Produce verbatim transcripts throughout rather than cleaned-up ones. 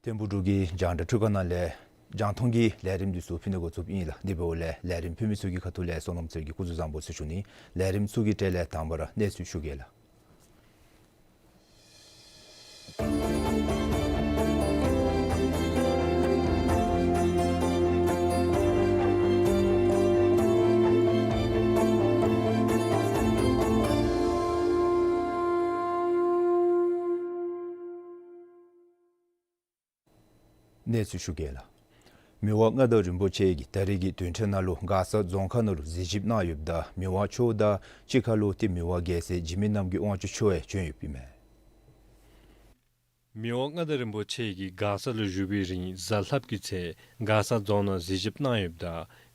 ཐིམ་ཕུག་འབྲུག་གི་རྒྱང་བསྒྲགས་འཕྲུལ་ཁང་ནང་ལས་རྒྱང་མཐོང་གི་ལས་རིམ་འདི་ཚུ་ཕུལ་ནི་འགོ་བཙུགསཔ་ཨིན་ལགས། དེ་འབདཝ་ལས་ལས་རིམ་ཕུལ་མི་ཚུ་གི་ཁ་ཐུག་ལས་བསོད་ནམས་ཚེ་རིང་གིས་སྐུ་གཟུགས་བཟང་པོ་ཟེར་ཞུ་ནི། ལས་རིམ་ཚུ་གི་གྲས་ལས་དང་པ་ར་གནས་ཚུལ་ཞུ་གེ་ལགས། གནས་ཚུལ་ཞུ་གེ་ལགས། མི་དབང་མངའ་བདག་རིན་པོ་ཆེ་གིས་ད་རེས་ཀྱི་དོན་ཁྲིད་ནང་ལུ་མགར་ས་རྫོང་ཁག་ནང་ལུ་གཟིགས་ཞིབ་གནང་ཡོདཔ་ད་མི་དབང་མཆོག་དང་གཅིག་ཁར་ལུ་ཏེ་མི་དབང་རྒྱལ་སྲས་འཇིགས་མེད་རྣམ་རྒྱལ་དབང་ཕྱུག་མཆོག་ཡང་བྱོན་ཡོདཔ་ཨིན་མས། མི་དབང་མངའ་བདག་རིན་པོ་ཆེ་གིས་མགར་ས་ལུ་བཞུགས་པའི་རིང་གཟའ་ལྷགཔ་གི་ཚེ་མགར་ས་རྫོང་ནང་གཟིགས་ཞིབ་གནང་ཡོདཔ་ད་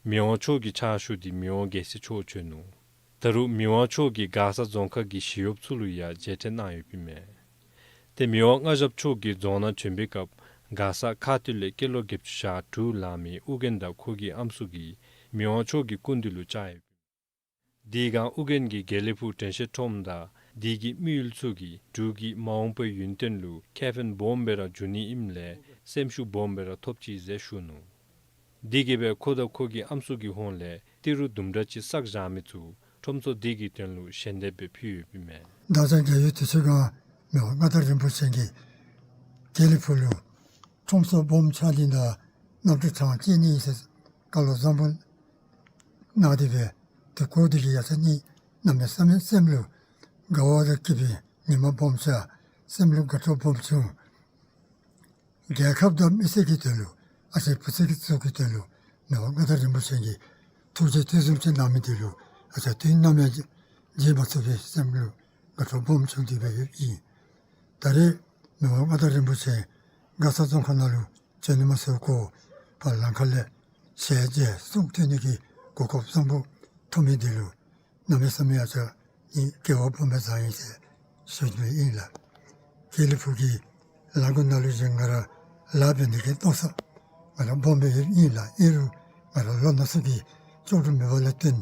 མི་དབང་མཆོག་གི་ཕྱག་ཞུ་སྟེ་མི་དབང་རྒྱལ་སྲས་མཆོག་བྱོན་ནུག། ད་རུང་མི་དབང་མཆོག་གིས་མགར་ས་རྫོང་ཁག་གི་ཞི་གཡོགཔ་ཚུ་ལུ་ཡང་མཇལ་འཕྲད་གནང་ཡོདཔ་ཨིན་མས། ཏེ་མི་དབང་མངའ་ཞབས་མཆོག་གིས་རྫོང་ནང་བྱོན་པའི་སྐབས་མགར་ས་ཁ་ཐུག་ལས་སྐྱེས་ལོ་བརྒྱད་ཅུ་ཞེ་དྲུག་ལང་མི་ཨོ་རྒྱན་དང་ཁོ་གི་ཨམ་སྲུ་གིས་མི་དབང་མཆོག་གི་སྐུ་མདུན་ལུ་བཅར་ཡོད། དེའི་སྒང་ཨོ་རྒྱན་གྱིས་དགེ་ལེགས་ཕུག་དྲན་ཤེས་ཁྲོམ་དང་དེ་གི་དམིགས་ཡུལ་ཚུ་གིས་འབྲུག་གི་མ་འོངས་པའི་ཡུན་བརྟན་ལུ་ཁེ་ཕན་སྦོམ་སྦེ་ར་འབྱུང་ནི་ཨིནམ་ལས་སེམས་ཤུགས་སྦོམ་སྦེ་ར་ཐོབ་ཅི་ཟེར་ཞུ་ནུག། དེ་གིས་སྦེ་ཁོ་དང་ཁོ་གི་ཨམ་སྲུ་གི་ཧོངས་ལས་ཏི་རུ་དུམ་གྲ་ཅིག་བསགས་བཞག་མི་ཚུ་ཁྲོམ་ཚོགས་དེ་གི་དོན་ལུ་ཞལ་འདེབས་སྦེ་ཕུལ་ཡོདཔ་ཨིན་མས། ད་ཆ་རྒས་ཡོལ་དུས་ཚོད་ཁར་མི་དབང་མངའ་བདག་རིན་པོ་ཆེ་གིས་དགེ་ལེགས་ཕུག་ལུ་ཁྲོམ་ཚོགས་སྦོམ་ཕྱག་ལེན་དང་གནམ་གྲུ་གྲངས་བཅད་ནི་ཨིན་ཟེར་བཀའ་སློབ་བཟང་པོ་གནང་སྟེ་སྦེ་ཏེ་གོ་དེ་གིས་ཡ་ཆ་ནི་གནམ་མེད་ས་མེད་སེམས་ལུ་དགའ་བ་དང་སྐྱིད་པའི་ཉི་མ་སྦོམ་ཤར་སེམས་ལུ་དགའ་སྤྲོ་སྦོམ་བྱུང་། རྒྱལ་ཁབ་དང་མི་སེར་གྱི་དོན་ལུ་ཨ་ཙི་བུ་ཚ་གི་ཚུ་གི་དོན་ལུ་མི་དབང་མངའ་བདག་རིན་པོ་ཆེ་གིས་ཐུགས་རྗེ་དུས་གསུམ་ཅིག་གནང་མི་དེ་ལུ་ཨ་ཙི་དུས་ནམ་ཡང་བརྗེད་མ་ཚུགས་པའི་སེམས་ལུ་དགའ་སྤྲོ་སྦོམ་བྱུང་སྟེ་སྦེ་ཡོདཔ་ཨིན། ད་རེས་མི་དབང་མངའ་བདག་རིན་པོ་ཆེ་མགར་ས་རྫོང་ཁག་ནང་ལུ་བྱོན་ནི་མ་ཚད་ཁོ་ཕར་ལམ་ཁ་ལས་ཞལ་མཇལ་གསུང་ཐོས་ནི་གི་གོ་སྐབས་བཟང་པོ་ཐོབ་མི་དེ་ལུ་གནམ་མེད་ས་མེད་ཡ་ཆ་ནི་སྐལ་བ་སྦོམ་སྦེ་བཟང་ཡི་ཟེར་ཞུ་ནི་ཨིན་ལགས། དགེ་ལེགས་ཕུག་གི་ལ་མགོ་ནང་ལུ་བཞུགས་ང་ར་ལཱ་འབད་ནི་གི་མནོ་བསམ་ང་ར་སྦོམ་སྦེ་ཡོདཔ་ཨིན་ལགས། ཨིན་རུང་ང་ར་ལོ་ན་ཚོད་ཀྱིས་ལྕོགས་གྲུབ་མེད་པ་ལས་བརྟེན་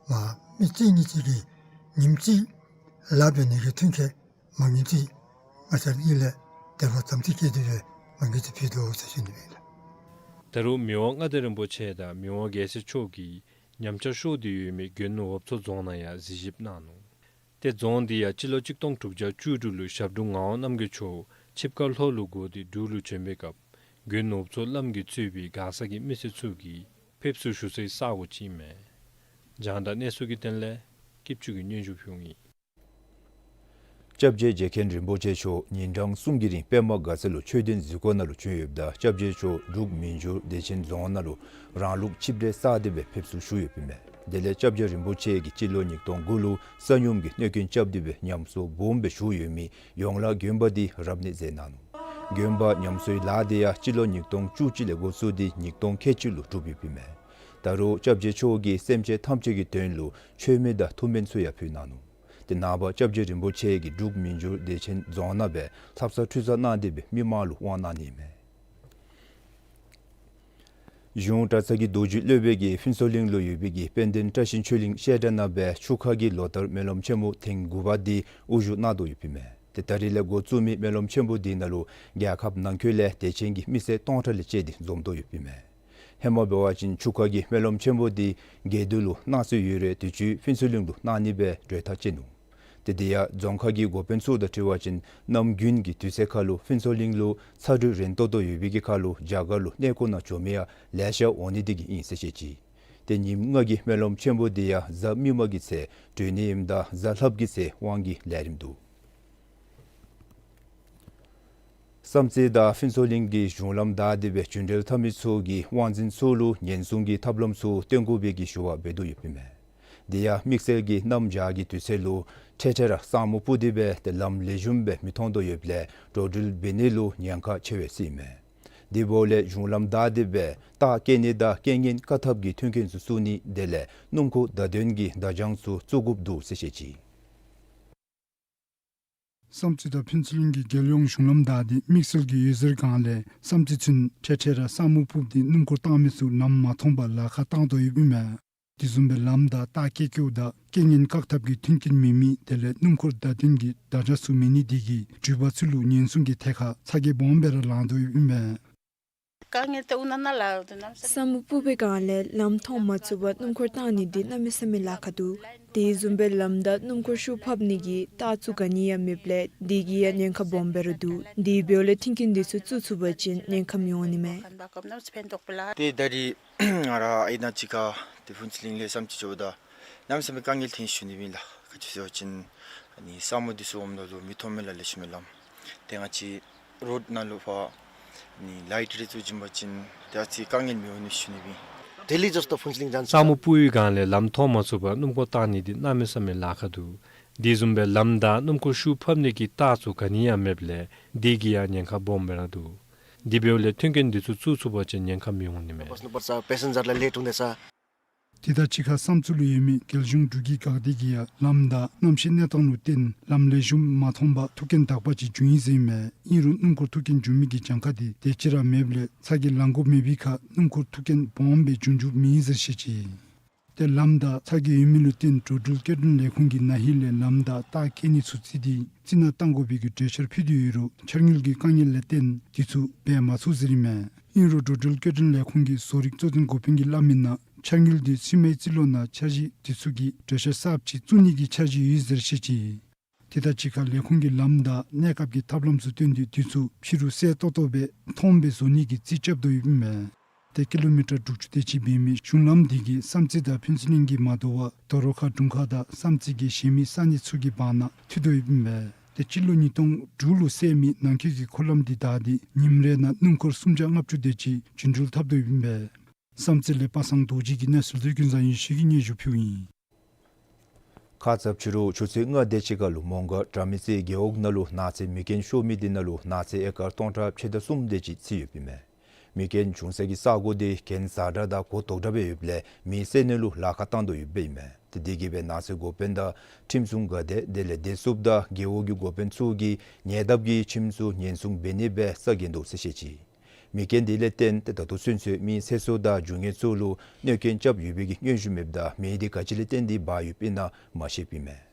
མ་མི་གཅིག་གཉིས་ཅིག་གིས་ཉིནམ་གཅིག་ལཱ་འབད་ནི་གི་མཐུན་རྐྱེན་མ་དངུལ་ཅིག་ང་བཅས་གཉིས་ལས་དེ་བ་ཙམ་ཅིག་བསྐྱེད་དེ་སྦེ་མ་དངུལ་ཅིག་ཕུལ་དོ་ཟེར་ཞུ་ནི་ཨིན་ལགས། ད་རུང་མི་དབང་མངའ་བདག་རིན་པོ་ཆེ་དང་མི་དབང་རྒྱལ་སྲས་མཆོག་གིས་ཉམས་ཆག་ཤོར་ཏེ་ཡོད་མི་དགོན་འོབ་མཚོ་རྫོང་ནང་ཡང་གཟིགས་ཞིབ་གནང་ནུག། ཏེ་རྫོང་འདི་ཡང་སྤྱི་ལོ་གཅིག་སྟོང་དྲུག་བརྒྱ་བཅུ་དྲུག་ལུ་ཞབས་དྲུང་ངག་དབང་རྣམ་རྒྱལ་མཆོག་ཆིབས་ཁ་ལྷོ་ལུ་བསྒོར་ཏེ་འབྲུག་ལུ་བྱོན་པའི་སྐབས་དགོན་འོབ་མཚོ་བླམ་གིས་གཙོས་པའི་མགར་ས་གི་མི་སེར་ཚུ་གིས་ཕེབས་བསུ་ཞུ་སའི་ས་གོ་ཅིག་ཨིན་མས། རྒྱང་བསྒྲགས་གནས་ཚུལ་གྱི་དོན་ལས་སྐྱིད་ཆུ་གིས་སྙན་ཞུ་ཕུལཝ་ཨིན། སྐྱབས་རྗེ་རྗེ་མཁན་རིན་པོ་ཆེ་མཆོག་ཉིན་གྲངས་གསུམ་གྱི་རིང་པདྨ་དགའ་ཚལ་ལུ་ཆོས་དོན་གཟིགས་སྐོར་ནང་ལུ་བྱོན་ཡོདཔ་ད་སྐྱབས་རྗེ་མཆོག་འབྲུག་མི་འགྱུར་བདེ་ཆེན་རྫོང་ནང་ལུ་རང་ལུགས་ཆིབས་གྲལ་བསགས་ཏེ་སྦེ་ཕེབས་བསུ་ཞུ་ཡོདཔ་ཨིན་མས། དེ་ལས་སྐྱབས་རྗེ་རིན་པོ་ཆེ་གིས་སྤྱི་ལོ་ཉིས་སྟོང་དགུ་ལུ་ས་སྙོམས་ཀྱི་གནོད་སྐྱོན་རྐྱབ་སྟེ་སྦེ་ཉམས་གསོ་སྦོམ་སྦེ་ཞུ་ཡོད་མི་ཡོངས་ལ་དགོན་པ་འདི་རབ་གནས་མཛད་གནང་ནུག། དགོན་པ་ཉམས་གསོའི་ལཱ་འདི་ཡང་སྤྱི་ལོ་ཉིས་སྟོང་བཅུ་གཅིག་ལས་འགོ་བཙུགས་ཏེ་ཉིས་སྟོང་ཁལ་གཅིག་ལུ་གྲུབ་ཡོདཔ་ཨིན་མས། ད་རུང་སྐྱབས་རྗེ་མཆོག་གིས་སེམས་ཅན་ཐམས་ཅད་ཀྱི་དོན་ལུ་མཆོད་མེ་དང་ཐུགས་སྨོན་ཚུ་ཡང་ཕུལ་གནང་ནུག། ཏེ་ནངས་པ་སྐྱབས་རྗེ་རིན་པོ་ཆེ་གིས་འབྲུག་མི་འགྱུར་བདེ་ཆེན་རྫོང་ནང་སྦེ་ལྷ་བསངས་ཁྲུས་གསོལ་གནང་སྟེ་སྦེ་མི་མང་ལུ་དབང་གནང་ནི་མས། གཞུང་གྲྭ་ཚང་གི་རྡོ་རྗེ་སློབ་དཔོན་གྱིས་ཕུན་ཚོགས་གླིང་ལུ་ཡོད་པའི་གི་དཔལ་ལྡན་བཀྲ་ཤིས་ཆོས་གླིང་བཤད་གྲྭ་ནང་སྦེ་ཆུ་ཁ་གི་ལོ་ལྟར་སྨོན་ལམ་ཆེན་མོ་ཐེངས་དགུ་པ་འདི་དབུ་བཞུགས་གནང་དོ་ཡོདཔ་ཨིན་མས། ཏེ་ད་རིས་ལས་འགོ་བཙུགས་མི་སྨོན་ལམ་ཆེན་མོ་འདི་ནང་ལུ་རྒྱལ་ཁབ་ནང་འཁོད་ལས་དད་ཅན་གྱི་མི་སེར་སྟོང་ཕྲག་ལས་བཅད་དེ་འཛོམས་དོ་ཡོདཔ་ཨིན་མས། ཧེ་མ་འབད་བ་ཅིན་ཆུ་ཁ་གི་སྨོན་ལམ་ཆེན་མོ་འདི་དགེ་འདུན་ལུ་གནང་སྲོལ་ཡོད་རུང་དུས་ཅི་ཕུན་ཚོགས་གླིང་ལུ་གནང་ནི་སྦེ་གྲོས་ཐག་བཅད་ནུག། ཏེ་དེ་ཡང་རྫོང་ཁག་གི་འགོ་དཔོན་ཚུ་དང་འཁྲིལ་བ་ཅིན་གནམ་དགུན་གྱི་དུས་ཚོད་ཁར་ལུ་ཕུན་ཚོགས་གླིང་ལུ་ཚ་དྲོད་རན་ཏོག་ཏོ་ཡོད་པའི་གི་ཁར་ལུ་རྒྱ་གར་ལུ་གནས་སྐོར་ནང་འགྱོ་མི་ཡང་ལེ་ཤ་འོང་ནི་དེ་གིས་ཨིན་ཟེར་བཤད་ཅི། ཏེ་ཉིནམ་ལྔ་གི་སྨོན་ལམ་ཆེན་མོ་འདི་ཡང་གཟའ་མིག་དམར་གྱི་ཚེ་གྲོལ་ནི་ཨིནམ་ད་གཟའ་ལྷགཔ་གི་ཚེ་དབང་གི་ལས་རིམ་འདུག། བསམ་རྩེ་དང་ཕུན་ཚོགས་གླིང་གི་གཞུང་ལམ་བདའ་སྟེ་སྦེ་རྒྱུན་འགྲུལ་འཐབ་མི་ཚུ་གིས་དབང་འཛིན་ཚུ་ལུ་ཉེན་སྲུང་གི་ཐབས་ལམ་ཚུ་སྟོན་དགོ་པའི་གི་ཞུ་བ་འབད་དོ་ཡོདཔ་ཨིན་མས། དེ་ཡང་དམིགས་བསལ་གྱི་གནམ་བྱཱར་གྱི་དུས་ཚོད་ལུ་འཕྲལ་འཕྲལ་ར་ས་སྨུག་སྤུབས་ཏེ་སྦེ་ཏེ་ལམ་ལེགས་ཤོམ་སྦེ་མི་མཐོང་དོ་ཡོདཔ་ལས་འགྲོ་འགྲུལ་འབད་ནི་ལུ་ཉེན་ཁ་ཆེ་བས་ཟེར་ཨིན་མས། དེ་འབདཝ་ལས་གཞུང་ལམ་བདའ་སྟེ་སྦེ་རྟགས་བཀལ་ནི་དང་རྐྱེན་ངན་བཀག་ཐབས་ཀྱི་མཐུན་རྐྱེན་ཚུ་བཙུགས་ནི་དེ་ལས་སྣུམ་འཁོར་བརྡ་སྟོན་གྱི་བརྡ་བྱང་ཚུ་བཙུགས་དགོཔ་འདུག་ཟེར་བཤད་ཅི། བསམ་རྩེ་དང་ཕུན་ཚོགས་གླིང་གི་རྒྱལ་ཡོངས་གཞུང་ལམ་བདའ་སྟེ་དམིགས་བསལ་གྱི་འོད་ཟེར་སྒང་ལས་བསམ་རྩེ་ཚུན་འཕྲལ་འཕྲལ་ར་ས་སྨུག་སྤུབས་ཏེ་སྣུམ་འཁོར་བཏང་མི་ཚུ་ལམ་མ་མཐོང་པར་ལཱ་ཁག་བཏང་དོ་ཡོདཔ་ཨིན་མས། དེ་བཟུམ་སྦེ་ལམ་བདའ་རྟགས་བཀལ་བཀོལཝ་ད་རྐྱེན་ངན་བཀག་ཐབས་ཀྱི་མཐུན་རྐྱེན་མེད་མི་དེ་ལས་སྣུམ་འཁོར་བརྡ་སྟོན་གྱི་བརྡ་བྱང་ཚུ་མེད་ནི་དེ་གིས་འགྲུལ་པ་ཚུ་ལུ་ཉེན་སྲུང་གི་ཐད་ཁར་ཚ་གྱང་སྦོམ་སྦེ་ར་ལང་དོ་ཡོདཔ་ཨིན་མས། དཀའ་ངལ་ཏེ་ཨུ་ན་ན་ལ་དུ་གནམ་མེད་ས་མེད། ས་སྨུག་སྤུབས་པའི་སྒང་ལས་ལམ་མཐོང་མ་ཚུགས་པར་སྣུམ་འཁོར་བཏང་ནི་འདི་གནམ་མེད་ས་མེད་ལཱ་ཁག་འདུག། དེ་བཟུམ་སྦེ་ལམ་བདའ་སྣུམ་འཁོར་ཤུགས་ཕབ་ནི་གི་རྟགས་ཚུ་ག་ནི་ཡང་མེདཔ་ལས་དེ་གིས་ཡང་ཉེན་ཁ་སྦོམ་སྦེ་ར་འདུག། དེ་འབདཝ་ལས་མཐུན་རྐྱེན་འདི་ཚུ་བཙུགས་ཚུགས་པ་ཅིན་ཉེན་ཁ་མི་འོང་ནི་མས། ཏེ་ད་རིས་ང་ར་ཨའི་ནང་གཅིག་ཁར་ཏེ་ཕུན་ཚོགས་གླིང་ལས་བསམ་རྩེ་འགྱོཝ་ད་གནམ་མེད་ས་མེད་དཀའ་ངལ་ཐོན་ཞུ་ནི་ཨིན་ལགས། ག་ཅི་ཟེར་བ་ཅིན་ཨ་ནི་ས་སྨུག་འདི་ཚུ་འོངམ་ད་ལུ་མི་མཐོང་མི་ལ་ལེགས་ཤོམ་མེད་ལམ། ཏེ་ང་བཅས་རོཌ་ནང་ལུ་ཕར་ཨ་ནི་ལའིཊ་རེ་བཙུགས་བྱིན་པ་ཅིན་ཏེ་ཨ་ཙི་དཀའ་ངལ་མི་འོང་ནི་ཞུ་ནི་ཨིན། ས་སྨུག་སྤུབས་པའི་སྒང་ལས་ལམ་མཐོང་མ་ཚུགས་པར་སྣུམ་འཁོར་བཏང་ནི་འདི་གནམ་མེད་ས་མེད་ལཱ་ཁག་འདུག། དེ་བཟུམ་སྦེ་ལམ་བདའ་སྣུམ་འཁོར་ཤུགས་ཕབ་ནི་གི་རྟགས་ཚུ་ག་ནི་ཡང་མེདཔ་ལས་དེ་གིས་ཡང་ཉེན་ཁ་སྦོམ་སྦེ་ར་འདུག། དེ་འབདཝ་ལས་མཐུན་རྐྱེན་འདི་ཚུ་བཙུགས་ཚུགས་པ་ཅིན་ཉེན་ཁ་མི་འོང་ནི་མས། དེ་དང་གཅིག་ཁར་བསམ་རྩེ་ལུ་ཡོད་མི་རྒྱལ་གཞུང་འགྲུལ་སྐྱེལ་འགག་སྡེ་གིས་ཡང་ལམ་བདའ་གནམ་གཤིས་གནས་སྟངས་ལུ་བརྟེན་ལམ་ལེགས་ཤོམ་མ་མཐོང་པར་ཐུག་རྐྱེན་དག་པ་ཅིག་བྱུང་ཡི་ཟེར་ཨིན་མས། ཨིན་རུང་སྣུམ་འཁོར་ཐུག་རྐྱེན་བྱུང་མི་གི་གྱངས་ཁ་འདི་དེ་ཅིག་ར་མེདཔ་ལས་ཚ་གྱང་ལང་དགོཔ་མེད་པའི་ཁར་སྣུམ་འཁོར་ཐུག་རྐྱེན་སྦོམ་སྦེ་འབྱུང་འགྱོཝ་མེད་ཟེར་བཤད་ཅི། ཏེ་ལམ་བདའ་ཚ་གྱང་ཡོད་མི་ལུ་བརྟེན་འགྲོ་འགྲུལ་སྐྱེལ་འདྲེན་ལས་ཁུངས་ཀྱིས་ན་ཧིང་ལས་ལམ་བདའ་རྟགས་བཀལ་ནི་ཚུ་རྩིས་ཏེ་རྩི་ནག་བཏང་དགོ་པའི་གི་གྲོས་འཆར་ཕུལ་ཏེ་ཡོད་རུང་ཆར་དངུལ་གྱི་དཀའ་ངལ་ལས་བརྟེན་དེ་ཚུ་འབད་མ་ཚུགས་ཟེར་ཨིན་མས། ཨིན་རུང་འགྲོ་འགྲུལ་སྐྱེལ་འདྲེན་ལས་ཁུངས་ཀྱི་བཟོ་རིག་གཙོ་འཛིན་འགོ་དཔོན་གྱིས་སླབ་མི་ནང་ཆར་དངུལ་འདི་ཕྱི་མའི་རྩིས་ལོ་ནང་འཆར་གཞི་དེ་ཚུ་གི་གྲོས་འཆར་གསརཔ་ཅིག་བཙུགས་ནི་གི་འཆར་གཞི་ཡོད་ཟེར་བཤད་ཅི། དེ་དང་གཅིག་ཁར་ལས་ཁུངས་ཀྱིས་ལམ་བདའ་གནས་སྐབས་ཀྱི་ཐབས་ལམ་ཚུ་བཏོན་ཏེ་དེ་ཚུ་ཕྱི་རུ་གསལ་ཏོག་ཏོ་སྦེ་མཐོངམ་སྦེ་བཟོ་ནི་གི་རྩིས་རྐྱབ་དོ་ཡོདཔ་ཨིན་མས། ཏེ་ཀི་ལོ་མི་ཊར་དྲུག་ཅུ་དེ་ཅིག་འབད་མི་གཞུང་ལམ་འདི་གིས་བསམ་རྩེ་དང་ཕུན་ཚོགས་གླིང་གིས་མ་དོ་བར་དོ་རུང་ཁ་དྲུང་ཁག་དང་བསམ་རྩེ་གི་གཞན་མི་ས་གནས་ཚུ་གི་བར་ན་མཐུད་དོ་ཡོདཔ་ཨིན་མས། ཏེ་སྤྱི་ལོ་ཉིས་སྟོང་དྲུག་ལུ་བསལ་མི་ནང་འཁོད་ཀྱི་འཁོར་ལམ་འདི་བདའ་སྟེ་ཉིནམ་རེ་ནང་སྣུམ་འཁོར་སུམ་བརྒྱ་ལྔ་བཅུ་དེ་ཅིག་རྒྱུན་འགྲུལ་འཐབ་དོ་ཡོདཔ་ཨིན་མས། བསམ་རྩེ་ལས་པ་སངས་རྡོ་རྗེ་གི་གནས་ཚུལ་དེ་ཀུན་བཟང་ཡེ་ཤེས་ཀྱིས་སྙན་ཞུ་ཕུལཝ་ཨིན། ཁ་ཙ་ཕྱི་རུ་ཆུ་ཚོད་ལྔ་དེ་ཅིག་ཁར་ལུ་མོང་སྒར་དྲ་མིག་རྩེ་རྒེད་འོག་ནང་ལུ་ནགས་ཚལ་མེ་རྐྱེན་ཤོར་མི་དེ་ནང་ལུ་ནགས་ཚལ་ཨེ་ཀར་སྟོང་ཕྲག་ཕྱེད་དང་གསུམ་དེ་ཅིག་ཚིག་ཡོདཔ་ཨིན་མས། མེ་རྐྱེན་བྱུང་ས་གི་ས་གོ་དེ་གྱེན་ས་བཀྲ་དང་གོ་དོག་དྲགས་སྦེ་ཡོདཔ་ལས་མེ་བསད་ནི་ལུ་ལཱ་ཁག་བཏང་དོ་ཡོདཔ་ཨིན་མས། ཏེ་དེ་གིས་སྦེ་ནགས་ཚལ་འགོ་དཔོན་དང་ཁྲིམས་སྲུང་འགག་སྡེ་དེ་ལས་བདེ་སྲུངཔ་དང་རྒེད་འོག་གི་འགོ་དཔོན་ཚུ་གིས་ཉེ་འདབས་ཀྱི་ཁྱིམ་ཚུ་ཉེན་སྲུང་འབད་ནི་སྦེ་ས་འགེངས་དོ་ཟེར་བཤད་ཅི། མེ་རྐྱེན་དེ་ལས་བརྟེན་ཏེ་ད་ལྟོ་ཚུན་ཚོད་མི་ཚེ་སྲོག་དང་རྒྱུ་དངོས་ཚུ་ལུ་གནོད་རྐྱེན་རྐྱབ་ཡོད་པའི་གི་སྙན་ཞུ་མེདཔ་ད་མེ་དེ་ག་ཅི་ལས་བརྟེན་ཏེ་འབར་ཡོདཔ་ཨིན་ན་མ་ཤེསཔ་ཨིན་མས།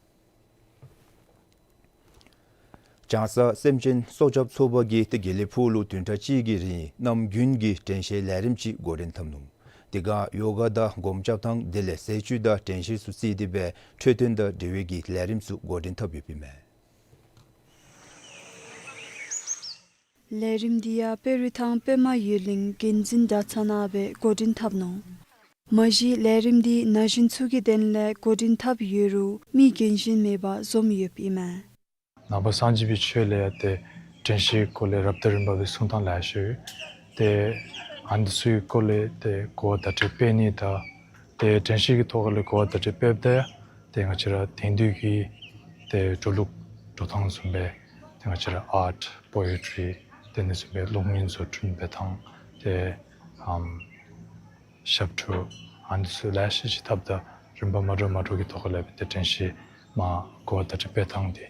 ལྕང་གསར་སེམས་ཅན་སྲོག་སྐྱབས་ཚོགས་པ་གིས་ཏེ་དགེ་ལེགས་ཕུག་ལུ་བདུན་ཕྲག་གཅིག་གི་རིང་གནམ་དགུན་གྱི་དྲན་ཤེས་ལས་རིམ་ཅིག་འགོ་འདྲེན་འཐབ་ནུག། དེ་ཁར་ཡོ་ག་དང་སྒོམ་རྐྱབ་ཐངས་དེ་ལས་ཟས་བཅུད་དང་དྲན་ཤེས་ཚུ་བརྩིས་ཏེ་སྦེ་འཕྲོད་བསྟེན་དང་འབྲེལ་བའི་གི་ལས་རིམ་ཚུ་འགོ་འདྲེན་འཐབ་ཡོདཔ་ཨིན་མས། ལས་རིམ་འདི་ཡང་དཔལ་རི་ཐང་པདྨ་ཡུལ་གླིང་འགན་འཛིན་གྲྭ་ཚང་ནང་སྦེ་འགོ་འདྲེན་འཐབ་ནུག། མ་གཞི་ལས་རིམ་འདི་ན་གཞོན་ཚུ་གི་དོན་ལས་འགོ་འདྲེན་འཐབ་ཡོད་རུང་མི་རྒན་གཞོན་མེད་པར་འཛོམས་ཡོདཔ་ཨིན་མས། ནང་པ་སངས་རྒྱས་པའི་ཆོས་ལས་ཏེ་དྲན་ཤེས་སྐོར་ལས་རབ་དང་རིམ་པ་སྦེ་གསུང་ཐངས་ལེ་ཤ་ཡོད། ཏེ་ཨ་ནི་ཚུའི་སྐོར་ལས་ཏེ་གོ་བ་བརྡ་སྤྲོད་འབད་ནི་དང་ཏེ་དྲན་ཤེས་ཀྱི་ཐོག་ལས་གོ་བ་བརྡ་སྤྲོད་འབདཝ་ད་ཏེ་ང་བཅས་ར་དེང་དུས་ཀྱི་ཏེ་འགྲོ་ལུགས་འགྲོ་སྟངས་བཟུམ་སྦེ་ཏེ་ང་བཅས་ར་ཨརཊ་པོ་ཨེ་ཊི་རི་དེ་ནི་བཟུམ་སྦེ་གློག་བརྙན་བཟོ་སྐྲུན་འབད་ཐངས་ཏེ་ཨམ་ཞབས་བྲོ་ཨ་ནི་ཚུ་ལེ་ཤ་ཅིག་འཐབ་ད་རིམ་པ་མ་འདྲཝ་མ་འདྲཝ་གི་ཐོག་ལས་སྦེ་ཏེ་དྲན་ཤེས་ མ་གོ་བརྡ་སྤྲོད་པའི་ཐངས་འདི་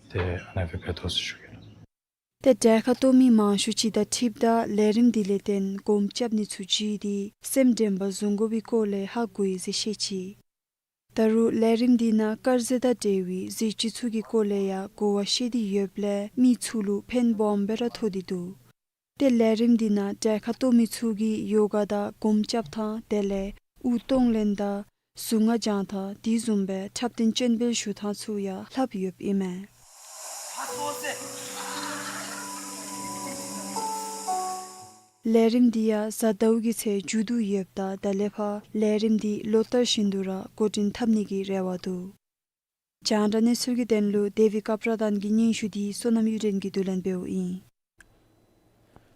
ཏེ་ཨ་ནཱ་སྦེ་འབད་དོ་ཟེར་ཞུ་གེ་ལགས། ཏེ་གྲལ་ཁར་གཏོགས་མི་མང་ཤོས་ཅིག་དང་འཁྲིལཝ་ད་ལས་རིམ་འདི་ལས་བརྟེན་སྒོམ་རྐྱབ་ནི་ཚུ་བརྗེད་དེ་སེམས་དྲན་པ་བཟུང་དགོ་པའི་སྐོར་ལས་ཧ་གོ་ཡི་ཟེར་བཤད་ཅི། ད་རུང་ལས་རིམ་འདི་ནང་དཀར་ཟས་དང་འབྲེལ་བའི་ཟས་བཅུད་ཚུ་གི་སྐོར་ལས་ཡང་གོ་བ་བཤད་དེ་ཡོདཔ་ལས་མི་ཚུ་ལུ་ཕན་སྦོམ་སྦེ་ར་ཐོགས་ཏེ་འདུག། ཏེ་ལས་རིམ་འདི་ནང་གྲལ་ཁར་གཏོགས་མི་ཚུ་གིས་ཡོ་ག་དང་སྒོམ་རྐྱབ་ཐངས་དེ་ལས་དབུགས་གཏོང་ལེན་དང་གཟུངས་སྔགས་བགྱང་ཐངས་དེ་བཟུམ་སྦེ་འཁྲབ་སྟོན་སྤྱན་འབུལ་ཞུ་ཐངས་ཚུ་ཡང་ལྷབ་ཡོདཔ་ཨིན་མས། ལས་རིམ་འདི་ཡང་གཟའ་ཟླཝ་གི་ཚེ་མཇུག་བསྡུ་ཡོདཔ་ད་ད་ལས་ཕར་ལས་རིམ་འདི་ལོ་ལྟར་བཞིན་དུ་ར་འགོ་འདྲེན་འཐབ་ནི་གི་རེ་བ་འདུག། རྒྱང་བསྒྲགས་གནས་ཚུལ་གྱི་དོན་ལུ་ཌེ་བིཌ་ཀཔ་ར་དཱན་གྱི་སྙན་ཞུ་འདི་བསོད་ནམས་གཡུ་སྒྲོན་གྱིས་བསྡུ་ལེན་འབདཝ་ཨིན།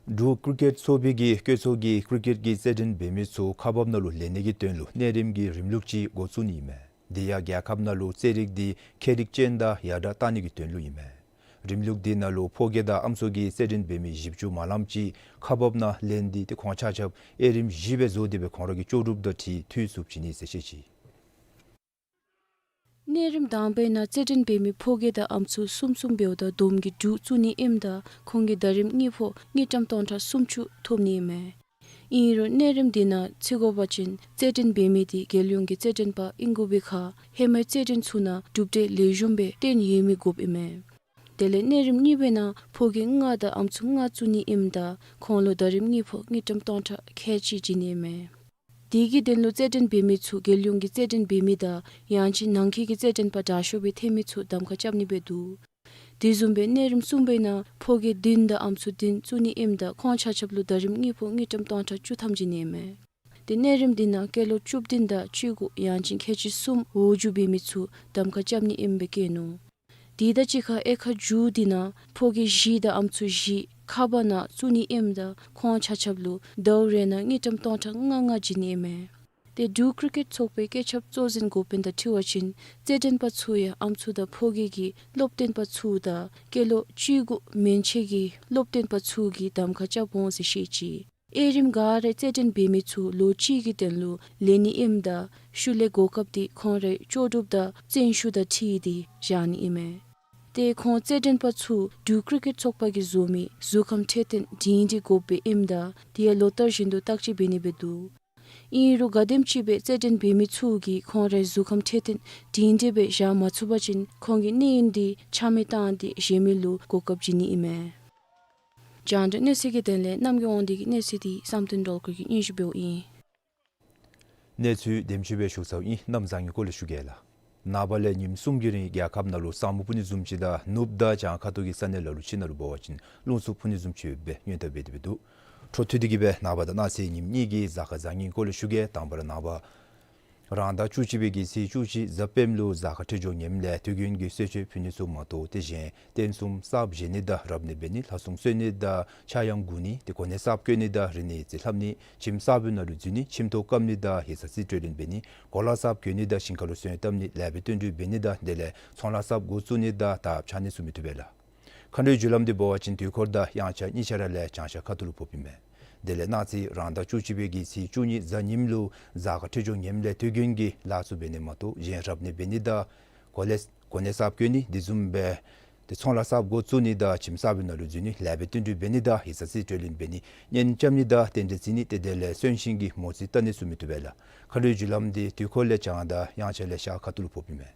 འབྲུག་ཀྲི་ཀེཊ་ཚོགས་པའི་གི་བཀོད་ཚོགས་ཀྱིས་ཀྲི་ཀེཊ་ཀྱི་རྩེད་འགྲན་འབད་མི་ཚུ་ཁག་འབགཔ་ནང་ལུ་ལེན་ནི་གི་དོན་ལུ་གནས་རིམ་གྱི་རིམ་ལུགས་ཅིག་འགོ་བཙུགས་ནི་ཨིན་མས། དེ་ཡང་རྒྱལ་ཁབ་ནང་ལུ་རྩེད་རིགས་འདི་ཁྱད་རིག་ཅན་དང་ཡར་དྲག་གཏང་ནི་གི་དོན་ལུ་ཨིན་མས། རིམ་ལུགས་འདི་ནང་ལུ་ཕོ་སྐྱེས་དང་ཨམ་སྲུ་གི་རྩེད་འགྲན་འབད་མི་བཞི་བཅུ་མ་ལངམ་ཅིག་ཁག་འབགཔ་ནང་ལེན་ཏེ་ཏེ་ཁོང་ཆ་ཁྱབ་དབྱེ་རིམ་བཞི་སྦེ་བཟོ་སྟེ་སྦེ་ཁོང་ར་གི་ལྕོགས་གྲུབ་དང་འཁྲིལ་འཐུས་ཚུ་བྱིན་ནི་ཟེར་བཤད་ཅི། གནས་རིམ་དང་པའི་ནང་རྩེད་འགྲན་འབད་མི་ཕོ་སྐྱེས་དང་ཨམ་སྲུ་གསུམ་གསུམ་འབདཝ་ད་བསྡོམས་ཀྱིས་དྲུག་བཙུགས་ནི་ཨིནམ་ད་ཁོང་གིས་ཟླ་རིམ་གཉིས་ཕོགས་དངུལ་ཀྲམ་སྟོང་ཕྲག་སུམ་ཅུ་ཐོབ་ནི་ཨིན་མས། ཨིན་རུང་གནས་རིམ་འདི་ནང་འཛུལ་དགོ་པ་ཅིན་རྩེད་འགྲན་འབད་མི་འདི་རྒྱལ་ཡོངས་ཀྱི་རྩེད་འགྲན་པ་ཨིན་དགོ་པའི་ཁར་ཧེ་མའི་རྩེད་འགྲན་ཚུ་ནང་གྲུབ་འབྲས་ལེགས་ཤོམ་སྦེ་སྟོན་ཡོད་མི་དགོཔ་ཨིན་མས། དེ་ལས་གནས་རིམ་གཉིས་པའི་ནང་ཕོ་སྐྱེས་ལྔ་དང་ཨམ་སྲུ་ལྔ་བཙུགས་ནི་ཨིནམ་ད་ཁོང་ལུ་ཟླ་རིམ་གཉིས་ཕོགས་དངུལ་ཀྲམ་སྟོང་ཕྲག་ཁལ་གཅིག་བྱིན་ནི་ཨིན་མས། དེ་གི་དོན་ལུ་རྩེད་འགྲན་འབད་མི་ཚུ་རྒྱལ་ཡོངས་ཀྱི་རྩེད་འགྲན་འབད་མི་དང་ཡང་ཅིན་ནང་འཁོད་ཀྱི་རྩེད་འགྲན་པ་དྲག་ཤོས་སྦེ་ཐོན་མི་ཚུ་གདམ་ཁ་རྐྱབ་ནི་སྦེ་འདུག། དེ་བཟུམ་སྦེ་གནས་རིམ་གསུམ་པའི་ནང་ཕོ་སྐྱེས་བདུན་དང་ཨམ་སྲུ་བདུན་བཙུགས་ནི་ཨིནམ་ད་ཁོང་ཆ་ཁྱབ་ལུ་ཟླ་རིམ་གཉིས་ཕོགས་དངུལ་ཀྲམ་སྟོང་ཕྲག་བཅུ་ཐམ་བྱིན་ནི་ཨིན་མས། ཏེ་གནས་རིམ་འདི་ནང་སྐྱེས་ལོ་བཅུ་བདུན་དང་བཅུ་དགུ་ཡང་ཅིན་ཁལ་གཅིག་གསུམ་འོག་འཇུག་འབད་མི་ཚུ་གདམ་ཁ་རྐྱབ་ནི་ཨིནམ་སྦེ་བཀོད་ནུག། དེ་དང་གཅིག་ཁར་དབྱེ་ཁག་བཅུ་འདི་ནང་ཕོ་སྐྱེས་བཞི་དང་ཨམ་སྲུ་བཞི་ཁག་འབག་ནང་བཙུགས་ནི་ཨིནམ་ད་ཁོང་ཆ་ཁྱབ་ལུ་ཟླཝ་རེ་ནང་དངུལ་ཀྲམ་སྟོང་ཕྲག་ལྔ་ལྔ་བྱིན་ནི་ཨིན་མས། ཏེ་འབྲུག་ཀྲི་ཀེཊ་ཚོགས་པའི་བཀོད་ཁྱབ་གཙོ་འཛིན་འགོ་དཔོན་དང་འཁྲིལ་བ་ཅིན་རྩེད་འགྲན་པ་ཚུ་ཡང་ཨམ་སྲུ་དང་ཕོ་སྐྱེས་ཀྱི་སློབ་སྟོན་པ་ཚུ་དང་སྐྱེས་ལོ་བཅུ་དགུ་མན་ཆད་ཀྱི་སློབ་སྟོན་པ་ཚུ་གིས་གདམ་ཁ་རྐྱབ་འོང་ཟེར་བཤད་ཅི། དབྱེ་རིམ་ག་ར་རྩེད་འགྲན་འབད་མི་ཚུ་ལོ་གཅིག་གི་དོན་ལུ་ལེན་ནི་ཨིནམ་ད་ཤུལ་ལས་གོ་སྐབས་འདི་ཁོང་རའི་ལྕོགས་གྲུབ་དང་བརྩོན་ཤུགས་དང་འཁྲིལ་ཏེ་བཞག་ནི་ཨིན་མས། ཏེ་ཁོང་རྩེད་འགྲན་པ་ཚུ་འབྲུག་ཀྲི་ཀེཊ་ཚོགས་པ་གིས་བཟོ་མི་གཟུགས་ཁམས་འཕྲོད་བསྟེན་སྒྲིང་སྒྲི་དགོཔ་སྦེ་ཨིནམ་ད་དེ་ཡང་ལོ་ལྟར་བཞིན་དུ་བརྟག་དཔྱད་འབད་ནི་སྦེ་འདུག། ཨིན་རུང་ག་དེམ་ཅིག་སྦེ་རྩེད་འགྲན་འབད་མི་ཚུ་གིས་ཁོང་རའི་གཟུགས་ཁམས་འཕྲོད་བསྟེན་སྒྲིང་སྒྲི་སྦེ་བཞག་མ་ཚུགས་པ་ཅིན་ཁོང་གི་གནས་ཡུན་འདི་ཆ་མེད་བཏང་སྟེ་གཞན་མི་ལུ་གོ་སྐབས་བྱིན་ནི་ཨིན་མས། རྒྱང་བསྒྲགས་གནས་ཚུལ་གྱི་དོན་ལས་རྣམ་རྒྱལ་དབང་འདུས་ཀྱི་གནས་ཚུལ་འདི་བསམ་གཏན་སྒྲོལ་དཀར་གྱིས་སྙན་ཞུ་འབདཝ་ཨིན། གནས་ཚུལ་དེམ་ཅིག་སྦེ་ཞུ་ཚརཝ་ཨིན། གནམ་བཟང་ངན་སྐོར་ལས་ཞུ་གེ་ལགས། ནངས་པ་ལས་ཉིནམ་གསུམ་གྱི་རིང་རྒྱལ་ཁབ་ནང་ལུ་ས་སྨུག་སྤུབ་ནི་བཟུམ་ཅིག་དང་ནུབ་དང་བྱང་ཁ་ཐུག་གི་ས་གནས་ལ་ལུ་ཕྱི་ནང་ལུ་འབད་བ་ཅིན་རླུང་འཚུབ་འཕུ་ནི་བཟུམ་ཅིག་སྦེ་སྔོན་བརྡ་འབད་དེ་སྦེ་འདུག། འཕྲོ་མཐུད་དེ་གི་སྦེ་ནངས་པ་དང་གནངས་ཚེ་ཉིནམ་གཉིས་ཀྱི་གཟའ་སྐར་བཟང་ངན་སྐོར་ལས་ཞུ་གེ། དང་པ་ར་ནངས་པ་རང་ཟླ་བཅུ་གཅིག་པའི་གི་ཚེས་བཅུ་གཅིག་གཟའ་སྤེནམ་ལུ་གཟའ་སྐར་འཕྲོད་སྦྱོར་ངནམ་ལས་དུས་རྒྱུན་གྱི་གསོལ་མཆོད་ཕུལ་ནི་ཚུ་མ་གཏོགས་ཏེ་གཞན་རྟེན་གསུམ་གསརཔ་བཞེངས་ནི་དང་རབ་གནས་འབད་ནི་ལྷ་སྲུང་གསོལ་ནི་དང་ཕྱྭ་གཡང་འགུགས་ནི་ཏེ་གོ་གནས་གསརཔ་བསྐོ་ནི་དང་རིག་གནས་ཡིག་རྩིས་ལྷབ་ནི་ཁྱིམ་གསར་པའི་ནང་ལུ་འཛུལ་ནི་ཁྱིམ་ཐོག་བཀབ་ནི་དང་ཡིག་ཚང་རྩིས་སྤྲོད་ལེན་འབད་ནི་གོ་ལ་གསརཔ་གྱོན་ནི་དང་ཞིང་ཁ་ལུ་སོན་བཏབ་ནི་ལེགས་པའི་བསྟུན་གྲོས་འབད་ནི་དང་དེ་ལས་ཚོང་ལཱ་གསརཔ་འགོ་བཙུགས་ནི་དང་དར་ཁྱབ་ནི་ཚུ་མི་བཏུབ་པས་ལགས། མཁའ་འགྲོའི་རྒྱུ་ལམ་འདི་འབད་བ་ཅིན་དུས་འཁོར་དང་དབྱངས་འཆར་གཉིས་ཆ་ར་ལས་བྱང་ཤར་ཁ་ཐུག་ལུ་ཕོགཔ་ཨིན་མས། དེ་ལས་གནངས་ཚེ་རང་ཟླ་བཅུ་གཅིག་པའི་གི་ཚེས་བཅུ་གཉིས་གཟའ་ཉིམ་ལུ་གཟའ་སྐར་འཕྲོད་སྦྱོར་ངནམ་ལས་དུས་རྒྱུན་གྱི་ལཱ་ཚུ་འབད་ནི་མ་གཏོགས་གཞན་རབ་གནས་འབད་ནི་དང་གོ་ལས་གོ་གནས་གསརཔ་བསྐོ་ནི་དེ་བཟུམ་སྦེ་ཏེ་ཚོང་ལཱ་གསརཔ་འགོ་བཙུགས་ནི་དང་ཁྱིམ་གསར་པའི་ནང་ལུ་འཛུལ་ནི་ལེགས་པའི་བསྟུན་གྲོས་འབད་ནི་དང་ཡིག་ཚང་རྩིས་སྤྲོད་ལེན་འབད་ནི་གཉེན་རྐྱབ་ནི་དང་རྟེན་འབྲེལ་བརྩི་ནི་ཏེ་དེ་ལས་གསོན་གཤིན་གྱི་མོ་རྩིས་བལྟ་ནི་ཚུ་མི་བཏུབ་པས་ལགས། མཁའ་འགྲོའི་རྒྱུ་ལམ་འདི་དུས་འཁོར་ལས་བྱང་དང་དབྱངས་འཆར་ལས་ཤར་ཁ་ཐུག་ལུ་ཕོགཔ་ཨིན་མས།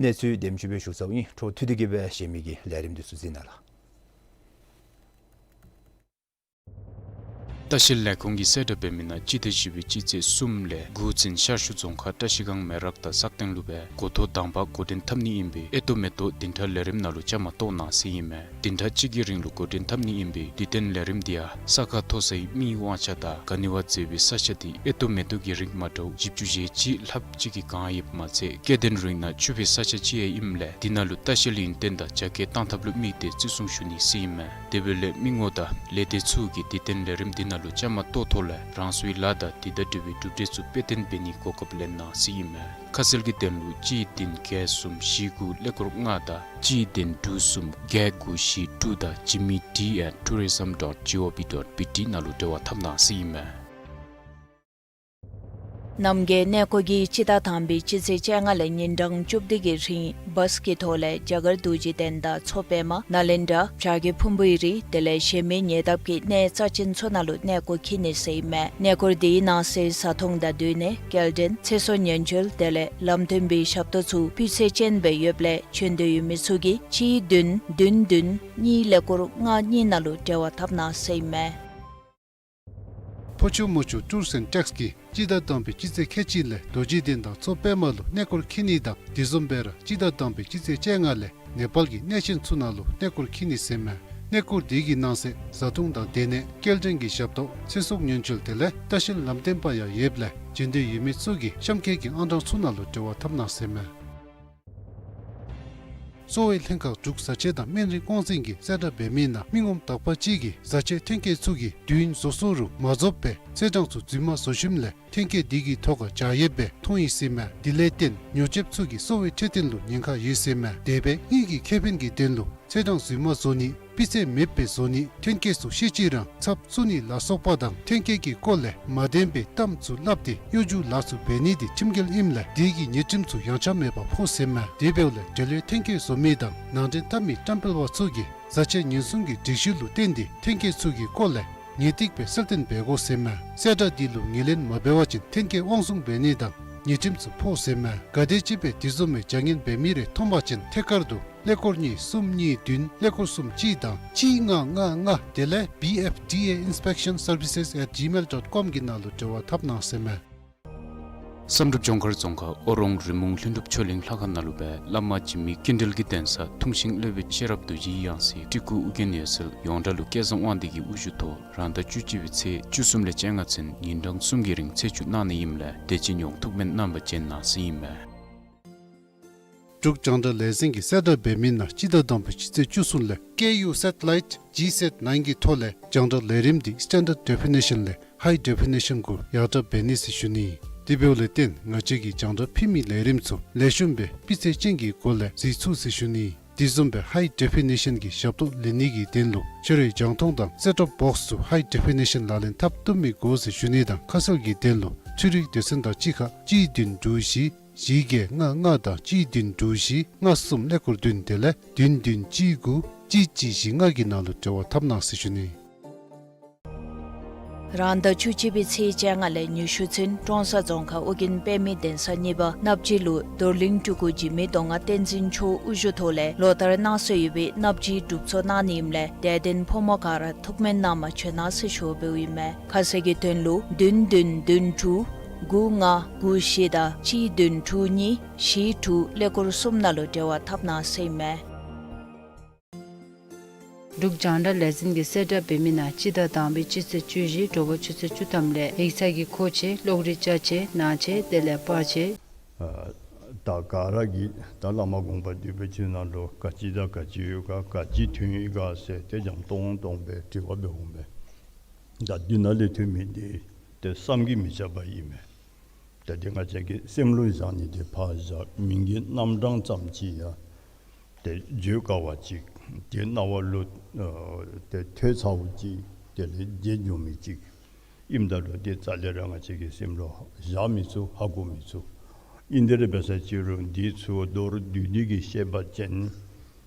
གནས་ཚུལ་དེམ་ཅིག་སྦེ་ཞུ་ཚརཝ་ཨིན། འཕྲོ་མཐུད་དེ་གི་སྦེ་གཞན་མི་གི་ལས་རིམ་འདི་ཚུ་གཟིགས་གནང་ལགས། ལྟ་བཤལ་ལས་ཁུངས་ཀྱིས་གསལ་བསྒྲགས་འབད་མི་ནང་སྤྱི་ཟླ་བཞི་པའི་སྤྱི་ཚེས་གསུམ་ལས་དགུ་ཚུན་ཤར་ཕྱོགས་རྫོང་ཁག་བཀྲ་ཤིས་སྒང་མེ་རག་དང་སག་སྟེང་ལུ་སྦེ་འགོ་ཐོག་དང་པ་འགོ་འདྲེན་འཐབ་ནི་ཨིན་པས། ཨེ་ཏོ་མེ་ཏོག་བདུན་ཕྲག་ལས་རིམ་ནང་ལུ་བཅའ་མར་གཏོགས་གནང་ཟེར་ཨིན་མས། བདུན་ཕྲག་གཅིག་གི་རིང་ལུ་འགོ་འདྲེན་འཐབ་ནི་ཨིན་པས། དུས་སྟོན་ལས་རིམ་འདི་ཡང་ས་ཁ་མཐོ་སའི་མི་དབང་ཆ་དང་ག་ནི་བ་མཛེས་པའི་ས་ཆ་འདི་ཨེ་ཏོ་མེ་ཏོག་གི་རིགས་མ་འདྲཝ་བཞི་བཅུ་ཞེ་གཅིག་ལྷགཔ་ཅིག་གིས་གང་ཡོདཔ་མ་ཚད་སྐྱེ་ལྡན་རིགས་ནང་ཕྱུག་པའི་ས་ཆ་ཅིག་ཡང་ཨིནམ་ལས་འདི་ནང་ལུ་ལྟ་བཤལ་ཡུན་བརྟན་དང་རྒྱ་སྐྱེད་གཏང་ཐབས་ལུ་དམིགས་ཏེ་བརྩི་སྲུང་ཞུ་ནི་ཟེར་ཨིན་མས། དེ་འབདཝ་ལས་མི་ངོམ་དང་ལས་སྡེ་ཚུ་གིས་དུས་སྟོན་ལས་རིམ་འདི་ནང་ལུ་བཅའ་མར་གཏོགས་ཐོག་ལས་རང་སོའི་ལཱ་དང་དེ་དང་འབྲེལ་བའི་གྲུབ་འབྲས་ཚུ་དཔེ་སྟོན་འབད་ནིའི་གོ་སྐབས་ལེན་གནང་ཟེར་ཨིན་མས། ཁ་གསལ་གྱི་དོན་ལུ་གཅིག་བདུན་བརྒྱད་གསུམ་བཞི་དགུ་ཀླད་ཀོར་ལྔ་དང་གཅིག་བདུན་དྲུག་གསུམ་བརྒྱད་དགུ་བཞི་དྲུག་དང་ཇི་མེལ་ཌི་ཨེཊ་ཊུ་རི་ཛམ་ཌོཊ་ཇི་ཨོ་ཝི་ཌོཊ་བི་ཊི་ནང་ལུ་འབྲེལ་བ་འཐབ་གནང་ཟེར་ཨིན་མས། རྣམ་རྒྱལ་གནས་སྐོར་གྱིས་སྤྱི་ཟླ་དང་པའི་སྤྱི་ཚེས་བཅོ་ལྔ་ལས་ཉིན་གྲངས་བཅུ་བདུན་གྱི་རིང་བཱས་ཀྱི་ཐོག་ལས་རྒྱ་གར་རྡོ་རྗེ་གདན་དང་མཚོ་པདྨ་ནཱ་ལེནྡྲ་བྱ་རྒོད་ཕུང་པོའི་རི་དེ་ལས་གཞན་མི་ཉེ་འདབས་ཀྱི་གནས་རྩ་ཅན་ཚུ་ནང་ལུ་གནས་སྐོར་འཁྱིད་ནི་ཟེར་ཨིན་མས། གནས་སྐོར་དེའི་ནང་གསེས་བཟའ་འཐུང་དང་སྡོད་གནས་སྐྱེལ་འདྲེན་ཚེ་སྲོག་ཉེན་བཅོལ་དེ་ལས་ལམ་སྟོན་པའི་ཞབས་ཏོག་ཚུ་སྤུས་ཚད་ཅན་སྦེ་ཡོདཔ་ལས་བྱོན་འདོད་ཡོད་མི་ཚུ་གིས་གཅིག་བདུན་བདུན་བདུན་གཉིས་ཀླད་ཀོར་ལྔ་གཉིས་ནང་ལུ་འབྲེལ་བ་འཐབ་གནང་ཟེར་ཨིན་མས། ཕོ་ཆུ་མོ་ཆུ་ཊུརསི་ཨེནཌ་ཊེགསི་གིས་སྤྱི་ཟླ་དང་པའི་སྤྱི་ཚེས་ཁལ་གཅིག་ལས་རྡོ་རྗེ་གདན་དང་མཚོ་པདྨ་ལུ་གནས་སྐོར་འཁྱིད་ནི་དང་དེ་བཟུམ་སྦེ་ར་སྤྱི་ཟླ་དང་པའི་སྤྱི་ཚེས་བཅོ་ལྔ་ལས་ནེ་པཱལ་གྱི་གནས་ཆེན་ཚུ་ནང་ལུ་གནས་སྐོར་འཁྱིད་ནི་ཟེར་ཨིན་མས། གནས་སྐོར་དེ་གི་ནང་གསེས་བཟའ་འཐུང་དང་སྡོད་གནས་སྐྱེལ་འདྲེན་གྱི་ཞབས་ཏོག་ཚེ་སྲོག་ཉེན་བཅོལ་དེ་ལས་ལྟ་བཤལ་ལམ་སྟོན་པ་ཡང་ཡོདཔ་ལས་བྱོན་འདོད་ཡོད་མི་ཚུ་གིས་གཤམ་འཁོད་ཀྱི་ཨང་གྲངས་ཚུ་ནང་ལུ་འབྲེལ་བ་འཐབ་གནང་ཟེར་ཨིན་མས། གསོ་བའི་ལྷན་ཁག་འབྲུག་བཟའ་ཆས་དང་སྨན་རིགས་དབང་འཛིན་གྱིས་གསལ་བསྒྲགས་འབད་མི་ནང་མི་ངོམ་དག་པ་ཅིག་གིས་བཟའ་ཆས་ཐོན་སྐྱེད་ཚུ་གི་དུས་ཡུན་རྫོགས་སོང་རུང་མ་རྫོགས་པར་ཚེས་གྲངས་ཚུ་རྫུན་མ་བཟོ་ཞིནམ་ལས་ཐོན་སྐྱེད་དེ་གི་ཐོག་ཁར་བཞག་ཡོདཔ་སྦེ་མཐོང་ཡི་ཟེར་ཨིན་མས། དེ་ལས་བརྟེན་ཉོ་སྤྱོདཔ་ཚུ་གི་གསོ་བའི་འཕྲོད་བསྟེན་ལུ་ཉེན་ཁ་ཡོད་ཟེར་ཨིན་མས། དེ་སྦེ་དངུལ་གྱི་ཁེ་ཕན་གྱི་དོན་ལུ་ཚེས་གྲངས་རྫུན་མ་བཟོ་ནི་སྤུས་ཚད་མེདཔ་སྦེ་བཟོ་ནི་ཐོན་སྐྱེད་ཚུ་ཤེས་ཅི་རང་ཚབ་བཙུགས་ནི་ལ་སོགས་པ་དང་ཐོན་སྐྱེད་ཀྱི་སྐོར་ལས་མ་བདེན་པའི་གཏམ་ཚུ་སླབ་སྟེ་གཡོ་སྒྱུ་ལཱ་ཚུ་འབད་ནི་དེ་ཁྲིམས་འགལ་ཨིནམ་ལས་དེ་གི་ཉེས་ཁྲིམས་ཚུ་ཡངས་ཆག་མེད་པར་ཕོག་ཟེར་ཨིན་མས། དེ་འབདཝ་ལས་འབྲེལ་ཡོད་ཐོན་སྐྱེད་བཟོ་མི་དང་ནང་འདྲེན་འཐབ་མི་བཀྲམ་སྤེལ་པ་ཚུ་གིས་བཟའ་ཆས་ཉེན་སྲུང་གི་སྒྲིག་གཞི་ལུ་བརྟེན་ཏེ་ཐོན་སྐྱེད་ཚུ་གི་སྐོར་ལས་ངེས་ཏིག་སྦེ་གསལ་སྟོན་འབད་དགོ་ཟེར་ཨིན་མས། གསལ་བསྒྲགས་འདི་ལུ་ངོས་ལེན་མ་འབད་བ་ཅིན་ཐོན་སྐྱེད་དབང་བཟུང་འབད་ནི་དང་ཉེས་ཁྲིམས་ཚུ་ཕོག་ཟེར་ཨིན་མས། ག་དེམ་ཅིག་སྦེ་དེ་བཟུམ་མའི་བྱ་ངན་འབད་མི་རེ་མཐོང་པ་ཅིན་ཐད་ཀར་དུ་ཀླད་ཀོར་གཉིས་གསུམ་གཉིས་བདུན་ཀླད་ཀོར་གསུམ་གཅིག་དང་གཅིག་ལྔ་ལྔ་ལྔ་དེ་ལས་བི་ཨེཕ་ཌི་ཨེ་ཨིན་སི་པེག་ཤན་སར་བི་སེས་ཨེཊ་ཇི་མེལ་ཌོཊ་ཀོམ་གྱི་ནང་ལུ་འབྲེལ་བ་འཐབ་གནང་ཟེར་ཨིན་མས། བསམ་གྲུབ་ལྗོངས་མཁར་རྫོང་ཁག་ཨོ་རོང་རི་མོང་ལྷུན་གྲུབ་ཆོས་གླིང་ལྷ་ཁང་ནང་ལུ་སྦེ་བླ་མ་འཇིགས་མེད་ཀུན་གྲོལ་གྱི་གདན་ས་ཐུགས་ཤིང་སློབ་དཔོན་ཤེས་རབ་རྡོ་རྗེའི་ཡང་སྲིད་སྤྲུལ་སྐུ་ཨོ་རྒྱན་འོད་གསལ་ཡོངས་གྲགས་ལུ་སྐལ་བཟང་དབང་འདུས་ཀྱི་དབུ་བཞུགས་ཐོག་རང་ཟླ་བཅུ་གཅིག་པའི་ཚེས་བཅུ་གསུམ་ལས་བཅོ་ལྔ་ཚུན་ཉིན་གྲངས་གསུམ་གྱི་རིང་ཚེས་བཅུ་གནང་ནི་ཨིནམ་ལས་དད་ཅན་ཡོངས་ཐུགས་སྨོན་གནང་བར་བྱོན་གནང་ཟེར་ཨིན་མས། འབྲུག་རྒྱང་བསྒྲགས་ལས་འཛིན་གྱིས་གསལ་བསྒྲགས་འབད་མི་ནང་སྤྱི་ཟླ་དང་པའི་སྤྱི་ཚེས་བཅུ་གསུམ་ལས་ཀེ་ཡུ་སེ་ཊི་ལའིཊ་ཇི་སེཊ་ནའིན་གྱི་ཐོག་ལས་རྒྱང་བསྒྲགས་ལས་རིམ་འདི་སི་ཊེན་ཌརཊ་ཌེ་ཕི་ནི་ཤན་ལས་ཧའི་ཌེ་ཕི་ནི་ཤན་གུ་ཡར་དྲག་འབད་ནི་ཟེར་ཞུ་ནི། དེ་འབདཝ་ལས་བརྟེན་ང་བཅས་ཀྱིས་རྒྱང་བསྒྲགས་ཕུལ་མི་ལས་རིམ་ཚུ་ལེགས་ཤོམ་སྦེ་སྤུས་ཚད་ཅན་གྱི་སྒོ་ལས་གཟིགས་ཚུགས་ཟེར་ཞུ་ནི། དེ་བཟུམ་སྦེ་ཧའི་ཌེ་ཕི་ནི་ཤན་གྱི་ཞབས་ཏོག་ལེན་ནི་གི་དོན་ལུ་ཁྱོད་རའི་རྒྱང་མཐོང་དང་སེཊ་ཊོབ་བོགསི་ཚུ་ཧའི་ཌེ་ཕི་ནི་ཤན་ལག་ལེན་འཐབ་བཏུབ་མི་དགོ་ཟེར་ཞུ་ནི་དང་ཁ་གསལ་གྱི་དོན་ལུ་ཚུ་རིག་སྡེ་ཚན་དང་གཅིག་ཁར་གཅིག་བདུན་དྲུག་བཞི་བཞི་བརྒྱད་ལྔ་ལྔ་དང་གཅིག་བདུན་དྲུག་བཞི་ལྔ་གསུམ་ཀླད་ཀོར་བདུན་དེ་ལས་བདུན་བདུན་གཅིག་དགུ་གཅིག་གཅིག་བཞི་ལྔ་གི་ནང་ལུ་འབྲེལ་བ་འཐབ་གནང་ཟེར་ཞུ་ནི། རང་ཟླ་བཅུ་གཅིག་པའི་ཚེས་བཅོ་ལྔ་ལས་ཉི་ཤུ་ཚུན་ཀྲོང་གསར་རྫོང་ཁག་ཨོ་རྒྱན་དཔེ་མེད་གདན་ས་གཉིས་པ་སྣབས་སྦྱིས་ལུ་རྡོར་གླིང་སྤྲུལ་སྐུ་འཇིགས་མེད་མདོ་སྔགས་བསྟན་འཛིན་མཆོག་དབུ་བཞུགས་ཐོག་ལས་ལོ་ལྟར་གནང་སྲོལ་ཡོད་པའི་སྣབས་སྦྱིས་སྒྲུབ་ཚོགས་གནང་ནི་ཨིནམ་ལས་དད་ལྡན་ཕོ་མོ་ག་ར་ཐུགས་སྨོན་གནང་བར་བྱོན་གནང་ཟེར་ཞུ་བ་འབདཝ་ཨིན་མས། ཁ་གསལ་གྱི་དོན་ལུ་བདུན་བདུན་བདུན་དྲུག་དགུ་ལྔ་དགུ་བཞི་དང་གཅིག་བདུན་དྲུག་གཉིས་བཞི་དྲུག་ཀླད་ཀོར་གསུམ་ནང་ལུ་འབྲེལ་བ་འཐབ་གནང་ཟེར་ཨིན་མས། འབྲུག་རྒྱང་བསྒྲགས་ལས་འཛིན་གྱིས་གསལ་བསྒྲགས་འབད་མི་ནང་སྤྱི་ཟླ་དང་པའི་སྤྱི་ཚེས་བཅུ་བཞི་དྲོ་པ་ཆུ་ཚོད་བཅུ་ཐམ་ལས་ཡིག་ཚང་གི་མཁོ་ཆས་གློག་རིག་ཅ་ཆས་ནང་ཆས་དེ་ལས་པར་ཆས། ཨ་ད་ག་ར་གིས་ད་བླ་མ་དགོངས་པ་འདུས་པའི་ཚེ་ནང་ལུ་ག་ཅི་དང་ག་ཅི་ཡོད་ག་ག་ཅི་ཐོན་ཡི་ག་ཟེར་ཏེ་འཇམ་ཏོང་ཏོ་སྦེ་དྲི་བ་འབད་འོང་པས། ད་འདི་ནང་ལས་ཐོན་མི་འདི་ཏེ་བསམ་གྱིས་མི་ཁྱབ་པ་ཨིན་མས། ད་འདི་ང་བཅས་ཀྱིས་སེམས་ལུ་བཞག་ནི་འདི་ཕར་བཞག་མིང་གི་རྣམ་གྲངས་ཙམ་ཅིག་ཡང་ཏེ་བརྗོད་དཀའ་བ་ཅིག་ཏེ་རྣ་བ་ལུ་ཨ་ཏེ་ཐོས་ཚ་བོ་ཅིག་དེ་ལས་བརྗེད་འགྱོ་མི་ཅིག་ཨིནམ་ད་ལུ་ཏེ་རྩ་ལས་ར་ང་བཅས་ཀྱིས་སེམས་ལུ་བཞག་མི་ཚུགས་ཧ་གོ་མི་ཚུགས། ཨིན་དེ་ར་འབད་ས་ཅིག་རུང་འདི་ཚུ་མདོར་བསྡུས་ཏེ་གིས་བཤད་པ་ཅིན་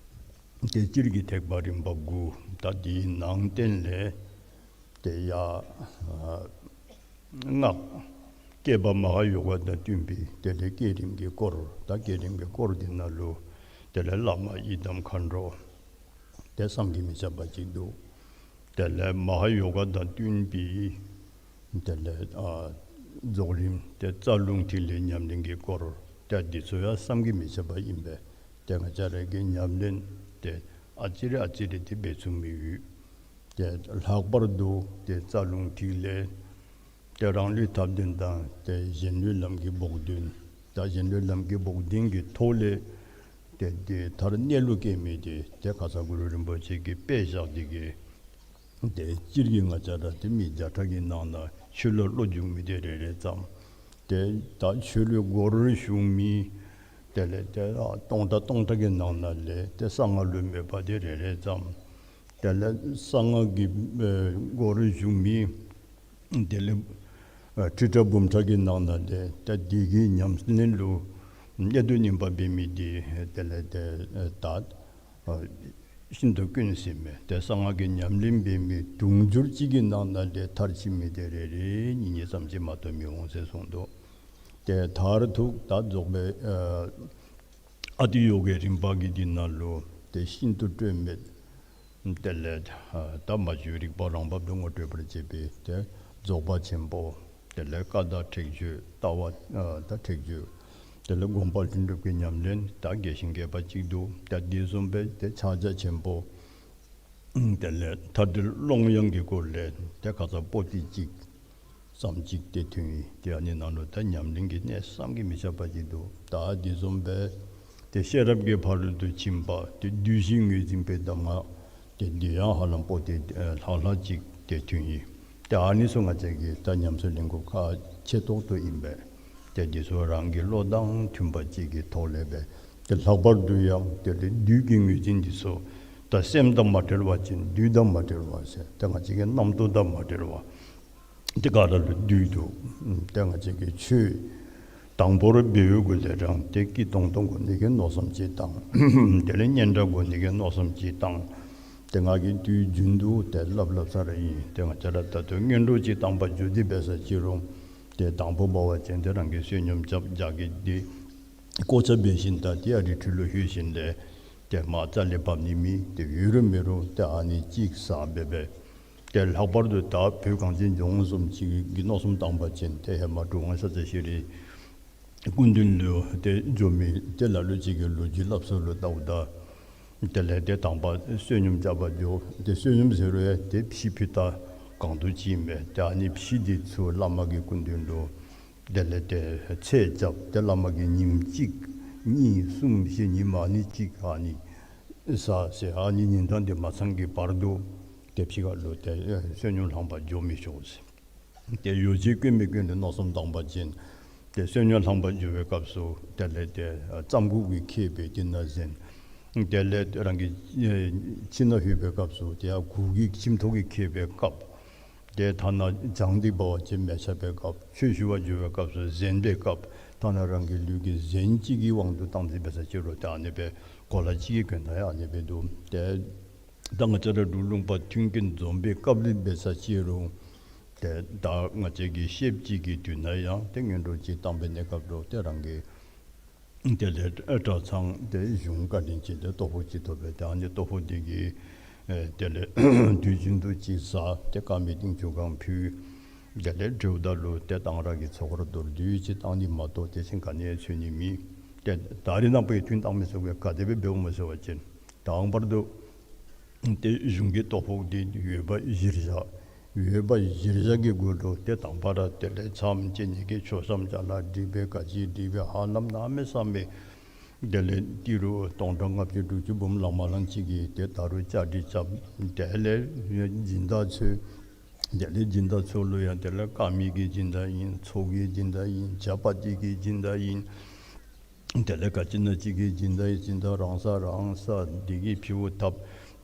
ཏེ་སྤྱིར་གྱི་ཐེག་པ་རིམ་པ་དགུ་ད་འདིའི་ནང་བསྟན་ལས་ཏེ་ཡ་ཨ་སྔགས་བསྐྱེད་པ་མ་ཧཱ་ཡོ་ག་དང་བསྟུན་པའི་དེ་ལས་བསྐྱེད་རིམ་གྱི་སྐོར་ད་བསྐྱེད་རིམ་གྱི་སྐོར་འདི་ནང་ལུ་དེ་ལས་བླ་མ་ཡི་དམ་མཁའ་འགྲོ་ཏེ་བསམ་གྱིས་མི་ཁྱབ་པ་ཅིག་འདུག། དེ་ལས་མ་ཧཱ་ཡོ་ག་དང་བསྟུན་པའི་དེ་ལས་ཨ་རྫོགས་རིམ་ཏེ་རྩ་རླུང་ཐིག་ལེ་ཉམས་ལེན་གྱི་སྐོར་ཏེ་འདི་ཚུ་ཡང་བསམ་གྱིས་མི་ཁྱབ་པ་ཨིན་པས། ཏེ་ང་བཅས་ར་གིས་ཉམས་ལེན་ཏེ་ཨ་ཙི་རེ་ཨ་ཙི་རེ་ཏེ་འབད་ཚུགས་མི་ཡོད། ཏེ་ལྷག་པར་དུ་ཏེ་རྩ་རླུང་ཐིག་ལེ་ཏེ་རང་ལུས་ཐབས་ལྡན་དང་ཏེ་གཞན་ལུས་ལམ་གྱི་བོགས་འདོན། ད་གཞན་ལུས་ལམ་གྱི་བོགས་འདོན་གྱི་ཐོག་ལས་ཏེ་འདི་མཐར་གནས་ལུགས་སྐྱེ་མི་འདི་ཏེ་ཁ་ཙ་གུ་རུ་རིན་པོ་ཆེ་གིས་དཔེ་བཞག་སྟེ་གིས་ཏེ་སྤྱིར་གྱིས་ང་བཅས་ར་ཏེ་མི་བརྒྱ་ཕྲག་གི་ནང་ན་ཆོས་ལུ་བློ་འཇུག་མི་འདི་རེ་རེ་ཙམ། ཏེ་ད་ཆོས་ལུ་སྒོར་ཞུགས་མི་དེ་ལས་ཏེ་ཨ་སྟོང་ཕྲག་སྟོང་ཕྲག་གི་ནང་ན་ལས་ཏེ་གསང་སྔགས་ལུ་མོས་པ་འདི་རེ་རེ་ཙམ། དེ་ལས་གསང་སྔགས་ཀྱི་ཨེ་སྒོར་ཞུགས་མི་དེ་ལས་ ཨ་ཁྲི་ཕྲག་འབུམ་ཕྲག་གི་ནང་ན་ལས་ཏེ་འདི་གི་ཉམས་ལེན་ལུ་གནད་དུ་སྨིན་པ་འབད་མི་འདི་དེ་ལས་ཏེ་ད་ཤིན་ཏུ་དཀོན་ཟེར་མས། ཏེ་གསང་སྔགས་ཀྱི་ཉམས་ལེན་འབད་མི་དུང་ཕྱུར་གཅིག་གི་ནང་ན་ལས་མཐར་ཕྱིན་མི་དེ་རེ་རེ་གཉིས་གཉིས་ཙམ་ཅིག་མ་གཏོགས་མི་འོང་ཟེར་གསུངས་འདུག། ཏེ་མཐར་ཐུག་ད་རྫོགས་པའི་ཨ་ཨ་ཏི་ཡོ་གའི་རིམ་པ་གི་འདི་ནང་ལུ་ཏེ་ཤིན་ཏུ་སྤྲོས་མེད། དེ་ལས་ཨ་ད་མ་བཅོས་རིག་པ་རང་བབས་སུ་ངོ་སྤྲོད་པར་བྱེད་པའི་ཏེ་རྫོགས་པ་ཆེན་པོ། དེ་ལས་ཀ་དག་ཁྲེགས་ཆོད་ལྟ་བ་ཨ་ད་ཁྲེགས་ཆོད། དེ་ལས་སྒོམ་པ་ལྷུན་གྲུབ་ཀྱི་ཉམས་ལེན་ད་རྒྱས་ཤིང་རྒྱས་པ་ཅིག་འདུག། ད་འདི་བཟུམ་སྦེ་ཏེ་ཕྱག་རྒྱ་ཆེན་པོ། དེ་ལས་མཐར་ཏེ་ཀློང་ཡངས་ཀྱི་སྐོར་ལས་ཏེ་ཁ་ཙ་པོ་ཏི་གཅིག་ཙམ་ཅིག་ཏེ་ཐོན་ཡི། ཏེ་ཨ་ནི་ནང་ལུ་ད་ཉམས་ལེན་གྱི་གནད་བསམ་གྱིས་མི་ཁྱབ་པ་ཅིག་འདུག། ད་འདི་བཟུམ་སྦེ་ཏེ་ཤེས་རབ་ཀྱི་ཕ་རོལ་ཏུ་ཕྱིན་པ་ཏེ་བདུད་བཞི་ངོས་འཛིན་པའི་གདམས་ངག་ཏེ་འདི་ཡང་ཧ་ལམ་པོ་ཏི་ཨ་ལྷག་ལྷག་ཅིག་ཏེ་ཐོན་ཡི། ཏེ་ཨ་ནི་ཚུ་ང་བཅས་ཀྱིས་ད་ཉམས་སུ་ལེན་དགོཔ་ཁག་ཆེ་ཏོག་ཏོ་ཨིན་པས། ཏེ་འདི་ཚུ་རང་གི་བློ་དང་མཐུན་པ་ཅིག་གི་ཐོག་ལས་སྦེ་ཏེ་ལྷག་པར་དུ་ཡང་དེ་ལས་བདུད་ཀྱི་ངོས་འཛིན་འདི་ཚུ་ད་སེམས་དང་མ་བྲལ་བ་ཅིན་བདུད་དང་མ་བྲལ་བ་ཟེར། ཏེ་ང་བཅས་ཀྱི་རྣམ་རྟོག་དང་མ་བྲལ་བ། ཏེ་ག་ར་ལུ་བདུད་འདུག། ཏེ་ང་བཅས་ཀྱི་ཆོས་དང་པོར་འབད་བའི་གུ་ལས་རང་ཏེ་སྐྱིད་ཏོང་ཏོ་དགོ་ནི་གི་མནོ་བསམ་ཅིག་བཏང་། དེ་ལས་སྙན་གྲགས་དགོ་ནི་གི་མནོ་བསམ་ཅིག་བཏང་། ཏེ་ང་གིས་དུས་རྒྱུན་དུ་ཏེ་སླབ་སླབ་ས་ར་ཨིན། ཏེ་ང་བཅས་ར་ད་ལྟོ་སྔོན་འགྲོ་ཅིག་བཏང་པར་འགྱོ་དེ་འབད་ས་ཅིག་རུང་ཏེ་དང་པོ་འབད་བ་ཅིན་ཏེ་རང་གིས་བསོད་སྙོམས་རྐྱབ་རྒྱགས་ཀྱི་འདི་གོ་ཆ་འབད་ཞིནམ་ད་ཏེ་ཨ་རི་ཁྲི་ལུ་ལྷོད་ཞིནམ་ལས་ཏེ་མར་རྩ་ལས་བབས་ནི་མེད། ཏེ་ཡོད་རུང་མེད་རུང་ཏེ་ཨ་ནི་ཅིག་ཟ་འབད་འབད། ཏེ་ལྷག་པར་དུ་ད་བོད་གངས་ཅན་ལྗོངས་བཟུམ་ཅིག་གི་མནོ་བསམ་བཏང་པ་ཅིན་ཏེ་ཧེ་མ་གྲུབ་དབང་ཤཱཀྱ་ཤྲཱི་སྐུ་མདུན་ལུ་ཏེ་འགྱོ་མི་ཏེ་ལ་ལུ་ཅིག་གིས་ལོ་རྒྱུས་སླབ་ས་ལུ་བལྟཝ་ད་དེ་ལས་ཏེ་དང་པ་བསོད་སྙོམས་རྐྱབ་པར་འགྱོ། ཏེ་བསོད་སྙོམས་ཟེར་རུང་ཡང་ཏེ་ཕྱེ་ཕུད་ད་གང་དུ་ཅིག་མས། ཏེ་ཨ་ནི་ཕྱེ་འདི་ཚུ་བླ་མ་གི་སྐུ་མདུན་ལུ་དེ་ལས་ཏེ་ཚད་རྐྱབ། ཏེ་བླ་མ་གིས་ཉིནམ་གཅིག་གཉིས་གསུམ་བཞི་ཉིནམ་ཨ་ནི་གཅིག་ཨ་ནི་ཟ་ཟེར། ཨ་ནི་ཉིན་གྲངས་འདི་མ་ཚང་གི་བར་དུ་ཏེ་ཕྱི་ཁ་ལུ་ཏེ་བསོད་སྙོམས་ལྷང་པར་འགྱོ་མི་ཆོག་ཟེར། ཏེ་ཡོ་བྱད་དཀོན་མི་དཀོན་ལུ་མནོ་བསམ་བཏང་པ་ཅིན་ཏེ་བསོད་སྙོམས་ལྷང་པར་འགྱོ་བའི་སྐབས་སུ་དེ་ལས་ཏེ་ཨ་རྩམ་གུག་གིས་ཁེབས་པའི་དེ་ནང་ཟན། དེ་ལས་རང་གི་ཨེ་ཁྱིམ་ནང་ལྷོད་པའི་སྐབས་སུ་ཏེ་ཡར་གུར་གྱིས་ཁྱིམ་ཐོག་གིས་ཁེབས་པའི་ཁབ། ཏེ་ཐ་ན་གྱང་འདི་འབད་བ་ཅིན་མེ་ཆགས་པའི་ཁབ། ཆོས་ཞུ་བར་འགྱོ་བའི་སྐབས་སུ་གཟན་པའི་ཁབ། ཐ་ན་རང་གི་ལུས་ཀྱི་གཟན་གཅིག་གི་དབང་དུ་བཏང་སྟེ་འབད་ས་ཅིག་རུང་ཏེ་ཨ་ནི་སྦེ་གོ་ལ་གཅིག་གི་གྱོན་ཐངས་ཡང་ཨ་ནི་སྦེ་འདུག། ཏེ་ད་ང་བཅས་ར་འབྲུག་ལུང་པ་མཐུན་རྐྱེན་འཛོམས་པའི་སྐབས་ལུ་འབད་ས་ཅིག་རུང་ཏེ་ད་ང་བཅས་ཀྱི་ཤེསཔ་ཅིག་གི་དུས་ན་ཡང་ཏེ་སྔོན་འགྲོ་ཅིག་བཏང་པའི་གནས་སྐབས་ལུ་ཏེ་རང་གི་དེ་ལས་གྲྭ་ཚང་ཏེ་གཞུང་བཀའ་དྲིན་ཅན་ཏེ་ལྟོ་ཕོགས་ཅིག་ཐོབ་པས། ཏེ་ཨ་ནི་ལྟོ་ཕོགས་འདི་གིས་ཨེ་དེ་ལས་དུས་རྒྱུན་དུ་ཅིག་ཟ། ཏེ་དཀར་མེ་ཏིང་ཆུ་གང་ཕུལ། དེ་ལས་དྲོཝ་ད་ལུ་ཏེ་གཏང་རག་གི་ཚོགས་ར་མདོར་བསྡུས་ཅིག་བཏང་ནི་མ་གཏོགས་དེ་བཞིན་ག་ནི་ཡང་འཚོལ་ནི་མེད། ཏེ་ད་རེས་ནངས་པའི་ཐུན་གཏང་མི་ཚུ་གིས་ག་དེ་སྦེ་འབདཝ་སྨོ་ཟེར་བ་ཅིན་དང་པར་དུ་ཏེ་གཞུང་གི་ལྟོ་ཕོགས་འདི་ཡོད་པ་གཞིར་བཞག། ཡོད་པ་གཞིར་བཞག་གི་གུ་ལུ་ཏེ་དང་པ་ར་དེ་ལས་མཚམས་བཅད་ནི་གི་མཆོད་བཤམ་ཅ་ལ་སྒྲིག་པས། ག་ཅི་སྒྲིག་པས། ཧ་ལམ་གནམ་མེད་ས་མེད་དེ་ལས་ཏི་རུ་སྟོང་ཕྲག་ལྔ་བཅུ་དྲུག་ཅུ་འབུམ་ལང་མ་ལང་ཅིག་གིས་ཏེ་ད་རུང་བཅའ་སྒྲིག་རྐྱབ། དེ་ལས་སྦྱིན་བདག་ཚུ་དེ་ལས་སྦྱིན་བདག་ཚུ་ལུ་ཡང་དེ་ལས་དཀར་མེ་གི་སྦྱིན་བདག་ཨིན། ཚོགས་ཀྱི་སྦྱིན་བདག་ཨིན། ཇ་པ་ཏི་གི་སྦྱིན་བདག་ཨིན། དེ་ལས་ག་ཅི་ན་ཅིག་གི་སྦྱིན་བདག་ཨིན། སྦྱིན་བདག་རང་ས་རང་ས་འདི་གིས་ཕྱེཝ་བཏབ།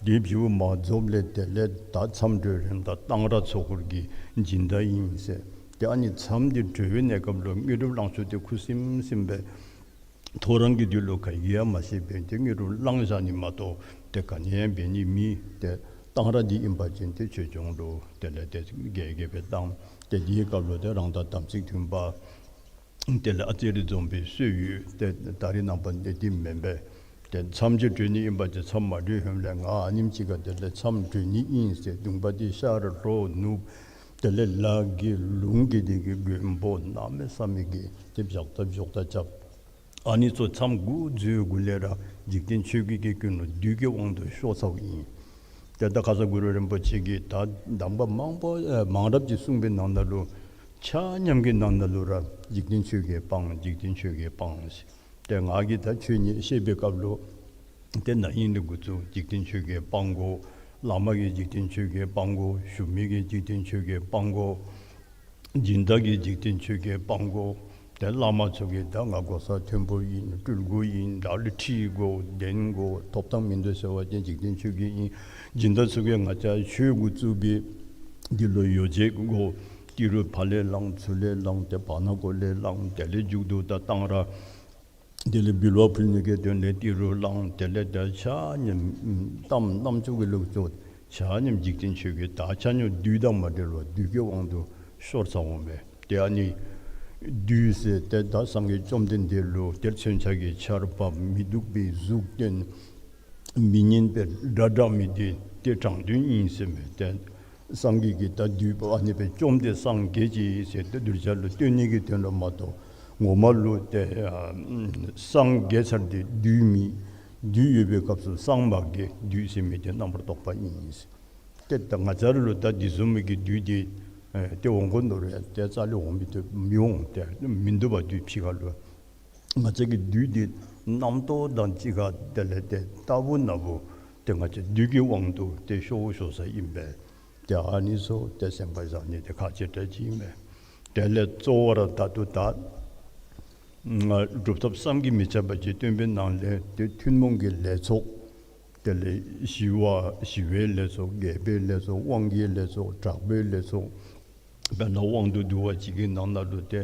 འདི་ཕྱེཝ་མ་རྫོགསཔ་ལས་དེ་ལས་ད་མཚམས་གྲོལ་རནམ་ད་གཏང་རག་ཚོགས་འཁོར་གྱི་སྦྱིན་བདག་ཨིན་ཟེར། ཏེ་ཨ་ནི་མཚམས་འདི་གྲོལ་བའི་གནས་སྐབས་ལུ་དངོས་གྲུབ་གླང་ཆེན་འདི་ཁུ་སིམ་སིམ་སྦེ་ཐོ་རངས་ཀྱི་དུས་ལུ་ག་གིས་ཡང་མ་ཤེས་པར་ཏེ་དངོས་གྲུབ་བླངས་བཞག་ནི་མ་གཏོགས་ཏེ་ག་ནི་ཡང་འབད་ནི་མེད། ཏེ་གཏང་རག་འདི་ཨིན་པ་ཅིན་ཏེ་ཆོས་སྐྱོང་ལུ་དེ་ལས་ཏེ་རྒྱས་རྒྱས་སྦེ་བཏང་། ཏེ་འདིའི་སྐབས་ལུ་ཏེ་རང་དང་དམ་ཚིག་མཐུན་པ་དེ་ལས་ཨ་ཙི་རེ་འཛོམས་པའི་སྲོལ་ཡོད། ཏེ་ད་རེས་ནངས་པ་འདི་འདི་མེན་པས། ཏེ་མཚམས་ཅིག་གྲོལ་ནི་ཨིན་པ་ཅིན་མཚམས་མ་གྲོལ་ཧེ་མ་ལས་ང་ཨ་ནེམ་ཅིག་ཁར་དེ་ལས་མཚམས་གྲོལ་ནི་ཨིན་ཟེར་གདོང་པ་འདི་ཤར་ལྷོ་ནུབ་དེ་ལས་ལ་གི་ལུང་གི་འདི་གི་མགོན་པོ་གནམ་མེད་ས་མེད་ཀྱི་ཏེ་བཞག་ད་བཞག་ད་རྐྱབ། ཨ་ནི་ཚུ་མཚམས་འགོ་འཛུལ་གུ་ལས་ར་འཇིག་རྟེན་ཆོས་བརྒྱད་ཀྱི་ཀུན་སློང་བདུད་ཀྱི་དབང་དུ་ཤོར་ཚརཝ་ཨིན། ཏེ་ད་ཁ་ཙ་གུ་རུ་རིན་པོ་ཆེ་གིས་ད་གདམས་པ་མང་པོ་ཨེ་མང་རབས་ཅིག་གསུངས་པའི་ནང་ན་ལུ་ཆ་མཉམ་གྱི་ནང་ན་ལུ་ར་འཇིག་རྟེན་ཆོས་བརྒྱད་སྤང་། འཇིག་རྟེན་ཆོས་བརྒྱད་སྤང་ཟེར། ཏེ་ང་གིས་ད་ཆོས་ཉིད་བཤད་པའི་སྐབས་ལུ་ཏེ་ན་ཧིང་ལས་འགོ་བཙུགས་འཇིག་རྟེན་ཆོས་བརྒྱད་སྤང་དགོ། བླ་མ་གིས་འཇིག་རྟེན་ཆོས་བརྒྱད་སྤང་དགོ། ཞུ་མི་གིས་འཇིག་རྟེན་ཆོས་བརྒྱད་སྤང་དགོ། སྦྱིན་བདག་གིས་འཇིག་རྟེན་ཆོས་བརྒྱད་སྤང་དགོ། ཏེ་བླ་མ་ཚུ་གིས་ད་ང་གོ་ས་མཐོན་པོ་ཨིན། སྤྲུལ་སྐུ་ཨིན། ད་ལུ་ཁྲི་དགོ་གདན་དགོ་ཐོབ་ཐང་མིན་འདུག་ཟེར་བ་ཅིན་འཇིག་རྟེན་ཆོས་བརྒྱད་ཨིན། སྦྱིན་བདག་ཚུ་གིས་ང་བཅས་ཆོས་འགོ་བཙུགས་པའི་འདི་ལུ་ཡོ་བྱད་དགོ། ཏི་རུ་ཕར་ལས་བླངས་ཚུར་ལས་བླངས་ཏེ་བར་ན་གོ་ལས་བླངས། དེ་ལས་མཇུག་ཏུ་ད་གཏང་རག། དེ་ལས་འབུལ་བ་ཕུལ་ནི་གི་དོན་ལས་ཏི་རུ་བླངས། དེ་ལས་ད་ཆ་མཉམ་གཏམ་རྣམ་ཅོ་གི་ལུགས་སོགས་ཆ་མཉམ་འཇིག་རྟེན་ཆོས་ཀྱི་ད་ཆ་མཉམ་བདུད་དང་མ་འབྲེལ་བར་བདུད་ཀྱི་དབང་དུ་ཤོར་ཚར་འོང་མས། ཏེ་ཨ་ནི་བདུད་ཟེར་ཏེ་ད་སངས་རྒྱས་བཅོམ་ལྡན་འདས་ལུ་ཏེ་མཚོན་ཆ་གི་ཆརཔ་མི་སྡུག་པའི་གཟུགས་སྟོན། མི་སྙན་པའི་སྒྲ་བསྒྲགས་མི་འདི་ཏེ་དྲང་དོན་ཨིན་ཟེར་མས། ཏེ་སངས་རྒྱས་ཀྱིས་ད་བདུད་པོ་ཨ་ནི་སྦེ་བཅོམ་སྟེ་སངས་རྒྱས་ཅི་ཟེར་ཏེ་གདུལ་བྱ་ལུ་སྟོན་ནི་གི་དོན་ལུ་མ་གཏོགས་ངོ་མ་ལུ་ཏེ་ཨ་སངས་རྒྱས་ཚར་ཏེ་བདུད་མི་བདུད་ཡོད་པའི་སྐབས་སུ་སངས་མ་རྒྱས། བདུད་ཟེར་མི་འདི་རྣམ་པར་རྟོག་པ་ཨིན་ཟེར། ཏེ་ད་ང་བཅས་ར་ལུ་ད་འདི་བཟུམ་མའི་གི་བདུད་འདི་ཨེ་ཏེ་འོང་དགོ་མནོ་རུང་ཏེ་རྩ་ལས་འོང་མི་བཏུབ་མི་འོང་། ཏེ་མིན་འདུག་པ་བདུད་ཕྱི་ཁ་ལུ། ང་བཅས་ཀྱི་བདུད་འདི་རྣམ་རྟོག་དང་གཅིག་ཁར་དེ་ལས་ཏེ་རྟག་བུ་ན་བུ་ཏེ་ང་བཅས་བདུད་ཀྱི་དབང་དུ་ཏེ་ཤོར་ཤོར་ས་ཨིན་པས། ཏེ་ཨ་ནི་ཚུ་ཏེ་སེམས་ཁར་བཞག་ནི་ཏེ་ཁག་ཆེ་དྲགས་ཅིག་ཨིན་པས། དེ་ལས་གཙོ་བོ་ར་ད་ལྟོ་ད་སྒྲུབ་ཐབས་བསམ་གྱིས་མི་ཁྱབ་པ་ཅིག་སྟོན་པའི་ནང་ལས་ཏེ་ཐུན་མོང་གི་ལས་ཚོགས། དེ་ལས་ཞི་བ་ཞི་བའི་ལས་ཚོགས། རྒྱས་པའི་ལས་ཚོགས། དབང་གི་ལས་ཚོགས། དྲག་པོའི་ལས་ཚོགས། དཔེར་ན་དབང་དུ་བསྡུ་བ་ཅིག་གི་ནང་ན་ལུ་ཏེ་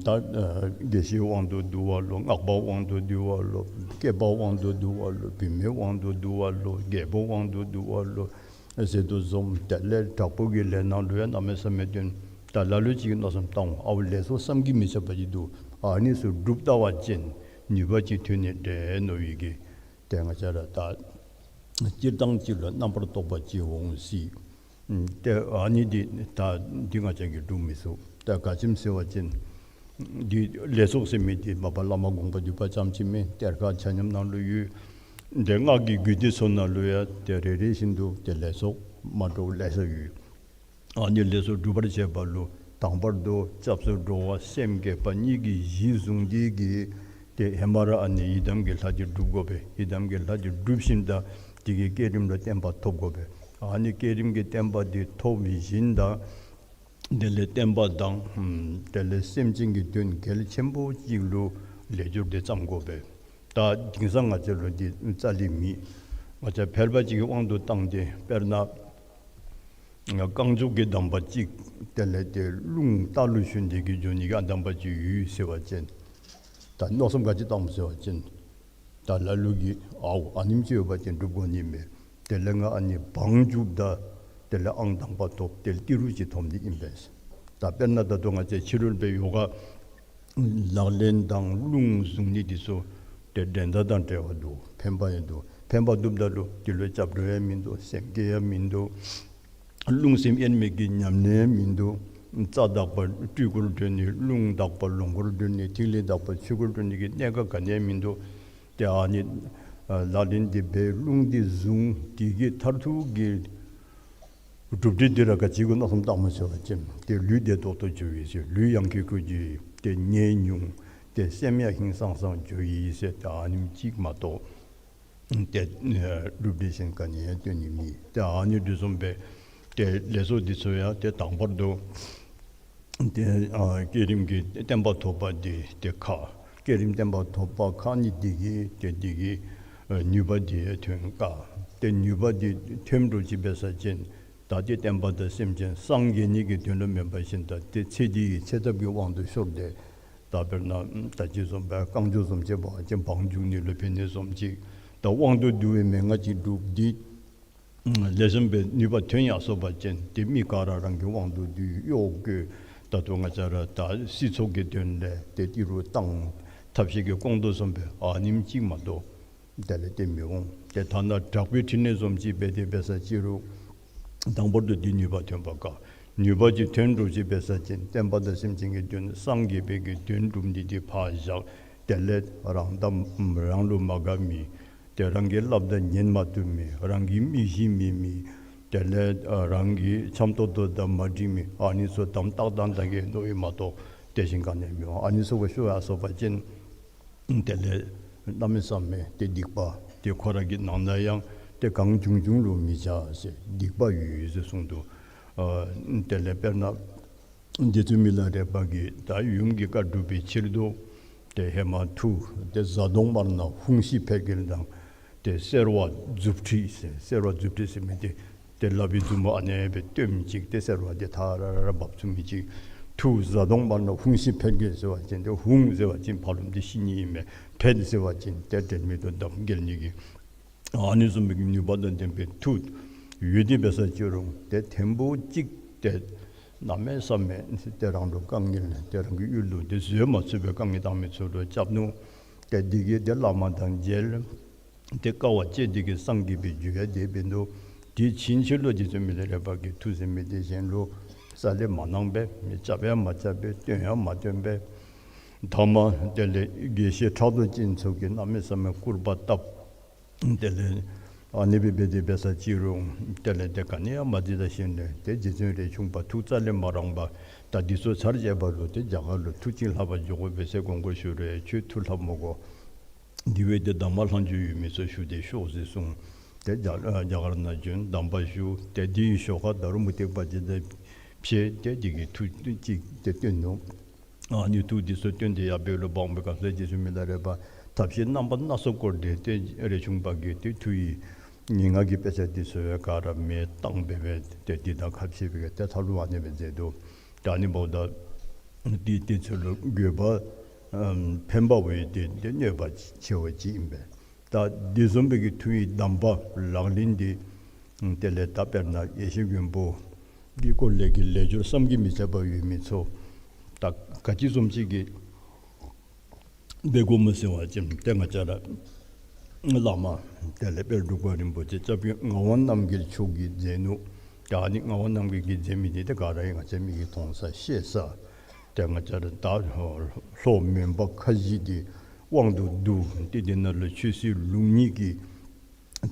ད་ཨ་དགེ་བཤེས་དབང་དུ་བསྡུ་བ་ལོ། སྔགས་པ་དབང་དུ་བསྡུ་བ་ལོ། སྐྱེས་པ་དབང་དུ་བསྡུ་བ་ལོ། བུད་མེད་དབང་དུ་བསྡུ་བ་ལོ། རྒྱལ་པོ་དབང་དུ་བསྡུ་བ་ལོ་ཟེར་དོ་བཟུམ། དེ་ལས་དྲག་པོ་གི་ལས་ནང་ལུ་ཡང་གནམ་མེད་ས་མེད་སྟོན། ད་ལ་ལུ་ཅིག་གིས་མནོ་བསམ་བཏང་འོང་། ཨའུ་ལས་ཚོགས་བསམ་གྱིས་མི་ཁྱབ་པ་ཅིག་འདུག། ཨ་ནི་ཚུ་སྒྲུབ་ད་བ་ཅིན་ནུས་པ་ཅིག་ཐོན་ནི་འདྲས་མནོ་བའི་གི་ཏེ་ང་བཅས་ར་ད་སྤྱིར་བཏང་ཅིག་ལུ་རྣམ་པར་རྟོག་པ་ཅིག་འོང་སྲིད། ཏེ་ཨ་ནི་འདི་ད་འདི་ང་བཅས་ཀྱིས་སྒྲུབ་མི་ཚུགས། ད་ག་ཅི་སྨོ་ཟེར་བ་ཅིན་འདི་ལས་ཚོགས་ཟེར་མི་འདི་མ་པ་བླ་མ་དགོངས་པ་འདུས་པ་ཙམ་ཅིག་མེན། གཏེར་ཁ་ཆ་མཉམ་ནང་ལུ་ཡོད། ཏེ་སྔགས་ཀྱི་རྒྱུད་སྡེ་ཚུ་ནང་ལུ་ཡང་ཏེ་རེ་རེ་བཞིན་དུ་ཏེ་ལས་ཚོགས་མ་འདྲཝ་ལེ་ཤ་ཡོད། ཨ་ནི་ལས་ཚོགས་སྒྲུབ་པར་བྱེད་པ་ལུ་དང་པར་དུ་སྐྱབས་སུ་འགྲོ་བ་སེམས་བསྐྱེད་པ་གཉིས་ཀྱི་གཞི་བཟུང་སྟེ་གིས་ཏེ་ཧེ་མ་ར་ཨ་ནི་ཡི་དམ་གྱི་ལྷ་འདི་སྒྲུབ་དགོ་པས། ཡི་དམ་གྱི་ལྷ་འདི་སྒྲུབ་ཞིནམ་ད་དེ་གི་བསྐྱེད་རིམ་ལུ་བརྟན་པ་ཐོབ་དགོ་པས། ཨ་ནི་བསྐྱེད་རིམ་གྱི་བརྟན་པ་འདི་ཐོབ་ཞིནམ་ད་དེ་ལས་བསྟན་པ་དང་དེ་ལས་སེམས་ཅན་གྱི་དོན་གལ་ཆེན་པོ་ཅིག་ལུ་ལས་སྦྱོར་འདི་བརྩམ་དགོ་པས། ད་དེང་སང་ང་བཅས་ལུ་འདི་རྩ་ལས་མེད། ང་བཅས་ཕལ་པ་ཅིག་གི་དབང་དུ་བཏང་སྟེ་དཔེར་ན་རྐང་མགྱོགས་ཀྱི་གདམས་པ་ཅིག། དེ་ལས་ཏེ་རླུང་རྟ་ལུ་ཞོན་ཏེ་གིས་འགྱོ་ནི་གི་གདམས་པ་ཅིག་ཡོད་ཟེར་བ་ཅིན་ད་མནོ་བསམ་ག་ཅི་བཏངམ་ཟེར་བ་ཅིན་ད་ལ་ལུ་གིས་ཨའུ་ཨ་ནེམ་ཅིག་ཡོད་པ་ཅིན་སྒྲུབ་དགོ་ནི་མས། དེ་ལས་ང་ཨ་ནི་བང་རྒྱུགཔ་ད་དེ་ལས་ཨང་དང་པ་ཐོབ། དེ་ལས་ཏི་རུ་ཅིག་ཐོབ་ནི་ཨིན་པས། ད་དཔེར་ན་ད་ལྟོ་ང་བཅས་ཕྱི་རོལ་པའི་ཡོ་ག་ལག་ལེན་དང་རླུང་བཟུང་ནི་འདི་ཚུ་ཏེ་འགྲན་ཟླ་དང་བྲལ་བ་འདུག། ཕན་པ་ཡང་འདུག། ཕན་པ་འདུགཔ་ད་ལུ་འདི་ལུ་སྐྱབས་འགྲོ་ཡང་མིན་འདུག། སེམས་བསྐྱེད་ཡང་མིན་འདུག། རླུང་སེམས་དབྱེར་མེད་ཀྱི་ཉམས་ལེན་ཡང་མིན་འདུག། རྩ་དག་པ་སྤྲུལ་སྐུར་གྲོལ་ནི། རླུང་དག་པ་ལོངས་སྐུར་གྲོལ་ནི། ཐིག་ལེ་དག་པ་ཆོས་སྐུར་གྲོལ་ནི་གི་གནད་འགག་ག་ནི་ཡང་མིན་འདུག། ཏེ་ཨ་ནི་ཨ་ལག་ལེན་འདི་འབད་རླུང་འདི་བཟུང་། དེ་གི་མཐར་ཐུག་གི་གྲུབ་འབྲས་འདི་ར་ག་ཅི་གུ་མནོ་བསམ་བཏངམ་ཟེར་བ་ཅིན་ཏེ་ལུས་བདེ་ཏོག་ཏོ་འགྱོ་ཡི་ཟེར། ལུས་ཡང་ཁེ་ཁེ་འགྱོ་ཡི། ཏེ་ནད་ཉུང་། ཏེ་སེམས་ཡང་ཧིང་སངས་སངས་འགྱོ་ཡི་ཟེར། ཏེ་ཨ་ནེམ་ཅིག་མ་གཏོགས་ཏེ་ཨེ་གྲུབ་འབྲས་གཞན་ག་ནི་ཡང་སྟོན་ནི་མེད། ཏེ་ཨ་ནི་འདི་བཟུམ་སྦེ་ཏེ་ལས་ཚོགས་འདི་ཚུ་ཡང་ཏེ་དང་པར་དུ་ཏེ་ཨ་བསྐྱེད་རིམ་གྱི་བརྟན་པ་ཐོབ་པ་འདི་ཏེ་ཁག། བསྐྱེད་རིམ་བརྟན་པ་ཐོབ་པ་ཁག་ནི་འདི་གིས་ཏེ་འདི་གིས་ཨ་ནུས་པ་འདི་ཐོན་དཀའ། ཏེ་ནུས་པ་འདི་ཐོན་འགྲོ་ཅི་འབད་ས་ཅིན་ད་ཏེ་བསྟན་པ་དང་སེམས་ཅན་སངས་རྒྱས་ནི་གི་དོན་ལུ་མེན་པ་ཅིན་ད་ཏེ་ཚེ་འདི་གི་ཆེ་ཐབས་ཀྱི་དབང་དུ་ཤོར་ཏེ་ད་དཔེར་ན་ད་ཅི་བཟུམ་སྦེ་རྐང་མགྱོགས་བཟུམ་ཅིག་འབད་བ་ཅིན་བང་རྒྱུག་ནི་ལུ་ཕན་ནི་བཟུམ་ཅིག། ད་དབང་དུ་བསྡུ་བའི་མན་ངག་ཅིག་སྒྲུབ་སྟེ་ལེགས་ཤོམ་སྦེ་ནུས་པ་ཐོན་ཡར་སོ་བ་ཅིན་ཏེ་མི་ག་ར་རང་གི་དབང་དུ་བསྡུ་གཡོག་བཀོལ། ད་ལྟོ་ང་བཅས་ར་ད་སྲིད་ཚོགས་ཀྱི་དོན་ལས་ཏེ་ཏི་རུ་བཏང་ཐབས་ཤེས་ཀྱིས་སྐོང་དོ་བཟུམ་སྦེ་ཨ་ནེམ་ཅིག་མ་གཏོགས་དེ་ལས་ཏེ་མི་འོང་། ཏེ་ཐ་ན་དྲག་པོའི་ཕྲིན་ལས་བཟུམ་ཅིག་འབད་དེ་འབད་ས་ཅི་རུང་དང་པོར་དུ་འདི་ནུས་པ་ཐོན་པ་དཀའ། ནུས་པ་ཅིག་ཐོན་འགྲོ་ཅི་འབད་ས་ཅིན་བསྟན་པ་དང་སེམས་ཅན་གྱི་དོན་སངས་རྒྱས་པའི་གི་དོན་སྒྲུབ་ནི་འདི་ཕར་བཞག། དེ་ལས་རང་དང་རང་ལུ་མ་དགའ་མི་ཏེ་རང་གིས་སླབ་ད་ཉན་མ་བཏུབ་མི་རང་གི་མི་གཞི་མེད་མི་དེ་ལས་ཨ་རང་གི་འཆམ་ཏོག་ཏོ་དང་མ་འགྲིག་མི་ཨ་ནི་ཚུ་དམ་ཏག་ཏག་ད་གིས་མནོ་ཡི་མ་གཏོགས་ཏེ་གཞན་ག་ནི་ཡང་མི་འོང་། ཨ་ནི་ཚུ་གུ་ཤོར་ཡར་སོ་བ་ཅིན་དེ་ལས་གནམ་མེད་ས་མེད་ཏེ་སྡིག་པ་ཏེ་ཁོ་ར་གི་ནང་ན་ཡང་ཏེ་གང་བྱུང་བྱུང་ལུ་མི་བྱ་ཟེར་སྡིག་པ་ཡོད་ཡོད་ཟེར་གསུངས་འདུག། ཨ་དེ་ལས་དཔེར་ན་རྗེ་བཙུན་མི་ལ་རས་པ་གིས་ད་ཡུམ་གྱི་བཀའ་སྒྲུབ་པའི་ཕྱིར་དུ་ཏེ་ཧེ་མ་ཐུགས་ཏེ་གཟའ་གདོང་དམར་ནག་ཧཱུྃ་ཤི་ཕཊ་ཀྱི་དང་ཏེ་སེར་བ་མཛུབ་ཁྲིད་ཟེར། སེར་བ་མཛུབ་ཁྲིད་ཟེར་མི་འདི་ ཏེ་ལག་པའི་མཛུབ་མོ་ཨ་ནེ་སྦེ་སྟོནམ་ཅིག་ཏེ་སེར་བ་འདི་ཐ་ར་ར་འབབ་ཚུགས་མི་ཅིག། ཐུགས་བཟའ་གདོང་བར་ན་ཧཱུྃ་ཤི་ཕཊ་གེ་ཟེར་བ་ཅིན་ཏེ་ཧཱུྃ་ཟེར་བ་ཅིན་ཕ་རོལ་ཏེ་ཤི་ནི་ཨིན་མས། ཕཊ་ཟེར་བ་ཅིན་ཏེ་དྲན་མེད་དུ་འདབ་འགེལ་ནི་གི་ཨ་ནི་བཟུམ་མའི་ནུས་པ་དང་ལྡན་པའི་མཐུ་ཡོད་དེ་འབད་ས་ཅི་རུང་ཏེ་ཐེངས་པོ་གཅིག་ཏེ་གནམ་མེད་ས་མེད་ཏེ་རང་ལུ་དཀའ་ངལ་ཏེ་རང་གི་ཡུལ་ལུ་ཏེ་བཟོད་མ་ཚུགས་པའི་དཀའ་ངལ་བཏང་མི་ཚུ་ལུ་རྐྱབ་ནུག། ཏེ་འདི་གིས་ཏེ་བླ་མ་དང་མཇལ། ཏེ་དཀའ་བ་སྤྱད་དེ་གིས་སངས་རྒྱས་པའི་རྒྱུ་ཡང་དེ་འབད་ནུག། དེ་ཕྱིན་ཆད་ལུ་རྗེ་བཙུན་མི་ལ་རས་པ་གིས་མཐུ་ཟེར་མི་དེ་གཞན་ལུ་རྩ་ལས་མ་གནང་པས། མི་རྐྱབ་ཡང་མ་རྐྱབ་པས། སྟོན་ཡང་མ་སྟོན་པས། ཐ་མ་དེ་ལས་དགེ་བཤེས་ཕྲག་དོག་ཅན་ཚུ་གིས་གནམ་མེད་ས་མེད་སྐུར་པ་བཏབ། དེ་ལས་ཨ་ནི་སྦེ་འབད་དེ་འབད་ས་ཅི་རུང་དེ་ལས་ཏེ་ག་ནི་ཡང་མ་མཛད་ད་ཞིནམ་ལས་ཏེ་རྗེ་བཙུན་རས་ཆུང་པ་ཐུགས་རྩ་ལས་མ་རངས་པར་ད་འདི་ཚུ་ཚར་བཅད་པ་ལུ་ཏེ་རྒྱ་གར་ལུ་མཐུ་ཅིག་ལྷབ་པར་འགྱོ་དགོ་པས་ཟེར་དགོངས་སྐོར་ཞུ་རུང་ཁྱོད་མཐུ་ལྷབ་མི་དགོ། དེ་སྦེ་ཏེ་གདམས་པ་ལྷག་མཇུག་ཡོད་མི་ཚུ་ཞུ་སྟེ་ཤོག་ཟེར་གསུངས། ཏེ་རྒྱ་རྒྱ་གར་ནང་བྱོན་གདམས་པ་ཞུ། ཏེ་དེའི་ཞོར་ཁར་ད་རུང་མུ་སྟེགས་པ་ཅིག་དང་ཕྱད་དེ་དེ་གི་མཐུ་ཅིག་ཏེ་སྟོན་ནུག། ཨ་ནི་མཐུ་འདི་ཚུ་སྟོན་ཏེ་ཡར་འབད་རུང་འབངས་པའི་སྐབས་སུ་རྗེ་བཙུན་མི་ལ་རས་པ་ཐབས་ཤེས་རྣམ་པ་སྣ་ཚོགས་བསྐོར་ཏེ་ཏེ་རས་ཆུང་པ་གིས་ཏེ་མཐུ་ཡི་ངན་སྔགས་ཀྱི་དཔེ་ཆ་འདི་ཚུ་ག་ར་མེ་བཏང་སྦེ་སྦེ་ཏེ་འདི་དང་ཁ་ཕྱེ་སྦེ་ཏེ་ཐབས་ལུ་ཨ་ནེ་སྦེ་མཛད་དོ། ད་ཨ་ནི་འབདཝ་ད་འདི་དེ་ཚུ་ལུ་དགོས་པ་ཨམ་ཕན་པ་འོང་སྟེ་ཏེ་གནོད་པ་ཆེ་བ་ཅིག་ཨིན་པས། ད་འདི་བཟུམ་སྦེ་གི་མཐུ་ཡི་གདམས་པ་ལག་ལེན་འདི་དེ་ལས་ད་དཔེར་ན་ཡེ་ཤེས་མགོན་པོ་གི་སྐོར་ལས་ཀྱི་ལས་སྦྱོར་བསམ་གྱིས་མི་ཁྱབ་པ་ཡོད་མི་ཚུ་ད་ག་ཅི་བཟུམ་ཅིག་གིས་འབད་དགོཔ་སྨོ་ཟེར་བ་ཅིན་ཏེ་ང་བཅས་ར་བླ་མ་དེ་ལས་དཔལ་འབྲུག་པ་རིན་པོ་ཆེ་སྐྱབས་རྗེ་ངག་དབང་རྣམ་རྒྱལ་མཆོག་གིས་མཛད་ནུག། ད་ཨ་ནི་ངག་དབང་རྣམ་རྒྱལ་གྱིས་མཛད་མི་འདི་ཏེ་ག་ར་ང་བཅས་མིག་གིས་མཐོང་ས་ཤེས་ས། ཏེ་ང་བཅས་ར་ད་ལྷོ་མོན་པ་ཁ་བཞི་འདི་དབང་དུ་བསྡུ་སྟེ་འདི་ནང་ལུ་ཆོས་སྲིད་ལུགས་གཉིས་ཀྱི་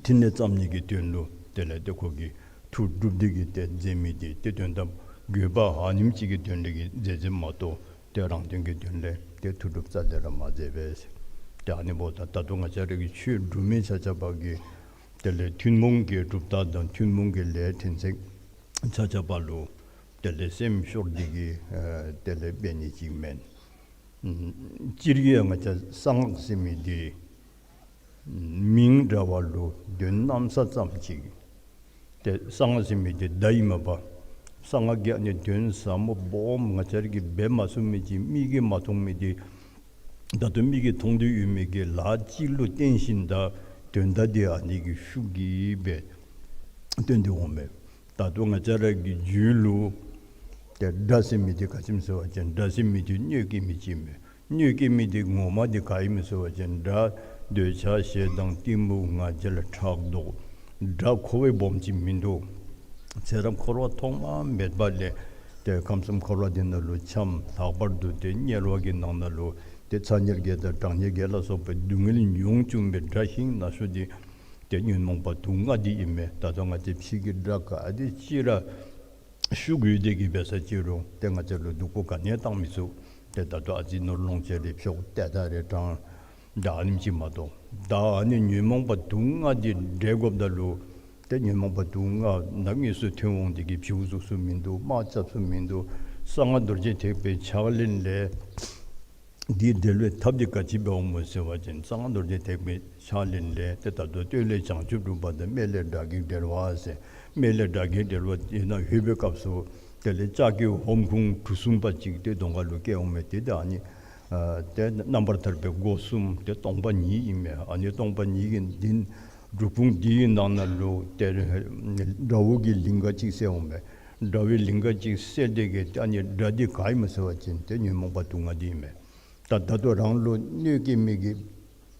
ཕྲིན་ལས་བརྩམ་ནི་གི་དོན་ལུ་དེ་ལས་ཏེ་ཁོ་གིས་མཐུ་སྒྲུབ་སྟེ་གིས་ཏེ་མཛད་མི་འདི་ཏེ་དོན་དམ་དགོས་པ་ཨ་ནེམ་ཅིག་གི་དོན་ལས་ཀྱི་མཛད་མཛདཔ་མ་གཏོགས་ཏེ་རང་དོན་གྱི་དོན་ལས་ཏེ་མཐུ་སྒྲུབ་རྩ་ལས་ར་མ་མཛད་པས། ཏེ་ཨ་ནི་འབདཝ་ད་ད་ལྟོ་ང་བཅས་ར་གི་ཆོས་སྒྲུབ་མི་ཆ་ཁྱབ་པ་གིས་དེ་ལས་ཐུན་མོང་གི་གྲུབ་རྟགས་དང་ཐུན་མོང་གི་ལས་ཕྲན་ཚེགས་ཆ་ཁྱབ་པ་ལུ་དེ་ལས་སེམས་ཤོར་ཏེ་གིས་ཨེ་དེ་ལས་འབད་ནི་ཅིག་མེན། ཨམ་སྤྱིར་གྱིས་ཡང་ང་བཅས་གསང་སྔགས་ཟེར་མི་འདི་མིང་འདྲ་བ་ལུ་དོན་གནམ་ས་ཙམ་ཅིག། ཏེ་གསང་སྔགས་ཟེར་མི་འདི་བརྡ་ཨིན་མས་པ། གསང་སྔགས་ཀྱི་ཨ་ནི་དོན་ཟབ་མོ་སྦོམ་ང་བཅས་ར་གིས་འབད་མ་ཚུགས་མི་ཅིག་མིག་གིས་མ་མཐོང་མི་འདི་ད་ལྟོ་མིག་གིས་མཐོང་སྟེ་ཡོད་མི་གི་ལཱ་ཅིག་ལུ་བརྟེན་ཞིནམ་ད་དོན་དག་འདི་ཨ་ནི་གི་ཤུགས་ཀྱིས་སྦེ་སྟོན་ཏེ་འོང་མས། ད་ལྟོ་ང་བཅས་ར་གི་རྒྱུད་ལུ་ཏེ་དགྲ་ཟེར་མི་འདི་ག་ཅི་སྨོ་ཟེར་བ་ཅིན་དགྲ་ཟེར་མི་འདི་གནོད་བསྐྱལ་མི་ཅིག་མས། གནོད་བསྐྱལ་མི་འདི་ངོ་མ་འདི་ག་ཨིན་སྨོ་ཟེར་བ་ཅིན་དགྲ་འདོད་ཆགས་ཞེ་སྡང་གཏི་མུག་ང་རྒྱལ་ཕྲག་དོག། དགྲ་ཁོ་བ་སྦོམ་ཅིག་མིན་འདུག། ཚེ་རབས་འཁོར་བ་ཐོག་མ་མེད་པ་ལས་ཏེ་ཁམས་གསུམ་འཁོར་བ་འདི་ནང་ལུ་འཁྱམས། ལྷག་པར་དུ་ཏེ་དམྱལ་བ་གི་ནང་ན་ལུ་ཏེ་ཚ་དམྱལ་བརྒྱད་དང་གྲང་དམྱལ་བརྒྱད་ལ་སོགས་པའི་སྡུག་བསྔལ་མྱོང་བཅུག་མི་དགྲ་ཤིང་ན་ཤོས་འདི་ཏེ་ཉོན་མོངས་པ་དུག་ལྔ་འདི་ཨིན་མས། ད་ལྟོ་ང་བཅས་ཕྱི་གི་དགྲ་ག་དེ་ཅིག་ར་ཤུགས་ཡོད་དེ་གིས་འབད་ས་ཅི་རུང་ཏེ་ང་བཅས་ལུ་སྡུག་པོ་ག་ནི་ཡང་བཏང་མི་ཚུགས། ཏེ་ད་ལྟོ་ཨ་ཙི་ནོར་ལོངས་སྤྱོད་རེ་འཕྱོག་ཏེ་ད་རེ་དྲང་ད་ཨ་ནེམ་ཅིག་མ་གཏོགས། ད་ཨ་ནི་ཉོན་མོངས་པ་དུག་ལྔ་འདི་བསྒྲལ་དགོཔ་ད་ལུ་ཏེ་ཉོན་མོངས་པ་དུག་ལྔ་ནང་དངོས་སུ་ཐོན་འོང་དེ་གིས་བྱིའུ་བཙུགས་ས་མིན་འདུག། དམག་རྐྱབ་ས་མིན་འདུག། གསང་སྔགས་རྡོ་རྗེ་ཐེག་པའི་ཕྱག་ལེན་ལས་འདི་བསྒྲལ་བའི་ཐབས་འདི་ག་ཅི་འབད་འོང་སྨོ་ཟེར་བ་ཅིན་གསང་སྔགས་རྡོ་རྗེ་ཐེག་པའི་ཕྱག་ལེན་ལས་ཏེ་ད་ལྟོ་སྟོད་ལས་བྱང་ཆུབ་སྒྲུབ་པ་དང་སྨད་ལས་དགྲ་བགེགས་བསྒྲལ་བ་ཟེར། སྨད་ལས་དགྲ་བགེགས་བསྒྲལ་བ་ཡིན་ན་ལྷོད་པའི་སྐབས་སུ་དེ་ལས་ལྕགས་ཀྱི་ཧོམ་ཁུང་གྲུ་གསུམ་པ་ཅིག་ཏེ་གདོང་ཁ་ལུ་བཀལ་འོང་མས། ཏེ་ད་ཨ་ནི་ཨ་ཏེ་རྣམ་པར་ཐར་པའི་སྒོ་གསུམ་ཏེ་སྟོང་པ་ཉིད་ཨིན་མས། ཨ་ནི་སྟོང་པ་ཉིད་ཀྱི་འདི་སྒྲུབ་ཁུང་འདི་གི་ནང་ན་ལུ་ཏེ་དགྲ་བོ་གི་ལིང་ག་ཅིག་གསལ་འོང་མས། དགྲ་བོའི་ལིང་ག་ཅིག་གསལ་དེ་གིས་ཨ་ནི་དགྲ་འདི་ག་ཨིན་སྨོ་ཟེར་བ་ཅིན་ཏེ་ཉོན་མོངས་པ་དུག་ལྔ་འདི་ཨིན་མས། ད་ད་ལྟོ་རང་ལུ་གནོད་བསྐྱལ་མི་གི་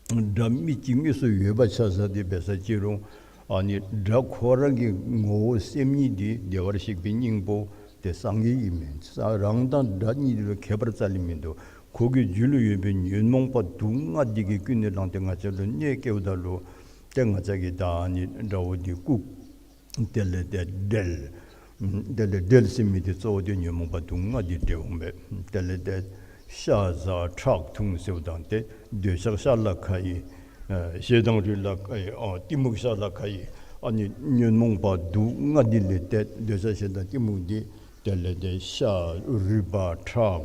དགྲ་མི་གཅིག་དངོས་སུ་ཡོད་པ་ཆ་བཞག་སྟེ་འབད་ས་ཅི་རུང་ཨ་ནི་དགྲ་ཁོ་ར་གི་ངོ་བོ་སེམས་ཉིད་འདི་བདེ་བར་གཤེགས་པའི་སྙིང་པོ་ཏེ་སངས་རྒྱས་ཨིན་མས། རང་དང་དགྲ་གཉིས་ལུ་ཁྱད་པར་རྩ་ལས་མིན་འདུག། ཁོ་གི་རྒྱུད་ལུ་ཡོད་པའི་ཉོན་མོངས་པ་དུག་ལྔ་འདི་གིས་ཀུན་ནས་བསླངས་ཏེ་ང་བཅས་ལུ་གནོད་བསྐྱལཝ་ད་ལུ་ཏེ་ང་བཅས་ཀྱིས་ད་ཨ་ནི་དགྲ་བོ་འདི་བཀུག། དེ་ལས་ཏེ་བསྒྲལ། དེ་ལས་བསྒྲལ་ཟེར་མི་འདི་གཙོ་བོ་འདི་ཉོན་མོངས་པ་དུག་ལྔ་འདི་བསྒྲལ་འོང་པས། དེ་ལས་ཏེ་ཤ་ཟ་ཁྲག་འཐུང་ཟེརཝ་དང་ཏེ་འདོད་ཆགས་ཤ་ལ་ཁ་ཡི། ཨ་ཞེ་སྡང་རུས་ལ་ཁ་ཡི། ཨ་གཏི་མུག་ཤ་ལ་ཁ་ཡི། ཨ་ནི་ཉོན་མོངས་པ་དུག་ལྔ་འདི་ལས་ཏེ་འདོད་ཆགས་ཞེ་སྡང་གཏི་མུག་འདི་དེ་ལས་ཏེ་ཤ་རུས་པ་ཁྲག་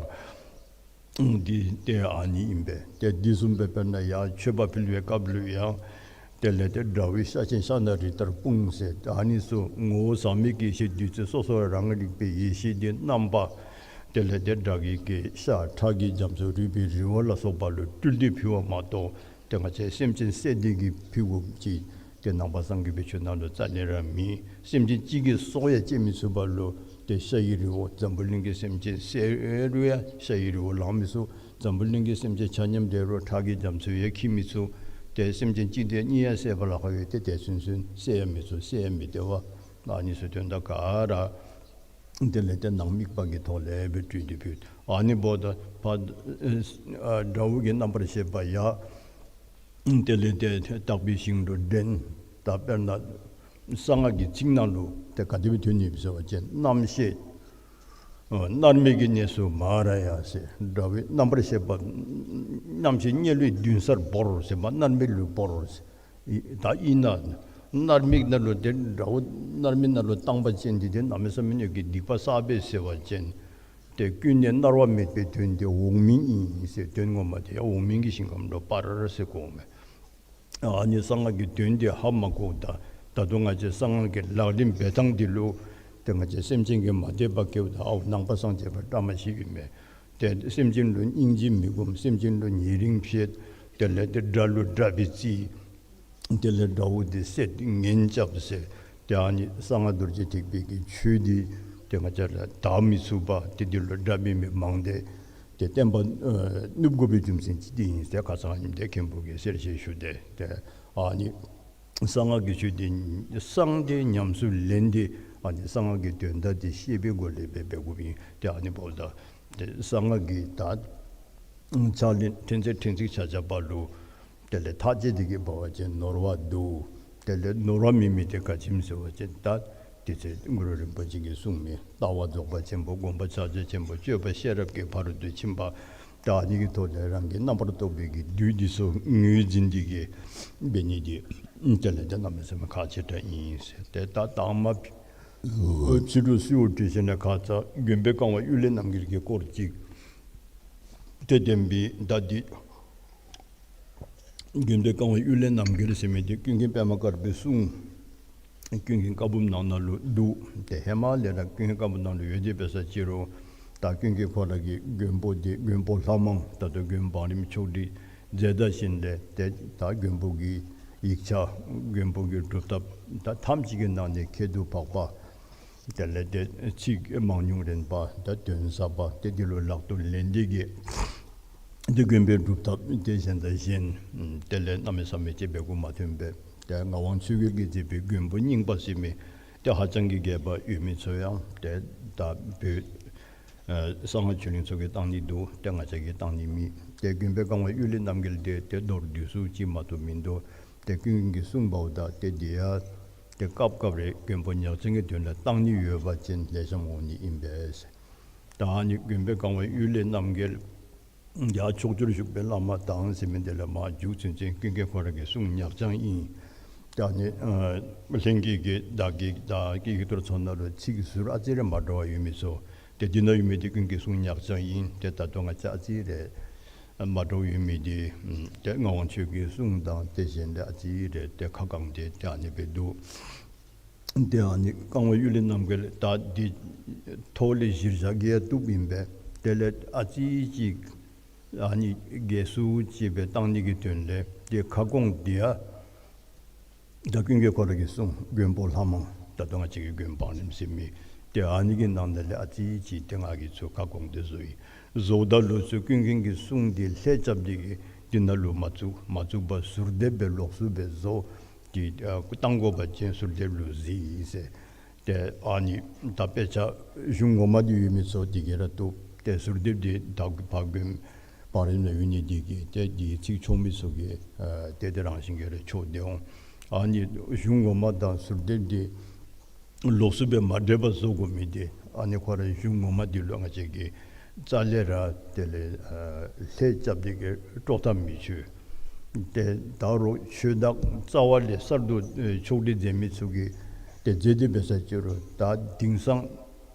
འདི་ཏེ་ཨ་ནི་ཨིན་པས། ཏེ་འདི་བཟུམ་སྦེ་དཔེར་ན་ཡང་མཆོད་པ་ཕུལ་བའི་སྐབས་ལུ་ཡང་ དེ་ལས་ཏེ་དགྲ་བོའི་ཤ་ཆེན་ཤ་ནག་རི་ལྟར་སྤུངས་ཟེར། ཨ་ནི་ཚུ་ངོ་བོ་ཟག་མེད་ཀྱི་ཡེ་ཤེས་བདུད་རྩི་སོ་སོ་རང་རིག་པའི་ཡེ་ཤེས་འདི་རྣམ་པ། དེ་ལས་ཏེ་དགྲ་བགེགས་ཀྱི་ཤ་ཁྲག་གི་རྒྱ་མཚོ་རུས་པའི་རི་བོ་ལ་སོགས་པ་ལུ་སྤྲུལ་ཏེ་ཕུལ་བ་མ་གཏོགས། ཏེ་ང་བཅས་སེམས་ཅན་བསད་དེ་གིས་ཕུལ་དགོཔ་ཅིག་ཏེ་ནང་པ་སངས་རྒྱས་པའི་ཆོས་ནང་ལུ་རྩ་ལས་ར་མེད། སེམས་ཅན་གཅིག་གི་སྲོག་ཡང་བཅད་མི་ཚུགས་པ་ལུ་ཏེ་ཤ་ཡི་རི་བོ་འཛམ་བུ་གླིང་གི་སེམས་ཅན་བསད་རུང་ཡང་ཤ་ཡི་རི་བོ་ལང་མི་ཚུགས། འཛམ་བུ་གླིང་གི་སེམས་ཅན་ཆ་མཉམ་བསད་རུང་ཁྲག་གི་རྒྱ་མཚོ་ཡང་འཁྱིལ་མི་ཚུགས། ཏེ་སེམས་ཅན་གཅིག་དང་གཉིས་ཡང་བསད་པ་ལ་ཁ་ཡོད་དེ་དེ་ཚུན་ཚོད་བསད་ཡང་མི་ཚུགས། བསད་ཡང་མི་བདེ་བ། ཨ་ནི་ཚུ་དོན་དག་ག་ར། དེ་ལས་ཏེ་ནང་དམིགས་པ་གི་ཐོག་ལས་སྦེ་སྤྲུལ་ཏེ་ཕུལ། ཨ་ནི་འབདཝ་ད་ཕར་ཨ་དགྲ་བོ་གི་རྣམ་པར་ཤེས་པ་ཡང་དེ་ལས་ཏེ་དག་པའི་ཞིང་དུ་འདྲེན། ད་དཔེར་ན་གསང་སྔགས་ཀྱི་ཚིག་ནང་ལུ་ཏེ་ག་དེ་སྦེ་ཐོན་ནི་ཟེར་བ་ཅིན་རྣམ་ཤེས་ཨ་མནར་མེད་ཀྱི་གནས་སུ་མ་ར་ཡ་ཟེར། དགྲ་བོའི་རྣམ་པར་ཤེས་པ་རྣམ་ཤེས་དམྱལ་བའི་མདུན་སར་བོར་ཟེར་མ་མནར་མེད་ལུ་བོར་ཟེར། ཨིན་ད་ཨིན་ན་མནར་མེད་ནང་ལུ་ཏེ་དགྲ་བོ་མནར་མེད་ནང་ལུ་བཏང་པ་ཅིན་འདི་ཏེ་གནམ་མེད་ས་མེད་ཀྱི་སྡིག་པ་བསགས་པས་ཟེར་བ་ཅིན་ཏེ་ཀུན་ནས་མནར་བ་མེད་པའི་དོན་དེ་འོག་མིན་ཨིན་ཟེར། དོན་ངོ་མ་དེ་ཡང་འོག་མིན་གྱི་ཞིང་ཁམས་ལུ་སྤར་ཟེར་གོ་མས། ཨ་ནི་གསང་སྔགས་ཀྱི་དོན་དེ་ཧ་མ་གོཝ་ད་ད་དུང་ང་བཅས་གསང་སྔགས་ཀྱི་ལག་ལེན་འབད་ཐངས་འདི་ལུ་ཏེ་ང་བཅས་སེམས་ཅན་གྱིས་མ་དད་པ་སྐྱེཝ་ད་ཨའོ་ནང་པ་སངས་རྒྱས་པ་བཀྲ་མ་ཤིས་ཨིན་མས། ཏེ་སེམས་ཅན་ལུ་སྙིང་རྗེ་མི་སྒོམ། སེམས་ཅན་ལུ་ཉེ་རིང་ཕྱེད། དེ་ལས་ཏེ་དགྲ་ལུ་དགྲ་སྦེ་བརྩི། དེ་ལས་དགྲ་བོ་དེ་བསད་ངན་རྐྱབ་ཟེར། ཏེ་ཨ་ནི་གསང་སྔགས་རྡོ་རྗེ་ཐེག་པའི་གི་ཆོས་འདི་ཏེ་ང་བཅས་ར་དག་མི་ཚུགས་པ་ཏེ་འདི་ལུ་དགྲ་འབད་མི་མང་སྟེ་ཏེ་བསྟན་པ་ཨ་ནུབ་དགོ་པའི་རྒྱུ་མཚན་ཅིག་འདི་ཨིན་ཟེར་ཁ་ཙ་ཨ་ནི་འདི་མཁན་པོ་གིས་གསལ་བཤད་ཞུ་སྟེ། ཏེ་ཨ་ནི་གསང་སྔགས་ཀྱི་ཆོས་འདི་གསང་སྟེ་ཉམས་སུ་ལེན་ཏེ་ཨ་ནི་གསང་སྔགས་ཀྱི་དོན་དག་འདི་ཤེས་པའི་སྒོ་ལས་འབད་འབད་དགོཔ་ཨིན། ཏེ་ཨ་ནི་འབདཝ་ད་ཏེ་གསང་སྔགས་ཀྱི་ད་ཕྱག་ལེན་ཕྲན་ཚེགས་ཕྲན་ཚེགས་ཆ་ཁྱབ་པ་ལུ་དེ་ལས་ཐག་བཅད་དེ་གི་འབད་བ་ཅིན་ནོར་བ་འདུག། དེ་ལས་ནོར་བ་མེད་མི་དེ་ག་ཅི་སྨོ་ཟེར་བ་ཅིན་ད་དེ་ཚེ་གུ་རུ་རིན་པོ་ཆེ་གིས་གསུངས་མི་ལྟ་བ་རྫོགས་པ་ཆེན་པོ། སྒོམ་པ་ཕྱག་རྒྱ་ཆེན་པོ། སྤྱོད་པ་ཤེས་རབ་ཀྱི་ཕ་རོལ་ཏུ་ཕྱིན་པ། ད་ཨ་ནི་གི་ཐོག་ལས་རང་གི་རྣམ་པར་རྟོག་པའི་གི་བདུད་འདི་ཚུ་ངོས་འཛིན་ཏེ་གི་འབད་ནི་འདི་དེ་ལས་ཏེ་གནམ་མེད་ས་མེད་ཁག་ཆེ་དྲགས་ཨིན་ཟེར། ཏེ་ད་དང་མ་ཕྱི་དྲོ་གསོལཝ་བཏབ་ཞིནམ་ལས་ཁ་ཙ་མགོན་པོའི་བཀའ་དབང་གཡུལ་ལས་རྣམ་རྒྱལ་གྱི་སྐོར་ཅིག་ཏེ་བསྟན་པའི་ད་འདི་མགོན་པོའི་བཀའ་དབང་གཡུལ་ལས་རྣམ་རྒྱལ་ཟེར་མི་འདི་ཀུན་མཁྱེན་པདྨ་དཀར་པོའི་གསུང་ཀུན་མཁྱེན་བཀའ་འབུམ་ནང་ན་ལུ་འདུག། ཏེ་ཧེ་མ་ལས་ར་ཀུན་མཁྱེན་བཀའ་འབུམ་ནང་ལུ་ཡོད་དེ་འབད་ས་ཅི་རུང་ད་ཀུན་མཁྱེན་ཁོ་ར་གི་མགོན་པོ་འདི་མགོན་པོ་ལྷ་མང་ད་ལྟོ་མགོན་བང་རིམ་ཆོག་སྒྲིག་མཛད་ད་ཞིནམ་ལས་ཏེ་ད་མགོན་པོ་གི་ཡིག་ཆ་མགོན་པོ་གི་སྒྲུབ་ཐབས་ད་ཐམས་ཅད་ཀྱི་ནང་ནས་ཁྱད་དུ་འཕགས་པ། དེ་ལས་ཏེ་ཚིག་མང་ཉུང་རན་པ་ད་དོན་ཟབ་པ་ཏེ་འདི་ལུ་ལག་ཏུ་ལེན་ཏེ་གི་ཏེ་མགོན་པོའི་སྒྲུབ་ཐབས་ཏེ་གཞན་དང་གཞན་དེ་ལས་གནམ་མེད་ས་མེད་ཅིག་འབད་དགོཔ་མ་ཐོན་པས། ཏེ་ངག་དབང་ཆོས་རྒྱལ་གྱིས་མཛད་པའི་མགོན་པོ་རྙིང་པ་ཟེར་མི་ཏེ་ཧ་ཅང་གི་རྒྱས་པ་ཡོད་མི་ཚུ་ཡང་ཏེ་ད་བོད་ཨ་གསང་སྔགས་ཆོས་གླིང་ཚུ་གིས་བཏང་ནི་འདུག། ཏེ་ང་བཅས་ཀྱིས་བཏང་ནི་མེད། ཏེ་མགོན་པོའི་བཀའ་དབང་གཡུལ་ལས་རྣམ་རྒྱལ་འདི་ཏེ་མདོར་བསྡུས་སུ་ཅིག་མ་གཏོགས་མིན་འདུག། ཏེ་ཀུན་མཁྱེན་གྱིས་གསུངས་པ་འོ་ད་ཏེ་འདི་ཡང་ཏེ་སྐབས་སྐབས་རེ་མགོན་པོ་ཉག་ཅན་གྱི་དོན་ལུ་བཏང་ནི་ཡོད་པ་ཅིན་ལེགས་ཤོམ་འོང་ནི་ཨིན་པས། ད་ཨ་ནི་མགོན་པོའི་བཀའ་དབང་གཡུལ་ལས་རྣམ་རྒྱལ་ཡར་ཕྱོགས་བཅུར་བཞུགས་པའི་བླ་མ་དང་ཟེར་མི་འདི་ལས་མར་མཇུག་ཚུན་ཚོད་ཀུན་མཁྱེན་ཁོ་ར་གི་གསུང་ཉག་ཅན་ཨིན། ད་ཨ་ནི་ཨ་ལྷན་རྒྱས་ཀྱི་བདག་གི་བདག་གི་ཡིག་ཐོར་ཚུ་ནང་ལུ་ཚིག་ཟུར་ཨ་ཙི་རེ་མ་འདྲཝ་ཡོད་མི་ཚུ་ཏེ་འདི་ནང་ཡོད་མི་འདི་ཀུན་མཁྱེན་གསུང་ཉག་ཅན་ཨིན། ཏེ་ད་ལྟོ་ང་བཅས་ཨ་ཙི་རེ་མ་འདྲཝ་ཡོད་མི་འདི་ཏེ་ངག་དབང་ཆོས་ཀྱི་གསུང་དང་ཏེ་གཞན་ལས་ཨ་ཙི་རེ་ཏེ་ཁ་བསྐངས་ཏེ་ཏེ་ཨ་ནི་སྦེ་འདུག། ཏེ་ཨ་ནི་བཀའ་དབང་གཡུལ་ལས་རྣམ་རྒྱལ་ད་འདི་ཐོག་ལས་གཞིར་བཞག་གི་ཡང་བཏུབ་ཨིན་པས། དེ་ལས་ཨ་ཙི་ཅིག་ཨ་ནི་རྒྱས་སུ་ཅིག་སྦེ་བཏང་ནི་གི་དོན་ལས་ཏེ་ཁ་སྐོང་འདི་ཡང་ད་ཀུན་མཁྱེན་ཁོ་ར་གི་གསུང་མགོན་པོ་ལྷ་མང་ད་ལྟོ་ང་བཅས་ཀྱི་མགོན་བང་རིམ་ཟེར་མི་ཏེ་ཨ་ནི་གི་ནང་ན་ལས་ཨ་ཙི་ཅིག་ཏེ་ང་གིས་ཚུར་ཁ་སྐོང་སྟེ་བཟོ་ཡི། བཟོཝ་ད་ལུ་ཚུར་ཀུན་མཁྱེན་གྱི་གསུང་འདི་ལྷད་རྐྱབ་སྟེ་གི་འདི་ནང་ལུ་མ་བཙུགས། མ་བཙུགས་པར་ཟུར་འདེབས་སྦེ་ལོགས་སུ་སྦེ་བཟོ། ཏེ་ཨ་བཏང་དགོ་པ་ཅིན་ཟུར་འདེབས་ལུ་གཟིགས་ཟེར། ཏེ་ཨ་ནི་ད་དཔེ་ཆ་གཞུང་ངོ་མ་འདི་ཡོད་མི་ཚུ་འདི་གིས་ར་བཏུབ། ཏེ་ཟུར་འདེབས་འདི་ད་ཕར་མགོན་བང་རིམ་ནང་ཡོད་ནི་འདི་གིས་ཏེ་འདི་ཚིག་ཆོག་མི་ཚུ་གིས་ཨ་ཏེ་དེ་རང་བཞིན་གྱིས་ར་ཆོག་སྟེ་འོང་། ཨ་ནི་གཞུང་ངོ་མ་དང་ཟུར་འདེབས་འདི་ལོགས་སུ་སྦེ་མ་འདྲེས་པར་བཟོ་དགོ་མི་འདི་ཨ་ནི་ཁོ་ར་གཞུང་ངོ་མ་འདི་ལུ་ང་བཅས་ཀྱིས་རྩ་ལས་ར་དེ་ལས་ཨ་ལྷད་རྐྱབ་སྟེ་གི་དཀྲོག་ཐབས་མི་ཆོག། ཏེ་ད་རུང་ཆོས་བདག་རྩ་བ་ལས་གསར་དུ་ཨེ་ཕྱོགས་སྒྲིག་མཛད་མི་ཚུ་གིས་ཏེ་མཛད་དེ་འབད་ས་ཅི་རུང་ད་དེང་སང་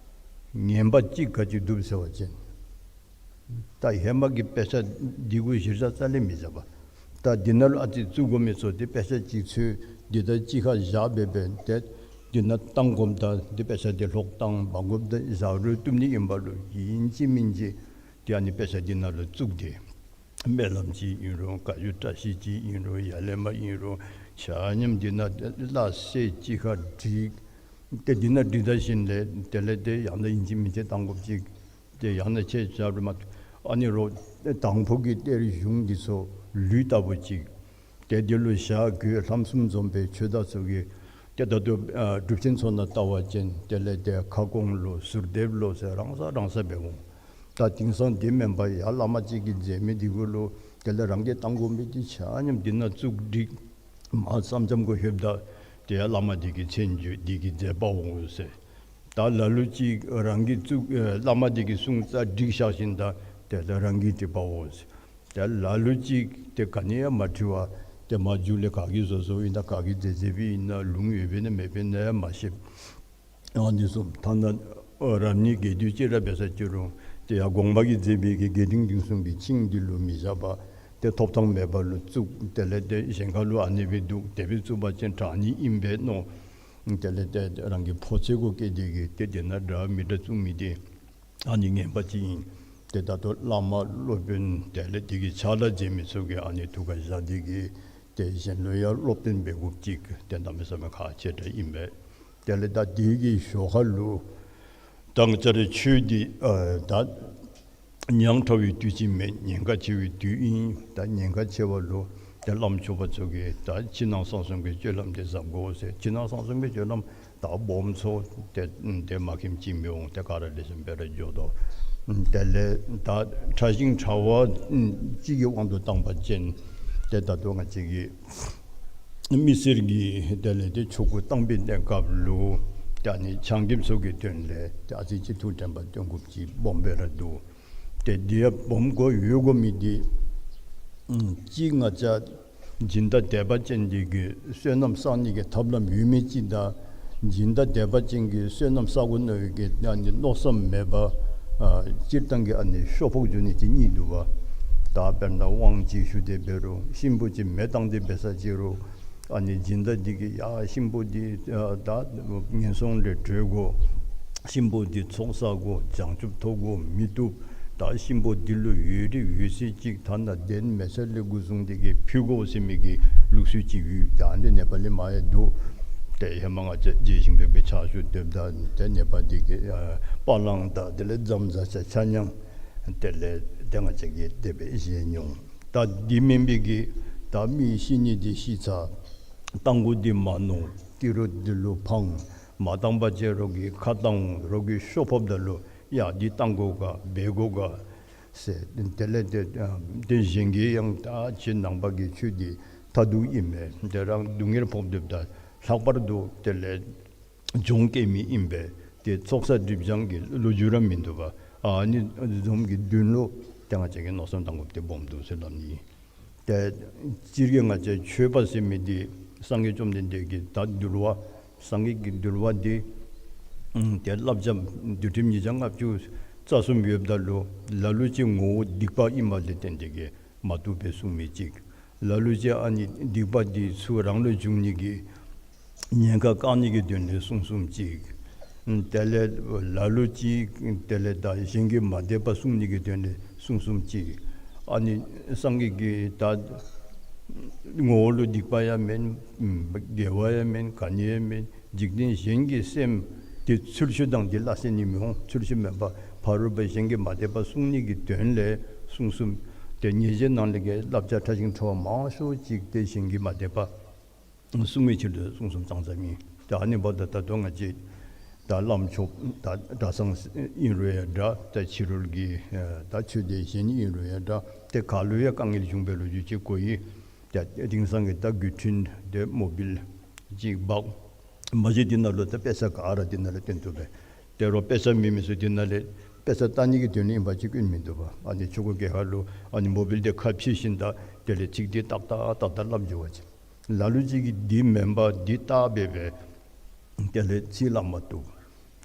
ངན་པ་གཅིག་ག་ཅི་འདུག་ཟེར་བ་ཅིན་ད་ཧེ་མ་གི་དཔེ་ཆ་འདི་གུ་གཞིར་བཞག་རྩ་ལས་མི་བཞག་པར་ ད་འདི་ནང་ལུ་ཨ་ཙི་བཙུགས་དགོ་མི་ཚུ་འདི་དཔེ་ཆ་ཅིག་འཚོལ་འདི་ད་གཅིག་ཁར་བཞག་སྦེ་སྦེ་ཏེ་འདི་ནང་བཏང་དགོཔ་དང་འདི་དཔེ་ཆ་འདི་ལྷོག་བཏང་འབག་དགོཔ་དང་བཞག་རུང་བཏུབ་ནི་ཨིན་པ་ལུ་ཨིན་ཅི་མིན་ཅི་ཏེ་ཨ་ནི་དཔེ་ཆ་འདི་ནང་ལུ་བཙུགས་ཏེ་སྨོན་ལམ་ཅིག་ཨིན་རུང་བཀའ་བརྒྱུད་བཀྲ་ཤིས་ཅིག་ཨིན་རུང་ཡར་ལས་མར་ཨིན་རུང་ཆ་མཉམ་འདི་ནང་སླ་བསྲེ་གཅིག་ཁར་བསྒྲིགས། ཏེ་འདི་ནང་བསྒྲིགས་ད་ཞིནམ་ལས་དེ་ལས་ཏེ་ཡང་ན་ཨིན་ཅི་མིན་ཅི་བཏང་དགོཔ་ཅིག་ཏེ་ཡང་ན་ཁྱེད་ཅག་རུ་མ་ཨ་ནི་རོགས་དང་ཕུ་གི་གཏེར་གཞུང་འདི་ཚུ་ལུད་ལྟ་བུ་ཅིག་ཏེ་འདི་ལུ་ཞག་དགོས་ལྷམ་གསུམ་འཛོམས་པའི་ཆོས་བདག་ཚུ་གིས་ཏེ་ད་ལྟོ་ཨ་སྒྲུབ་ཆེན་ཚུ་ནང་ལྟ་བ་ཅིན་དེ་ལས་ཏེ་ཁ་སྐོང་ལོ་ཟུར་འདེབས་ལོ་ཟེར་རང་ས་རང་ས་འབད་འོང་། ད་དེང་སང་འདི་མེན་པར་ཡར་བླ་མ་ཅིག་གིས་མཛད་མི་འདི་གུ་ལུ་དེ་ལས་རང་གིས་བཏང་དགོ་མི་འདི་ཆ་མཉམ་འདི་ནང་བཙུགས་བསྒྲིགས། མར་ས་མཚམས་གུ་ལྷོདཔ་ད་ཏེ་ཡར་བླ་མ་འདི་གི་མཚན་བརྗོད་འདི་གི་མཛད་པ་འོང་ཟེར། ད་ལ་ལུ་ཅིག་རང་གིས་བཙུགས་ཨེ་བླ་མ་འདི་གིས་གསུངས་ཙང་བསྒྲིགས་བཞག་ཞིནམ་ད་དེ་ལས་རང་གིས་འབྲི་བ་འོང་ཟེར། ད་ལ་ལུ་ཅིག་ཏེ་ག་ནི་ཡང་མ་བྲི་བར་ཏེ་མར་མཇུག་ལས་ག་གིས་བཟོ་བཟོཝ་ཨིན་ན་ག་གིས་མཛད་མཛདཔ་ཨིན་ན་ལུང་ཡོདཔ་ཨིན་ན་མེདཔ་ཨིན་ན་ཡང་མ་ཤེས། ཨ་ནི་བཟུམ་ཐ་ན་ཨ་རབ་གནས་རྒྱས་བསྡུས་ཅིག་ར་འབད་ས་ཅི་རུང་ཏེ་ཡར་དགོངས་པ་གིས་མཛད་པའི་གི་རྒྱས་འབྲིང་བསྡུས་གསུམ་གྱི་ཆིངས་འདི་ལུ་མི་བཞག་པར་ཏེ་ཐོབ་ཐང་མེད་པ་ལུ་བཙུགས། དེ་ལས་ཏེ་གཞན་ཁ་ལུ་ཨ་ནི་སྦེ་འདུག་དེ་སྦེ་བཙུགས་པ་ཅིན་དྲག་ནི་ཨིན་པས་མནོ། དེ་ལས་ཏེ་རང་གི་ཕོ་ཚོད་གུ་བསྐྱེད་དེ་གིས་ཏེ་དེ་ནང་འདྲ་མི་འདྲ་བཙུགས་མི་འདི་ཨ་ནི་ངན་པ་ཅིག་ཨིན། ཏེ་ད་ལྟོ་བླ་མ་སློབ་དཔོན་དེ་ལས་དེ་གི་ཕྱག་ལཱ་མཛད་མི་ཚུ་གིས་ཨ་ནི་ཐུགས་ཁར་བཞག་སྟེ་གིས་ཏེ་གཞན་ལུ་ཡང་སློབ་སྟོན་འབད་དགོཔ་ཅིག་ཏེ་གནམ་མེད་ས་མེད་ཁག་ཆེ་དྲགས་ཨིན་པས། དེ་ལས་ད་དེ་གི་ཞོར་ཁ་ལུ་ད་ང་བཅས་རའི་ཆོས་འདི་ཨ་ད་ཉག་ཕྲ་བའི་དུས་ཅིག་མེན། ཉེན་ཁ་ཆེ་བའི་དུས་ཨིན། ད་ཉེན་ཁ་ཆེ་བ་ལུ་ཏེ་བླམ་ཆོསཔ་ཚུ་གིས་ད་ཕྱི་ནང་གསང་གསུམ་གྱི་སྤྱོད་ལམ་འདི་གཟབ་དགོ་ཟེར། ཕྱི་ནང་གསང་གསུམ་གྱི་སྤྱོད་ལམ་ད་སྦོམ་ཚུ་ཏེ་ཏེ་མ་མཁྱེནམ་ཅིག་མི་འོང་། ཏེ་ག་ར་ལེགས་ཤོམ་སྦེ་ར་འགྱོ་དོ། དེ་ལས་ད་ཕྲ་ཞིང་ཕྲ་བ་ཅིག་གི་དབང་དུ་བཏང་པ་ཅིན་ཏེ་ད་ལྟོ་ང་བཅས་ཀྱི་མི་སེར་གྱི་དེ་ལས་ཏེ་ཆོ་ག་བཏང་པའི་གནས་སྐབས་ལུ་ཏེ་ཨ་ནི་ཆང་རྐྱབ་ཚུ་གི་དོན་ལས་ཏེ་ཨ་ཙི་ཅིག་ཐུགས་དྲན་པ་བཏོན་དགོཔ་ཅིག་སྦོམ་སྦེ་ར་འདུག། ཏེ་འདི་ཡང་སྦོམ་དགོ་ཡོད་དགོ་མི་འདི་ཨམ་གཅིག་ང་བཅས་སྦྱིན་བདག་དད་པ་ཅན་འདི་གིས་བསོད་ནམས་བསག་ནི་གི་ཐབས་ལམ་ཡོད་མི་ཅིག་དང་སྦྱིན་བདག་དད་པ་ཅན་གྱིས་བསོད་ནམས་བསག་དགོ་མནོ་བའི་གི་ཨ་ནི་མནོ་བསམ་མེད་པར་ཨ་སྤྱིར་བཏང་གི་ཨ་ནི་ཤོ་ཕོག་འགྱོ་ནི་ཅིག་གཉིས་འདུག་པ། ད་དཔེར་ན་དབང་ཅིག་ཞུ་སྟེ་འབད་རུང་གཤིན་པོ་ཅིག་མེ་བཏང་སྟེ་འབད་ས་ཅི་རུང་ཨ་ནི་སྦྱིན་བདག་འདི་གིས་ཡ་གཤིན་པོ་འདི་ཨ་ད་ངན་སོང་ལས་གྲོལ་དགོ། གཤིན་པོ་འདི་ཚོགས་བསག་དགོ། བྱང་ཆུབ་ཐོབ་དགོ་མི་བཏུབ། ད་གཤིན་པོ་འདི་ལུ་འོད་རིས་འོད་ཟེར་ཅིག་ཐ་ན་གདན་མེ་ཆ་ལས་འགོ་བཟུང་སྟེ་གིས་ཕུལ་དགོ་ཟེར་མི་གི་ལུགས་སྲོལ་ཅིག་ཡོད། ད་འདི་ནེ་པ་ལི་མ་ཡང་འདུག། ཏེ་ཧེ་མ་ང་བཅས་རྗེ་ཞིང་ཕེབས་པའི་ཕྱག་ཞུ་འདེབས་ད་ཏེ་ནེ་པ་འདི་གི་ཨ་པ་ལང་དང་དེ་ལས་རྫམ་ཟ་ཆ་ཆ་མཉམ་དེ་ལས་ཏེ་ང་བཅས་ཀྱིས་དེ་སྦེ་བཞེས་མྱོང་། ད་འདི་མེན་པའི་གི་ད་མི་ཤི་ནི་འདི་ཤི་ཚར། རྟ་མགོ་འདི་མར་ནོར། ཏི་རུ་འདི་ལུ་འཕང་། མ་བཏང་པ་ཅིན་རོགས་ཀྱིས་ཁ་བཏང་འོང་། རོགས་ཀྱིས་ཤོ་ཕོགཔ་ད་ལུ་ཡ་འདི་བཏང་དགོ་ག་འབད་དགོ་ག་ཟེར། དེ་ལས་ཏེ་ཏེ་གཞན་གྱིས་ཡང་ད་ཁྱེད་ནང་པ་གི་ཆོས་འདི་མཐར་ཐུག་ཨིན་མས། ཏེ་རང་སྡུག་བསྔལ་ཕོག་སྡོདཔ་ད་ལྷག་པར་དུ་དེ་ལས་གྱོང་བཀལ་མི་ཨིན་པས། ཏེ་ཚོགས་བསགས་སྒྲིབ་སྦྱང་གི་ལོ་རྒྱུས་ར་མིན་འདུག་པ། ཨ་ནི་བཟུམ་གྱི་དོན་ལུ་ཏེ་ང་བཅས་ཀྱིས་མནོ་བསམ་བཏང་དགོཔ་འདི་སྦོམ་འདུག་ཟེར་སླབ་ནི། ཏེ་སྤྱིར་གྱིས་ང་བཅས་ཆོས་པ་ཟེར་མི་འདི་སངས་རྒྱས་བཅོམ་ལྡན་འདས་ཀྱི་ད་འདུལ་བ་སངས་རྒྱས་ཀྱི་འདུལ་བ་འདི་ཨམ་ཏེ་བསླབ་བྱ་འདུལ་ཁྲིམས་ཉིས་བརྒྱ་ལྔ་བཅུ་རྩ་གསུམ་ཡོདཔ་ད་ལུ་ལ་ལུ་ཅིག་ངོ་བོ་སྡིག་པ་ཨིནམ་ལས་བརྟེན་ཏེ་གིས་མ་བཏུབ་པའི་གསུང་མི་ཅིག། ལ་ལུ་ཅིག་ཨ་ནི་སྡིག་པ་འདི་ཚུ་རང་ལུ་འབྱུང་ནི་གི་ཉེན་ཁ་བཀག་ནི་གི་དོན་ལས་གསུང་གསུངམ་ཅིག། དེ་ལས་ལ་ལུ་ཅིག་དེ་ལས་ད་གཞན་གྱི་མ་དད་པ་བསྲུང་ནི་གི་དོན་ལས་གསུང་གསུངམ་ཅིག། ཨ་ནི་སངས་རྒྱས་ཀྱིས་ད་ངོ་བོ་ལུ་སྡིག་པ་ཡང་མེན། དགེ་བ་ཡང་མེན། ག་ནི་ཡང་མེན། འཇིག་རྟེན་གཞན་གྱི་སེམས་འདི་ཚུལ་ཤུལ་དང་འདི་སླ་བསྲེ་ནི་མི་འོང་། ཚུལ་ཤུལ་མེན་པར་ཕ་རོལ་པོ་གཞན་གྱི་མ་དད་པ་བསྲུང་ནི་གི་དོན་ལས་གསུང་གསུངམ། ཏེ་ཉེས་བྱས་ནང་ལས་ཀྱི་བསླབ་བྱ་ཕྲ་ཞིང་ཕྲ་བ་མང་ཤོས་ཅིག་ཏེ་གཞན་གྱི་མ་དད་པ་བསྲུང་བའི་ཕྱིར་དུ་གསུང་གསུངམ་ཙང་ཙ་མེན། ཏེ་ཨ་ནི་འབདཝ་ད་ད་ལྟོ་ང་བཅས་ད་བླམ་ཆོསཔ་ད་གྲྭ་ཚང་ཨིན་རུང་ཡང་འདྲ། ད་ཕྱི་རོལ་གྱི་ད་ཆོས་སྡེ་གཞན་ཨིན་རུང་ཡང་འདྲ། ཏེ་ག་ལུ་ཡང་དཀའ་ངལ་བྱུང་བའི་ལོ་རྒྱུས་ཅིག་གོ་ཡི། ད་དེང་སང་གི་ད་འགུལ་འཕྲིན་དེ་མོ་བཱའིལ་ཅིག་འབག། མ་གཞི་འདི་ནང་ལུ་ད་དཔེ་ཆ་ག་ར་འདི་ནང་ལུ་སྟོན་བཏུབ་པས། ཏེ་རོགས་དཔེ་ཆ་མེད་མི་ཚུ་འདི་ནང་ལས་དཔེ་ཆ་ལྟ་ནི་གི་དོན་ལུ་ཨིན་པ་ཅིན་སྐྱོན་མིན་འདུག་པ། ཨ་ནི་ཆོ་ག་གི་ཁ་ལུ་ཨ་ནི་མོ་བཱའིལ་དེ་ཁ་ཕྱེ་ཞིནམ་ད་དེ་ལས་ཚིག་འདི་ཏག་ཏག་ཏག་ཏག་སླབ་འགྱོ་བ་ཅིན། ལ་ལུ་ཅིག་གིས་འདི་མེན་པར་འདི་བལྟ་སྦེ་སྦེ་དེ་ལས་ཚིག་སླབ་མ་བཏུབ།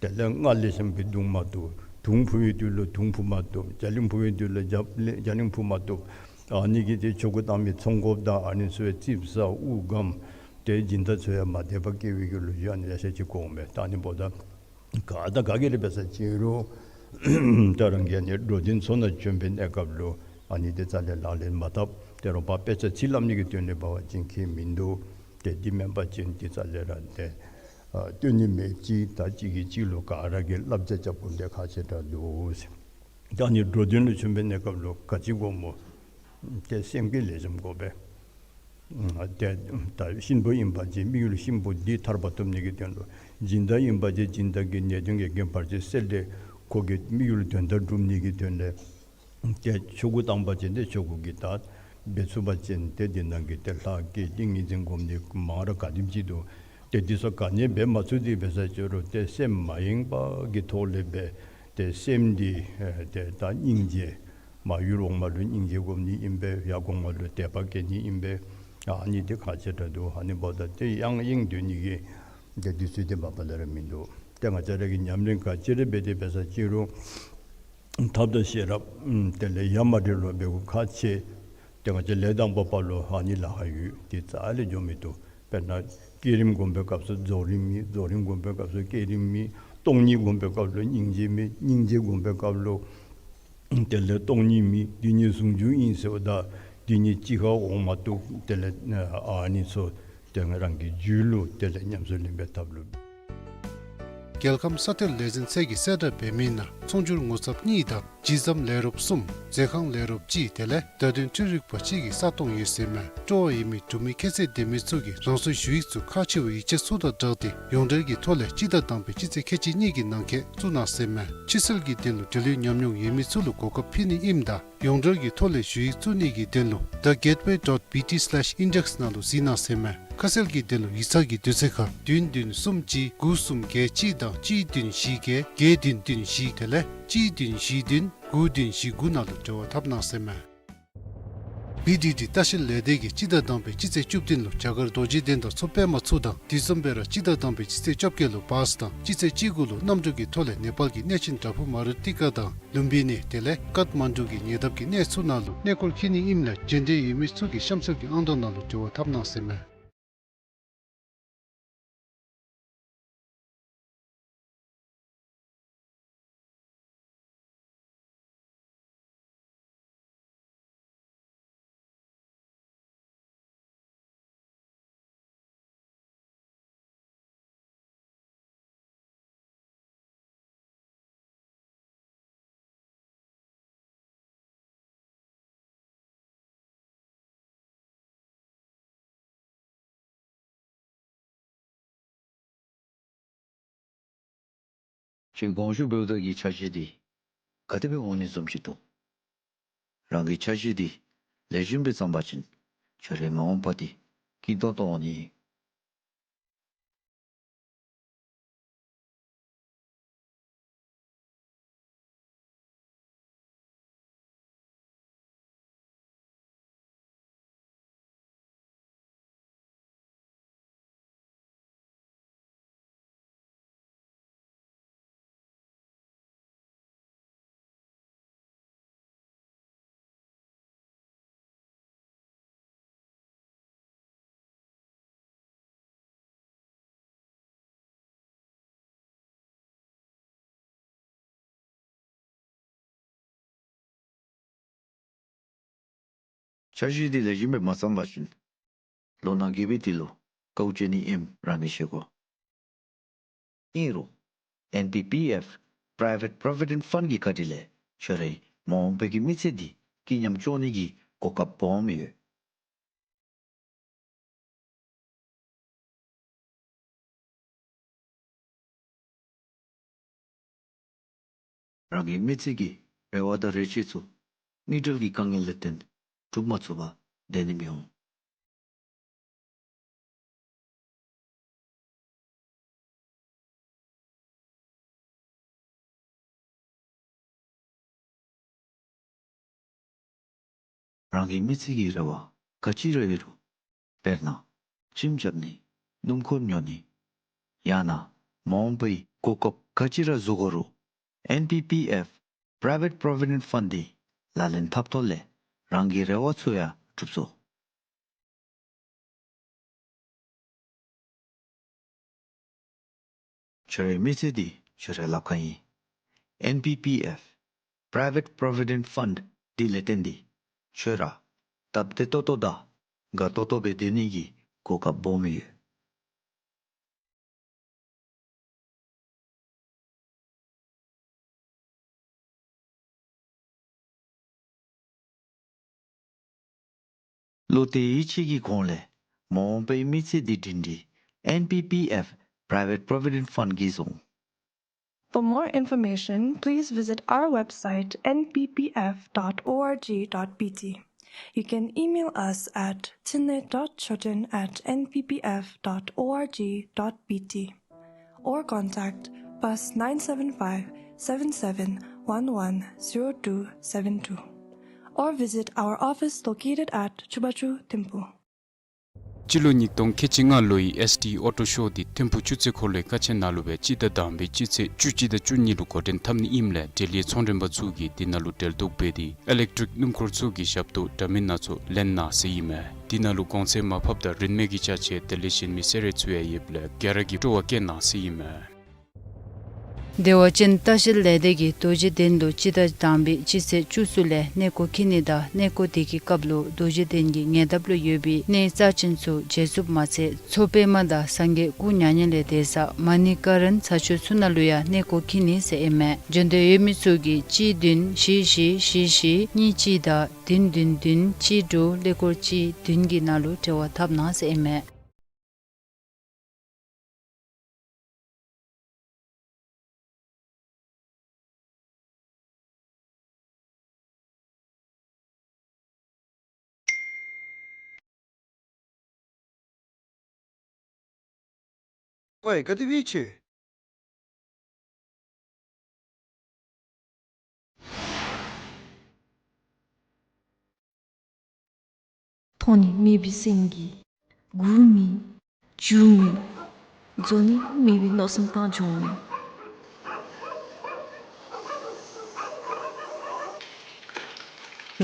དེ་ལས་རྔ་ལེགས་ཤོམ་སྦེ་བརྡུང་མ་བཏུབ། དུང་འཕུ་བའི་དུས་ལུ་དུང་འཕུ་མ་བཏུབ། རྒྱ་གླིང་འཕུ་བའི་དུས་ལུ་རྒྱ་རྒྱ་གླིང་འཕུ་མ་བཏུབ། ཨ་ནི་གིས་ཏེ་ཆོ་ག་བཏང་མི་ཚོགས་འགོཔ་དང་ཨ་ནི་ཚུ་ཡང་ཙིགཔ་ཟ་དབུགས་སྒམ་ཏེ་སྦྱིན་བདག་ཚུ་ཡང་མ་དད་པ་སྐྱེ་བའི་གི་ལོ་རྒྱུས་ཨ་ནི་ཡང་ཤེས་ཅི་གོ་མས། ད་ཨ་ནི་འབདཝ་ད་ག་དང་ག་གིས་ར་འབད་ས་ཅིན་རུང་ད་རང་གིས་ཨ་ནི་འགྲོ་དོན་ཚོགས་ནང་བྱོན་པའི་གནས་སྐབས་ལུ་ཨ་ནི་ཏེ་རྩ་ལས་ལག་ལེན་མ་འཐབ། ཏེ་རོགས་པ་དཔེ་ཆ་ཚིག་ལམ་ནི་གི་དོན་ལས་འབད་བ་ཅིན་ཁྱད་མིན་འདུག། ཏེ་འདི་མེན་པ་ཅིན་འདི་རྩ་ལས་ར་ཏེ་ཨ་སྟོན་ནི་མེད་ཅི། ད་གཅིག་གིས་གཅིག་ལུ་ག་ར་གིས་བསླབ་བྱ་རྐྱབ་དགོ་མི་འདི་ཁག་ཆེ་དྲགས་འདུག་ཟེར། ད་ཨ་ནི་འགྲོ་དོན་ལུ་བྱོན་པའི་གནས་སྐབས་ལུ་ག་ཅི་དགོ་སྨོ། ཏེ་སེམས་བསྐྱེད་ལེགས་ཤོམ་དགོ་པས། ཨ་ཏེ་ད་གཤིན་པོ་ཨིན་པ་ཅིན་དམིགས་ཡུལ་གཤིན་པོ་འདི་ཐར་པ་ཐོབ་ནི་གི་དོན་ལུ། སྦྱིན་བདག་ཨིན་པ་ཅིན་སྦྱིན་བདག་གི་ནད་གདོན་གྱི་རྐྱེན་བར་ཆད་སེལ་ཏེ་ཁོ་གི་དམིགས་ཡུལ་དོན་དག་སྒྲུབ་ནི་གི་དོན་ལས། ཏེ་ཆོ་ག་བཏང་པ་ཅིན་ཏེ་ཆོ་ག་གི་ད་འབད་ཚུགས་པ་ཅིན་ཏེ་འདི་ནང་གི་ཏེ་ལྷ་བསྐྱེད་ཏིང་ངེ་འཛིན་སྒོམ་ནི་མང་ར་ག་དེམ་ཅིག་འདུག། ཏེ་འདི་ཚུ་ག་ནི་འབད་མ་ཚུགས་ཏེ་འབད་ས་ཅིན་རུང་ཏེ་སེམས་མ་ཡེངས་པ་གི་ཐོག་ལས་འབད། ཏེ་སེམས་འདི་ཨེ་ཏེ་ད་སྙིང་རྗེ་མ་ཡུལ་འོག་མ་ལུ་སྙིང་རྗེ་སྒོམ་ནི་ཨིན་པས། ཡར་གོང་མ་ལུ་དད་པ་བསྐྱེད་ནི་ཨིན་པས། ཨ་ནི་འདི་ཁག་ཆེ་དྲགས་འདུག། ཨ་ནི་འབདཝ་ད་ཏེ་ཡང་ཡེངས་སྡོད་ནི་གི་ཏེ་དུས་ཚོད་འདི་མ་པ་ལས་ར་མིན་འདུག། ཏེ་ང་བཅས་ར་གིས་ཉམས་ལེན་ག་ཅི་ར་འབད་དེ་འབད་ས་ཅིན་རུང་ཐབས་དང་ཤེས་རབ་ཨམ་དེ་ལས་ཡ་མ་བྲལ་ལུ་འབད་དགོཔ་ཁག་ཆེ། ཏེ་ང་བཅས་ལས་དང་པོ་པ་ལུ་ཨ་ནི་ལཱ་ཁག་ཡོད། ཏེ་རྩ་ལས་འགྱོ་མི་བཏུབ། དཔེར་ན་བསྐྱེད་རིམ་སྒོམ་པའི་སྐབས་སུ་རྫོགས་རིམ་མེད། རྫོགས་རིམ་སྒོམ་པའི་སྐབས་སུ་བསྐྱེད་རིམ་མེད། སྟོང་ཉིད་སྒོམ་པའི་སྐབས་ལུ་སྙིང་རྗེ་མེད། སྙིང་རྗེ་སྒོམ་པའི་སྐབས་ལུ་དེ་ལས་སྟོང་ཉིད་མེད། འདི་གཉིས་ཟུང་འཇུག་ཨིན་ཟེརཝ་ད་འདི་གཉིས་གཅིག་ཁར་འོང་མ་བཏུབ། དེ་ལས་ཨ་ནི་ཚུ་ཏེ་རང་གི་རྒྱུད་ལུ་དེ་ལས་ཉམས་སུ་ལེན་པའི་ཐབས་ལུ། རྒྱལ་ཁམས་ས་གཏེར་ལས་འཛིན་ཚད་ཀྱིས་གསལ་བསྒྲགས་འབད་མི་ནང་ཚོང་སྒྱུར་ངོ་ཚབ་གཉིས་དང་ཇི་ཙམ་ལས་རོགསཔ་གསུམ། མཛོད་ཁང་ལས་རོགསཔ་གཅིག་དེ་ལས་བརྡ་དོན་འཕྲུལ་རིག་པ་གཅིག་གི་ས་སྟོང་ཡོད་ཟེར་མས། སྤྲོ་བ་ཡོད་མི་འབྲུག་མི་ཁྱད་ཚད་ལྡན་མི་ཚུ་གིས་རང་སོའི་ཞུ་ཡིག་ཚུ་ཁག་ཆེ་བའི་ཡིག་ཆ་ཚུ་དང་སྦྲགས་ཏེ་ཡོངས་འབྲེལ་གྱི་ཐོག་ལས་སྤྱི་ཟླ་དང་པའི་སྤྱི་ཚེས་ཁལ་གཅིག་གཉིས་ཀྱི་ནང་འཁོད་བཙུགས་གནང་ཟེར་མས། ཕྱི་སེལ་གྱི་དོན་ལུ་འབྲེལ་ཡོད་ཉམས་མྱོང་ཡོད་མི་ཚུ་ལུ་གོ་སྐབས་ཕུལ་ནི་ཨིནམ་ད་ཡོངས་འབྲེལ་གྱི་ཐོག་ལས་ཞུ་ཡིག་བཙུགས་ནི་གི་དོན་ལུ་the gateway dot B T slash index ནང་ལུ་གཟིགས་གནང་ཟེར་མས། ཁ་གསལ་གྱི་དོན་ལུ་ཡིག་ཚང་གི་དུས་ཚོད་ཁར་བདུན་བདུན་གསུམ་གཅིག་དགུ་གསུམ་བརྒྱད་གཅིག་དང་གཅིག་བདུན་བཞི་བརྒྱད་བརྒྱད་བདུན་བདུན་བཞི་དེ་ལས་གཅིག་བདུན་བཞི་བདུན་དགུ་བདུན་བཞི་དགུ་ནང་ལུ་འབྲེལ་བ་འཐབ་གནང་ཟེར་མས། བི་ཌི་ཌི་ལྟ་བཤལ་ལས་སྡེ་གིས་སྤྱི་ཟླ་དང་པའི་སྤྱི་ཚེས་བཅུ་བདུན་ལུ་རྒྱ་གར་རྡོ་རྗེ་གདན་དང་མཚོ་པདྨ་མཚོ་དང་དེ་བཟུམ་སྦེ་ར་སྤྱི་ཟླ་དང་པའི་སྤྱི་ཚེས་བཅོ་བརྒྱད་ལུ་བཱས་དང་སྤྱི་ཚེས་བཅུ་དགུ་ལུ་གནམ་གྲུ་གི་ཐོག་ལས་ནེ་པཱལ་གྱི་གནས་ཆེན་དྭ་ཕུ་མ་རུ་ཏི་ཀ་དང་ལུམ་བི་ནི་དེ་ལས་ཀཱཐ་མན་ཌུ་གི་ཉེ་འདབས་ཀྱི་གནས་ཚུ་ནང་ལུ་གནས་སྐོར་འཁྱིད་ནི་ཨིནམ་ལས་རྗེས་འབྲེལ་ཡོད་མི་ཚུ་གིས་གཤམ་གསལ་གྱི་ཨང་གྲངས་ནང་ལུ་འབྲེལ་བ་འཐབ་གནང་ཟེར་མས། ཁྱོད་དགོངས་ཞུ་འབདཝ་ད་གི་འཆར་གཞི་འདི་ག་དེ་སྦེ་འོང་ནི་བཟུམ་ཅིག་འདུག། རང་གི་འཆར་གཞི་འདི་ལེགས་ཤོམ་སྦེ་བརྩམས་པ་ཅིན་ཁྱོད་རའི་མ་འོངས་པ་འདི་སྐྱིད་ཏོང་ཏོ་འོང་ནི། འཆར་གཞི་འདི་ལེགས་ཤོམ་སྦེ་མ་བརྩམས་པ་ཅིན་ལོ་ན་རྒས་པའི་དུས་ལུ་དཀའཝ་སྤྱད་ནི་ཨིནམ་རང་གིས་ཤེས་དགོ། ཨིན་རུང་ཨེན་པི་པི་ཨེཕ་Private Provident Fund གི་བཀའ་དྲིན་ལས་ཁྱོད་རའི་མ་འོངས་པའི་གི་མི་ཚེ་འདི་སྐྱིད་ཉམས་ཅོག་ནི་གི་གོ་སྐབས་སྦོམ་ཡོད། རང་གི་མི་ཚེ་གི་རེ་བ་དང་རེ་ཆེ་ཚུ་དངུལ་འབྲེལ་གྱི་དཀའ་ངལ་ལས་བརྟེན་འགྲུབ་མ་ཚུགས་པར་སྡོད་ནི་མི་འོང་། རང་གི་མི་ཚེ་གི་རེ་བ་ག་ཅི་ར་ཡོད་རུང་། དཔེར་ན་ཁྱིམ་རྐྱབ་ནི། སྣུམ་འཁོར་ཉོ་ནི། ཡང་ན་མ་འོངས་པའི་གོ་སྐབས་ག་ཅི་ར་བཟོ་དགོ་རུང་། ཨེན་པི་པི་ཨེཕ་Private Provident Fund འདི་ལག་ལེན་འཐབ་ཐོག་ལས་ རང་གི་རེ་བ་ཚུ་ཡང་འགྲུབ་ཚུགས། ཁྱོད་རའི་མི་ཚེ་འདི་ཁྱོད་རའི་ལགཔ་ཁར་ཨིན། ཨེན་པི་པི་ཨེཕ་Private Provident Fund འདི་ལས་བརྟེན་ཏེ་ཁྱོད་ར་སྟབས་བདེ་ཏོག་ཏོ་དང་དགའ་ཏོག་ཏོ་སྦེ་སྡོད་ནི་གི་གོ་སྐབས་སྦོམ་ཡོད། བློ་གཏད་ཡིད་ཆེས་ཀྱི་སྒོ་ལས་མ་འོངས་པའི་མི་ཚེ་འདི་སྒྲིང་སྒྲིང་ཨེན་པི་པི་ཨེཕ་Private Provident Fund གིས་བཟུང་། For more information, please visit our website, N P P F dot org dot B T. You can email us at tinle dot choden at N P P F dot org dot B T or contact plus nine seven five, seven seven one one, zero two seven two or visit our office located at Chubachu Thimphu. སྤྱི་ལོ་ཉིས་སྟོང་ཁལ་གཅིག་ལྔ་ལོའི་ཨེསི་ཌི་ཨོ་ཊོ་ཤོ་འདི་ཐིམ་ཕུ་ཆུ་ཚོད་འཁོར་ལོའི་ཀ་ཆེན་ནང་ལུ་སྦེ་སྤྱི་ཟླ་དང་པའི་སྤྱི་ཚེས་བཅུ་གཅིག་དང་བཅུ་གཉིས་ལུ་འགོ་འདྲེན་འཐབ་ནི་ཨིནམ་ལས་འབྲེལ་ཡོད་ཚོང་མགྲོན་པ་ཚུ་གིས་འདི་ནང་ལུ་འབྲེལ་གཏོགས་འབད་དེ་ཨི་ལེག་ཊིག་སྣུམ་འཁོར་ཚུ་གི་ཞབས་ཏོག་འདྲ་མིན་སྣ་ཚོགས་ལེན་གནང་ཟེར་ཨིན་མས། འདི་ནང་ལུ་གོང་ཚད་མར་ཕབ་དང་རིན་མེད་ཀྱི་ཅ་ཆས་དེ་ལས་གཞན་མི་སེ་རེ་ཚུ་ཡང་ཡོདཔ་ལས་ག་ར་གིས་སྤྲོ་བ་བསྐྱེད་གནང་ཟེར་ཨིན་མས། བདེ་བ་ཅན་ལྟ་བཤལ་ལས་སྡེ་གིས་རྡོ་རྗེ་གདན་ལུ་སྤྱི་ཟླ་དང་པའི་སྤྱི་ཚེས་བཅུ་གསུམ་ལས་གནས་སྐོར་འཁྱིད་ནི་དང་གནས་སྐོར་དེ་གི་སྐབས་ལུ་རྡོ་རྗེ་གདན་གྱི་ཉེ་འདབས་ལུ་ཡོད་པའི་གནས་རྩ་ཆེན་ཚུ་མཇལ་ཚུགསཔ་མ་ཚད་མཚོ་པདྨ་དང་སངས་རྒྱས་སྐུ་མྱ་ངན་ལས་འདས་ས་མ་ཎི་ཀ་རན་ཚ་ཆུ་ཚུ་ནང་ལུ་ཡང་གནས་སྐོར་འཁྱིད་ནི་ཟེར་ཨིན་མས། འབྱོན་འདོད་ཡོད་མི་ཚུ་གིས་གཅིག་བདུན་བཞི་བཞི་བཞི་བཞི་གཉིས་གཅིག་དང་བདུན་བདུན་བདུན་གཅིག་དྲུག་ཀླད་ཀོར་གཅིག་བདུན་གྱི་ནང་ལུ་འབྲེལ་བ་འཐབ་གནང་ཟེར་ཨིན་མས། ཝའི་ག་དེ་སྦེ་ཡོད་ཅི། མཐོང་ནི་མེད་པའི་སེམས་ཀྱིས་སྒུག་མི་འགྱོ་མི་རྫོགས་ནི་མེད་པའི་མནོ་བསམ་བཏང་འགྱོ་མི་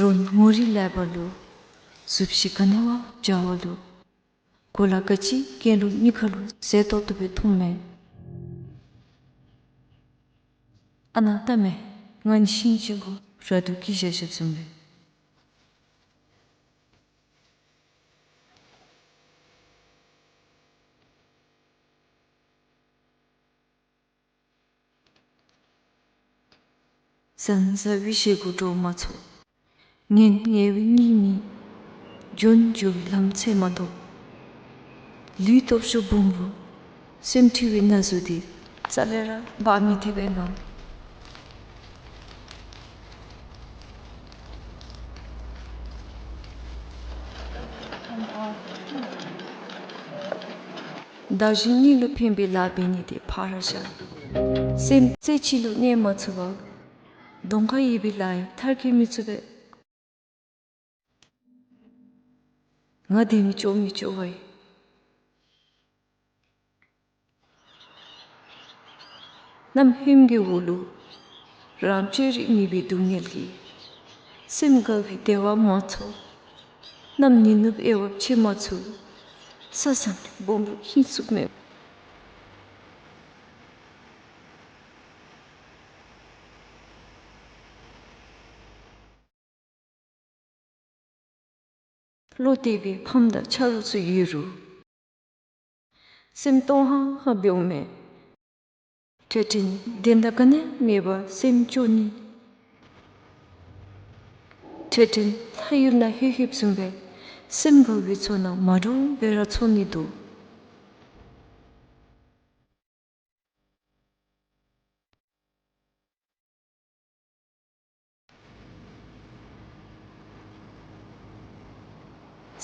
རོགས་ངོ་རིས་ལེགས་པ་ལུ་གཟུགས་གཞི་ག་ནི་བ་འཇའ་བ་ལུ་གོ་ལ་ག་ཅི་གྱོན་རུང་མི་ཁ་ལུ་ཟེར་ཏོག་ཏོ་སྦེ་མཐོངམ་མས། ཨ་ནཱ་ལྟ་མས། ང་ནི་ཤིང་གཅིག་གུ་ར་དུ་སྐྱེས་བཞག་བཞགཔ་བཟུམ་སྦེ། ཟང་ཟ་བའི་བཞེས་སྒོ་འགྲོ་མ་ཚུགས། ངལ་ངལ་བའི་གཉིད་མི་འབྱོན་འགྱོ་བའི་ལམ་ཚད་མ་གཏོགས། ལུས་སྟོབས་ཤུགས་སྦོམ་པོ་སེམས་འཁྲུལ་བའི་ན་ཟུག་འདི་རྩ་ལས་ར་འབག་མི་ཐེག་པས་ན། བདག་གཞན་གཉིས་ལུ་ཕན་པའི་ལཱ་འབད་ནི་དེ་ཕར་བཞག། སེམས་རྩེ་གཅིག་ལུ་གནས་མ་ཚུགས་པར་གདོང་ཁར་ཡོད་པའི་ལཱ་ཡང་མཐར་འཁྱོལ་མི་ཚུགས་པས། ང་བདེན་མི་སྐྱོ་མི་སྐྱོ་བ་ཡིན། གནམ་ཧོནམ་གྱི་འོག་ལུ་རང་བཅོས་རིག་མེད་པའི་སྡུག་བསྔལ་གྱིས་སེམས་དགའ་བའི་བདེ་བ་མ་ཚོར། གནམ་ཉི་ནུབ་དབྱེ་བ་ཕྱེ་མ་ཚུགས། ས་བཟང་སྦོམ་རུང་ཧིང་སུག་མེད། བློ་གཏད་པའི་ཕམ་དང་ཆ་རོགས་ཚུ་ཡོད་རུང་སེམས་སྟོང་ཧང་ཧང་འབདཝ་མས། འཕྲལ་འཕྲལ་བདེན་མཐའ་ག་ནི་མེད་པར་སེམས་སྐྱོ་ནི། འཕྲལ་འཕྲལ་ལྷ་ཡུལ་ནང་ལྷོད་ལྷོདཔ་བཟུམ་སྦེ་སེམས་དགའ་བའི་ཚོར་སྣང་མ་འདྲཝ་སྦེ་ར་ཚོར་ནི་འདུག།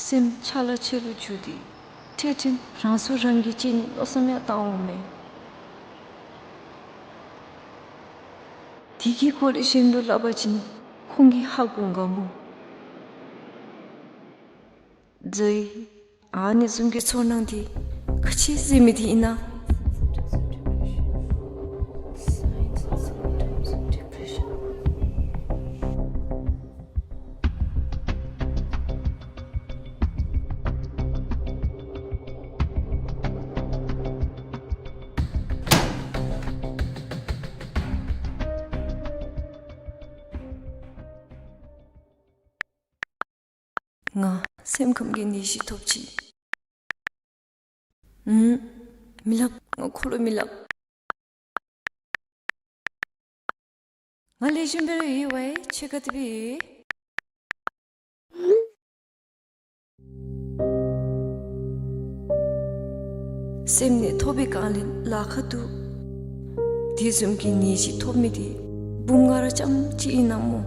སེམས་ཆ་ལ་ཆེ་རུ་གྱུར་ཏེ་འཕྲལ་འཕྲལ་རང་སྲོག་རང་གིས་བཅད་ནིའི་མནོ་བསམ་ཡང་བཏང་འོང་མས། དེ་གི་སྐོར་གཞན་ལུ་སླབ་པ་ཅིན་ཁོང་གིས་ཧ་གོ་ག་མོ། ཛའི། ཨ་ནི་བཟུམ་གྱི་ཚོར་སྣང་འདི་ག་ཅི་ཟེར་མི་འདི་ཨིན་ན། Signs and symptoms of depression. ང་སེམས་ཁམས་ཀྱི་ནད་གཞི་ཐོབ་ཅི། ཨུམ། མི་སླབ། ང་ཁོ་ལུ་མི་སླབ། ང་ལེགས་ཤོམ་སྦེ་ར་ཡོད་པས། ཁྱོད་ག་དེ་སྦེ་ཡོད། སེམས་ནད་ཐོབ་པའི་སྒང་ལས་ལཱ་ཁག་འདུག། དེ་བཟུམ་གྱི་ནད་གཞི་ཐོབ་མི་དེ་འབུམ་ལྔ་ར་རྐྱངམ་གཅིག་ཨིན་ན་སྨོ།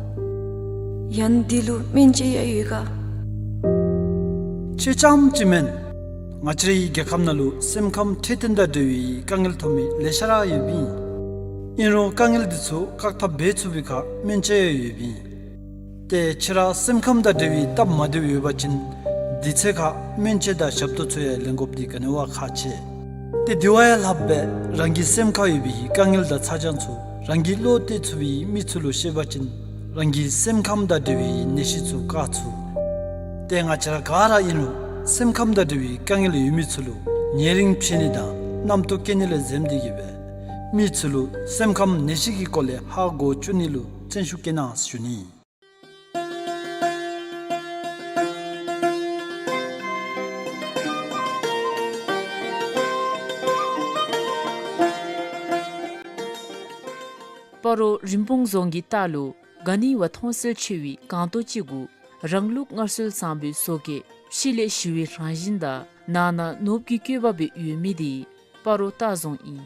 ཡང་འདི་ལུ་སྨན་དཔྱད་ཡང་ཡོད་ག། ཁྱོད་རྐྱངམ་གཅིག་མེན། ང་བཅས་རའི་རྒྱལ་ཁབ་ནང་ལུ་སེམས་ཁམས་འཕྲོད་བསྟེན་དང་འབྲེལ་བའི་དཀའ་ངལ་ཐོབ་མི་ལེ་ཤ་ར་ཡོདཔ་ཨིན། ཨིན་རུང་དཀའ་ངལ་འདི་ཚུ་བཀག་ཐབས་འབད་ཚུགས་པའི་ཁར་སྨན་དཔྱད་ཡང་ཡོདཔ་ཨིན། ཏེ་ཁྱོད་ར་སེམས་ཁམས་དང་འབྲེལ་བའི་སྟབས་མ་བདེཝ་ཡོད་པ་ཅིན་དུས་ཚོད་ཁར་སྨན་དཔྱད་དང་ཞབས་ཏོག་ཚུ་ཡང་ལེན་དགོཔ་འདི་ག་ནི་བ་ཁག་ཆེ། ཏེ་དེ་བ་ཡང་ལྷགཔ་སྦེ་རང་གི་སེམས་ཁར་ཡོད་པའི་དཀའ་ངལ་དང་ཚ་གྱང་ཚུ་རང་གིས་བློ་གཏད་ཚུགས་པའི་མི་ཚུ་ལུ་བཤད་པ་ཅིན་རང་གི་སེམས་ཁམས་དང་འབྲེལ་བའི་ནད་གཞི་ཚུ་བཀག་ཚུགས། ཏེ་ང་བཅས་ར་ག་ར་ཨིན་རུང་སེམས་ཁམས་དང་འབྲེལ་བའི་དཀའ་ངལ་ཡོད་མི་ཚུ་ལུ་ཉེ་རིང་ཕྱད་ནི་དང་རྣམ་རྟོག་སྐྱེ་ནི་ལས་འཛེམ་སྟེ་གིས་སྦེ་མི་ཚུ་ལུ་སེམས་ཁམས་ནད་གཞི་གི་སྐོར་ལས་ཧ་གོ་བཅུག་ནི་ལུ་བརྩོན་ཤུགས་བསྐྱེད་གནང་ཞུ་ནི། སྤ་རོ་རིན་སྤུངས་རྫོང་གི་ལྟག་ལུ་ག་ནི་བ་མཐོང་གསལ་ཆེ་བའི་སྒང་ཏོག་ཅིག་གུ་རང་ལུགས་སྔར་སྲོལ་བཟང་པོའི་བཟོ་བཀོད་ཕྱི་ལས་ཞི་བའི་རང་བཞིན་དང་ནང་ན་ནོར་བུ་གི་བཀོད་པ་སྦེ་ཡོད་མི་དེ་སྤ་རོ་ལྟ་རྫོང་ཨིན།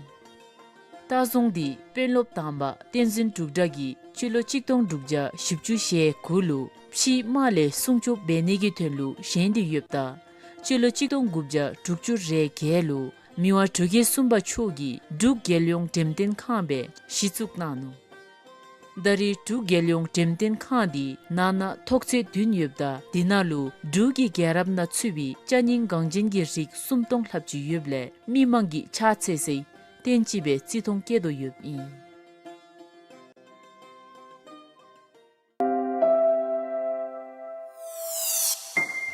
ལྟ་རྫོང་འདི་དཔོན་སློབ་དང་པ་བསྟན་འཛིན་འབྲུག་གྲགས་ཀྱིས་སྤྱི་ལོ་གཅིག་སྟོང་དྲུག་བརྒྱ་བཞི་བཅུ་ཞེ་དགུ་ལུ་ཕྱིའི་དམག་ལས་སྲུང་སྐྱོབ་འབད་ནི་གི་དོན་ལུ་བཞེངས་ཏེ་ཡོདཔ་ད་སྤྱི་ལོ་གཅིག་སྟོང་དགུ་བརྒྱ་དྲུག་ཅུ་རེ་བརྒྱད་ལུ་མི་དབང་འབྲུག་རྒྱལ་གསུམ་པ་མཆོག་གིས་འབྲུག་རྒྱལ་ཡོངས་འགྲེམས་སྟོན་ཁང་སྦེ་གཞི་བཙུགས་གནང་ནུག། ད་རེས་འབྲུག་རྒྱལ་ཡོངས་འགྲེམས་སྟོན་ཁང་འདི་ནང་ན་ཐོག་ཚད་བདུན་ཡོདཔ་ད་འདི་ནང་ལུ་འབྲུག་གི་རྒྱལ་རབས་ནང་ཚུད་པའི་ཅ་རྙིང་འགངས་ཅན་གྱི་རིགས་སུམ་སྟོང་ལྷགཔ་ཅིག་ཡོདཔ་ལས་མི་མང་གིས་ཕྱག་འཚལ་སའི་རྟེན་ཅིག་སྦེ་བརྩི་མཐོང་བསྐྱེད་དོ་ཡོདཔ་ཨིན།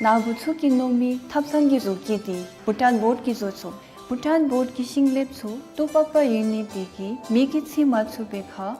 ནཱ་བུ་ཚུ་གིས་མནོ་མི་ཐབ་ཚང་གི་བཟོ་བཀོད་འདི་བྷུ་ཊཱན་བོཌ་ཀྱིས་བཟོ་ཚུགས། བྷུ་ཊཱན་བོཌ་ཀྱི་ཤིང་ལེབ་ཚུ་ཏོག་པག་པ་ཡོད་ནི་དེ་གིས་མེ་གིས་འཚིག་མ་ཚུགས་པའི་ཁར་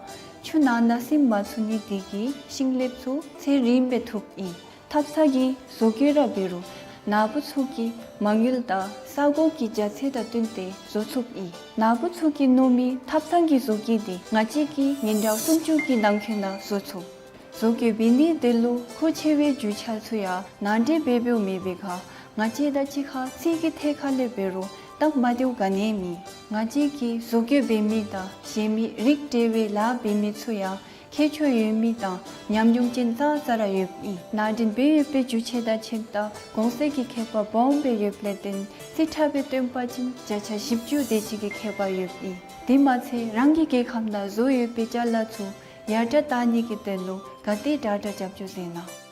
ཆུ་ནང་ན་སིམ་མ་ཚུགས་ནི་དེ་གིས་ཤིང་ལེབ་ཚུ་ཚེ་རིངམ་སྦེ་ཐུགཔ་ཨིན། ཐབ་ཚང་གི་བཟོ་བཀོད་ར་འབད་རུང་ནཱ་བུ་ཚུ་གིས་མ་དངུལ་དང་ས་གོ་གི་རྒྱ་ཚད་དང་བསྟུན་ཏེ་བཟོ་ཚུགསཔ་ཨིན། ནཱ་བུ་ཚུ་གིས་མནོ་མི་ཐབ་ཚང་གི་བཟོ་བཀོད་འདི་ང་བཅས་ཀྱི་ཉིན་གྲངས་སུམ་ཅུ་གི་ནང་འཁོད་ནང་བཟོ་ཚུགས། བཟོ་བཀོད་འབད་ནི་དེ་ལུ་མཁོ་ཆེ་བའི་རྒྱུ་ཆ་ཚུ་ཡང་ནང་འདྲེན་འབད་འབདཝ་མེད་པའི་ཁར་ང་བཅས་དང་གཅིག་ཁར་ཚིག་གི་ཐད་ཁར་ལས་འབད་རུང་སྟབས་མ་བདེཝ་ག་ནི་ཡང་མེད། ང་བཅས་ཀྱིས་བཟོ་བཀོད་འབད་མི་དང་གཞན་མི་རིགས་འདྲ་བའི་ལཱ་འབད་མི་ཚུ་ཡང་ཁྱད་ཆོས་ཡོད་མི་དང་ཉམས་མྱོང་ཅན་ཙང་ཙ་ར་ཡོདཔ་ཨིན། ནང་འདྲེན་འབད་ཡོད་པའི་རྒྱུ་ཆ་དང་ཆས་དང་གོང་ཚད་ཀྱི་ཁྱད་པར་སྦོམ་སྦེ་ཡོདཔ་ལས་བརྟེན་རྩིས་ཁྲ་སྦེ་སྟོན་པ་ཅིན་བརྒྱ་ཆ་བཞི་བཅུ་དེ་ཅིག་གི་ཁྱད་པར་ཡོདཔ་ཨིན། དེ་མ་ཚད་རང་གི་རྒྱལ་ཁབ་ནང་བཟོ་ཡོད་པའི་ཅ་ལ་ཚུ་ཡར་དྲག་བཏང་ནི་གི་དོན་ལུ་ག་དེ་དྲག་དྲག་རྒྱབ་སྐྱོར་མཛད་གནང་།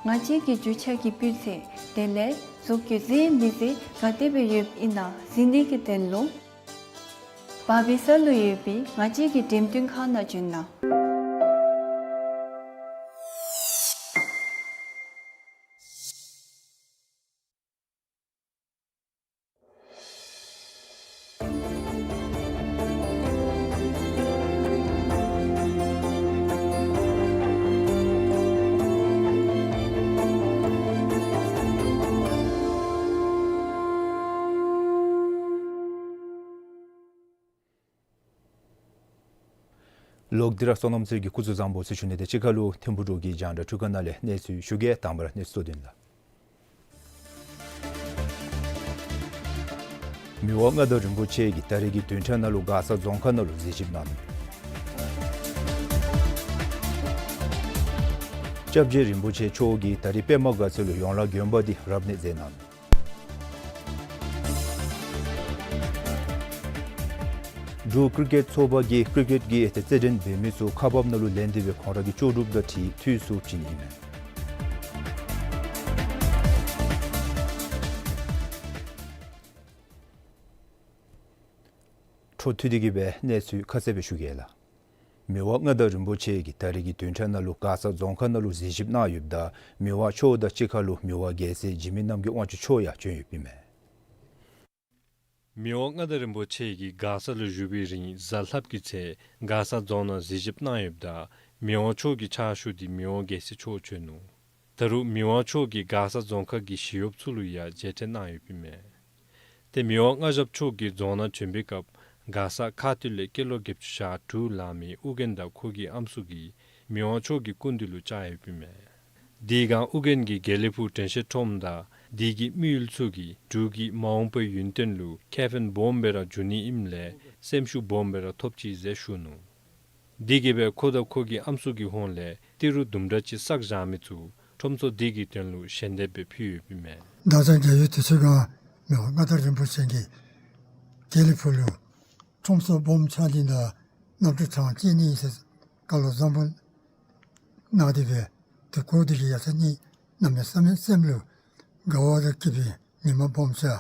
ང་བཅས་ཀྱི་རྒྱུ་ཆ་གི་སྤུས་ཚད་དེ་ལས་བཟོ་བཀོད་མཛེས་མི་མཛེས་ག་དེ་སྦེ་ཡོདཔ་ཨིན་ན་གཟིགས་ནི་གི་དོན་ལུ་བར་སྦས་ས་ལུ་ཡོད་པའི་ང་བཅས་ཀྱི་འགྲེམས་སྟོན་ཁང་ནང་བྱོན་གནང་། ལོག་སྟེ་ར་བསོད་ནམས་ཚེ་རིང་གི་སྐུ་གཟུགས་བཟང་པོ་ཟེར་ཞུ་ནི་དང་གཅིག་ཁར་ལུ་ཐིམ་ཕུག་འབྲུག་གི་རྒྱང་བསྒྲགས་འཕྲུལ་ཁང་ནང་ལས་གནས་ཚུལ་ཞུ་གེ། དང་པ་ར་གནས་ཚུལ་དོན་ལ། མི་དབང་མངའ་བདག་རིན་པོ་ཆེ་གིས་ད་རེས་ཀྱི་བདུན་ཕྲག་ནང་ལུ་མགར་ས་རྫོང་ཁག་ནང་ལུ་གཟིགས་ཞིབ་གནང་ནུག། སྐྱབས་རྗེ་རིན་པོ་ཆེ་མཆོག་གིས་ད་རེས་པདྨ་དགའ་ཚལ་ལུ་ཡོངས་ལ་དགོན་པ་འདི་རབ་གནས་མཛད་གནང་ནུག། འབྲུག་ཀི་རི་ཀེཊ་ཚོགས་པ་གིས་ཀི་རི་ཀེཊ་ཀྱི་རྩེད་འགྲན་འབད་མི་ཚུ་ཁག་འབགཔ་ནང་ལུ་ལེན་ཏེ་སྦེ་ཁོང་ར་གི་ལྕོགས་གྲུབ་དང་འཁྲིལ་འཐུས་སུ་བྱིན་ནི་ཨིན་མས། འཕྲོ་མཐུད་དེ་གིས་སྦེ་གནས་ཚུལ་ཁ་གསལ་སྦེ་ཞུ་གེ་ལགས། མི་དབང་མངའ་བདག་རིན་པོ་ཆེ་གིས་ད་རེས་ཀྱི་བདུན་ཕྲག་ནང་ལུ་མགར་ས་རྫོང་ཁག་ནང་ལུ་གཟིགས་ཞིབ་གནང་ཡོདཔ་ད་མི་དབང་མཆོག་དང་གཅིག་ཁར་ལུ་མི་དབང་རྒྱལ་སྲས་འཇིགས་མེད་རྣམ་རྒྱལ་དབང་ཕྱུག་མཆོག་ཡང་བྱོན་ཡོདཔ་ཨིན་མས། མི་དབང་མངའ་བདག་རིན་པོ་ཆེ་གིས་མགར་ས་ལུ་བཞུགས་པའི་རིང་གཟའ་ལྷགཔ་གི་ཚེ་མགར་ས་རྫོང་ནང་གཟིགས་ཞིབ་གནང་ཡོདཔ་ད་མི་དབང་མཆོག་གི་ཕྱག་ཞུ་འདི་མི་དབང་རྒྱལ་སྲས་མཆོག་བྱོན་ནུག། ད་ ད་རུང་མི་དབང་མཆོག་གིས་མགར་ས་རྫོང་ཁག་གི་ཞི་གཡོགཔ་ཚུ་ལུ་ཡང་མཇལ་འཕྲད་གནང་ཡོདཔ་ཨིན་མས། ཏེ་མི་དབང་མངའ་ཞབས་མཆོག་གིས་རྫོང་ནང་བྱོན་པའི་སྐབས་མགར་ས་ཁ་ཐུག་ལས་སྐྱེས་ལོ་བརྒྱད་ཅུ་ཞེ་དྲུག་ལང་མི་ཨོ་རྒྱན་དང་ཁོ་གི་ཨམ་སྲུ་གིས་མི་དབང་མཆོག་གི་སྐུ་མདུན་ལུ་བཅར་ཡོདཔ་ཨིན་མས། དེ་སྒང་ཨོ་རྒྱན་གྱིས་དགེ་ལེགས་ཕུག་དྲན་ཤེས་ཁྲོམ་དང་དེ་གི་དམིགས་ཡུལ་ཚུ་གིས་འབྲུག་གི་མ་འོངས་པའི་ཡུན་བརྟན་ལུ་ཁེ་ཕན་སྦོམ་སྦེ་ར་འབྱུང་ནི་ཨིནམ་ལས་སེམས་ཤུགས་སྦོམ་སྦེ་ར་ཐོབ་ཅི་ཟེར་ཞུ་ནུག། དེ་གིས་སྦེ་ཁོ་དང་ཁོ་གི་ཨམ་སྲུ་གི་ཧོངས་ལས་ཏི་རུ་དུམ་གྲ་ཅིག་བསགས་བཞག་མི་ཚུ་ཁྲོམ་ཚོགས་དེ་གི་དོན་ལུ་ཞལ་འདེབས་སྦེ་ཕུལ་ཡོདཔ་ཨིན་མས། ད་ཆ་རྒྱལ་ཡུལ་དུས་ཚོད་སྒང་མི་དབང་མངའ་བདག་རིན་པོ་ཆེ་གིས་དགེ་ལེགས་ཕུག་ལུ་ཁྲོམ་ཚོགས་སྦོམ་ཕྱག་ལེན་དང་གནམ་གྲུ་གྲངས་བཅད་ནི་ཨིན་ཟེར་བཀའ་སློབ་བཟང་པོ་གནང་སྟེ་སྦེ་དེ་གོ་དེ་གིས་ཡ་ཆ་ནི་གནམ་མེད་ས་མེད་སེམས་ལུ་དགའ་བ་དང་སྐྱིད་པའི་ཉི་མ་སྦོམ་ཤར་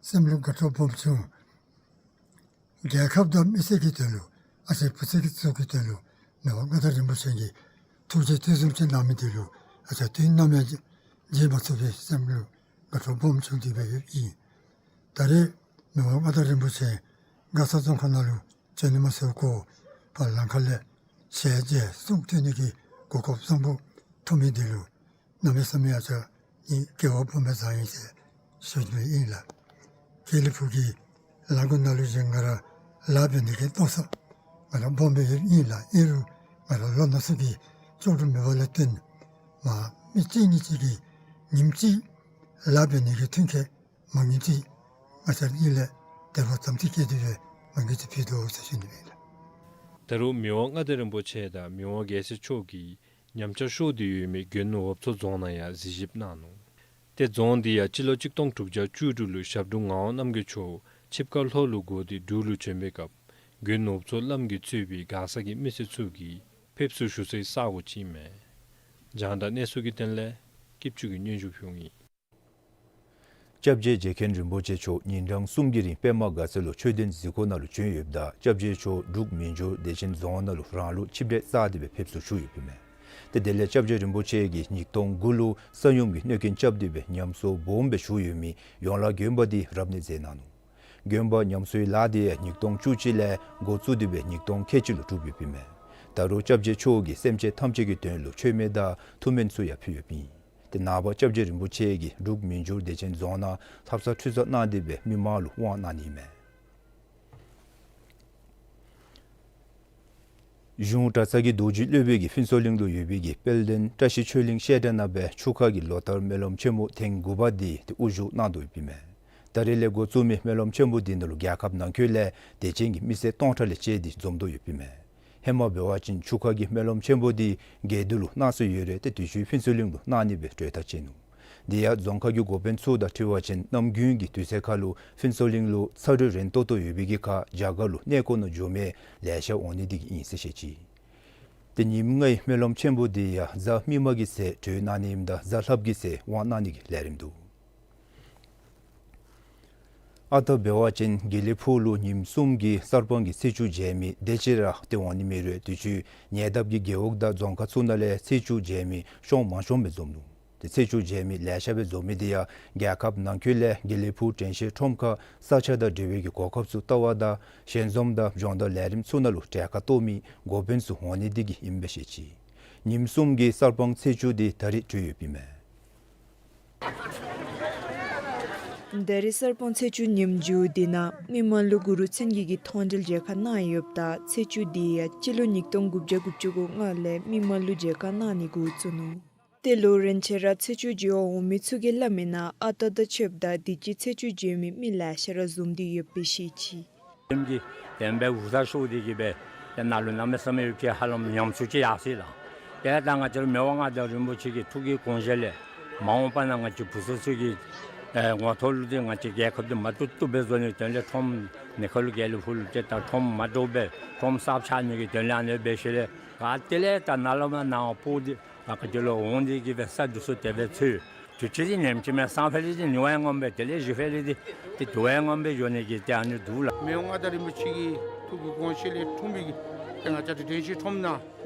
སེམས་ལུ་དགའ་སྤྲོ་སྦོམ་བྱུང་། རྒྱལ་ཁབ་དང་མི་སེར་གྱི་དོན་ལུ་ཨ་ཙི་བུ་ཚ་གི་ཚུ་གི་དོན་ལུ་མི་དབང་མངའ་བདག་རིན་པོ་ཆེ་གིས་ཐུགས་རྗེ་དུས་གསུམ་ཅིག་གནང་མི་དེ་ལུ་ཨ་ཙི་དུས་ནམ་ཡང་བརྗེད་མ་ཚུགས་པའི་སེམས་ལུ་དགའ་སྤྲོ་སྦོམ་བྱུང་སྟེ་སྦེ་ཡོདཔ་ཨིན། ད་རེས་མི་དབང་མངའ་བདག་རིན་པོ་ཆེ་མགར་ས་རྫོང་ཁག་ནང་ལུ་བྱོན་ནི་མ་ཚད་ཁོ་ཕར་ལམ་ཁ་ལས་ཞལ་མཇལ་གསུང་ཐོས་ནི་གི་གོ་སྐབས་བཟང་པོ་ཐོབ་མི་དེ་ལུ་གནམ་མེད་ས་མེད་ཡ་ཆ་ནི་སྐལ་བ་སྦོམ་སྦེ་བཟང་ཡི་ཟེར་ཞུ་ནི་ཨིན་ལགས། དགེ་ལེགས་ཕུག་གི་ལ་འགོ་ནང་ལུ་བཞེངས་ང་ར་ལཱ་འབད་ནི་གི་མནོ་བསམ་ང་ར་སྦོམ་སྦེ་ཡོདཔ་ཨིན་ལགས། ཨིན་རུང་ང་ར་ལོ་ན་ཚོད་ཀྱིས་ལྕོགས་གྲུབ་མེད་པ་ལས་བརྟེན་མ་མི་གཅིག་གཉིས་ཅིག་གིས་ཉིནམ་གཅིག་ལཱ་འབད་ནི་གི་མཐུན་རྐྱེན་མ་ངེས་ཅིག་ང་བཅས་གཉིས་ལས་དེ་བ་ཙམ་ཅིག་བསྐྱེད་དེ་སྦེ་མ་ངེས་ཅིག་ཕུལ་དོ་ཟེར་ཞུ་ནི་ཨིན་ལགས། ད་རུང་མི་དབང་མངའ་བདག་རིན་པོ་ཆེ་དང་མི་དབང་རྒྱལ་སྲས་མཆོག་གིས་ཉམས་ཆག་ཤོར་ཏེ་ཡོད་མི་དགོན་འོབ་མཚོ་རྫོང་ནང་ཡང་གཟིགས་ཞིབ་གནང་ནུག། ཏེ་རྫོང་འདི་ཡང་སྤྱི་ལོ་གཅིག་སྟོང་དྲུག་བརྒྱ་བཅུ་དྲུག་ལུ་ཞབས་དྲུང་ངག་དབང་རྣམ་རྒྱལ་མཆོག་ཆིབས་ཁ་ལྷོ་ལུ་བསྒོར་ཏེ་འབྲུག་ལུ་བྱོན་པའི་སྐབས་དགོན་འོབ་མཚོ་བླམ་གིས་གཙོས་པའི་མགར་ས་གི་མི་སེར་ཚུ་གིས་ཕེབས་བསུ་ཞུ་སའི་ས་གོ་ཅིག་ཨིན་མས། རྒྱང་བསྒྲགས་གནས་ཚུལ་གྱི་དོན་ལས་སྐྱིད་ཆུ་གིས་སྙན་ཞུ་ཕུལཝ་ཨིན། སྐྱབས་རྗེ་རྗེ་མཁན་རིན་པོ་ཆེ་མཆོག་ཉིན་གྲངས་གསུམ་གྱི་རིང་པདྨ་དགའ་ཚལ་ལུ་ཆོས་དོན་གཟིགས་སྐོར་ནང་ལུ་བྱོན་ཡོདཔ་ད་སྐྱབས་རྗེ་མཆོག་འབྲུག་མི་འགྱུར་བདེ་ཆེན་རྫོང་ནང་ལུ་རང་ལུགས་ཆིབས་གྲལ་བཅགས་ཏེ་སྦེ་ཕེབས་བསུ་ཞུ་ཡོདཔ་ཨིན་མས། ཏེ་དེ་ལས་སྐྱབས་རྗེ་རིན་པོ་ཆེ་གིས་ཉིས་སྟོང་དགུ་ལུ་ས་ཡོམ་གྱི་གནོད་རྐྱེན་རྐྱབ་སྟེ་སྦེ་ཉམས་གསོ་སྦོམ་སྦེ་ཞུ་ཡོད་མི་ཡོངས་ལག་དགོན་པ་འདི་རབ་གནས་མཛད་གནང་ནུག། དགོན་པ་ཉམས་གསོའི་ལཱ་འདི་ཡང་ཉིས་སྟོང་བཅུ་གཅིག་ལས་འགོ་བཙུགས་ཏེ་སྦེ་ཉིས་སྟོང་ཁལ་གཅིག་ལུ་གྲུབ་ཡོདཔ་ཨིན་མས། ད་རུང་སྐྱབས་རྗེ་མཆོག་གིས་སེམས་ཅན་ཐམས་ཅད་ཀྱི་དོན་ལུ་མཆོད་མེ་དང་ཐུགས་སྨོན་ཚུ་ཡང་ཕུལ་ཡོདཔ་ཨིན། ཏེ་ནངས་པ་སྐྱབས་རྗེ་རིན་པོ་ཆེ་གིས་འབྲུག་མི་འགྱུར་བདེ་ཆེན་རྫོང་ནང་ལྷ་བསངས་ཁྲུས་གསོལ་གནང་སྟེ་སྦེ་མི་མང་ལུ་དབང་གནང་ནི་ཨིན་མས། གཞུང་གྲྭ་ཚང་གི་རྡོ་རྗེ་སློབ་དཔོན་གྱིས་ཕུན་ཚོགས་གླིང་ལུ་ཡོད་པའི་གི་དཔལ་ལྡན་བཀྲ་ཤིས་ཆོས་གླིང་བཤད་གྲྭ་ནང་སྦེ་ཆུ་ཁ་གི་ལོ་ལྟར་སྨོན་ལམ་ཆེན་མོ་ཐེངས་དགུ་པ་འདི་ཏེ་དབུ་བཞུགས་གནང་དོ་ཡོདཔ་ཨིན་མས། ད་རེས་ལས་འགོ་བཙུགས་མི་སྨོན་ལམ་ཆེན་མོ་འདི་ནང་ལུ་རྒྱལ་ཁབ་ནང་འཁོད་ལས་དད་ཅན་གྱི་མི་སེར་སྟོང་ཕྲག་ལས་བཅད་དེ་འཛོམས་དོ་ཡོདཔ་ཨིན་མས། ཧེ་མ་འབད་བ་ཅིན་ཆུ་ཁ་གི་སྨོན་ལམ་ཆེན་མོ་འདི་དགེ་འདུན་ལུ་གནང་སྲོལ་ཡོད་རུང་ཏེ་དུས་ཅི་ཕུན་ཚོགས་གླིང་ལུ་གནང་ནི་སྦེ་གྲོས་ཐག་བཅད་ནུག། དེ་ཡང་རྫོང་ཁག་གི་འགོ་དཔོན་ཚུ་དང་འཁྲིལ་བ་ཅིན་གནམ་དགུན་གྱི་དུས་ཚོད་ཁར་ལུ་ཕུན་ཚོགས་གླིང་ལུ་ཚ་དྲོད་རན་ཏོག་ཏོ་ཡོད་པའི་གི་ཁར་རྒྱ་གར་ལུ་གནས་སྐོར་ནང་འགྱོ་མི་ལེ་ཤ་འོང་ནི་འདི་གིས་ཨིན་ཟེར་བཤད་ཅི། ཏེ་ཉིནམ་ལྔའི་སྨོན་ལམ་ཆེན་མོ་འདི་ཡང་གཟའ་མིག་དམར་གྱི་ཚེ་གྲོལ་གནང་ནི་ཨིནམ་ད་གཟའ་ལྷགཔ་གི་ཚེ་དབང་གནང་ནི་གི་ལས་རིམ་འདུག། ཨ་རྟག་འབད་བ་ཅིན་དགེ་ལེགས་ཕུག་ལུ་ཉིནམ་གསུམ་གྱི་གསར་སྤང་གི་ཚེས་བཅུ་མཇལ་མི་དེ་ཅིག་ར་ཏེ་འོང་ནི་མེད་རུང་དུས་ཅི་ཉེ་འདབས་ཀྱི་རྒེད་འོག་དང་རྫོང་ཁག་ཚུ་ནང་ལས་ཚེས་བཅུ་མཇལ་མི་ཤོང་མང་ཤོང་སྦེ་འཛོམས་ནུག། ཏེ་ཚེས་བཅུ་མཇལ་མི་ལེ་ཤ་སྦེ་འཛོམས་མི་འདི་ཡང་རྒྱལ་ཁབ་ནང་འཁོད་ལས་དགེ་ལེགས་ཕུག་དྲན་ཤེས་ཁྲོམ་ཁར་ས་ཆ་དང་འབྲེལ་བའི་གི་གོ་སྐབས་ཚུ་བལྟ་བ་དང་ཞལ་འཛོམས་དང་སྦྱོང་བརྡར་ལས་རིམ་ཚུ་ནང་ལུ་གྲལ་ཁར་གཏོགས་མི་འགོ་དཔོན་ཚུ་འོང་ནི་འདི་གིས་ཨིན་པས་ཟེར་བཤད་ཅི། ཉིནམ་གསུམ་གྱི་གསར་སྤང་ཚེས་བཅུ་འདི་ད་རིས་གྲོལ་ཡོདཔ་ཨིན་མས། ད་རིས་གསར་སྤང་ཚེས་བཅུ་ཉིནམ་མཇུག་འདི་ནང་མི་མང་ལུ་གུ་རུ་མཚན་བརྒྱད་ཀྱི་མཐོང་གྲོལ་མཇལ་ཁ་གནང་ཡོདཔ་ད་ཚེས་བཅུ་འདི་ཡང་སྤྱི་ལོ་ཉིས་སྟོང་དགུ་བརྒྱ་དགུ་བཅུ་གོ་ལྔ་ལས་མི་མང་ལུ་མཇལ་ཁ་གནང་ནི་འགོ་བཙུགས་ནུག། ཏེ་ལོ་རིམ་བཞིན་ར་ཚེས་བཅུ་མཇལ་བར་འོང་མི་ཚུ་གིས་སླབ་མིའི་ནང་ཨ་རྟག་དང་ཕྱདཔ་ད་དུས་ཅི་ཚེས་བཅུ་མཇལ་མི་མི་ལེ་ཤ་ར་འཛོམས་ཏེ་ཡོདཔ་སྦེ་བཤད་ཅི། དེམ་གྱི་དེམ་སྦེ་འུ་ཚ་ཤོར་ཏེ་གི་སྦེ་ཏེ་ནཱ་ལུ་གནམ་མེད་ས་མེད་ཡོདཔ་ཅིག་ཧ་ལམ་ཉམས་སུ་ཅིག་ཡར་སོ་ཡི་ལགས། ཏེ་ད་ང་བཅས་ར་མི་དབང་མངའ་བདག་རིན་པོ་ཆེ་གི་ཐུགས་ཀྱི་དགོངས་བཞེད་ལས་མ་འོངས་པ་ནང་ང་བཅས་བུ་ཚ་ཚུ་གི་ཨེ་ངོ་ཐོག་ལུ་ཏེ་ང་བཅས་རྒྱལ་ཁབ་འདི་མ་བཏུབ་བཏུབ་སྦེ་བཟོ་ནིའི་དོན་ལས་ཁྲོམ་ནི་ཁ་ལུ་དགེ་ལེགས་ཕུག་ལུ་ཏེ་ད་ཁྲོམ་མ་འདྲཝ་སྦེ་ཁྲོམ་གསརཔ་ཆགས་ནི་གི་དོན་ལས་ཨ་ནི་སྦེ་ཞུ་ལས་ག་ཏེ་ལས་ད་ནཱ་ལས་མར་ནཱ་སྤོ་སྟེ་ད་ག་ཅི་ལོ་འོང་སྟེ་གི་སྦེ་ས་འདི་ཚུ་དེ་སྦེ་ཚུད། དུས་ཅི་འདི་ཉིནམ་ཅིག་མེན་སང་ཕོད་ལས་འདི་ཉི་མའི་ངོམ་སྦེ་དེ་ལས་གཞེས་ཕོད་ལས་འདི་ཏེ་དུས་ཡུན་ངོམ་སྦེ་འགྱོ་ནི་གི་ཏེ་ཨ་ནི་འདུག་ལགས། མི་དབང་མངའ་བདག་རིན་པོ་ཆེ་གི་ཐུགས་ཀྱི་དགོངས་བཞེད་ལས་འཁྲུངས་པའི་གི་ཏེ་ང་བཅས་དྲན་ཤེས་ཁྲོམ་ནང་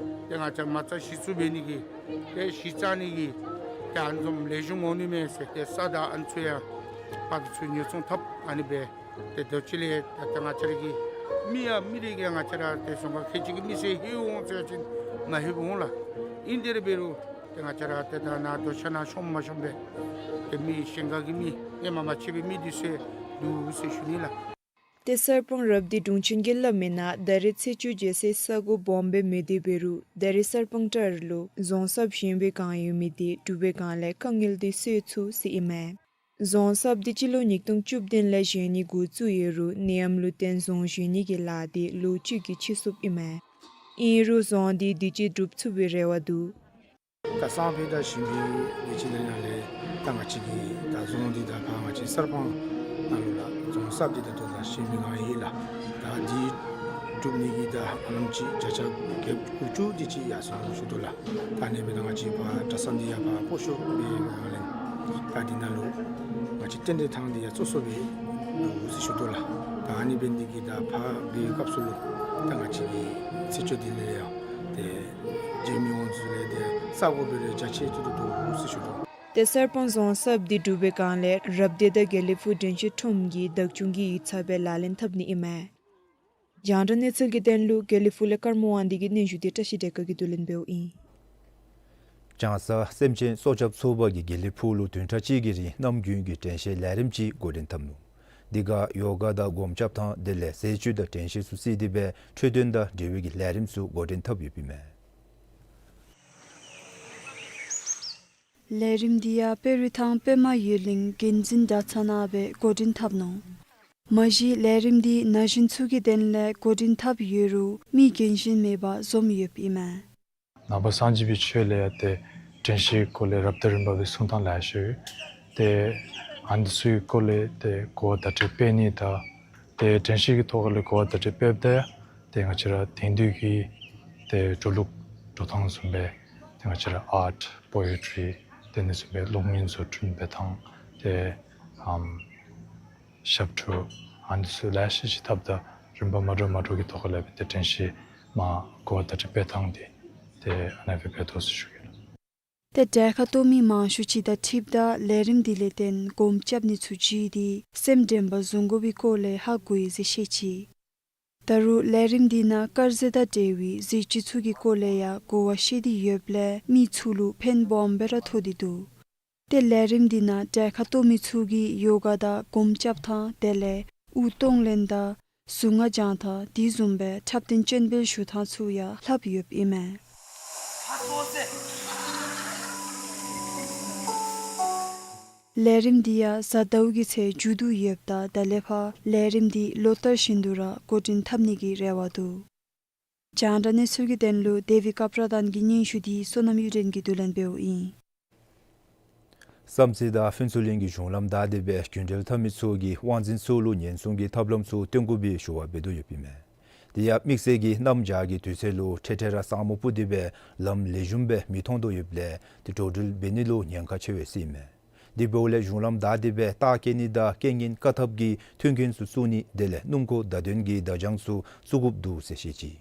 ཏེ་ང་བཅས་མ་རྩ་གཞི་བཙུགས་འབད་ནི་གི་ཏེ་གཞི་རྩ་ནི་གི་ཏེ་ཨ་ནི་བཟུམ་ལེགས་ཤོམ་འོང་ནི་མས་ཟེར་ཏེ་ས་དང་ཨ་ནི་ཚུ་ཡང་ཕར་ཚུར་ཉོ་ཚོང་འཐབ་ཨ་ནི་སྦེ་ཏེ་དུས་ཅི་ལས་ད་ཏེ་ང་བཅས་ར་གི་མི་ཡང་མི་རེ་གིས་ང་བཅས་ར་ཏེ་རྫོང་ཁག་ཁལ་གཅིག་གི་མི་སེར་ལྷོད་འོང་ཟེར་བ་ཅིན་མ་ལྷོད་འོང་ལགས། ཨིན་དེ་ར་འབད་རུང་ ཏེ་ང་བཅས་ར་ཏེ་ད་ནཱ་རྡོ་ཆ་ནང་ཤོངམ་མ་ཤོངམ་སྦེ་ཏེ་མི་ཞིང་ཁ་གི་མི་ཧེ་མ་མ་ཕྱད་པའི་མི་འདི་ཚུ་འདུག་ཟེར་ཞུ་ནི་ལགས། ཏེ་གསར་སྤང་རབ་སྡེ་དྲུང་ཆེན་གྱིས་སླབ་མི་ནང་ད་རེས་ཚེས་བཅུ་བརྒྱད་ཚེས་ས་གོ་སྦོམ་སྦེ་མེད་དེ་འབད་རུང་ད་རེས་གསར་སྤང་ཊར་ལུ་རྫོང་གསརཔ་གཞན་པའི་གང་ཡོད་མི་དེ་གྲུབ་པའི་སྒང་ལས་དཀའ་ངལ་དེ་སེལ་ཚུགས་ཟེར་ཨིན་མས། རྫོང་གསརཔ་དེ་སྤྱི་ལོ་ཉིས་སྟོང་བཅུ་བདུན་ལས་བཞེངས་ནི་འགོ་བཙུགས་ཡོད་རུང་ནད་ཡམས་ལུ་བརྟེན་རྫོང་བཞེངས་ནི་གི་ལཱ་དེ་ལོ་གཅིག་གིས་ཕྱེ་སོཔ་ཨིན་མས། ཨིན་རུང་རྫོང་དེ་དུས་ཅི་གྲུབ་ཚུགས་པའི་རེ་བ་འདུག། ད་སང་ཕོད་ད་ཞིང་པའི་ལས་བྱེད་ལས་ནང་ལས་ད་ང་བཅས་ཀྱི་ད་རྫོང་འདི་ད་ཕར་ང་བཅས་གསར་སྤང་ནང་ལུ་ལགས་རྫོང་གསརཔ་འདི་ད་ལྟོ་ད་བཞེངས་པའི་སྒང་ཨིན་ལགས། ད་འདི་གྲུབ་ནི་གི་ད་ཧ་ལམ་ཅིག་བརྒྱ་ཆ་དགུ་བཅུ་དེ་ཅིག་ཡར་སོང་ཞུ་དོ་ལགས། ད་ཨ་ནི་སྦེ་ད་ང་བཅས་ཕར་གྲྭ་ཚང་འདི་ཡང་ཕར་སྤོ་བཤུད་འབད་བའི་སྒང་ལས་ད་འདི་ནང་ལུ་ང་བཅས་རྟེན་འབྲེལ་ཐང་འདི་ཡང་བཙུགས་སོ་སྦེ་འདུག་ཟེར་ཞུ་དོ་ལགས། ད་ཨ་ནི་འབད་ནི་དེ་གིས་ད་ཕར་འབད་བའི་སྐབས་སུ་ལུ་ད་ང་བཅས་ཀྱི་ཚེས་བཅུ་དེ་ལས་ཡང་ཏེ་རྗེ་མི་དབང་ཚུ་ལས་ཏེ་ས་གོ་འབད་རུང་རྒྱ་ཆེ་ཏོག་ཏོ་འདུག་ཟེར་ཞུ་དོ། ཏེ་གསར་སྤང་རྫོང་གསརཔ་འདི་གྲུབ་པའི་སྒང་ལས་རབ་སྡེ་དང་དགེ་ལེགས་ཕུག་དྲན་ཤེས་ཁྲོམ་གྱི་བདག་སྐྱོང་གི་ཡིག་ཚང་སྦེ་ལག་ལེན་འཐབ་ནི་ཨིན་མས། རྒྱང་བསྒྲགས་གནས་ཚུལ་གྱི་དོན་ལུ་དགེ་ལེགས་ཕུག་ལས་ཀརྨ་དབང་འདུས་ཀྱི་སྙན་ཞུ་དེ་བཀྲ་ཤིས་བདེ་སྐྱིད་ཀྱིས་བསྡུ་ལེན་འབདཝ་ཨིན། ལྕང་གསར་སེམས་ཅན་སྲོག་སྐྱབས་ཚོགས་པ་གིས་དགེ་ལེགས་ཕུག་ལུ་བདུན་ཕྲག་གཅིག་གི་རིང་གནམ་དགུན་གྱི་དྲན་ཤེས་ལས་རིམ་ཅིག་འགོ་འདྲེན་འཐབ་ནུག། འདི་ཁར་ཡོ་ག་དང་སྒོམ་རྐྱབ་ཐངས་དེ་ལས་ཟས་བཅུད་དང་དྲན་ཤེས་ཚུ་བརྩིས་ཏེ་སྦེ་འཕྲོད་བསྟེན་དང་འབྲེལ་བའི་གི་ལས་རིམ་ཚུ་འགོ་འདྲེན་འཐབ་ཡོདཔ་ཨིན་མས། ལས་རིམ་འདི་ཡང་དཔལ་རི་ཐང་པདྨ་ཡུལ་གླིང་དགེ་འཛིན་གྲྭ་ཚང་ནང་སྦེ་འགོ་འདྲེན་འཐབ་ནུག། མ་གཞི་ལས་རིམ་འདི་ན་གཞོན་ཚུ་གི་དོན་ལས་འགོ་འདྲེན་འཐབ་ཡོད་རུང་མི་རྒན་གཞོན་མེད་པར་འཛོམས་ཡོདཔ་ཨིན་མས། ནང་པ་སངས་རྒྱས་པའི་ཆོས་ལས་ཡང་ཏེ་དྲན་ཤེས་སྐོར་ལས་རབ་དང་རིམ་པ་སྦེ་གསུང་ཐངས་ལེ་ཤ་ཡོད། ཏེ་ཨ་ནི་ཚུ་གི་སྐོར་ལས་ཏེ་གོ་བ་བརྡ་སྤྲོད་འབད་ནི་དང་ཏེ་དྲན་ཤེས་ཀྱི་ཐོག་ལས་གོ་བ་བརྡ་སྤྲོད་འབདཝ་ད་ཏེ་ང་བཅས་ར་དེང་དུས་ཀྱི་ཏེ་འགྲོ་ལུགས་འགྲོ་ཐངས་བཟུམ་སྦེ་ཏེ་ང་བཅས་ར་ཨརཊ་པོ་ཨེ་ཊི་རི་དེ་ནི་བཟུམ་སྦེ་གློག་བརྙན་བཟོ་སྐྲུན་འབད་ཐངས་ཏེ་ཨམ་ཞབས་བྲོ་ཨ་ནི་ཚུ་ལེ་ཤ་ཅིག་འཐབ་ད་རིམ་པ་མ་འདྲཝ་མ་འདྲཝ་གི་ཐོག་ལས་སྦེ་ཏེ་དྲན་ཤེས་མ་གོ་བ་བརྡ་སྤྲོད་འབད་ཐངས་འདི་ཏེ་ཨ་ནཱ་སྦེ་འབད་དོ་ཟེར་ཞུ་གེ་ལགས། ཏེ་གྲལ་ཁར་གཏོགས་མི་མང་ཤོས་ཅིག་དང་འཁྲིལཝ་ད་ལས་རིམ་འདི་ལས་བརྟེན་སྒོམ་རྐྱབ་ནི་ཚུ་བརྒྱུད་དེ་སེམས་དྲན་པ་བཟུང་དགོ་པའི་སྐོར་ལས་ཧ་གོ་ཡི་ཟེར་བཤད་ཅི། ད་རུང་ལས་རིམ་འདི་ནང་དཀར་ཟས་དང་འབྲེལ་བའི་ཟས་བཅུད་ཚུ་གི་སྐོར་ལས་ཡང་གོ་བ་བཤད་དེ་ཡོདཔ་ལས་མི་ཚུ་ལུ་ཕན་སྦོམ་སྦེ་ར་ཐོགས་ཏེ་འདུག། ཏེ་ལས་རིམ་འདི་ནང་གྲལ་ཁར་གཏོགས་མི་ཚུ་གིས་ཡོ་ག་དང་སྒོམ་རྐྱབ་ཐངས་དེ་ལས་དབུགས་གཏོང་ལེན་དང་གཟུངས་སྔགས་བགྱང་ཐངས་དེ་བཟུམ་སྦེ་འཁྲབ་སྟོན་སྤྱན་འབུལ་ཞུ་ཐངས་ཚུ་ཡང་ལྷབ་ཡོདཔ་ཨིན་མས། ལས་རིམ་འདི་ཡང་གཟའ་ཟླཝ་གི་ཚེ་མཇུག་བསྡུ་ཡོདཔ་ད་ད་ལས་ཕར་ལས་རིམ་འདི་ལོ་ལྟར་བཞིན་དུ་ར་འགོ་འདྲེན་འཐབ་ནི་གི་རེ་བ་འདུག། རྒྱང་བསྒྲགས་གནས་ཚུལ་གྱི་དོན་ལུ་དེ་བི་ཀ་པྲ་དཱན་གྱི་སྙན་ཞུ་དེ་བསོད་ནམས་གཡུ་སྒྲོན་གྱིས་བསྡུ་ལེན་འབདཝ་ཨིན། བསམ་རྩེ་དང་ཕུན་ཚོགས་གླིང་གི་གཞུང་ལམ་བདའ་སྟེ་སྦེ་རྒྱུན་འགྲུལ་འཐབ་མི་ཚུ་གིས་དབང་འཛིན་ཚུ་ལུ་ཉེན་སྲུང་གི་ཐབས་ལམ་ཚུ་སྟོན་དགོ་པའི་ཞུ་བ་འབད་དོ་ཡོདཔ་ཨིན་མས། དེ་ཡང་དམིགས་བསལ་གྱི་གནམ་བྱཱར་གྱི་དུས་ཚོད་ལུ་འཕྲལ་འཕྲལ་ར་ས་སྨུག་སྤུབས་ཏེ་སྦེ་ལམ་ལེགས་ཤོམ་སྦེ་མི་མཐོང་དོ་ཡོདཔ་ལས་ཏེ་འགྲོ་འགྲུལ་འབད་ནི་ལུ་ཉེན་ཁ་ཆེ་བས་ཟེར་ཨིན་མས། དེ་འབདཝ་ལས་གཞུང་ལམ་བདའ་སྟེ་སྦེ་རྟ་སྐྱེལ་ནི་དང་རྐྱེན་ངན་བཀག་ཐབས་ཀྱི་མཐུན་རྐྱེན་ཚུ་བཙུགས་ནི་དེ་ལས་སྣུམ་འཁོར་བརྡ་དོན་གྱི་བརྡ་བྱང་ཚུ་བཙུགས་དགོཔ་འདུག་ཟེར་བཤད་ཅི།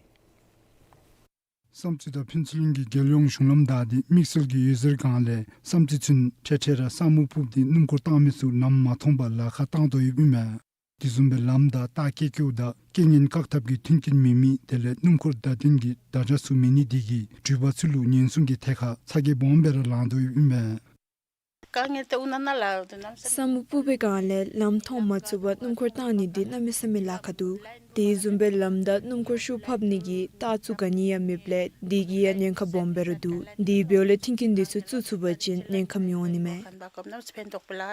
བསམ་རྩེ་དང་ཕུན་ཚོགས་གླིང་གི་རྒྱལ་ཡོངས་གཞུང་ལམ་བདའ་སྟེ་དམིགས་བསལ་གྱི་འོད་ཟེར་སྒང་ལས་བསམ་རྩེ་ཚུན་འཕྲལ་འཕྲལ་ར་ས་སྨུག་སྤུབས་ཏེ་སྣུམ་འཁོར་བཏང་མི་ཚུ་ལམ་མ་མཐོང་པར་ལཱ་ཁག་བཏང་དོ་ཡོདཔ་ཨིན་མས། དེ་བཟུམ་སྦེ་ལམ་བདའ་རྟ་སྐྱེལ་སྐྱེལཝ་ད་རྐྱེན་ངན་བཀག་ཐབས་ཀྱི་མཐུན་རྐྱེན་མེད་མི་དེ་ལས་སྣུམ་འཁོར་བརྡ་དོན་གྱི་བརྡ་བྱང་ཚུ་མེད་ནི་དེ་གིས་འགྲུལ་པ་ཚུ་ལུ་ཉེན་སྲུང་གི་ཐད་ཁར་ཚ་གྱང་སྦོམ་སྦེ་ར་ལང་དོ་ཡོདཔ་ཨིན་མས། དཀའ་ངལ་ཏེ་ཨུ་ན་ན་ལ་དུ་གནམ་མེད་ས་མེད། ས་སྨུག་སྤུབས་པའི་སྒང་ལས་ལམ་མཐོང་མ་ཚུགས་པར་སྣུམ་འཁོར་བཏང་ནི་འདི་གནམ་མེད་ས་མེད་ལཱ་ཁག་འདུག། དེ་བཟུམ་སྦེ་ལམ་བདའ་སྣུམ་འཁོར་ཤུགས་ཕབ་ནི་གི་རྟགས་ཚུ་ག་ནི་ཡང་མེདཔ་ལས་དེ་གིས་ཡང་ཉེན་ཁ་སྦོམ་སྦེ་ར་འདུག། དེ་འབདཝ་ལས་མཐུན་རྐྱེན་འདི་ཚུ་བཙུགས་ཚུགས་པ་ཅིན་ཉེན་ཁ་མི་འོང་ནི་མས།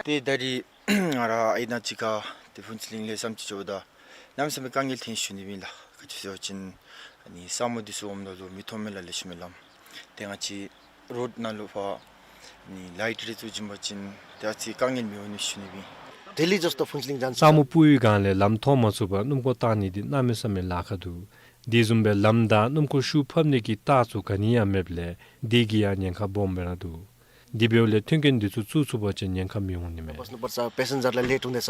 ཏེ་ད་རིས་ང་ར་ཨའི་ནང་གཅིག་ཁར་ཏེ་ཕུན་ཚོགས་གླིང་ལས་བསམ་རྩེ་འགྱོཝ་ད་གནམ་མེད་ས་མེད་དཀའ་ངལ་ཐོན་ཞུ་ནི་ཨིན་ལགས། ག་ཅི་ཟེར་བ་ཅིན་ཨ་ནི་ས་སྨུག་འདི་ཚུ་འོངམ་ད་ལུ་མི་མཐོང་མས་ལགས། ལེགས་ཤོམ་སྦེ་ལམ་ཏེ་ང་བཅས་རོཌ་ནང་ལུ་ཕར་ཨ་ནི་ལའིཊ་རེ་བཙུགས་བྱིན་པ་ཅིན་ཏེ་ཨ་ཙི་དཀའ་ངལ་མི་འོང་ནི་ཞུ་ནི་ཨིན། ཏེ་ལི་ཇོས་ཏོ་ཕུན་ཚོགས་གླིང་ཇན་ས་སྨུག་སྤུབས་པའི་སྒང་ལས་ལམ་མཐོང་མ་ཚུགས་པར་སྣུམ་འཁོར་བཏང་ནི་འདི་གནམ་མེད་ས་མེད་ལཱ་ཁག་འདུག། དེ་བཟུམ་སྦེ་ལམ་བདའ་སྣུམ་འཁོར་ཤུགས་ཕབ་ནི་གི་རྟགས་ཚུ་ག་ནི་ཡང་མེདཔ་ལས་དེ་གིས་ཡང་ཉེན་ཁ་སྦོམ་སྦེ་ར་འདུག། དེ་འབདཝ་ལས་མཐུན་རྐྱེན་འདི་ཚུ་བཙུགས་ཚུགས་པ་ཅིན་ཉེན་ཁ་མི་འོང་ནི་མས། बस्नुपर्छ, प्यासेन्जरलाई लेट हुँदैछ।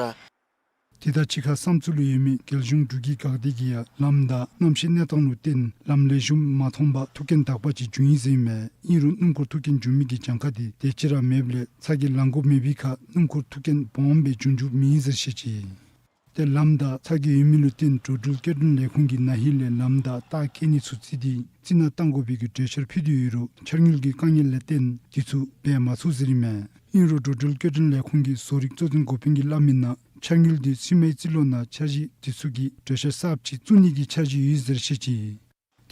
དེ་དང་གཅིག་ཁར་བསམ་རྩེ་ལུ་ཡོད་མི་རྒྱལ་གཞུང་འགྲུལ་སྐྱེལ་འགག་སྡེ་གིས་ཡང་ལམ་བདའ་གནམ་གཤིས་གནས་སྟངས་ལུ་བརྟེན་ལམ་ལེགས་ཤོམ་མ་མཐོང་པར་ཐུག་རྐྱེན་དག་པ་ཅིག་བྱུང་ཡི་ཟེར་ཨིན་མས། ཨིན་རུང་སྣུམ་འཁོར་ཐུག་རྐྱེན་བྱུང་མི་གི་གྱངས་ཁ་དེ་དེ་ཅིག་ར་མེདཔ་ལས་ཚ་གྱང་ལང་དགོཔ་མེད་པའི་ཁར་སྣུམ་འཁོར་ཐུག་རྐྱེན་སྦོམ་སྦེ་འབྱུང་འགྱོཝ་མེད་ཟེར་བཤད་ཅི། ཏེ་ལམ་བདའ་ཚར་གྱི་ཡོད་མི་ལུ་བརྟེན་འགྲོ་འགྲུལ་སྐྱེལ་འདྲེན་ལས་ཁུངས་ཀྱིས་ན་ཧིང་ལས་ལམ་བདའ་རྟགས་བཀོད་ནི་ཚུ་བརྩིས་ཏེ་རྩི་ནག་བཏང་དགོ་པའི་གི་གྲོས་འཆར་ཕུལ་ཏེ་ཡོད་རུང་འཆར་དངུལ་གྱི་དཀའ་ངལ་ལས་བརྟེན་དེ་ཚུ་འབད་མ་ཚུགས་ཟེར་ཨིན་མས། ཨིན་རུང་འགྲོ་འགྲུལ་སྐྱེལ་འདྲེན་ལས་ཁུངས་ཀྱི་བཟོ་རིག་གཙོ་འཛིན་འགོ་དཔོན་གྱིས་སླབ་མི་ནང་འཆར་དངུལ་འདི་ཕྱི་མའི་རྩིས་ལོ་ནང་འཆར་གཞི་དེ་ཚུ་གི་གྲོས་འཆར་གསརཔ་ཅིག་བཙུགས་ནི་གི་འཆར་གཞི་ཡོད་ཟེར་བཤད་ཅི།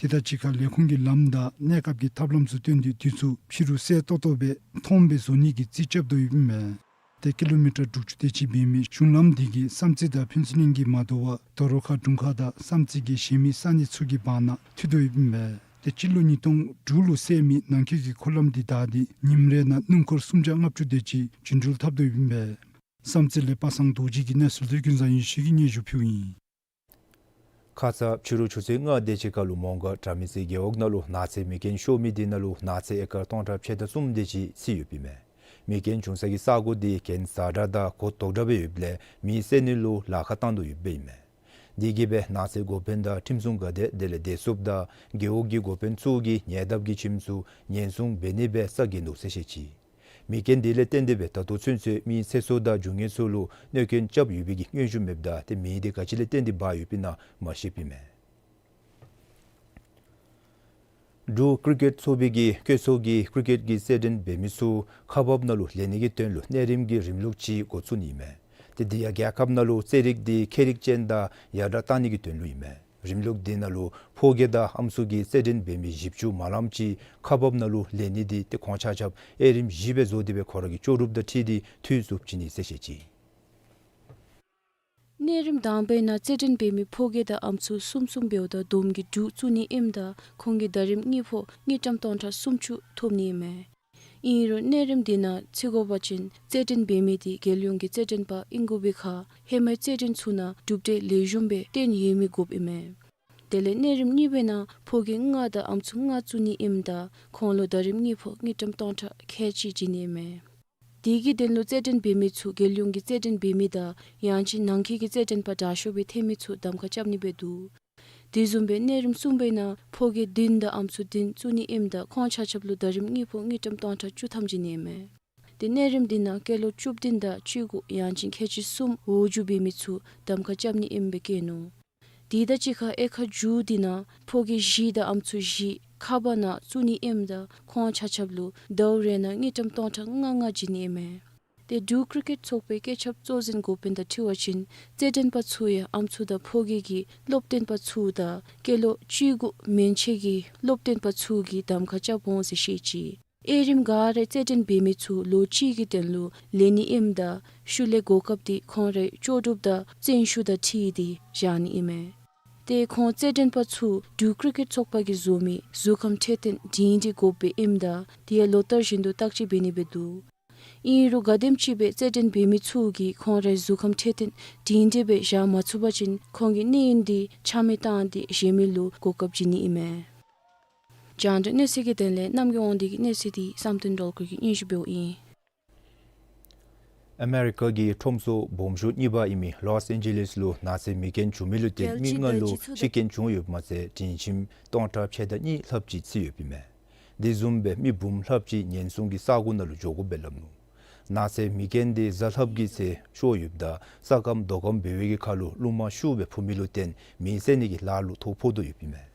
དེ་དང་གཅིག་ཁར་ལས་ཁུངས་ཀྱིས་ལམ་དང་གནས་སྐབས་ཀྱི་ཐབས་ལམ་ཚུ་བཏོན་ཏེ་དེ་ཚུ་ཕྱི་རུ་གསལ་ཏོག་ཏོ་སྦེ་མཐོངམ་སྦེ་བཟོ་ནི་གི་རྩིས་རྐྱབ་དོ་ཡོདཔ་ཨིན་མས། ཏེ་ཀི་ལོ་མི་ཊར་དྲུག་ཅུ་དེ་ཅིག་འབད་མི་གཞུང་ལམ་འདི་གིས་བསམ་རྩེ་དང་ཕུན་ཚོགས་གླིང་གི་མ་དོ་བར་དོ་རུང་ཁ་དྲུང་ཁག་དང་བསམ་རྩེ་གི་གཞན་མི་ས་གནས་ཚུ་གི་བར་ན་མཐུད་དོ་ཡོདཔ་ཨིན་མས། ཏེ་སྤྱི་ལོ་ཉིས་སྟོང་དྲུག་ལུ་བསལ་མི་ནང་འཁོད་ཀྱི་འཁོར་ལམ་འདི་བདའ་སྟེ་ཉིནམ་རེ་ནང་སྣུམ་འཁོར་སུམ་བརྒྱ་ལྔ་བཅུ་དེ་ཅིག་རྒྱུན་འགྲུལ་འཐབ་དོ་ཡོདཔ་ཨིན་མས། བསམ་རྩེ་ལས་པ་སངས་རྡོ་རྗེ་གི་གནས་ཚུལ་དེ་ཀུན་བཟང་ཡེ་ཤེས་ཀྱིས་སྙན་ཞུ་ཕུལཝ་ཨིན། ཁ་ཙ་ཕྱི་རུ་ཆུ་ཚོད་ལྔ་དེ་ཅིག་ཁར་ལུ་མོང་སྒར་དྲ་མིག་རྩེ་རྒེད་འོག་ནང་ལུ་ནགས་ཚལ་མེ་རྐྱེན་ཤོར་མི་དེ་ནང་ལུ་ནགས་ཚལ་ཨེ་ཀར་སྟོང་ཕྲག་ཕྱེད་དང་གསུམ་དེ་ཅིག་ཚིག་ཡོདཔ་ཨིན་མས། མེ་རྐྱེན་བྱུང་ས་གི་ས་གོ་དེ་གྱེན་ཟ་དྲགས་དང་གོ་དོག་དྲགས་སྦེ་ཡོདཔ་ལས་མེ་བསད་ནི་ལུ་ལཱ་ཁག་བཏང་དོ་ཡོདཔ་ཨིན་མས། དེ་གིས་སྦེ་ནགས་ཚལ་འགོ་དཔོན་དང་ཁྲིམས་སྲུང་འགག་སྡེ་དེ་ལས་བདེ་སྲུངཔ་དང་རྒེད་འོག་གི་འགོ་དཔོན་ཚུ་གིས་ཉེ་འདབས་ཀྱི་ཁྱིམ་ཚུ་ཉེན་སྲུང་འབད་ནི་སྦེ་ས་འགེངས་ནུག་ཟེར་བཤད་ཅི། མེ་རྐྱེན་དེ་ལས་བརྟེན་ཏེ་སྦེ་ད་ལྟོ་ཚུན་ཚོད་མི་ཚེ་སྲོག་དང་རྒྱུ་དངོས་ཚུ་ལུ་གནོད་སྐྱོན་རྐྱབ་ཡོད་པའི་གི་སྙན་ཞུ་མེདཔ་ད་ཏེ་མེ་དེ་ག་ཅི་ལས་བརྟེན་ཏེ་འབར་ཡོདཔ་ཨིན་ན་མ་ཤེསཔ་ཨིན་མས། འབྲུག་ཀྲི་ཀེཊ་ཚོགས་པའི་གི་བཀོད་ཚོགས་ཀྱིས་ཀྲི་ཀེཊ་ཀྱི་རྩེད་འགྲན་འབད་མི་ཚུ་ཁག་འབགཔ་ནང་ལུ་ལེན་ནི་གི་དོན་ལུ་གནས་རིམ་གྱི་རིམ་ལུགས་ཅིག་འགོ་བཙུགས་ནི་ཨིན་མས། ཏེ་དེ་ཡང་རྒྱལ་ཁབ་ནང་ལུ་རྩེད་རིགས་དེ་ཁྱད་རིག་ཅན་དང་ཡར་དྲགས་གཏང་ནི་གི་དོན་ལུ་ཨིན་མས། རིམ་ལུགས་དེ་ནང་ལུ་ཕོ་སྐྱེས་དང་ཨམ་སྲུ་གི་རྩེད་འགྲན་འབད་མི་བཞི་བཅུ་མ་ལངམ་ཅིག་ཁག་འབགཔ་ནང་ལུ་ལེན་ནི་དེ་ཏེ་ཁོང་ཆ་ཁྱབ་དབྱེ་རིམ་བཞི་སྦེ་བཟོ་སྟེ་སྦེ་ཁོང་ར་གི་ལྕོགས་གྲུབ་དང་འཁྲིལ་ཏེ་འཐུས་ཚུ་བྱིན་ནི་ཟེར་བཤད་ཅི། གནས་རིམ་དང་པའི་ནང་རྩེད་འགྲན་འབད་མི་ཕོ་སྐྱེས་དང་ཨམ་སྲུ་གསུམ་གསུམ་འབདཝ་ད་བསྡོམས་ཀྱིས་དྲུག་བཙུགས་ནི་ཨིནམ་ད་ཁོང་གིས་ཟླ་རིམ་གཉིས་ཕོགས་དངུལ་ཀྲམ་སྟོང་ཕྲག་སུམ་ཅུ་ཐོབ་ནི་ཨིན་མས། ཨིན་རུང་གནས་རིམ་དེ་ནང་ཚུད་དགོ་པ་ཅིན་རྩེད་འགྲན་འབད་མི་དེ་རྒྱལ་ཡོངས་ཀྱི་རྩེད་འགྲན་པ་ཨིན་དགོ་པའི་ཁར་ཧེ་མའི་རྩེད་འགྲན་ཚུ་ནང་གྲུབ་འབྲས་ལེགས་ཤོམ་སྦེ་བསྟན་ཡོད་མི་དགོཔ་ཨིན་མས། དེ་ལས་གནས་རིམ་གཉིས་པའི་ནང་ཕོ་སྐྱེས་ལྔ་དང་ཨམ་སྲུ་ལྔ་བཙུགས་ནི་ཨིནམ་ད་ཁོང་ལུ་ཟླ་རིམ་གཉིས་ཕོགས་དངུལ་ཀྲམ་སྟོང་ཕྲག་ཁལ་གཅིག་བྱིན་ནི་ཨིན་མས། དེ་གི་དོན་ལུ་རྩེད་འགྲན་འབད་མི་ཚུ་རྒྱལ་ཡོངས་ཀྱི་རྩེད་འགྲན་འབད་མི་དང་ཡང་ཅིན་ནང་འཁོད་ཀྱི་རྩེད་འགྲན་པ་དྲག་ཤོས་སྦེ་ཐོན་མི་ཚུ་གདམ་ཁ་རྐྱབ་ནི་སྦེ་འདུག། དེ་བཟུམ་སྦེ་གནས་རིམ་གསུམ་པའི་ནང་ཕོ་སྐྱེས་བདུན་དང་ཨམ་སྲུ་བདུན་བཙུགས་ནི་ཨིནམ་ད་ཁོང་ཆ་ཁྱབ་ལུ་ཟླ་རིམ་གཉིས་ཕོགས་དངུལ་ཀྲམ་སྟོང་ཕྲག་བཅུ་ཐམ་བྱིན་ནི་ཨིན་མས། ཏེ་གནས་རིམ་དེ་ནང་སྐྱེས་ལོ་བཅུ་བདུན་དང་བཅུ་དགུ་ཡང་ཅིན་ཁལ་གཅིག་གསུམ་འོག་འཇུག་འབད་མི་ཚུ་གདམ་ཁ་རྐྱབ་ནི་ཨིནམ་སྦེ་བཀོད་ནུག། དེ་དང་གཅིག་ཁར་དབྱེ་ཁག་བཅུ་དེ་ནང་ཕོ་སྐྱེས་བཞི་དང་ཨམ་སྲུ་བཞི་ཁག་འབག་ནང་བཙུགས་ནི་ཨིནམ་ད་ཁོང་ཆ་ཁྱབ་ལུ་ཟླཝ་རེ་ནང་དངུལ་ཀྲམ་སྟོང་ཕྲག་ལྔ་ལྔ་བྱིན་ནི་ཨིན་མས། ཏེ་འབྲུག་ཀྲི་ཀེཊ་ཚོགས་པའི་བཀོད་ཁྱབ་གཙོ་འཛིན་འགོ་དཔོན་དང་འཁྲིལ་བ་ཅིན་རྩེད་འགྲན་པ་ཚུ་ཡང་ཨམ་སྲུ་དང་ཕོ་སྐྱེས་ཀྱི་སློབ་སྟོན་པ་ཚུ་དང་སྐྱེས་ལོ་བཅུ་དགུ་མན་ཆད་ཀྱི་སློབ་སྟོན་པ་ཚུ་གིས་གདམ་ཁ་རྐྱབ་འོང་ཟེར་བཤད་ཅི། དབྱེ་རིམ་ག་ར་རྩེད་འགྲན་འབད་མི་ཚུ་ལོ་གཅིག་གི་དོན་ལུ་ལེན་ནི་ཨིནམ་ད་ཤུལ་ལས་གོ་སྐབས་དེ་ཁོང་རའི་ལྕོགས་གྲུབ་དང་བརྩོན་ཤུགས་དང་འཁྲིལ་ཏེ་བཞག་ནི་ཨིན་མས། ཏེ་ཁོང་རྩེད་འགྲན་པ་ཚུ་འབྲུག་ཀྲི་ཀེཊ་ཚོགས་པ་གིས་བཟོ་མི་གཟུགས་ཁམས་འཕྲོད་བསྟེན་སྒྲིང་སྒྲི་དགོཔ་སྦེ་ཨིནམ་ད་དེ་ཡང་ལོ་ལྟར་བཞིན་དུ་བརྟག་དཔྱད་འབད་ནི་སྦེ་འདུག། ཨིན་རུང་ག་དེམ་ཅིག་སྦེ་རྩེད་འགྲན་འབད་མི་ཚུ་གིས་ཁོང་རའི་གཟུགས་ཁམས་འཕྲོད་བསྟེན་སྒྲིང་སྒྲི་སྦེ་བཞག་མ་ཚུགས་པ་ཅིན་ཁོང་གི་གནས་ཡུན་དེ་ཆ་མེད་བཏང་སྟེ་གཞན་མི་ལུ་གོ་སྐབས་བྱིན་ནི་ཨིན་མས། རྒྱང་བསྒྲགས་གནས་ཚུལ་གྱི་དོན་ལས་རྣམ་རྒྱལ་དབང་འདུས་ཀྱི་གནས་ཚུལ་དེ་བསམ་གཏན་སྒྲོལ་དཀར་གྱིས་སྙན་ཞུ་འབདཝ་ཨིན། ཨ་མེ་རི་ཀ་གི་ཁྲོམ་ཚོགས་སྦོམ་ཤོས་གཉིས་པ་ཨིན་མི་ལོས་ཨེན་ཇེ་ལིས་ལུ་ནགས་ཚལ་མེ་རྐྱེན་བྱུང་མི་ལུ་བརྟེན་མི་ལྔ་ལུ་ཤི་རྐྱེན་བྱུང་ཡོདཔ་མ་ཚད་དྲིན་ཁྱིམ་སྟོང་ཕྲག་ཕྱེད་དང་གཉིས་ལྷགཔ་ཅིག་ཚིག་ཡོདཔ་ཨིན་མས། དེ་བཟུམ་སྦེ་མི་འབུམ་ལྷགཔ་ཅིག་ཉེན་སྲུང་གི་ས་གོ་ནང་ལུ་འགྱོ་དགོཔ་སྦེ་སླབ་ནུག། ནགས་ཚལ་མེ་རྐྱེན་དེ་གཟའ་ལྷགཔ་གི་ཚེ་ཤོར་ཡོདཔ་ད་ས་སྐམ་རྡོ་སྐམ་འབད་བའི་གི་ཁར་ལུ་རླུང་མ་ཤུགས་སྦེ་འཕུ་མི་ལུ་བརྟེན་མེ་བསད་ནི་གི་ལཱ་ལུ་ཐོ་ཕོག་དོ་ཡོདཔ་ཨིན་མས།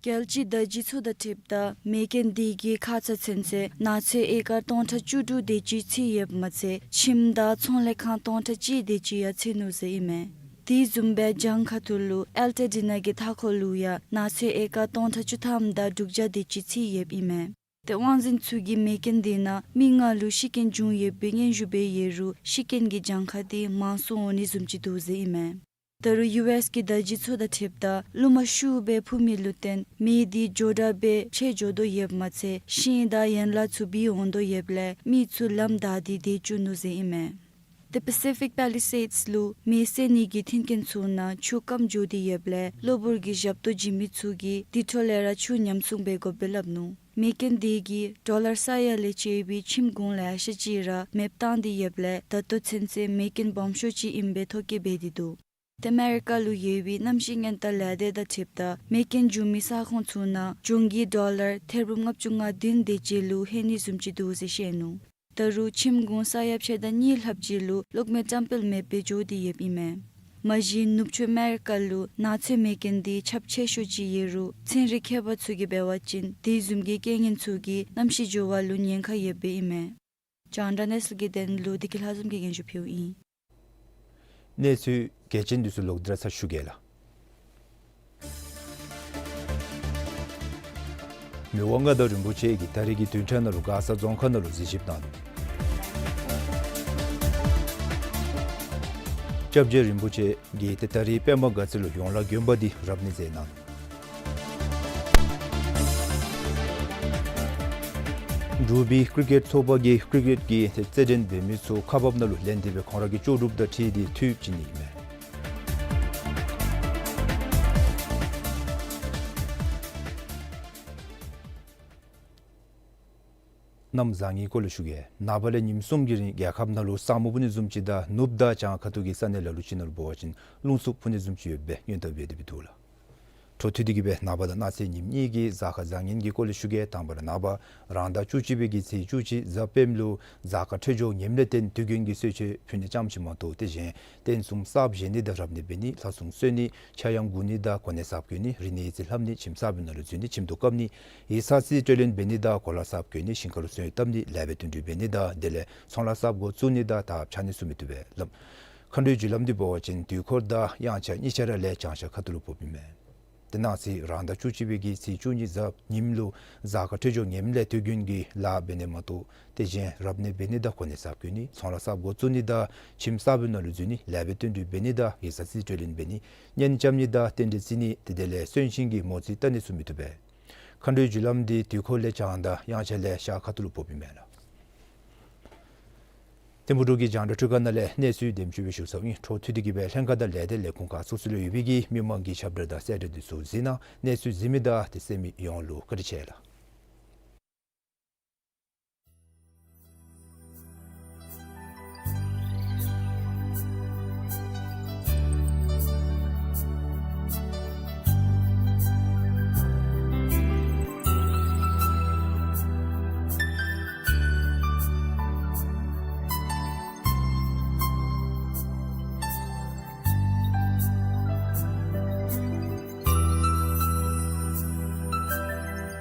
རྒྱལ་སྤྱིའི་དར་རྒྱས་ཚུ་དང་འཁྲིལཝ་ད་མེ་རྐྱེན་དེ་གིས་ཁ་ཙ་ཚུན་ཚོད་ནགས་ཚལ་ཨེ་ཀར་སྟོང་ཕྲག་བཅུ་དྲུག་དེ་ཅིག་ཚིག་ཡོདཔ་མ་ཚད་ཁྱིམ་དང་ཚོང་ལས་ཁང་སྟོང་ཕྲག་གཅིག་དེ་ཅིག་ཡང་ཚིག་ནུག་ཟེར་ཨིན་མས། དེ་བཟུམ་སྦེ་གྱངས་ཁ་ཐུག་ལུ་ཨལ་ཊ་ཌི་ན་གི་མཐའ་འཁོར་ལུ་ཡང་ནགས་ཚལ་ཨེ་ཀར་སྟོང་ཕྲག་བཅུ་ཐམ་དང་དྲུག་བརྒྱ་དེ་ཅིག་ཚིག་ཡོདཔ་ཨིན་མས། ཏེ་དབང་འཛིན་ཚུ་གིས་མེ་རྐྱེན་དེ་ནང་མི་ལྔ་ལུ་ཤི་རྐྱེན་བྱུང་ཡོད་པའི་སྙན་ཞུ་འབད་ཡོད་རུང་ཤི་རྐྱེན་གྱི་གྱངས་ཁ་དེ་མང་སུ་འོང་ནི་བཟུམ་ཅིག་འདུག་ཟེར་ཨིན་མས། ད་རུང་ཡུ་ཨེསི་གི་དར་རྒྱས་ཚུ་དང་འཁྲིལཝ་ད་རླུང་མ་ཤུགས་སྦེ་འཕུ་མི་ལུ་བརྟེན་མེ་དེ་མགྱོགས་དྲགས་སྦེ་མཆེད་འགྱོ་དོ་ཡོདཔ་མ་ཚད་ཤིང་དང་ཡན་ལག་ཚུ་བིལ་འོང་དོ་ཡོདཔ་ལས་མི་ཚུ་ལམ་བདའ་སྟེ་སྡོད་བཅུག་ནུག་ཟེར་ཨིན་མས། ཏེ་པེ་སི་ཕིག་པེ་ལི་སེཌསི་ལུ་མེ་བསད་ནི་གི་མཐུན་རྐྱེན་ཚུ་ནང་ཆུ་སྐམ་འགྱོ་སྟེ་ཡོདཔ་ལས་གློ་བུར་གྱི་ཞབས་ཏོག་བྱིན་མི་ཚུ་གིས་དེ་འཕྲོ་ལས་ར་ཆུ་ཉམས་སྲུང་འབད་དགོཔ་སྦེ་སླབ་ནུག། མེ་རྐྱེན་དེ་གིས་ཌོ་ལར་ས་ཡ་ལས་བཅད་པའི་ཁྱིམ་གུང་ལེ་ཤ་ཅིག་ར་མེདཔ་བཏང་སྟེ་ཡོདཔ་ལས་ད་ལྟོ་ཚུན་ཚོད་མེ་རྐྱེན་སྦོམ་ཤོས་ཅིག་ཨིནམ་སྦེ་ཐོ་བཀོད་འབད་དེ་འདུག། ཏེ་ཨ་མེ་རི་ཀ་ལུ་ཡོད་པའི་གནམ་གཤིས་སྔོན་བརྟག་ལས་སྡེ་དང་འཁྲིལཝ་ད་མེ་རྐྱེན་བྱུང་མི་ས་ཁོངས་ཚུ་ནང་གྱོང་གུད་ཌོ་ལར་ཐེར་འབུམ་ལྔ་བཅུ་ང་བདུན་དེ་ཅིག་ལུ་ལྷོད་ནི་བཟུམ་ཅིག་འདུག་ཟེར་བཤད་ནུག། ད་རུང་ཁྱིམ་གུང་ས་ཡ་ཕྱེད་དང་གཉིས་ལྷགཔ་ཅིག་ལུ་གློག་མེ་ཙམ་དཔེ་མེད་པར་འགྱོ་སྟེ་ཡོདཔ་ཨིན་མས། མ་གཞི་ནུབ་ཕྱོགས་ཨ་མེ་རི་ཀ་ལུ་ནགས་ཚལ་མེད་མཁན་འདི་ཁྱབ་ཆེ་ཤོས་ཅིག་ཡོད་རུང་ཚན་རིག་མཁས་པ་ཚུ་གིས་འབད་བ་ཅིན་དེ་བཟུམ་གྱི་རྐྱེན་ངན་ཚུ་གིས་གནམ་གཤིས་འགྱུར་བ་ལུ་ཉེན་ཁ་ཡོདཔ་ཨིན་མས། རྒྱང་བསྒྲགས་གནས་ཚུལ་གྱི་དོན་ལུ་བདེ་སྐྱིད་ལྷ་འཛོམས་ཀྱིས་སྙན་ཞུ་ཕུལཝ་ཨིན། གནས་ཚུལ་གལ་ཆེན་འདི་ཚུ་ལོག་སྟེ་ར་ཚར་ཞུ་གེ་ལགས། མི་དབང་མངའ་བདག་རིན་པོ་ཆེ་གིས་ད་རིས་ཀྱི་བདུན་ཕྲག་ནང་ལུ་མགར་ས་རྫོང་ཁག་ནང་ལུ་གཟིགས་ཞིབ་གནང་ནུག། སྐྱབས་རྗེ་རིན་པོ་ཆེ་གིས་ཏེ་ད་རིས་པདྨ་དགའ་ཚལ་ལུ་ཡོངས་ལ་དགོན་པ་འདི་རབ་གནས་མཛད་གནང་ནུག། འབྲུག་པའི་ཀི་རི་ཀེཊ་ཚོགས་པ་གིས་ཀི་རི་ཀེཊ་ཀྱི་རྩེད་འགྲན་འབད་མི་ཚུ་ཁག་འབགཔ་ནང་ལུ་ལེན་ཏེ་སྦེ་ཁོང་ར་གི་ལྕོགས་གྲུབ་དང་འཁྲིལ་ཏེ་འཐུས་བྱིན་ནི་ཨིན་མས། གནམ་བཟང་ངན་སྐོར་ལས་ཞུ་གེ། ནངས་པ་ལས་ཉིནམ་གསུམ་གྱི་རིང་རྒྱལ་ཁབ་ནང་ལུ་ས་སྨུག་སྤུབ་ནི་བཟུམ་ཅིག་དང་ནུབ་དང་བྱང་ཁ་ཐུག་གི་ས་གནས་ལ་ལུ་ཅིག་ནང་ལུ་འབད་བ་ཅིན་རླུང་འཚུབ་འཕུ་ནི་བཟུམ་ཅིག་ཡོདཔ་སྦེ་སྔོན་བརྡ་འབད་དེ་སྦེ་འདུག་ལགས། འཕྲོ་མཐུད་དེ་གིས་སྦེ་ནངས་པ་དང་གནངས་ཚེ་ཉིནམ་གཉིས་ཀྱི་གཟའ་སྐར་བཟང་ངན་གྱི་སྐོར་ལས་ཞུ་གེ། དང་པ་ར་ནངས་པ་རང་ཟླ་བཅུ་གཅིག་པའི་གི་ཚེས་བཅུ་གཅིག་གཟའ་སྤེནམ་ལུ་གཟའ་སྐར་འཕྲོད་སྦྱོར་ངནམ་ལས་བརྟེན་དུས་རྒྱུན་གྱི་གསོལ་མཆོད་ཕུལ་ནི་ཙམ་ཅིག་མ་གཏོགས་ཏེ་གཞན་རྟེན་གསུམ་གསརཔ་བཞེངས་ནི་དང་རབ་གནས་འབད་ནི་ལྷ་སྲུང་གསོལ་ནི་ཕྱྭ་གཡང་འགུགས་ནི་དང་གོ་གནས་གསརཔ་བསྐོ་ནི་རིག་གནས་ཡིག་རྩིས་ལྷབ་ནི་ཁྱིམ་གསར་པའི་ནང་ལུ་འཛུལ་ནི་ཁྱིམ་དུ་བཀབ་ནི་ཡིག་ཚང་རྩིས་སྤྲོད་ལེན་འབད་ནི་དང་གོ་ལ་གསརཔ་བསྐོ་ནི་ཞིང་ཁ་ལུ་སོན་བཏབ་ནི་ལེགས་པའི་བརྩོན་འགྲུས་འབད་ནི་དང་དེ་ལས་ཚོང་ལཱ་གསརཔ་འགོ་བཙུགས་ནི་དང་ད་ཕྱགས་སྙིགས་བཙུགས་མི་བཏུབ་པས་ལགས། མཁའ་འགྲོའི་རྒྱུ་ལམ་འདི་འབད་བ་ཅིན་དུས་འཁོར་དང་དབྱངས་འཆར་གཉིས་ཆ་ར་ལས་བྱང་ཤར་ཁ་ཐུག་ལུ་ཕོགཔ་ཨིན་མས། ཏེ་གནངས་ཚེ་རང་ཟླ་བཅུ་གཅིག་པའི་གི་ཚེས་བཅུ་གཉིས་གཟའ་ཉིནམ་ལུ་གཟའ་སྐར་འཕྲོད་སྦྱོར་ངནམ་ལས་དུས་རྒྱུན་གྱི་ལཱ་འབད་ནི་མ་གཏོགས་ཏེ་གཞན་རབ་གནས་འབད་ནི་དང་གོ་གནས་གསརཔ་བསྐོ་ནི་ཚོང་ལཱ་གསརཔ་འགོ་བཙུགས་ནི་དང་ཁྱིམ་གསར་པའི་ནང་ལུ་འཛུལ་ནི་ལེགས་པའི་བརྩོན་འགྲུས་འབད་ནི་དང་ཡིག་ཚང་རྩིས་སྤྲོད་ལེན་འབད་ནི་གཉེན་རྐྱབ་ནི་དང་རྟེན་འབྲེལ་བརྩི་ནི་ཏེ་དེ་ལས་གསོན་གཤིན་གྱི་མོ་རྩིས་བལྟ་ནི་ཚུ་མི་བཏུབ་པས། མཁའ་འགྲོའི་རྒྱུ་ལམ་འདི་དུས་འཁོར་ལས་བྱང་དང་དབྱངས་འཆར་ལས་ཤར་ཁ་ཐུག་ལུ་ཕོགཔ་ཨིན་མས་ལགས། ཐིམ་ཕུག་འབྲུག་གི་རྒྱང་བསྒྲགས་སྒྲིག་ཁང་ནང་ལས་གནས་ཚུལ་འདེམས་སྤྱོད་འབད་ཞུ་ཚརཝ་ཨིན། འཕྲོ་མཐུད་དེ་གིས་སྦེ་ལྷན་ཁག་དང་ལས་སྡེ་ལས་ཁུངས་ཁག་སོ་སོ་ལུ་ཡོད་པའི་གི་མི་མང་གི་ཁྱབ་བསྒྲགས་དང་གསལ་བསྒྲགས་འདི་ཚུ་གཟིགས་གནང་། གནས་ཚུལ་གཟིགས་མི་དང་དེ་གསན་མི་ཡོངས་ལུ་བཀའ་དྲིན་ཆེ་ལགས།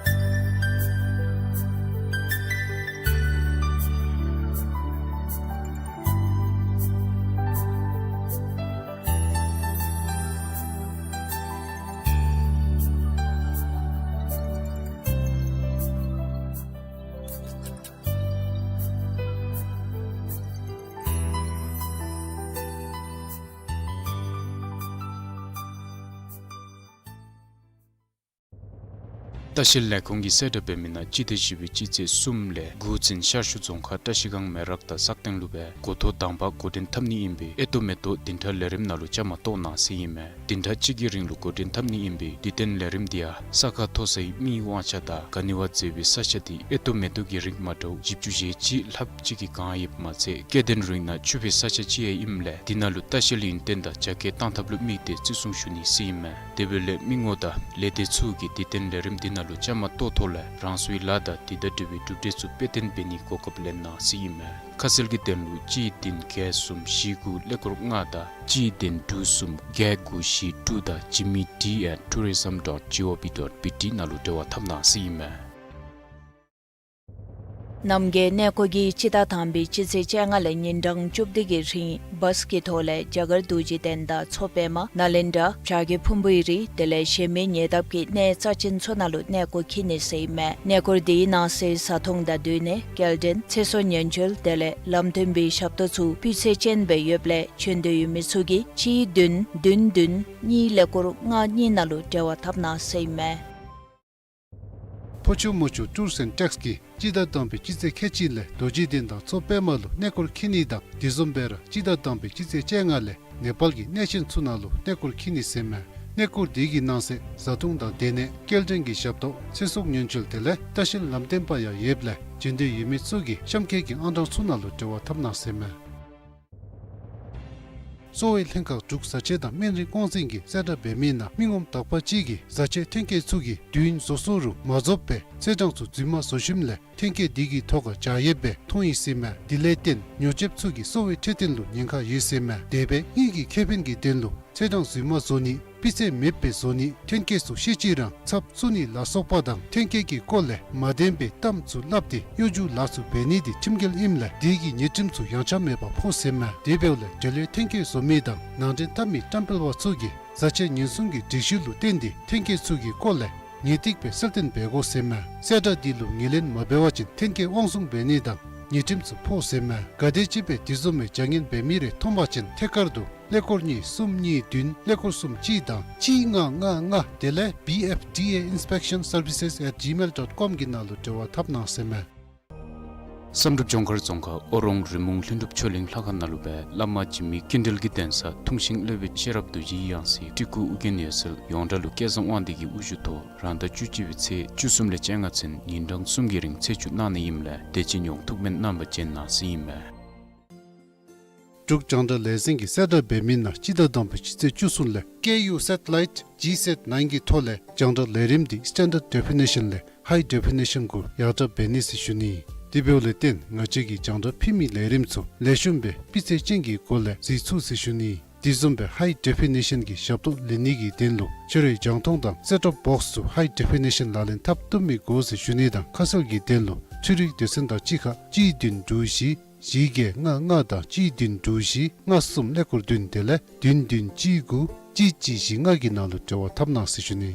ལྟ་བཤལ་ལས་ཁུངས་ཀྱིས་གསལ་བསྒྲགས་འབད་མི་ནང་སྤྱི་ཟླ་བཞི་པའི་སྤྱི་ཚེས་གསུམ་ལས་དགུ་ཚུན་ཤར་ཕྱོགས་རྫོང་ཁག་བཀྲ་ཤིས་སྒང་མེ་རག་དང་སག་སྟེང་ལུ་སྦེ་འགོ་ཐོག་དང་པ་འགོ་འདྲེན་འཐབ་ནི་ཨིན་པས། ཨེ་ཏོ་མེ་ཏོག་བདུན་ཕྲག་ལས་རིམ་ནང་ལུ་བཅའ་མར་གཏོགས་གནང་ཟེར་ཨིན་མས། བདུན་ཕྲག་གཅིག་གི་རིང་ལུ་འགོ་འདྲེན་འཐབ་ནི་ཨིན་པས། དུས་སྟོན་ལས་རིམ་འདི་ཡང་ས་ཁ་མཐོ་སའི་མིའི་དབང་ཆ་དང་ག་ནི་བ་མཛེས་པའི་ས་ཆ་འདི་ཨེ་ཏོ་མེ་ཏོག་གི་རིགས་མ་འདྲཝ་བཞི་བཅུ་ཞེ་གཅིག་ལྷགཔ་ཅིག་གིས་གང་ཡོདཔ་མ་ཚད་སྐྱེ་ལྡན་རིགས་ནང་ཕྱུག་པའི་ས་ཆ་ཅིག་ཡང་ཨིནམ་ལས་འདི་ནང་ལུ་ལྟ་བཤལ་ཡུན་བརྟན་དང་རྒྱ་སྐྱེད་གཏང་ཐབས་ལུ་དམིགས་ཏེ་བརྩི་སྲུང་ཞུ་ནི་ཟེར་ཨིན་མས། དེ་འབདཝ་ལས་མི་ངོམ་དང་ལས་སྡེ་ཚུ་གིས་དུས་སྟོན་ལས་རིམ་འདི་ནང་ལུ་བཅའ་མར་གཏོགས་ཐོག་ལས་རང་སོའི་ལཱ་དང་དེ་དང་འབྲེལ་བའི་གྲུབ་འབྲས་ཚུ་དཔེ་སྟོན་འབད་ནིའི་གོ་སྐབས་ལེན་གནང་ཟེར་ཨིན་མས། ཁ་གསལ་གྱི་དོན་ལུ་གཅིག་བདུན་བརྒྱད་གསུམ་བཞི་དགུ་ཀླད་ཀོར་ལྔ་དང་གཅིག་བདུན་དྲུག་གསུམ་བརྒྱད་དགུ་བཞི་དྲུག་དང་Jimmy D at tourism dot G O V dot B T ནང་ལུ་འབྲེལ་བ་འཐབ་གནང་ཟེར་ཨིན་མས། རྣམ་རྒྱལ་གནས་སྐོར་གྱིས་སྤྱི་ཟླ་དང་པའི་སྤྱི་ཚེས་བཅོ་ལྔ་ལས་ཉིན་གྲངས་བཅུ་བདུན་གྱི་རིང་བཱས་ཀྱི་ཐོག་ལས་རྒྱ་གར་རྡོ་རྗེ་གདན་དང་མཚོ་པདྨ་ནཱ་ལེནྡྲ་བྱ་རྒོད་ཕུང་པོའི་རི་དེ་ལས་གཞན་མི་ཉེ་འདབས་ཀྱི་གནས་རྩ་ཆེན་ཚུ་ནང་ལུ་གནས་སྐོར་འཁྱིད་ནི་ཟེར་ཨིན་མས། གནས་སྐོར་འདིའི་ནང་གསེས་བཟའ་འཐུང་དང་སྡོད་གནས་སྐྱེལ་འདྲེན་ཚེ་སྲོག་ཉེན་བཅོལ་དེ་ལས་ལམ་སྟོན་པའི་ཞབས་ཏོག་ཚུ་སྤུས་ཚད་ཅན་སྦེ་ཡོདཔ་ལས་བྱོན་འདོད་ཡོད་མི་ཚུ་གིས་གཅིག་བདུན་བདུན་བདུན་གཉིས་ཀླད་ཀོར་ལྔ་གཉིས་ནང་ལུ་འབྲེལ་བ་འཐབ་གནང་ཟེར་ཨིན་མས། ཕོ་ཆུ་མོ་ཆུ་ཊུརསི་ཨེནཌ་ཊེགསི་གིས་སྤྱི་ཟླ་དང་པའི་སྤྱི་ཚེས་ཁལ་གཅིག་ལས་རྡོ་རྗེ་གདན་དང་མཚོ་པདྨ་ལུ་གནས་སྐོར་འཁྱིད་ནི་དང་དེ་བཟུམ་སྦེ་ར་སྤྱི་ཟླ་དང་པའི་སྤྱི་ཚེས་བཅོ་ལྔ་ལས་ནེ་པཱལ་གྱི་གནས་ཆེན་ཚུ་ནང་ལུ་གནས་སྐོར་འཁྱིད་ནི་ཟེར་ཨིན་མས། གནས་སྐོར་འདི་གི་ནང་གསེས་བཟའ་འཐུང་དང་སྡོད་གནས་སྐྱེལ་འདྲེན་གྱི་ཞབས་ཏོག་ཚེ་སྲོག་ཉེན་བཅོལ་དེ་ལས་ལྟ་བཤལ་ལམ་སྟོན་པ་ཡང་ཡོདཔ་ལས་བྱོན་འདོད་ཡོད་མི་ཚུ་གིས་གཤམ་འཁོད་ཀྱི་ཨང་གྲངས་ཚུ་ནང་ལུ་འབྲེལ་བ་འཐབ་གནང་ཟེར་ཨིན་མས། གསོ་བའི་ལྷན་ཁག་འབྲུག་བཟའ་ཆས་དང་སྨན་རིགས་དབང་འཛིན་གྱིས་གསལ་བསྒྲགས་འབད་མི་ནང་མི་ངོམ་དག་པ་ཅིག་གིས་བཟའ་ཆས་ཐོན་སྐྱེད་ཚུ་གི་དུས་ཡུན་བཟོ་སོང་རུང་མ་རྫོགས་པར་ཚེས་གྲངས་ཚུ་རྫུན་མ་བཟོ་ཞིནམ་ལས་ཐོན་སྐྱེད་དེ་གི་ཐོག་ཁར་བཞག་ཡོདཔ་སྦེ་མཐོང་ཡི་ཟེར་མས། དེ་ལས་བརྟེན་ཉོ་སྤྱོདཔ་ཚུ་གིས་གསོ་བའི་འཕྲོད་བསྟེན་ལུ་ཉེན་ཁ་ཡོད་ཟེར་མས། དེ་སྦེ་དངུལ་གྱི་ཁེ་ཕན་གྱི་དོན་ལུ་ཚེས་གྲངས་རྫུན་མ་བཟོ་ནི་སྤུས་ཚད་མེདཔ་སྦེ་བཟོ་ནི་ཐོན་སྐྱེད་ཚུ་ཤེས་ཅི་རང་ཚབ་བཙུགས་ནི་ལ་སོགས་པ་དང་ཐོན་སྐྱེད་ཀྱི་སྐོར་ལས་མ་བདེན་པའི་གཏམ་ཚུ་སླབ་སྟེ་གཡོ་སྒྱུ་ལཱ་ཚུ་འབད་ནི་དེ་ཁྲིམས་འགལ་ཨིནམ་ལས་དེ་གི་ཉེས་ཁྲིམས་ཚུ་ཡངས་ཆག་མེད་པར་ཕོག་ཟེར་མས། དེ་འབདཝ་ལས་འབྲེལ་ཡོད་ཐོན་སྐྱེད་བཟོ་མི་དང་ནང་འདྲེན་འཐབ་མི་བཀྲམ་སྤེལ་པ་ཚུ་གིས་བཟའ་ཆས་ཉེན་སྲུང་གི་སྒྲིག་གཞི་ལུ་བརྟེན་ཏེ་ཐོན་སྐྱེད་ཚུ་གི་སྐོར་ལས་ངེས་ཏིག་སྦེ་གསལ་སྟོན་འབད་དགོ་ཟེར་མས། གསལ་བསྒྲགས་འདི་ལུ་ངོས་ལེན་མ་འབད་བ་ཅིན་ཐོན་སྐྱེད་དབང་བཟུང་འབད་ནི་དང་ཉེས་ཁྲིམས་ཚུ་ཕོག་ཟེར་མས། ག་དེམ་ཅིག་སྦེ་དེ་བཟུམ་མའི་བྱ་ངན་འབད་མི་རེ་མཐོང་པ་ཅིན་ཐད་ཀར་དུ་ཀླད་ཀོར་གཉིས་གསུམ་གཉིས་བདུན་ཀླད་ཀོར་གསུམ་གཅིག་དང་གཅིག་ལྔ་ལྔ་ལྔ་དེ་ལས་B F D A inspection services at gmail dot com གི་ནང་ལུ་འབྲེལ་བ་འཐབ་གནང་ཟེར་མས། བསམ་གྲུབ་ལྗོངས་མཁར་རྫོང་ཁག་ཨོ་རོང་རི་མོང་ལྷུན་གྲུབ་ཆོས་གླིང་ལྷ་ཁང་ནང་ལུ་སྦེ་བླ་མ་འཇིགས་མེད་ཀུན་གྲོལ་གྱི་གདན་ས་ཐུགས་ཤིང་སློབ་དཔོན་ཤེས་རབ་རྡོ་རྗེའི་ཡང་སྲིད་སྤྲུལ་སྐུ་ཨྱོན་ཡེ་ཤེས་ཡོངས་གྲགས་ལུ་བསྐལ་བཟང་དབང་འདུས་ཀྱི་དབུ་བཞུགས་ཐོག་རང་ཟླ་བཅུ་གཅིག་པའི་ཚེས་བཅུ་གསུམ་ལས་བཅོ་ལྔ་ཚུན་ཉིན་གྲངས་གསུམ་གྱི་རིང་ཚེས་བཅུ་གནང་ནི་ཨིནམ་ལས་དེ་ཅིག་ཡང་ཐུགས་སྨོན་གནང་བ་ཅིན་གནང་ཟེར་ཨིན་མས། འབྲུག་རྒྱང་བསྒྲགས་ལས་འཛིན་གྱིས་གསལ་བསྒྲགས་འབད་མི་ནང་སྤྱི་ཟླ་དང་པའི་སྤྱི་ཚེས་བཅུ་གསུམ་ལས་Ku satellite G sat nine གི་ཐོག་ལས་རྒྱང་བསྒྲགས་ལས་རིམ་འདི་standard definition ལས་high definition གུ་ཡར་དྲག་འབད་ནི་ཟེར་ཞུ་ནི། དེ་འབདཝ་ལས་བརྟེན་ང་བཅས་ཀྱིས་རྒྱང་བསྒྲགས་ཕུལ་མི་ལས་རིམ་ཚུ་ལེགས་ཤོམ་སྦེ་སྤུས་ཚད་ཅན་གྱི་སྒོ་ལས་གཟིགས་ཚུགས་ཟེར་ཞུ་ནི། དེ་བཟུམ་སྦེ་high definition གྱི་ཞབས་ཏོག་ལེན་ནི་གི་དོན་ལུ་ཁྱོད་རའི་རྒྱང་མཐོང་དང་set top box ཚུ་high definition ལག་ལེན་འཐབ་བཏུབ་མི་དགོ་ཟེར་ཞུ་ནི་དང་ཁ་གསལ་གྱི་དོན་ལུ་འཕྲུལ་རིག་སྡེ་ཚན་དང་གཅིག་ཁར་གཅིག་བདུན་དྲུག་བཞི་བཞི་བརྒྱད་ལྔ་ལྔ་དང་གཅིག་བདུན་དྲུག་བཞི་ལྔ་གསུམ་ཀླད་ཀོར་བདུན་དེ་ལས་བདུན་བདུན་གཅིག་དགུ་གཅིག་གཅིག་བཞི་ལྔ་གི་ནང་ལུ་འབྲེལ་བ་འཐབ་གནང་ཟེར་ཞུ་ནི།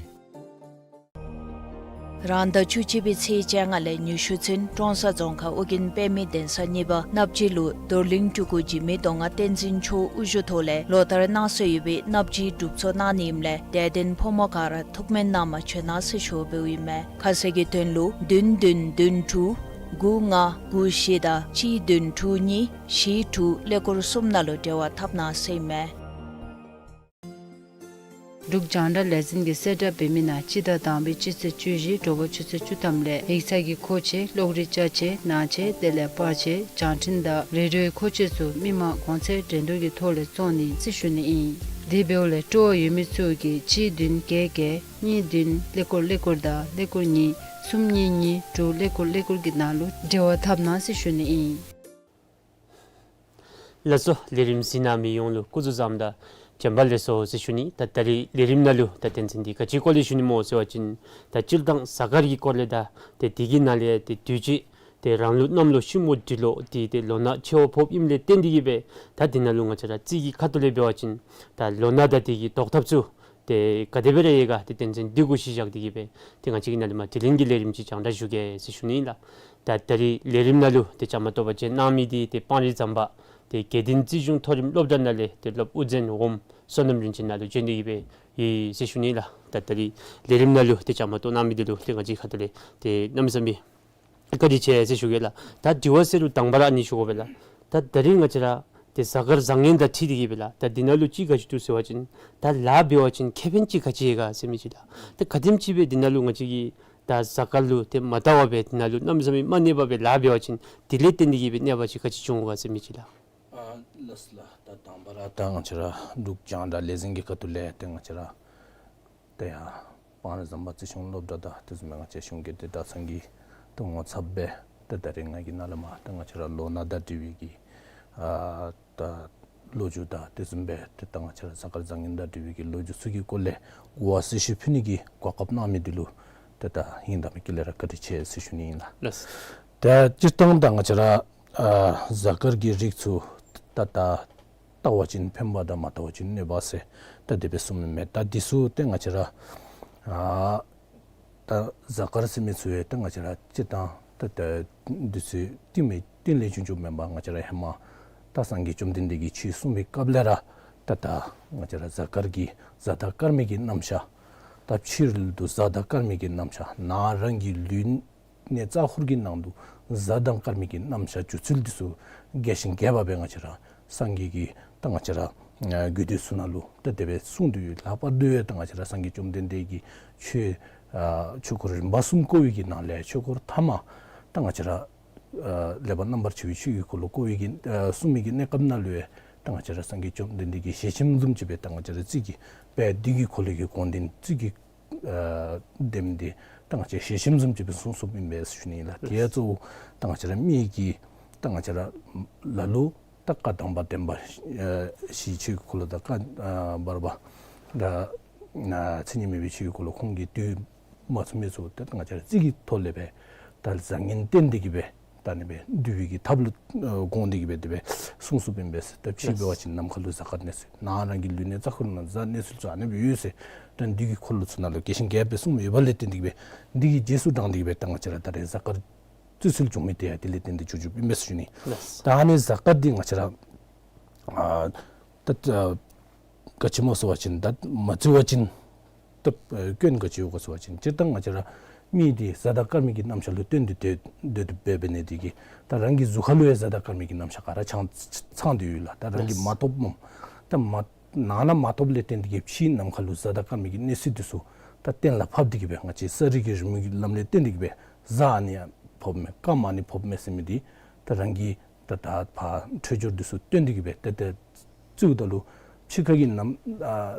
རང་ཟླ་བཅུ་གཅིག་པའི་ཚེས་བཅོ་ལྔ་ལས་ཉི་ཤུ་ཚུན་ཀྲོང་གསར་རྫོང་ཁག་ཨོ་རྒྱན་དཔེ་མེད་གདན་ས་གཉིས་པ་སྣབས་སྦྱིས་ལུ་རྡོར་གླིང་སྤྲུལ་སྐུ་འཇིགས་མེད་མདོ་སྔགས་བསྟན་འཛིན་མཆོག་དབུ་བཞུགས་ཐོག་ལས་ལོ་ལྟར་གནང་སྲོལ་ཡོད་པའི་སྣབས་སྦྱིས་སྒྲུབ་ཚོགས་གནང་ནི་ཨིནམ་ལས་དད་ལྡན་ཕོ་མོ་ག་ར་ཐུགས་སྨོན་གནང་བར་བྱོན་གནང་ཟེར་ཞུ་བ་ཨིན་མས། ཁ་གསལ་གྱི་དོན་ལུ་བདུན་བདུན་བདུན་དྲུག་དགུ་ལྔ་དགུ་བཞི་དང་གཅིག་བདུན་དྲུག་གཉིས་བཞི་དྲུག་ཀླད་ཀོར་གསུམ་ནང་ལུ་འབྲེལ་བ་འཐབ་གནང་ཟེར་ཨིན་མས། འབྲུག་རྒྱང་བསྒྲགས་ལས་འཛིན་གྱིས་གསལ་བསྒྲགས་འབད་མི་ནང་སྤྱི་ཟླ་དང་པའི་སྤྱི་ཚེས་བཅུ་བཞི་དྲོ་པ་ཆུ་ཚོད་བཅུ་ཐམ་ལས་ཡིག་ཚང་གི་མཁོ་ཆས་གློག་རིག་ཅ་ཆས་ནང་ཆས་དེ་ལས་པར་ཆས་བྱང་འཕྲིན་དང་རེ་ཌིའོའི་མཁོ་ཆས་ཚུ་མི་མང་གོང་ཚད་འགྲན་བསྡུར་གྱི་ཐོག་ལས་བཙོང་ནི་ཟེར་ཞུ་ནི་ཨིན། དེ་འབདཝ་ལས་སྤྲོ་བ་ཡོད་མི་ཚུ་གིས་གཅིག་བདུན་བརྒྱད་བརྒྱད་གཉིས་བདུན་ཀླད་ཀོར་ཀླད་ཀོར་དང་ཀླད་ཀོར་གཉིས་གསུམ་གཉིས་གཉིས་དྲུག་ཀླད་ཀོར་ཀླད་ཀོར་གྱི་ནང་ལུ་འབྲེལ་བ་འཐབ་གནང་ཟེར་ཞུ་ནི་ཨིན། ལགས་སོ། ལས་རིམ་གཟིགས་གནང་མི་ཡོངས་ལུ་སྐུ་གཟུགས་བཟང་དང་བྱོན་པ་ལེགས་སོ་ཟེར་ཞུ་ནི། ད་ད་རིས་ལས་རིམ་ནང་ལུ་ད་དོན་ཚན་འདི་ག་ཅིའི་སྐོར་ལས་ཞུ་ནི་སྨོ་ཟེར་བ་ཅིན་ད་སྤྱིར་བཏང་གཟའ་སྐར་གྱི་སྐོར་ལས་དང་ཏེ་དེ་གི་ནང་ལས་ཏེ་དུས་ཅི་ཏེ་རང་ལུག་གནམ་ལོ་ཤིང་མོ་འབྲི་ལོ་འདི་ཏེ་ལོ་ན་ཆེ་བ་ཕོགཔ་ཨིནམ་ལས་བརྟེན་ཏེ་གིས་སྦེ་ད་འདི་ནང་ལུ་ང་བཅས་ར་རྩིས་ཀྱི་ཁ་ཐུག་ལས་འབད་བ་ཅིན་ད་ལོ་ན་དང་དེ་གི་བཟློག་ཐབས་ཚུ་ཏེ་ག་དེ་སྦེ་ར་ཡོད་ག་ཏེ་དོན་ཚན་འདི་གུ་གཞི་བཞག་སྟེ་གིས་སྦེ་ཏེ་ང་བཅས་ཀྱིས་ནཱ་ལས་མར་དྲི་ལན་གྱི་ལས་རིམ་ཅིག་རྒྱང་བསྒྲགས་ཞུ་གེ་ཟེར་ཞུ་ནི་ཨིན་ལགས། ད་ད་རིས་ལས་རིམ་ནང་ལུ་ཏེ་བཅའ་མར་གཏོགས་པར་བྱོན་གནང་མི་འདི་ཏེ་སྤང་རི་ཟམ་པ་ཏེ་དགེ་ལྡན་རྩིས་གཞུང་མཐོ་རིམ་སློབ་གྲྭ་ནང་ལས་ཏེ་སློབ་དབུ་འཛིན་འོགམ་བསོད་ནམས་རིན་ཆེན་ནཱ་ལུ་བྱོན་ཏེ་གིས་སྦེ་ཡོད་ཟེར་ཞུ་ནི་ཨིན་ལགས། ད་ད་རིས་ལས་རིམ་ནང་ལུ་ཏེ་བཅའ་མར་གཏོགས་གནང་མི་འདི་ལུ་ཏེ་ང་བཅས་ཁ་ཐུག་ལས་ཏེ་གནམ་མེད་ས་མེད་བཀའ་དྲིན་ཆེ་ཟེར་ཞུ་གེ་ལགས། ད་དྲི་བ་ཟེར་རུང་དང་པ་ར་ཨ་ནི་ཞུ་དགོ་པས་ལགས། ད་ད་རིས་ང་བཅས་ར་ཏེ་གཟའ་སྐར་བཟང་ངན་དང་འཁྲིལ་ཏེ་གིས་སྦེ་ལགས། ད་འདི་ནང་ལུ་ཅིག་ག་ཅི་འདུག་ཟེར་བ་ཅིན་ད་ལཱ་འབད་བ་ཅིན་ཁེ་ཕན་ཅིག་ག་ཅི་ཡོད་ག་ཟེར་མི་ཅིག་ལགས། ད་ག་དེམ་ཅིག་སྦེ་འདི་ནང་ལུ་ང་བཅས་ཀྱིས་ད་གཟའ་སྐར་ལུ་ཏེ་མ་བལྟ་བར་སྦེ་འདི་ནང་ལུ་གནམ་མེད་ས་མེད་མ་གནས་པར་སྦེ་ལཱ་འབད་བ་ཅིན་དེ་ལས་བརྟེན་ཏེ་གིས་སྦེ་གནོད་པ་ཅིག་ག་ཅི་བྱུང་ག་ཟེར་མི་ཅིག་ལགས། ཨ་ལགས་སོ་ལགས། ད་དང་པ་ར་ད་ང་བཅས་ར་འབྲུག་རྒྱང་བསྒྲགས་ལས་འཛིན་གྱི་ཁ་ཐུག་ལས་ཏེ་ང་བཅས་ར་ཏེ་ཡར་སྤང་རི་ཟམ་པ་རྩིས་གཞུང་སློབ་གྲྭ་དང་དེ་བཟུམ་སྦེ་ང་བཅས་གཞུང་སྒེར་སྡེ་གྲྭ་ཚང་གི་ཏེ་ངོ་ཚབ་སྦེ་ཏེ་ད་རིས་ང་གིས་ནཱ་ལས་མར་ཏེ་ང་བཅས་ར་ལོ་ན་དང་འབྲེལ་བའི་གི་ཨ་ད་ལོ་རྒྱུས་དང་དེ་བཟུམ་སྦེ་ཏེ་ད་ང་བཅས་ར་གཟའ་སྐར་བཟང་ངན་དང་འབྲེལ་བའི་གི་ལོ་རྒྱུས་ཚུ་གི་སྐོར་ལས་གོ་བ་གསལ་ཞུ་ཕུལ་ནི་གི་གོ་སྐབས་གནང་མི་འདི་ལུ་ཏེ་ད་ཧིང་དང་མི་དཀྱིལ་ལས་ར་བཀའ་དྲིན་ཆེ་ཟེར་ཞུ་ནི་ཨིན་ལགས། ལགས། ད་སྤྱིར་བཏང་ད་ང་བཅས་ར་ཨ་གཟའ་སྐར་གྱི་རིགས་ཚུ་ད་ད་བལྟ་བ་ཅིན་ཕན་པ་དང་མ་བལྟ་བ་ཅིན་གནོད་པ་ཟེར་ད་དེ་སྦེ་གསུངམ་མས། ད་འདི་ཚུ་ཏེ་ང་བཅས་ར་ཨ་ད་གཟའ་སྐར་ཟེར་མི་ཚུ་ཡང་ད་ང་བཅས་ར་སྤྱིར་བཏང་ད་ད་འདི་ཚུ་རྟིང་མི་རྟིང་ལས་བྱུང་བྱུངམ་མེན་པར་ང་བཅས་ར་ཧེ་མ་ད་སངས་རྒྱས་བཅོམ་ལྡན་འདས་ཀྱིས་ཆོས་གསུངས་པའི་སྐབས་ལས་ར་ད་ད་ང་བཅས་ར་གཟའ་སྐར་གྱི་གཟའ་དང་སྐར་མའི་གི་རྣམ་གཞག་ད་ཕྱི་རོལ་དུ་གཟའ་དང་སྐར་མའི་གི་རྣམ་གཞག་ནང་རང་གི་ལུས་གནས་རྩ་འཁོར་གྱི་ནང་དུ་གཟའ་དང་སྐར་མའི་གི་རྣམ་གཞག་འགྱུར་ཚུལ་འདི་ཚུ་རྒྱས་ཤིང་རྒྱས་པ་སྦེ་ང་བཅས་ར་སངས་རྒྱས་ཀྱི་ད་ང་བཅས་ར་ཨ་རྒྱུད་སྡེ་ཚུ་ནང་ལུ་ད་དེ་སྦེ་གསུངས་ཏེ་ཡོད། ལྷག་པར་དུ་ཡང་ད་ང་བཅས་ར་སངས་རྒྱས་བཅོམ་ལྡན་འདས་ཀྱིས་ཆོས་ཨ་ཆོས་འཁོར་རིམ་པ་གསུམ་བསྐོར་བའི་གི་ནང་ལས་ཆོས་འཁོར་ཐ་མ་ད་ང་བཅས་ར་ཨ་ལེགས་པར་རྣམ་པར་ཕྱེ་བའི་ཆོས་ཀྱི་འཁོར་ལོ་བསྐོར་བའི་གི་ཨ་གསུངས་མི་གི་གནས་སྐབས་ནང་ལུ་ཡང་ ད་ང་བཅས་ར་སངས་རྒྱས་བཅོམ་ལྡན་འདས་ཀྱི་ཞལ་ཆེམས་བཟུམ་ཅིག་སྦེ་ད་ང་བཅས་ར་རྩིས་ཀྱི་དཔལ་དུས་ཀྱི་འཁོར་ལོ་གི་དགོངས་དོན་རྩིས་ཀྱི་ཨ་དེམ་འདི་ད་ང་བཅས་ཞལ་ཆེམས་བཟུམ་ཅིག་སྦེ་གསུངས་གསུངསམ་ཨིན་པས་ཞུ་ནི་ལགས། དེ་ཡང་གཙོ་བོ་ད་ང་བཅས་ར་མི་གི་ད་ང་བཅས་ར་ལ་ལུ་ད་བཀའ་དམ་པ་བདེན་པ་ཨ་ཞི་བའི་ཆོས་ཀྱི་འཁོར་ལོ་དང་བཀའ་ཨ་བར་པ་ད་མཚན་ཉིད་མེད་པའི་ཆོས་ཀྱི་འཁོར་ལོ་ཁོང་གིས་བསྡུ་མ་ཚུགས་མི་ཚུ་ད་ང་བཅས་ར་རྩིས་ཀྱི་ཐོག་ལས་སྦེ་ད་བཟང་ངན་བསྟན་ཏེ་གི་སྦེ་ད་ཨ་ནི་སྦེ་བསྡུ་བའི་གི་ཐབས་ལུ་ཨ་དགོངས་ཏེ་གི་སྦེ་དེ་སྦེ་གསུངས་གསུངསམ་ཨིན་པས། ད་ཕྱི་འབད་བ་ཅིན་ནམ་མཁའ་ལུ་གཟའ་སྐར་གནས་ཚུལ་ནང་རང་གི་ལུས་གནས་རྩ་འཁོར་ནང་གཟའ་གནས་ཚུལ་ཚུ་ཨ་ནི་སྦེ་ཡོད་ཟེར་ད་དུས་ཀྱི་འཁོར་ལོ་ཚུ་ནང་ལུ་རྒྱས་ཤིང་རྒྱསཔ་སྦེ་གསུངས་ཡོདཔ་ལས་བརྟེན་ཏེ་གི་སྦེ་འདི་གི་རྗེས་སུ་འབྲངས་ཏེ་གི་སྦེ་ད་ང་བཅས་ར་ད་རེས་གཟའ་སྐར་བརྩི་སྲོལ་བྱུང་མི་དེ་ཡང་དེ་ལས་བརྟེན་ཏེ་བྱུང་བྱུངམ་ཨིན་པས་ཞུ་ནི། ལགས། ད་ཨ་ནི་གཟའ་སྐར་འདི་ང་བཅས་ར་ཨ་ད་ཨ་ག་ཅི་སྨོ་ཟེར་བ་ཅིན་ད་མ་བརྩི་བ་ཅིན་ད་ཨ་སྐྱོན་ག་ཅི་ཡོད་ག་ཟེར་བ་ཅིན་སྤྱིར་བཏང་ང་བཅས་ར་མི་འདི་གཟའ་དང་སྐར་མའི་གི་རྣམ་གཞག་ལུ་བརྟེན་ཏེ་སྡོད་སྡོད་དོ་འབད་འབད་ནི་དེ་གིས་ད་རང་གི་གཟུགས་ཁ་ལུ་ཡང་གཟའ་དང་སྐར་མའི་གི་རྣམ་གཞག་ག་ར་ཚང་ཚང་སྟེ་ཡོད་ལགས། ད་རང་གིས་ལགས། མ་རྟོགསཔ་སྨོ། ད་མ་ནང་ན་མ་རྟོགསཔ་ལས་བརྟེན་ཏེ་གི་ཕྱི་ནམ་མཁའ་ལུ་གཟའ་དང་སྐར་མའི་གི་གནས་ཚུལ་འདི་ཚུ་ད་གཏན་ལ་ཕབ་སྟེ་གི་སྦེ་ང་བཅས་གསར་རིག་གི་རི་མོ་གི་ལམ་ལས་བརྟེན་ཏེ་གི་སྦེ་གཟའ་ཨ་ནི་ཡང་ཕོགཔ་མས་སྐར་མ་ཨ་ནི་ཕོགཔ་མས་ཟེར་མི་འདི་ད་རང་གི་ད་ད་ཕར་འཕྲོད་སྦྱོར་འདི་ཚུ་བཏོན་ཏེ་གི་སྦེ་ཏེ་ཏེ་བརྩིཝ་ད་ལུ་ཕྱི་ཁ་གི་ནམ་ཨ་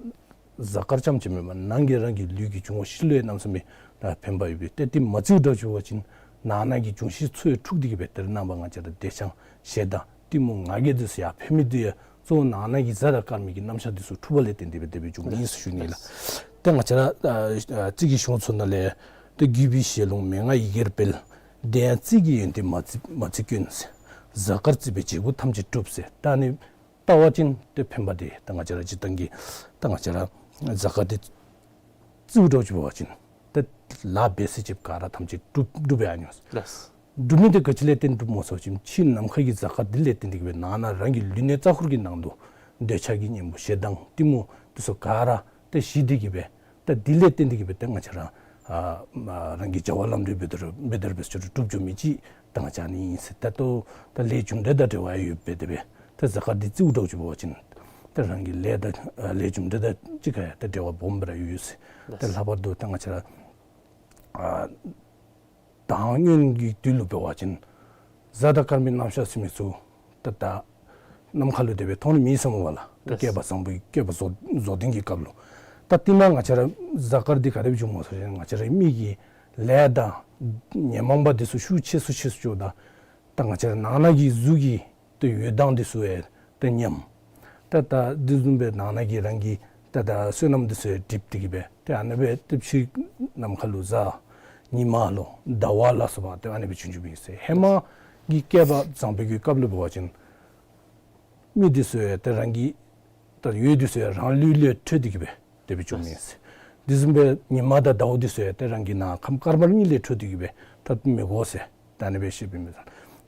གཟའ་སྐར་རྐྱངམ་ཅིག་མེན་པར་ནང་གི་རང་གི་ལུས་ཀྱི་འབྱུང་བ་བཞི་ལུ་ཡང་གནམ་མེད་ས་མེད་ད་ཕན་པ་ཡོད་པས། ཏེ་དེ་མ་བརྩིཝ་འདྲཝ་ཅིག་འབད་བ་ཅིན་ནང་ན་གི་འབྱུང་བཞི་ཚུ་ཡང་འཁྲུགས་ཏེ་གི་སྦེ་ཏེ་རྣམ་པ་ང་བཅས་ར་བདེ་ཆགས་ཞེ་སྡང་གཏི་མུག་ང་རྒྱལ་འདི་ཚུ་ཡར་འཕེལ་མི་འདི་ཡང་གཙོ་བོ་ནང་ན་གི་གཟའ་དང་སྐར་མའི་གི་རྣམ་གཞག་འདི་ཚུ་འཁྲུགས་པ་ལས་བརྟེན་ཏེ་སྦེ་དེ་སྦེ་བྱུངམ་ཨིན་ཟེར་ཞུ་ནི་ལགས། ཏེ་ང་བཅས་ར་ཨ་ཨ་རྩིས་ཀྱི་གཞུང་ཚུ་ནང་ལས་ཏེ་བརྒྱུད་པའི་ཞལ་ལུང་མན་ངག་ཡི་གེར་སྤེལ། དེ་ཡང་རྩིས་ཀྱི་ཡོན་ཏན་མ་བརྩི་མ་བརྩི་སྐྱོན་ཟེར། གཟའ་སྐར་བརྩིས་པས་བྱེད་པོ་ཐམས་ཅད་འགྲུབ་ཟེར། ད་ཨ་ནི་བལྟ་བ་ཅིན་ཏེ་ཕན་པ་འདི་ད་ང་བཅས་ར་སྤྱིར་བཏང་གི་ད་ང་བཅས་ར་གཟའ་སྐར་འདི་བརྩིཝ་འདྲཝ་ཅིག་འབད་བ་ཅིན་ཏེ་ལཱ་འབད་ས་ཅིག་ག་ར་ཐམས་ཅད་འགྲུབ་འགྲུབ་པའི་ཨ་ནི་ལགས། འགྲུབ་མི་འདི་ག་ཅི་ལས་བརྟེན་འགྲུབ་སྨོ་ཟེར་བ་ཅིན་ཕྱི་ནམ་མཁའ་གི་གཟའ་སྐར་འདི་ལས་བརྟེན་ཏེ་གི་སྦེ་ནང་ན་རང་གི་ལུས་གནས་རྩ་འཁོར་གྱི་ནང་དུ་འདོད་ཆགས་ཀྱི་གཉེན་པོ་ཞེ་སྡང་གཏི་མུག་འདི་ཚུ་ག་ར་ཏེ་ཞི་སྟེ་གི་སྦེ་ད་འདི་ལས་བརྟེན་ཏེ་གི་སྦེ་ད་ང་བཅས་ར་ཨ་མ་རང་གི་བྱ་བ་ལམ་འགྲོ་འབད་དོ་རུང་འབད་དོ་རུང་འབད་ཚུགས་རུང་འགྲུབ་འགྱོ་མི་ཅིག་ད་ང་བཅས་ཨ་ནི་ཨིན་ཟེར། ད་ལྟོ་ད་ལས་རྒྱུ་འབྲས་དང་འབྲེལ་བ་ཡོདཔ་སྦེ་དེ་སྦེ་ད་གཟའ་སྐར་འདི་བརྩིཝ་འདྲཝ་ཅིག་འབད་བ་ཅིན་ད་རང་གི་ལས་དང་ཨ་ལས་རྒྱུ་འབྲས་དང་གཅིག་ཁར་ཡང་ད་འབྲེལ་བ་སྦོམ་སྦེ་ར་ཡོད་ཟེར། ད་ལྷག་པར་དུ་ད་ང་བཅས་ར་ཨ་ད་སྔོན་གྱི་དུས་ལུ་འབད་བ་ཅིན་གཟའ་དང་སྐར་མའི་རྣམ་གཞག་ཟེར་མི་ཚུ་ད་ད་ནམ་མཁའ་ལུ་དེ་སྦེ་མཐོང་ནི་མེད་ཟེར་སྨོ་ལགས། ད་ལགས། བསྐལ་པ་བཟང་པོའི་བསྐལ་པ་རྫོགས་རྫོགས་ལྡན་གྱི་སྐབས་ལུ། ད་དེ་ནང་ང་བཅས་ར་གཟའ་སྐར་འདི་ག་དེ་སྦེ་བྱུངམ་སྨོ་ཟེར་བ་ཅིན་ང་བཅས་ར་མི་གི་ལས་དང་ཉོན་མོངས་པ་འདི་ཚུ་ཤུགས་ཆེ་སུ་ཆེ་སུ་འགྱོཝ་ད་ད་ང་བཅས་ར་ནང་ན་གི་གཟུགས་ཀྱི་ཏེ་འོད་མདངས་འདི་ཚུ་ཡང་ཏེ་ཉམས། ད་ད་འདི་བཟུམ་སྦེ་ནང་ན་གི་རང་གི་ད་ད་བསོད་ནམས་འདི་ཚུ་ཡང་འགྲིབ་སྟེ་གི་སྦེ་ཏེ་ཨ་ནི་སྦེ་ཏེ་ཕྱི་ནམ་མཁའ་ལུ་གཟའ་ཉི་མ་ལོ་ཟླ་བ་ལ་སོགས་པ་ཏེ་ཨ་ནི་སྦེ་བྱུང་བྱུངམ་ཨིན་ཟེར། ཧེ་མ་གི་བསྐལ་པ་བཟང་པོའི་གི་སྐབས་ལུ་འབད་བ་ཅིན་མི་འདི་ཚུ་ཡང་ཏེ་རང་གི་ད་འོད་འདི་ཚུ་ཡང་རང་ལུས་ལས་འཕྲོས་ཏེ་གི་སྦེ་དེ་སྦེ་བྱུངམ་ཨིན་ཟེར། འདི་བཟུམ་སྦེ་ཉི་མ་དང་ཟླཝ་འདི་ཚུ་ཡང་ཏེ་རང་གི་ནང་ཁམས་དཀར་དམར་གཉིས་ལས་འཕྲོས་ཏེ་གི་སྦེ་ད་མི་གོ་ཟེར། ད་ཨ་ནི་སྦེ་བཤདཔ་ཨིན་པས།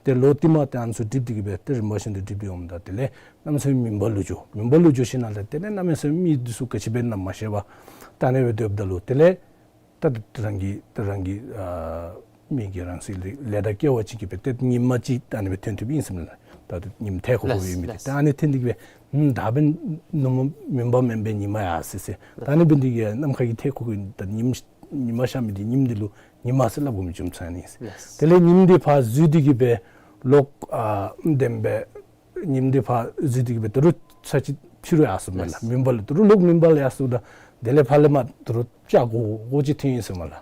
ཏེ་ལོ་དེ་མ་ཏེ་ཨ་ནི་ཚུ་འགྲིབ་སྟེ་གི་སྦེ་ཏེ་རིམ་པ་བཞིན་དུ་འགྲིབ་སྟེ་འོངམ་ད་དེ་ལས་གནམ་མེད་ས་མེད་མུན་པ་ལུ་འགྱོ། མུན་པ་ལུ་འགྱོ་ཞིནམ་ལས་དེ་ལས་གནམ་མེད་ས་མེད་མི་འདི་ཚུ་ག་ཅི་འབད་ན་མ་ཤེས་པར་ད་ཨ་ནི་སྦེ་སྡོདཔ་ད་ལུ་དེ་ལས་ད་རང་གི་ད་རང་གི་ཨ་མི་གི་རང་སྲིད་ལས་ལས་དང་སྐལ་བ་ཅིག་གིས་སྦེ་ཏེ་ཉིམ་ཅིག་ད་ཨ་ནི་སྦེ་ཐོན་ཐོནམ་ཨིན་ཟེར་མས་ལགས། ད་ཉིམ་ཐལ་ཁུག་ཁུག་ཡོད་མི་འདི་ད་ཨ་ནི་ཐོན་ཏེ་གི་སྦེ་ད་འབདན་ནུབ་མོ་མུན་པ་མེན་པས་ཉིམ་ཡར་སོ་ཟེར། ད་ཨ་ནི་འབདན་འདི་གིས་ནམ་མཁའ་གི་ཐལ་ཁུག་ཁུག་ད་ཉིམ་ཉིམ་ཤར་མི་འདི་ཉིམ་འདི་ལུ་ཉིམ་ཟེར་སླབ་དགོ་མི་རྒྱུ་མཚན་ཨིན་ཟེར། དེ་ལས་ཉིམ་འདི་ཕར་འཛུལ་ཏེ་གི་སྦེ་ལོག་ཨ་དེ་སྦེ་ཉིམ་འདི་ཕར་འཛུལ་ཏེ་གི་སྦེ་ད་རུང་ཚར་གཅིག་ཕྱི་རུ་ཡར་སོ་མས་ལགས། མུན་པ་ལུ་ད་རུང་ལོག་མུན་པ་ལུ་ཡར་སོཝ་ད་དེ་ལས་ཕར་ལས་མར་ད་རུང་ཆ་སྒོར་སྒོར་ཅིག་ཐོན་ཡི་ཟེར་མས་ལགས།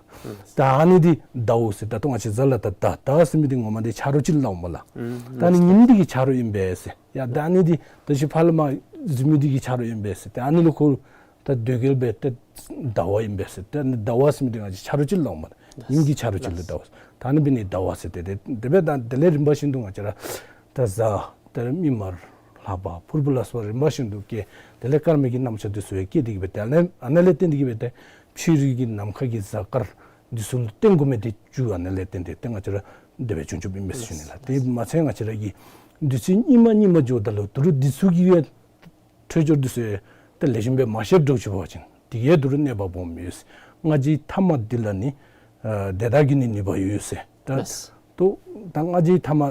ད་ཨ་ནི་འདི་ཟླཝ་ཟེར། ད་ལྟོ་ང་བཅས་གཟའ་ལུ་ད་ཟླ་ཟླ་ཟེར་མི་འདི་ངོ་མ་འདི་ཆ་རོགས་ཅིག་ལུ་སླབ་མས་ལགས། ད་ཨ་ནི་ཉིམ་འདི་གི་ཆ་རོགས་ཨིན་པས་ཟེར། ཡ་ད་ཨ་ནི་འདི་ད་ཅི་ཕར་ལས་མར་འཛུལ་མི་འདི་གི་ཆ་རོགས་ཨིན་པས་ཟེར། ད་ཨ་ནི་ལུ་ཁོ་ད་དོ་གལ་སྦེ་ད་ཟླ་བ་ཨིན་པས་ཟེར། ད་ཨ་ནི་ཟླཝ་ཟེར་མི་འདི་ང་བཅས་ཆ་རོགས་ཅིག་ལུ་སླབ་མས། ཉིམ་གྱི་ཆ་རོགས་ཅིག་ལུ་ཟླཝ་ཟེར། ད་ཨ་ནི་འབད་ནི་ཟླཝ་ཟེར། ཏེ་དེ་དེ་སྦེ་ད་དེ་ལས་རིམ་པ་བཞིན་དུ་ང་བཅས་ར་ད་གཟའ་ད་མིག་དམར་ལྷག་པ་ཕུར་བུ་ལ་སོགས་རིམ་པ་བཞིན་དུ་སྐྱེ། དེ་ལས་སྐར་མའི་གི་རྣམ་གཞག་འདི་ཚུ་ཡང་སྐྱེ་སྟེ་གི་སྦེ་དེ་ལས་ཨ་ནི་ལས་བརྟེན་ཏེ་གི་སྦེ་ཏེ་ཕྱི་རོལ་གྱི་ནམ་མཁའ་གི་གཟའ་སྐར་འདི་ཚུ་ལུ་བརྟེན་དགོ་མི་འདི་རྒྱུ་ཨ་ནི་ལས་བརྟེན་ཏེ་ཏེ་ང་བཅས་ར་དེ་སྦེ་བྱུང་བྱུངམ་ཨིན་པས་ཟེར་ཞུ་ནི་ལགས། དེ་མ་ཚད་ང་བཅས་ར་གི་དུས་ཚོད་སྙིགས་མ་སྙིགས་མ་འགྱོཝ་ད་ལུ་ད་རུང་འདི་ཚུ་གི་ཡང་འཕྲོད་སྦྱོར་འདི་ཚུ་ཡང་ད་ལེགས་ཤོམ་སྦེ་མ་ཤེསཔ་འདྲཝ་ཅིག་འབད་བ་ཅིན་དེ་གིས་ད་རུང་གནོད་པ་སྦོམ་ཡོད་ཟེར། སྔ་རྗེས་ཐ་མ་འདི་ལ་ནི་ཨ་དེ་དག་གི་ནི་ནུས་པ་ཡོད་ཟེར། ད་ལྟོ་ད་སྔ་རྗེས་ཐ་མ་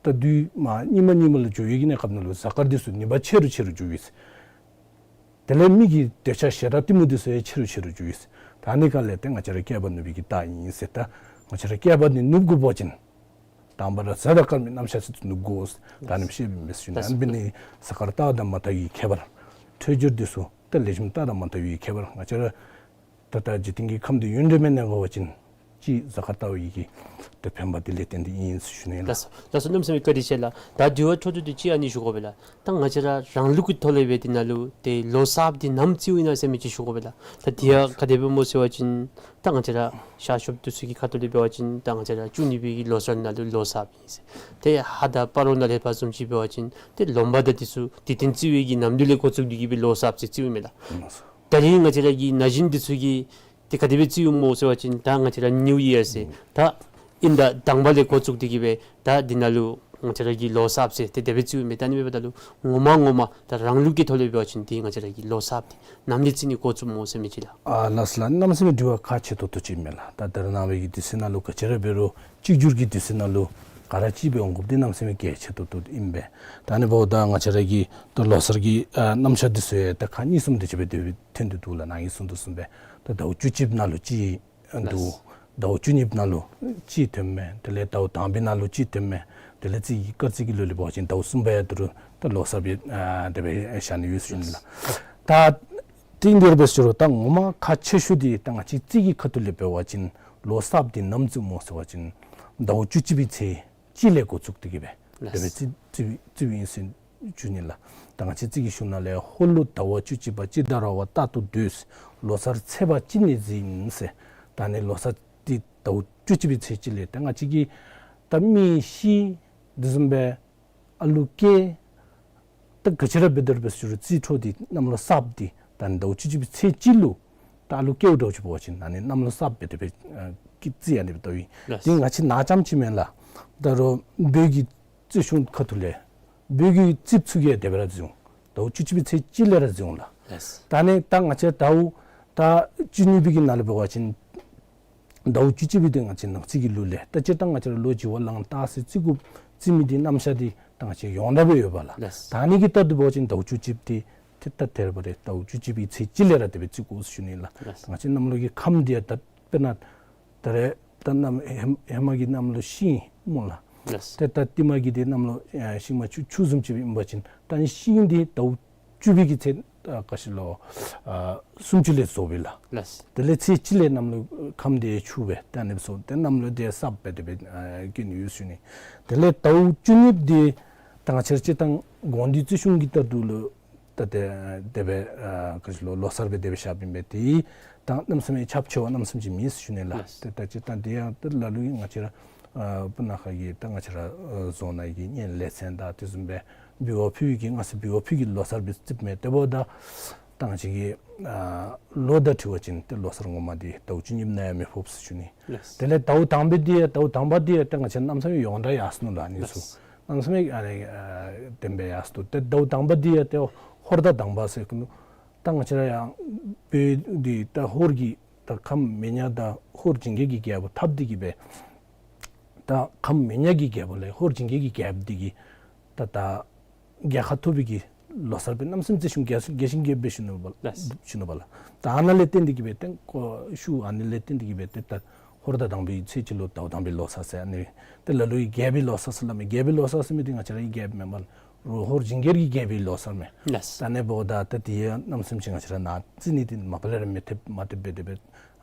ད་དུས་མ་སྙིགས་མ་སྙིགས་མ་ལུ་འགྱོ་བའི་གི་གནས་སྐབས་ནང་ལུ་གཟའ་སྐར་འདི་ཚུ་ནུས་པ་ཆེ་རུ་ཆེ་རུ་འགྱོ་ཡི་ཟེར། དེ་ལས་མི་གི་འདོད་ཆགས་ཞེ་སྡང་གཏི་མུག་འདི་ཚུ་ཡང་ཆེ་རུ་ཆེ་རུ་འགྱོ་ཡི་ཟེར། ད་ཨ་ནི་ག་ལས་ཏེ་ང་བཅས་ར་བསྐལ་པ་ནུབ་པའི་གི་རྟགས་ཨིན་ཟེར། ད་ང་བཅས་ར་བསྐལ་པ་འདི་ནུབ་དགོ་པ་ཅིན་ དང་པ་ར་གཟའ་དང་སྐར་མའི་རྣམ་གཞག་ཚུ་ནང་དགོ་ཟེར་ད་ཨ་ནི་སྦེ་བཤདཔ་ཨིན་མས་ཟེར་ཞུ་ནི། ལགས་སོ། ཨ་ནི་འབད་ནི་གཟའ་སྐར་རྟགས་དང་མ་བརྟགས་པའི་ཁྱད་པར། འཕྲོད་སྦྱོར་འདི་ཚུ་ད་ལེགས་ཤོམ་རྟགས་དང་མ་བརྟགས་པའི་ཁྱད་པར། ང་བཅས་ར་ད་ལྟ་འཇིག་རྟེན་གྱི་ཁམས་འདི་ཡུན་རིངམོ་ནང་འབད་བ་ཅིན་གཅིག་གཟའ་སྐར་རྟགས་ཡི་གི་ཏེ་ཕན་པ་འདི་ལས་བརྟེན་ཏེ་ཨིན་ཟེར་ཞུ་ནི་ལགས། ལགས་སོ། ལགས་སོ། གནམ་མེད་ས་མེད་བཀའ་དྲིན་ཆེ་ལགས། ད་དྲི་བ་འཕྲོ་མཐུད་དེ་གཅིག་ཨ་ནི་ཞུ་དགོ་པས་ལགས། ད་ང་བཅས་ར་རང་ལུགས་ཀྱི་ཐོག་ལས་འབད་དེ་ནང་ལུ་ཏེ་ལོ་གསརཔ་འདི་ནམ་བརྩིཝ་ཨིན་ན་ཟེར་མི་ཅིག་ཞུ་དགོ་པས་ལགས། ད་དེ་ཡང་ག་དེ་སྦེ་སྨོ་ཟེར་བ་ཅིན་ད་ང་བཅས་ར་ཤར་ཕྱོགས་འདི་ཚུ་གི་ཁ་ཐུག་ལས་འབད་བ་ཅིན་ད་ང་བཅས་ར་བཅུ་གཉིས་པའི་གི་ལོ་གསར་ནང་ལུ་ལོ་གསརཔ་ཨིན་ཟེར། ཏེ་ཧ་ད་སྤ་རོ་ནང་ལས་ཕར་བཟུམ་ཅིག་འབད་བ་ཅིན་ཏེ་ལོ་འབའ་དང་འདི་ཚུ་དུས་སྟོན་བརྩི་བའི་གི་ནམ་དུས་ལས་འགོ་བཙུགས་ཏེ་གི་སྦེ་ལོ་གསརཔ་ཟེར་བརྩིཝ་མས་ལགས། ད་རིས་ང་བཅས་ར་གི་ན་གཞོན་འདི་ཚུ་གིས་ཏེ་ག་དེ་སྦེ་བརྩིཝ་སྨོ་ཟེར་བ་ཅིན་ད་ང་བཅས་ར་ནིའུ་ཡིར་ཟེར་ད་དབྱིན་ཟླ་དང་པ་ལས་འགོ་བཙུགས་ཏེ་གི་སྦེ་ད་འདི་ནང་ལུ་ང་བཅས་ར་གི་ལོ་གསརཔ་ཟེར་ཏེ་དེ་སྦེ་བརྩིཝ་མས། ད་ཨ་ནི་འབདཝ་ད་ལུ་ངོ་མ་ངོ་མ་ད་རང་ལུགས་ཀྱི་ཐོག་ལས་འབད་བ་ཅིན་ཏེ་ང་བཅས་ར་གི་ལོ་གསརཔ་འདི་ནམ་ལས་བརྩི་ནི་འགོ་བཙུགསཔ་སྨོ་ཟེར་མི་ཅིག་ལགས། ཨ་ལགས་སོ་ལགས། གནམ་མེད་ས་མེད་དྲི་བ་ཁག་ཆེ་ཏོག་ཏོ་ཅིག་མས་ལགས། ད་ད་རེས་ནངས་པའི་གི་དུས་ཚོད་ནང་ལུ་ག་ཅི་ར་འབད་རུང་གཅིག་གྱུར་གྱི་དུས་ཚོད་ནང་ལུ་ག་ར་གཅིག་སྦེ་འོང་དགོཔ་འདི་གནམ་མེད་ས་མེད་གལ་ཆེ་ཏོག་ཏོ་ཨིན་པས། ད་ཨ་ནི་འབདཝ་ད་ང་བཅས་ར་གི་ད་ལོ་གསར་གྱི་ཨ་རྣམ་གཞག་འདི་ཚུ་ཡང་ད་ཁག་གཉིས་གསུམ་དེ་ཅིག་སྦེ་དེ་སྦེ་ཐོན་ཏེ་འདུག་ལགས། ནཱ་གིས་གསུངས་དོ་བཟུམ་སྦེ་ད་ཟླཝ་བཅུ་གཅིག་པའི་ནང་ལུ་གཅིག་འདུག། ལགས། ཟླཝ་བཅུ་གཉིས་པའི་ནང་ལུ་གཅིག་ཐོནམ་མས། དེ་ལས་ཟླཝ་དང་པའི་ནང་ལུ་གཅིག་ཐོནམ་མས། དེ་ལས་རྩིས་ཀྱི་སྐར་རྩིས་ཀྱི་ལུགས་ལས་འབད་བ་ཅིན་ཟླཝ་གསུམ་པ་ཡང་ད་རུང་ད་ལོ་གསར་སྦེ་ཨ་དེ་སྦེ་བཞག་ནི་ཡོད་ཟེར་ཞུ་ནི་ལགས། ད་དེ་འདི་ར་འབད་ཟེར་རུང་ད་ངོ་མ་ཁག་ཆེ་ཤོས་འདི་ད་ང་བཅས་རྩིས་ཀྱི་ཁ་ཐུག་ལས་འབད་བ་ཅིན་ལོ་གསརཔ་འདི་ནམ་བརྩིཝ་སྨོ་ཟེར་བ་ཅིན་ཟླཝ་བཅུ་གཅིག་པའི་ཚེས་གཅིག་ལས་འགོ་བཙུགས་ཏེ་གི་སྦེ་ལགས། དེ་སྦེ་རྩིས་རྩིས་རྩིསཝ་ཨིན་ཟེར་ཞུ་ནི་ལགས། ད་ང་བཅས་རྩིས་ཀྱི་གཞུང་ནང་ལས་ཧོར་ལུགས་ཟླ་བ་བཅུ་གཅིག་པ་སྤྱི་ཟླ་ར་བ་རྟག་ཏུ་སྡོད། ལོ་གསར་ཚེས་པ་གཅིག་ནས་འཛིན་ཟེར། ད་ཨ་ནི་ལོ་གསར་འདི་ཟླཝ་བཅུ་གཅིག་པའི་ཚེས་གཅིག་ལས་ད་ང་བཅས་ཀྱི་ད་མི་ཤི་དེ་བཟུམ་སྦེ་ཨ་ལུ་སྐྱེ་ད་ག་ཅི་ར་འབད་དེ་ར་འབད་ཟེར་རུང་རྩིས་འཕྲོ་འདི་གནམ་ལོ་གསརཔ་འདི་ད་ཨ་ནི་ཟླཝ་བཅུ་གཅིག་པའི་ཚེས་གཅིག་ལུ་ད་ཨ་ལུ་སྐྱེཝ་འདྲཝ་ཅིག་འབད་བ་ཅིན་ཨ་ནི་གནམ་ལོ་གསརཔ་སྦེ་དེ་སྦེ་ཨ་རྩིས་ཨ་ནི་སྦེ་བལྟཝ་ཨིན། ལགས། དེ་ང་བཅས་ནཱ་རྐྱངམ་ཅིག་མེན་ལགས། ད་རུང་བོད་ཀྱི་རྩིས་གཞུང་ཁ་ཐུག་ལས་བོད་ཀྱི་རྩིསཔ་ཚུ་གིས་དེ་སྦེ་ར་རྩིས་འོང་། ཟླཝ་བཅུ་གཅིག་པའི་ཚེས་གཅིག་ལས་ར་རྩིས་འོང་ལགས། ལགས། ད་ཨ་ནི་ད་ང་བཅས་ཟླཝ་ད་བཅུ་གཉིས་པའི་གི་ནང་ལུ་འབད་བ་ཅིན་ཟླཝ་བཅུ་གཅིག་པའི་འདི་ང་བཅས་ནང་རྩིས་ཀྱི་ལུགས་ལས་ད་སྤྱིར་བཏང་ང་བཅས་ར་ལོ་བྱི་བ་ལང་སྟག་ཟེར་རྩིས་དགོཔ་རྩིས་མི་འདི་རྣམ་གཞག་འདི་ད་ང་བཅས་ཡོངས་གྲགས་སྦེ་ཡོད་པས་ལགས། ལགས། ད་ཨ་ནི་གི་ལྟར་དུ་འབད་བ་ཅིན་ཟླཝ་བཅུ་གཅིག་འདི་ཏེ་ད་དེ་ར་འབད་རུང་ཟླཝ་བཅུ་གཅིག་པའི་ཚེས་གཅིག་ལས་ར་དེ་སྦེ་རྩིས་དགོ་ཟེར་ཞུ་ནི་ལགས། ལགས། ད་ང་བཅས་གནམ་ལོ་གི་ཁམས་འདི་ཡང་ད་དཔེར་ན་ད་རེས་ད་གནམ་ཧེ་ཧེ་མ་གི་གནམ་ལོ་ཤིང་སྨོ་ལགས། ལགས། ཏེ་ད་ལྟདམོ་གི་འདི་གནམ་ལོ་ཨ་ཤིང་མ་ཆུ་ཆུ་བཟུམ་ཅིག་ཨིན་པ་ཅིན་ད་ཨ་ནི་ཤིང་འདི་ཟླཝ་བཅུ་པའི་གི་ཚེས་ཨ་ག་ཅི་ལོ་ཨ་སུམ་ཅུ་ལས་རྫོགསཔ་ཨིན་ལགས། ལགས། དེ་ལས་ཚེས་གཅིག་ལས་གནམ་ལོ་ཁམས་འདི་ཆུ་སྦེ་ད་ཨ་ནི་སྦེ་སོང་སྟེ་གནམ་ལོ་འདི་གསརཔ་སྦེ་དེ་སྦེ་ཨ་བཀོད་ནི་ཡོད་ཟེར་ཞུ་ནི། དེ་ལས་ཟླཝ་བཅུ་གཉིས་འདི་ད་ང་བཅས་ར་སྤྱིར་བཏང་དགོངས་འདུས་རྩིས་གཞུང་གི་ལྟར་དུ་ལུ་ད་དེ་དེ་སྦེ་ཨ་ག་ཅི་ལོ་ལོ་གསར་སྦེ་དེ་སྦེ་བཞགཔ་ཨིན་པས། དེ་ད་གནམ་མེད་ས་མེད་ཁྱབ་ཆེ་བ་གནམ་མེད་ས་མེད་ཅིག་མེད་ཟེར་ཞུ་ནི་ལགས། ལགས། ཏེ་ད་སྤྱིར་བཏང་དེ་ཡང་ད་ལ་ལུ་གིས་ང་བཅས་ར་ཨ་སྤུ་ན་ཁ་གི་ད་ང་བཅས་ར་ཨ་རྫོང་ནང་གི་གཉེན་ལས་ཚན་དང་དེ་བཟུམ་སྦེ་འབུལ་བ་ཕུལ་བའི་གི་སྔ་ས་འབུལ་བ་ཕུལ་གྱི་ལོ་གསར་སྦེ་རྩིསཔ་མས། དེ་འབདཝ་ད་ད་ང་བཅས་ཀྱི་ཨ་ལོ་དང་འཁྲིལ་བ་ཅིན་ཏེ་ལོ་གསར་ངོ་མ་འདི་ཟླཝ་བཅུ་གཉིས་ནང་ཡང་མི་ཕོགཔ་ཟེར་ཞུ་ནི། ལགས། དེ་ལས་ཟླཝ་དང་པའི་འདི་ཡང་ཟླཝ་དང་པ་འདི་ཡང་ཏེ་ང་བཅས་གནམ་མེད་ས་མེད་ཡོངས་གྲགས་ཡར་སོ་ནུག་ལགས། ཨ་ནི་ཚུ། ལགས། གནམ་མེད་ས་མེད་ཨ་ནི་ཨ་བདེན་པའི་ཡར་སོ་ནུག། ཏེ་ཟླཝ་དང་པ་འདི་ཡང་ཏེ་ཧོར་ཟླ་དང་པ་ཟེར་གི་ནུག། ད་ང་བཅས་ར་ཡང་བོད་འདི་ད་ཧོར་གྱི་ད་ཁམས་མེ་ཉ་དང་ཧོར་ཇིང་གེ་གི་རྒྱལ་པོ་འཐབ་སྟེ་གི་སྦེ་ད་ཁམས་མེ་ཉ་གི་རྒྱལ་པོ་ལས་ཧོར་ཇིང་གེ་གི་རྒྱལཔོ་འདི་གིས་ད་ད་རྒྱལ་ཁ་ཐོབ་པའི་གི་ལོ་གསར་སྦེ་གནམ་མེད་ས་མེད་རྩིས་གཞུང་རྒྱས་རྒྱས་ཤིང་རྒྱསཔ་སྦེ་ཞུ་ནུག་པ་ལགས། ཞུ་ནུག་པ་ལགས། ད་ཨ་ནཱ་ལས་བརྟེན་ཏེ་གི་སྦེ་ཏེ་ཁོ་ཤུལ་ཨ་ནི་ལས་བརྟེན་ཏེ་གི་སྦེ་ཏེ་ད་ཧོར་ཟླ་དང་པའི་ཚེས་གཅིག་ལུ་ཟླཝ་དང་པའི་ལོ་གསར་ཟེར་ཨ་ནི་ཏེ་ལ་ལུ་གིས་རྒྱལ་པོའི་ལོ་གསར་ཟེར་སླབ་མས། རྒྱལ་པོའི་ལོ་གསར་ཟེར་མི་འདི་ང་བཅས་ར་གི་རྒྱལཔོ་མེན་པ་ལགས། ཧོར་ཇིང་གེ་གི་རྒྱལ་པོའི་ལོ་གསར་མས། ལགས། ད་ཨ་ནི་འབདཝ་ད་ད་དེ་ཡང་གནམ་མེད་ས་མེད་ཅིག་ང་བཅས་ར་ནཱ་རྩིས་ནི་འདི་མ་པ་ལས་ར་མི་ཐེབས་མ་ཐེབས་སྦེ་དེ་སྦེ་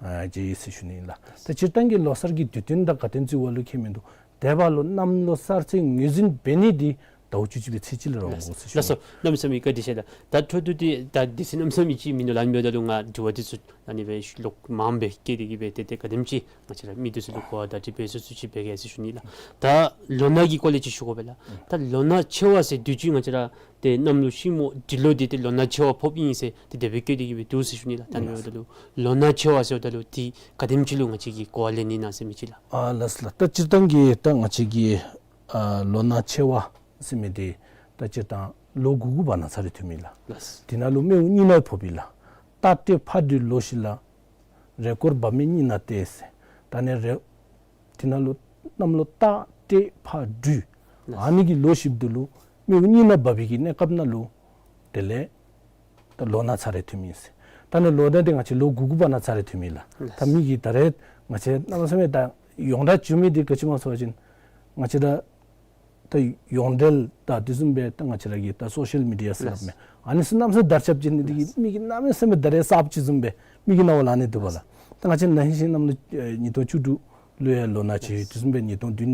ཨ་མཇལ་ཡི་ཟེར་ཞུ་ནི་ཨིན་ལགས། ད་སྤྱིར་བཏང་གི་ལོ་གསར་གྱི་དུས་སྟོན་དང་ག་དེམ་ཅིག་འབད་རུང་ཁྱད་མིན་འདུག། དེ་འབདཝ་ལུ་གནམ་ལོ་གསར་ཚེས་ངོས་འཛིན་འབད་ནི་འདི་ཟླཝ་བཅུ་གཅིག་པའི་ཚེས་གཅིག་ལས་ར་འོང་དགོ་ཟེར་ཞུ་ནི། ལགས་སོ། གནམ་མེད་ས་མེད་བཀའ་དྲིན་ཆེ་ལགས། ད་འཕྲོ་མཐུད་དེ་ད་དུས་ཚོད་གནམ་མེད་ས་མེད་ཅིག་མིན་འདུག་ལགས། ཨ་ནི་འབདཝ་ད་ལུ་ང་དྲི་བ་འདི་ཚུ་ཨ་ནི་སྦེ་ལོག་མངམ་སྦེ་བསྐྱལ་ཏེ་གི་སྦེ་ཏེ་ཏེ་ག་དེམ་ཅིག་ང་བཅས་ར་མི་འདི་ཚུ་ལུ་གོ་བ་བརྡ་སྤྲོད་འབད་ཚུགས་ཚུགས་ཅིག་འབད་གེ་ཟེར་ཞུ་ནི་ལགས། ད་ལོ་ན་གི་སྐོར་ལས་ཅིག་ཞུ་དགོ་པས་ལགས། ད་ལོ་ན་ཆེ་བ་ཟེར་དུས་ཅི་ང་བཅས་ར་ཏེ་གནམ་ལོ་ཤིང་མོ་འབྲི་ལོ་འདི་ཏེ་ལོ་ན་ཆེ་བ་ཕོགཔ་ཨིན་ཟེར་ཏེ་དེ་སྦེ་བཀོད་དེ་གི་སྦེ་འདུག་ཟེར་ཞུ་ནི་ལགས། ད་ཨ་ནི་འབདཝ་ད་ལུ་ལོ་ན་ཆེ་བ་ཟེརཝ་ད་ལུ་ཏེ་ག་དེམ་ཅིག་ལུ་ང་བཅས་ཀྱིས་གོ་བ་ལེན་ནི་ཨིན་ན་ཟེར་མི་ཅིག་ལགས། ཨ་ལགས་སོ་ལགས། ད་སྤྱིར་བཏང་གི་ད་ང་བཅས་ཀྱི་ཨ་ལོ་ན་ཆེ་བ་ཟེར་མི་འདི་ད་སྤྱིར་བཏང་ལོ་དགུ་དགུ་བར་ན་ཚར་རེ་ཐོནམ་ཨིན་ལགས། ལགས། དེ་ནང་ལུ་སྨེ་བོ་གཉིས་ནང་ཕོགཔ་ཨིན་ལགས། རྟ་སྟོད་ཕག་སྦྲུལ་ལོ་བཞི་ལ། རེས་སྐོར་བབ་མེད་གཉིས་ནང་སྟེ་ཟེར། ད་ཨ་ནི་རེས་དེ་ནང་ལུ་གནམ་ལོ་རྟ་སྟོད་ཕག་སྦྲུལ་ཨ་ནི་གི་ལོ་བཞི་པོ་འདི་ལུ་སྨེ་བོ་གཉིས་ནང་བབས་པའི་གི་གནས་སྐབས་ནང་ལུ་དེ་ལས་ད་ལོ་ན་ཚར་རེ་ཐོནམ་ཨིན་ཟེར། ད་ཨ་ནི་ལོ་ན་འདི་ང་བཅས་ལོ་དགུ་དགུ་བར་ན་ཚར་རེ་ཐོནམ་ཨིན་ལགས། ད་མི་གིས་ད་རེས་ང་བཅས་གནམ་མེད་ས་མེད་ད་ཡོངས་གྲགས་བྱུང་མི་འདི་ག་ཅི་སྨོ་ཟེར་བ་ཅིན་ ང་བཅས་ར་ད་ཡོངས་འབྲེལ་ད་དེ་བཟུམ་སྦེ་ད་ང་བཅས་ར་གི་ད་སོ་ཤལ་མི་ཌི་ཡ་ཟེར་སླབ་མས། ཨ་ནི་ཚུ་གནམ་མེད་ས་མེད་དར་ཁྱབ་ཅིག་ནི་དེ་གིས་མི་གིས་གནམ་མེད་ས་མེད་ད་རེས་གསརཔ་ཅིག་བཟུམ་སྦེ་མི་གི་ནང་ལུ་ལང་ནི་འདུག་པ་ལགས། ད་ང་བཅས་ན་ཧིང་གཞེས་ནམ་ལུ་ཨེ་ཉིས་སྟོང་བཅུ་དྲུག་ལུ་ཡང་ལོ་ན་ཅིག་ཡོད། དེ་བཟུམ་སྦེ་ཉིས་སྟོང་བདུན་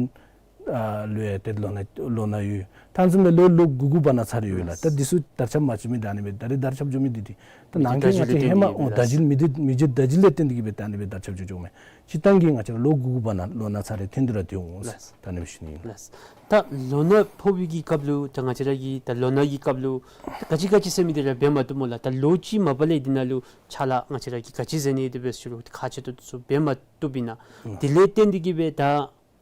ཨ་ལུ་ཡང་ཏེ་ལོ་ན་ལོ་ན་ཡོད། ད་ཨ་ནི་བཟུམ་སྦེ་ལོ་ལོ་དགུ་དགུ་བར་ན་ཚར་ཡོད་ལགས། ད་འདི་ཚུ་དར་ཁྱབ་མ་བྱུང་མི་ད་ཨ་ནི་སྦེ་ད་རེས་དར་ཁྱབ་འགྱོ་མི་འདི་འདི་ད་ནང་གི་ང་བཅས་ཧེ་མ་ཨོ་ད་ཇིལ་མི་འདི་མི་འདི་ད་ཇིལ་ལས་བརྟེན་ཏེ་གིས་སྦེ་ད་ཨ་ནི་སྦེ་དར་ཁྱབ་འགྱོ་འགྱོཝ་མས། སྤྱིར་བཏང་གི་ང་བཅས་ར་ལོ་དགུ་དགུ་བར་ན་ལོ་ན་ཚར་རེ་ཐོན་ཏེ་ར་སྡོད་འོང་ལགས། ད་ཨ་ནི་སྦེ་ཞུ་ནི་ཨིན་ལགས། ད་ལོ་ན་ཕོག་པའི་གི་སྐབས་ལུ་ད་ང་བཅས་ར་གི་ད་ལོ་ན་གི་སྐབས་ལུ་ད་ག་ཅི་ག་ཅི་ཟེར་མི་འདི་ར་འབད་མ་བཏུབ་སྨོ་ལགས། ད་ལོ་གཅིག་མ་པ་ལས་འདི་ནང་ལུ་ཕྱག་ལཱ་ང་བཅས་ར་གིས་ག་ཅི་མཛད་ནི་དེ་སྦེ་ཞུ་རུང་ཁག་ཆེ་ཏོག་ཏོ་ཚུ་འབད་མ་བཏུབ་ཨིན་ན། དེ་ལས་བརྟེན་ཏེ་གིས་སྦེ་ད་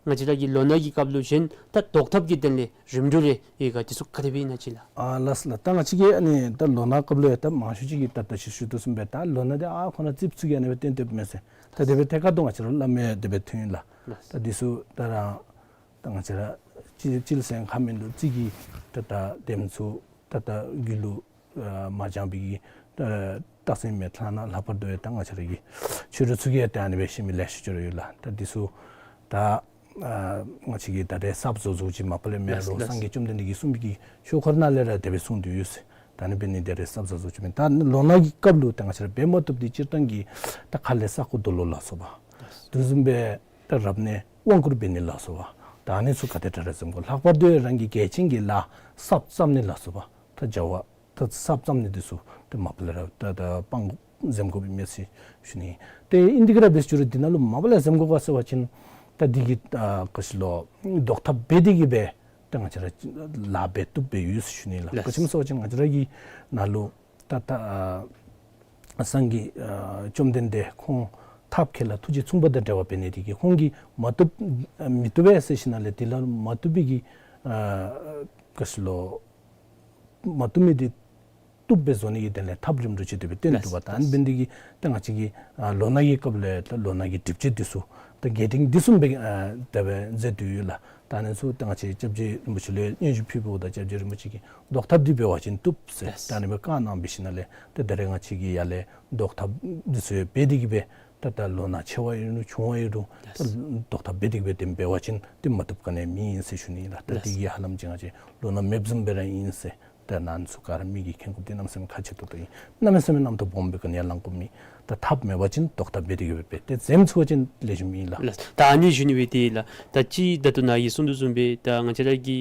ང་བཅས་ར་གི་ལོ་ན་གི་སྐབས་ལུ་གཞན་ད་བཟློག་ཐབས་ཀྱི་དོན་ལས་རིམ་གྲོ་རེ་ཡོད་ག། དེ་ཚུ་ག་དེ་སྦེ་ཨིན་ན་ཅིག་ལགས། ཨ་ལགས་ལགས། ད་ང་བཅས་ཀྱིས་ཨ་ནི་ད་ལོ་ན་སྐབས་ལུ་ཡང་ད་མང་ཤོས་ཅིག་གིས་ད་ད་ཅི་ཞུ་དོ་བཟུམ་སྦེ་ད་ལོ་ན་འདི་ཨ་ཁོ་ན་རྩིགཔ་ཚུ་གིས་ཨ་ནི་སྦེ་བཏོན་བཏོནམ་མས་ཟེར། ད་དེ་སྦེ་ཐད་ཀར་དུ་ང་བཅས་ར་སླབ་མི་དེ་སྦེ་ཐོན་ཡི་ལགས། ད་འདི་ཚུ་ད་ར་ད་ང་བཅས་ར་སྤྱིར་སྤྱིར་ཟེར་ཁ་མིན་འདུག། རྩིག་གི་ད་ད་དེམ་ཚུ་ད་ད་རྒྱུད་ལུ་ཨ་མ་སྦྱངས་པའི་གི་ད་རྟགས་མཚན་མེད་ལྷག་ན་ལྷག་པར་དུ་ཡང་ད་ང་བཅས་ར་གི་ཆོས་གྲོགས་ཚུ་གིས་ད་ཨ་ནི་སྦེ་ཤེས་མི་ལེ་ཤ་ཅིག་ར་ཡོད་ལགས། ད་འདི་ཚུ་ད་ཨ་ང་བཅས་ཀྱིས་ད་རེས་གསརཔ་བཟོ་བཟོཝ་ཅིག་མ་པ་ལས་མེན་རུང་སངས་རྒྱས་བཅོམ་ལྡན་འདས་ཀྱིས་གསུངས་པའི་གི་ཆོས་འཁོར་ནང་ལས་ར་དེ་སྦེ་གསུངས་ཏེ་ཡོད་ཟེར། ད་ཨ་ནི་འབད་ནི་དེ་རེས་གསརཔ་བཟོ་བཟོཝ་ཅིག་མེན། ད་ལོ་ན་གི་སྐབས་ལུ་ད་ང་བཅས་ར་འབད་མ་བཏུབ་འདི་སྤྱིར་བཏང་གི་ད་ཁ་ལས་ས་རྐོ་རྡོ་སློག་ལ་སོགས་པ། དེ་བཟུམ་སྦེ་ད་རབ་གནས་དབང་བསྐུར་འབད་ནི་ལ་སོགས་པ། ད་ཨ་ནི་ཚུ་ག་དེ་དྲག་ར་འཛེམ་དགོ། ལྷག་པར་དུ་རང་གི་གལ་ཆེན་གྱི་ལཱ་གསརཔ་བརྩམ་ནི་ལ་སོགས་པ། ད་བྱ་བ་ད་གསརཔ་བརྩམ་ནི་འདི་ཚུ་ད་མ་པ་ལས་ར་ད་ད་སྤང་འཛེམ་དགོཔ་ཨིན་མས་ཟེར་ཞུ་ནི། ཏེ་ཨིན་དེ་གི་ར་འབད་ཞུ་རུང་འདི་ནང་ལུ་མ་པ་ལས་འཛེམ་དགོ་ག་ཟེར་བ་ཅིན་ད་འདི་གི་ཨ་ག་ཅི་ལོ་བཟློག་ཐབས་འབད་དེ་གིས་སྦེ་ད་ང་བཅས་ར་ལཱ་འབད་བཏུབ་སྦེ་ཡོད་ཟེར་ཞུ་ནི་ལགས། ལགས། ག་ཅི་སྨོ་ཟེར་བ་ཅིན་ང་བཅས་ར་གི་ནང་ལུ་ད་ད་ཨ་སངས་རྒྱས་ཨ་བཅོམ་ལྡན་འདས་ཁོང་ཐབས་མཁས་ལ་ཐུགས་རྗེ་མཚུངས་པ་དང་འབྲེལ་བ་འབད་ནི་དེ་གིས་ཁོང་གིས་མ་བཏུབ་ཨ་མི་བཏུབ་པས་ཟེར་ཞིནམ་ལས་དེ་ལ་མ་བཏུབ་པའི་གི་ཨ་ག་ཅི་ལོ་མ་བཏུབ་མི་དེ་བཏུབ་སྦེ་བཟོ་ནི་གི་དོན་ལས་ཐབས་རིམ་གྲོ་ཅིག་དེ་སྦེ་སྟོན་ཏེ་འདུག་པ། ད་ཨ་ནི་འབད་ནི་དེ་གིས་ད་ང་བཅས་ཀྱིས་ཨ་ལོ་ན་གི་སྐབས་ལས་ད་ལོ་ན་གི་སྒྲིབ་བྱེད་འདི་ཚུ་ད་རྒྱས་འབྲིང་འདི་བཟུམ་སྦེ་ཨ་དེ་སྦེ་མཛད་དེ་ཡོད་ལགས། ད་ཨ་ནི་ཚུ་ད་ང་བཅས་སྐྱབས་རྗེ་རིན་པོ་ཆེ་ལུ་སྙན་ཞུ་ཕུལཝ་ད་སྐྱབས་རྗེ་རིན་པོ་ཆེ་གིས་བཟློག་ཐབས་འདི་འབད་བ་ཅིན་བཏུབ་ཟེར་ད་ཨ་ནི་སྦེ་བཀའ་གནང་འབད་ཞིནམ་ལས་ད་ད་རེས་ང་བཅས་ཀྱིས་ཡར་ལས་བཟློག་ཐབས་འདི་ཚུ་འབད་དེ་གིས་སྦེ་ད་ད་ལོ་ན་ཆེ་བ་ཨིན་རུང་ཆུང་བ་ཨིན་རུང་ད་བཟློག་ཐབས་འབད་དེ་གིས་སྦེ་དེ་འབད་བ་ཅིན་དེ་མ་བཏུབ་ག་ནི་ཡང་མེད་ཟེར་ཞུ་ནི་ལགས། ད་འདི་གིས་ཧ་ལམ་ཅིག་ང་བཅས་ལོ་ན་མེདཔ་བཟུམ་སྦེ་ར་ཨིན་ཟེར། ད་ནཱ་ཚུ་ག་ར་མི་གིས་མཁྱེན་དགོཔ་འདི་གནམ་མེད་ས་མེད་ཁག་ཆེ་ཏོག་ཏོ་ཨིན། གནམ་མེད་ས་མེད་རྣམ་རྟོག་སྦོམ་སྦེ་ག་ནི་ཡང་ལང་དགོཔ་མེད། ད་ཐབས་མེད་པ་ཅིན་བཟློག་ཐབས་འབད་དེ་གིས་སྦེ་འབད་དེ་འཛེམ་ཚུགས་པ་ཅིན་ལེགས་ཤོམ་ཨིན་ལགས། ལགས། ད་ཨ་ནི་ཞུ་ནི་སྦེ་ཏེ་ལགས། ད་ཅི་ད་ལྟོ་ནཱ་གིས་གསུངས་དོ་བཟུམ་སྦེ་ད་ང་བཅས་ར་གི་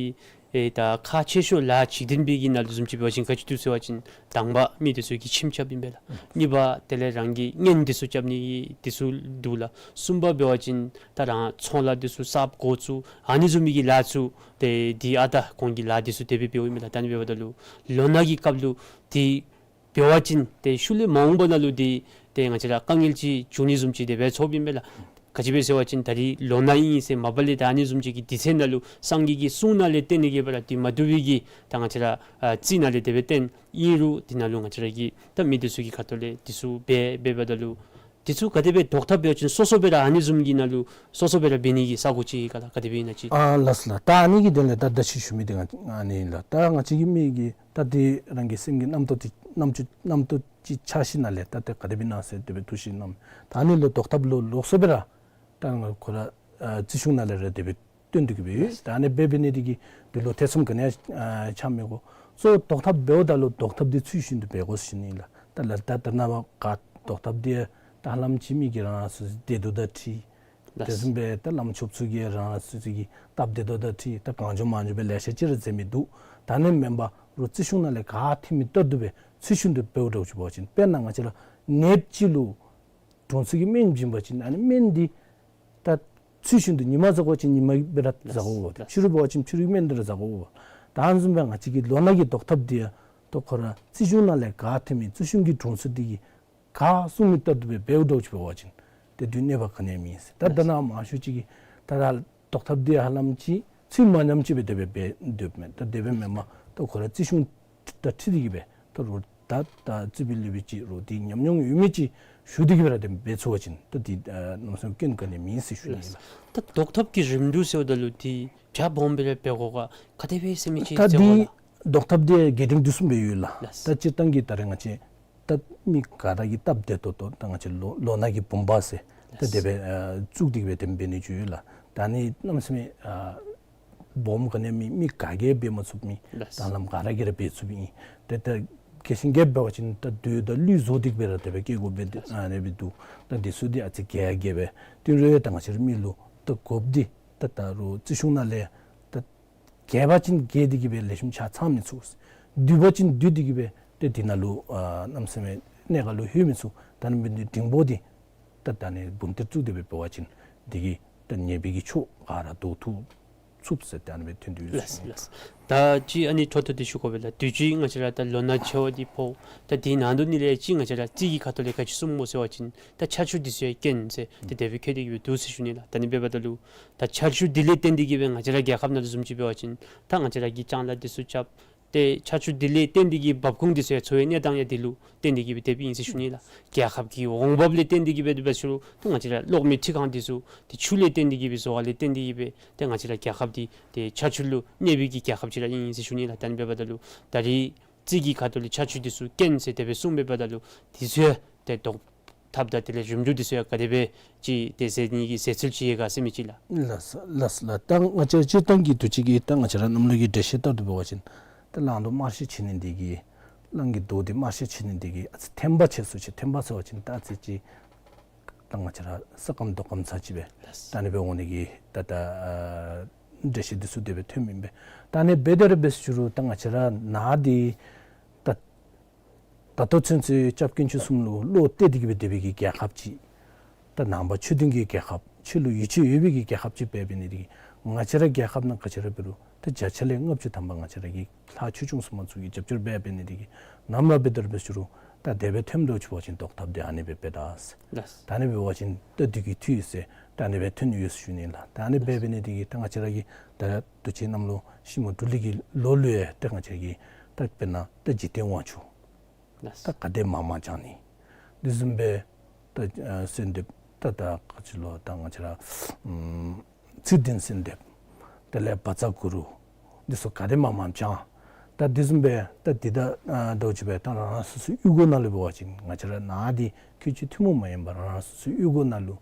ཨེ་ད་ཁག་ཆེ་ཤོས་ལཱ་འཇིག་རྟེན་པའི་གི་ནང་ལུ་བཟུམ་ཅིག་འབད་བ་ཅིན་ག་ཅི་འདུག་ཟེར་བ་ཅིན་དང་པ་མི་འདི་ཚུ་གིས་ཁྱིམ་རྐྱབ་ཨིན་པས་ལགས། གཉིས་པ་དེ་ལས་རང་གི་གཉེན་འདི་ཚུ་རྐྱབ་ནི་འདི་ཚུ་འདུག་ལགས། གསུམ་པ་འབད་བ་ཅིན་ད་རང་ཚོང་ལཱ་འདི་ཚུ་གསརཔ་འགོ་བཙུགས་ཨ་ནི་བཟུམ་མའི་གི་ལཱ་ཚུ་ཏེ་འདི་ཨ་ད་ཁོང་གི་ལཱ་འདི་ཚུ་དེ་སྦེ་འབདཝ་ཨིན་པས་ལགས། ད་ཨ་ནི་འབདཝ་ད་ལུ་ལོ་ན་གི་སྐབས་ལུ་འདི་འབད་བ་ཅིན་ཏེ་ཤུལ་ལས་མ་འོངས་པ་ནང་ལུ་འདི་ཏེ་ང་བཅས་ར་དཀའ་ངལ་ཅིག་འབྱུང་ནི་བཟུམ་ཅིག་དེ་སྦེ་ཚོརཝ་ཨིན་པས་ལགས། ག་ཅི་སྦེ་ཟེར་བ་ཅིན་ད་རིས་ལོ་ན་ཨིན་ཟེར་མ་པ་ལས་ད་ཨ་ནི་བཟུམ་ཅིག་གི་དུས་ཚོད་ནང་ལུ་སངས་རྒྱས་ཀྱི་གསུང་ནང་ལས་བརྟེན་ནི་གི་སྦེ་ར་འདི་མ་བཏུབ་པའི་གི་ད་ང་བཅས་ར་ཨ་རྩིས་ནང་ལས་དེ་སྦེ་བསྟན་ཨིན་རུང་འདི་ནང་ལུ་ང་བཅས་ར་གི་ད་མི་འདི་ཚུ་གི་ཁ་ཐུག་ལས་འདི་ཚུ་འབད་འབདཝ་ད་ལུ་འདི་ཚུ་ག་དེ་སྦེ་བཟློག་ཐབས་འབད་བ་ཅིན་སོ་སོ་སྦེ་ར་ཨ་ནི་བཟུམ་གྱི་ནང་ལུ་སོ་སོ་སྦེ་ར་འབད་ནི་གི་ས་གོ་ཅིག་ག་ལགས། ག་དེ་སྦེ་ཨིན་ན་ཅིག། ཨ་ལགས་སོ་ལགས། ད་ཨ་ནི་གི་དོན་ལས་ད་ད་ཅི་ཞུ་མི་འདི་ང་ཨ་ནི་ལགས། ད་ང་བཅས་ཀྱི་མི་གིས་ད་འདི་རང་གི་སེམས་ཀྱི་རྣམ་རྟོག་འདི་རྣམ་ཅོ་རྣམ་རྟོག་ཅིག་ཆགས་ཞིནམ་ལས་ད་ཏེ་ག་དེ་སྦེ་ཨིན་ན་ཟེར་དེ་སྦེ་འདུག་ཞིནམ་ད་ཨ་ནི་ལུ་བཟློག་ཐབས་ལུ་ལོགས་སུ་སྦེ་ར་ད་ང་ཁོ་ར་ཨ་རྩིས་གཞུང་ནང་ལས་ར་དེ་སྦེ་སྟོན་ཏེ་གི་སྦེ་ཡོད། ད་ཨ་ནི་སྦེ་འབད་ནི་འདི་གིས་འདི་ལུ་ཐེ་ཚོམ་ག་ནི་ཡང་ཨ་ཆགས་མི་དགོ། གཙོ་བོ་བཟློག་ཐབས་འབདཝ་ད་ལུ་བཟློག་ཐབས་འདི་ཚུལ་བཞིན་དུ་འབད་དགོ་ཟེར་ཞུ་ནི་ཨིན་ལགས། ད་ལགས་ད་ད་ནཱ་བ་ག་བཟློག་ཐབས་འདི་ད་ཧ་ལམ་ཅིག་མི་གིས་རང་རང་སོ་སོའི་བདེ་སྡུག་དང་འཁྲིལ། དེ་བཟུམ་སྦེ་ད་བླམ་ཆོསཔ་ཚུ་གིས་རང་རང་སོ་སོ་གི་སྟབས་བདེ་ཏོག་ཏོ་འཁྲིལ་ད་གང་བྱུང་མང་བྱུང་སྦེ་ལེ་ཤ་ཅིག་ར་མཛད་མི་འདུག། ད་ཨ་ནི་མེན་པར་རོགས་རྩིས་གཞུང་ནང་ལས་ག་ཐོན་མི་ལྟར་དུ་སྦེ་ཚུལ་བཞིན་དུ་འབདཝ་འདྲཝ་ཅིག་འབད་བ་ཅིན་དཔེར་ན་ང་བཅས་ར་ནདཔ་ཅིག་ལུ་དྲུང་འཚོ་གིས་སྨན་བྱིན་པ་ཅིན་ཨ་ནི་སྨན་འདི་ད་ཚུལ་བཞིན་དུ་ཉི་མ་བཟའ་དགོ་པ་ཅིན་ཉི་མ་སྦེ་ར་བཟའ་དགོ་པས། ཕྱི་རུ་འབད་བ་ཅིན་ཕྱི་རུའི་སྨན་འདི་ར་བཟའ་དགོ་པས། ད་ཨ་ནི་བཟུམ་སྦེ་ང་བཅས་ཀྱི་ལོ་ན་གི་བཟློག་ཐབས་འདི་ཡང་ད་ཁོ་ར་རྩིས་གཞུང་ནང་ལས་ག་ཐོན་མི་རྩིས་གཞུང་གི་དྲུང་འཚོ་འདི་གིས་ག་གསུང་མི་ལྟར་དུ་སྦེ་འབདཝ་འདྲཝ་ཅིག་འབད་བ་ཅིན་ཏེ་དུས་གནོད་པ་ག་ནི་ཡང་མེད་ཟེར། ད་ད་ནཱ་མང་ཤོས་ཅིག་གིས་ད་ར་བཟློག་ཐབས་འདི་ཧ་ལམ་ཅིག་ཚུལ་མ་ཉམས་ཅིག་སྦེ་དེ་སྦེ་འབད་སྡོདཔ་མས། ད་དེ་སྦེ་མེན་པར་ད་ཁོ་ར་རྩིས་གཞུང་དང་འཁྲིལ་ཏེ་གི་སྦེ་ད་རོགས་ད་ད་རྩིས་པའི་ལུགས་སྦེ་ཅིག་རོགས་འདི་ཉམས་མྱོང་ཡོད་མི་ཅིག་ཞུ་སྟེ་གི་སྦེ་ར་དེ་འབད་ཚུགས་པ་ཅིན་ད་འདི་ཨ་གནམ་མེད་ས་མེད་སྐྱོན་ག་ནི་ཡང་མེད་ཟེར་ཞུ་ནི་ཨིན་ལགས། ད་བཟློག་ཐབས་ཀྱི་རིམ་གྲོ་ཟེརཝ་ད་ལུ་འདི་རྒྱ་སྦོམ་སྦེ་ར་འབད་དགོ་ག་ག་དེ་སྦེ་ཟེར་མི་ཅིག་ད་འདི་བཟློག་ཐབས་འདི་རྒྱས་འབྲིང་འདི་བཟུམ་སྦེ་ཡོད་ལགས། ལགས། ད་སྤྱིར་བཏང་གི་ད་རེས་ང་བཅས་ད་མི་ག་ར་གིས་སྟབས་བདེ་ཏོག་ཏོ་ད་ང་བཅས་ལོ་ལོ་ན་གི་བུམ་པ་ཟེར་ད་དེ་སྦེ་ཨ་བཙུགས་ཏེ་གི་སྦེ་དེ་འབད་ནི་ཅིག་ཡོད་ལགས། ད་ཨ་ནི་གནམ་མེད་ས་མེད་ཨ་ སྦོམ་ག་ནི་མེད། མི་ག་གིས་འབད་མ་ཚུགས་མི། ལགས། ད་ལམ་ག་ར་གིས་ར་འབད་ཚུགསཔ་ཨིན། ཏེ་ད་རྒྱལ་ཞེན་རྒྱསཔ་འབད་བ་ཅིན་ད་རྡོ་དང་ལུད་བཟོ་སྟེ་གི་སྦེ་ར་དེ་སྦེ་བཀལ་དགོ་པས། ཏེ་ཨ་ནི་སྦེ་འདུག། ད་འདི་ཚུ་འདི་ཨ་ཙི་རྒྱས་རྒྱས་སྦེ་སྟོན་རུང་ཡང་ད་ང་བཅས་ར་མི་ལུ་ད་དགོཔ་འདི་ད་ད་རུང་རྩིས་གཞུང་ནང་ལས་ད་རྒྱས་པ་ཅིན་རྒྱས་ཏེ་གི་སྦེ་ལེགས་ཤོམ་ཆ་ཚང་མི་ཚུགས། བསྡུས་པ་ཅིན་བསྡུས་ཏེ་གི་སྦེ་ཏེ་འདི་ནང་ལུ་ཨ་གནམ་མེད་ས་མེད་གནད་འགག་ལུ་ལྷོད་མི་ཚུགས། ད་ནི་འབདན་འདི་འབྲིང་པོ་འདི་ད་ད་ནི་འབུམ་ཐེར་བཙུགས་ཏེ་སྦེ་འབད་བ་ཅིན་འདི་གིས་ད་ཉེས་པའི་གི་ཕྱོགས་ག་ར་བཟློག་ཐུབ་ཚུགས་ཟེར་ད་ནི་སྦེ་ཐོན་ཏེ་ཡོད་ཟེར་ཞུ་ནི། ལགས། ད་ཅི་ཨ་ནི་འཕྲོ་མཐུད་དེ་ཞུ་དགོ་པས་ལགས། དུས་ཅི་ང་བཅས་ར་ད་ལོ་ན་ཆེ་བ་འདི་ཕོག། ད་དེ་ནང་དོག་ནི་ལས་ཅི་ང་བཅས་ར་རྩིས་ཀྱི་ཁ་ཐུག་ལས་ག་ཅི་གསུངམ་སྨོ་ཟེར་བ་ཅིན་ད་ཆར་ཆུ་འདི་ཚུ་ཡང་རྐྱེན་ཟེར་ཏེ་དེ་སྦེ་འཁོད་དེ་གི་སྦེ་འདུག་ཟེར་ཞུ་ནི་ལགས། ད་ནི་འབདཝ་ད་ལུ་ད་ཆར་ཆུ་འདི་ལས་བརྟེན་ཏེ་གི་སྦེ་ང་བཅས་ར་རྒྱལ་ཁབ་ནང་ལུ་བཟུམ་ཅིག་འབད་བ་ཅིན་ད་ང་བཅས་ར་གིས་ལྕང་ལཱ་འདི་ཚུ་རྐྱབ། ཏེ་ཆར་ཆུ་འདི་ལས་བརྟེན་ཏེ་གི་འབབ་ཁུངས་འདི་ཚུ་ཡང་འཚོ་བའི་གནས་སྟངས་ཡང་འདི་ལུ་བརྟེན་ཏེ་གི་སྦེ་དེ་སྦེ་ཨིན་ཟེར་ཞུ་ནི་ལགས། རྒྱལ་ཁབ་ཀྱི་འོང་འབབ་ལས་བརྟེན་ཏེ་གི་སྦེ་དེ་སྦེ་ཞུ་རུང་ད་ང་བཅས་ར་གློག་མེ་འཕྲུལ་ཁང་འདི་ཚུ་ཏེ་ཆུ་ལས་བརྟེན་ཏེ་གི་སྦེ་བཟོ་བ་ལས་བརྟེན་ཏེ་གི་སྦེ་ཏེ་ང་བཅས་ར་རྒྱལ་ཁབ་འདི་ཏེ་ཆར་ཆུ་ལུ་གནས་པའི་གི་རྒྱལ་ཁབ་ཅིག་ར་ཨིན་ཟེར་ཞུ་ནི་ལགས། ད་ནི་འབདཝ་ད་ལུ་ད་རེས་རྩིས་ཀྱི་ཁ་ཐུག་ལས་ཆར་ཆུ་འདི་ཚུ་རྐྱེན་ཟེར་དེ་སྦེ་གསུངམ་འབདཝ་ད་ལུ་འདི་ཚུ་ཡང་ཏེ་བཟློག་ཐབས་དང་དེ་ལས་ཞིབ་འཇུག་འདི་ཚུ་ཡང་ག་དེ་སྦེ་ཅིག་ཏེ་མཛད་ནི་གི་མཛད་ཚུལ་ཅིག་ཡོད་ག་ཟེར་མི་ཅིག་ལགས། ལགས་སོ་ལགས་སོ་ལགས། ད་ང་བཅས་སྤྱིར་བཏང་གི་དུས་ཅི་གི་ད་ང་བཅས་ར་གནམ་ལོ་གི་འགྲེལ་བཤད་ལྟར་དུ་འབད་བ་ཅིན་ད་གླང་དུ་དམར་ཤོག་བྱིན་ནི་འདི་གིས་གླང་གི་མདོག་འདི་དམར་ཤོག་བྱིན་ནི་འདི་གིས་ཨ་ཙི་ཐན་པ་ཆེ་སུ་ཅིག། ཐན་པ་ཟེར་བ་ཅིན་ད་ཨ་ཙི་ཅིག་ད་ང་བཅས་ར་ས་སྐམ་རྡོ་སྐམ་ཚར་ཅིག་སྦེ་ལགས། ད་ནི་སྦེ་འོང་ནི་གི་ད་ད་ཨ་འགྲེལ་བཤད་འདི་ཚུ་དེ་སྦེ་ཐོནམ་ཨིན་པས། ད་ནི་འབད་དེ་ར་འབད་ཞུ་རུང་ད་ང་བཅས་ར་ནཱ་འདི་ད་ད་ལྟོ་ཚུན་ཚོད་སྐྱབས་དཀོན་མཆོག་གསུམ་ལུ་བློ་གཏད་དེ་གི་སྦེ་སྡོད་པའི་གི་རྒྱལ་ཁབ་ཅིག། ད་ནང་པ་ཆོས་ལྡན་གྱི་རྒྱལ་ཁབ་ཆོས་ལུ་ཡིད་ཆེས་ཡོད་པའི་གི་རྒྱལ་ཁབ་ཅིག་འབད་འབད་ནི་འདི་གིས་ང་བཅས་ར་རྒྱལ་ཁབ་ནང་ག་ཅི་ར་འབད་རུང་ད་བརྒྱ་ཆ་ལས་ལྔ་བཅུ་ཐམ་པ་ང་བཅས་ར་གི་ལྷ་ཆོས་སྐྱོང་སྲུང་མ་ཚུ་གིས་རྒྱབ་སྐྱོར་འབད་འབད་ནི་འདི་གིས་ནམ་ར་འབད་དེ་ར་འབད་ཞུ་རུང་ད་དེ་སྦེ་ཐོནམ་འདྲཝ་ཅིག་འབད་བ་ཅིན་བཟློག་ཐབས་འདི་ཨ་ནི་སྦེ་འབད་ད་ཟེར། ལགས། ད་ནི་འབད་བ་ཅིན་ད་འདི་གིས་འཐུས་ཡོད་ཟེར་ད་ནི་སྦེ་ཐོན་ཡོད་ཟེར་ཞུ་ནི་ལགས། ད་ནི་འབད་འབད་ནི་འདི་གིས་ད་ང་བཅས་ར་གི་ད་དུས་ཅི་གནམ་ལོ་ཤིང་མོ་འབྲུ་ལི་གི་ལོ་ལུ་ཡང་ད་ང་བཅས་ར་གི་ད་དཔེར་ན་ད་འཇིག་རྟེན་དབང་ཕྱུག་ལགས། ད་ག་དེ་མང་མང་བྱང་ནི། དེ་བཟུམ་སྦེ་ད་ཨ་གསོལ་འདེབས་ད་ད་ག་ཅི་ལོ་ད་ང་བཅས་ར་ཨམ་ཚེ་བརྟན་གསོལ་འདེབས། དེ་ལས་བཛྲ་གུ་རུ། འདི་ཚུ་ག་དེ་མང་མང་བྱང་། ད་དེ་བཟུམ་སྦེ་ད་འདི་ད་ཨ་འདྲཝ་ཅིག་སྦེ་ད་རང་རང་སོ་སོའི་གཡུས་སྒོ་ནང་ལུ་འབད་བ་ཅིན་ང་བཅས་ར་ནཱ་འདི་ཁུལ་གཅིག་ཐུན་མོང་མ་ཡིན་པར་རང་རང་སོ་སོའི་གཡུས་སྒོ་ནང་ལུ་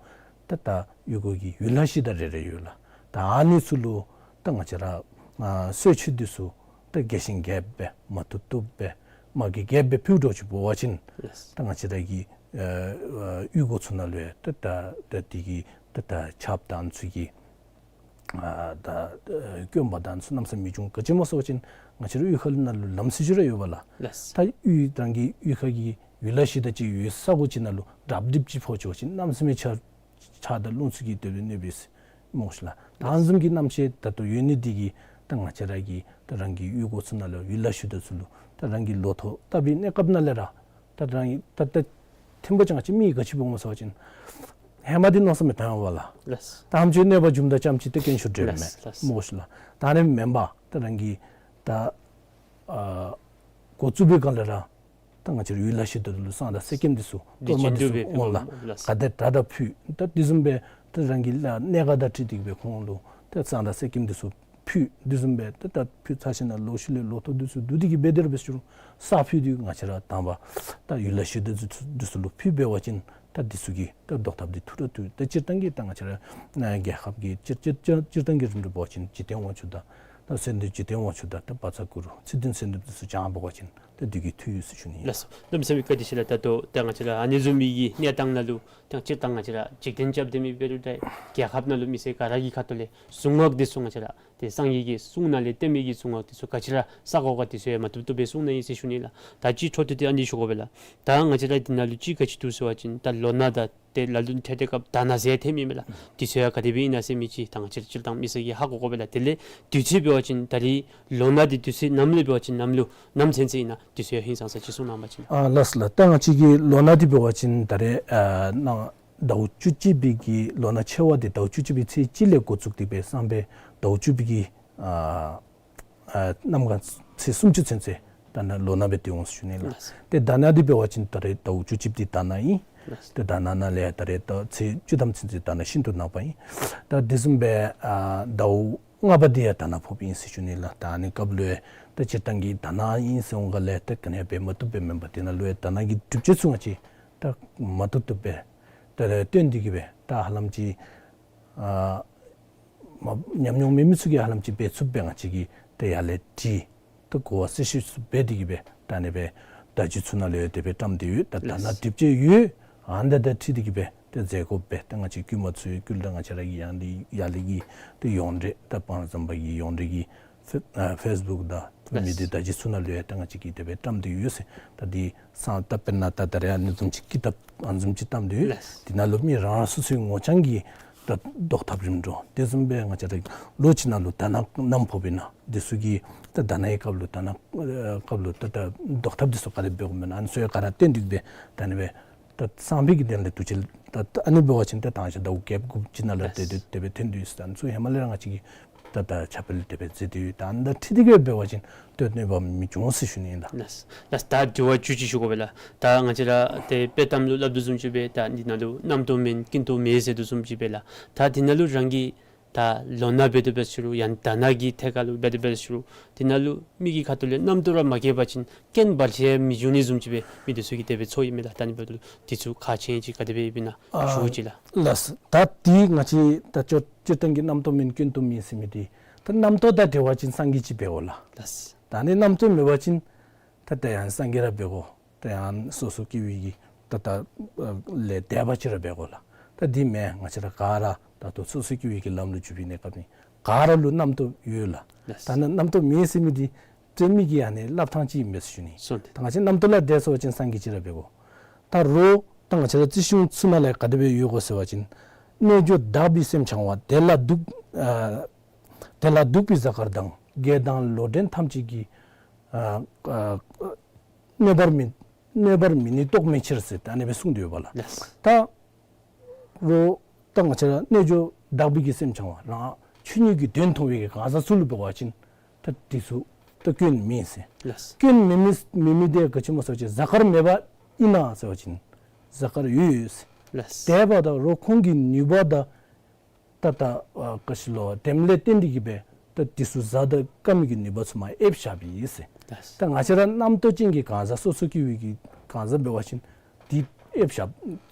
ད་ད་གཡུས་སྒོ་གི་ཡུལ་ལྷ་གཞི་བདག་རེ་རེ་ཡོད་ལགས། ད་ཨ་ནི་ཚུ་ལུ་ད་ང་བཅས་ར་ཨ་གསོལ་མཆོད་འདི་ཚུ་ད་རྒྱས་ཤིང་རྒྱསཔ་སྦེ་མ་བཏུབ་བཏུབ་སྦེ་མ་གི་རྒྱསཔ་སྦེ་ཕུལ་འདྲཝ་ཅིག་འབད་བ་ཅིན་ལགས། ད་ང་བཅས་ར་གི་ཨ་ཨ་གཡུས་སྒོ་ཚུ་ནང་ལུ་ཡང་ད་ད་ད་འདི་གི་ད་ད་ཆརཔ་དང་ཚུ་གི་ཨ་ད་ཨ་སྐྱོན་པ་དང་ཚུ་གནམ་མེད་ས་མེད་བྱུང་། ག་ཅི་སྨོ་ཟེར་བ་ཅིན་ང་བཅས་ར་གཡུས་ཁ་ལུ་ནང་ལུ་ལམ་ཟེར་ཅིག་ར་ཡོདཔ་ལགས། ལགས། ད་གཡུས་རང་གི་གཡུས་ཁ་གི་ཡུལ་ལྷ་གཞི་བདག་ཅིག་ཡོད་ས་གོ་ཅིག་ནང་ལུ་རབ་རྡིབ་ཅིག་ཕོག་ཅི་བ་ཅིན་གནམ་མེད་ས་མེད་ཆར་ཆར་དང་རླུང་ཚུ་གིས་དེ་སྦེ་གནོད་པས་ཟེར་སྨོ་ཤིག་ལགས། ད་ཨ་ནི་བཟུམ་གྱི་རྣམ་ཤེས་ད་ལྟོ་ཡོད་ནི་འདི་གིས་ད་ང་བཅས་ར་གི་ད་རང་གི་གཡུས་སྒོ་ཚུ་ནང་ལུ་ཡུལ་ལྷ་གཞི་བདག་ཚུ་ལུ་ད་རང་གི་ལོ་ཐོག་བཏབ་པའི་གནས་སྐབས་ནང་ལས་ར་ད་རང་གི་ད་ད་ཐེམ་པོ་ཅིག་ང་བཅས་མི་ག་ཅི་འབདཝ་སྨོ་ཟེར་བ་ཅིན་ཧེ་མ་འདི་མནོ་བསམ་མི་གཏང་བ་ལགས། ལགས། ད་ཨ་ནེམ་ཅིག་གནོད་པ་འབྱུངམ་ད་ཙམ་ཅིག་ཏེ་དཀོན་མཆོག་འདྲེན་མས་ལགས། ལགས། སྨོ་ཤིག་ལགས། ད་ཨ་ནི་མེན་པར་ད་རང་གི་ད་ཨ་འགོ་བཙུགས་པའི་སྒང་ལས་ར་ད་ང་བཅས་ར་ཡུལ་ལྷ་གཞི་བདག་ལུ་བསང་དང་གསེར་སྐྱེམས་འདི་ཚུ་གཏོར་མ་འདི་ཚུ་འོང་ལགས། ག་དེ་དྲག་དྲག་ཕུལ། ད་དེ་བཟུམ་སྦེ་ད་རང་གི་ལཱ་གནད་འགག་དང་འཁྲིལ་ཏེ་གི་སྦེ་ཁོང་ལུ་ད་བསང་དང་གསེར་སྐྱེམས་འདི་ཚུ་ཕུལ། དེ་བཟུམ་སྦེ་ད་ད་ཕུལ་ཚར་ཞིནམ་ལས་ལོག་ཤུལ་ལས་ལོ་ཐོག་འདི་ཚུ་བསྡུ་སྟེ་གི་སྦེ་དེ་ར་འབད་ཞུ་རུང་ས་ཕུད་འདི་ང་བཅས་ར་དང་པ་ད་ཡུལ་ལྷ་གཞི་བདག་འདི་ཚུ་ལུ་ཕུལ་འབད་བ་ཅིན་ད་འདི་ཚུ་གི་ད་བཟློག་ཐབས་འདི་ཐུགས་ར་ཐུགས། ད་སྤྱིར་བཏང་གི་ད་ང་བཅས་ར་ཨ་རྒྱལ་ཁབ་ཀྱི་སྤྱིར་སྤྱིར་སྤྱིར་སྤྱིར་བཏང་གི་རིམ་གྲོ་འབད་བ་ཅིན་འཇིག་རྟེན་དབང་ཕྱུག་དང་ད་གསོལ་འདེབས་འཇིག་རྟེན་དབང་ཕྱུག་དང་ད་བཛྲ་གུ་རུ་ཚེ་བརྟན་གསོལ་འདེབས་འདི་ཚུ་བྱང་འབད་བ་ཅིན་ད་འདི་གིས་འཐུས་ཡོད་ཟེར་ཞུ་ནི་ཨིན། ལགས་སོ། གནམ་མེད་ས་མེད་བཀའ་དྲིན་ཆེ་ལགས། ད་ལྟོ་ད་ང་བཅས་ར་ཨ་ནི་བཟུམ་མའི་གི་གནས་སྟངས་ནང་ལུ་ད་སྤྱིར་བཏང་ང་བཅས་ར་འཇིག་རྟེན་རྐྱབ་སྡོད་མི་འབད་རུང་ད་རྒྱལ་ཁབ་ནང་ལུ་མི་སེར་ག་ར་གི་ཁ་ཐུག་ལས་གཟུངས་སྔགས་འདི་ཚུ་ང་བཅས་ར་ཏེ་སངས་རྒྱས་ཀྱི་གསུང་ནང་ལས་བསྟན་མི་གི་གཟུངས་སྔགས་འདི་ཚུ་ག་ཅི་ར་བསག་དགོ་ག་འདི་ཚུ་ཡང་མ་བཏུབ་བཏུབ་སྦེ་གསུངས་ནུག་ཨིན་ཟེར་ཞུ་ནི་ལགས། ད་ཅི་འཕྲོ་མཐུད་དེ་ཨ་ནི་ཞུ་དགོ་པས་ལགས། ད་ང་བཅས་ར་འདི་ནང་ལུ་ཅིག་ག་ཅི་འདུག་ཟེར་བ་ཅིན་ད་ལོ་ན་དང་ཏེ་ལ་ལུ་ཐོན་ཏེ་སྐབས་དར་ནག་ཟེར་ཐོནམ་ཨིན་མས་ལགས། འདི་ཚུ་ཡང་ག་དེ་སྦེ་ཨིན་ན་ཟེར་མི་ཅིག་ད་ང་བཅས་ར་སྤྱིར་བཏང་མི་སེར་གྱིས་ཧ་གོ་དགོ་པས་ལགས། དེ་ལས་དུས་ཚོད་འབད་བ་ཅིན་ད་རེས་ལོ་ན་འདི་དུས་ཚོད་ནམ་ལུ་འབད་བ་ཅིན་ནམ་ལུ་ནམ་ཚུན་ཚོད་ཨིན་ན་འདི་ཚུ་ཡང་ཧིང་སངས་ས་ཅིག་གསུང་གནང་བ་ཅིན། ཨ་ལགས་སོ་ལགས། ད་ང་བཅས་ཀྱི་ལོ་ན་འདི་འབད་བ་ཅིན་ད་རེས་ཨ་ནཱ་ཟླཝ་བཅུ་གཅིག་པའི་གི་ལོ་ན་ཆེ་བ་འདི་ཟླཝ་བཅུ་གཅིག་པའི་ཚེས་གཅིག་ལས་འགོ་བཙུགས་ཏེ་སྦེ་སང་ཕོད་ཟླཝ་བཅུ་པའི་གི་ཨ་ཨ་གནམ་གང་ཚེས་སུམ་ཅུ་ཚུན་ཚོད་ད་ནཱ་ལོ་ན་སྦེ་སྡོད་འོང་ཟེར་ཞུ་ནི་ལགས། ལགས། ཏེ་དར་ནག་འདི་འབད་བ་ཅིན་ད་རེས་ཟླཝ་བཅུ་གཅིག་འདི་དར་ནག་ཨིན། ལགས། ཏེ་དར་ནག་ནང་ལས་ད་རེས་ད་ཚེས་བཅུ་ཐམ་ཚུན་ཚོད་དར་ནག་ཤིན་ཏུ་ནག་པ་ཨིན། ད་དེ་བཟུམ་སྦེ་ཨ་ཟླཝ་ལྔ་པ་འདི་ཡང་དར་ནག་ཕོགཔ་ཨིན་ཟེར་ཞུ་ནི་ལགས། ད་ཨ་ནི་སྐབས་ལུ་ད་སྤྱིར་བཏང་གི་དར་ནག་ཨིན་ཟེར་འོང་ག་ལས་ད་ག་ནི་འབད་མ་བཏུབ་སྦེ་མེན་པར་དེ་ནང་ལུ་ཡང་དར་ནག་གི་སྒྲུབ་བྱེད་ཚུ་ང་བཅས་ད་མ་བཏུབ་བཏུབ་སྦེ་ད་རེས་སྟོན་ཏེ་གི་སྦེ་ད་ཧ་ལམ་ཅིག་ཨ་ མ་ཉམས་མྱོང་མེད་མི་ཚུ་གིས་ཧ་ལམ་ཅིག་འབད་ཚུགསཔ་སྦེ་ང་བཅས་ཀྱིས་ཏེ་ཡར་ལས་དྲིས། ད་གོ་བ་གསལ་ཤོས་སུ་འབད་དེ་གིས་སྦེ་ད་ཨ་ནི་སྦེ་བརྡ་བརྒྱུད་ཚུ་ནང་ལུ་ཡང་དེ་སྦེ་བཀྲམ་སྟེ་ཡོད། ད་ད་ནཱ་ལགས། དེབ་ཅིག་ཡོད། ཨ་ནི་དང་འཁྲིལ་ཏེ་གིས་སྦེ་ཏེ་མཛད་དགོ་པས། ད་ང་བཅས་བཀོད་མ་ཚུགས་ཡོད་ཀྱི་ལགས། ང་བཅས་ར་གི་ཡང་ལས་ཡར་ལས་ཀྱི་ཏེ་ཡོངས་འབྲེལ་ད་སྤང་ར་ཟམ་པ་གི་ཡོངས་འབྲེལ་གྱི་ཕེ་ཨ་ཕེསི་བུཀ་དང་མི་སྡེ་ལགས། བརྡ་བརྒྱུད་ཚུ་ནང་ལུ་ཡང་ད་ང་བཅས་ཀྱིས་དེ་སྦེ་བཀྲམ་སྟེ་ཡོད་ཟེར། ད་འདི་སང་ད་དཔེར་ན་ད་ད་རེས་ཨ་ནི་བཟུམ་ཅིག་ཀི་དེབ་ཨ་ནི་བཟུམ་ཅིག་བཀྲམ་སྟེ་ཡོད། ལགས། དེ་ནང་ལུ་མི་རང་རང་སོ་སོའི་ངོ་རྐྱང་གི་ད་བཟློག་ཐབས་རིམ་གྲོ་དེ་བཟུམ་སྦེ་ང་བཅས་ར་ལོ་གཅིག་ནང་ལུ་དྷ་ན་གནམ་ཕོགཔ་ཨིན་ན་དེ་ཚུ་གི་ད་དྷ་ནའི་སྐབས་ལུ་དྷ་ན་ཨ་སྐབས་ལུ་ད་ད་བཟློག་ཐབས་དེ་ཚུ་ག་དེ་སྦེ་འབད་དགོཔ་ཨིན་ན་ཨ་ནི་ཚུ་ཡང་ག་ར་བསྟན་ཏེ་གིས་སྦེ་ད་ཨ་ནི་སྦེ་ད་གསང་སྦས་ཀྱི་དོན་ལས་འདུ་བྱེད་ད་ད་ཨ་ནི་འབད་བ་ཅིན་ད་དང་ཞག་ཟླཝ་བརྒྱད་དགུ་ཅིག་ནང་ལུ་ཏེ་ཏེ་དེ་སྦེ་ཐོན་དོ་ཡོད་ཟེར། ཨ་ནི་ཚུ་ཧེ་མ་ལས་ར་ང་བཅས་ཀྱིས་ད་ད་ཁྱབ་སྤེལ་དེ་སྦེ་མཛད་དེ་ཡོད། ད་ཨ་ནི་དང་འཁྲིལ་ཏེ་གིས་འབད་བ་ཅིན་ཏེ་གནོད་པ་མི་འབྱུང་ཟེར་ཞུ་ནི་ཨིན་ལགས། ལགས། ལགས། ད་དྲི་བ་མཇུག་ཅིག་ཞུ་དགོ་པས་ལགས། ད་ང་བཅས་ར་ཏེ་དཔྱེ་གཏམ་ལུ་སླབ་དོ་བཟུམ་ཅིག་སྦེ་ད་འདི་ནང་ལུ་རྣམ་རྟོག་མེད་ཀུན་རྟོག་མེད་ཟེར་དོ་བཟུམ་ཅིག་སྦེ་ལགས། ད་འདི་ནང་ལུ་རང་གིས་ད་ལོ་ན་འབད་དེ་འབད་ཟེར་རུང་ཡང་དྷ་ན་གི་ཐད་ཁར་ལུ་འབད་དེ་འབད་ཟེར་རུང་དེ་ནང་ལུ་མི་གི་ཁ་ཐུག་ལས་རྣམ་རྟོག་ར་མ་སྐྱེས་པ་ཅིན་རྐྱེན་བར་ཆད་མི་འབྱུང་ནི་བཟུམ་ཅིག་སྦེ་མི་འདི་ཚུ་གིས་དེ་སྦེ་ཚོར་ཡི་མས་ལགས། ད་ཨ་ནི་འབདཝ་ད་ལུ་འདི་ཚུ་ཁག་ཆེ་ཅིག་ག་དེ་སྦེ་ཨིན་ན་ཨ་ཞུ་ཅིག་ལགས། ལགས། ད་འདི་ང་བཅས་ད་སྤྱིར་སྤྱིར་བཏང་གི་རྣམ་རྟོག་མེད་ཀུན་རྟོག་མེད་ཟེར་མི་འདི་ད་རྣམ་རྟོག་དང་འབྲེལ་བ་ཅིན་སངས་རྒྱས་ཅིག་འབད་དགོ་ལགས། ལགས། ད་ཨ་ནི་རྣམ་རྟོག་མེད་པ་ཅིན་ད་ད་ཡང་སངས་རྒྱས་ར་འབད་དགོ། ད་ཡང་སོ་སོ་སྐྱེ་བོའི་གི་ད་ད་ལས་འདས་པ་ཅིག་ར་འབད་དགོ་ལགས། ད་འདི་མེན། ང་བཅས་ར་ག་ར་ད་ལྟོ་སོ་སོ་སྐྱེ་བོའི་གི་ལམ་ལུ་འཇུག་པའི་གནས་སྐབས་ནི་ག་ར་ལུ་རྣམ་རྟོག་ཡོད་ལགས། ལགས། ད་ནི་རྣམ་རྟོག་མེད་ཟེར་མི་འདི་དཔྱེ་མི་གི་ཨ་ནི་སླབ་ཐངས་ཅིག་ཨིན་པས་ཟེར་ཞུ་ནི། སོ་ནི། ད་ང་བཅས་རྣམ་རྟོག་ལས་འདས་སོང་པ་ཅིན་སངས་རྒྱས་ཅིག་ར་འབད་དགོ། ད་རོགས་ད་ང་བཅས་ར་རྩིས་གཞུང་ཚུ་ནང་ལས་ག་དེ་སྦེ་ཡོད་གོ་ཟེར་བ་ཅིན་རྣལ་འབྱོར་དག་པའི་སེམས་འཆང་བ། དེ་ལ་འདུག་ཨ་དེ་ལ་འདུག་པའི་གཟའ་སྐར་དང་། དགེ་དང་ལོག་འདྲེན་ཐམས་ཅད་ཀྱིས་ཨ་ཨ་གནོད་པར་མི་གནོད་པར་མི་ནུས་རྟོག་མེད་ཕྱིར་ཟེར་ད་ཨ་ནི་སྦེ་གསུངས་ཏེ་ཡོད་པ་ལགས། ལགས། ད་རོགས་ད་ང་བཅས་ར་རྣལ་འབྱོར་དག་པའི་གི་སེམས་འཆང་བ་རང་ཆོས་ཉིད་ཀྱི་དོན་མཐོང་བའི་གི་གང་ཟག་ཚུ་ལུ་འབད་བ་ཅིན་ད་འདི་ཚུ་ད་སྐྱོན་མེད་ཟེར། ལགས། སྐྱོན་མེད་མི་མེད་མི་དེ་ག་ཅི་སྨོ་ཟེར་བ་ཅིན་གཟའ་སྐར་མེད་པ་ཨིན་ན་ཟེར་བ་ཅིན་གཟའ་སྐར་ཡོད་ཡོད་ཟེར། ལགས། དེ་འབདཝ་ད་རོགས་ཁོང་གི་ནུས་པ་དང་ད་ད་ཨ་ག་ཅི་ལོ་དེམ་ལས་བརྟེན་ཏེ་གིས་སྦེ་ད་འདི་ཚུ་གཟའ་དང་སྐར་མའི་གི་ནུས་པ་ཚུ་མར་ཨེབ་བཞགཔ་ཨིན་ཟེར། ལགས། ད་ང་བཅས་ར་རྣམ་རྟོག་ཅན་གྱི་གང་ཟག་སོ་སོ་སྐྱེ་བོའི་གི་གང་ཟག་འབད་བ་ཅིན་འདི་ཨེབ་བཞག་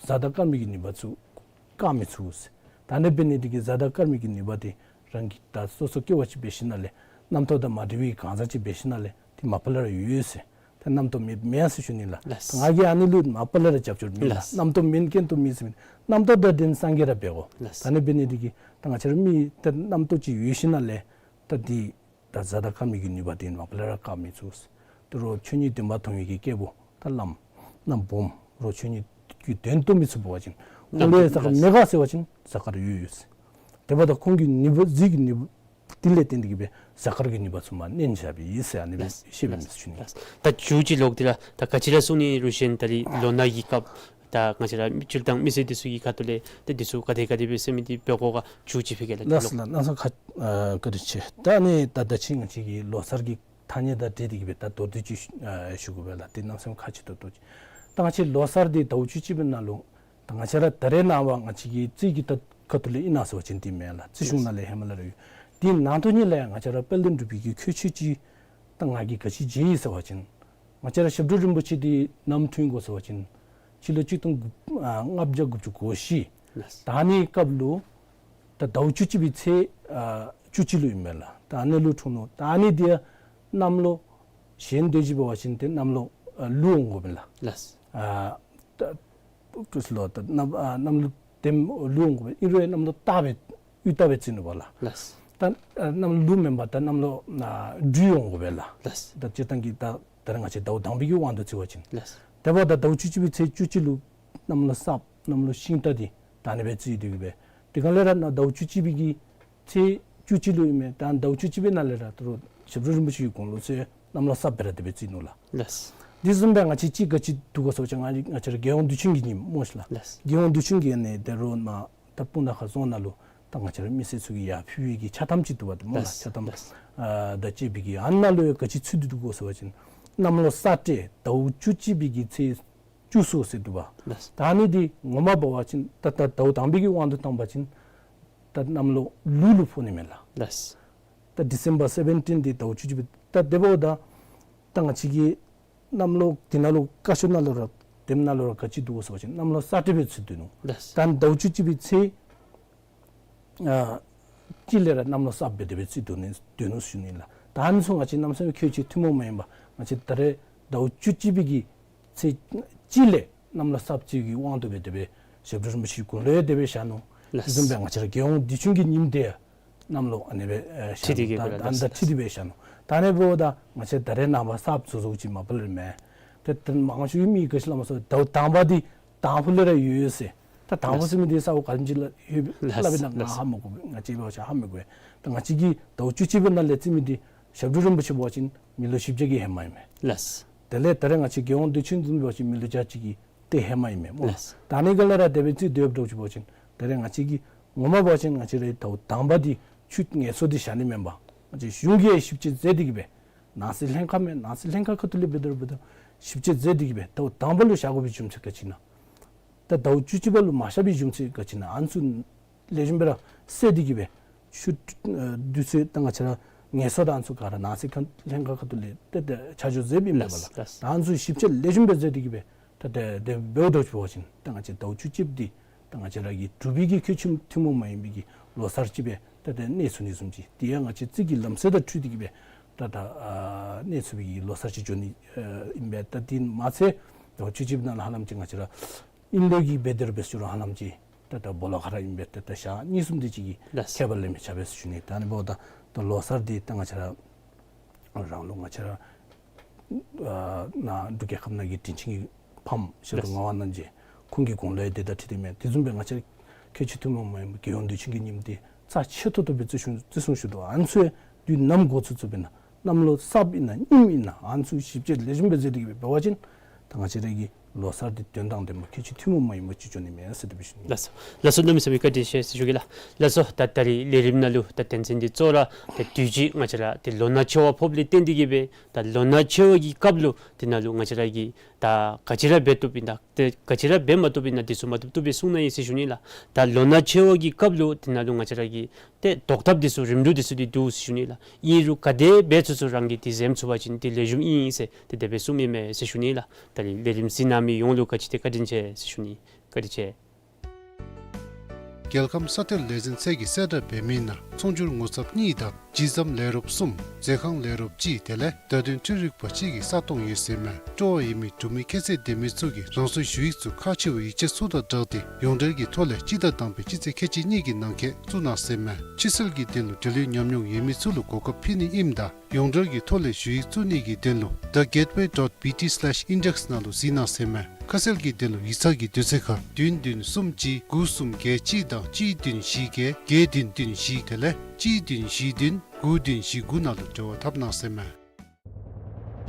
གཟའ་དང་སྐར་མའི་གི་ནུས་པ་ཚུ་བཀག་མི་ཚུགས་ཟེར། ད་ཨ་ནི་འབད་ནི་འདི་གིས་གཟའ་དང་སྐར་མའི་གི་ནུས་པ་འདི་རང་གིས་ད་སོ་སོ་སྐྱེ་བ་ཅིག་འབད་ཞིནམ་ལས་རྣམ་རྟོག་དང་མ་འདྲེས་པའི་གང་ཟག་ཅིག་འབད་ཞིནམ་ལས་འདི་མ་པ་ལས་ར་ཡོད་ཟེར། ད་རྣམ་རྟོག་མེད་མེན་ཟེར་ཞུ་ནི་ལགས། ལགས། ང་གིས་ཨ་ནི་ལུ་མ་པ་ལས་ར་རྒྱབ་སྐྱོར་མེད་ལགས། ལགས། རྣམ་རྟོག་མེད་ཀུན་རྟོག་མེད་ཟེར་མི་རྣམ་རྟོག་དང་ལྡན་སངས་རྒྱས་ར་འབད་དགོ། ལགས། ད་ཨ་ནི་འབད་ནི་འདི་གིས་ད་ང་བཅས་ར་མི་ད་རྣམ་རྟོག་ཅིག་ཡོད་ཞིནམ་ལས་ད་འདི་ད་གཟའ་དང་སྐར་མའི་གི་ནུས་པ་འདི་མ་པ་ལས་ར་བཀག་མི་ཚུགས། ད་རོགས་ཆོས་ཉིད་བདེན་པ་མཐོང་བའི་གི་སྐྱེས་བུ་ད་བླམ་བླམ་སྦོམ་རོགས་ཆོས་ཉིད་ཀྱི་དོན་རྟོགས་མི་ཚུགས་པ་ཅིན་ཁོང་ལུ་ཡང་གཟའ་སྐར་མེད་ག་ཟེར་བ་ཅིན་གཟའ་སྐར་ཡོད་ཡོད་ཟེར། དེ་འབདཝ་ད་ཁོང་གི་ནུས་པ་གཟིགས་ཀྱི་ནུས་པ་དེ་ལས་བརྟེན་ཏེ་གིས་སྦེ་གཟའ་སྐར་གྱི་ནུས་པ་ཚུ་མར་མནན་བཞགཔ་ཨིན་ཟེར་ཨ་ནི་སྦེ་ཤེས་པའི་མི་ཚུ་ནི། ལགས། ད་མཇུག་ཅིག་ལོག་སྟེ་ལགས། ད་ག་ཅི་ར་གསུང་ནི་རུང་གཞན་ད་རིས་ལོ་ན་གི་སྐབས་ད་ང་བཅས་ར་སྤྱིར་བཏང་མི་སེར་འདི་ཚུ་གི་ཁ་ཐུག་ལས་ད་འདི་ཚུ་ག་དེ་ག་དེ་སྦེ་ཟེར་མི་འདི་འབད་དགོ་ག་མཇུག་ཅིག་ཕུལ་གེ་ལགས། ལགས་སོ་ལགས། གནམ་མེད་ས་མེད་ཁ་ཨ་བཀའ་དྲིན་ཆེ། ད་ཨ་ནི་ད་ད་ཅི་ང་བཅས་ཀྱི་ལོ་གསར་གྱི་ཐ་སྙད་དང་འབྲེལ་ཏེ་གིས་སྦེ་ད་མདོར་བསྡུས་ཅིག་ཨ་ཞུ་དགོ་པས་ལགས། ཏེ་གནམ་མེད་ས་མེད་ཁག་ཆེ་ཏོག་ཏོ་ཅིག། ད་ང་བཅས་ལོ་གསར་འདི་ཟླཝ་བཅུ་གཅིག་པའི་ནང་ལུ་ད་ང་བཅས་ར་ད་རེས་ནངས་པ་ང་བཅས་ཀྱི་རྩིས་ཀྱི་ད་ཁ་ཐུག་ལས་ཨིན་ན་ཟེར་བ་ཅིན་འདི་མེན་ལགས། རྩིས་གཞུང་ནང་ལས་ཧེ་མ་ལས་ར་ཡོད། འདི་ནང་དོན་ཉིད་ལས་ང་བཅས་ར་དཔལ་ལྡན་འབྲུག་པའི་གི་ཁྱད་ཆོས་ཅིག་ད་ང་གིས་ག་ཅི་མཇལ་ཡི་ཟེར་བ་ཅིན་ང་བཅས་ར་ཞབས་དྲུང་རིན་པོ་ཆེ་འདི་ནམ་འཁྲུངས་ཡི་གོ་ཟེར་བ་ཅིན་སྤྱི་ལོ་གཅིག་སྟོང་དགུ་ཨ་ལྔ་བརྒྱ་དགུ་བཅུ་གོ་བཞི། ལགས། ད་ཨ་ནི་སྐབས་ལུ་ད་ཟླཝ་བཅུ་གཅིག་པའི་ཚེས་ཨ་བཅུ་གཅིག་ལུ་ཨིན་མས་ལགས། ད་ཨ་ནི་ལུ་འཁྲུངས་ནུག། ད་ཨ་ནི་འདི་ཡང་གནམ་ལོ་གཞན་དེ་ཅིག་འབད་བ་ཅིན་ཏེ་གནམ་ལོ་ཨ་ལུག་འོང་དགོ་པས་ལགས། ལགས། ཨ་ད་ཀུ་ལོ་ད་གནམ་ཨ་གནམ་ལོ་དེམ་ལུག་འོང་དགོ་པས། ཨིན་རུང་གནམ་ལོ་སྟག་སྦེ་དབྱུག་སྟག་སྦེ་བརྩི་ནུག་པ་ལགས། ལགས། ད་ཨ་གནམ་ལོ་ལུག་མེན་པར་ད་གནམ་ལོ་ཨ་སྦྲུལ་འོང་དགོ་པས་ལགས། ལགས། ད་སྤྱིར་བཏང་གི་ད་ད་རེས་ང་བཅས་ཟླཝ་དང་པའི་གི་དབང་དུ་བརྩི་བ་ཅིན། ལགས། དེ་འབདཝ་ད་ཟླཝ་བཅུ་གཅིག་པའི་ཚེས་བཅུ་གཅིག་ལུ་གནམ་ལོ་སྲབ་གནམ་ལོ་ཤིང་རྟ་འདི་ད་ཨ་ནི་སྦེ་བརྩི་དེ་གིས་སྦེ་དེ་ག་ལས་ར་ནཱ་ཟླཝ་བཅུ་གཅིག་པའི་གི་ཚེས་བཅུ་གཅིག་ལུ་ཨིན་མས། ད་ཟླཝ་བཅུ་གཅིག་པའི་ནང་ལས་ར་ད་རུང་ཞབས་དྲུང་རིན་པོ་ཆེ་གི་དགུང་ལོ་ཚུ་གནམ་ལོ་སྲབ་སྦེ་ར་དེ་སྦེ་བརྩི་ནུག་ལགས། ལགས། དེ་བཟུམ་སྦེ་ང་བཅས་ཅིག་ག་ཅི་འདུག་གོ་ཟེར་བ་ཅིན་ང་ང་བཅས་ར་རྒྱལ་ཡོངས་དུས་ཆེན་གྱི་ཉིནམ་སྨོ་ཤིག་ལགས། ལགས། རྒྱལ་ཡོངས་དུས་ཆེན་གྱི་ཨ་ནི་ད་རུང་ནཱ་ད་སྤུངས་ཐང་ཁ་རྫོང་ནང་ལུ་ད་ང་བཅས་ར་མི་སེར་ཚུ་གིས་ཡར་ཕུལ་བའི་གི་ཕྱག་ཐམ་ཅིག་འདུག་པ་ཏེ་སྨོ་ལགས། ལགས། ཕྱག་ཐམ། ལགས། ཨ་དང་བཅས་པའི་གི་ཨ་ནཱ་ལུ་ཡང་ག་ཅི་ཚུད་དེ་འདུག་གོ་ཟེར་བ་ཅིན་གནམ་ལོ་ས་སྤྲེལ་ཟླཝ་བཅུ་གཅིག་པའི་གི་ཚེས་བཅུ་གསུམ་ཟེར་འདུག་པ། ལགས། ད་ཨ་ནི་འདི་ངོ་མ་འབད་བ་ཅིན་ད་ད་ཟླཝ་དང་པའི་གི་དབང་དུ་བཏང་བ་ཅིན་ད་གནམ་ལོ་ལུག་ལུ་ཕོག་ནི་མས་ལགས། ལགས། ད་ཌི་སེམ་བར་སེ་བེན་ཊིན་འདི་ཟླཝ་བཅུ་གཅིག་པའི་ད་དེ་འབདཝ་ད་ད་ང་བཅས་ཀྱི་གནམ་ལོ་འདི་ནང་ལུ་བཀའ་ཤོག་ནང་ལུ་ར་དེམ་ནང་ལུ་ར་ག་ཅི་འདུག་གོ་ཟེར་བ་ཅིན་གནམ་ལོ་ས་སྤྲེལ་སྦེ་ཚུད་དེ་འདུག། ལགས། ད་ཟླཝ་བཅུ་གཅིག་པའི་ཚེས་ཨ་ གཅིག་ལས་ར་གནམ་ལོ་གསརཔ་སྦེ་དེ་སྦེ་བརྩི་དོ་ནི་དོ་ནུག་ཟེར་ཞུ་ནི་ལགས། ད་ཨ་ནི་ཚུ་ང་བཅས་གནམ་ས་བའི་ཁྱད་ཆོས་ཐུན་མོང་མ་ཡིན་པ་ང་བཅས་ད་རེས་ཟླཝ་བཅུ་གཅིག་པའི་གི་ཚེས་གཅིག་ལས་གནམ་ལོ་གསརཔ་ཅིག་གི་དབང་དུ་སྦེ་དེ་སྦེ་ཞབས་དྲུང་རིན་པོ་ཆེ་དགུང་ལོ་ཡང་དེ་སྦེ་བཞག་ནུག། ལགས། དེ་བཟུམ་སྦེ་ང་བཅས་ར་རྒྱལ་ཡོངས་དུས་ཆེན་གྱི་ཉིནམ་དེ་ཡང་གནམ་ལོ་ཨ་ནི་སྦེ་ཨེ་བཞག་ཁྲི་དེ་ནུག། གི་ད་གུ་ལ་ཨ་ནི་ད་ལགས། ཁྲི་དེ་སྦེ་བཞག་ནུག། ད་ཨ་ནི་འབདཝ་ད་ང་བཅས་ད་རེས་ནངས་པ་གསརཔ་བཟོ་བཟོཝ་ཅིག་མ་པ་ལས་མེན། ཏེ་ད་མང་ཤོས་མི་ག་ཅི་སླབ་མས་ཟེར་ཟླཝ་དང་པ་འདི་དང་ཕུ་ལས་ར་ཡོད་ཡོད་ཟེར། ད་དང་ཕུ་ཟེར་མི་འདི་གསརཔ་ག་དེམ་ཅིག་ལུ་ཡོད་སླབ་ཨིན་ན་ང་ཧ་མ་གོ་ང་བཅས་འབད་བ་ཅིན་ཧ་མི་གོ་བས། ད་ང་བཅས་ཀྱིས་ཟླཝ་བཅུ་གཅིག་པའི་ནང་ལས་བརྩི་མི་འདི་ཞབས་དྲུང་རིན་པོ་ཆེ་འབད་བ་ཅིན་མི་ལོ་བཞི་བརྒྱ་གི་ཧེ་མ་ཨིན་མས། ལགས། དེ་ལས་ད་རེས་ང་བཅས་རྒྱལ་ཡོངས་དུས་ཆེན་བཟུམ་འབད་བ་ཅིན་མི་ལོ་བརྒྱ་གཅིག་གི་ཏེ་ཧེ་མ་ཨིན་མས་སྨོ། ལགས། ད་ཨ་ནི་ག་ལས་ར་དེ་སྦེ་བརྩི་དོ་ཡོདཔ་འདྲཝ་ཅིག་འབད་བ་ཅིན་ད་རེས་ང་བཅས་ཀྱིས་ངོ་མ་འབད་བ་ཅིན་ང་བཅས་རའི་ཟླཝ་དང་པ་འདི་ཆུ་ངལ་གསོ་འདི་བཞག་ནི་མེན་པར་ང་བཅས་གཞུང་གིས་ཞིབ་དཔྱད་མཛད་དེ་གི་སྦེ་ནང་སྲིད་ལྷན་ཁག་མས། ནང་སྲིད་ལྷན་ཁག་ཁ་ཐུག་ལས་འབད་དེ་ར་འབད་དེ་ཞིབ་དཔྱད་མཛད་དེ་གི་སྦེ་ཟླཝ་དང་པ་ལུ་བཞག་དགོ་པའི་རྒྱུ་མཚན་ག་ཅི་ཨིན་ན། ད་ཟླཝ་བཅུ་གཅིག་པ་ལུ་མ་བཞག་པའི་རྒྱུ་མཚན་ག་ཅི་ཨིན་ན། ཨ་ནི་ཚུ་ལེགས་ཤོམ་སྦེ་ར་བསལ་ཏེ་གི་སྦེ་ཆུ་ཨ་དུས་ཚོད་ད་ང་བཅས་ར་ངལ་གསོ་དང་ཨ་ནི་ཚུ་ག་ར་ནང་སྲིད་ཁང་ལྷན་ཁག་ཁ་ཐུག་ལས་ཏེ་ཏེ་ཆ་འཇོག་མཛདཔ་ཨིན་པས་ལགས། ལགས། ད་ཨ་ནི་ཚུ་ཞིབ་དཔྱད་ལེགས་ཤོམ་སྦེ་མཛད་དེ་གི་སྦེ་ད་ཏེ་དེ་འབདཝ་འདྲཝ་ཅིག་འབད་བ་ཅིན་ད་ང་བཅས་ཟླཝ་བཅུ་གཅིག་པ་འདི་ད་ང་བཅས་ར་གི་འབྲུག་པའི་གི་ཁྱད་ཆོས་ཐུན་མོང་མ་ཡིན་པའི་གི་ལོ་གསར་ཅིག་སྦེ་ད་ཏེ་གནས་ཚུགས་ནི་བཟུམ་ཅིག། དེ་ཡང་ང་བཅས་རྩིས་ཀྱི་ལམ་སྲོལ་དང་འཁྲིལ་ཏེ་གི་སྦེ་ད་ད་ཨ་གནས་ཚུགས་པའི་གི་ལོ་གསར་ཅིག་འགྱོ་ནི་ཨ་ཨིན་པས། ད་དེ་མ་ཚད་ཟླཝ་བཅུ་གཅིག་པའི་ནང་ལུ་ཧ་ལམ་ཅིག་ང་བཅས་ར་ཨིན་ལུགས་ཀྱི་འབད་དེ་ར་འབད་ཞུ་རུང་ཧ་ལམ་ཅིག་ད་ད་སྦོ་ལོགས་ཁར་ཨིན་པས། ད་ད་ཞག་གཉིས་གསུམ་དེ་ཅིག་གི་ལགས། ཁྱད་པར་ལས་མི་ཆགས་པས་ཟེར་ཞུ་ནི། ད་ཨ་ནི་འབདཝ་ད་ད་ལོ་གསར་འདི་ད་ང་བཅས་ར་རང་ལུགས་ང་བཅས་ར་ཨ་ནཱ་འབྲུག་རྒྱལ་ཁབ་ནང་གི་དྲིན་ཅན་གྱི་ཕམ་ཞབས་དྲུང་ལགས། ངག་དབང་རྣམ་རྒྱལ་ཁོང་གི་དགུང་ལོ་ཡང་དེ་དང་འཁྲིལ་ཏེ་མས། དེ་བཟུམ་སྦེ་ང་བཅས་ཁྱད་ཆོས་ཐུན་མོང་མ་ཡིན་པའི་རྒྱལ་ཡོངས་དུས་ཆེན་གྱི་ཉིནམ་འདི་རྩ་ཆེ་ཏོག་ཏོ་སྦེ་བརྩི་སྲུང་བརྩི་སྲུང་ཞུ་དོ། ཨ་ནི་ཚུ་ཡང་དུས་ནམ་འགོ་ཚུགས་ཚུགསཔ་ཨིན་ན་གནམ་ལོ་གསརཔ་ཨིན་ན་རྙིངམ་ཨིན་ན་ཨ་ནི་ཚུ་ཞིབ་དཔྱད་ལེགས་ཤོམ་སྦེ་མཛད་དེ་གི་སྦེ་འབད་བ་ཅིན་ད་ང་བཅས་ར་གི་ལོ་གསར་འདི་དོན་དང་ལྡན་པ་ཁྱད་ཆོས་ཐུན་མོང་མ་ཡིན་པ་ཅིག་འགྱོ་ནི་མས་ཟེར་དེ་སྦེ་ཞུ་ནི། ལགས་སོ། ལགས་སོ། གནམ་མེད་ས་མེད་བཀའ་དྲིན་ཆེ་ཟེར་ཞུ་གེ་ལགས། ལགས་སོ། ད་ད་རིས་ལས་རིམ་ནང་ལུ་ད་དོན་ཚན་འདི་གཙོ་བོ་ར་ད་དུས་ཅི་ང་བཅས་ར་ཏེ་ལོ་ན་ཆེ་བ་ཕོགཔ་ལས་བརྟེན་ཏེ་གི་སྦེ་ད་ལོ་ན་ཆེ་བ་གི་སྐབས་ལུ་དེ་ནང་ལུ་ང་བཅས་ར་གིས་ད་ག་ཅི་ར་འབད་བཏུབ་ཨིན་ན་ཏེ་ག་ཅི་ར་འབད་མ་བཏུབ་ཨིན་ན་དེ་ཚུ་མ་བཏུབ་བཏུབ་སྦེ་གསུང་གནང་ཡི་ཟེར་ཞུ་ནི་ལགས། ད་ལོ་ན་ཆེ་བ་གི་སྐབས་ལུ་དེ་ནང་ལུ་ང་བཅས་ར་གིས་ཏེ་བཟློག་ཐབས་འདི་ཚུ་རིམ་གྲོ་འདི་ཚུ་འདི་འདུག་ཟེར་ཞུ་ནི་ལགས། ཨིན་རུང་ག་དེ་འབད་ཚུགས་ཚུགས་རང་གིས་འདི་འཛེམ་ཚུགས་པ་ཅིན་འདི་ལེགས་ཤོམ་ཨིན་ཟེར་ཏེ་དེ་སྦེ་གསུངམ་ཨིན་མས་ཟེར་ཞུ་ནི་ལགས། ད་རིས་ལས་རིམ་གཟིགས་གནང་མི་ཡོངས་ལུ་ག་ཅི་ཏེ་བཀའ་དྲིན་ཆེ་ཟེར་ཞུ་ནི། བཀའ་དྲིན་ཆེ། རྒྱལ་ཁམས་ས་གཏེར་ལས་འཛིན་ཚད་ཀྱིས་གསལ་བསྒྲགས་འབད་མི་ནང་ཚོང་སྒྱུར་ངོ་ཚབ་གཉིས་དང་ཇི་ཙམ་ལས་རོགསཔ་གསུམ་མཛོད་ཁང་ལས་རོགསཔ་གཅིག་དེ་ལས་བརྡ་དོན་འཕྲུལ་རིག་པ་གཅིག་གི་ས་སྟོང་ཡོད་ཟེར་མས། སྤྲོ་བ་ཡོད་མི་འབྲུག་མི་ཁྱད་ཚད་ལྡན་མི་ཚུ་གིས་རང་སོའི་ཞུ་ཡིག་ཚུ་ཁག་ཆེ་བའི་ཡིག་ཆ་ཚུ་དང་སྦྲགས་ཏེ་ཡོངས་འབྲེལ་གྱི་ཐོག་ལས་སྤྱི་ཟླ་དང་པའི་སྤྱི་ཚེས་ཁལ་གཅིག་གཉིས་ཀྱི་ནང་འཁོད་བཙུགས་གནང་ཟེར་མས། ཕྱི་སེལ་གྱི་དོན་ལུ་འབྲེལ་ཡོད་ཉམས་མྱོང་ཡོད་མི་ཚུ་ལུ་གོ་སྐབས་ཕུལ་ནི་ཨིནམ་ད་ཡོངས་འབྲེལ་གྱི་ཐོག་ལས་ཞུ་ཡིག་བཙུགས་ནི་གི་དོན་ལུ་the gateway dot B T slash index ནང་ལུ་གཟིགས་གནང་ཟེར་མས། ཁ་གསལ་གྱི་དོན་ལུ་ཡིག་ཚང་གི་དུས་ཚོད་ཁར་བདུན་བདུན་གསུམ་གཅིག་དགུ་གསུམ་བརྒྱད་གཅིག་དང་གཅིག་བདུན་བཞི་བརྒྱད་བརྒྱད་བདུན་བདུན་བཞི་དེ་ལས་གཅིག་བདུན་བཞི་བདུན་དགུ་བདུན་བཞི་དགུ་ནང་ལུ་འབྲེལ་བ་འཐབ་གནང་ཟེར་མས།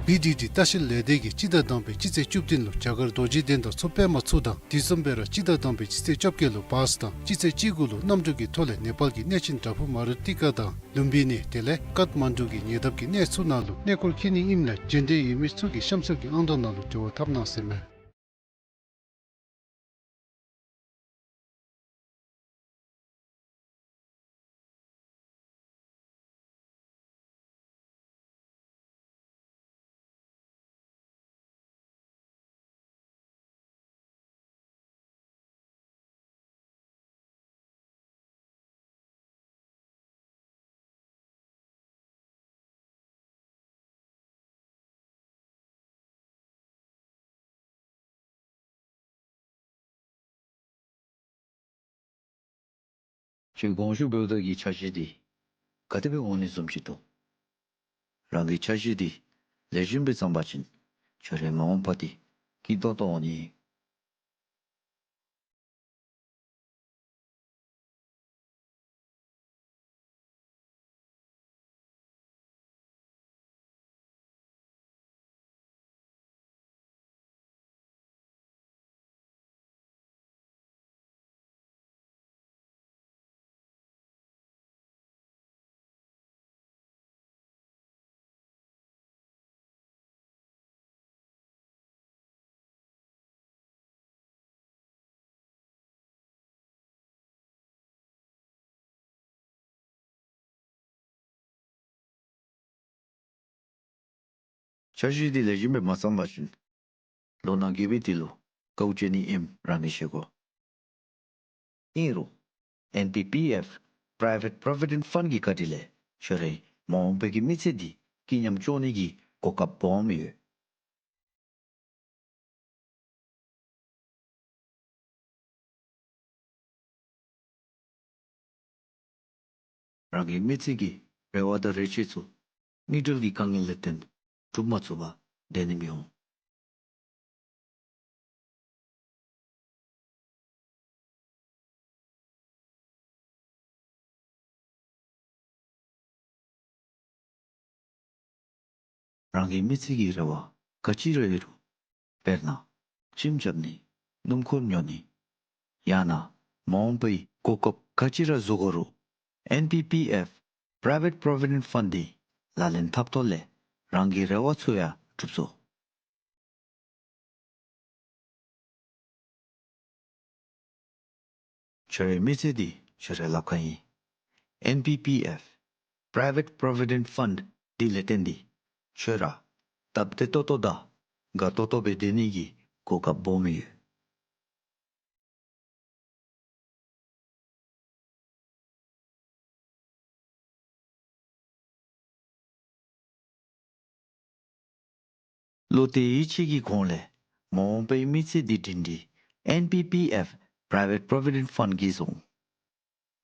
བི་ཌི་ཌི་ལྟ་བཤལ་ལས་སྡེ་གིས་སྤྱི་ཟླ་དང་པའི་སྤྱི་ཚེས་བཅུ་བདུན་ལུ་རྒྱ་གར་རྡོ་རྗེ་གདན་དང་མཚོ་པདྨ་མཚོ་དང་དེ་བཟུམ་སྦེ་ར་སྤྱི་ཟླ་དང་པའི་སྤྱི་ཚེས་བཅོ་བརྒྱད་ལུ་བཱས་དང་སྤྱི་ཚེས་བཅུ་དགུ་ལུ་གནམ་གྲུ་གི་ཐོག་ལས་ནེ་པཱལ་གྱི་གནས་ཆེན་དྲག་ཕུག་མ་རུ་ཏི་ཀ་དང་ལུམ་བི་ནི་དེ་ལས་ཀཏ་མན་ཌུ་གི་ཉེ་འདབས་ཀྱི་གནས་ཚུ་ནང་ལུ་གནས་སྐོར་འཁྱིད་ནི་ཨིནམ་ལས་རྒྱུན་གཏན་ཡོད་མི་ཚུ་གིས་གཤམ་གསལ་གྱི་ཨང་གྲངས་ནང་ལུ་འབྲེལ་བ་འཐབ་གནང་ཟེར་མས། ཁྱོད་དགོངས་ཞུ་འབདཝ་ད་གི་འཆར་གཞི་འདི་ག་དེ་སྦེ་འོང་ནི་བཟུམ་ཅིག་འདུག། རང་གི་འཆར་གཞི་འདི་ལེགས་ཤོམ་སྦེ་བརྩམས་པ་ཅིན་ཁྱོད་རའི་མ་འོངས་པ་འདི་སྐྱིད་ཏོང་ཏོ་འོང་ནི། འཆར་གཞི་འདི་ལེགས་ཤོམ་སྦེ་མ་བརྩམས་པ་ཅིན་ལོ་ན་རྒས་པའི་དུས་ལུ་དཀའཝ་སྤྱད་ནི་ཨིནམ་རང་གིས་ཤེས་དགོ། ཨིན་རུང་ཨེན་ཌི་པི་ཨེཕ་ Private Provident Fund གི་བཀའ་དྲིན་ལས་ཁྱོད་རའི་མ་འོངས་པའི་གི་མི་ཚེ་འདི་སྐྱིད་ཉམས་སྐྱོང་ནི་གི་གོ་སྐབས་སྦོམ་ཡོད། རང་གི་མི་ཚེ་གི་རེ་བ་དང་རེ་ཆེ་ཚུ་དངུལ་འབྲེལ་གྱི་དཀའ་ངལ་ལས་བརྟེན་སྒྲུབ་མ་ཚུགས་པར་སྡོད་ནི་མི་འོང་། རང་གི་མི་ཚེ་གི་རེ་བ་ག་ཅི་ར་ཡོད་རུང་། དཔེར་ན་ཁྱིམ་རྐྱབ་ནི། སྣུམ་འཁོར་ཉོ་ནི། ཡང་ན་མ་འོངས་པའི་གོ་སྐབས་ག་ཅི་ར་བཟོ་དགོ་རུང་། ཨེན་པི་པི་ཨེཕ་Private Provident Fund འདི་ལག་ལེན་འཐབ་ཐོག་ལས་རང་གི་རེ་བ་ཚུ་ཡང་འགྲུབ་ཚུགས། ཁྱོད་རའི་མི་ཚེ་འདི་ཁྱོད་རའི་ལགཔ་ཁར་ཨིན། ཨེན་པི་པི་ཨེཕ་Private Provident Fund འདི་ལས་བརྟེན་ཏེ་ཁྱོད་ར་སྟབས་བདེ་ཏོག་ཏོ་དང་དགའ་ཏོག་ཏོ་སྦེ་སྡོད་ནི་གི་གོ་སྐབས་སྦོམ་ཡོད། བློ་གཏད་ཡིད་ཆེས་ཀྱི་གོང་ལས་མ་འོངས་པའི་མི་ཚེ་འདི་སྒྲིང་སྒྲི་ཨེན་པི་པི་ཨེཕ་Private Provident Fund གིས་བཟུང་།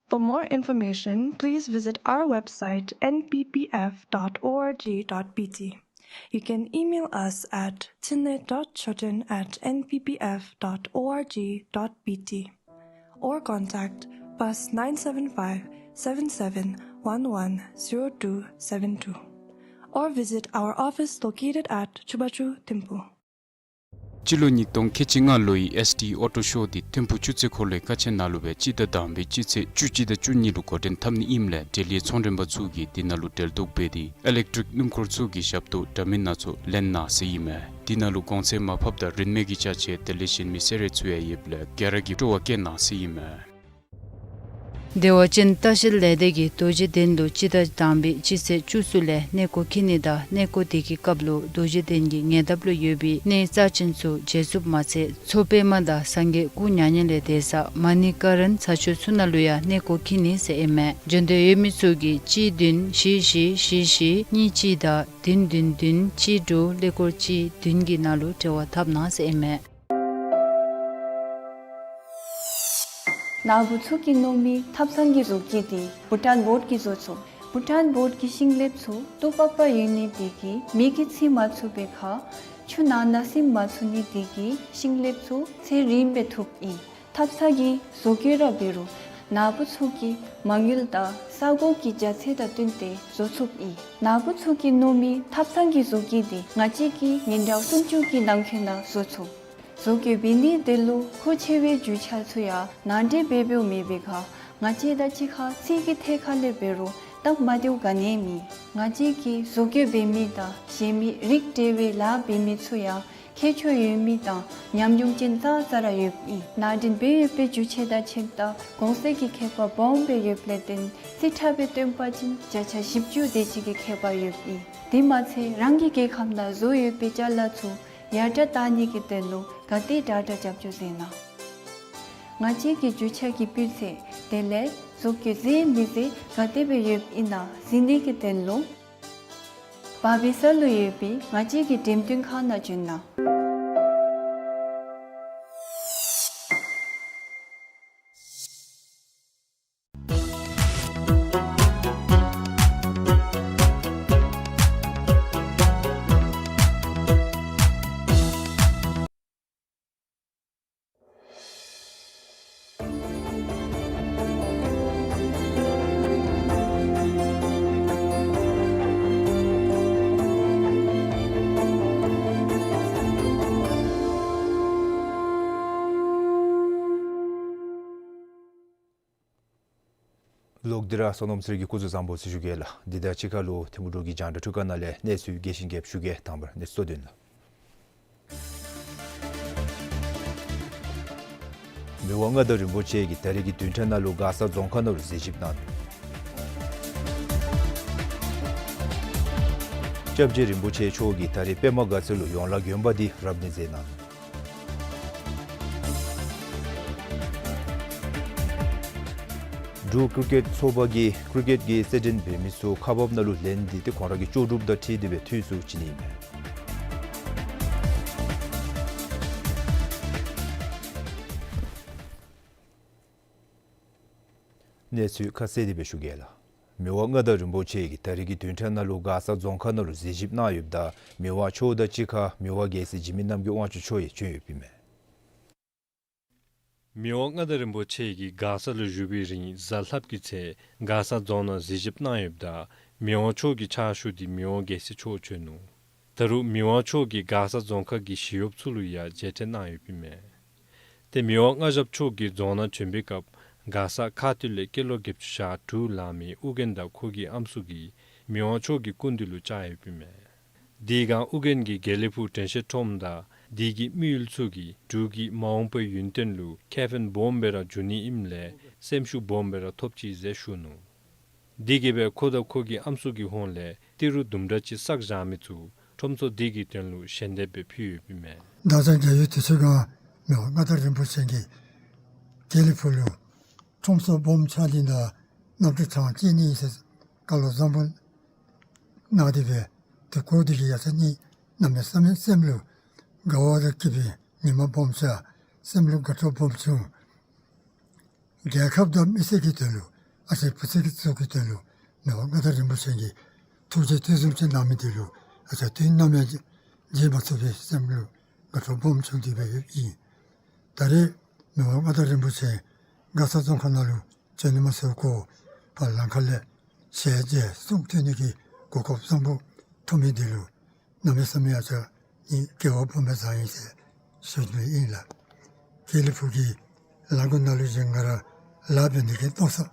For more information, please visit our website N P P F dot org dot B T. You can email us at tinne dot choten at N P P F dot org dot B T or contact plus nine seven five, seven seven one one, zero two seven two or visit our office located at Chubachu Thimphu. སྤྱི་ལོ་ཉིས་སྟོང་ཁལ་གཅིག་ལྔ་ལོའི་ཨེསི་ཊི་ཨོ་ཊོ་ཤོ་འདི་ཐིམ་ཕུ་ཆུ་ཚོད་འཁོར་ལོའི་ཀ་ཆེན་ནང་ལུ་སྦེ་སྤྱི་ཟླ་དང་པའི་སྤྱི་ཚེས་བཅུ་གཅིག་དང་བཅུ་གཉིས་ལུ་འགོ་འདྲེན་འཐབ་ནི་ཨིནམ་ལས་འབྲེལ་ཡོད་ཚོང་མགྲོན་པ་ཚུ་གིས་འདི་ནང་ལུ་འབྲེལ་གཏོགས་འབད་དེ་ཨི་ལེག་ཊིག་སྣུམ་འཁོར་ཚུ་གི་ཞབས་ཏོག་འདྲ་མིན་སྣ་ཚོགས་ལེན་གནང་ཟེར་ཨིན་མས། འདི་ནང་ལུ་གོང་ཚད་མར་ཕབ་དང་རིན་མེད་ཀྱི་ཅ་ཆས་དེ་ལས་གཞན་མི་སེ་ར་ཚུ་ཡང་ཡོདཔ་ལས་ག་ར་གིས་སྤྲོ་བ་བསྐྱེད་གནང་ཟེར་ཨིན་མས། བདེ་བ་ཅན་ལྟ་བཤལ་ལས་སྡེ་གིས་རྡོ་རྗེ་གདན་ལུ་སྤྱི་ཟླ་དང་པའི་སྤྱི་ཚེས་བཅུ་གསུམ་ལས་གནས་སྐོར་འཁྱིད་ནི་དང་གནས་སྐོར་དེ་གི་སྐབས་ལུ་རྡོ་རྗེ་གདན་གྱི་ཉེ་འདབས་ལུ་ཡོད་པའི་གནས་རྩ་ཅན་ཚུ་མཇལ་ཚུགསཔ་མ་ཚད་མཚོ་པདྨ་དང་སངས་རྒྱས་སྐུ་མྱ་ངན་ལས་འདས་ས་མ་ཎི་ཀ་རན་ཚ་ཆུ་ཚུ་ནང་ལུ་ཡང་གནས་སྐོར་འཁྱིད་ནི་ཟེར་ཨིན་མས། འབྱོན་འདོད་ཡོད་མི་ཚུ་གིས་གཅིག་བདུན་བཞི་བཞི་བཞི་བཞི་གཉིས་གཅིག་དང་བདུན་བདུན་བདུན་གཅིག་དྲུག་ཀླད་ཀོར་གཅིག་བདུན་གྱི་ནང་ལུ་འབྲེལ་བ་འཐབ་གནང་ཟེར་ཨིན་མས། ནཱ་བུ་ཚུ་གིས་མནོ་མི་ཐབ་ཚང་གི་བཟོ་བཀོད་འདི་བྷུ་ཊཱན་བོརཌ་ཀྱིས་བཟོ་ཚུགས། བྷུ་ཊཱན་བོརཌ་ཀྱི་ཤིང་ལེབ་ཚུ་སྟུག་པག་པ་ཡོད་ནི་དེ་གིས་མེ་གིས་འཚིག་མ་ཚུགས་པའི་ཁར་ཆུ་ནང་ན་ཟིམ་མ་ཚུགས་ནི་དེ་གིས་ཤིང་ལེབ་ཚུ་ཚེ་རིངམོ་སྦེ་ཐུབ་ཨིན། ཐབ་ཚང་གི་བཟོ་བཀོད་ར་འབད་རུང་ནཱ་བུ་ཚུ་གིས་མ་དངུལ་དང་ས་གོ་གི་རྒྱ་ཚད་དང་བསྟུན་ཏེ་བཟོ་ཚུགས་ཨིན། ནཱ་བུ་ཚུ་གིས་མནོ་མི་ཐབ་ཚང་གི་བཟོ་བཀོད་འདི་ང་བཅས་ཀྱིས་ཉིན་གྲངས་སུམ་ཅུ་གི་ནང་འཁོད་ནང་བཟོ་ཚུགས། བཟོ་བཀོད་འབད་ནི་དེ་ལུ་མཁོ་ཆེ་བའི་རྒྱུ་ཆ་ཚུ་ཡང་ནང་འདྲེན་འབད་འབདཝ་མེད་པའི་ཁར་ང་བཅས་དང་གཅིག་ཁར་ཚིག་གི་ཐད་ཁར་ལས་འབད་རུང་སྟབས་མ་བདེཝ་ག་ནི་ཡང་མེད། ང་བཅས་ཀྱིས་བཟོ་བཀོད་འབད་མི་དང་གཞན་མི་རིགས་བསྒྲེས་པའི་ལཱ་འབད་མི་ཚུ་ཡང་ཁྱད་ཆོས་ཡོད་མི་དང་ཉམས་མྱོང་ཅན་ཙང་ཙ་ར་ཡོདཔ་ཨིན། ནང་འདྲེན་འབད་ཡོད་པའི་རྒྱུ་ཆ་དང་ཁྱིམ་ཐབ་གོང་ཚད་ཀྱི་ཁྱད་པར་སྦོམ་སྦེ་ཡོདཔ་ལས་བརྟེན་རྩིས་ཁྲ་སྦེ་སྟོན་པ་ཅིན་བརྒྱ་ཆ་བཞི་བཅུ་དེ་ཅིག་གི་ཁྱད་པར་ཡོདཔ་ཨིན། དེ་མ་ཚད་རང་གི་རྒྱལ་ཁམས་ནང་བཟོ་ཡོད་པའི་ཅ་ལ་ཚུ་ཡར་དྲག་བཏང་ནི་གི་དོན་ལུ་ག་དེ་དྲག་དྲག་རྒྱབ་སྐྱོར་མཛད་གནང་། ང་བཅས་ཀྱི་རྒྱུ་ཆ་གི་སྤུས་ཚད་དེ་ལས་བཟོ་བཀོད་མཛེས་མི་མཛེས་ག་དེ་སྦེ་ཡོདཔ་ཨིན་ན་གཟིགས་ནི་གི་དོན་ལུ་བ་བི་ས་ལུ་ཡོད་པའི་ང་བཅས་ཀྱི་འགྲེམས་སྟོན་ཁང་ནང་བྱོན་གནང་། ལོག་སྟེ་ར་བསོད་ནམས་ཚེ་རིང་གིས་སྐུ་གཟུགས་བཟང་པོ་ཟེར་ཞུ་གེ་ལགས། འདི་དང་གཅིག་ཁར་ལུ་ཐིམ་ཕུག་འབྲུག་གི་རྒྱང་བསྒྲགས་ཐོག་ཁ་ནང་ལས་གནས་ཚུལ་རྒྱས་ཤིང་རྒྱསཔ་ཞུ་གེ། དང་པ་ར་གནས་ཚུལ་སྟོད་དོན་ལུ། མི་དབང་མངའ་བདག་རིན་པོ་ཆེ་གིས་ད་རིས་ཀྱི་བདུན་ཕྲག་ནང་ལུ་མགར་ས་རྫོང་ཁག་ནང་ལུ་གཟིགས་ཞིབ་གནང་ནུག། སྐྱབས་རྗེ་རིན་པོ་ཆེ་མཆོག་གིས་ད་རིས་པདྨ་དགའ་ཚལ་ལུ་ཡོངས་ལ་དགོན་པ་འདི་རབ་གནས་མཛད་གནང་ནུག། འབྲུག་ཀྲི་ཀེཊ་ཚོགས་པ་གིས་ཀྲི་ཀེཊ་ཀྱི་རྩེད་འགྲན་འབད་མི་ཚུ་ཁག་འབགཔ་ནང་ལུ་ལེན་ཏེ་ཏེ་ཁོང་ར་གི་ལྕོགས་གྲུབ་དང་འཁྲིལ་ཏེ་སྦེ་འཐུས་ཚུ་བྱིན་ནི་ཨིན་མས། གནས་ཚུལ་ཁ་གསལ་དེ་སྦེ་ཞུ་གེ་ལགས། མི་དབང་མངའ་བདག་རིན་པོ་ཆེ་གིས་ད་རིས་ཀྱི་བདུན་ཕྲག་ནང་ལུ་མགར་ས་རྫོང་ཁག་ནང་ལུ་གཟིགས་ཞིབ་གནང་ཡོདཔ་ད་མི་དབང་མཆོག་དང་གཅིག་ཁར་མི་དབང་རྒྱལ་སྲས་འཇིགས་མེད་རྣམ་རྒྱལ་དབང་ཕྱུག་མཆོག་ཡང་བྱོན་ཡོདཔ་ཨིན་མས། མི་དབང་མངའ་བདག་རིན་པོ་ཆེ་གིས་མགར་ས་ལུ་བཞུགས་པའི་རིང་གཟའ་ལྷགཔ་གི་ཚེ་མགར་ས་རྫོང་ནང་གཟིགས་ཞིབ་གནང་ཡོདཔ་ད་མི་དབང་མཆོག་གི་ཕྱག་ཞུ་སྟེ་མི་དབང་རྒྱལ་སྲས་མཆོག་བྱོན་ནུག། ད་རུང་མི་དབང་མཆོག་གིས་མགར་ས་རྫོང་ཁག་གི་ཞི་གཡོགཔ་ཚུ་ལུ་ཡང་མཇལ་འཕྲད་གནང་ཡོདཔ་ཨིན་མས། ཏེ་མི་དབང་མངའ་ཞབས་མཆོག་གིས་རྫོང་ནང་བྱོན་པའི་སྐབས་མགར་ས་ཁ་ཐུག་ལས་སྐྱེས་ལོ་བརྒྱད་ཅུ་ཞེ་དྲུག་ལང་མི་ཨོ་རྒྱན་དང་ཁོ་གི་ཨམ་སྲུ་གིས་མི་དབང་མཆོག་གི་སྐུ་མདུན་ལུ་བཅར་ཡོདཔ་ཨིན་མས། དེའི་སྒང་ཨོ་རྒྱན་གྱིས་དགེ་ལེགས་ཕུག་དྲན་ཤེས་ཁྲོམ་དང་དེ་གི་དམིགས་ཡུལ་ཚུ་གིས་འབྲུག་གི་མ་འོངས་པའི་ཡུན་བརྟན་ལུ་ཁེ་ཕན་སྦོམ་སྦེ་ར་འབྱུང་ནི་ཨིནམ་ལས་སེམས་ཤུགས་སྦོམ་སྦེ་ར་ཐོབ་ཅི་ཟེར་ཞུ་ནུག། དེ་གིས་སྦེ་ཁོ་དང་ཁོ་གི་ཨམ་སྲུ་གི་ཧོངས་ལས་ཏི་རུ་དུམ་གྲ་ཅིག་བསགས་བཞག་མི་ཚུ་ཁྲོམ་ཚོགས་དེ་གི་དོན་ལུ་ཞལ་འདེབས་སྦེ་ཕུལ་ཡོདཔ་ཨིན་མས། ད་ཆ་རྒྱལ་ཡུལ་དུས་ཚོད་སྒང་མི་དབང་མངའ་བདག་རིན་པོ་ཆེ་གིས་དགེ་ལེགས་ཕུག་ལུ་ཁྲོམ་ཚོགས་སྦོམ་ཕྱག་ལེན་དང་གནམ་གྲུ་གྲངས་བཅད་ནི་ཟེར་བཀའ་སློབ་བཟང་པོ་གནང་སྟེ་སྦེ་ཏེ་གོ་དེ་གིས་ཡ་ཆ་ནི་གནམ་མེད་ས་མེད་སེམས་ལུ་དགའ་བ་དང་སྐྱིད་པའི་ཉི་མ་སྦོམ་ཤར་སེམས་ལུ་དགའ་སྤྲོ་སྦོམ་བྱུང་། རྒྱལ་ཁབ་དང་མི་སེར་གྱི་དོན་ལུ་ཨ་ཙི་བུ་ཚ་གི་ཚུ་གི་དོན་ལུ་མི་དབང་མངའ་བདག་རིན་པོ་ཆེ་གིས་ཐུགས་རྗེ་དུས་གསུམ་ཅིག་གནང་མི་དེ་ལུ་ཨ་ཙི་དུས་ནམ་ཡང་བརྗེད་མ་ཚུགས་པའི་སེམས་ལུ་དགའ་སྤྲོ་སྦོམ་བྱུང་སྟེ་སྦེ་ཡོདཔ་ཨིན། ད་རེས་མི་དབང་མངའ་བདག་རིན་པོ་ཆེ་མགར་ས་རྫོང་ཁག་ནང་ལུ་བྱོན་ནི་མ་ཚད་ཁོ་ཕར་ལམ་ཁ་ལས་ཞལ་མཇལ་གསུང་ཐོས་ནི་གི་གོ་སྐབས་བཟང་པོ་ཐོབ་མི་དེ་ལུ་གནམ་མེད་ས་མེད་ཡ་ཆ་ནི་སྐལ་བ་སྦོམ་སྦེ་བཟང་ཡི་ཟེར་ཞུ་ནི་ཨིན་ལགས། དགེ་ལེགས་ཕུག་གི་ལ་མགོ་ནང་ལུ་བཞུགས་ང་ར་ལཱ་འབད་ནི་གི་མནོ་བསམ་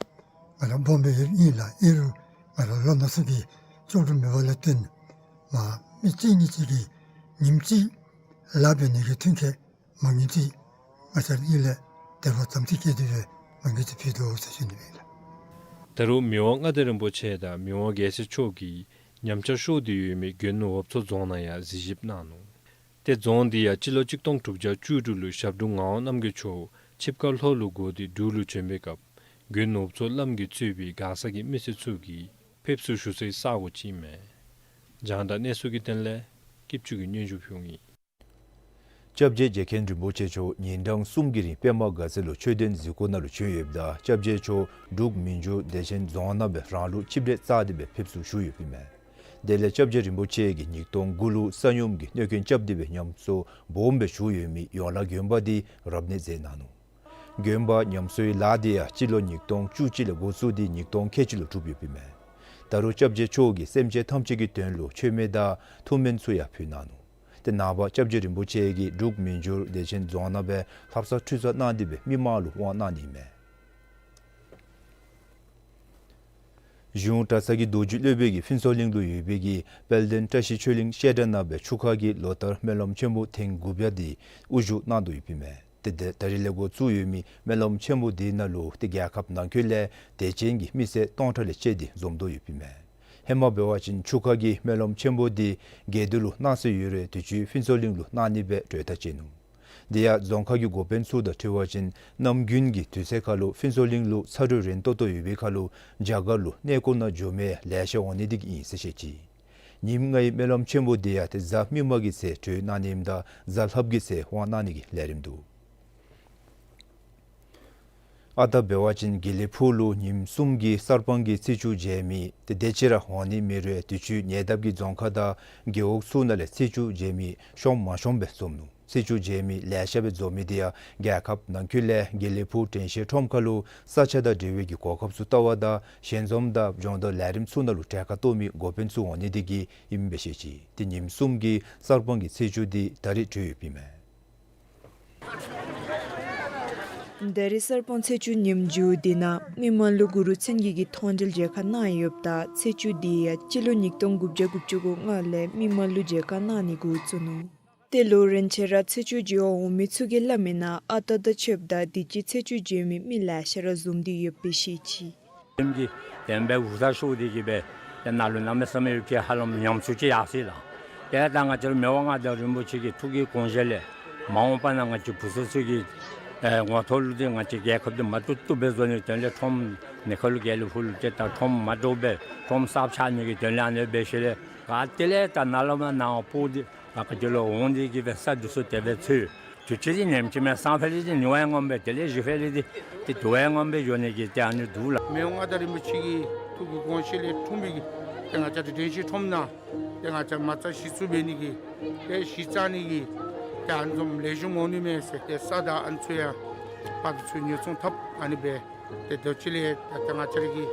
ང་ར་སྦོམ་སྦེ་ཡོདཔ་ཨིན་ལགས། ཨིན་རུང་ང་ར་ལོ་ན་སོ་གི་ལྕོགས་གྲུབ་མེད་པ་ལས་བརྟེན་མ་མི་གཅིག་གཉིས་ཅིག་གིས་ཉིནམ་གཅིག་ལཱ་འབད་ནི་གི་མཐུན་རྐྱེན་མ་དངུལ་ཅིག་ང་བཅས་གཉིས་ལས་དེ་བ་ཙམ་ཅིག་བསྐྱེད་དེ་སྦེ་མ་དངུལ་ཅིག་ཕུལ་དོ་ཟེར་ཞུ་ནི་ཨིན་ལགས། ད་རུང་མི་དབང་མངའ་བདག་རིན་པོ་ཆེ་དང་མི་དབང་རྒྱལ་སྲས་མཆོག་གིས་ཉམས་ཆག་ཤོར་ཏེ་ཡོད་མི་དགོན་འོབ་མཚོ་རྫོང་ནང་ཡང་གཟིགས་ཞིབ་གནང་ནུག། ཏེ་རྫོང་འདི་ཡང་སྤྱི་ལོ་གཅིག་སྟོང་དྲུག་བརྒྱ་བཅུ་དྲུག་ལུ་ཞབས་དྲུང་ངག་དབང་རྣམ་རྒྱལ་མཆོག་ཆིབས་ཁ་ལྷོ་ལུ་བསྒོར་ཏེ་འབྲུག་ལུ་བྱོན་པའི་སྐབས་དགོན་འོབ་མཚོ་བླམ་གིས་གཙོས་པའི་མགར་ས་གི་མི་སེར་ཚུ་གིས་ཕེབས་བསུ་ཞུ་སའི་ས་གོ་ཅིག་ཨིན་མས། རྒྱང་བསྒྲགས་གནས་ཚུལ་གྱི་དོན་ལས་སྐྱིད་ཆུ་གིས་སྙན་ཞུ་ཕུལཝ་ཨིན། སྐྱབས་རྗེ་རྗེ་མཁན་རིན་པོ་ཆེ་མཆོག་ཉིན་གྲངས་གསུམ་གྱི་རིང་པདྨ་དགའ་ཚལ་ལུ་ཆོས་དོན་གཟིགས་སྐོར་ནང་ལུ་བྱོན་ཡོདཔ་ད་སྐྱབས་རྗེ་མཆོག་འབྲུག་མི་འགྱུར་བདེ་ཆེན་རྫོང་ནང་སྦེ་རང་ལུགས་ཆིབས་གྲལ་བཅག་སྟེ་སྦེ་ཕེབས་བསུ་ཞུ་ཡོདཔ་ཨིན་མས། དེ་ལས་སྐྱབས་རྗེ་རིན་པོ་ཆེ་གིས་ཉིས་སྟོང་དགུ་ལུ་ས་སྙོམས་ཀྱི་གནོད་སྐྱོན་རྐྱབ་སྟེ་སྦེ་ཉམས་གསོ་སྦོམ་སྦེ་ཞུ་ཡོད་མི་ཡོངས་ལག་དགོན་པ་འདི་རབ་གནས་མཛད་གནང་ནུག། དགོན་པ་ཉམས་གསོའི་ལཱ་འདི་ཡང་སྤྱི་ལོ་ཉིས་སྟོང་བཅུ་གཅིག་ལས་འགོ་བཙུགས་ཏེ་ཉིས་སྟོང་ཁལ་གཅིག་ལུ་གྲུབ་ཡོདཔ་ཨིན་མས། ད་རུང་སྐྱབས་རྗེ་མཆོག་གིས་སེམས་ཅན་ཐམས་ཅད་ཀྱི་དོན་ལུ་མཆོད་མེ་དང་ཐུགས་སྨོན་ཚུ་ཡང་ཕུལ་གནང་ནུག། ཏེ་ནངས་པ་སྐྱབས་རྗེ་རིན་པོ་ཆེ་གིས་འབྲུག་མི་འགྱུར་བདེ་ཆེན་རྫོང་ནང་སྦེ་ལྷ་བསངས་ཁྲུས་གསོལ་གནང་སྟེ་སྦེ་མི་མང་ལུ་དབང་གནང་ནི་ཨིན་མས། གཞུང་གྲྭ་ཚང་གི་རྡོ་རྗེ་སློབ་དཔོན་གྱིས་ཕུན་ཚོགས་གླིང་ལུ་ཡོད་པའི་གི་དཔལ་ལྡན་བཀྲ་ཤིས་ཆོས་གླིང་བཤད་གྲྭ་ནང་སྦེ་ཆུ་ཁ་གི་ལོ་ལྟར་སྨོན་ལམ་ཆེན་མོ་ཐེངས་དགུ་བརྒྱ་འདི་དབུ་བཞུགས་གནང་དོ་ཡོདཔ་ཨིན་མས། ཏེ་ད་ད་རིས་ལས་འགོ་བཙུགས་ཡོད་མི་སྨོན་ལམ་ཆེན་མོ་འདི་ནང་ལུ་ཏེ་རྒྱལ་ཁབ་ནང་འཁོད་ལས་དད་ཅན་གྱི་མི་སེར་སྟོང་ཕྲག་ལས་བཅད་དེ་འཛོམས་དོ་ཡོདཔ་ཨིན་མས། ཧེ་མ་འབད་བ་ཅིན་ཆུ་ཁ་གི་སྨོན་ལམ་ཆེན་མོ་འདི་དགེ་འདུན་ལུ་གནང་སྲོལ་ཡོད་རུང་དུས་ཅི་ཕུན་ཚོགས་གླིང་ལུ་གནང་ནི་སྦེ་གྲོས་ཐག་བཅད་ནུག། དེ་ཡང་རྫོང་ཁག་གི་འགོ་དཔོན་ཚུ་དང་འཁྲིལ་བ་ཅིན་གནམ་དགུན་གྱི་དུས་ཚོད་ཁར་ལུ་ཕུན་ཚོགས་གླིང་ལུ་ཚ་དྲོད་རན་ཏོག་ཏོ་ཡོད་པའི་ཁར་ལུ་རྒྱ་གར་ལུ་གནས་སྐོར་ནང་འགྱོ་མི་ལེ་ཤ་འོང་ནི་འདི་གིས་ཨིན་ཟེར་བཤད་ཅི། ཉིནམ་ལྔའི་སྨོན་ལམ་ཆེན་མོ་འདི་ཡང་ཏེ་གཟའ་མིག་དམར་གྱི་ཚེ་གྲོལ་གནང་ནི་ཨིནམ་ད་གཟའ་ལྷགཔ་གི་ཚེ་དབང་གནང་ནི་གི་ལས་རིམ་འདུག། ཨ་རྟག་འབད་བ་ཅིན་དགེ་ལེགས་ཕུག་ལུ་ཉིནམ་གསུམ་གྱི་གསར་སྤང་གི་ཚེས་བཅུ་མཇལ་མི་ཏེ་དེ་ཅིག་ར་འོང་ནི་མེད་རུང་དུས་ཅི་ཉེ་འདབས་ཀྱི་རྫོང་ཁག་དང་རྒེད་འོག་ཚུ་ནང་ལས་ཚེས་བཅུ་མཇལ་མི་ཤོང་མ་ཤོང་སྦེ་འཛོམས་ནུག། ཚེས་བཅུ་མཇལ་མི་ལེ་ཤ་སྦེ་འཛོམས་མི་འདི་ཡང་རྒྱལ་ཁབ་ནང་འཁོད་ལས་དགེ་ལེགས་ཕུག་དྲན་ཤེས་ཁྲོམ་ཁ་ལུ་ས་ཆ་དང་འབྲེལ་བའི་གི་གོ་སྐབས་ཚུ་བལྟ་བ་དང་ཞལ་འཛོམས་དང་སྦྱོང་བརྡར་ལས་རིམ་ཚུ་ནང་ལུ་གྲལ་ཁར་གཏོགས་མི་འགོ་དཔོན་ཚུ་འོང་ནི་འདི་གིས་ཨིནམ་སྦེ་བཤད་ཅི། ཏེ་ཉིནམ་གསུམ་གྱི་གསར་སྤང་གི་ཚེས་བཅུ་འདི་ད་རིས་གྲོལ་ཡོདཔ་ཨིན་མས། ད་རིས་གསར་སྤང་ཚེས་བཅུ་ཉིནམ་མཇུག་འདི་ནང་མི་མང་ལུ་གུ་རུ་མཚན་བརྒྱད་ཀྱི་མཐོང་གྲོལ་མཇལ་ཁ་གནང་ཡོདཔ་ད་ཚེས་བཅུ་འདི་ཡང་སྤྱི་ལོ་ཉིས་སྟོང་དགུ་བརྒྱ་དགུ་བཅུ་གོ་ལྔ་ལས་མི་མང་ལུ་མཇལ་ཁ་གནང་ནི་འགོ་བཙུགས་ནུག། ཏེ་ལོ་རིམ་བཞིན་ར་ཚེས་བཅུ་མཇལ་བར་འོང་མི་ཚུ་གིས་སླབ་མིའི་ནང་ཨ་རྟག་དང་ཕྱདཔ་ད་དུས་ཅི་ཚེས་བཅུ་མཇལ་མི་མི་ལེ་ཤ་ར་འཛོམས་ཏེ་ཡོདཔ་སྦེ་བཤད་ཅི། ཨིནམ་གི་དེ་སྦེ་འུ་ཚ་ཤོར་ཏེ་གི་སྦེ་ཏེ་ནཱ་ལུ་གནམ་མེད་ས་མེད་ཀྱི་ཧ་ལམ་ཉམས་ཚོད་ཅིག་ཡར་སོ་ཡི་ལགས། ཏེ་ད་ང་བཅས་ར་མི་དབང་མངའ་བདག་རིན་པོ་ཆེ་གི་ཐུགས་ཀྱི་དགོངས་བཞེད་ལས་མ་འོངས་པ་ན་ང་བཅས་བུ་ཚ་ཚུ་གི་ཨེ་ངོ་ཐོག་ལུ་ཏེ་ང་བཅས་རྒྱལ་ཁབ་འདི་མ་བཏུབ་བཏུབ་སྦེ་བཟོ་ནི་དོན་ལས་ཁྲོམ་ ནེ་ཁ་ལུ་དགེ་ལེགས་ཕུག་ལུ་ཏེ་ད་ཁྲོམ་མ་འདྲཝ་སྦེ་ཁྲོམ་གསརཔ་ཆགས་ནི་གི་དོན་ལས་ཨ་ནི་སྦེ་ཞིནམ་ལས་ག་ཏེ་ལས་ད་ནཱ་ལུ་མར་ནཱ་སྤོ་སྟེ་ལ་ཁ་ཅིག་ལུ་འོང་སྟེ་གི་སྦེ་ས་འདི་ཚུ་དེ་སྦེ་ཚུད། དུས་ཅི་འདི་ཉིནམ་གཅིག་མེན་སང་ཕོད་ལས་འདི་ཉི་མའི་ངོ་མ་སྦེ་དེ་ལས་གཞེས་ཕོད་ལས་འདི་ཏེ་དུས་ཡུན་ངོ་མ་སྦེ་འགྱོ་ནི་གི་ཏེ་ཨ་ནི་འདུག་ལགས། མི་དབང་མངའ་བདག་རིན་པོ་ཆེ་གི་ཐུགས་ཀྱི་དགོངས་བཞེད་ལས་འཁྲུངས་པའི་གི་ཏེ་ང་བཅས་ར་དྲན་ཤེས་ཁྲོམ་ནང་ཏེ་ང་བཅས་མ་རྩ་གཞི་བཙུགས་འབད་ནི་གི་ཏེ་གཞི་རྩ་ནི་གི་ཏེ་ཨ་ནི་བཟུམ་ལེགས་ཤོམ་འོང་ནི་མས་ཟེར་ཏེ་ས་དང་ཨ་ནི་ཚུ་ཡང་ཕར་དུ་ཚུར་ཉོ་ཚོང་འཐབ་ཨ་ནི་སྦེ་ཏེ་དུས་ཅི་ལས་ད་ཏེ་ང་བཅས་ར་གི་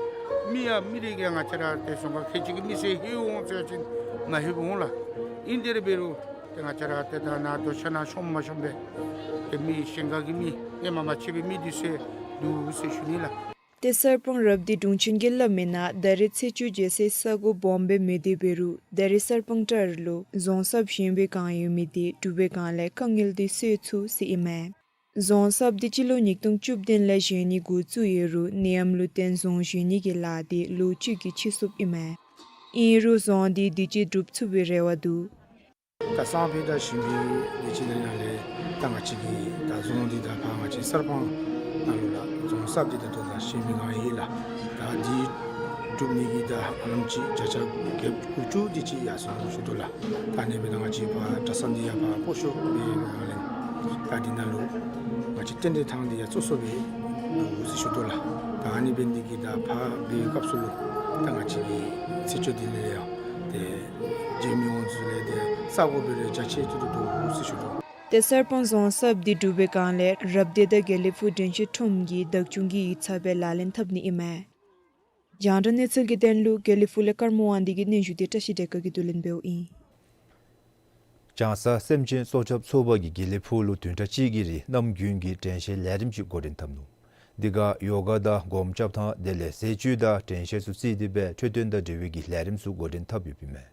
མི་ཡང་མི་རེ་གིས་ང་བཅས་ར་ཏེ་རྫོང་ཁག་ཁལ་གཅིག་གི་མི་སེར་ལྷོད་འོང་ཟེར་བ་ཅིན་མ་ལྷོད་པར་འོང་ལགས། ཨིན་དེ་ར་འབད་རུང་ཏེ་ང་བཅས་ར་ཏེ་ད་ནཱ་རྡོ་ཆས་ནང་ཤོང་མ་ཤོང་སྦེ་ཏེ་མི་གཞན་ཁ་གི་མི་ཧེ་མ་མ་ཕྱད་པའི་མི་འདི་ཚུ་འདུག་ཟེར་ཞུ་ནི་ལགས། ཏེ་གསར་སྤང་རབ་སྡེ་དྲུང་ཆེན་གྱིས་སླབ་མིའི་ནང་ད་རེས་ཚེས་བཅུ་བརྗེ་སའི་ས་གོ་སྦོམ་སྦེ་མེད་དེ་འབད་རུང་ད་རེས་གསར་སྤང་ཊར་ལུ་རྫོང་གསརཔ་བཞེངས་པའི་བསྒང་ཡོད་མི་འདི་གྲུབ་པའི་བསྒང་ལས་དཀའ་ངལ་འདི་སེལ་ཚུགས་ཟེར་ཨིན་མས། རྫོང་གསརཔ་འདི་སྤྱི་ལོ་ཉིས་སྟོང་བཅུ་བདུན་ལས་བཞེངས་ནི་འགོ་བཙུགས་ཡོད་རུང་ནད་ཡམས་ལུ་བརྟེན་རྫོང་བཞེངས་ནི་གི་ལཱ་འདི་ལོ་གཅིག་གིས་ཕྱེ་སོཔ་ཨིན་མས། ཨིན་རུང་རྫོང་འདི་དུས་ཅི་གྲུབ་ཚུགས་པའི་རེ་བ་འདུག། ད་སང་ཕོད་ད་ཞིང་པའི་ལས་བྱེད་ལས་ནང་ལས་ད་ང་བཅས་ཀྱི་ད་རྫོང་འདི་ད་ཕར་ང་བཅས་གསར་སྤང་ནང་ལུ་ལགས་རྫོང་གསརཔ་འདི་ད་ལྟོ་ད་བཞེངས་པའི་བསྒང་ཨིན་ལགས། ད་འདི་གྲུབ་ནི་གི་ད་ཧ་ལམ་ཅིག་བརྒྱ་ཆ་བརྒྱད་ཅུ་དགུ་བཅུ་དེ་ཅིག་ཡར་སོང་ཞུ་དོ་ལགས། ད་ཨ་ནི་སྦེ་ད་ང་བཅས་ཕར་གྲྭ་ཚང་འདི་ཡང་ཕར་སྤོ་བཤུད་འབད་བའི་བསྒང་ལས་ད་འདི་ནང་ལུ་ང་བཅས་རྟེན་འབྲེལ་ཐང་འདི་ཡང་བཙུགས་སོཔ་སྦེ་འདུག་ཟེར་ཞུ་དོ་ལགས། ད་ཨ་ནི་འབད་ནི་འདི་གིས་ད་ཕར་འབད་བའི་སྐབས་སུ་ལུ་ད་ང་བཅས་ཀྱི་ཚེས་བཅུ་འདི་ལས་ཡང་ཏེ་རྗེ་མི་དབང་ཚུ་ལས་ཏེ་ས་གོ་འབད་རུང་རྒྱ་ཆེ་ཏོག་ཏོ་འདུག་ཟེར་ཞུ་དོ། ཏེ་གསར་སྤང་རྫོང་གསརཔ་འདི་གྲུབ་པའི་བསྒང་ལས་རབ་སྡེ་དང་དགེ་ལེགས་ཕུག་དྲན་ཤེས་ཁྲོམ་གྱིས་བདག་སྐྱོང་གི་ཡིག་ཚང་སྦེ་ལག་ལེན་འཐབ་ནི་ཨིན་མས། རྒྱང་བསྒྲགས་གནས་ཚུལ་གྱི་དོན་ལུ་དགེ་ལེགས་ཕུག་ལས་ཀརྨ་དབང་འདུས་ཀྱི་སྙན་ཞུ་འདི་བཀྲ་ཤིས་བདེ་སྐྱིད་ཀྱིས་བསྡུ་ལེན་འབདཝ་ཨིན། ལྕང་གསར་སེམས་ཅན་སྲོག་སྐྱབས་ཚོགས་པ་གིས་དགེ་ལེགས་ཕུག་ལུ་བདུན་ཕྲག་གཅིག་གི་རིང་གནམ་དགུན་གྱི་དྲན་ཤེས་ལས་རིམ་ཅིག་འགོ་འདྲེན་འཐབ་ནུག། འདི་ཁར་ཡོ་ག་དང་སྒོམ་རྐྱབ་ཐངས་དེ་ལས་ཟས་བཅུད་དང་དྲན་ཤེས་ཚུ་བརྩིས་ཏེ་སྦེ་འཕྲོད་བསྟེན་དང་འབྲེལ་བའི་གི་ལས་རིམ་ཚུ་འགོ་འདྲེན་འཐབ་ཡོདཔ་ཨིན་མས།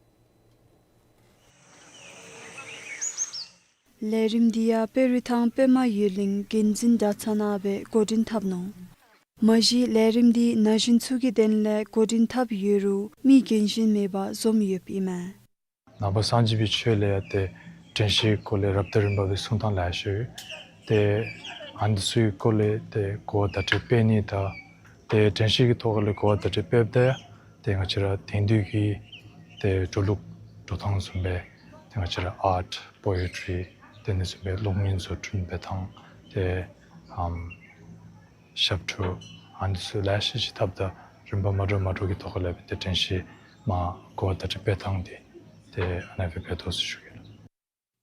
ལས་རིམ་འདི་ཡང་དཔལ་རི་ཐང་པདྨ་ཡུལ་གླིང་དགེ་འཛིན་གྲྭ་ཚང་ནང་སྦེ་འགོ་འདྲེན་འཐབ་ནུག། མ་གཞི་ལས་རིམ་འདི་ན་གཞོན་ཚུ་གི་དོན་ལས་འགོ་འདྲེན་འཐབ་ཡོད་རུང་མི་རྒན་གཞོན་མེད་པར་འཛོམས་ཡོདཔ་ཨིན་མས། ནང་པ་སངས་རྒྱས་པའི་ཆོས་ལས་ཡང་ཏེ་དྲན་ཤེས་སྐོར་ལས་རབ་དང་རིམ་པ་སྦེ་གསུང་ཐངས་ལེ་ཤ་ཡོད། ཏེ་ཨ་ནི་ཚུའི་སྐོར་ལས་ཏེ་གོ་བ་བརྡ་སྤྲོད་འབད་ནི་དང་ཏེ་དྲན་ཤེས་ཀྱི་ཐོག་ལས་གོ་བ་བརྡ་སྤྲོད་འབདཝ་ད་ཏེ་ང་བཅས་ར་དེང་དུས་ཀྱི་ཏེ་འགྲོ་ལུགས་འགྲོ་ཐངས་བཟུམ་སྦེ་ཏེ་ང་བཅས་ར་ཨརཊ་པོ་ཨེ་ཊི་རི་དེ་ནི་བཟུམ་སྦེ་གློག་བརྙན་བཟོ་སྐྲུན་འབད་ཐངས་ཏེ་ཨམ་ཞབས་བྲོ་ཨ་ནི་ཚུ་ལེ་ཤ་ཅིག་འཐབ་ད་རིམ་པ་མ་འདྲཝ་མ་འདྲཝ་གི་ཐོག་ལས་སྦེ་ཏེ་དྲན་ཤེས་མར་གོ་བ་བརྡ་སྤྲོད་འབད་ཐངས་འདི་ཏེ་ཨ་ནཱ་སྦེ་འབད་དོ་ཟེར་ཞུ་གེ་ལགས།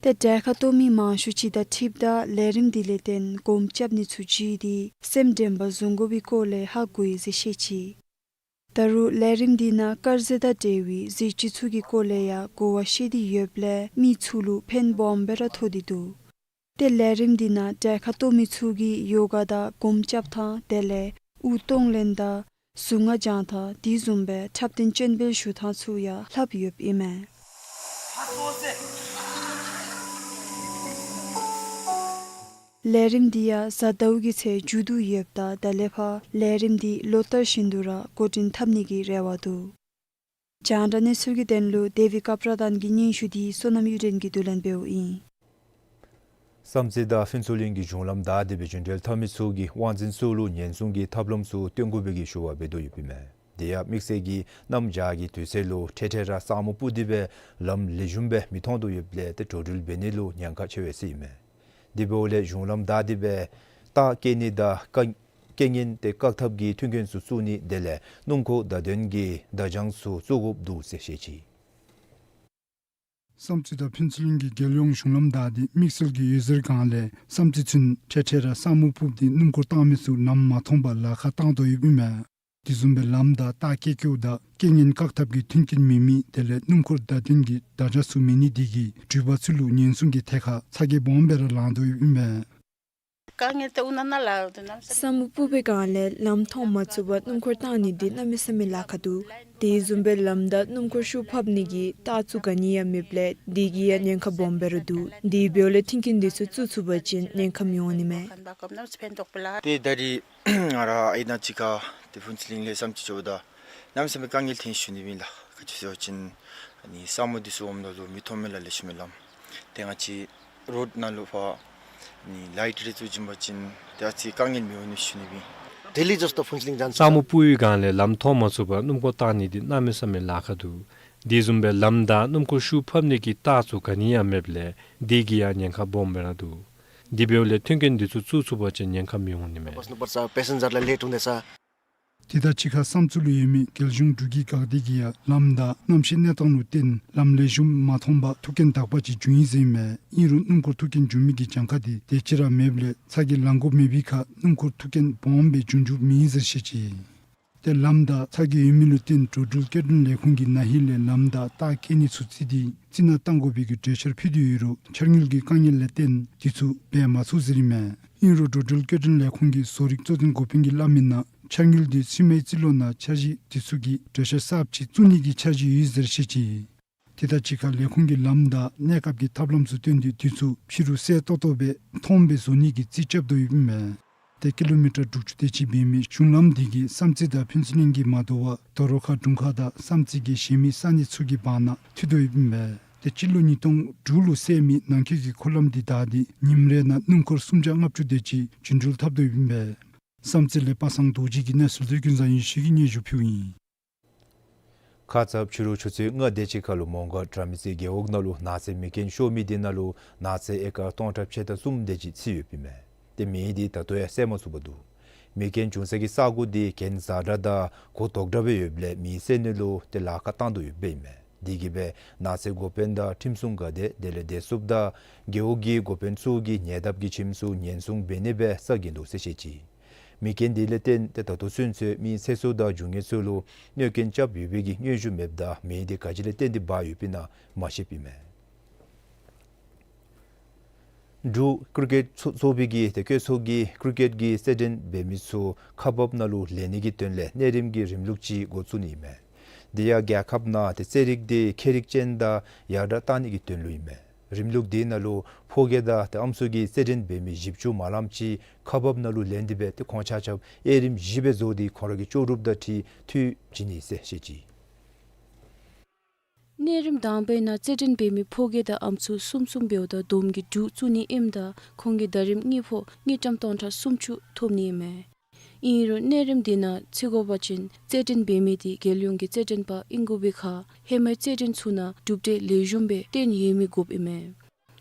ཏེ་གྲལ་ཁར་གཏོགས་མི་མང་ཤོས་ཅིག་དང་འཁྲིལཝ་ད་ལས་རིམ་འདི་ལས་བརྟེན་སྒོམ་རྐྱབ་ནི་ཚུ་བརྗེད་དེ་སེམས་དྲན་པ་བཟུང་དགོ་པའི་སྐོར་ལས་ཧ་གོ་ཡི་ཟེར་བཤད་ཅི། ད་རུང་ལས་རིམ་འདི་ནང་དཀར་ཟས་དང་འབྲེལ་བའི་ཟས་བཅུད་ཚུ་གི་སྐོར་ལས་ཡང་གོ་བ་ཤེས་ཏེ་ཡོདཔ་ལས་མི་ཚུ་ལུ་ཕན་སྦོམ་སྦེ་ར་ཐོགས་ཏེ་འདུག། ཏེ་ལས་རིམ་འདི་ནང་གྲལ་ཁར་གཏོགས་མི་ཚུ་གིས་ཡོ་ག་དང་སྒོམ་རྐྱབ་ཐངས་དེ་ལས་དབུགས་གཏོང་ལེན་དང་གཟུངས་སྔགས་བགྱང་ཐངས་དེ་བཟུམ་སྦེ་འཁྲབ་སྟོན་སྤྱན་འབུལ་ཞུ་ཐངས་ཚུ་ཡང་ལྷབ་ཡོདཔ་ཨིན་མས། ལས་རིམ་འདི་ཡང་གཟའ་ཟླཝ་གི་ཚེ་མཇུག་བསྡུ་ཡོདཔ་ད་ད་ལས་ཕར་ལས་རིམ་འདི་ལོ་ལྟར་བཞིན་དུ་ར་འགོ་འདྲེན་འཐབ་ནི་གི་རེ་བ་འདུག། རྒྱང་བསྒྲགས་གནས་ཚུལ་གྱི་དོན་ལུ་དེ་བི་ཀ་པྲ་དཱན་གྱི་སྙན་ཞུ་འདི་བསོད་ནམས་གཡུ་སྒྲོན་གྱིས་བསྡུ་ལེན་འབདཝ་ཨིན། བསམ་རྩེ་དང་ཕུན་ཚོགས་གླིང་གི་གཞུང་ལམ་བདའ་སྟེ་སྦེ་རྒྱུན་འགྲུལ་འཐབ་མི་ཚུ་གིས་དབང་འཛིན་ཚུ་ལུ་ཉེན་སྲུང་གི་ཐབས་ལམ་ཚུ་སྟོན་དགོ་པའི་གི་ཞུ་བ་འབད་དོ་ཡོདཔ་ཨིན་མས། དེ་ཡང་དམིགས་བསལ་གྱིས་གནམ་བྱཱར་གྱི་དུས་ཚོད་ལུ་འཕྲལ་འཕྲལ་ར་ས་སྨུག་སྤུབས་ཏེ་སྦེ་ལམ་ལེགས་ཤོམ་སྦེ་མི་མཐོང་དོ་ཡོདཔ་ལས་ཏེ་འགྲོ་འགྲུལ་འབད་ནི་ལུ་ཉེན་ཁ་ཆེ་བས་ཟེར་ཨིན་མས། དེ་འབདཝ་ལས་གཞུང་ལམ་བདའ་སྟེ་སྦེ་རྟ་བསྐྱལ་ནི་དང་རྐ་རྐྱེན་ངན་ཏེ་བཀག་ཐབས་ཀྱི་མཐུན་རྐྱེན་ཚུ་བཙུགས་ནི་དེ་ལས་སྣུམ་འཁོར་བརྡ་དོན་གྱི་བརྡ་བྱང་ཚུ་བཙུགས་དགོཔ་འདུག་ཟེར་བཤད་ཅི། བསམ་རྩེ་དང་ཕུན་ཚོགས་གླིང་གི་རྒྱལ་ཡོངས་གཞུང་ལམ་བདའ་སྟེ་དམིགས་བསལ་གྱི་འོད་ཟེར་སྒང་ལས་བསམ་རྩེ་ཚུན་འཕྲལ་འཕྲལ་ར་ས་སྨུག་སྤུབས་ཏེ་སྣུམ་འཁོར་བཏང་མི་ཚུ་ལམ་མ་མཐོང་པར་ལཱ་ཁག་བཏང་དོ་ཡོདཔ་ཨིན་མས། དེ་བཟུམ་སྦེ་ལམ་བདའ་རྟ་བསྐྱལ་བཀོཝ་ད་རྐྱེན་ངན་བཀག་ཐབས་ཀྱི་མཐུན་རྐྱེན་མེད་མི་དེ་ལས་སྣུམ་འཁོར་བརྡ་དོན་གྱི་བརྡ་བྱང་ཚུ་མེད་ནི་དེ་གིས་འགྲུལ་པ་ཚུ་ལུ་ཉེན་སྲུང་གི་ཐད་ཁར་ཚ་གྱང་སྦོམ་སྦེ་ར་ལང་དོ་ཡོདཔ་ཨིན་མས། དཀའ་ངལ་ཏེ་ཨ་ནཱ་ནཱ་ལུ་ཏེ་གནམ་ས་སྨུག་སྤུབས་པའི་སྒང་ལས་ལམ་མཐོང་མ་ཚུགས་པར་སྣུམ་འཁོར་བཏང་ནི་འདི་གནམ་མེད་ས་མེད་ལཱ་ཁག་འདུག། དེ་བཟུམ་སྦེ་ལམ་བདའ་སྣུམ་འཁོར་ཤུགས་ཕབ་ནི་གི་རྟ་ཚུ་ག་ནི་ཡང་མེདཔ་ལས་དེ་གིས་ཡང་ཉེན་ཁ་སྦོམ་སྦེ་ར་འདུག། དེ་འབདཝ་ལས་མཐུན་རྐྱེན་འདི་ཚུ་བཙུགས་ཚུགས་པ་ཅིན་ཉེན་ཁ་མི་འོང་ནི་མས། ཏེ་ད་རིས་ང་ར་ཨའི་ནཱ་གཅིག་ཁར་ཏེ་ཕུན་ཚོགས་གླིང་ལས་བསམ་རྩེ་འགྱོཝ་ད་གནམ་མེད་ས་མེད་དཀའ་ངལ་ཐོན་ཞུ་ནི་ཨིན་ལགས། ག་ཅི་ཟེར་བ་ཅིན་ཨ་ནི་ས་སྨུག་འདི་ཚུ་འོངམ་ད་ལུ་མི་མཐོང་མས་ལགས། ལེགས་ཤོམ་མེད་ལམ། ཏེ་ང་བཅས་རོཌ་ནང་ལུ་ཕར་ཨ་ནི་ལའིཊ་རེ་བཙུགས་བྱིན་པ་ཅིན་ཏེ་ཨ་ཙི་དཀའ་ངལ་མི་འོང་ནི་ཞུ་ནི་ཨིན། ལྡི་ལི་བཟོ་ལྟ་ཕུན་ཚོགས་གླིང་ཅན་ས་མོ་སྤུ་ཡི་སྒང་ལས་ལམ་མཐོང་མ་ཚུགས་པར་སྣུམ་འཁོར་བཏང་ནི་འདི་གནམ་མེད་ས་མེད་ལཱ་ཁག་འདུག། དེ་བཟུམ་སྦེ་ལམ་དང་སྣུམ་འཁོར་ཤུགས་ཕབ་ནི་གི་རྟགས་ཚུ་ག་ནི་ཡང་མེདཔ་ལས་དེ་གིས་ཡང་ཉེན་ཁ་སྦོམ་སྦེ་ར་འདུག། དེ་འབདཝ་ལས་མཐུན་རྐྱེན་འདི་ཚུ་བཙུགས་ཚུགས་པ་ཅིན་ཉེན་ཁ་མི་འོང་ནི་མས། དེ་དང་གཅིག་ཁར་བསམ་རྩེ་ལུ་ཡོད་མི་རྒྱལ་གཞུང་འགྲུལ་སྐྱེལ་འགག་སྡེ་གིས་ཡང་ལམ་དང་གནམ་གཤིས་གནས་སྟངས་ལུ་བརྟེན་ལམ་ལེགས་ཤོམ་མ་ཐོན་པར་ཐུག་རྐྱེན་དག་པ་ཅིག་འབྱུང་ཡི་ཟེར་ཨིན་མས། ཨིན་རུང་སྣུམ་འཁོར་ཐུག་རྐྱེན་འབྱུང་མི་གི་གྱངས་ཁ་འདི་དེ་ཅིག་ར་མེདཔ་ལས་ཚ་གྱང་ལང་དགོཔ་མེད་པའི་ཁར་སྣུམ་འཁོར་ཐུག་རྐྱེན་སྦོམ་སྦེ་འབྱུང་འགྱོཝ་མེད་ཟེར་བཤད་ཅི། ཏེ་ལམ་དང་ཚ་གྱང་ཡོད་མི་ལུ་བརྟེན་འགྲོ་འགྲུལ་སྐྱེལ་འདྲེན་ལས་ཁུངས་ཀྱིས་ན་ཧིང་ལས་ལམ་དང་རྟགས་བཀོད་ནི་ཚུ་བརྩིས་ཏེ་རྩི་ནག་བཏང་དགོ་པའི་གི་གྲོས་འཆར་ཕུལ་ཏེ་ཡོད་རུང་འཆར་དངུལ་གྱི་དཀའ་ངལ་ལས་བརྟེན་དེ་ཚུ་འབད་མ་ཚུགས་ཟེར་ཨིན་མས། ཨིན་རུང་འགྲོ་འགྲུལ་སྐྱེལ་འདྲེན་ལས་ཁུངས་ཀྱི་བཟོ་རིག་གཙོ་འཛིན་འགོ་དཔོན་གྱིས་སླབ་མིའི་ནང་འཆར་དངུལ་འདི་ཕྱི་མའི་རྩིས་ལོ་ནང་འཆར་གཞི་དེ་ཚུ་གི་གྲོས་འཆར་གསརཔ་ཅིག་བཙུགས་ནི་གི་འཆར་གཞི་ཡོད་ཟེར་བཤད་ཅི། དེ་དང་གཅིག་ཁར་ལས་ཁུངས་ཀྱིས་ལམ་དང་གནས་སྐབས་ཀྱི་ཐབས་ལམ་ཚུ་བཏོན་ཏེ་དེ་ཚུ་ཕྱི་རུ་གསལ་ཏོག་ཏོ་སྦེ་མཐོངམ་སྦེ་བཟོ་ནི་གི་རྩིས་རྐྱབ་དོ་ཡོདཔ་ཨིན་མས། ཏེ་ཀི་ལོ་མི་ཊར་དྲུག་ཅུ་དེ་ཅིག་འབད་མི་གཞུང་ལམ་འདི་གིས་བསམ་རྩེ་དང་ཕུན་ཚོགས་གླིང་གིས་མ་དོ་བར་དོ་རུང་ཁ་དྲུང་ཁག་དང་བསམ་རྩེ་གི་གཞན་མི་ས་གནས་ཚུ་གི་བར་ན་མཐུད་དོ་ཡོདཔ་ཨིན་མས། ཏེ་སྤྱི་ལོ་ཉིས་སྟོང་དྲུག་ལུ་བསལ་མི་ནང་འཁོད་ཀྱི་འཁོར་ལམ་འདི་བདའ་སྟེ་ཉིནམ་རེ་ནང་སྣུམ་འཁོར་སུམ་བརྒྱ་ལྔ་བཅུ་དེ་ཅིག་འགྲོ་འགྲུལ་འཐབ་དོ་ཡོདཔ་ཨིན་མས། བསམ་རྩེ་ལས་པ་སངས་རྡོ་རྗེ་གི་གནས་ཚུལ་དེ་ཀུན་བཟང་ཡེ་ཤེས་ཀྱིས་སྙན་ཞུ་ཕུལཝ་ཨིན། ཁ་ཙ་ཕྱི་རུ་ཆུ་ཚོད་ལྔ་དེ་ཅིག་ཁར་ལུ་མོང་སྒར་དྲ་མིག་རྩེ་རྒེད་འོག་ནང་ལུ་ནགས་ཚལ་མེ་རྐྱེན་ཤོར་མི་དེ་ནང་ལུ་ནགས་ཚལ་ཨེ་ཀར་སྟོང་ཕྲག་ཕྱེད་དང་གསུམ་དེ་ཅིག་ཚིག་ཡོདཔ་ཨིན་མས། ཏེ་མེ་འདི་ད་ལྟོ་ཡང་བསད་མ་ཚུགས་པར་འདུག། མེ་རྐྱེན་བྱུང་ས་གི་ས་གོ་འདི་གྱེན་འཛེགས་དྲགས་དང་གུ་དོག་དྲགས་སྦེ་ཡོདཔ་ལས་མེ་བསད་ནི་ལུ་ཏེ་ལཱ་ཁག་བཏང་དོ་ཡོདཔ་ཨིན་མས། དེ་གིས་སྦེ་ནགས་ཚལ་འགོ་དཔོན་དང་ཁྲིམས་སྲུང་འགག་སྡེ་དེ་ལས་བདེ་སྲུངཔ་དང་རྒེད་འོག་གི་འགོ་དཔོན་ཚུ་གིས་ཉེ་འདབས་ཀྱི་ཁྱིམ་ཚུ་ཉེན་སྲུང་འབད་ནི་སྦེ་ས་འགེངས་དོ་ཟེར་བཤད་ཅི། མེ་རྐྱེན་དེ་ལས་བརྟེན་ཏེ་ད་ལྟོ་ཚུན་ཚོད་མི་ཚེ་སྲོག་དང་འབྱུང་གནས་ཚུ་ལུ་གནོད་རྐྱེན་རྐྱབ་ཡོད་པའི་གི་སྙན་ཞུ་མེདཔ་ད་མེ་འདི་ག་ཅི་ལས་བརྟེན་ཏེ་འབར་ཡོདཔ་ཨིན་ན་མ་ཤེསཔ་ཨིན་མས། འབྲུག་ཀིར་ཀེཊ་ཚོགས་ཚོགས་པའི་གི་ཏེ་བཀོད་ཚོགས་ཀྱིས་ཀིར་ཀེཊ་ཀྱི་རྩེད་འགྲན་འབད་མི་ཚུ་ཁག་འབགཔ་ནང་ལུ་ལེན་ནི་གི་དོན་ལས་གནས་རིམ་གྱི་རིམ་ལུགས་ཅིག་འགོ་བཙུགས་ནི་ཨིན་མས། དེ་ཡང་རྒྱལ་ཁབ་ནང་ཏེ་རྩེད་རིགས་དེ་ཁྱད་རིག་ཅན་དང་ཡར་དྲགས་གཏང་ནི་གི་དོན་ལུ་ཨིན་མས། རིམ་ལུགས་དེ་ནང་ལུ་ཕོ་སྐྱེས་དང་ཏེ་ཨམ་སྲུ་གི་རྩེད་འགྲན་འབད་མི་བཞི་བཅུ་མ་ལངམ་ཅིག་ཁག་འབགཔ་ནང་ལུ་ལེན་ཏེ་སྦེ་ཏེ་ཁོང་ཆ་ཁྱབ་དབྱེ་རིམ་བཞི་སྦེ་བཟོ་སྟེ་ཁོང་ར་གི་ལྕོགས་གྲུབ་དང་འཁྲིལ་འཐུས་བྱིན་ནི་ཟེར་བཤད་ཅི། གནས་རིམ་དང་པའི་ནང་རྩེད་འགྲན་འབད་མི་ཕོ་སྐྱེས་དང་ཨམ་སྲུ་གསུམ་གསུམ་འབདཝ་ད་བསྡོམས་ཀྱིས་དྲུག་བཙུགས་ནི་ཨིནམ་ད་ཁོང་གིས་ཟླ་རིམ་གཉིས་ཕོག་དངུལ་ཀྲམ་སྟོང་ཕྲག་སུམ་ཅུ་ཐོབ་ནི་ཨིན་མས། ཨིན་རུང་གནས་རིམ་དེ་ནང་ཚུད་དགོ་པ་ཅིན་རྩེད་འགྲན་འབད་མི་དེ་རྒྱལ་ཡོངས་ཀྱི་རྩེད་འགྲན་པ་ཨིན་དགོ་པའི་ཁར་ཧེ་མའི་རྩེད་འགྲན་ཚུ་ནང་གྲུབ་འབྲས་ལེགས་ཤོམ་སྦེ་བཏོན་ཡོད་མི་དགོཔ་ཨིན་མས།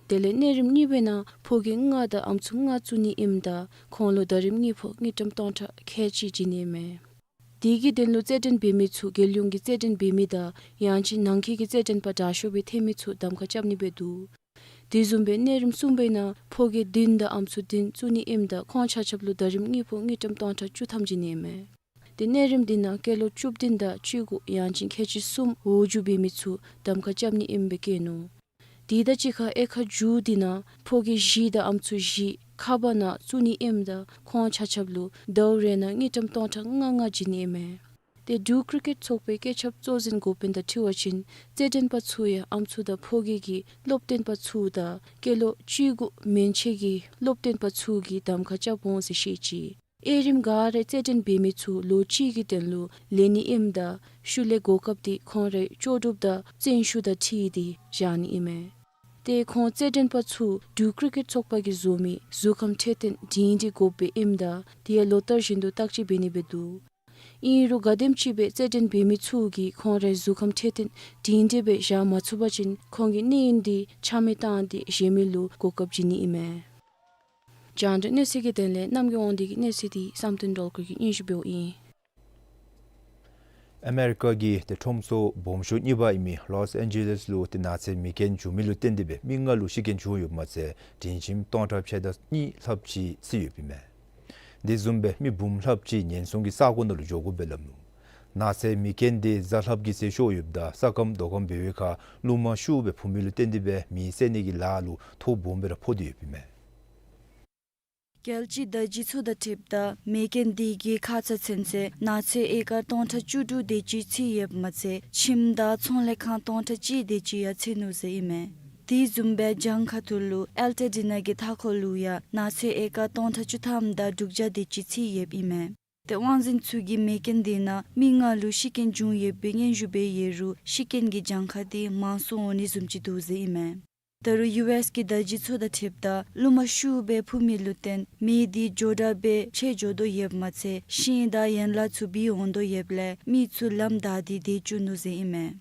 དེ་ལས་གནས་རིམ་གཉིས་པའི་ནང་ཕོ་སྐྱེས་ལྔ་དང་ཨམ་སྲུ་ལྔ་བཙུགས་ནི་ཨིནམ་ད་ཁོང་ལུ་ཟླ་རིམ་གཉིས་ཕོག་དངུལ་ཀྲམ་སྟོང་ཕྲག་ཁལ་གཅིག་བྱིན་ནི་ཨིན་མས། དེ་གི་དོན་ལུ་རྩེད་འགྲན་འབད་མི་ཚུ་རྒྱལ་ཡོངས་ཀྱི་རྩེད་འགྲན་འབད་མི་དང་ཡང་ཅིན་ནང་འཁོད་ཀྱི་རྩེད་འགྲན་པ་དྲག་ཤོས་སྦེ་ཐོན་མི་ཚུ་གདམ་ཁ་རྐྱབ་ནི་སྦེ་འདུག། དེ་བཟུམ་སྦེ་གནས་རིམ་གསུམ་པའི་ནང་ཕོ་སྐྱེས་བདུན་དང་ཨམ་སྲུ་བདུན་བཙུགས་ནི་ཨིནམ་ད་ཁོང་ཆ་ཁྱབ་ལུ་ཟླ་རིམ་གཉིས་ཕོག་དངུལ་ཀྲམ་སྟོང་ཕྲག་བཅུ་ཐམ་བྱིན་ནི་ཨིན་མས། ཏེ་གནས་རིམ་འདི་ནང་སྐྱེས་ལོ་བཅུ་བདུན་དང་བཅུ་དགུ་ཡང་ཅིན་ཁལ་གཅིག་གསུམ་འོག་འཇུག་འབད་མི་ཚུ་གདམ་ཁ་རྐྱབ་ནི་ཨིནམ་སྦེ་བཀོད་ནུག། དེ་དང་གཅིག་ཁར་དབྱེ་ཁག་མཇུག་དེ་ནང་ཕོ་སྐྱེས་བཞི་དང་ཨམ་སྲུ་བཞི་ཁག་འབག་ནང་བཙུགས་ནི་ཨིནམ་ད་ཁོང་ཆ་ཁྱབ་ལུ་ཟླཝ་རེ་ནང་དངུལ་ཀྲམ་སྟོང་ཕྲག་ལྔ་ལྔ་བྱིན་ནི་ཨིན་མས། ཏེ་འབྲུག་ཀིར་ཀེཊ་ཚོགས་པའི་བཀོད་ཁྱབ་གཙོ་འཛིན་འགོ་དཔོན་དང་འཁྲིལ་བ་ཅིན་རྩེད་འགྲན་པ་ཚུ་ཡང་ཨམ་སྲུ་དང་ཕོ་སྐྱེས་ཀྱི་སློབ་སྟོན་པ་ཚུ་དང་སྐྱེས་ལོ་བཅུ་དགུ་མན་ཆད་ཀྱི་སློབ་སྟོན་པ་ཚུ་གིས་གདམ་ཁ་རྐྱབ་འོང་ཟེར་བཤད་ཅི། དབྱེ་རིམ་ག་ར་རྩེད་འགྲན་འབད་མི་ཚུ་ལོ་གཅིག་གི་དོན་ལུ་ལེན་ནི་ཨིནམ་ད་ཤུལ་ལས་གོ་སྐབས་དེ་ཁོང་རའི་ལྕོགས་གྲུབ་དང་བརྩོན་ཤུགས་དང་འཁྲིལ་ཏེ་བཞག་ནི་ཨིན་མས། ཏེ་ཁོང་རྩེད་འགྲན་པ་ཚུ་འབྲུག་ཀིར་ཀེཊ་ཚོགས་པ་གིས་བཟོ་མི་གཟུགས་ཁམས་འཕྲོད་བསྟེན་སྒྲིང་སྒྲི་དགོཔ་སྦེ་ཨིནམ་ད་དེ་ཡང་ལོ་ལྟར་བཞིན་དུ་བརྟག་དཔྱད་འབད་ནི་སྦེ་འདུག། ཨིན་རུང་ག་དེམ་ཅིག་སྦེ་རྩེད་འགྲན་འབད་མི་ཚུ་གིས་ཁོང་རའི་གཟུགས་ཁམས་འཕྲོད་བསྟེན་སྒྲིང་སྒྲི་སྦེ་བཞག་མ་ཚུགས་པ་ཅིན་ཁོང་གི་གནས་ཡུན་དེ་ཆ་མེད་བཏང་སྟེ་གཞན་མི་ལུ་གོ་སྐབས་བྱིན་ནི་ཨིན་མས། རྒྱང་བསྒྲགས་གནས་ཚུལ་གྱི་དོན་ལས་རྣམ་རྒྱལ་དབང་འདུས་ཀྱི་གནས་ཚུལ་དེ་བསམ་གཏན་སྒྲོལ་དཀར་གྱིས་སྙན་ཞུ་འབདཝ་ཨིན། ཨ་མེ་རི་ཀ་གི་ཏེ་ཁྲོམ་ཚོགས་སྦོམ་ཤོས་གཉིས་པ་ཨིན་མི་ལོས་ཨེན་ཇི་ལེས་ལུ་ཏེ་ནགས་ཚལ་མེ་རྐྱེན་བྱུང་མི་ལུ་བརྟེན་ཏེ་སྦེ་མི་ལྔ་ལུ་ཤི་རྐྱེན་བྱུང་ཡོདཔ་མ་ཚད་དྲིན་ཆེན་སྟོང་ཕྲག་ཕྱེད་དང་གཉིས་ལྷགཔ་ཅིག་ཚིག་ཡོདཔ་ཨིན་མས། དེ་བཟུམ་སྦེ་མི་འབུམ་ལྷགཔ་ཅིག་ཉེན་སྲུང་གི་ས་གོ་ནང་ལུ་འགྱོ་དགོཔ་སྦེ་ལམ་ལུ། ནགས་ཚལ་མེ་རྐྱེན་དེ་གཟའ་ལྷགཔ་གི་ཚེ་ཤོར་ཡོདཔ་ད་ས་སྐམ་རྡོ་སྐམ་འབད་བའི་ཁར་རླུང་མ་ཤུགས་སྦེ་འཕུ་མི་ལུ་བརྟེན་ཏེ་སྦེ་མེ་བསད་ནི་གི་ལཱ་ལུ་ཐོ་སྦོམ་སྦེ་ར་ཕོག་སྟེ་ཡོདཔ་ཨིན་མས། རྒྱལ་སྤྱི་ཟླ་བཞི་ཚུ་དང་འཁྲིལཝ་ད་མེ་རྐྱེན་དེ་གིས་ཁ་ཙ་ཚུན་ཚོད་ནགས་ཚལ་ཨེ་ཀར་སྟོང་ཕྲག་བཅུ་དྲུག་དེ་ཅིག་ཚིག་ཡོདཔ་མ་ཚད་ཁྱིམ་དང་ཚོང་ལས་ཁང་སྟོང་ཕྲག་གཅིག་དེ་ཅིག་ཡང་ཚིག་ནུག་ཟེར་ཨིན་མས། དེ་བཟུམ་སྦེ་གྱངས་ཁ་ཐུག་ལུ་ཨལ་ཊ་ཌི་ན་གི་མཐའ་འཁོར་ལུ་ཡང་ནགས་ཚལ་ཨེ་ཀར་སྟོང་ཕྲག་བཅུ་ཐམ་དང་དྲུག་བརྒྱ་དེ་ཅིག་ཚིག་ཡོདཔ་ཨིན་མས། ཏེ་དབང་འཛིན་ཚུ་གིས་མེ་རྐྱེན་དེ་ནང་མི་ལྔ་ལུ་ཤི་རྐྱེན་བྱུང་ཡོད་པའི་སྙན་ཞུ་འབད་ཡོད་རུང་ཤི་རྐྱེན་གྱི་གྱངས་ཁ་དེ་མང་སུ་འོང་ནི་བཟུམ་ཅིག་འདུག་ཟེར་ཨིན་མས། ད་རུང་ཡུ་ཨེསི་གི་བརྡ་བརྒྱུད་ཚུ་དང་འཁྲིལཝ་ད་རླུང་མ་ཤུགས་སྦེ་འཕུ་མི་ལུ་བརྟེན་མེ་འདི་མགྱོགས་དྲགས་སྦེ་མཆེད་འགྱོ་དོ་ཡོདཔ་མ་ཚད་ཤིང་དང་ཡན་ལག་ཚུ་བུད་འོང་དོ་ཡོདཔ་ལས་མི་ཚུ་ལམ་བདའ་སྟེ་དེད་བཅུག་ནུག་ཟེར་ཨིན་མས།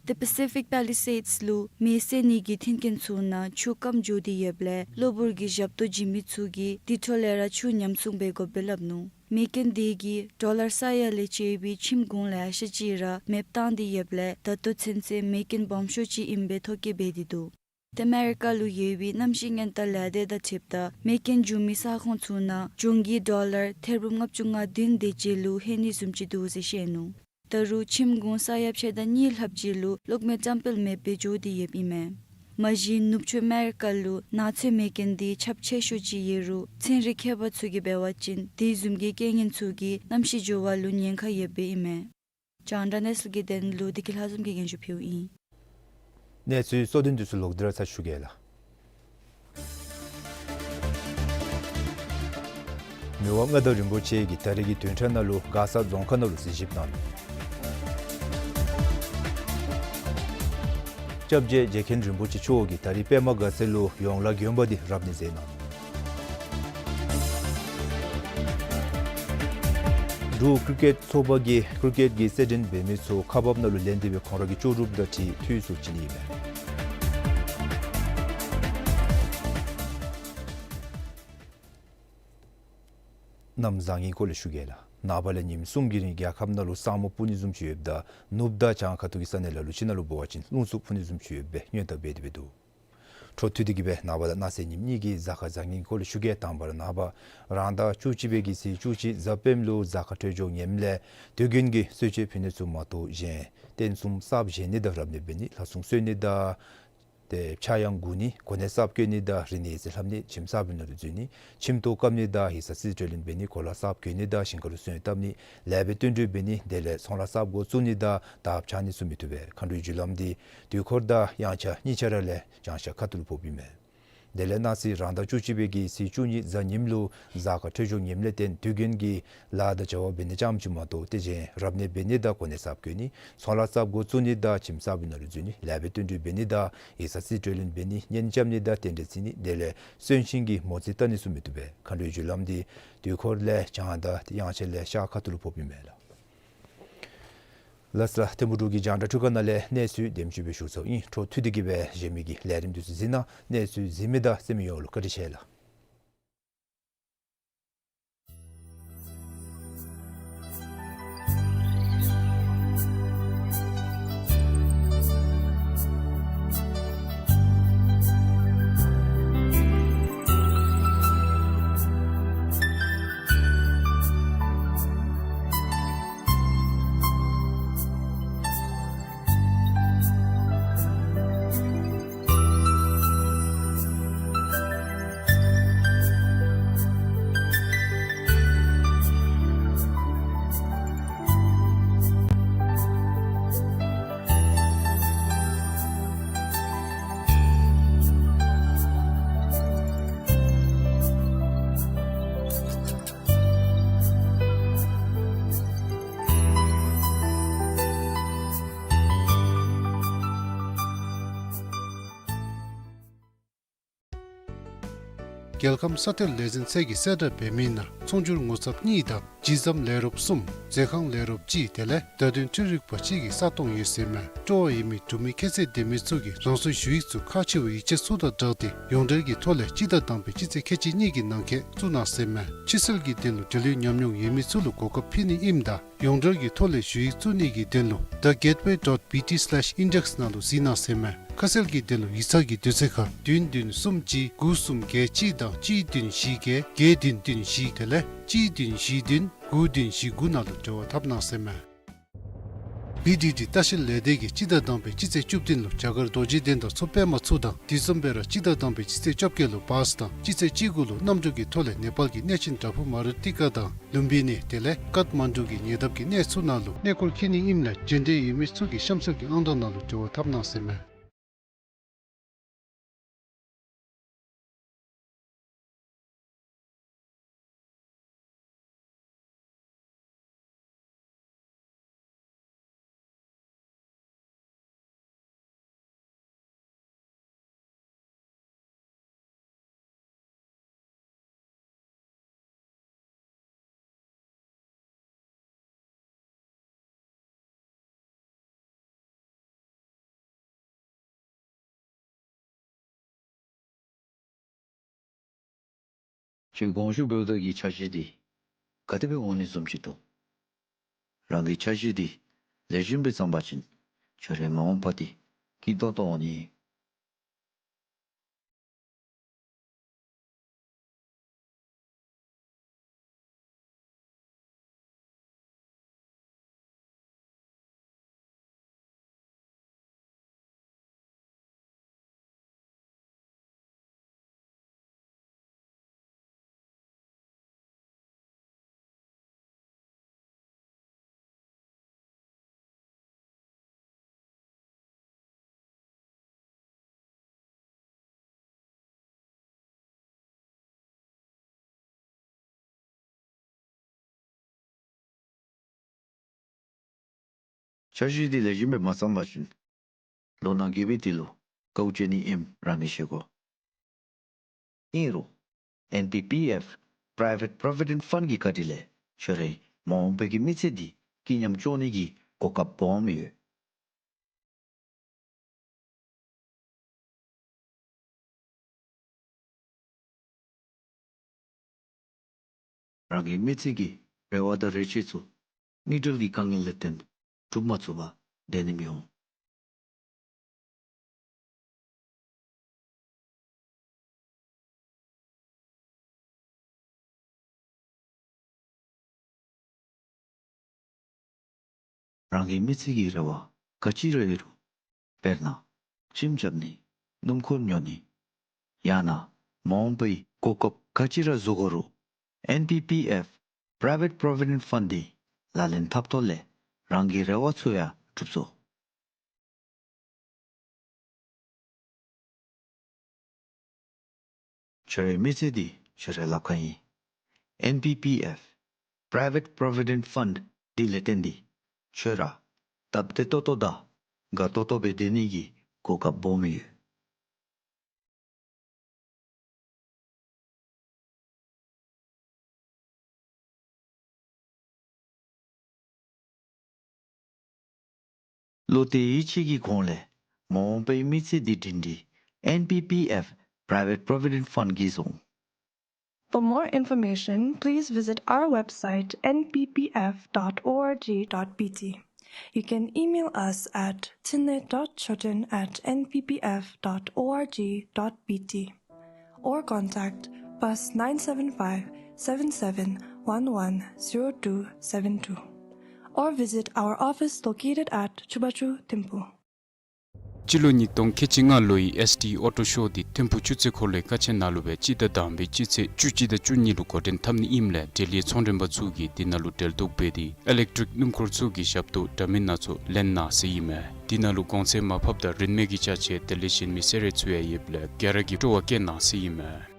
ཏེ་པེ་སི་ཕིག་པེ་ལི་སེཌསི་ལུ་མེ་བསད་ནི་གི་མཐུན་རྐྱེན་ཚུ་ནང་ཆུ་སྐམ་འགྱོ་སྟེ་ཡོདཔ་ལས་གློ་བུར་གྱི་ཞབས་ཏོག་བྱིན་མི་ཚུ་གིས་དེ་འཕྲོ་ལས་ར་ཆུ་ཉམས་སྲུང་འབད་དགོཔ་སྦེ་སླབ་ནུག། མེ་རྐྱེན་དེ་གིས་ཌོ་ལར་ས་ཡ་ལས་བཅད་པའི་ཁྱིམ་གུང་ལེ་ཤ་ཅིག་ར་མེདཔ་བཏང་སྟེ་ཡོདཔ་ལས་ད་ལྟོ་ཚུན་ཚོད་མེ་རྐྱེན་སྦོམ་ཤོས་ཅིག་ཨིནམ་སྦེ་ཐོ་བཀོད་འབད་དེ་འདུག། ཏེ་ཨ་མེ་རི་ཀ་ལུ་ཡོད་པའི་གནམ་གཤིས་ཉེན་བརྡ་ལས་སྡེ་དང་འཁྲིལཝ་ད་མེ་རྐྱེན་བྱུང་མི་ས་ཁོངས་ཚུ་ནང་གྱོང་གུད་ཌོ་ལར་ཐེར་འབུམ་ལྔ་བཅུ་ང་བདུན་དེ་ཅིག་ལུ་ལྷོད་ནི་བཟུམ་ཅིག་འདུག་ཟེར་བཤད་ནུག། ད་རུང་ཁྱིམ་གུང་ས་ཡ་ཕྱེད་དང་གཉིས་ལྷགཔ་ཅིག་ལུ་གློག་མེ་བཀྲམ་སྤེལ་མེདཔ་སྦེ་འགྱོ་སྟེ་ཡོདཔ་ཨིན་མས། མ་གཞི་ནུབ་ཕྱོགས་ཨ་མེ་རི་ཀ་ལུ་ནགས་ཚལ་མེ་རྐྱེན་འདི་ཁྱབ་ཆེ་ཤོས་ཅིག་ཡོད་རུང་ཚན་རིག་མཁས་པ་ཚུ་གིས་འབད་བ་ཅིན་དེ་བཟུམ་གྱི་རྐྱེན་ངན་ཚུ་གིས་གནམ་གཤིས་འགྱུར་བ་ལུ་ཉེན་ཁ་ཡོདཔ་ཨིན་མས། རྒྱང་བསྒྲགས་གནས་ཚུལ་གྱི་དོན་ལུ་བདེ་སྐྱིད་ལྷ་འཛོམས་ཀྱིས་སྙན་ཞུ་ཕུལཝ་ཨིན། གནས་ཚུལ་གཙོ་དོན་འདི་ཚུ་ལོག་སྟེ་ར་ཚར་ཞུ་གེ་ལགས། མི་དབང་མངའ་བདག་རིན་པོ་ཆེ་གིས་ད་རིས་ཀྱི་བདུན་ཕྲག་ནང་ལུ་མགར་ས་རྫོང་ཁག་ནང་ལུ་གཟིགས་ཞིབ་གནང་ནུག། སྐྱབས་རྗེ་རྗེ་མཁན་རིན་པོ་ཆེ་མཆོག་གིས་ད་རིས་པདྨ་དགའ་ཚལ་ལུ་ཡོངས་ལ་དགོན་པ་འདི་རབ་གནས་མཛད་གནང་ནུག། འབྲུག་ཀྲི་ཀེཊ་ཚོགས་པ་གིས་ཀྲི་ཀེཊ་ཀྱི་རྩེད་འགྲན་འབད་མི་ཚུ་ཁག་འབགཔ་ནང་ལུ་ལེན་ཏེ་སྦེ་ཁོང་ར་གི་ལྕོགས་གྲུབ་དང་འཁྲིལ་འཐུས་སུ་བྱིན་ནི་ཨིན་མས། གནམ་བཟང་ངན་སྐོར་ལས་ཞུ་གེ་ལགས། ནངས་པ་ལས་ཉིནམ་གསུམ་གྱི་རིང་རྒྱལ་ཁབ་ནང་ལུ་ས་སྨུག་སྤུབ་ནི་བཟུམ་ཅིག་ཡོདཔ་ད་ནུབ་དང་བྱང་ཁ་ཐུག་གི་ས་གནས་ལ་ལུ་ཅིག་ནང་ལུ་འབད་བ་ཅིན་རླུང་འཚུབ་འཕུ་ནི་བཟུམ་ཅིག་ཡོད་པའི་སྔོན་བརྡ་འབད་དེ་སྦེ་འདུག། འཕྲོ་མཐུད་དེ་གི་སྦེ་ནངས་པ་དང་གནངས་ཚེ་ཉིནམ་གཉིས་ཀྱི་གཟའ་སྐར་བཟང་ངན་སྐོར་ལས་ཞུ་གེ། དང་པ་ར་ནངས་པ་རང་ཟླ་བཅུ་གཅིག་པའི་གི་ཚེས་བཅུ་གཅིག་གཟའ་སྤེནམ་ལུ་གཟའ་སྐར་འཕྲོད་སྦྱོར་ངནམ་ལས་དུས་རྒྱུན་གྱི་གསོལ་མཆོད་ཕུལ་ནི་ཚུ་མ་གཏོགས་གཞན་རྟེན་གསུམ་གསརཔ་བཞེངས་ནི་དང་རབ་གནས་འབད་ནི་ལྷ་སྲུང་གསོལ་ནི་དང་ཏེ་ཕྱྭ་གཡང་འགུགས་ནི་གོ་གནས་གསརཔ་བསྐོ་ནི་དང་རིག་གནས་ཡིག་རྩིས་ལྷབ་ནི་ཁྱིམ་གསརཔ་ནང་ལུ་འཛུལ་ནི་ཁྱིམ་ཐོག་བཀབ་ནི་དང་ཡིག་ཚང་རྩིས་སྤྲོད་ལེན་འབད་ནི་གོ་ལ་གསརཔ་གྱོན་ནི་དང་ཞིང་ཁར་ལུ་སོན་བཏབ་ནི་ལེགས་པའི་བསྟུན་གྲོས་འབད་ནི་དེ་ལས་ཚོང་ལཱ་གསརཔ་འགོ་བཙུགས་ནི་དང་དར་ཕྱར་ནི་ཚུ་མི་བཏུབ་པས། མཁའ་འགྲོའི་རྒྱུ་ལམ་འདི་དུས་འཁོར་དང་དབྱངས་འཆར་གཉིས་ཆ་ར་ལས་བྱང་ཤར་ཁ་ཐུག་ལུ་ཕོགཔ་ཨིན་མས། དེ་ལས་གནངས་ཚེ་རང་ཟླ་བཅུ་གཅིག་པའི་གི་ཚེས་བཅུ་གཉིས་གཟའ་ཉིམ་ལུ་གཟའ་སྐར་འཕྲོད་སྦྱོར་ངནམ་ལས་བརྟེན་དུས་རྒྱུན་གྱི་ལཱ་དང་བྱ་བ་འབད་ནི་ཙམ་ཅིག་མ་གཏོགས་ཏེ་གཞན་རབ་གནས་འབད་ནི་དང་གོ་གནས་གསརཔ་གྱོན་ནི་ཚོང་ལཱ་གསརཔ་འགོ་བཙུགས་ནི་དང་ཁྱིམ་གསརཔ་ནང་ལུ་འཛུལ་ནི་ལེགས་པའི་བསྟུན་གྲོས་འབད་ནི་དང་ཡིག་ཚང་རྩིས་སྤྲོད་ལེན་འབད་ནི་གཉེན་རྐྱབ་ནི་དང་རྟེན་འབྲེལ་བརྩི་ནི་དེ་ལས་གསོན་གཤིན་གྱི་མོ་རྩིས་བལྟ་ནི་ཚུ་མི་བཏུབ་པས། མཁའ་འགྲོའི་རྒྱུ་ལམ་འདི་དུས་འཁོར་ལས་བྱང་དང་དབྱངས་འཆར་ལས་ཤར་ཁ་ཐུག་ལུ་ཕོགཔ་ཨིན་མས་ལགས། ལགས་སོ་ལགས། ཐིམ་ཕུག་འབྲུག་གི་རྒྱང་བསྒྲགས་འཕྲུལ་ཁང་ནང་ལས་གནས་ཚུལ་དེམ་ཅིག་སྦེ་ཞུ་ཚརཝ་ཨིན། འཕྲོ་མཐུད་དེ་གི་སྦེ་གཞན་མི་གི་ལས་རིམ་འདི་ཚུ་གཟིགས་གནང་། གནས་ཚུལ་གཟིགས་མི་དང་གསན་མི་ཡོངས་ལུ་བཀའ་དྲིན་ཆེ་ལགས། རྒྱལ་ཁམས་ས་གཏེར་ལས་འཛིན་ཚད་ཀྱིས་གསལ་བསྒྲགས་འབད་མི་ནང་ཚོང་སྒྱུར་ངོ་ཚབ་གཉིས་དང་ཇི་ཟམ་ལས་རོགས་གསུམ་མཛོད་ཁང་ལས་རོགས་གཅིག་དེ་ལས་བརྡ་དོན་འཕྲུལ་རིག་པ་གཅིག་གི་ས་སྟོང་ཡོད་ཟེར་མས། སྤྲོ་བ་ཡོད་མི་འབྲུག་མི་ཁྱད་ཚད་ལྡན་མི་ཚུ་གིས་རང་སོའི་ཞུ་ཡིག་ཚུ་ཁག་ཆེ་བའི་ཡིག་ཆ་ཚུ་དང་སྦྲགས་ཏེ་ཡོངས་འབྲེལ་གྱི་ཐོག་ལས་སྤྱི་ཟླ་དང་པའི་སྤྱི་ཚེས་ཁལ་གཅིག་གཉིས་ཀྱི་ནང་འཁོད་བཙུགས་གནང་ཟེར་མས། ཕྱིར་སེལ་གྱི་དོན་ལུ་འབྲེལ་ཡོད་ཉམས་མྱོང་ཡོད་མི་ཚུ་ལུ་གོ་སྐབས་ཕུལ་ནི་ཨིནམ་ད་ཡོངས་འབྲེལ་གྱི་ཐོག་ལས་ཞུ་ཡིག་བཙུགས་ནི་གི་དོན་ལུ་the gateway dot B T slash index ནང་ལུ་གཟིགས་གནང་ཟེར་མས། ཁ་གསལ་གྱི་དོན་ལུ་ཡིག་ཚང་གི་དུས་ཚོད་ཁར་བདུན་བདུན་གསུམ་གཅིག་དགུ་གསུམ་བརྒྱད་གཅིག་དང་གཅིག་བདུན་བཞི་བརྒྱད་བརྒྱད་བདུན་བདུན་བཞི་དེ་ལས་གཅིག་བདུན་བཞི་བདུན་དགུ་བདུན་བཞི་དགུ་ནང་ལུ་འབྲེལ་བ་འཐབ་གནང་ཟེར་མས། བི་ཌི་ཌི་ལྟ་བཤལ་ལས་སྡེ་གིས་སྤྱི་ཟླ་དང་པའི་སྤྱི་ཚེས་བཅུ་བདུན་ལུ་རྒྱ་གར་རྡོ་རྗེ་གདན་དང་མཚོ་པདྨ་ཚུ་དང་དེ་བཟུམ་སྦེ་ར་སྤྱི་ཟླ་དང་པའི་སྤྱི་ཚེས་བཅོ་བརྒྱད་ལུ་བཱས་དང་སྤྱི་ཚེས་བཅུ་དགུ་ལུ་གནམ་གྲུ་གི་ཐོག་ལས་ནེ་པཱལ་གྱི་གནས་ཆེན་བྲག་ཕུག་མ་རུ་ཏི་ཀ་དང་ལུམ་བི་ནི་དེ་ལས་ཀཏ་མན་ཌུ་གི་ཉེ་འདབས་ཀྱི་གནས་ཚུ་ནང་ལུ་གནས་སྐོར་འཁྱིད་ནི་ཨིནམ་ལས་འབྱོན་འདོད་ཡོད་མི་ཚུ་གིས་གཤམ་གསལ་གྱི་ཨང་གྲངས་ནང་ལུ་འབྲེལ་བ་འཐབ་གནང་ཟེར་མས། ཁྱོད་དགོངས་ཞུ་འབདཝ་ད་གི་འཆར་གཞི་འདི་ག་དེ་སྦེ་འོང་ནི་བཟུམ་ཅིག་འདུག། རང་གི་འཆར་གཞི་འདི་ལེགས་ཤོམ་སྦེ་བརྩམ་པ་ཅིན་ཁྱོད་རའི་མ་འོངས་པ་འདི་སྐྱིད་ཏོང་ཏོ་འོང་ནི། འཆར་གཞི་འདི་ལེགས་ཤོམ་སྦེ་མ་བརྩམས་པ་ཅིན་ལོ་ན་རྒས་པའི་དུས་ལུ་དཀའཝ་སྤྱད་ནི་ཨིནམ་རང་གིས་ཤེས་དགོ། ཨིན་རུང་ཨེན་པི་པི་ཨེཕ་Private Provident Fund གི་བཀའ་དྲིན་ལས་ཁྱོད་རའི་མ་འོངས་པའི་གི་མི་ཚེ་འདི་སྐྱིད་ཉམས་སྐྱོང་ནི་གི་གོ་སྐབས་སྦོམ་ཡོད། རང་གི་མི་ཚེ་གི་རེ་བ་དང་རེ་ཆེ་ཚུ་དངུལ་འབྲེལ་གྱི་དཀའ་ངལ་ལས་བརྟེན་སྒྲུབ་མ་ཚུགས་པར་སྡོད་ནི་མི་འོང་། རང་གི་མི་ཚེ་གི་རེ་བ་ག་ཅི་ར་ཡོད་རུང་། དཔེར་ན་ཁྱིམ་རྐྱབ་ནི། སྣུམ་འཁོར་ཉོ་ནི། ཡང་ན་མ་འོངས་པའི་གོ་སྐབས་ག་ཅི་ར་བཟོ་དགོ་རུང་ཨེན་པི་པི་ཨེཕ་Private Provident Fund འདི་ལག་ལེན་འཐབ་ཐོག་ལས་རང་གི་རེ་བ་ཚུ་ཡང་འགྲུབ་ཚུགས། ཁྱོད་རའི་མི་ཚེ་འདི་ཁྱོད་རའི་ལགཔ་ཁར་ཨིན། ཨེན་པི་པི་ཨེཕ་Private Provident Fund འདི་ལས་བརྟེན་ཏེ་ཁྱོད་ར་སྟབས་བདེ་ཏོག་ཏོ་དང་དགའ་ཏོག་ཏོ་སྦེ་སྡོད་ནི་གི་གོ་སྐབས་སྦོམ་ཡོད། བློ་གཏད་ཡིད་ཆེས་ཀྱི་གོང་ལས་མ་འོངས་པའི་མི་ཚེ་འདི་སྒྲིང་སྒྲིང་ཨེན་པི་པི་ཨེཕ་Private Provident Fund གིས་བཟུང་། For more information, please visit our website N P P F dot org dot B T. You can email us at tinne dot choden at N P P F dot org dot B T or contact plus nine seven five, seven seven one one, zero two seven two or visit our office located at Chubachu Thimphu. སྤྱི་ལོ་ཉིས་སྟོང་ཁལ་གཅིག་ལྔ་ལོའི་ཨེསི་ཌི་ཨོ་ཊོ་ཤོ་འདི་ཐིམ་ཕུ་ཆུ་ཚོད་འཁོར་ལོའི་ཀ་ཆེན་ནང་ལུ་སྦེ་སྤྱི་ཟླ་དང་པའི་སྤྱི་ཚེས་བཅུ་གཅིག་དང་བཅུ་གཉིས་ལུ་འགོ་འདྲེན་འཐབ་ནི་ཨིནམ་ལས་འབྲེལ་ཡོད་ཚོང་མགྲོན་པ་ཚུ་གིས་འདི་ནང་ལུ་འབྲེལ་གཏོགས་འབད་དེ་ཨི་ལེག་ཊིག་སྣུམ་འཁོར་ཚུ་གི་ཞབས་ཏོག་འདྲ་མིན་སྣ་ཚོགས་ལེན་གནང་ཟེར་ཨིན་མས། འདི་ནང་ལུ་གོང་ཚད་མར་ཕབ་དང་རིན་མེད་ཀྱི་ཅ་ཆས་དེ་ལས་གཞན་མི་སེ་ར་ཚུ་ཡང་ཡོདཔ་ལས་ག་ར་གིས་སྤྲོ་བ་བསྐྱེད་གནང་ཟེར་ཨིན་མས།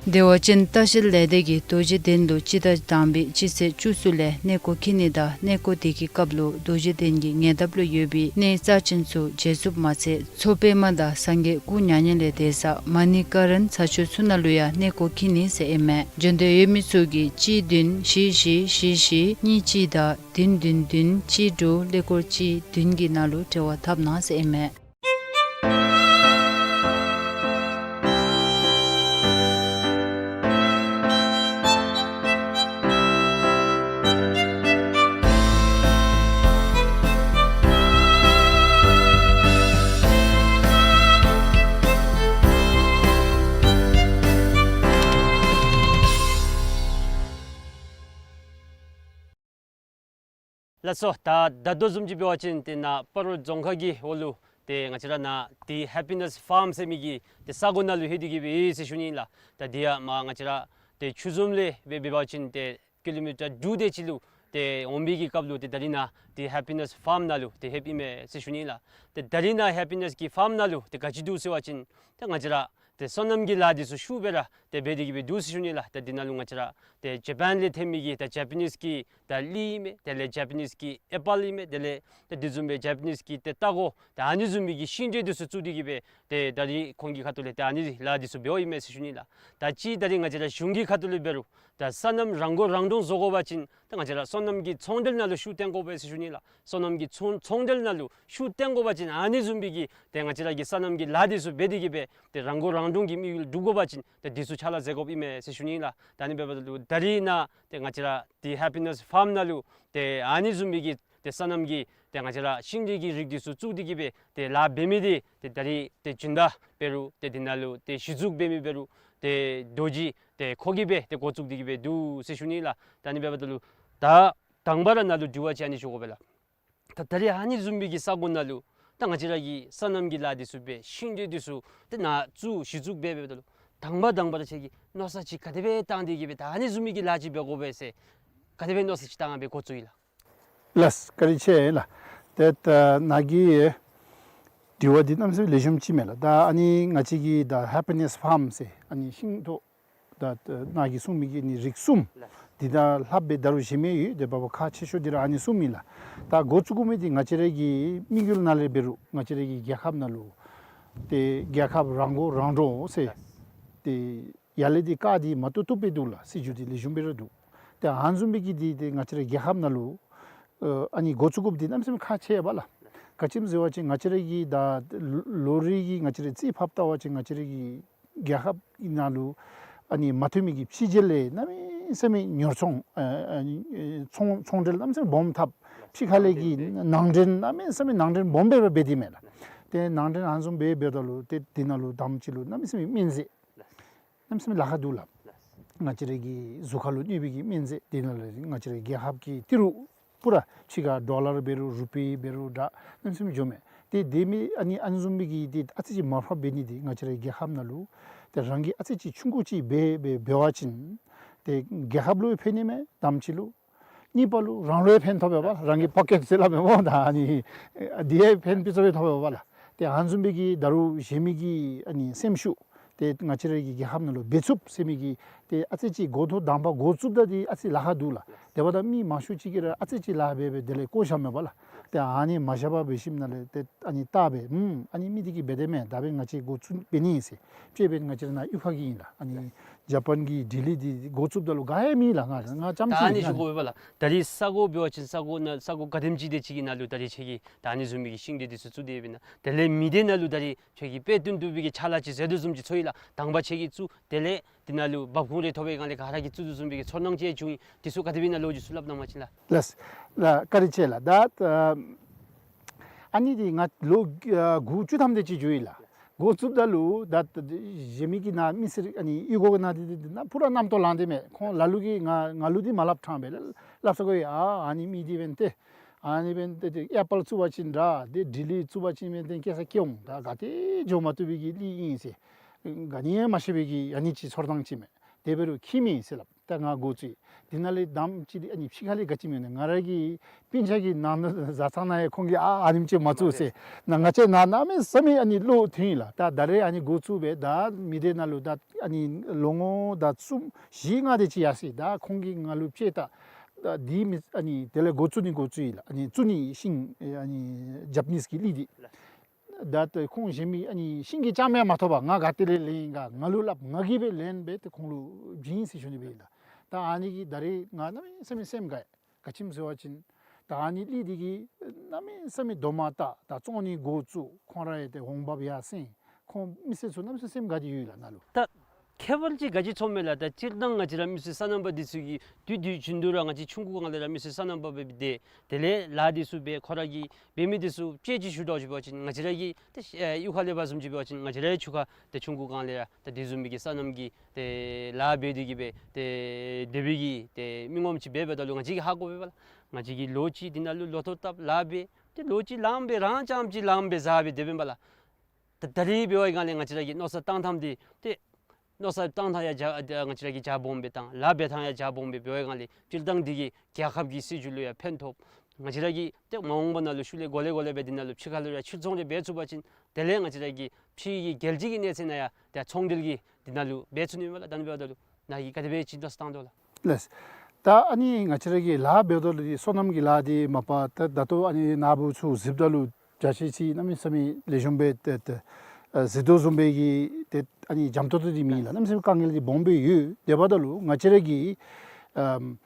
བདེ་བ་ཅན་ལྟ་བཤལ་ལས་སྡེ་གིས་རྡོ་རྗེ་གདན་ལུ་སྤྱི་ཟླ་དང་པའི་སྤྱི་ཚེས་བཅུ་གསུམ་ལས་གནས་སྐོར་འཁྱིད་ནི་དང་གནས་སྐོར་དེ་གི་སྐབས་ལུ་རྡོ་རྗེ་གདན་གྱི་ཉེ་འདབས་ལུ་ཡོད་པའི་གནས་རྩ་ཆེན་ཚུ་མཇལ་ཚུགསཔ་མ་ཚད་མཚོ་པདྨ་དང་སངས་རྒྱས་སྐུ་མྱ་ངན་ལས་འདས་ས་མ་ཎི་ཀ་རན་ཚ་ཆུ་ཚུ་ནང་ལུ་ཡང་གནས་སྐོར་འཁྱིད་ནི་ཟེར་ཨིན་མས། འབྱོན་འདོད་ཡོད་མི་ཚུ་གིས་གཅིག་བདུན་བཞི་བཞི་བཞི་བཞི་གཉིས་གཅིག་དང་བདུན་བདུན་བདུན་གཅིག་དྲུག་ཀླད་ཀོར་གཅིག་བདུན་གྱི་ནང་ལུ་འབྲེལ་བ་འཐབ་གནང་ཟེར་ཨིན་མས། ལགས་སོ། ད་ད་ལྟོ་བཟུམ་ཅིག་འབད་བ་ཅིན་ཏེ་ནཱ་སྤ་རོ་རྫོང་ཁག་གི་འོག་ལུ་ཏེ་ང་བཅས་ར་ནཱ་ཏེ་ཧེ་པི་ནེས་ཕཱརམ་ཟེར་མི་གི་ཏེ་ས་གོ་ནང་ལུ་ལྷོད་དེ་གི་སྦེ་ཡོད་ཟེར་ཞུ་ནི་ལགས། ད་འདི་ཡང་མར་ང་བཅས་ར་ཏེ་ཆུ་འཛོམས་ལས་སྦེ་འབད་བ་ཅིན་ཏེ་ཀི་ལོ་མི་ཊར་དྲུག་དེ་ཅིག་ལུ་ཏེ་འོང་བའི་གི་སྐབས་ལུ་ཏེ་ད་རིས་ནཱ་ཏེ་ཧེ་པི་ནེས་ཕཱརམ་ནང་ལུ་ཏེ་ལྷོདཔ་ཨིན་མས་ཟེར་ཞུ་ནི་ལགས། ཏེ་ད་རིས་ནཱ་ཧེ་པི་ནེས་ཀྱི་ཕཱརམ་ནང་ལུ་ཏེ་ག་ཅི་འདུག་ཟེར་བ་ཅིན་ཏེ་ང་བཅས་ར་ཏེ་སོ་ནམ་གྱི་ལཱ་འདི་ཚུ་ཤུགས་སྦེ་ར་ཏེ་འབད་དེ་གི་སྦེ་འདུག་ཟེར་ཞུ་ནི་ལགས། ཏེ་འདི་ནང་ལུ་ང་བཅས་ར་ཏེ་ཇ་པཱན་ལས་ཐོན་མི་གི་ཏེ་ཇ་པ་ནིས་ཀྱི་ད་གླི་ཨིན་མས། དེ་ལས་ཇ་པ་ནིས་ཀྱི་ཨེ་པཱལ་ཨིན་མས། དེ་ལས་ཏེ་དེ་བཟུམ་སྦེ་ཇ་པ་ནིས་ཀྱི་ཏེ་ཏ་གོ་ད་ཨ་ནི་བཟུམ་མའི་གི་ཤིང་འབྲས་འདི་ཚུ་བཙུགས་ཏེ་གི་སྦེ་ཏེ་ད་རིས་ཁོང་གི་ཁ་ཐུག་ལས་ཏེ་ཨ་ནི་ལཱ་འདི་ཚུ་འབདཝ་ཨིན་མས་ཟེར་ཞུ་ནི་ལགས། ད་ཅི་ད་རིས་ང་བཅས་ར་གཞུང་གི་ཁ་ཐུག་ལས་འབད་རུང་ ད་སོ་ནམ་རང་མགོ་རང་འདྲོངས་བཟོ་དགོ་པ་ཅིན་ད་ང་བཅས་ར་སོ་ནམ་གྱི་ཚོང་འབྲེལ་ནང་ལུ་ཤུགས་བཏོན་དགོ་པས་ཟེར་ཞུ་ནི་ལགས། སོ་ནམ་གྱི་ཚོང་ཚོང་འབྲེལ་ནང་ལུ་ཤུགས་བཏོན་དགོ་པ་ཅིན་ཨ་ནི་བཟུམ་མའི་གི་ཏེ་ང་བཅས་ར་གི་སོ་ནམ་གྱི་ལཱ་འདི་ཚུ་འབད་དེ་གི་སྦེ་ཏེ་རང་མགོ་རང་འདྲོངས་ཀྱི་དམིགས་ཡུལ་སྒྲུབ་དགོ་པ་ཅིན་ཏེ་འདི་ཚུ་ཕྱག་ལཱ་མཛད་དགོཔ་ཨིན་མས་ཟེར་ཞུ་ནི་ལགས། ད་ཨ་ནི་འབདཝ་ད་ལུ་ད་རིས་ནཱ་ཏེ་ང་བཅས་ར་ཏེ་ཧེ་པི་ནེས་ཕཱརམ་ནང་ལུ་ཏེ་ཨ་ནི་བཟུམ་མའི་གི་ཏེ་སོ་ནམ་གྱི་ཏེ་ང་བཅས་ར་ཤིང་འབྲས་ཀྱི་རིགས་འདི་ཚུ་བཙུགས་ཏེ་གི་སྦེ་ཏེ་ལཱ་འབད་མི་འདི་ཏེ་ད་རིས་ཏེ་སྦྱིན་བདག་འབད་རུང་ཏེ་འདི་ནང་ལུ་ཏེ་གཞི་བཙུགས་འབད་མི་འབད་རུང་ཏེ་རྡོ་རྗེ་ཏེ་ཁོ་གིས་སྦེ་ཏེ་འགོ་བཙུགས་ཏེ་གི་སྦེ་འདུག་ཟེར་ཞུ་ནི་ལགས། ད་ཨ་ནི་འབདཝ་ད་ལུ་ད་དང་པ་ར་ནཱ་ལུ་དྲི་བ་ཅིག་ཨ་ནི་ཞུ་དགོ་པས་ལགས། ད་ད་རིས་ཨ་ནི་བཟུམ་མའི་གི་ས་གོ་ནང་ལུ་ད་ང་བཅས་ར་གིས་སོ་ནམ་གྱི་ལཱ་འདི་ཚུ་འབད་ཤིང་འབྲས་འདི་ཚུ་ཏེ་ནཱ་བཙུགས་གཞི་བཙུགས་འབད་འབདཝ་ད་ལུ་དང་པ་དང་པ་ར་ཁྱོད་ཀྱིས་མནོ་བསམ་ཅིག་ག་དེ་སྦེ་བཏང་སྟེ་གི་སྦེ་ད་ཨ་ནི་བཟུམ་མའི་གི་ལཱ་ཅིག་འབད་དགོ་པས་ཟེར་ག་དེ་སྦེ་མནོ་བསམ་ཅིག་བཏང་སྦེ་འགོ་བཙུགས་ཡི་ལགས། ལགས་བཀའ་དྲིན་ཆེ་ལགས། ཏེ་ད་ནཱ་གི་དྲི་བ་འདི་གནམ་མེད་ས་མེད་ལེགས་ཤོམ་ཅིག་མས་ལགས། ད་ཨ་ནི་ང་བཅས་ཀྱི་ད་ཧེ་པི་ནེས་ཕཱརམ་ཟེར་ཨ་ནི་ཤིང་ཏོག་ད་ནཱ་གིས་གསུངས་མི་གི་ཨ་ནི་རིགས་གསུམ་འདི་དང་ལྷགཔ་སྦེ་ད་རུང་གཞན་མི་ཡོད། ཏེ་འབདཝ་ཁག་ཆེ་ཤོས་འདི་ར་ཨ་ནི་གསུམ་ཨིན་ལགས། ད་འགོ་བཙུགས་དགོ་མི་འདི་ང་བཅས་ར་གི་དམིགས་ཡུལ་ནང་ལས་འབད་རུང་ང་བཅས་ར་གི་རྒྱལ་ཁབ་ནང་ལུ་ཏེ་རྒྱལ་ཁབ་རང་མགོ་རང་འདྲོངས་ཟེར་ཏེ་ཡར་ལས་འདི་བཀའ་འདི་མ་བཏུབ་བཏུབ་སྦེ་འདུག་ལགས། སྲིད་བྱུས་འདི་ལེགས་ཤོམ་སྦེ་ར་འདུག། ཏེ་ཨ་ནི་བཟུམ་མའི་གི་འདི་ཏེ་ང་བཅས་ར་རྒྱལ་ཁབ་ནང་ལུ་ཨ་ནི་འགོ་བཙུགས་དགོཔ་འདི་གནམ་མེད་ས་མེད་ཁག་ཆེ་བས་ལགས། ག་ཅི་སྨོ་ཟེར་བ་ཅིན་ང་བཅས་ར་གི་ད་ལོ་རེ་གི་ང་བཅས་ར་རྩིས་ཕབ་བལྟ་བ་ཅིན་ང་བཅས་ར་གི་རྒྱལ་ཁབ་ནང་ལུ་ཨ་ནི་མ་མཐུན་མི་གི་ཕྱི་རྒྱལ་ལས་གནམ་མེད་ས་མེད་ཉོ་ཚོང་ཨ་ཨ་ནི་ཚོང་ཚོང་འབྲེལ་གནམ་མེད་ས་མེད་སྦོམ་འཐབ། ཕྱི་ཁ་ལས་ཀྱི་ནང་འདྲེན་གནམ་མེད་ས་མེད་ནང་འདྲེན་སྦོམ་སྦེ་ར་འབད་དེ་མས་ལགས། ཏེ་ནང་འདྲེན་ཨ་ནི་བཟུམ་སྦེ་འབདཝ་ད་ལུ་ཏེ་འདི་ནང་ལུ་དང་པ་ཅིག་ལུ་གནམ་མེད་ས་མེད་སྨན་རྫས་གནམ་མེད་ས་མེད་ལཱ་ཁག་འདུག་ལགས། ང་བཅས་ར་གི་གཟུགས་ཁར་ལུ་གནོད་པའི་གི་སྨན་རྫས་འདི་ནང་ལུ་ང་བཅས་ར་རྒྱལ་ཁབ་ཀྱི་ཏི་རུ་པུ་ར་ཕྱི་ཁར་ཌོ་ལར་འབད་རུང་རུ་པི་འབད་རུང་འདྲ་གནམ་མེད་ས་མེད་འགྱོཝ་མས། ཏེ་དེ་མི་ཨ་ནི་ཨ་ནི་བཟུམ་མའི་གི་ཏེ་ཨ་ཙི་ཅིག་མར་ཕབ་འབད་ནི་འདི་ང་བཅས་ར་རྒྱལ་ཁབ་ནང་ལུ་ཏེ་རང་གིས་ཨ་ཙི་ཅིག་ཆུང་ཀུ་ཅིག་འབད་འབད་འབད་བ་ཅིན་ཏེ་རྒྱལ་ཁབ་ལུ་ཕན་ནི་མས་དང་པ་ཅིག་ལུ། གཉིས་པ་ལུ་རང་ལུ་ཡང་ཕན་ཐོགས་པས་པ་ལགས། རང་གི་པོ་ཀེཊ་ཟེར་སླབ་མས་སྨོ། ད་ཨ་ནི་འདི་ཡང་ཕན་ཕུན་ཚོགས་སྦེ་ཐོགས་པས་པ་ལགས། ཏེ་ཨ་ནི་བཟུམ་མའི་གི་ད་རུང་གཞན་མི་གི་ཨ་ནི་སེམས་ཤུགས་ཏེ་ང་བཅས་ར་གི་རྒྱལ་ཁབ་ནང་ལུ་འབད་ཚུགསཔ་ཟེར་མི་གི་ཏེ་ཨ་ཙི་ཅིག་འགོ་ཐོག་དང་པ་འགོ་བཙུགསཔ་ད་འདི་ཨ་ཙི་ལཱ་ཁག་འདུག་ལགས། དེ་འབདཝ་ད་མི་མང་ཤོས་ཅིག་གིས་ར་ཨ་ཙི་ཅིག་ལཱ་འབད་འབད་དེ་ལས་བཀོ་བཞགཔ་མས་པ་ལགས། ཏེ་ཨ་ནི་མ་བཞག་པར་འབད་ཞིནམ་ལས་ཏེ་ཨ་ནི་བལྟ་སྦེ་ཨུམ་ཨ་ནི་མི་འདི་གིས་འབད་དེ་མས། ད་འབདན་ང་བཅས་འགོ་བཙུགས་འབད་ནི་ཨིན་ཟེར། དཔྱེ་འབདན་ང་བཅས་ར་ནཱ་གཡུས་ཁ་གི་ཨིན་ལགས། ཨ་ནི་ཇ་པཱན་གྱི་ཌི་ལི་འདི་འགོ་བཙུགསཔ་ད་ལུ་ག་ཡང་མེད་ལགས། ང་ང་རྐྱངམ་ཅིག་ཨིན། ད་ཨ་ནི་ཞུ་དགོ་པས་པ་ལགས། ད་རིས་ས་གོ་འབད་བ་ཅིན་ས་གོ་ནང་ས་གོ་ག་དེམ་ཅིག་དེ་ཅིག་གི་ནང་ལུ་ད་རིས་ཁྱོད་ཀྱིས་ད་ཨ་ནི་བཟུམ་མའི་གི་ཤིང་འབྲས་འདི་ཚུ་བཙུགས་ཏེ་འབད་ན་དེ་ལས་མི་སྡེ་ནང་ལུ་ད་རིས་ཁྱོད་ཀྱིས་དཔེ་སྟོན་བཏུབ་པའི་གི་ཕྱག་ལཱ་ཅིག་མཛད་དོ་བཟུམ་ཅིག་ཚོར་ཡི་ལགས། དང་པ་ཁྱོད་ཀྱིས་བཙུགས་དེ་ལས་འདི་ནང་ལུ་འབབ་ཁུངས་རེ་ཐོབ་པའི་སྒང་ལས་ག་ར་གིས་བཙུགས་དོ་བཟུམ་མའི་གི་ཚོར་སྣང་ཅིག་བྱུང་ཡི། འདི་ཚུ་ག་དེ་སྦེ་ཨིན་ན་ལོ་རྒྱུས་ཚུ་སླབ་གནང་བ་ཅིན་ལགས། ལགས་ལགས་བཀའ་དྲིན་ཆེ་ལགས། ད་ཨ་ནི་འདི་ང་ལོ་ཨ་དགུ་བཅུ་ཐམ་དེ་ཅིག་འགྱོ་ཡི་ལགས། འགོ་བཙུགསཔ་ད་ལུ་ད་གཞན་མི་གི་ནཱ་མི་སེར་ཨ་ནི་གཡུས་སྒོ་གི་ནང་འདི་འདི་ནཱ་ཕུ་ར་རྣམ་རྟོག་ལངས་ཏེ་མས། ཁོང་ལ་ལུ་གིས་ང་ང་ལུ་འདི་མ་སླབ་ཕྲང་པས་ལགས། སླབ་ས་གོ་ཡི། ཨ་ཨ་ནི་མི་འདི་འབདན་ཏེ་ཨ་ནི་འབདན་ཏེ་ཏེ་ཨེ་པཱལ་བཙུགས་པ་ཅིན་འདྲ་ཏེ་ཌི་ལི་བཙུགས་པ་ཅིན་འབདན་ཏེ་སྐྱེ་ས་སྐྱེ་འོང་། ད་ག་ཏེ་འགྱོ་མ་བཏུབ་པའི་གི་གླིང་ཨིན་ཟེར་ག་ནི་ཡང་མ་ཤེས་པའི་གི་ཨ་ནི་ཅིག་ཚོར་སྣང་ཅིག་མས། དེ་འབད་རུང་ཁྱིམ་ཨིན་ཟེར་སླབ། ད་ང་འགོ་བཙུགས་ཡི། དེ་ནང་ལས་དང་པ་ཅིག་འདི་ཨ་ནི་ཕྱི་ཁ་ལས་ག་ཅི་མེད་ན་ང་ར་གི་སྤུན་ཆ་གི་ནང་ན་བཟའ་ཚང་ནང་ཡང་ཁོང་གིས་ཨ་ཨ་ནེམ་ཅིག་མ་བཙུགས་ཟེར། ན་ང་བཅས་ནཱ་གནམ་མེད་ས་མེད་ཨ་ནི་བློ་མཐུན་ཡི་ལགས། ད་ད་རེས་ཨ་ནི་འགོ་བཙུགས་སྦེ་ད་མི་སྡེ་ནང་ལུ་ད་ཨ་ནི་ལོ་ངོ་ད་གསུམ་བཞི་ལྔ་དེ་ཅིག་ཡར་སོ་ཡི། ད་ཁོང་གིས་ང་ལུ་དཔྱད་ད་ད་འདི་མི་ཨ་ནི་དེ་ལས་འགོ་བཙུགས་ནི་འགོ་བཙུགས་ཡི་ལགས། ཨ་ནི་བཙུགས་ནི་ཤིང་ཨ་ནི་ཇ་པ་ནིས་ཀྱི་གླིང་འདི། ད་ལྟོ་ཁོང་གཞན་མི་ཨ་ནི་ཤིང་གི་རྐྱངམ་ཡང་མ་ཐོབ་པར་ང་ག་ཏེ་ལས་ལེན་ཡི་ག་ང་ལུ་སླབ། ང་གིས་སྦེ་ལེན་སྦེ་ཏེ་ཁོང་ལུ་བྱིན་ཟེར་ཞུ་ནི་སྦེ་ཨིན་ལགས། ད་ཨ་ནི་གིས་ད་རེས་ང་གནམ་མེད་ས་མེད་སེམས་དགའ་ཡི། ག་ཅི་སྨོ་ཟེར་བ་ཅིན་ད་ཨ་ནི་གླིང་འདི་གིས་གནམ་མེད་ས་མེད་དོ་མ་བཏགས། ད་བཙོང་ནི་འགོ་བཙུགས། ཁོང་ར་ཡང་ཏེ་འོང་འབབ་ཡར་སེང་། ཁོང་མི་སེར་ཚུ་གནམ་མེད་ས་མེད་སེམས་དགའ་སྟེ་ཡོད་ལགས་ནཱ་ལུ། ད་ཁྱད་པར་ཅིག་ག་ཅི་ཚོར་མས་ལགས། ད་སྤྱིར་བཏང་ང་བཅས་ར་མི་སེར་སོ་ནམ་པ་འདི་ཚུ་གིས་དུས་དུས་རྒྱུན་དུ་ར་ང་བཅས་ཆུང་ཀུ་སྒང་ལས་ར་མི་སེར་སོ་ནམ་པ་སྦེ་སྡོད། དེ་ལས་ལཱ་འདི་ཚུ་འབད། ཁོ་ར་གིས་འབད་མི་འདི་ཚུ་དཔྱད་ཅིག་ཞུ་དོ་ཞུ་བ་ཅིན་ང་བཅས་ར་གི་ཏེ་ཨེ་གཡུས་ཁ་ལས་འབད་བཟུམ་ཅིག་འབད་བ་ཅིན་ང་བཅས་ར་གི་ཆུང་ཁ་ཏེ་ཆུང་ཀུ་སྒང་ལས་ར་ཏེ་དེ་བཟུམ་མའི་གི་སོ་ནམ་གྱི་ཏེ་ལཱ་འབད་དེ་གི་སྦེ་ཏེ་སྡོད་པའི་གི་ཏེ་མི་ངོམ་ཅིག་འབད་འབདཝ་ད་ལུ་ང་བཅས་ཀྱིས་ཧ་གོ་བས་པ་ལགས། ང་བཅས་ཀྱིས་ལོ་གཅིག་འདི་ནང་ལུ་ལོ་ཐོག་བཏབ་ལཱ་འབད། ཏེ་ལོ་གཅིག་ལངམ་སྦེ་རང་རྐྱངམ་ཅིག་ལངམ་སྦེ་བཟའ་སྦེ་སྡོད་པས་པ་ལགས། ད་ད་རིས་འབད་བའི་སྒང་ལས་ང་བཅས་ར་གི་མནོ་བསམ་བཏང་ཐངས་འདི་ཏེ་མནོ་བསམ་བཏང་ཐངས་ཡང་རྒྱ་ང་བཅས་ར་གིས་རྒྱ་སྦོམ་སྦེ་བཏང་། ལཱ་འབད་ཐངས་ཡང་རྒྱ་སྦོམ་སྦེ་འབད་བའི་སྒང་ལས་སྤྱིར་བཏང་འདི་གིས་རྒྱལ་ཁབ་ཀྱི་སྲིད་བྱུས་ལུ་ཡང་ཕན་ཐོགས། ང་བཅས་ར་གིས་ཏེ་མ་འོངས་པ་ནང་ལུ་ཤུལ་ལས་གོ་ལེ་གོ་ལེ་སྦེ་འདི་ནང་ལུ་ཕྱི་ཁ་ལུ་ཡང་ཕྱིར་ཚོང་རེ་འབད་ཚུགས་པ་ཅིན་དེ་ལས་ང་བཅས་ར་གི་ཕྱི་གི་རྒྱལ་སྤྱི་གི་གནས་ཚད་ནང་ཡང་ཏེ་ཚོང་འབྲེལ་གྱི་འདི་ནང་ལུ་འབད་ཚུགས་ནི་མས་ལགས། ད་ཨ་ནི་འབདཝ་ད་ལུ་ནཱ་གིས་ག་དེ་སྦེ་ཅིག་མནོ་བསམ་བཏང་དོ་ལགས། ལགས། ད་ཨ་ནི་ང་བཅས་ར་གི་ལཱ་འབདཝ་ད་ལུ་སོ་ནམ་གྱི་ལཱ་འདི་མ་པ་ད་ད་ལྟོ་ཨ་ནི་ནཱ་བུ་ཚུ་གཟིགསཔ་ད་ལུ་རྒྱ་ཆེ་ཅིག་གནམ་མེད་ས་མེད་ལེགས་ཤོམ་སྦེ་ཏེ་ཏེ་ ཨ་ཟེར་དོ་བཟུམ་སྦེ་གི་ཏེ་ཨ་ནི་འཇམ་ཏོང་ཏོ་འདི་མེན་ལགས། གནམ་མེད་ས་མེད་དཀའ་ངལ་འདི་སྦོམ་སྦེ་ཡོད། དེ་འབདཝ་ད་ལུ་ང་བཅས་ར་གིས་ཨམ་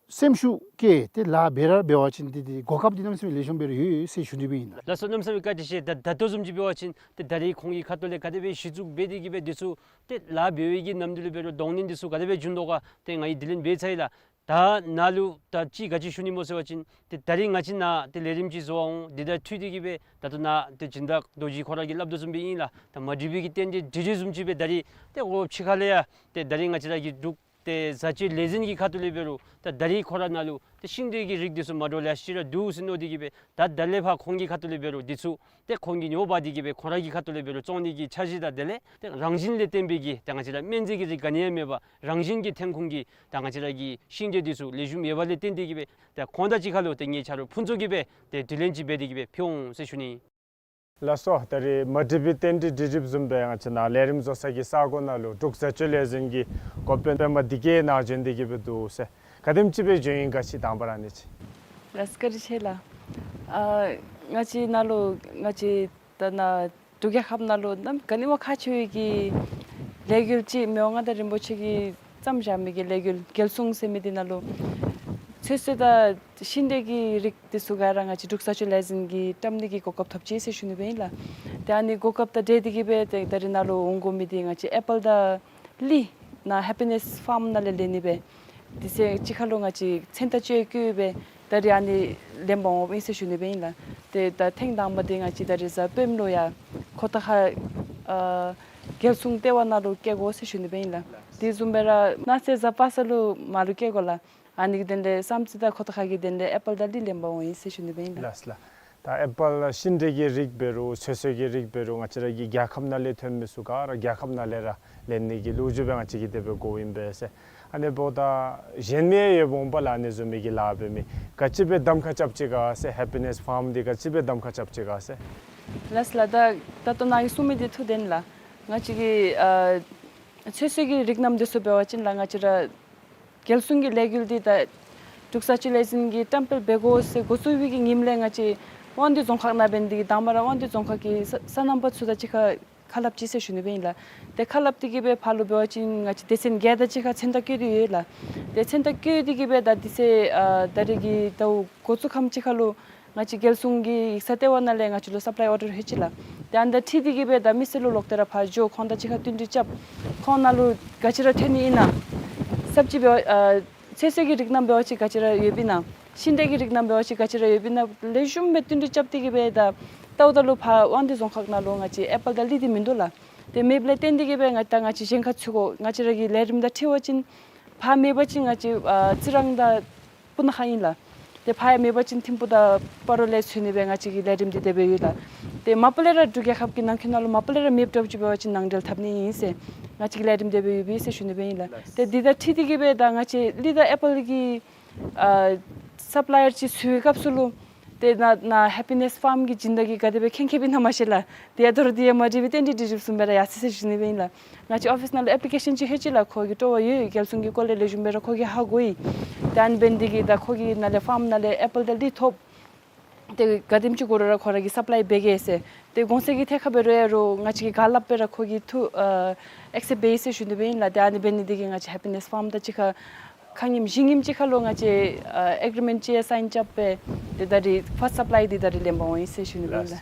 སེམས་ཤུགས་བསྐྱེད་དེ་ལཱ་འབད་ར་འབད་བ་ཅིན་ཏེ་ཏེ་གོ་སྐབས་འདི་གནམ་མེད་ས་མེད་ལེགས་ཤོམ་སྦེ་ར་ཡོད་ཟེར་ཞུ་ནི་སྦེ་ཨིན་ལགས། ལགས་སོ། གནམ་མེད་ས་མེད་བཀའ་དྲིན་ཆེ། ད་ད་ལྟོ་བཟུམ་ཅིག་འབད་བ་ཅིན་ཏེ་ད་རིས་ཁོང་གི་ཁ་ཐུག་ལས་ག་དེ་སྦེ་གཞི་བཙུགས་འབད་དེ་གི་སྦེ་འདི་ཚུ་ཏེ་ལཱ་འབད་བའི་གི་ནམ་དུས་ལུ་འབད་རུང་གདོང་ལེན་འདི་ཚུ་ག་དེ་སྦེ་བྱུང་དོ་ག་ཏེ་ང་གིས་དྲི་ལན་འབད་ཚར་ཡི་ལགས། ད་ནཱ་ལུ་ད་ཅི་ག་ཅི་ཞུ་ནི་སྨོ་ཟེར་བ་ཅིན་ཏེ་ད་རིས་ང་བཅས་ནཱ་ཏེ་ལས་རིམ་ཅིག་བཟོ་འོང་། འདི་དང་འཁྲིལ་ཏེ་གི་སྦེ་ད་ལྟོ་ནཱ་ཏེ་སྦྱིན་བདག་རྡོ་རྗེ་ཁོ་ར་གིས་སླབ་དོ་བཟུམ་སྦེ་ཨིན་ལགས། ད་མ་འགྲིག་པའི་གི་རྟེན་འབྲེལ་འགྲིག་འགྲིག་བཟུམ་ཅིག་སྦེ་ད་རིས་ཏེ་འོ་ཕྱི་ཁ་ལས་ཡང་ཏེ་ད་རིས་ང་བཅས་ར་གི་འབྲུག་ཏེ་བཟའ་སྤྱོད་ལས་འཛིན་གྱི་ཁ་ཐུག་ལས་འབད་རུང་ད་ད་རིས་ཁོ་ར་ནཱ་ལུ་ཏེ་ཤིང་འབྲས་ཀྱི་རིགས་འདི་ཚུ་མ་འདྲཝ་ལེ་ཤ་ཅིག་ར་འདུག་ཟེར་མནོ་སྟེ་གི་སྦེ་ད་ད་ལས་ཕར་ཁོང་གི་ཁ་ཐུག་ལས་འབད་རུང་འདི་ཚུ་ཏེ་ཁོང་གིས་ཉོ་འབག་སྟེ་གི་སྦེ་ཁོང་ར་གི་ཁ་ཐུག་ལས་འབད་རུང་བཙོང་ནི་གི་འཆར་གཞི་དང་དེ་ལས་ཏེ་རང་བཞིན་ལས་བརྟེན་པའི་གི་ཏེ་ང་བཅས་ར་སྨན་རྫས་ཀྱི་རིགས་ག་ནི་ཡང་མེད་པར་རང་བཞིན་གྱི་ཐོན་ཁུངས་ཀྱི་ད་ང་བཅས་ར་གི་ཤིང་འབྲས་འདི་ཚུ་ལེགས་ཤོམ་ཡོད་པ་ལས་བརྟེན་ཏེ་གི་སྦེ་ད་ཁོང་དང་གཅིག་ཁར་ལུ་ཏེ་ངེའི་ཆ་རོགས་ཕུན་ཚོགས་ཀྱིས་སྦེ་ཏེ་དྲི་ལན་ཅིག་འབད་དེ་གི་སྦེ་ཕུལ་འོང་ཟེར་ཞུ་ནི། ལགས་སོ། ད་རིས་མ་འགྲིག་པའི་རྟེན་འབྲེལ་འགྲིག་འགྲིགཔ་བཟུམ་སྦེ་ང་བཅས་ནཱ་ལས་རིམ་བཟོ་ས་གི་ས་གོ་ནང་ལུ་འབྲུག་བཟའ་སྤྱོད་ལས་འཛིན་གྱི་འགོ་དཔོན་པདྨ་བདེ་སྐྱིད་ནཱ་བྱོན་ཏེ་གི་སྦེ་འདུག་ཟེར། ག་དེམ་ཅིག་སྦེ་བྱོན་ཡི་ག་ཅིག་དང་པ་ར་ཨ་ནི་ཅིག། ལགས་སོ། བཀའ་དྲིན་ཆེ་ལགས། ཨ་ང་བཅས་ནཱ་ལུ་ང་བཅས་ད་ནཱ་འབྲུག་རྒྱལ་ཁབ་ནང་ལུ་གནམ་ག་ནི་བ་ཁག་ཆེ་བའི་གི་ལས་འགུལ་ཅིག་མི་དབང་མངའ་བདག་རིན་པོ་ཆེ་གིས་བརྩམས་བཞག་མི་གི་ལས་འགུལ་རྒྱལ་སྲུང་ཟེར་མི་འདི་ནང་ལུ་ཚོད་བསྲེ་དང་ཤིང་འབྲས་ཀྱི་རིགས་འདི་ཚུ་ག་ར་ང་བཅས་འབྲུག་བཟའ་སྤྱོད་ལས་འཛིན་གྱིས་བཀྲམ་ནི་གི་གོ་སྐབས་ཐོབ་ཅི་ཟེར་ཞུ་ནི་སྦེ་ཨིན་ལགས། ཏེ་ཨ་ནི་གོ་སྐབས་དང་འབྲེལ་ཏེ་གི་སྦེ་ཏེ་ད་རིས་ནཱ་ལུ་འོང་དགོ་མི་འདི་ང་བཅས་ཨེ་པཱལ་དང་ལི་ནཱ་ཧེ་པི་ནེས་ཕཱརམ་ནང་ལས་ལེན་ནི་སྦེ་དེ་ཚེ་གཅིག་ཁར་ལུ་ང་བཅས་མཚན་རྟགས་བཅས་བཀོད་སྦེ་ད་རིས་ཨ་ནི་ལེན་པར་འོངམ་ཨིན་ཟེར་ཞུ་ནི་སྦེ་ཨིན་ལགས། ཏེ་ད་ཐེངས་དང་པ་འདི་ང་བཅས་ད་རིས་གཟའ་སྤེནམ་ལུ་ཡར་ཁོ་ཐང་ཁ་ཨ་རྒྱལ་སྲུང་ལྟེ་བ་ནང་ལུ་བསྐྱལ་དགོ་ཟེར་ཞུ་ནི་སྦེ་ཨིན་ལགས། དེ་བཟུམ་སྦེ་ར་གནངས་ཚེ་གཟའ་པ་སངས་ལུ་མར་ལུ་བསྐྱལ་དགོ་ལགས། ཨ་ནི་གི་དོན་ལས་བསམ་རྩེ་དང་ཁོ་ཐང་ཁ་གི་དོན་ལས་ཨེ་པཱལ་དང་ལི་ལེན་པར་འོང་ཡི་ཟེར་ཞུ་ནི་སྦེ་ཨིན་ལགས། ལགས་ལགས། ད་ཨེ་པཱལ་ཤིང་འབྲས་ཀྱི་རིགས་འབད་རུང་ཚོད་བསྲེ་གི་རིགས་འབད་རུང་ང་བཅས་ར་གི་རྒྱལ་ཁབ་ནང་ལས་ཐོན་མི་ཚུ་ག་ར་རྒྱལ་ཁབ་ནང་ལས་ར་ལེན་ནི་གི་ལོ་རྒྱུས་སྦེ་ང་བཅས་ཀྱིས་དེ་སྦེ་གོཝ་ཨིན་པས་ཟེར། ཨ་ནི་འབདཝ་ད་གཞན་མི་ཡང་ཡོདཔ་འོང་པ་ལགས། ཨ་ནི་བཟུམ་མའི་གི་ལཱ་འབད་མི་ག་ཅི་སྦེ་གདམ་ཁ་རྐྱབ་ཅི་ག་ཟེར། ཧེ་པི་ནེས་ཕཱརམ་འདི་ག་ཅི་སྦེ་གདམ་ཁ་རྐྱབ་ཅི་ག་ཟེར། ལགས་ལགས། ད་ད་ལྟོ་ནཱ་གིས་གསུངས་མི་འདི་ཐུགས་བདེན་ལགས། ང་བཅས་ཀྱི་ཨ་ཚོད་བསྲེ་གི་རིགས་རྣམས་འདི་ཚུ་འབད་བ་ཅིན་ལགས་ང་བཅས་ར་རྒྱལ་སྲུང་གི་ལས་འགུལ་འདི་ད་འབྲུག་བཟའ་སྤྱོད་ལས་འཛིན་གྱིས་བཀྲམ་སྤེལ་འབད་དགོ་ཟེར་འགོ་བཙུགས་པའི་གི་ཉིནམ་ལས་ང་བཅས་དབང་འདུས་རྫོང་ཁག་ནང་འབད་ནི་འདི་གིས་དང་པ་ར་དབང་འདུས་རྫོང་ཁག་གི་ས་ས་གནང་པ་ཚུ་དང་གཅིག་ཁར་ཁ་སླབ་ཅི་ཟེར་ཞུ་ནི་སྦེ་ཨིན་ལགས། ཏེ་ཁ་སླབ་སྟེ་གི་སྦེ་ཕར་ལུ་འབད་བ་ཅིན་ང་བཅས་སྡེ་ཚན་བརྒྱད་དང་གཅིག་ཁར་མཚན་རྟགས་བཀོད་དེ་ཡོད་ལགས། ཏེ་མཚན་རྟགས་བཀོད་དེ་གི་སྦེ་ད་དེ་ཚེ་ཨ་ད་རིས་ཀྱི་ཟླཝ་འགོ་བཙུགས་ཁམས་ཅིག་ཁར་ལུ་ང་བཅས་རྒྱལ་སྲུང་གི་ཡིག་ཚང་ལྟེ་བ་ནང་ལས་ང་བཅས་ལུ་སབ་ལའི་ཨོར་ཌར་ལྷོད་ཅི་ལགས། ཏེ་ཨ་ནི་དང་འཁྲིལ་ཏེ་གི་སྦེ་ད་མི་སེར་ལུ་ལོག་སྟེ་ར་ཕར་འགྱོ་ཁོང་དང་གཅིག་ཁར་བསྟུན་གྲོས་རྐྱབ། ཁོང་ནང་ལུ་ག་ཅི་ར་ཐོན་ནི་ཨིན་ན། སབ་ཅིག་འབད་བ་ཨ་ཚོད་བསྲེ་གི་རིགས་རྣམས་འབད་བ་ཅིན་ག་ཅི་ར་ཡོདཔ་ཨིན་ན། ཤིང་འབྲས་ཀྱི་རིགས་རྣམས་འབད་བ་ཅིན་ག་ཅི་ར་ཡོདཔ་ཨིན་ན། ལེགས་ཤོམ་སྦེ་བསྟུན་གྲོས་རྐྱབ་སྟེ་གི་སྦེ་ད་ལྟོ་ད་ལུ་ཕར་དབང་འདུས་རྫོང་ཁག་ནང་ལུ་ང་བཅས་ཨེ་པཱལ་དང་ལི་འདི་མིན་འདུག་ལགས། ཏེ་མེདཔ་ལས་བརྟེན་ཏེ་གི་སྦེ་ང་ད་ང་བཅས་གཞན་ཁར་འཚོལ་དགོ། ང་བཅས་ར་གི་ལས་རིམ་དང་འཁྲིལ་བ་ཅིན་ཕར་མེད་པ་ཅིན་ང་བཅས་ཨ་རྩི་རང་དང་སྤུ་ན་ཁ་ཨིན་ལགས། ཏེ་ཕར་ཡང་མེད་པ་ཅིན་ཐིམ་ཕུག་དང་སྤ་རོ་ལས་འཚོལ་ནི་སྦེ་ང་བཅས་ཀྱི་ལས་རིམ་འདི་དེ་སྦེ་ཡོད་ལགས། ཏེ་མ་པ་ལས་ར་འབྲུག་རྒྱལ་ཁབ་ཀྱི་ནང་འཁོད་ནང་ལུ་མ་པ་ལས་ར་མེདཔ་འདྲཝ་ཅིག་འབད་བ་ཅིན་ནང་འབྲེལ་འཐབ་ནི་ཨིན་ཟེར་ང་བཅས་ཀྱི་ལས་རིམ་དེ་སྦེ་ཡོདཔ་ཨིན་ཟེར་ཞུ་ནི་སྦེ་ཨིན་ལགས། ཏེ་འདི་དང་འཁྲིལ་ཏེ་གི་སྦེ་ད་ང་བཅས་ལི་དང་ཨེ་པཱལ་གྱི་ཨ་སབ་ལའི་ཡར་ཅིག་འཚོལ་བའི་སྐབས་སུ་ལུ་ཏེ་ནཱ་ནཱ་ཧེ་པི་ནེས་ཕཱརམ་གྱི་སྦྱིན་བདག་གིས་ག་དེ་སྦེ་མཁྱེན་མཁྱེནམ་ཨིན་ན་མ་ཤེས་ལགས། ཏེ་ཡ་ད་རུང་འདི་ཡང་མ་འགྲིག་པའི་རྟེན་འབྲེལ་འགྲིག་འགྲིགཔ་བཟུམ་སྦེ་ར་ཡར་སོ་ཡི་ཟེར་ཞུ་ནི་སྦེ་ཨིན་ལགས། ང་བཅས་ཨོ་ཕིས་ནང་ལུ་ཨེཔ་ལི་ཀེ་ཤཱན་ཅིག་ལྷོད་ཅི་ལགས། ཁོ་གིས་སྤྲོ་བ་ཡོད། རྒྱལ་སྲུང་གི་སྐོར་ལས་ལེགས་ཤོམ་སྦེ་ར་ཁོ་གིས་ཧ་གོ་ཡི། ཏེ་ཨ་ནི་འབད་ནི་འདི་གིས་ད་ཁོ་གིས་ནཱ་ལས་ཕཱརམ་ནང་ལས་ཨེ་པཱལ་དང་ལི་ཐོབ། ཏེ་ག་དེམ་ཅིག་དགོ་རུང་ར་ཁོ་ར་གིས་སབ་ལའི་འབད་གེ་ཟེར། ཏེ་གོང་ཚད་ཀྱི་ཐད་ཁར་འབད་རུང་ཡང་རུང་ང་བཅས་ཀྱིས་ག་སླབ་སྦེ་ར་ཁོ་གིས་ཐུགས་ཨ་ཨེག་སེབཊ་འབད་ཡི་ཟེར་ཞུ་ནི་སྦེ་ཨིན་ལགས། ཏེ་ཨ་ནི་འབད་ནི་འདི་གིས་ང་བཅས་ཧེ་པི་ནེས་ཕཱརམ་དང་གཅིག་ཁར་ཁ་ཉིནམ་བཞི་ཉིནམ་ཅིག་ཁར་ལུ་ང་བཅས་ཨ་ཨེག་རི་མེནཊ་ཅིག་ཡང་སའིན་རྐྱབ་སྦེ་ཏེ་ད་རིས་ཕཱསཊ་སབ་ལའི་འདི་ད་རིས་ལེན་པར་འོང་ཡི་ཟེར་ཞུ་ནི་སྦེ་ཨིན་ལགས།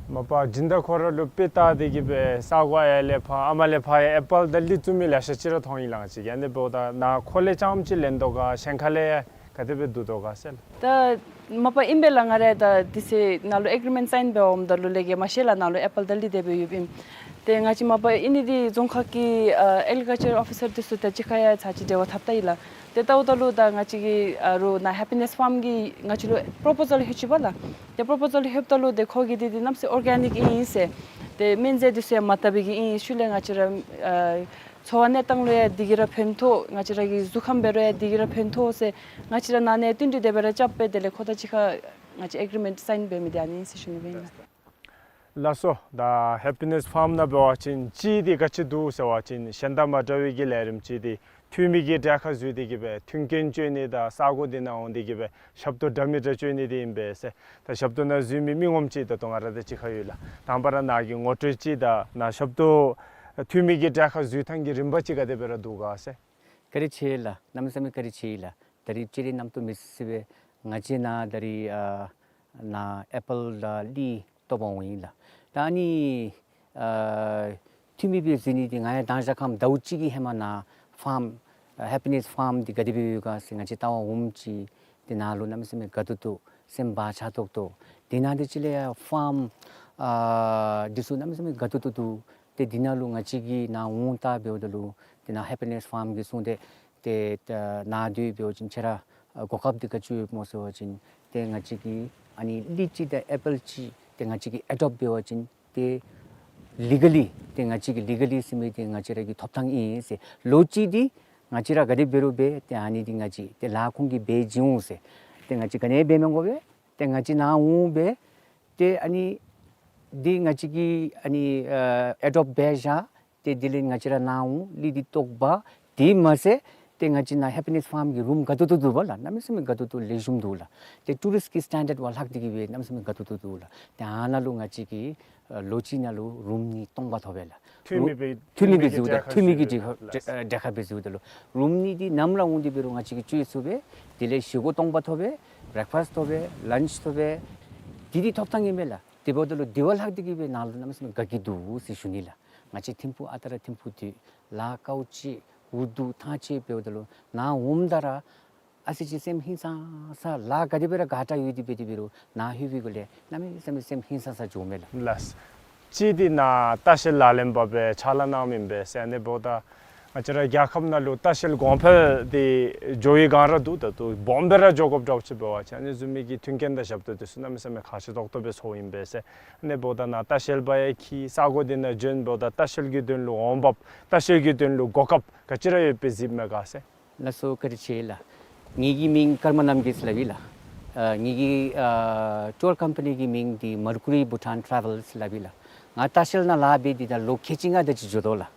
མ་པ་སྦྱིན་བདག་ཁོ་ར་ལུ་དཔེ་བལྟ་སྟེ་གི་སྦེ་ས་གོ་ཡར་ལས་ཕར་ཨ་མ་ལས་ཕར་ཡང་ཨེ་པཱལ་དང་ལི་བཙུགས་མི་ལེ་ཤ་ཅིག་ར་མཐོང་ཡི་ལགས། ང་བཅས་ཀྱིས་ཨ་ནི་འབདཝ་ད་ནཱ་ཁོ་ལས་རྐྱངམ་ཅིག་ལེན་དོ་ག་གཞན་ཁ་ལས་ཡང་ག་དེ་སྦེ་བསྡུ་དོ་ག་ཟེར་ལགས། ད་མ་པ་ཨིན་པས་ལགས། ང་ར་ད་དེ་ཚེ་ནཱ་ལུ་ཨེག་རི་མེནཊ་སའིན་འབད་འོངམ་ད་ལུ་ལས་ཀྱི་མ་ཤེས་ལགས། ནཱ་ལུ་ཨེ་པཱལ་དང་ལི་དེ་སྦེ་ཡོདཔ་ཨིནམ། ཏེ་ང་བཅས་མ་པ་ཨིན་ནི་འདི་རྫོང་ཁག་གི་ཨ་ཨེག་རི་ཀལ་ཅར་ཨོ་ཕི་སར་འདི་ཚུ་དང་གཅིག་ཁར་ཡང་ཚར་གཅིག་འབྲེལ་བ་འཐབ་ད་ཡི་ལགས། ཏེ་བལྟཝ་ད་ལུ་ད་ང་བཅས་ཀྱི་ཨ་རུང་ནཱ་ཧེ་པི་ནེས་ཕཱརམ་གྱིས་ང་བཅས་ལུ་པོརོ་པོ་ཟཱལ་ལྷོད་ཅི་པ་ལགས། ཏེ་པོརོ་པོ་ཟཱལ་ལྷོདཔ་ད་ལུ་ཏེ་ཁོ་གིས་འདི་འདི་གནམ་མེད་ས་མེད་ཨོར་གེ་ནིཀ་ཨིན་ཟེར། ཏེ་སྨན་རྫས་འདི་ཚུ་ཡང་མ་བཏབ་པའི་གི་ཨིན། ཤུལ་ལས་ང་བཅས་ར་ཨ་འཚོ་བ་གནས་སྟངས་ལུ་ཡང་འདི་གིས་ར་ཕན་ཐོགས། ང་བཅས་ར་གི་གཟུགས་ཁམས་འབད་རུང་ཡང་འདི་གིས་ར་ཕན་ཐོགས་ཟེར་ང་བཅས་ར་ནཱ་ནས་བསྟུན་གྲོས་དེ་སྦེ་ར་རྐྱབ་སྦེ་དེ་ལས་ཁོ་དང་གཅིག་ཁར་ང་བཅས་ཨེག་རི་མེནཊ་སའིན་འབད་མི་འདི་ཨ་ནི་ཨིན་ཟེར་ཞུ་ནི་སྦེ་ཨིན་ལགས། ལགས་སོ། ད་ཧེ་པི་ནེས་ཕཱརམ་ནང་འབད་བ་ཅིན་གཅིག་འདི་ག་ཅི་འདུག་ཟེར་བ་ཅིན་གཞན་དང་མ་འདྲ་བའི་གི་ལས་རིམ་ཅིག་འདི་ འཐུས་མི་གི་གྲལ་ཁར་འཛུལ་ཏེ་གི་སྦེ་མཐུན་རྐྱེན་སྤྱོད་ནི་དང་ས་གོ་འདི་ནང་འོང་སྟེ་གི་སྦེ་ཞབས་ཏོག་འདྲ་མི་འདྲ་སྤྱོད་ནི་འདི་ཨིན་པས་ཟེར། ད་ཞབས་ཏོག་ནང་འཛུལ་མི་མི་ངོམ་ཅིག་ད་ལྟོ་ང་ར་དང་གཅིག་ཁར་ཡོད་ལགས། དང་པ་ར་ནཱ་གི་ངོ་སྤྲོད་ཅིག་དང་ནཱ་ཞབས་ཏོག་འཐུས་མི་གི་གྲལ་ཁར་འཛུལ་ཐངས་ཀྱི་རིམ་པ་ཅིག་ག་དེ་སྦེ་ར་འདུག་ག་ཟེར། བཀའ་དྲིན་ཆེ་ལགས། གནམ་མེད་ས་མེད་བཀའ་དྲིན་ཆེ་ལགས། ད་རིས་སྤྱིར་རྣམ་རྟོག་མི་སྲིད་པའི་ང་བཅས་ནཱ་ད་རིས་ཨ་ནཱ་ཨེ་པཱལ་དང་ལི་བཏོག་པར་འོང་ཡི་ལགས། ད་ཨ་ནི་ཨ་འཐུས་མི་སྦེ་འཛུལ་ནི་འདི་ང་ཡང་དང་ཞག་ཁམས་ཟླཝ་གཅིག་གི་ཧེ་མ་ནཱ་ཕཱརམ་ཨ་ཧེ་པི་ནེསི་ཕཱརམ་འདི་ག་དེ་སྦེ་ཡོད་ག་ཟེར་ང་བཅས་ལྟ་བར་འོངམ་ཅིག་འདི་ནང་ལུ་གནམ་མེད་ས་མེད་དགའ་ཏོག་ཏོ་སེམས་བག་ཆགས་ཏོག་ཏོ། དེ་ནང་འདི་ཅིག་ལས་ཡང་ཕཱརམ་ཨ་འདི་ཚུ་གནམ་མེད་ས་མེད་དགའ་ཏོག་ཏོ་འདུག། ཏེ་འདི་ནང་ལུ་ང་བཅས་ཀྱིས་ནཱ་འོང་ལྟ་འབདཝ་ད་ལུ་ཏེ་ནཱ་ཧེ་པི་ནེསི་ཕཱརམ་གྱིས་གསུངས་ཏེ་ཏེ་ད་ནཱ་སྡོད་འབད་བ་ཅིན་ཁྱེད་ར་ཨ་གོ་སྐབས་འདི་ག་ཅི་ཡོདཔ་སྨོ་ཟེར་བ་ཅིན་ཏེ་ང་བཅས་ཀྱིས་ཨ་ནི་ལི་ཅིག་དང་ཨེ་པཱལ་ཅིག་ཏེ་ང་བཅས་ཀྱིས་ཨེ་ཌོབཊ་འབད་བ་ཅིན་ཏེ་ལི་ག་ལི་ཏེ་ང་བཅས་ཀྱིས་ལི་ག་ལི་ཟེར་མི་འདི་ང་བཅས་ར་གི་ཐོབ་ཐང་ཨིན་ཟེར། ལོ་གཅིག་འདི་ང་བཅས་ར་ག་དེ་འབད་རུང་འབད་ཏེ་ཨ་ནི་འདི་ང་བཅས་ཏེ་ལཱ་ཁོང་གིས་འབད་བྱིན་འོང་ཟེར། ཏེ་ང་བཅས་ག་ནི་འབད་མི་དགོ་པས། ཏེ་ང་བཅས་ནཱ་འོང་སྦེ་ཏེ་ཨ་ནི་འདི་ང་བཅས་ཀྱིས་ཨ་ནི་ཨ་ཨེ་ཌོབཊ་འབད་བཞག། ཏེ་དེ་ལས་ང་བཅས་ར་ནཱ་འོང་ལི་འདི་བཏོག་པ། དེ་མ་ཚད་ཏེ་ང་བཅས་ནཱ་ཧེ་པི་ནེསི་ཕཱརམ་གྱི་རུམ་དགའ་ཏོག་ཏོ་འདུག་པ་ལགས། གནམ་མེད་ས་མེད་དགའ་ཏོག་ཏོ་ལེགས་ཤོམ་འདུག་ལགས། ཏེ་ཊུ་རིསཊ་ཀྱི་སི་ཊེན་ཌརཌ་བ་ལྷག་སྟེ་གི་སྦེ་གནམ་མེད་ས་མེད་དགའ་ཏོག་ཏོ་འདུག་ལགས། ཏེ་ཨ་ནཱ་ལུ་ང་བཅས་ཀྱིས་ཨ་ལོ་གཅིག་ནང་ལུ་རུམ་གཉིས་སྟོང་པ་ཐོབ་པས་ལགས། འཐུས་མི་སྦེ་འཐུས་མི་གི་འཛུལཝ་ད་འཐུས་མི་གི་འཛུལ་ཁྲལ་ཁ་འཛུལཝ་ད་ལུ་འཐུས་མི་གི་འཛུལ་ཁྲལ་ཁ་སྦེ་འཛུལཝ་ད་ལུ་རུམ་གཉིས་འདི་ནམ་ར་འོང་སྟེ་འབད་རུང་ང་བཅས་ཀྱིས་སྤྱོད་ཚུགས་པས། དེ་ལས་བཞེས་སྒོ་སྟོང་པ་ཐོབ་པས། བེ་རེག་ཕཱསཊ་ཐོབ་པས། ལཱནཆ་ཐོབ་པས། དེ་འདི་ཐོབ་ཐང་ཨིན་པས་ལགས། དེ་འབདཝ་ད་ལུ་དེ་བ་ལྷག་སྟེ་གི་སྦེ་ནཱ་ལུ་གནམ་མེད་ས་མེད་དགའ་སྐྱིད་འདུག་ཟེར་ཞུ་ནི་ལགས། ང་བཅས་ཐིམ་ཕུག་ཨ་རྟག་ར་ཐིམ་ཕུག་འདི་ལཱ་དཀའཝ་སྤྱད་འུ་སྡུག་ཐང་ཆད་འབདཝ་ད་ལུ་ནཱ་འོངམ་ད་ར་ཨ་ཙི་ཅིག་སེམས་ཧིང་སངས་ས་ལཱ་ག་དེ་སྦེ་ར་དགའ་དྲགས་ཡོད་དེ་འབད་དེ་འབད་རུང་ནཱ་ལྷོད་པའི་སྒང་ལས་གནམ་མེད་ས་མེད་སེམས་ཧིང་སངས་ས་འགྱོཝ་མས་ལགས། ལགས། གཅིག་འདི་ནཱ་ལྟ་བཤལ་ལག་ལེན་པ་སྦེ་ཕྱག་ལཱ་གནངམ་ཨིན་པས་ཟེར། ཨ་ནི་འབདཝ་ད་ང་བཅས་ར་རྒྱལ་ཁབ་ནང་ལུ་ལྟ་བཤལ་གོང་འཕེལ་འདི་འགྱོ་བའི་སྒང་ར་འདུག། ད་ལྟོ་སྦོམ་སྦེ་ར་འགྱོ་དགོཔ་འདྲཝ་ཅིག་འབད་བ་ཅིན་ཨ་ནི་བཟུམ་མའི་གི་མཐུན་རྐྱེན་དང་ཞབས་ཏོག་འདི་ཚུ་གནམ་མེད་ས་མེད་ཁག་ཆེ་ཏོག་ཏོ་སྦེ་ཚོརཝ་ཨིན་པས་ཟེར། ཨ་ནི་འབདཝ་ད་ནཱ་ལྟ་བཤལ་པ་ཡང་འཁྱིད་ས་གོ་འདི་ནང་བྱོན་འབདཝ་ད་ལྟ་བཤལ་གྱི་དོན་ལུ་འོང་འབབ་ལྟ་བཤལ་གྱི་དོན་ལུ་གོ་སྐབས་ག་ཅི་ར་ཡོད་པའི་གཟིགསཔ་མས་ག་ཟེར། ལགས་སོ་བཀའ་དྲིན་ཆེ་ལགས། ངེ་གི་མིང་ཀརྨ་རྣམ་རྒྱལ་ཟེར་སླབ་ཨིན་ལགས། ཨ་ངེ་གི་ཨ་ཊུར་ཀམ་པ་ནི་གི་མིང་འདི་མར་ཀུ་རི་བྷུ་ཊཱན་ཊ་རེ་ཝེལ་ཟེར་སླབ་ཨིན་ལགས། ང་ལྟ་བཤལ་ནང་ལཱ་འབད་དེ་ད་ལོ་ཁལ་གཅིག་ལྔ་དེ་ཅིག་འགྱོ་དོ་ལགས།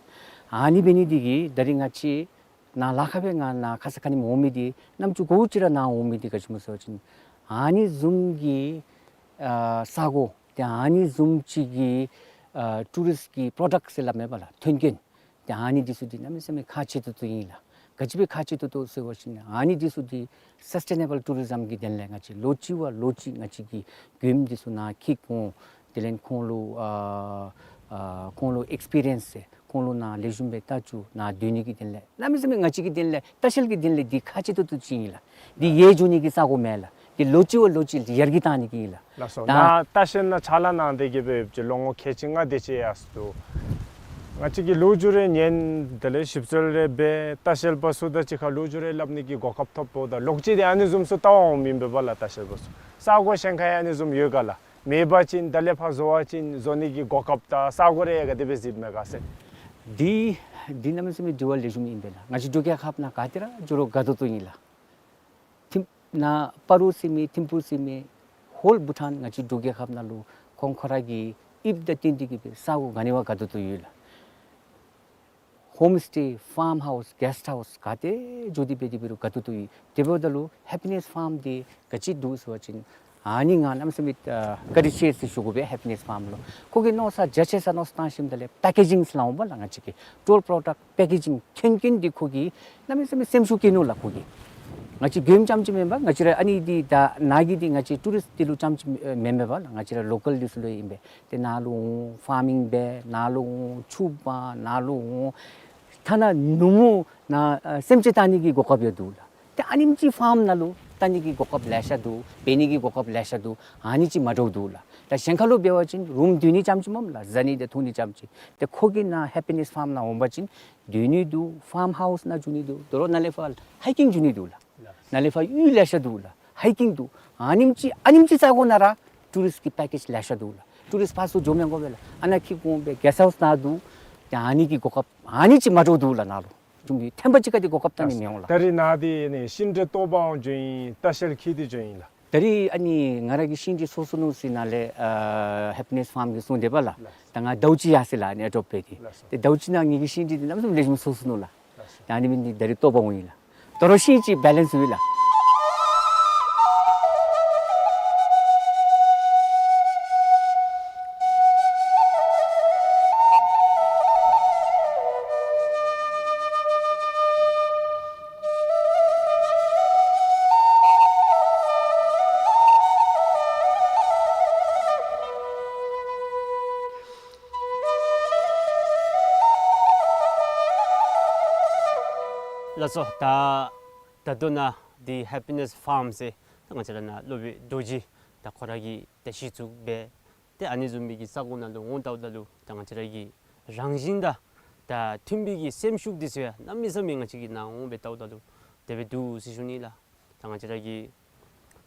ཨ་ནི་འབད་ནི་འདི་གིས་ད་རིས་ང་བཅས་ནཱ་ལཱ་ཁག་སྦེ་ང་ནཱ་ཁ་ཙ་ཁ་ཉིནམ་འོང་མི་འདི་རྣམ་ཅོ་གོ་ཅི་ར་ནཱ་འོང་མི་འདི་ག་ཅི་སྨོ་ཟེར་བ་ཅིན་ཨ་ནི་བཟུམ་གྱི་ཨ་ས་གོ་ཏེ་ཨ་ནི་བཟུམ་ཅིག་གི་ཨ་ཊུ་རིསཊ་ཀྱི་པྲོ་ཌཀཊ་ཟེར་སླབ་མས་པ་ལགས། མཐུན་རྐྱེན། ཏེ་ཨ་ནི་འདི་ཚུ་འདི་གནམ་མེད་ས་མེད་ཁག་ཆེ་ཏོག་ཏོ་ཨིན་ལགས། ག་ཅི་སྦེ་ཁག་ཆེ་ཏོག་ཏོ་ཟེར་བ་ཅིན་ཨ་ནི་འདི་ཚུ་འདི་སཱསི་ཊེ་ནེ་བཱལ་ཊུ་རི་ཛམ་གྱི་དོན་ལས་ང་བཅས་ལོ་གཅིག་བ་ལོ་གཅིག་ང་བཅས་ཀྱིས་མགྱོནམ་འདི་ཚུ་ནཱ་འཁྱིད་འོང་། དེ་ལས་ཁོང་ལུ་ཨ་ཨ་ཁོང་ལུ་ཨེགསི་པི་རི་ཡེནསི་ཟེར་ཁོང་ལུ་ནཱ་ལེགས་ཤོམ་སྦེ་ལྟ་བཅུག། ནཱ་སྡོད་ནི་གི་དོན་ལས་གནམ་མེད་ས་མེད་ང་བཅས་ཀྱི་དོན་ལས་ལྟ་བཤལ་གྱི་དོན་ལས་འདི་ཁག་ཆེ་ཏོག་ཏོ་ཅིག་ཨིན་ལགས། འདི་ཡལ་འགྱོ་ནི་གི་ས་གོ་མེན་ལགས། འདི་ལོ་གཅིག་བ་ལོ་གཅིག་ཡར་རྒྱས་བཏང་ནི་གི་ཨིན་ལགས། ལགས་སོ། ད་ནཱ་ལྟ་བཤལ་ནང་ཕྱག་ལཱ་གནང་སྟེ་གི་སྦེ་ཡོདཔ་ཅིག་ལོ་ངོ་ཁལ་གཅིག་ལྔ་དེ་ཅིག་ཡར་སོང་འདུག། ང་བཅས་ཀྱིས་ལོ་རྒྱུས་རེ་ཉན། དེ་ལས་ཞིབ་འཚོལ་རེ་འབད། ལྟ་བཤལ་པ་ཚུ་དང་གཅིག་ཁར་ལོ་རྒྱུས་རེ་སླབ་ནི་གི་གོ་སྐབས་ཐོབ་འབདཝ་ད་ལོག་ཅི་དེ་ཨ་ནི་བཟུམ་ཚུ་ལྟ་བར་འོངམ་ཨིན་པས་པ་ལགས། ལྟ་བཤལ་པ་ཚུ་ས་གོ་གཞན་ཁར་ཡང་ཨ་ནི་བཟུམ་ཡོད་ག་ལགས། མེད་པ་ཅིན་ད་ལས་ཕར་བཟོ་བ་ཅིན་བཟོ་ནི་གི་གོ་སྐབས་དང་ས་གོ་རེ་ཡང་ག་དེ་སྦེ་གཟིགསཔ་མས་ག་ཟེར། འདི་འདི་གནམ་མེད་ས་མེད་དྲི་བ་ལེགས་ཤོམ་ཨིན་པས་ལགས། ང་བཅས་འབྲུག་རྒྱལ་ཁབ་ནང་ག་ཏེ་ར་འགྱོ་རུང་དགའ་ཏོག་ཏོ་ཨིན་ལགས། ཐིམ་ནཱ་སྤ་རོ་ཟེར་མི་ཐིམ་ཕུག་ཟེར་མི་ཧོལ་བྷུ་ཊཱན་ང་བཅས་འབྲུག་རྒྱལ་ཁབ་ནང་ལུ་ཁོང་ཁོ་ར་གི་དབྱིབས་དང་བསྟུན་ཏེ་གི་སྦེ་ས་གོ་ག་ནི་བ་དགའ་ཏོག་ཏོ་ཡོད་ལགས། ཧོམ་སི་ཊེ་ཕཱརམ་ཧའུསི་གེསཊ་ཧའུསི་ག་ཏེ་འགྱོ་སྟེ་འབད་དེ་འབད་རུང་དགའ་ཏོག་ཏོ་ཡོད། དེ་འབདཝ་ད་ལུ་ཧེ་པི་ནེསི་ཕཱརམ་འདི་ག་ཅི་འདུག་ཟེར་བ་ཅིན་ཨ་ནི་ང་གནམ་མེད་ས་མེད་ཨ་བཀའ་དྲིན་ཆེ་ཟེར་ཞུ་དགོ་པས། ཧེ་པི་ནེསི་ཕཱརམ་ལུ་ཁོ་གིས་མནོ་བསམ་རྒྱ་ཆེ་ས་མནོ་བསམ་བཏང་ཞིནམ་ད་ལས་པེ་ཀེ་ཇིང་ཟེར་སླབ་འོང་པ་ལགས། ང་བཅས་ཀྱི་ཊུར་པྲོ་ཌཀཊ་པེ་ཀེ་ཇིང་མཐུན་རྐྱེན་འདི་ཁོ་གིས་གནམ་མེད་ས་མེད་སེམས་ཤུགས་བསྐྱེད་ནུག་ལགས་ཁོ་གིས། ང་བཅས་མགྱོནམ་རྐྱངམ་ཅིག་མེན་པར་ང་བཅས་ར་ཨ་ནི་འདི་ད་ནཱ་གི་འདི་ང་བཅས་ཊུ་རིསཊ་འདི་ལུ་རྐྱངམ་ཅིག་མེན་མེན་པར་ལགས། ང་བཅས་ར་ལོ་ཀཱལ་འདི་ཚུ་ལུ་ཨིན་པས། ཏེ་ནཱ་ལུ་འོང་ཕཱར་མིང་འབད། ནཱ་ལུ་འོང་ཕྱུགཔ་འབད། ནཱ་ལུ་འོང་ཐ་ན་ནུབ་མོ་ནཱ་ཨ་སེམས་ཅན་བལྟ་ནི་གི་གོ་སྐབས་ཡང་འདུག་ལགས། ཏེ་ཨ་ནེམ་ཅིག་ཕཱརམ་ནང་ལུ་བལྟ་ནི་གི་གོ་སྐབས་ལེ་ཤ་འདུག། འབད་ནི་གི་གོ་སྐབས་ལེ་ཤ་འདུག། ཨ་ནི་ཅིག་མ་འདྲཝ་འདུག་ལགས། ད་གཞན་ཁ་ལུ་འབད་བ་ཅིན་རུམ་སྡོད་ནི་རྐྱངམ་ཅིག་སྨོ་ལགས། བཟའ་ནི་དང་འཐུང་ནི་རྐྱངམ་ཅིག། ཏེ་ཁོ་གི་ནཱ་ཧེ་པི་ནེསི་ཕཱརམ་ནང་འོང་པ་ཅིན་སྡོད་ནི་འདུག། ཕཱརམ་ཧའུསི་ནང་འགྱོ་ནི་འདུག། དོ་རུང་ནཱ་ལས་ཕར་ཧའི་ཀིང་འགྱོ་ནི་འདུག་ལགས། ནཱ་ལས་ཕར་གཡུས་ལེ་ཤ་འདུག་ལགས། ཧའི་ཀིང་འདུག། ཨ་ནེམ་ཅིག་ཨ་ནེམ་ཅིག་ས་གོ་ནང་ར་ཊུ་རིསཊ་ཀྱི་པེ་ཀེཇ་ལེ་ཤ་འདུག་ལགས། ཊུ་རིསཊ་ཕར་ཚུར་འགྱོ་མི་དགོ་པས་ལགས། ཨ་ནཱ་འཁྱིད་འོང་སྦེ་གེསཊ་ཧའུསི་ནང་འདུག། ཏེ་ཨ་ནི་གི་གོ་སྐབས་ཨ་ནི་ཅིག་མ་འདྲཝ་འདུག་ལགས་ནཱ་ལུ། ཐུམ་གི་ཐེམ་པ་གཅིག་ཁར་འདི་གོ་སྐབས་བལྟ་ནི་མི་འོང་ལགས། ད་རིས་ནཱ་འདི་ནི་ཤིང་འབྲས་བཏོག་པར་འོང་འགྱོ་ཨིན་ལྟ་བཤལ་འཁྱིད་དེ་འགྱོ་ཨིན་ལགས། ད་རིས་ཨ་ནི་ང་ར་གི་ཤིང་འབྲས་སོ་སོ་ནུག་ཟེར་ནཱ་ལས་ཨ་ཧེ་པི་ནེསི་ཕཱརམ་གྱིས་གསུངས་དེས་པ་ལགས། ལགས། ད་ང་ཟླཝ་གཅིག་ཡར་སོང་ཡི་ལགས་ཨ་ནི་ཨེ་ཌོབཊ་འབད་དེ། ལགས་སོ། ཏེ་ཟླཝ་གཅིག་ནང་ངེ་གི་ཤིང་འབྲས་འདི་གནམ་མེད་ས་མེད་ལེགས་ཤོམ་སོ་སོ་ནུག་ལགས། ལགས་སོ། ད་ཨ་ནི་མི་འདི་ད་རིས་བཏོག་པ་འོང་ཡི་ལགས། དོ་རུང་ཤིང་ཅིག་བེ་ལེནསི་ཡོད་ལགས། ལགས་སོ། ད་ད་ལྟོ་ནཱ་འདི་ཧེ་པི་ནེསི་ཕཱརམ་ཟེར་ད་ང་བཅས་ར་ནཱ་སློབ་དཔོན་རྡོ་རྗེ་ད་ཁོ་ར་གིས་ད་གཞི་བཙུགས་འབད། ཏེ་ཨ་ནི་བཟུམ་མའི་གི་ས་གོ་ནང་ལུ་འོང་ལྟཝ་ད་ལུ་ད་ང་བཅས་ར་གི་རང་བཞིན་དང་ད་མཐུན་པའི་གི་སེམས་ཤུགས་འདི་ཚུ་ཡང་གནམ་མེད་ས་མེད་ང་བཅས་ཀྱིས་ནཱ་འོང་སྦེ་ལྟཝ་ད་ལུ་དེ་སྦེ་འདུག་ཟེར་ཞུ་ནི་ལགས། ད་ང་བཅས་ར་གི་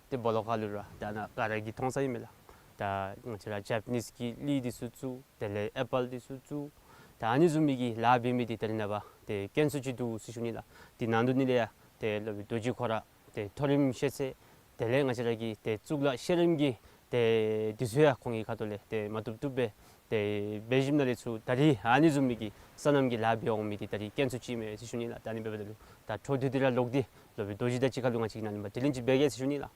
ཏེ་སྦོ་ལོགས་ཁ་ལུ་ར་ད་ནཱ་ག་ར་གིས་མཐོང་ས་ཨིན་མས་ལགས། ད་ང་བཅས་ར་ཇ་པ་ནིསི་གི་གླི་འདི་ཚུ་བཙུགས། དེ་ལས་ཨེ་པཱལ་འདི་ཚུ་བཙུགས། ད་ཨ་ནི་བཟུམ་མའི་གི་ལཱ་འབད་མི་འདི་ད་རེས་ནངས་པ་ཏེ་དཀོན་སུ་ཅིག་འདུག་ཟེར་ཞུ་ནི་ལགས། འདི་ནང་དོག་ནང་ལས་ཡང་ཏེ་སློབ་དཔོན་རྡོ་རྗེ་ཁོ་ར་ཏེ་མཐོ་རིམ་ཤེས་ཚད་དེ་ལས་ང་བཅས་ར་གི་ཏེ་གཙུག་ལག་ཤེས་རིག་གི་ཏེ་འདི་ཚུ་ཡང་ཁོང་གི་ཁ་ཐུག་ལས་ཏེ་མ་བཏུབ་བཏུབ་སྦེ་ཏེ་འབད་ཞིནམ་ལས་ཚུར་ད་རིས་ཨ་ནི་བཟུམ་མའི་གི་སོ་ནམ་གྱི་ལཱ་འབད་འོང་མི་འདི་ད་རིས་དཀོན་སུ་ཅིག་ཨིན་མས་ཟེར་ཞུ་ནི་ལགས། ད་ཨ་ནི་འབདཝ་ད་ལུ་ད་འཕྲོ་མཐུད་དེ་ར་ལོག་སྟེ་སློབ་དཔོན་རྡོ་རྗེ་དང་གཅིག་ཁར་ལུ་ང་བཅས་ཀྱིས་ནཱ་ལུ་མ་དྲི་ལན་ཅིག་འབད་གེ་ཟེར་ཞུ་ནི་ལགས།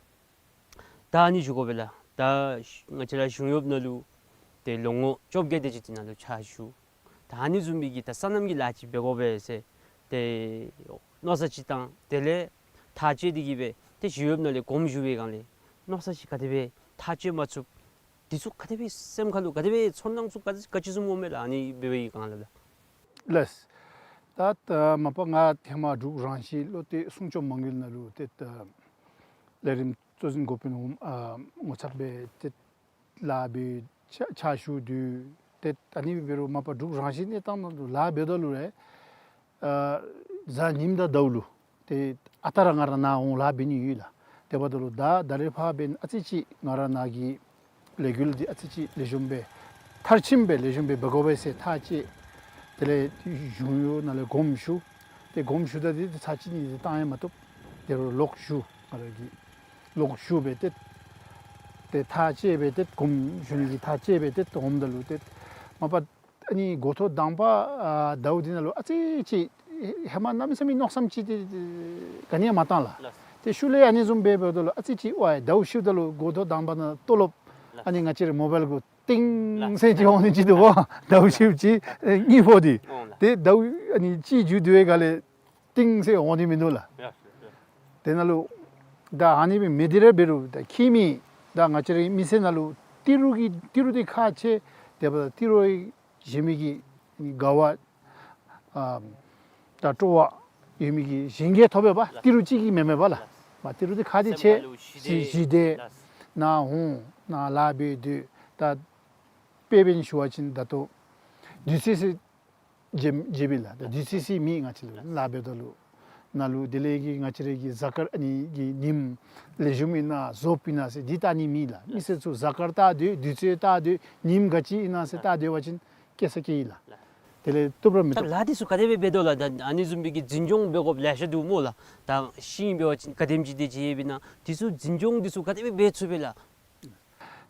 ད་ཨ་ནི་ཞུ་དགོ་པས་ལགས། ད་ང་བཅས་ར་གཞུང་གཡོགཔ་ནང་ལུ་ཏེ་ལོ་ངོ་བཅོ་བརྒྱད་དེ་ཅིག་འདི་ནང་ལུ་ཕྱག་ཞུ། ད་ཨ་ནི་བཟུམ་མའི་གི་ད་སོ་ནམ་གྱི་ལཱ་ཅིག་འབད་དགོ་པས་ཟེར་ཏེ་མནོ་བསམ་ཅིག་བཏང་། དེ་ལས་ཐག་བཅད་དེ་གིས་སྦེ་ཏེ་གཞུང་གཡོགཔ་ནང་ལས་དགོངསམ་ཞུ་བའི་སྒང་ལས་མནོ་བསམ་ཅིག་ག་དེ་སྦེ་ཐག་བཅད་མ་ཚུགས། འདི་ཚུ་ག་དེ་སྦེ་སེམས་ཁ་ལུ་ག་དེ་སྦེ་ཚོར་སྣང་ཚུ་ག་ག་ཅི་བཟུམ་འོང་མས་ལགས། ཨ་ནི་འབད་བའི་སྒང་ལས་ལགས། ལགས། ད་ད་མ་པ་ང་ཧེ་མ་འབྲུག་རང་བཞིན་བློ་གཏད་སྲུང་སྐྱོབ་མ་དངུལ་ནང་ལུ་ཏེ་ད་ལས་རིམ་གཙོ་འཛིན་འགོ་དཔོན་འོགམ་ཨ་ངོ་མཚར་སྦེ་ཏེ་ལཱ་འབད་ཕྱག་ཕྱག་ཞུ་དོ། ཏེ་ཨ་ནི་འབད་རུང་མ་པ་འབྲུག་རང་བཞིན་གནས་སྟངས་ནང་ལུ་ལཱ་འབདཝ་ད་ལུ་ར་ཨ་གཟའ་ཉིམ་དང་ཟླཝ་ལུ་ཏེ་ཨ་རྟག་ར་ང་ར་ནཱ་འོང་ལཱ་འབད་ནི་ཡོད་ལགས། དེ་འབདཝ་ད་ལུ་ད་ད་རེས་ཕར་འབདན་ཨ་ཙི་ཅིག་ང་ར་ནཱ་གི་ལས་འགུལ་འདི་ཨ་ཙི་ཅིག་ལེགས་ཤོམ་སྦེ་མཐར་ཕྱིནམ་སྦེ་ལེགས་ཤོམ་སྦེ་འབད་དགོ་པས་ཟེར་ཐག་བཅད། དེ་ལས་གཞུང་གཡོག་ནང་ལས་དགོངསམ་ཞུ། ཏེ་དགོངསམ་ཞུཝ་ད་འདི་ཏེ་ཚར་གཅིག་གཉིས་ཏེ་བཏང་ཡང་མ་བཏུབ། དེ་རུང་ལོག་ཞུ། ང་ར་གིས་ལོག་ཞུ་སྦེ་ཏེ་ཏེ་ཐག་བཅད་སྦེ་ཏེ་དགོངསམ་ཞུ་ནི་གི་ཐག་བཅད་སྦེ་ཏེ་འོངམ་ད་ལུ་ཏེ་མ་པ་ཨ་ནི་འགོ་ཐོག་དང་པ་ཨ་ཟླཝ་འདི་ནང་ལུ་ཨ་ཙི་ཅིག་ཧེ་མ་གནམ་མེད་ས་མེད་མནོ་བསམ་ཅིག་ཏེ་ག་ནི་ཡང་མ་བཏང་ལགས། ལགས། ཏེ་ཤུལ་ལས་ཨ་ནི་བཟུམ་སྦེ་འབདཝ་ད་ལུ་ཨ་ཙི་ཅིག་ཝའི་ཟླཝ་ཕྱིཝ་ད་ལུ་འགོ་ཐོག་དང་པ་ནང་ལྟོ་ལོབ་ལགས། ཨ་ནི་ང་བཅས་རའི་མོ་བཱའིལ་གུ་ཏིང་ལགས། ཟེར་ཅིག་འོང་ནི་ཅིག་འདུག་པ། ཟླཝ་ཕྱིཝ་ཅིག་ཨེ་གཉིས་ཕོག་སྟེ། འོང་ལགས། ཏེ་ཟླཝ་ཨ་ནི་གཅིག་མཇུག་བསྡུ་བའི་སྒང་ལས་ཏིང་ཟེར་འོང་ནི་མིན་འདུག་ལགས། ཡ་ཡ། དེ་ནང་ལུ་ད་ཨ་ནི་སྦེ་མི་འདི་ར་འབད་རུང་ད་ཁྱིམ་མི་ད་ང་བཅས་རའི་མི་སེར་ནང་ལུ་ཏི་རུ་གི་ཏི་རུ་འདི་ཁག་ཆེ། དེ་འབདཝ་ད་ཏི་རུ་བཞེས་མི་གི་དགའ་བ་ཨ་ད་སྤྲོ་བ་ཡོད་མི་གི་གཞན་གྱིས་ཐོབ་པས་པ། ཏི་རུ་གཅིག་གིས་མེན་མས་པ་ལགས། མ་ཏི་རུ་འདི་ཁག་འདི་ཆེ། སེམས་ཁ་ལུ་ཞི་བདེ། ཞི་བདེ། ལགས། ནཱ་འོང་ནཱ་ལཱ་འབད་སྡོད། ད་དཔེ་འབད་ནི་ཞུ་བ་ཅིན་ད་ལྟོ་དུས་ཚོད་ཟེར་བརྗེད་བརྗེད་པས་ལགས། ད་དུས་ཚོད་ཟེར་མེད་ང་བཅས་ལུ་ལཱ་འབདཝ་ད་ལུ། ནཱ་ལུ་དེ་ལས་ཀྱི་ང་བཅས་རའི་གི་གཟའ་སྐར་ཨ་ནི་གི་ཉིནམ་ལེགས་ཤོམ་ཨིན་ན་རྫོབ་ཨིན་ན་ཟེར་འདི་བལྟ་ནི་མེད་ལགས། མི་སེར་ཚུ་གཟའ་སྐར་བལྟ་སྡོད། དུས་ཚོད་བལྟ་སྡོད། ཉིནམ་ག་ཅི་ཨིན་ན་ཟེར་བལྟ་སྡོད་པ་ཅིན་སྐྱེ་ས་སྐྱེ་ཡི་ལགས། དེ་ལས་བཏུབ་ར་མི་ད་བཏུབ། ལཱ་འདི་ཚུ་ག་དེ་སྦེ་འབད་དོ་ལགས། ད་ཨ་ནི་བཟུམ་མའི་གི་འཛིན་སྐྱོང་འབད་དགོཔ་ལེ་ཤ་འདུག་སྨོ་ལགས། ད་ཤིང་འབད་བ་ཅིན་ག་དེམ་ཅིག་དེ་ཅིག་ཡོདཔ་ཨིན་ན་འདི་ཚུ་འཛིན་སྐྱོང་འདི་ཚུ་ག་དེ་སྦེ་འབད་ཚུགས་པས་ལགས།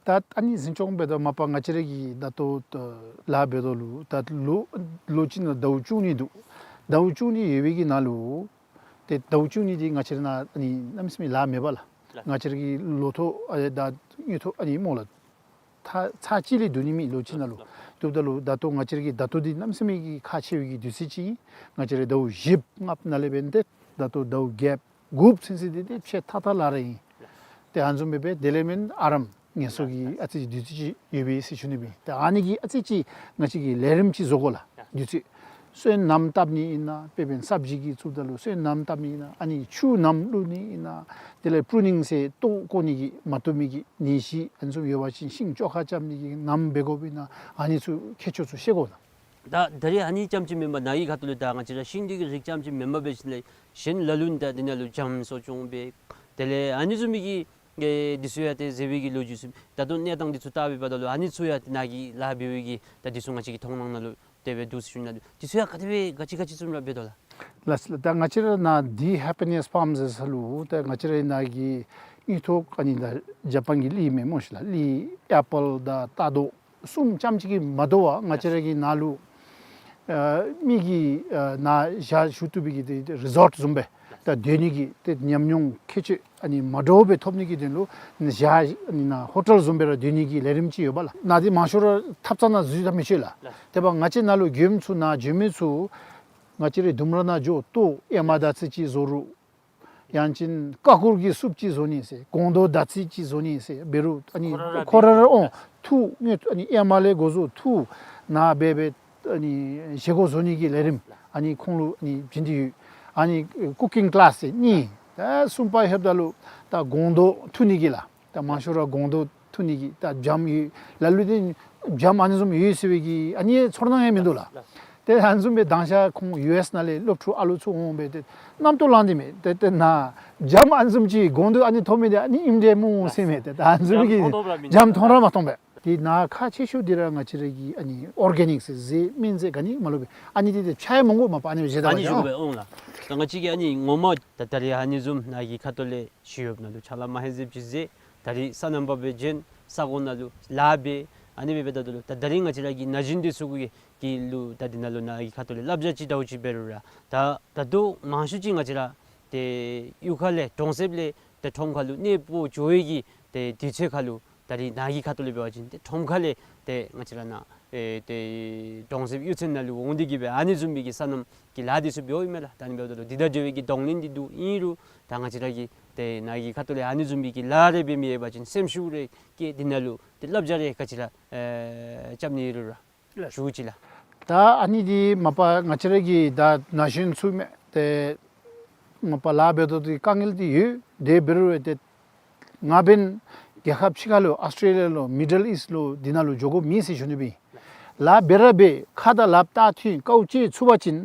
ད་ཨ་ནི་འཛིན་སྐྱོང་འབད་དོ་མ་པ་ང་བཅས་རའི་གི་ད་ལྟོ་ལཱ་འབད་དོ་ལུ་ད་ལོ་ལོ་གཅིག་ནང་ཟླཝ་བཅུ་གཉིས་འདུག། ཟླཝ་བཅུ་གཉིས་ཡོད་པའི་གི་ནང་ལུ་ཏེ་ཟླཝ་བཅུ་གཉིས་འདི་ང་བཅས་ར་ནཱ་ཨ་ནི་གནམ་མེད་ས་མེད་ལཱ་མེད་པ་ལགས། ལགས། ང་བཅས་ར་གི་ལོ་ཐོག་ཨ་ད་དངུལ་ཐོག་ཨ་ནི་སྨོ་ལགས། ཚར་ཚར་གཅིག་ལས་བསྡུ་ནི་མེད་ལོ་གཅིག་ནང་ལུ། ལགས། བཏུབ་ད་ལུ་ད་ལྟོ་ང་བཅས་ར་གི་ད་ལྟོ་འདི་གནམ་མེད་ས་མེད་ཀྱི་ཁག་ཆེ་བའི་གི་དུས་ཚོད་ཅིག་ཨིན། ང་བཅས་ར་ཟླཝ་བཞི་ལྔ་ནང་ལས་འབད་ཏེ་ད་ལྟོ་ཟླཝ་བརྒྱད་དགུ་ཚུན་ཚོད་འདི་ཏེ་ཕྱེད་ཐག་ཐག་ལཱ་ར་ཨིན། ཏེ་ཨ་ནི་བཟུམ་སྦེ་འབད་དེ་ལས་མེན་ཨ་རམ་ངལ་གསོ་གི་ཨ་ཙི་ཅིག་དུས་ཚོད་ཅིག་ཡོད་པས་ཟེར་ཞུ་ནི་སྦེ། ཏེ་ཨ་ནི་གིས་ཨ་ཙི་ཅིག་ང་བཅས་ཀྱིས་ལས་རིམ་ཅིག་བཟོ་དགོ་ལགས། དུས་ཚོད་སོན་ནམ་བཏབ་ནི་ཨིན་ན་དཔེ་འབད་ན་སབ་ཇི་གི་ཚུ་ད་ལུ་སོན་ནམ་བཏབ་ནི་ཨིན་ན་ཨ་ནི་ཆུ་ནམ་བླུག་ནི་ཨིན་ན་དེ་ལས་པྲུ་ནིང་ཟེར་བཏོག་བཀོ་ནི་གི་མ་བཏུབ་མི་གི་ནད་གཞི་ཨ་ནི་ཚུ་ཡོད་པ་ཅིན་ཤིང་བཅོ་ཁ་རྐྱབ་ནི་གི་ནམ་འབད་དགོཔ་ཨིན་ན་ཨ་ནི་ཚུ་ཁྱད་ཆོས་ཚུ་ཤེས་དགོ་ལགས། ད་ད་རེས་ཨ་ནི་རྐྱངམ་ཅིག་མེན་པར་ནཱ་གི་ཁ་ཐུག་ལས་ད་ང་བཅས་ར་ཤིང་འདི་གི་རིགས་རྐྱངམ་ཅིག་མེན་པར་འབད་ཞིནམ་ལས་གཞན་ལ་ལུ་ད་འདི་ནང་ལུ་རྒྱ་མཚོ་སྐྱོང་འབད། དེ་ལས་ཨ་ནི་བཟུམ་མའི་གི་ཨེ་འདི་ཚུ་ཡང་ཏེ་ཟེར་བའི་གི་ལོ་རྒྱུས་ཚུ་ད་ལྟོ་གནས་སྟངས་འདི་ཚུ་བལྟ་བའི་བར་ན་ལུ་ཨ་ནི་ཚུ་ཡང་ཏེ་ནཱ་གི་ལཱ་འབད་བའི་གི་ད་འདི་ཚུ་ང་བཅས་ཀྱི་མཐོང་སྣང་ནང་ལུ་དེ་སྦེ་འདུག་ཟེར་ཞུ་ནི་ལགས། འདི་ཚུ་ཡང་ག་དེ་སྦེ་ག་ཅི་ག་ཅི་བཟུམ་ར་འབད་དོ་ལགས། ལགས་ལགས། ད་ང་བཅས་ར་ནཱ་འདི་ཧེ་པི་ནེསི་ཕཱརམ་ཟེར་ས་ལུ་ད་ང་བཅས་ར་ནཱ་གི་དངུལ་ཐོག་ཨ་ནི་ད་ཇ་པཱན་གྱི་གླི་མེན་སྨོ་ཤིག་ལགས། གླི་ཨེ་པཱལ་དང་རྟ་རྡོག་གསུམ་རྐྱངམ་ཅིག་གིས་མ་དོ་བར་ང་བཅས་ར་གི་ནཱ་ལུ་ ཨ་མི་གིས་ཨ་ནཱ་ཞག་བཞུགས་བཏུབ་པའི་གི་ཏེ་རི་ཟོཊ་བཟུམ་སྦེ་ད་སྡོད་ནི་གི་ཏེ་ཉམས་མྱོང་ཁྱད་ཆོས་ཨ་ནི་མ་འདྲཝ་སྦེ་ཐོབ་ནི་གི་དོན་ལུ་ཞག་ཨ་ནི་ནཱ་ཧོ་ཊེལ་བཟུམ་སྦེ་ར་སྡོད་ནི་གི་ལས་རིམ་ཅིག་ཡོད་པ་ལགས། ནཱ་འདི་མང་ཤོས་ར་ཐབ་ཚང་ནང་འཛུལ་ད་མི་ཆོག་ལགས། དེ་འབདཝ་ང་བཅས་ནཱ་ལུ་མགྱོནམ་ཚུ་ནཱ་འགྱོ་མི་ཚུ་ང་བཅས་རའི་ལྡུམ་ར་ནང་འགྱོ་ལྟོ་ཨེ་མ་དར་ཚིལ་ཅིག་བཟོ་རུང་ཡང་ཅིན་ཀ་ཀུར་གྱི་སུབ་ཅིག་བཟོ་ནི་ཟེར་སྒོང་རྡོག་དར་ཚིལ་ཅིག་བཟོ་ནི་ཟེར་འབད་རུང་ཨ་ནི་ཁོ་ར་ར་ཁོ་ར་ར་འབད་འོང་འཐུ་ནི་ཨ་ནི་ཨེ་མ་ལས་འགོ་བཟུང་འཐུ་ནཱ་སྦེ་སྦེ་ཨ་ནི་བཞེས་སྒོ་བཟོ་ནི་གི་ལས་རིམ་ཨ་ནི་ཁོང་ལུ་ཨ་ནི་བྱིན་ཏེ་ཡོད། ཨ་ནི་ཀུ་ཀིང་ཀི་ལཱསི་ཟེར་གཉིས། ད་གསུམ་པ་ལྷོདཔ་ད་ལུ་ད་སྒོང་རྡོག་འཐུ་ནི་གི་ལགས། ད་མང་ཤོས་ར་སྒོང་རྡོག་འཐུ་ནི་གི་ད་སྦྱངམ་ཡོད། ལ་ལུ་ཏེ་སྦྱངམ་ཨ་ནི་བཟུམ་ཡོད་ཟེར་བའི་གི་ཨ་ནི་ཚོར་སྣང་ཡང་མིན་འདུག་ལགས། ཏེ་ཨ་ནི་བཟུམ་སྦེ་དང་ཤ་ཁོང་ཡུ་ཨེསི་ནང་ལས་སློབ་ཕྲུག་ཨ་ལུ་ཚུ་འོང་སྦེ་ཏེ་རྣམ་རྟོག་ལངས་ཏེ་མས། ཏེ་ཏེ་ནཱ་སྦྱངམ་ཨ་ནི་བཟུམ་ཅིག་སྒོང་རྡོག་ཨ་ནི་ཐོབ་མི་འདི་ཨ་ནི་ཨིནམ་འདྲས་སྨོ་ཟེར་མས། ཏེ་ད་ཨ་ནི་བཟུམ་གྱི་སྦྱངམ་མཐོང་ར་མ་མཐོང་པས། ཏེ་ནཱ་ཁག་ཆེ་ཤོས་འདི་ར་ང་བཅས་ར་གི་ཨ་ནི་ཨོར་གེ་ནིཀ་ཟེར་རྫས་སྨན་རྫས་ག་ནི་མ་ལུ་སྦེ་ཨ་ནི་འདི་ཏེ་ཕྱ་ཡང་མང་པོ་མ་པ་ཨ་ནི་སྦེ་བཞེས་ད་ཨ་ནི་བཞེས་པས་འོང་ལགས། ད་ང་བཅས་ཀྱིས་ཨ་ནི་ངོ་མ་ད་ད་རེས་ཨ་ནི་བཟུམ་ནཱ་གི་ཁ་ཐུག་ལས་ཞུ་ཡོདཔ་ནང་ལུ་ཕྱག་ལཱ་མ་ཧེ་ཟེར་ཅིག་ཟེར། ད་རེས་སོ་ནམ་པ་སྦེ་བྱོན་ས་གོ་ནང་ལུ་ལཱ་འབད་ཨ་ནི་འབད་འབདཝ་ད་ལུ་ད་ད་རེས་ང་བཅས་ར་གི་ན་གཞོན་འདི་ཚུ་གི་གི་ལུ་ད་འདི་ནང་ལུ་ནཱ་གི་ཁ་ཐུག་ལས་བསླབ་བྱ་ཅིག་འདྲཝ་ཅིག་འབད་རུང་ར་ད་ད་ལྟོ་མང་ཤོས་ཅིག་ང་བཅས་ར་ཏེ་གཡུས་ཁ་ལས་གྲོང་གསེབ་ལས་ཏེ་ཁྲོམ་ཁ་ལུ་གནས་སྤོ་འགྱོ་བའི་གི་ཏེ་དུས་ཚོད་ཁ་ལུ་ད་རེས་ནཱ་གི་ཁ་ཐུག་ལས་འབད་བ་ཅིན་ཏེ་ཁྲོམ་ཁ་ལས་ཏེ་ང་བཅས་ར་ནཱ་ཨེ་ཏེ་གྲོང་གསེབ་གཡུས་ཚན་ནང་ལུ་འོང་སྟེ་གི་སྦེ་ཨ་ནི་བཟུམ་མའི་གི་སོ་ནམ་གྱི་ལཱ་འདི་ཚུ་འབདཝ་ཨིན་མས་ལགས། ད་ཨ་ནི་འབདཝ་ད་ལུ་འདི་དང་འབྲེལ་བའི་གི་གདོང་ལེན་འདི་འདུག། ཨིན་རུང་ད་ང་བཅས་ར་གིས་ཏེ་ནཱ་གི་ཁ་ཐུག་ལས་ཨ་ནི་བཟུམ་མའི་གི་ལཱ་རེ་འབད་མི་ཡོད་པ་ཅིན་སེམས་ཤུགས་རེ་བསྐྱེད་འདི་ནང་ལུ་ཏེ་བསླབ་བྱ་རེ་ག་ཅི་ར་ཨེ་རྐྱབ་ནི་ཡོད་རུང་ར་ཞུ་ཅི་ལགས། ད་ཨ་ནི་འདི་མ་པ་ང་བཅས་ར་གི་ད་ན་གཞོན་ཚུ་མས། ཏེ་མ་པ་ལཱ་འབད་དོ་འདི་དཀའ་ངལ་འདི་ཡོད། དེ་འབད་རུང་ཏེ་ང་འབདན་རྒྱལ་ཁབ་ཕྱི་ཁ་ལུ་ཨཱོས་ཊེ་ལི་ཡ་ལུ་མི་ཌལ་ཨིསཊ་ལུ་འདི་ནང་ལུ་འགྱོ་དགོཔ་མེད་ཟེར་ཞུ་ནི་སྦེ་ཨིན། ལཱ་འབད་ར་འབད་ཁ་དང་ལགཔ་ལྟག་མཐུན་དཀའཝ་སྤྱད་ཚུགས་པ་ཅིན་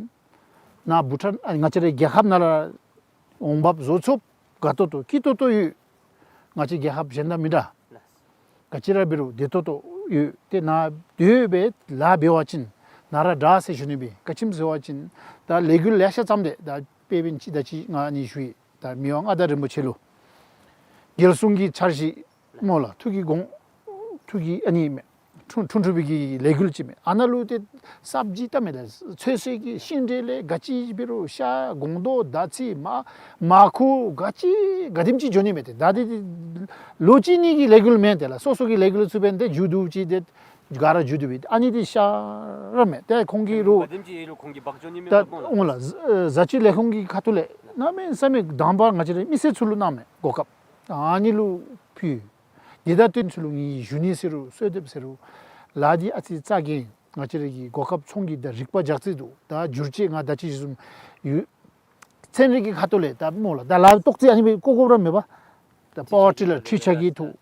ནཱ་བྷུ་ཊཱན་ཨ་ང་བཅས་ར་རྒྱལ་ཁབ་ནང་ར་འོང་འབབ་བཟོ་ཚུགས། དགའ་ཏོག་ཏོ་སྐྱིད་ཏོག་ཏོ་ཡོད། ང་བཅས་རྒྱལ་ཁབ་གཞན་དང་མི་འདྲ། ག་ཅི་ར་འབད་རུང་བདེ་ཏོག་ཏོ་ཡོད། ཏེ་ནཱ་སྡོད་སྦེ་ལཱ་འབད་བ་ཅིན་ནཱ་ར་དྲག་ཟེར་ཞུ་ནི་སྦེ་ཨིན། ག་ཅི་སྨོ་ཟེར་བ་ཅིན་ད་ལས་འགུལ་ལེ་ཤ་བརྩམས་ཏེ་ད་དཔེ་འབདན་ཅིག་ད་ཅི་ང་ཨ་ནི་ཞུ་ཡི། ད་མི་དབང་མངའ་བདག་རིན་པོ་ཆེ་ལུ་རྒྱལ་སྲུང་གི་འཆར་གཞི་སྨོ་ལགས། ཐུགས་ཀྱི་དགོངས་ཐུགས་ཀྱི་ཨ་ནི་མས། འཁྲུན་འཁྲུན་འཁྲུན་པའི་གི་ལས་འགུལ་ཅིག་མས། ཨ་ནཱ་ལུ་ཏེ་སབ་ཇི་ལྟ་མས་ལགས། ཚོད་བསྲེ་གི་ཤིང་འབྲས་ལས་ག་ཅི་འབད་རུང་ཤ་སྒོང་རྡོག་དར་ཚིལ་མར་མར་ཁུ་ག་ཅི་ག་དེམ་ཅིག་འགྱོ་ནི་མས། ཏེ་ད་འདི་ལོ་གཅིག་གཉིས་ཀྱི་ལས་འགུལ་མེན། ཏེ་ལགས་སོ་སོ་གི་ལས་འགུལ་ཚུ་འབདན་ཏེ་མཇུག་བསྡུ་ཅི་ཏེ་ག་ར་མཇུག་བསྡུ་སྦེ་ཨ་ནི་འདི་ཤ་ར་མས། ཏེ་ཁོང་གིས་རུང་ག་དེམ་ཅིག་ཡོད་རུང་ཁོང་གིས་འབག་འགྱོ་ནི་མས། ད་འོང་ལགས་བཟའ་བཅའི་ལས་ཁུངས་ཀྱི་ཁ་ཐུག་ལས་གནམ་མེད་ས་མེད་དང་པ་ང་བཅས་རའི་མི་སེར་ཚུ་ལུ་གནང་མས་གོ་སྐབས། ཨ་ནི་ལུ་ཕུལ། དེ་དང་བསྟུན་ཚུ་ལུ་ངེའི་ཞུ་ནི་ཟེར་རུང་གསོལ་འདེབས་ཟེར་རུང་ལཱ་འདི་ཨ་ཙི་རྩ་འགེངས། ང་བཅས་ར་གི་གོ་སྐབས་ཚོང་གི་ད་རིག་པ་རྒྱག་རྩིས་འདུག། ད་བསྒྱུར་བཅོས་ང་ད་ཅི་བཟུམ་ཡོད། ཚན་རིག་གི་ཁ་ཐུག་ལས་ད་སྨོ་ལགས། ད་ལཱ་ཏོག་ཙི་ཨ་ནི་སྦེ་བཀོ་དགོཔ་ར་མེད་པ། ད་པ་ཝར་ཊི་ལར་འཕྲུལ་ཆས་ཀྱི་ཐོག་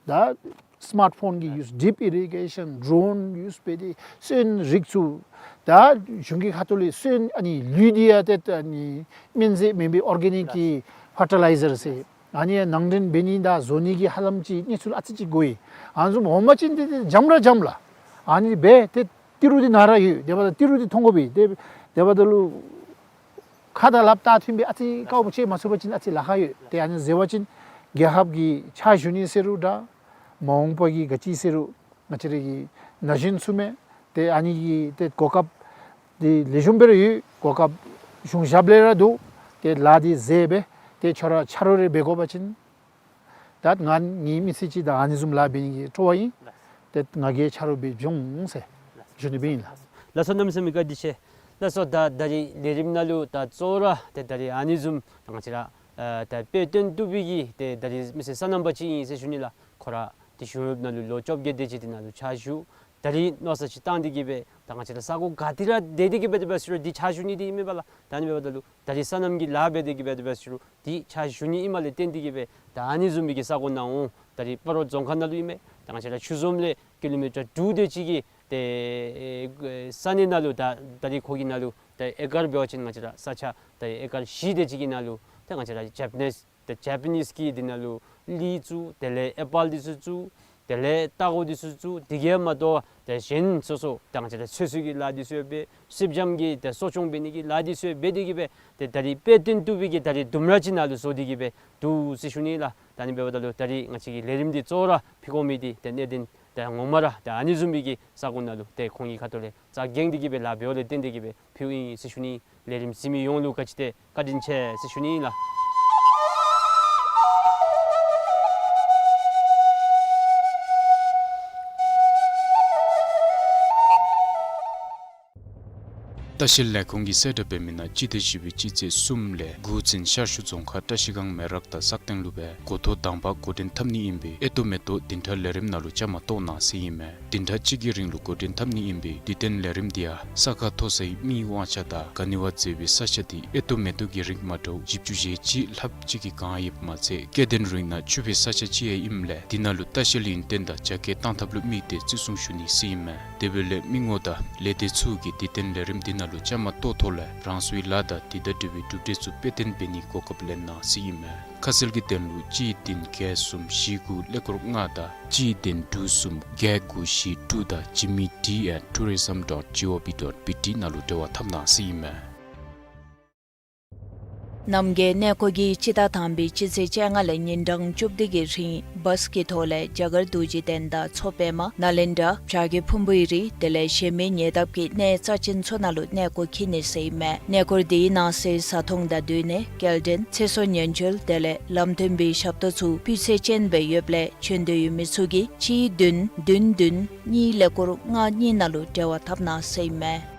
ད་སི་མཱརཊ་ཕོན་གྱི་ཡུས་ཌིབ་ཨི་རི་གེ་ཤཱན་ཌོ་རོན་ཡུས་འབད་དེ་སོན་རིགས་ཚུ་ད་གཞུང་གི་ཁ་ཐུག་ལས་སོན་ཨ་ནི་ལུད་འདི་ཡང་ཏེ་ཨ་ནི་སྨན་རྫས་མེན་པའི་ཨོར་གེ་ནིཀ་གི་ཕར་ཊི་ལའི་ཛར་ཟེར། ཨ་ནི་ནང་འདྲེན་འབད་ནི་དང་བཟོ་ནི་གི་ཧ་ལམ་ཅིག་གནས་ཚུལ་ཨ་ཙི་ཅིག་གོ་ཡི། ཨ་ནི་བཟུམ་འོང་པ་ཅིན་འདི་འདི་འཇམ་ར་འཇམ་ལགས། ཨ་ནི་འབད་དེ་ཏི་རུ་འདི་ནཱ་ར་ཡོད། དེ་འབདཝ་ད་ཏི་རུ་འདི་མཐོང་དགོ་པས། དེ་དེ་འབདཝ་ད་ལུ་ཁ་དང་ལགཔ་ལྟ་མཐུན་སྦེ་ཨ་ཙི་དཀའཝ་སྤྱད་མ་ཚུགས་པ་ཅིན་ཨ་ཙི་ལཱ་ཁག་ཡོད། ཏེ་ཨ་ནི་ཟེར་བ་ཅིན་རྒྱལ་ཁབ་ཀྱི་ཕྱག་ཞུ་ནི་ཟེར་རུང་འདྲ། མ་འོངས་པ་གི་ག་ཅི་ཟེར་རུང་ང་བཅས་ར་གི་ན་གཞོན་ཚུ་མས། ཏེ་ཨ་ནི་གི་ཏེ་གོ་སྐབས་འདི་ལེགས་ཤོམ་སྦེ་ར་ཡོད། གོ་སྐབས་གཞུང་ཞབས་ལས་ར་འདུག། ཏེ་ལཱ་འདི་མཛད་སྦེ་ཏེ་ཁྱོད་ར་ཆ་རོགས་རེ་འབད་དགོ་པ་ཅིན་ད་ང་ངེའི་མི་ཚེ་གཅིག་ད་ཨ་ནི་བཟུམ་ལཱ་འབད་ནི་གི་སྤྲོ་བ་ཨིན། ཏེ་ང་གིས་ཆ་རོགས་འབད་འོང་ཟེར་ཞུ་ནི་སྦེ་ཨིན་ལགས། ལགས་སོ། གནམ་མེད་ས་མེད་བཀའ་དྲིན་ཆེ། ལགས་སོ། ད་ད་རིས་ལས་རིམ་ནང་ལུ་ད་གཙོ་བོ་ར་ཏེ་ད་རིས་ཨ་ནི་བཟུམ་ད་ང་བཅས་ར་ཨ་ད་དཔེ་སྟོན་བཏུབ་པའི་གི་ཏེ་ད་རིས་མི་སེར་སོ་ནམ་པ་ཅིག་ཨིན་ཟེར་ཞུ་ནི་ལགས། ཁོ་ར་ཏེ་གཞུང་གཡོགཔ་ནང་ལུ་ལོ་བཅོ་བརྒྱད་དེ་ཅིག་འདི་ནང་ལུ་ཕྱག་ཞུ། ད་རིས་མནོ་བསམ་ཅིག་བཏང་སྟེ་གི་སྦེ་ད་ང་བཅས་ར་ས་གོ་ག་ཏེ་ར་སྡོད་དེ་གི་སྦེ་དེ་སྦེ་ཟེར་རུང་འདི་ཕྱག་ཞུ་ནི་འདི་ཨིན་མས་པ་ལགས། ད་ཨ་ནི་འབདཝ་ད་ལུ་ད་རིས་སོ་ནམ་གྱི་ལཱ་འབད་དེ་གི་སྦེ་དེ་སྦེ་ཟེར་རུང་འདི་ཕྱག་ཞུ་ནི་ཨིནམ་ལས་བརྟེན་ཏེ་གི་སྦེ་ད་ཨ་ནི་བཟུམ་མའི་གི་ས་གོ་ནང་འོང་། ད་རིས་སྤ་རོ་རྫོང་ཁག་ནང་ལུ་ཨིན་མས། ད་ང་བཅས་ར་ཆུ་འཛོམས་ལས་ཀི་ལོ་མི་ཊར་དྲུག་དེ་ཅིག་གི་ཏེ་ཨེ་ས་གནས་ནང་ལུ་ད་ད་རིས་ཁོ་གི་ནང་ལུ་ད་ཨེ་ཀར་འབད་བ་ཅིན་ང་བཅས་ར་ས་ཆ་ད་ཨེ་ཀར་བཞི་དེ་ཅིག་གི་ནང་ལུ་ད་ང་བཅས་ར་ཇེ་པ་ནིས་ཏེ་ཇེ་པ་ནིས་ཀྱི་འདི་ནང་ལུ་ལི་བཙུགས། དེ་ལས་ཨེ་པཱལ་འདི་ཚུ་བཙུགས། དེ་ལས་ལྟག་ཀོ་འདི་ཚུ་བཙུགས། དེ་གིས་མ་དོ་ཏེ་གཞན་སོ་སོ་ད་ང་བཅས་ར་ཚོད་བསྲེ་གི་ལཱ་འདི་ཚུ་འབད། སེར་སྦྱངམ་གི་ཏེ་གསོ་སྐྱོང་འབད་ནི་གི་ལཱ་འདི་ཚུ་འབད་དེ་གི་སྦེ་ཏེ་ད་རིས་དཔེ་སྟོན་བཏུབ་པའི་གི་ད་རིས་ལྡུམ་ར་ཅིག་ནང་ལུ་བཟོ་སྟེ་གི་སྦེ་འདུག་ཟེར་ཞུ་ནི་ལགས། ད་ཨ་ནི་འབདཝ་ད་ལུ་ད་རིས་ང་བཅས་ཀྱི་ལས་རིམ་འདི་གཙོ་བོ་ར་ཕུལ་དགོ་མི་འདི་ཏེ་གནད་དོན་ ཏེ་ངོ་མ་ར་ཏེ་ཨ་ནི་བཟུམ་སྦེ་གི་ས་གོ་ནང་ལུ་ཏེ་ཁོང་གི་ཁ་ཐུག་ལས་རྩ་འགེངས་ཏེ་གི་སྦེ་ལཱ་འབདཝ་ལས་བརྟེན་ཏེ་གི་སྦེ་ཕུལཝ་ཨིན་ཟེར་ཞུ་ནི། ལས་རིམ་གཟིགས་མི་ཡོངས་ལུ་བཀའ་དྲིན་ཆེ་ཟེར་ཞུ་ནི་ལགས། ལྟ་བཤལ་ལས་ཁུངས་ཀྱིས་གསལ་བསྒྲགས་འབད་མི་ནང་སྤྱི་ཟླ་བཞི་པའི་སྤྱི་ཚེས་གསུམ་ལས་དགུ་ཚུན་ཤར་ཕྱོགས་རྫོང་ཁག་བཀྲ་ཤིས་སྒང་མེ་རག་དང་སག་སྟེང་ལུ་སྦེ་འགོ་ཐོག་དང་པ་འགོ་འདྲེན་འཐབ་ནི་ཨིན་པས། ཨེ་ཏོ་མེ་ཏོག་འདི་འདྲ་ལས་རིམ་ནང་ལུ་བཅའ་མར་གཏོགས་གནང་ཟེར་ཨིན་མས། བདུན་ཕྲག་གཅིག་གི་རིང་ལུ་འགོ་འདྲེན་འཐབ་ནི་ཨིན་པས། དུས་སྟོན་ལས་རིམ་འདི་ཡང་ས་ཁ་མཐོ་སའི་མི་དབང་ཆ་དང་ག་ནི་བ་མཛེས་པའི་ས་ཆ་འདི་ཨེ་ཏོ་མེ་ཏོག་གི་རིགས་མ་འདྲཝ་བཞི་བཅུ་ཞེ་གཅིག་ལྷགཔ་ཅིག་གིས་གང་ཡོདཔ་མ་ཚད་སྐྱེ་ལྡན་རིགས་ནང་ཕྱུག་པའི་ས་ཆ་ཅིག་ཡང་ཨིནམ་ལས་འདི་ནང་ལུ་ལྟ་བཤལ་ཡུན་བརྟན་དང་རྒྱ་སྐྱེད་བཏང་ཐབས་ལུ་དམིགས་ཏེ་བརྩི་སྲུང་ཞུ་ནི་ཟེར་ཨིན་མས། དེ་འབདཝ་ལས་མི་ངོམ་དང་ལས་སྡེ་ཚུ་གིས་དུས་སྟོན་ལས་རིམ་འདི་ནང་ལུ་བཅའ་མར་གཏོགས་ཐོག་ལས་རང་སོའི་ལཱ་དང་དེ་དང་འབྲེལ་བའི་གྲུབ་འབྲས་ཚུ་དཔེ་སྟོན་འབད་ནིའི་གོ་སྐབས་ལེན་གནང་ཟེར་ཨིན་མས། ཁ་གསལ་གྱི་དོན་ལུ་གཅིག་བདུན་བརྒྱད་གསུམ་བཞི་དགུ་ཀླད་ཀོར་ལྔ་དང་གཅིག་བདུན་དྲུག་གསུམ་བརྒྱད་དགུ་བཞི་དྲུག་དང་Jimmy D at tourism dot gov dot B T ནང་ལུ་འབྲེལ་བ་འཐབ་གནང་ཟེར་ཨིན་མས། རྣམ་རྒྱལ་གནས་སྐོར་གྱིས་སྤྱི་ཟླ་དང་པའི་སྤྱི་ཚེས་བཅོ་ལྔ་ལས་ཉིན་གྲངས་བཅུ་བདུན་གྱི་རིང་བཱས་ཀྱི་ཐོག་ལས་རྒྱ་གར་རྡོ་རྗེ་གདན་དང་མཚོ་པདྨ་ནཱ་ལེནྡྲ་བྱ་རྒོད་ཕུང་པོའི་རི་དེ་ལས་གཞན་མི་ཉེ་འདབས་ཀྱི་གནས་རྩ་ཆེན་ཚུ་ནང་ལུ་གནས་སྐོར་འཁྱིད་ནི་ཟེར་ཨིན་མས། གནས་སྐོར་འདིའི་ནང་གསེས་བཟའ་འཐུང་དང་སྡོད་གནས་སྐྱེལ་འདྲེན་ཚེ་སྲོག་ཉེན་བཅོལ་དེ་ལས་ལམ་སྟོན་པའི་ཞབས་ཏོག་ཚུ་སྤུས་ཚད་ཅན་སྦེ་ཡོདཔ་ལས་བྱོན་འདོད་ཡོད་མི་ཚུ་གིས་གཅིག་བདུན་བདུན་བདུན་གཉིས་ཀླད་ཀོར་ལྔ་གཉིས་ནང་ལུ་འབྲེལ་བ་འཐབ་གནང་ཟེར་ཨིན་མས།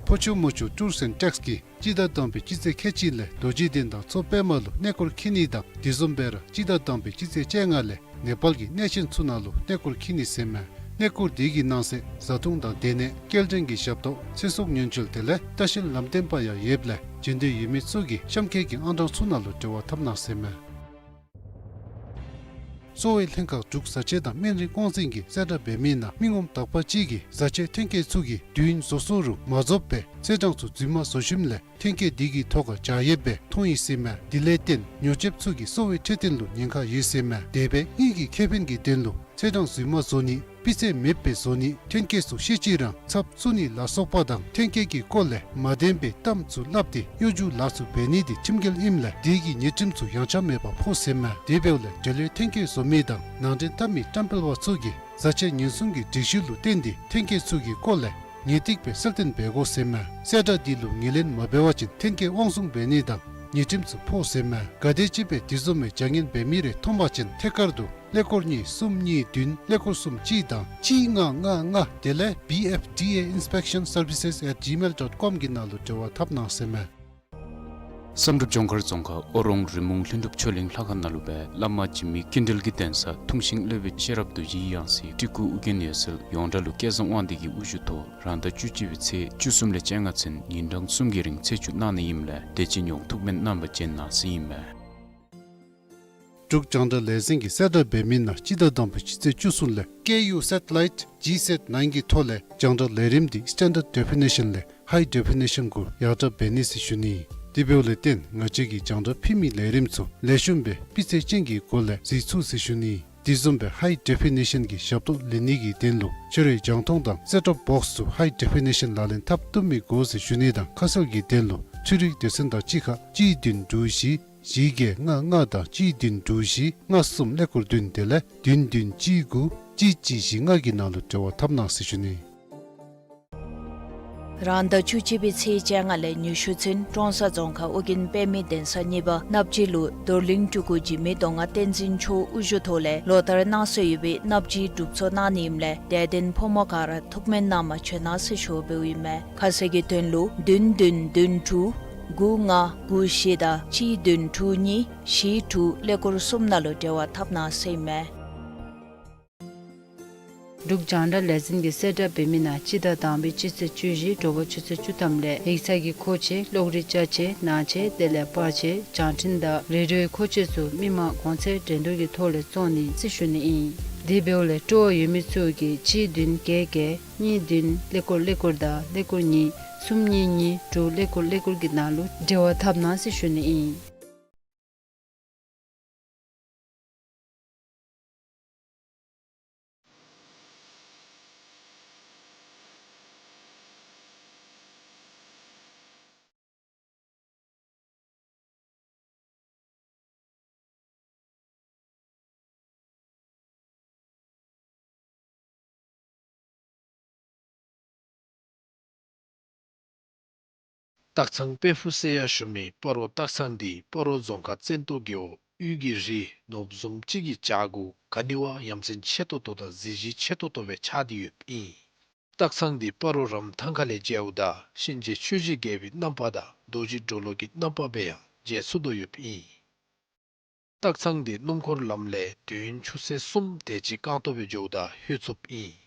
ཕོ་ཆུ་མོ་ཆུ་ཊུརསི་ཨེནཌ་ཊེགསི་གིས་སྤྱི་ཟླ་དང་པའི་སྤྱི་ཚེས་ཁལ་གཅིག་ལས་རྡོ་རྗེ་གདན་དང་མཚོ་པདྨ་ལུ་གནས་སྐོར་འཁྱིད་ནི་དང་དེ་བཟུམ་སྦེ་ར་སྤྱི་ཟླ་དང་པའི་སྤྱི་ཚེས་བཅོ་ལྔ་ལས་ནེ་པཱལ་གྱི་གནས་ཆེན་ཚུ་ནང་ལུ་གནས་སྐོར་འཁྱིད་ནི་ཟེར་ཨིན་མས། གནས་སྐོར་འདི་གི་ནང་གསེས་བཟའ་འཐུང་དང་སྡོད་གནས་སྐྱེལ་འདྲེན་གྱི་ཞབས་ཏོག་ཚེ་སྲོག་ཉེན་བཅོལ་དེ་ལས་ལྟ་བཤལ་ལམ་སྟོན་པ་ཡང་ཡོདཔ་ལས་བྱོན་འདོད་ཡོད་མི་ཚུ་གིས་གཤམ་འཁོད་ཀྱི་ཨང་གྲངས་ཚུ་ནང་ལུ་འབྲེལ་བ་འཐབ་གནང་ཟེར་ཨིན་མས། གསོ་བའི་ལྷན་ཁག་འབྲུག་བཟའ་ཆས་དང་སྨན་རིགས་དབང་འཛིན་གྱིས་གསལ་བསྒྲགས་འབད་མི་ནང་མི་ངོམ་དག་པ་ཅིག་གིས་བཟའ་ཆས་ཐོན་སྐྱེད་ཚུ་གི་དུས་ཡུན་རྫོགས་སོང་རུང་མ་རྫོགས་པར་ཚེས་གྲངས་ཚུ་རྫུན་མ་བཟོ་ཞིནམ་ལས་ཐོན་སྐྱེད་འདི་གི་ཐོག་ཁར་བཞག་ཡོདཔ་སྦེ་མཐོང་ཡི་ཟེར་ཨིན་མས། དེ་ལས་བརྟེན་ཉོ་སྤྱོད་ཚུ་གིས་གསོ་བའི་འཕྲོད་བསྟེན་ལུ་ཉེན་ཁ་ཡོད་ཟེར་ཨིན་མས། དེ་སྦེ་དངུལ་གྱི་ཁེ་ཕན་གྱི་དོན་ལུ་ཚེས་གྲངས་རྫུན་མ་བཟོ་ནི་སྤུས་ཚད་མེདཔ་སྦེ་བཟོ་ནི་ཐོན་སྐྱེད་ཚུ་ཤེས་ཅི་རང་ཚབ་བཙུགས་ནི་ལ་སོགས་པ་དང་ཐོན་སྐྱེད་ཀྱི་སྐོར་ལས་མ་བདེན་པའི་གཏམ་ཚུ་སླབ་སྟེ་གཡོ་སྒྱུ་ལཱ་ཚུ་འབད་ནི་འདི་ཁྲིམས་འགལ་ཨིནམ་ལས་དེ་གི་ཉེས་ཁྲིམས་ཚུ་ཡངས་ཆག་མེད་པར་ཕོག་ཟེར་ཨིན་མས། དེ་འབདཝ་ལས་འབྲེལ་ཡོད་ཐོན་སྐྱེད་བཟོ་མི་དང་ནང་འདྲེན་འཐབ་མི་བཀྲམ་སྤེལ་པ་ཚུ་གིས་བཟའ་ཆས་ཉེན་སྲུང་གི་སྒྲིག་གཞི་ལུ་བརྟེན་ཏེ་ཐོན་སྐྱེད་ཚུ་གི་སྐོར་ལས་ངེས་ཏིག་སྦེ་གསལ་སྟོན་འབད་དགོ་ཟེར་ཨིན་མས། གསལ་བསྒྲགས་འདི་ལུ་ངོས་ལེན་མ་འབད་བ་ཅིན་ཐོན་སྐྱེད་དབང་བཟུང་འབད་ནི་དང་ཉེས་ཁྲིམས་ཚུ་ཕོག་ཟེར་ཨིན་མས། ག་དེམ་ཅིག་སྦེ་དེ་བཟུམ་མའི་བྱ་ངན་འབད་མི་རེ་མཐོང་པ་ཅིན་ཐད་ཀར་དུ་ཀླད་ཀོར་གཉིས་གསུམ་གཉིས་བདུན་ཀླད་ཀོར་གསུམ་གཅིག་དང་གཅིག་ལྔ་ལྔ་ལྔ་དེ་ལས་B F D A inspection services at gmail dot com གི་ནང་ལུ་འབྲེལ་བ་འཐབ་གནང་ཟེར་ཨིན་མས། བསམ་གྲུབ་ལྗོངས་མཁར་རྫོང་ཁག་ཨོ་རོང་རི་མོང་ལྷུན་གྲུབ་ཆོས་གླིང་ལྷ་ཁང་ནང་ལུ་སྦེ་བླ་མ་འཇིགས་མེད་ཀུན་གྲོལ་གྱི་གདན་ས་ཐུགས་ཤིང་བློ་བའི་ཤེས་རབ་ཏུ་ཡིད་ཡངས་སའི་སྤྲུལ་སྐུ་ཨོ་རྒྱན་འོད་གསལ་ཡོངས་གྲགས་ལུ་སྐལ་བཟང་དབང་འདུས་ཀྱི་དབུ་བཞུགས་ཐོག་རང་ཟླ་བཅུ་གཅིག་པའི་ཚེས་བཅུ་གསུམ་ལས་བཅོ་ལྔ་ཚུན་ཉིན་གྲངས་གསུམ་གྱི་རིང་ཚེས་བཅུ་གནང་ནི་ཨིནམ་ལས་དེ་ཅིག་ཡང་ཐུགས་སྨོན་གནང་བར་བྱོན་གནང་ཟེར་ཨིན་མས། འབྲུག་རྒྱང་བསྒྲགས་ལས་འཛིན་གྱིས་གསལ་བསྒྲགས་འབད་མི་ནང་སྤྱི་ཟླ་དང་པའི་སྤྱི་ཚེས་བཅུ་གསུམ་ལས་Ku satellite G sat nine གི་ཐོག་ལས་རྒྱང་བསྒྲགས་ལས་རིམ་འདི་standard definition ལས་high definition གུ་ཡར་དྲག་འབད་ནི་ཟེར་ཞུ་ནི། དེ་འབདཝ་ལས་བརྟེན་ང་བཅས་ཀྱིས་རྒྱང་བསྒྲགས་ཕུལ་མི་ལས་རིམ་ཚུ་ལེགས་ཤོམ་སྦེ་སྤུས་ཚད་ཅན་གྱི་སྒོ་ལས་གཟིགས་ཚུགས་ཟེར་ཞུ་ནི། དེ་བཟུམ་སྦེ་high definition གྱི་ཞབས་ཏོག་ལེན་ནི་གི་དོན་ལུ་ཁྱོད་རའི་རྒྱང་མཐོང་དང་set top box ཚུ་high definition ལག་ལེན་འཐབ་བཏུབ་མི་དགོ་ཟེར་ཞུ་ནི་དང་ཁ་གསལ་གྱི་དོན་ལུ་འཕྲུལ་རིག་སྡེ་ཚན་དང་གཅིག་ཁར་གཅིག་བདུན་དྲུག་བཞི་བཞི་བརྒྱད་ལྔ་ལྔ་དང་གཅིག་བདུན་དྲུག་བཞི་ལྔ་གསུམ་ཀླད་ཀོར་བདུན་དེ་ལས་བདུན་བདུན་གཅིག་དགུ་གཅིག་གཅིག་བཞི་ལྔ་གི་ནང་ལུ་འབྲེལ་བ་འཐབ་གནང་ཟེར་ཞུ་ནི། རང་ཟླ་བཅུ་གཅིག་པའི་ཚེས་བཅོ་ལྔ་ལས་ཉི་ཤུ་ཚུན་ཀྲོང་གསར་རྫོང་ཁག་ཨོ་རྒྱན་པདྨའི་གདན་ས་གཉིས་པ་སྣབས་སྦྱིས་ལུ་རྡོར་གླིང་སྤྲུལ་སྐུ་འཇིགས་མེད་མདོ་སྔགས་བསྟན་འཛིན་མཆོག་དབུ་བཞུགས་ཐོག་ལས་ལོ་ལྟར་གནང་སྲོལ་ཡོད་པའི་སྣབས་སྦྱིས་སྒྲུབ་ཚོགས་གནང་ནི་ཨིནམ་ལས་དད་ལྡན་ཕོ་མོ་ག་ར་ཐུགས་སྨོན་གནང་བར་བྱོན་གནང་ཟེར་ཞུ་བ་འབདཝ་ཨིན་མས། ཁ་གསལ་གྱི་དོན་ལུ་བདུན་བདུན་བདུན་དྲུག་དགུ་ལྔ་དགུ་བཞི་དང་གཅིག་བདུན་དྲུག་གཉིས་བཞི་དྲུག་ཀླད་ཀོར་གསུམ་ནང་ལུ་འབྲེལ་བ་འཐབ་གནང་ཟེར་ཨིན་མས། འབྲུག་རྒྱང་བསྒྲགས་ལས་འཛིན་གྱིས་གསལ་བསྒྲགས་འབད་མི་ནང་སྤྱི་ཟླ་དང་པའི་སྤྱི་ཚེས་བཅུ་བཞི་དྲོ་པ་ཆུ་ཚོད་བཅུ་ཐམ་ལས་ཡིག་ཚང་གི་མཁོ་ཆས་གློག་རིག་ཅ་ཆས་ནང་ཆས་དེ་ལས་པར་ཆས་བྱང་འཕྲིན་དང་རེ་ཌིའོའི་མཁོ་ཆས་ཚུ་མི་མང་གོང་ཚད་འགྲན་བསྡུར་གྱི་ཐོག་ལས་བཙོང་ནི་ཟེར་ཞུ་ནི་ཨིན། དེ་འབདཝ་ལས་སྤྲོ་བ་ཡོད་མི་ཚུ་གིས་གཅིག་བདུན་བརྒྱད་བརྒྱད་གཉིས་བདུན་ཀླད་ཀོར་ཀླད་ཀོར་དང་ཀླད་ཀོར་གཉིས་གསུམ་གཉིས་གཉིས་དྲུག་ཀླད་ཀོར་ཀླད་ཀོར་གྱི་ནང་ལུ་འབྲེལ་བ་འཐབ་གནང་ཟེར་ཞུ་ནི་ཨིན། སྟག་ཚང་དཔལ་ཕུག་ཟེར་ཡང་ཞུ་མི་སྤ་རོ་སྟག་ཚང་འདི་སྤ་རོ་རྫོང་ཁག་བཙན་ཏོ་རྒེད་འོག་དབུས་ཀྱི་རི་ནོར་བུ་བཟུམ་ཅིག་གི་བྱག་གུ་ག་ནི་བ་ཡ་མཚན་ཆེ་ཏོག་ཏོ་དང་གཟི་བརྗིད་ཆེ་ཏོག་ཏོ་སྦེ་ཆགས་ཏེ་ཡོདཔ་ཨིན། སྟག་ཚང་འདི་སྤ་རོ་རམ་ཐང་ཁ་ལས་མཇལཝ་ད་གཤིན་རྗེ་ཆོས་ཀྱི་རྒྱལ་པོའི་རྣམ་པ་དང་རྡོ་རྗེ་གྲོ་ལོད་ཀྱི་རྣམ་པ་སྦེ་ཡང་མཇལ་ཚུགས་དོ་ཡོདཔ་ཨིན། སྟག་ཚང་འདི་སྣུམ་འཁོར་ལམ་ལས་དུས་ཡུན་ཆུ་ཚོད་གསུམ་དེ་ཅིག་རྐང་སྟོང་སྦེ་འགྱོཝ་ད་ལྷོད་ཚུགསཔ་ཨིན།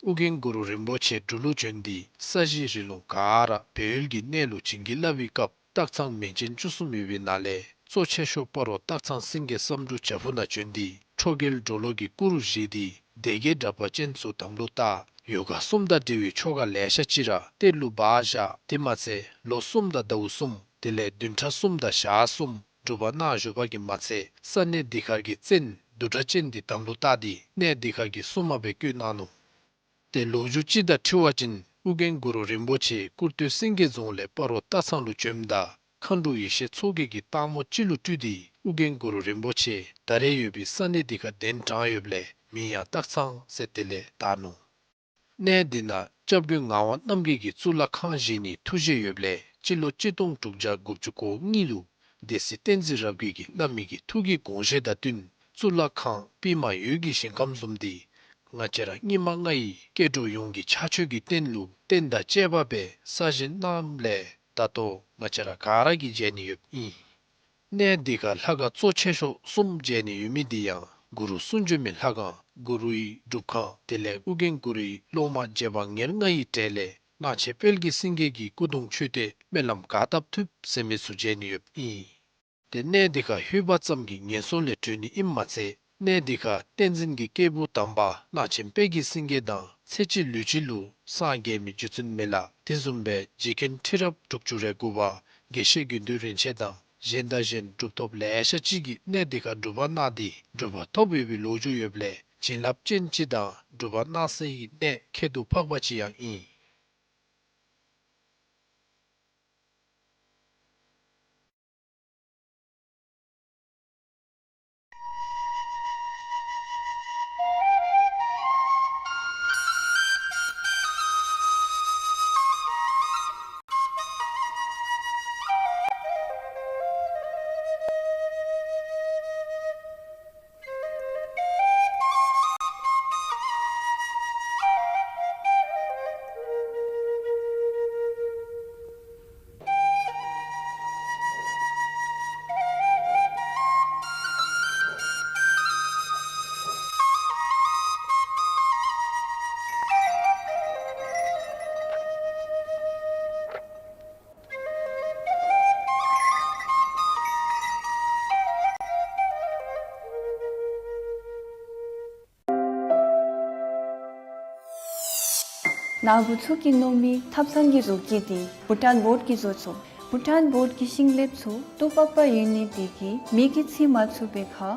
ཨོ་རྒྱན་གུ་རུ་རིན་པོ་ཆེ་འབྲུག་ལུ་བྱོན་ཏེ་ས་གཞི་རི་ལུང་ག་ར་སྦས་ཡུལ་གྱི་གནས་ལུ་བྱིན་གྱིས་བརླབས་པའི་སྐབས་སྟག་ཚང་མིང་ཅན་བཅུ་གསུམ་ཡོད་པའི་ནང་ལས་གཙོ་ཆེ་ཤོས་སྤ་རོ་སྟག་ཚང་སེང་གེ་བསམ་འགྲུབ་བྱག་ཕུག་ནང་བྱོན་ཏེ་ཁྲོ་རྒྱལ་གྲོ་ལོད་ཀྱི་སྐུ་རུ་བཞེངས་ཏེ་སྡེ་བརྒྱད་དྲེགས་པ་ཅན་ཚུ་དམ་ལུ་བཏགས། ཡོ་ག་གསུམ་དང་འབྲེལ་བའི་ཆོ་ག་ལེ་ཤ་ཅིག་ར་གཏེར་ལུ་སྦ་བཞག། དེ་མ་ཚད་ལོ་གསུམ་དང་ཟླཝ་གསུམ་དེ་ལས་བདུན་ཕྲག་གསུམ་དང་ཞག་གསུམ་སྒྲུབ་པ་གནང་བཞུགས་པ་གིས་མ་ཚད་ས་གནས་འདི་ཁར་གྱི་བཙན་བདུད་དྲེགས་ཅན་འདི་དམ་ལུ་བཏགས་ཏེ་གནས་འདི་ཁར་གྱི་སྲུང་མ་སྦེ་བསྐོས་གནང་ནུག། ཏེ་ལོ་རྒྱུས་ཅིག་དང་འཁྲིལ་བ་ཅིན་ཨོ་རྒྱན་གུ་རུ་རིན་པོ་ཆེ་སྐུར་སྟོད་སེང་གེ་རྫོང་ལས་སྤ་རོ་སྟག་ཚང་ལུ་བྱོནམ་ད་མཁའ་འགྲོ་ཡེ་ཤེས་མཚོ་རྒྱལ་གྱིས་སྟག་མོ་ཅིག་ལུ་སྤྲུལ་ཏེ་ཨོ་རྒྱན་གུ་རུ་རིན་པོ་ཆེ་ད་རེས་ཡོད་པའི་ས་གནས་འདི་ཁར་གདན་དྲངས་ཡོདཔ་ལས་མིང་ཡང་སྟག་ཚང་ཟེར་དེ་ལས་བཏགས་ནུག། གནས་འདི་ནང་སྐྱབས་མགོན་ངག་དབང་རྣམ་རྒྱལ་གྱིས་གཙུག་ལག་ཁང་བཞེངས་ནིའི་ཐུགས་བཞེད་ཡོདཔ་ལས་སྤྱི་ལོ་གཅིག་སྟོང་དྲུག་བརྒྱ་དགུ་བཅུ་གོ་གཉིས་ལུ་སྡེ་སྲིད་བསྟན་འཛིན་རབ་རྒྱས་ཀྱིས་བླ་མའི་གི་ཐུགས་ཀྱི་དགོངས་བཞེད་དང་བསྟུན་གཙུག་ལག་ཁང་པདྨ་འོད་ཀྱི་ཞིང་ཁམས་བཟུམ་འདི་ང་བཅས་ར་སྙིགས་མ་ལྔ་ཡི་སྐྱེ་འགྲོ་ཡོངས་ཀྱི་ཕྱག་མཆོད་ཀྱི་རྟེན་ལུ་རྟེན་དང་བཅས་པ་སྦེ་གསར་བཞེངས་གནངམ་ལས་ད་ལྟོ་ང་བཅས་ར་ག་ར་གིས་མཇལ་ནི་ཡོདཔ་ཨིན། གནས་འདི་ཁར་ལྷ་ཁང་གཙོ་ཆེ་ཤོས་གསུམ་མཇལ་ནི་ཡོད་མི་འདི་ཡང་གུ་རུ་གསུང་བྱོན་མའི་ལྷ་ཁང་གུ་རུའི་སྒྲུབ་ཁང་དེ་ལས་ཨོ་རྒྱན་གུ་རུའི་སློབ་མ་རྗེ་འབངས་ཉེར་ལྔ་ཡི་གྲས་ལས་གླང་ཆེན་དཔལ་གྱི་སེང་གེ་གི་སྐུ་གདུང་མཆོད་རྟེན་སྨོན་ལམ་ག་བཏབ་ཐུབ་ཟེར་མི་ཚུ་མཇལ་ནི་ཡོདཔ་ཨིན། ཏེ་གནས་འདི་ཁར་ལྷོད་པ་ཙམ་གྱིས་ངན་སོང་ལས་གྲོལ་ནི་ཨིནམ་མ་ཚད་གནས་འདི་ཁར་བསྟན་འཛིན་གྱི་སྐྱེས་བུ་དམ་པ་གླང་ཆེན་དཔལ་གྱི་སེང་གེ་དང་ཚེ་གཅིག་ལུས་གཅིག་ལུ་སངས་རྒྱས་མི་རྒྱུ་མཚན་མེད་ལ་དེ་བཟུམ་སྦེ་རྗེ་མཁན་ཁྲི་རབས་དྲུག་ཅུ་རེ་དགུ་པ་དགེ་བཤེས་དགེ་འདུན་རིན་ཆེན་དང་གཞན་དང་གཞན་གྲུབ་ཐོབ་ལེ་ཤ་ཅིག་གིས་གནས་འདི་ཁར་སྒྲུབ་པ་གནང་སྟེ་གྲུབ་པ་ཐོབ་ཡོད་པའི་ལོ་རྒྱུས་ཡོདཔ་ལས་བྱིན་རླབས་ཅན་ཅིག་དང་གྲུབ་པ་གནང་སའི་གནས་ཁྱད་དུ་འཕགས་པ་ཅིག་ཡང་ཨིན། ནཱ་བུ་ཚུ་གིས་མནོ་མི་ཐབ་ཚང་གི་བཟོ་བཀོད་འདི་བྷུ་ཊཱན་བོཌ་ཀྱིས་བཟོ་ཚུགས། བྷུ་ཊཱན་བོཌ་ཀྱི་ཤིང་ལེབ་ཚུ་ཏོག་པག་པ་ཡོད་ནི་དེ་གིས་མེ་གིས་འཚིག་མ་ཚུགས་པའི་ཁར་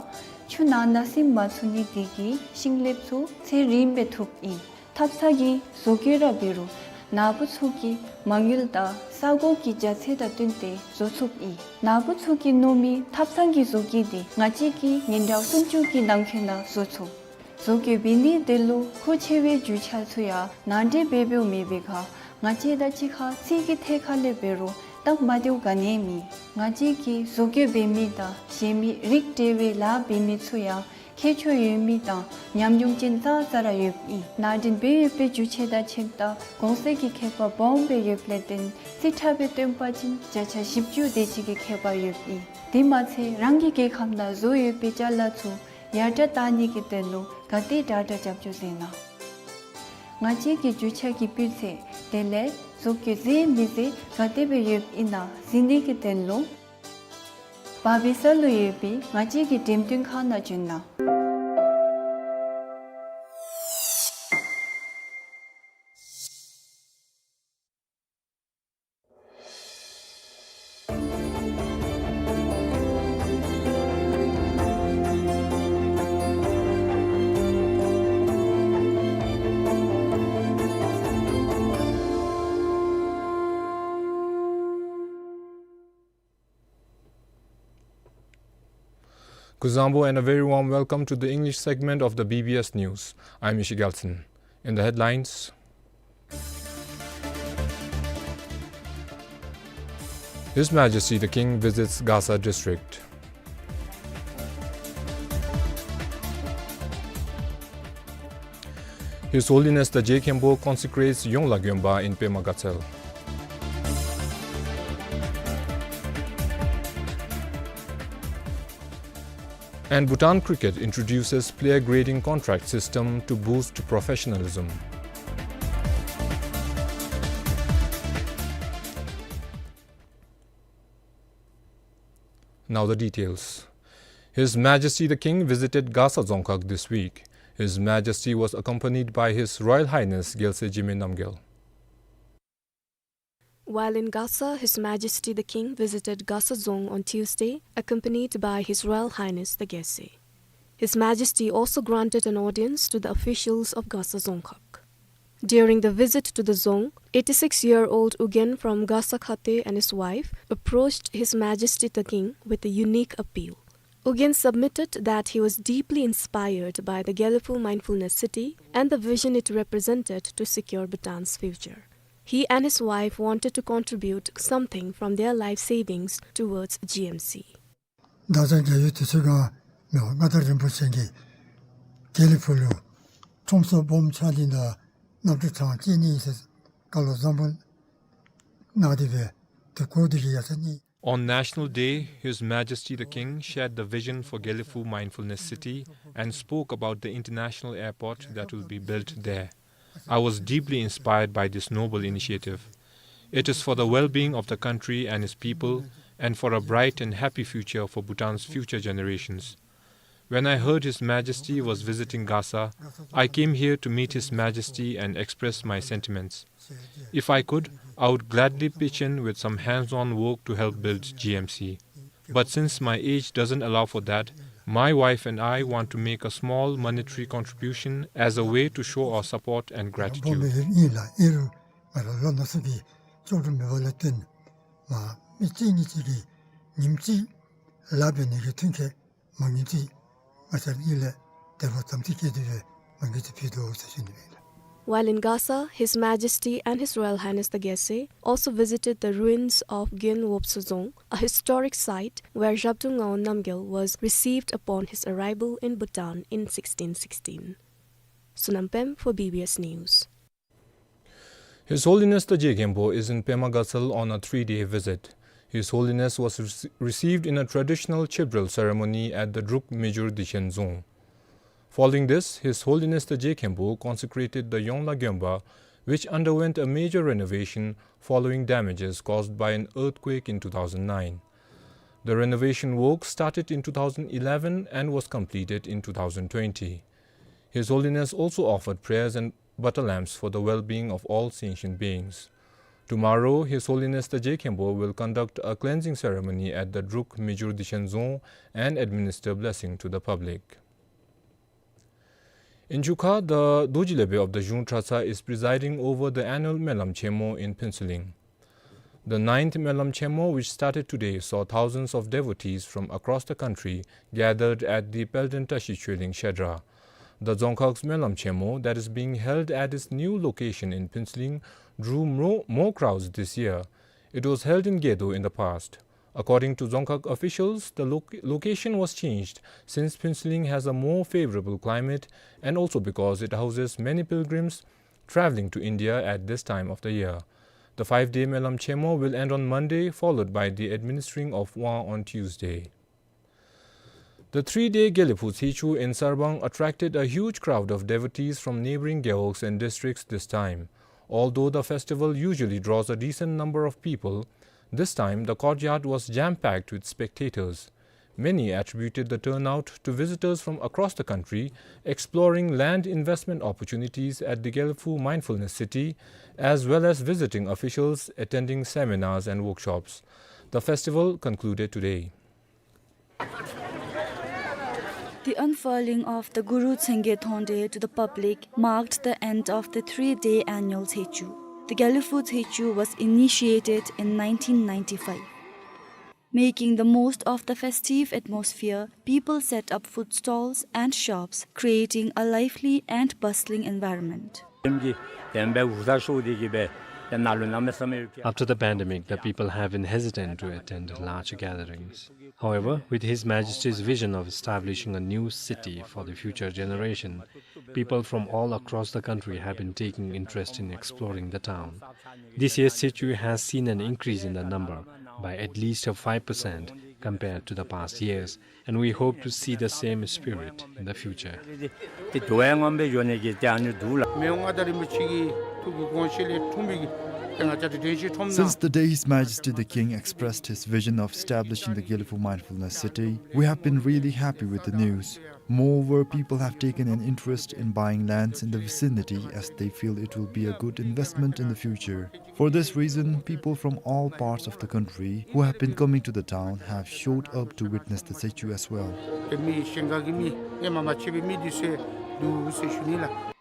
ཆུ་ནང་ན་ཟིམ་མ་ཚུགས་ནི་དེ་གིས་ཤིང་ལེབ་ཚུ་ཚེ་རིངམོ་སྦེ་ཐུགཔ་ཨིན། ཐབ་ཚང་གི་བཟོ་བཀོད་ར་འབད་རུང་ནཱ་བུ་ཚུ་གི་མ་དངུལ་དང་ས་གོ་གི་རྒྱ་ཚད་དང་བསྟུན་ཏེ་བཟོ་ཚུགསཔ་ཨིན། ནཱ་བུ་ཚུ་གིས་མནོ་མི་ཐབ་ཚང་གི་བཟོ་བཀོད་འདི་ང་བཅས་ཀྱིས་ཉིན་གྲངས་སུམ་ཅུ་གི་ནང་འཁོད་ནང་བཟོ་ཚུགས། བཟོ་བཀོད་འབད་ནི་དེ་ལུ་མཁོ་ཆེ་བའི་རྒྱུ་ཆ་ཚུ་ཡང་ནང་འདྲེན་འབད་འབདཝ་མེད་པའི་ཁར་ང་བཅས་དང་གཅིག་ཁར་རྩིས་ཀྱི་ཐད་ཁར་ལས་འབད་རུང་སྟབས་མ་བདེཝ་ག་ནི་ཡང་མེད། ང་བཅས་ཀྱིས་བཟོ་བཀོད་འབད་མི་དང་གཞན་མི་རིགས་བསྒྲེ་བའི་ལཱ་འབད་མི་ཚུ་ཡང་ཁྱད་ཆོས་ཡོད་མི་དང་ཉམས་མྱོང་ཅན་ཙང་ཙ་ར་ཡོདཔ་ཨིན། ནང་འདྲེན་འབད་ཡོད་པའི་རྒྱུ་ཆ་དང་ཁྱིམ་བདག་གོང་གསལ་གྱི་ཁྱད་པར་སྦོམ་སྦེ་ཡོདཔ་ལས་བརྟེན་རྩིས་ཁྲ་སྦེ་སྟོན་པ་ཅིན་བརྒྱ་ཆ་བཞི་བཅུ་དེ་ཅིག་གི་ཁྱད་པར་ཡོདཔ་ཨིན། དེ་མ་ཚད་རང་གི་རྒྱལ་ཁམས་ནང་བཟོ་ཡོད་པའི་ཅ་ལ་ཚུ་ཡར་དྲག་བཏང་ནི་གི་དོན་ལུ་ག་དེ་དྲག་དྲག་རྒྱབ་སྐྱོར་མཛད་གནང་། ང་བཅས་ཀྱི་རྒྱུ་ཆ་གི་སྤུས་ཚད་དེ་ལས་བཟོ་བཀོད་མཛེས་མི་མཛེས་ག་དེ་སྦེ་ཡོདཔ་ཨིན་ན་གཟིགས་ནི་གི་དོན་ལུ་བར་བི་ས་ལུ་ཡོད་པའི་ང་བཅས་ཀྱི་འགྲེམས་སྟོན་ཁང་ནང་བྱོན་གནང་། Kuzuzangpo and a very warm welcome to the English segment of the B B S News. I'm Ishi Gyaltsen. In the headlines, His Majesty the King visits Gasa district. His Holiness the Je Khenpo consecrates Yongla Gyonba in Pema Gatsal. And Bhutan Cricket introduces player grading contract system to boost professionalism. Now the details. His Majesty the King visited Gasa Dzongkhag this week. His Majesty was accompanied by His Royal Highness Gyalse Jigme Namgyal. While in Gasa, His Majesty the King visited Gasa Dzong on Tuesday, accompanied by His Royal Highness the Gyalse. His Majesty also granted an audience to the officials of Gasa Dzongkhag. During the visit to the Dzong, eighty-six-year-old Ugyen from Gasa Khate and his wife approached His Majesty the King with a unique appeal. Ugyen submitted that he was deeply inspired by the Gelephu Mindfulness City and the vision it represented to secure Bhutan's future. He and his wife wanted to contribute something from their life savings towards G M C. བདག་ཅག་རྒྱལ་ཡུལ་དུས་ཚོད་གང་མེད་པར་མངའ་བདག་རིན་པོ་ཆེ་གིས་དགེ་ལེགས་ཕུག་ལུ་ཁྲོམ་སོགས་སྦོམ་ཕྱག་ལེན་དང་གནམ་གྲུ་གྲངས་བཅད་ནི་ཨིན་ཟེར་བཀའ་སློབ་བཟང་པོ་གནང་སྟེ་སྦེ་དེ་གོ་སྟེ་གི་ཡར་སོ་ནི། On National Day, His Majesty the King shared the vision for Gelephu Mindfulness City and spoke about the international airport that will be built there. I was deeply inspired by this noble initiative. It is for the well-being of the country and its people, and for a bright and happy future for Bhutan's future generations. When I heard His Majesty was visiting Gasa, I came here to meet His Majesty and express my sentiments. If I could, I would gladly pitch in with some hands-on work to help build G M C. But since my age doesn't allow for that, my wife and I want to make a small monetary contribution as a way to show our support and gratitude. སྦོམ་སྦེ་ཨིན་ལགས། ཨིན་རུང་ང་ར་ལོ་ན་ཚོད་ཀྱིས་ལྕོགས་གྲུབ་མེད་པ་ལས་བརྟེན་མ་མི་གཅིག་གཉིས་ཅིག་གིས་ཉིནམ་གཅིག་ལཱ་འབད་ནི་གི་ཐོན་སྐྱེད་མ་ཉིནམ་གཅིག་ང་བཅས་ར་གཉིས་ལས་དེ་རུ་དམ་ཚིག་བསྐྱེད་དེ་སྦེ་མ་ཉིནམ་གཅིག་ཕུལ་དོ་ཟེར་ཞུ་ནི་ཨིན་ལགས། While in Gasa, His Majesty and His Royal Highness the Gyalse also visited the ruins of Gyen Wobso Dzong, a historic site where Zhabdrung Ngawang Namgyal was received upon his arrival in Bhutan in sixteen sixteen. Sonam Pem for B B S News. His Holiness the Je Khenpo is in Pema Gatsal on a three-day visit. His Holiness was rece-, received in a traditional Chibdrel ceremony at the Druk Mijur Dishen Dzong. Following this, His Holiness the Je Khenpo consecrated the Yongla Gyonba, which underwent a major renovation following damages caused by an earthquake in two thousand nine. The renovation work started in two thousand eleven and was completed in two thousand twenty. His Holiness also offered prayers and butter lamps for the well-being of all sentient beings. Tomorrow, His Holiness the Je Khenpo will conduct a cleansing ceremony at the Druk Mijur Dishen Dzong and administer blessing to the public. In Jukha, the Dorji Legbe of the Zhung Trartsa is presiding over the annual Melam Chenmo in Phuentsholing. The ninth Melam Chenmo, which started today, saw thousands of devotees from across the country gathered at the Pelden Tashi Choeling Shedra. The Dzongkhag's Melam Chenmo, that is being held at its new location in Phuentsholing, drew more, more crowds this year. It was held in Gedo in the past. According to Dzongkhag officials, the loc-, location was changed since Phuentsholing has a more favorable climate and also because it houses many pilgrims traveling to India at this time of the year. The five-day Melam Chenmo will end on Monday, followed by the administering of Wang on Tuesday. The three-day Gelephu Tshechu in Sarbang attracted a huge crowd of devotees from neighboring gewogs and districts this time. Although the festival usually draws a decent number of people, this time the courtyard was jam-packed with spectators. Many attributed the turnout to visitors from across the country exploring land investment opportunities at the Gelephu Mindfulness City, as well as visiting officials attending seminars and workshops. The festival concluded today. The unfurling of the Guru Tsenge Thonde to the public marked the end of the three-day annual Tshechu. The Gelephu Tshechu was initiated in nineteen ninety-five. Making the most of the festive atmosphere, people set up food stalls and shops, creating a lively and bustling environment. དེམ་གྱི་དེམ་སྦེ་འུ་ཚ་ཤོར་ཏེ་གི་སྦེ་ After the pandemic, the people have been hesitant to attend large gatherings. However, with His Majesty's vision of establishing a new city for the future generation, people from all across the country have been taking interest in exploring the town. This year's statue has seen an increase in the number by at least a five percent compared to the past years, and we hope to see the same spirit in the future. ཏེ་དུས་ཡང་ངོམ་སྦེ་འགྱོ་ནི་གི་ཏེ་ཨ་ནི་འདུག་ལགས། མི་དབང་མངའ་བདག་རིན་པོ་ཆེ་གི་ཐུགས་ཀྱི་དགོངས་བཞེད་ལས་འཁྲུངས་པའི་གི་ཏེ་ང་བཅས་འདྲེན་བཞེས་ཁྲོམ་ནང་། Since the day His Majesty the King expressed his vision of establishing the Gelephu Mindfulness City, we have been really happy with the news. Moreover, people have taken an interest in buying lands in the vicinity as they feel it will be a good investment in the future. For this reason, people from all parts of the country who have been coming to the town have showed up to witness the statue as well. ཏེ་མི་གཞན་ཁ་གི་མི་ཧེ་མ་མ་མཇལ་བའི་མི་འདི་ཚུ་འདུག་ཟེར་ཞུ་ནི་ལགས།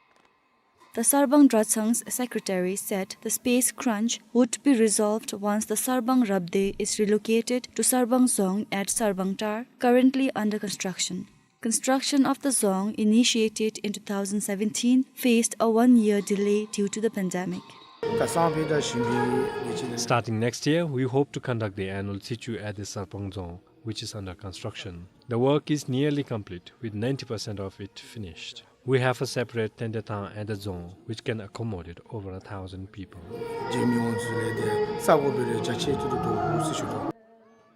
The Sarbang Dratshang's secretary said the space crunch would be resolved once the Sarbang Rabdey is relocated to Sarbang Dzong at Sarbang Tar, currently under construction. Construction of the dzong, initiated in two thousand seventeen, faced a one-year delay due to the pandemic. Starting next year, we hope to conduct the annual Tsitsu at the Sarbang Dzong, which is under construction. The work is nearly complete, with ninety percent of it finished. We have a separate Tendetang at the dzong, which can accommodate over a thousand people.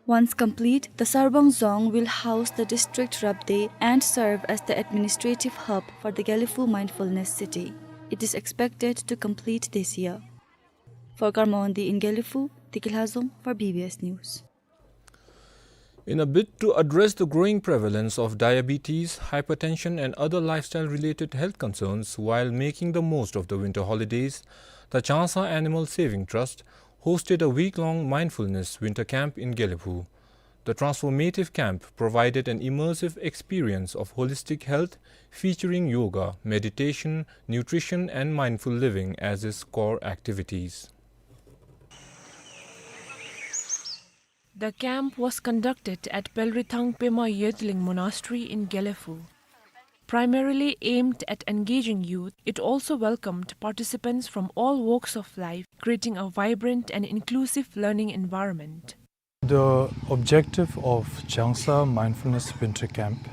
Once complete, the Sarbang Dzong will house the district Rabdey and serve as the administrative hub for the Gelephu Mindfulness City. It is expected to complete this year. For Karma Wangdi in Gelephu, Tiki Lhazom for B B S News. In a bid to address the growing prevalence of diabetes, hypertension, and other lifestyle-related health concerns while making the most of the winter holidays, the Changsa Animal Saving Trust hosted a week-long mindfulness winter camp in Gelephu. The transformative camp provided an immersive experience of holistic health, featuring yoga, meditation, nutrition, and mindful living as its core activities. The camp was conducted at Pelrithang Pema Yodling Monastery in Gelephu. Primarily aimed at engaging youth, it also welcomed participants from all walks of life, creating a vibrant and inclusive learning environment. The objective of Changsa Mindfulness Winter Camp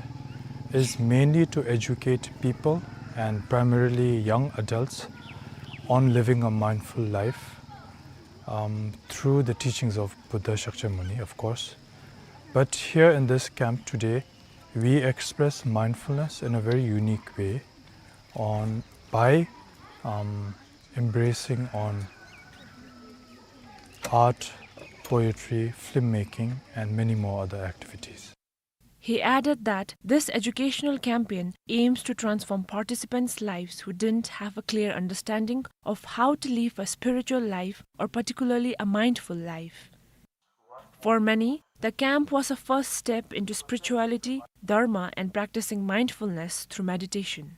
is mainly to educate people, and primarily young adults, on living a mindful life, um, through the teachings of Buddha Shakyamuni, of course. But here in this camp today, we express mindfulness in a very unique way on, by, um, embracing on art, poetry, filmmaking, and many more other activities. He added that this educational campaign aims to transform participants' lives who didn't have a clear understanding of how to live a spiritual life or particularly a mindful life. For many, the camp was a first step into spirituality, dharma, and practicing mindfulness through meditation.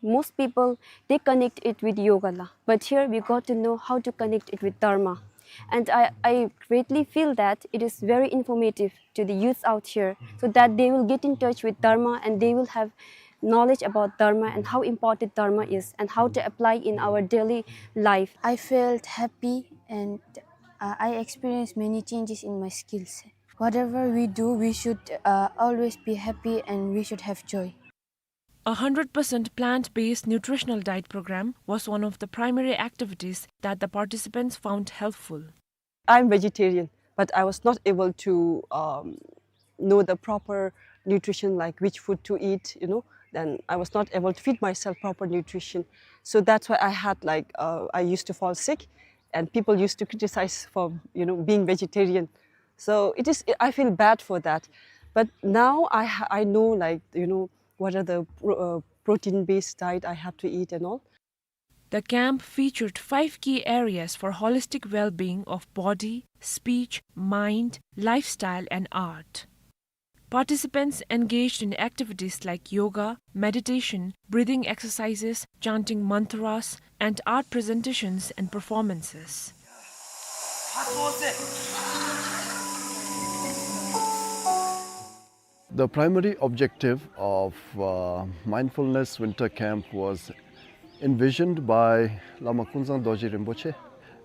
Most people, they connect it with yoga la, but here we got to know how to connect it with dharma. And I, I greatly feel that it is very informative to the youths out here, so that they will get in touch with dharma and they will have knowledge about dharma and how important dharma is and how to apply in our daily life. I felt happy and, uh, I experienced many changes in my skills. Whatever we do, we should, uh, always be happy and we should have joy. A hundred percent plant-based nutritional diet program was one of the primary activities that the participants found helpful. I'm vegetarian, but I was not able to, um, know the proper nutrition, like which food to eat, you know. Then I was not able to feed myself proper nutrition. So that's why I had, like, uh, I used to fall sick, and people used to criticize for, you know, being vegetarian. So it is, I feel bad for that. But now I ha-, I know, like, you know, what are the pro-, uh, protein-based diet I have to eat and all. The camp featured five key areas for holistic well-being of body, speech, mind, lifestyle, and art. Participants engaged in activities like yoga, meditation, breathing exercises, chanting mantras, and art presentations and performances. The primary objective of, uh, Mindfulness Winter Camp was envisioned by Lama Kunzang Dorji Rinpoche,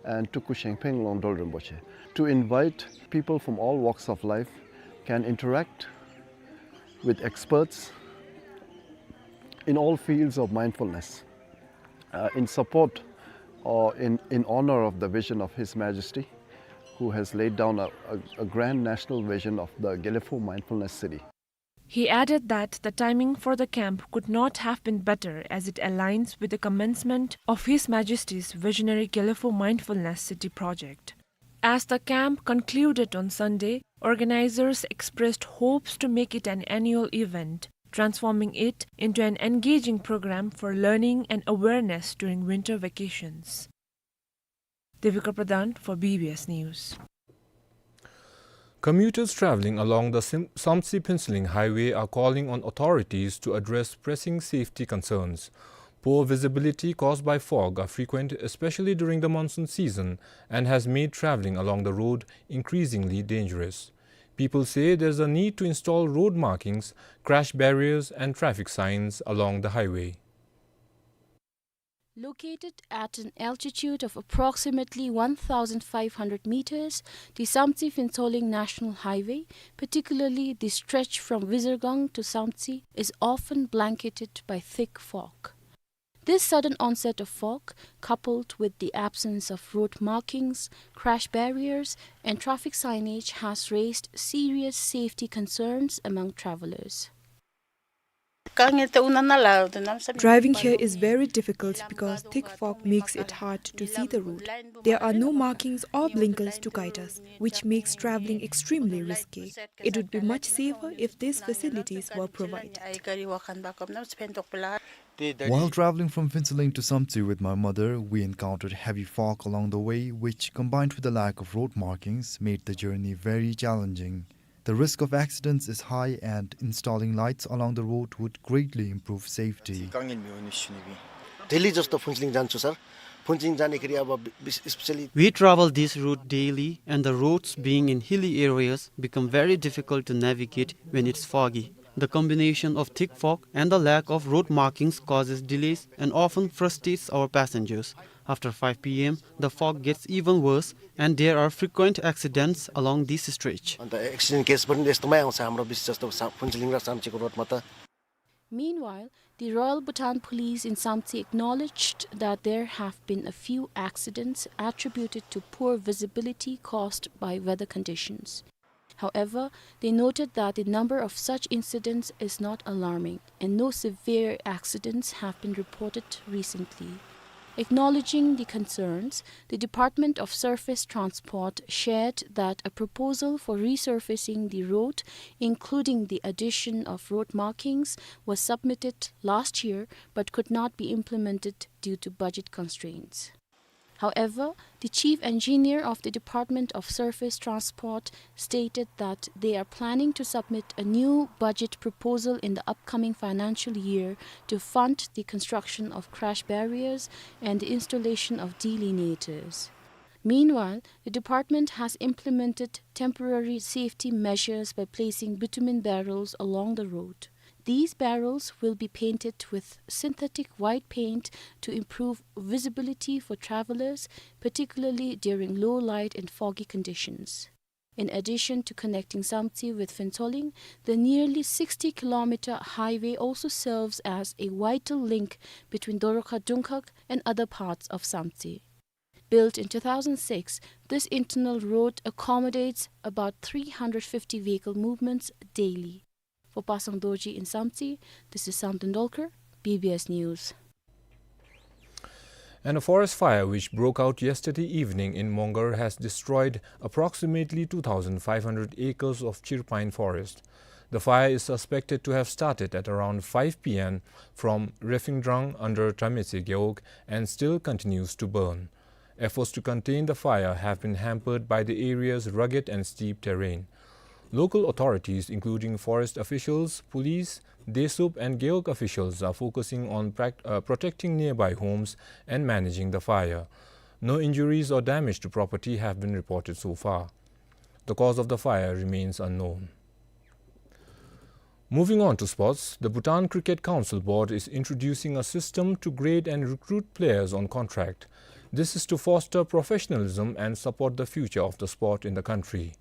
and Tuku Shengpheng Longdrol Rinpoche to invite people from all walks of life can interact with experts in all fields of mindfulness, uh, in support or in, in honor of the vision of His Majesty, who has laid down a, a, a grand national vision of the Gelephu Mindfulness City. He added that the timing for the camp could not have been better, as it aligns with the commencement of His Majesty's visionary Gelephu Mindfulness City project. As the camp concluded on Sunday, organizers expressed hopes to make it an annual event, transforming it into an engaging program for learning and awareness during winter vacations. Devika Pradhan for B B S News. Commuters travelling along the Sim-, Samtse-Phuentsholing Highway are calling on authorities to address pressing safety concerns. Poor visibility caused by fog are frequent, especially during the monsoon season, and has made travelling along the road increasingly dangerous. People say there's a need to install road markings, crash barriers, and traffic signs along the highway. Located at an altitude of approximately one thousand five hundred meters, the Samtse-Phuentsholing National Highway, particularly the stretch from Vizirgang to Samtse, is often blanketed by thick fog. This sudden onset of fog, coupled with the absence of road markings, crash barriers, and traffic signage, has raised serious safety concerns among travelers. Driving here is very difficult because thick fog makes it hard to see the road. There are no markings or blinkers to guide us, which makes traveling extremely risky. It would be much safer if these facilities were provided. While traveling from Phuentsholing to Samtse with my mother, we encountered heavy fog along the way, which, combined with the lack of road markings, made the journey very challenging. The risk of accidents is high, and installing lights along the road would greatly improve safety. Daily जस्तो फुन्चुलिङ जान्छु सर। फुन्चुलिङ जाँदाखेरि अब wish-, especially We travel this route daily, and the roads being in hilly areas become very difficult to navigate when it's foggy. The combination of thick fog and the lack of road markings causes delays and often frustrates our passengers. After five P M, the fog gets even worse and there are frequent accidents along this stretch. अन्त accident case पनि यस्तोमै आउँछ हाम्रो विशेष जस्तो सा-, फुन्चुलिङ र साम्चीको रोडमा त। Meanwhile, the Royal Bhutan Police in Samtse acknowledged that there have been a few accidents attributed to poor visibility caused by weather conditions. However, they noted that the number of such incidents is not alarming and no severe accidents have been reported recently. Acknowledging the concerns, the Department of Surface Transport shared that a proposal for resurfacing the road, including the addition of road markings, was submitted last year but could not be implemented due to budget constraints. However, the chief engineer of the Department of Surface Transport stated that they are planning to submit a new budget proposal in the upcoming financial year to fund the construction of crash barriers and the installation of delineators. Meanwhile, the department has implemented temporary safety measures by placing bitumen barrels along the road. These barrels will be painted with synthetic white paint to improve visibility for travelers, particularly during low light and foggy conditions. In addition to connecting Samtse with Phuentsholing, the nearly sixty kilometer highway also serves as a vital link between Dorukha Dungkhag and other parts of Samtse. Built in two thousand six, this internal road accommodates about three hundred fifty vehicle movements daily. For Pasang Dorji in Samtse, this is Sam Tendolkar, B B S News. And a forest fire which broke out yesterday evening in Mongar has destroyed approximately two thousand five hundred acres of chirpine forest. The fire is suspected to have started at around five P M from Refingdrang under Tametse Gewog and still continues to burn. Efforts to contain the fire have been hampered by the area's rugged and steep terrain. Local authorities, including forest officials, police, Desup and Gewog officials, are focusing on prac-, uh, protecting nearby homes and managing the fire. No injuries or damage to property have been reported so far. The cause of the fire remains unknown. Moving on to sports, the Bhutan Cricket Council Board is introducing a system to grade and recruit players on contract. This is to foster professionalism and support the future of the sport in the country.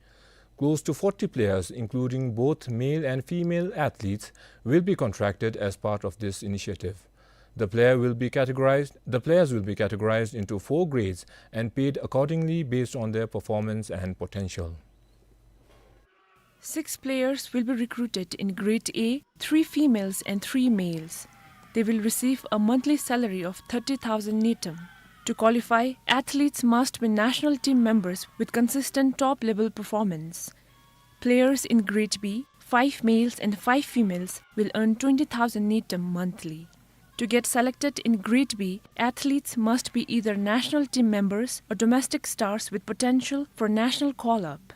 Close to forty players, including both male and female athletes, will be contracted as part of this initiative. The player will be categorized, the players will be categorized into four grades and paid accordingly based on their performance and potential. Six players will be recruited in Grade A, three females and three males. They will receive a monthly salary of thirty thousand ngultrum. To qualify, athletes must be national team members with consistent top-level performance. Players in Grade B, five males and five females, will earn twenty thousand ngultrum monthly. To get selected in Grade B, athletes must be either national team members or domestic stars with potential for national call-up.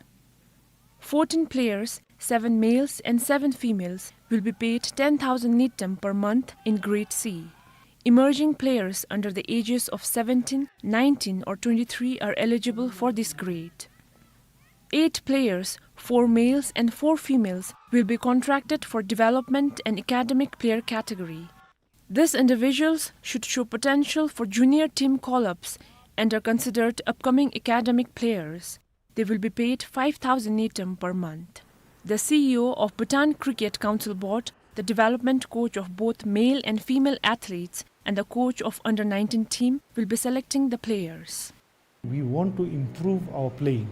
Fourteen players, seven males and seven females, will be paid ten thousand ngultrum per month in Grade C. Emerging players under the ages of seventeen, nineteen or twenty-three are eligible for this grade. Eight players, four males and four females, will be contracted for development and academic player category. These individuals should show potential for junior team call-ups and are considered upcoming academic players. They will be paid five thousand ngultrum per month. The C E O of Bhutan Cricket Council Board, the development coach of both male and female athletes, and the coach of under nineteen team will be selecting the players. We want to improve our playing,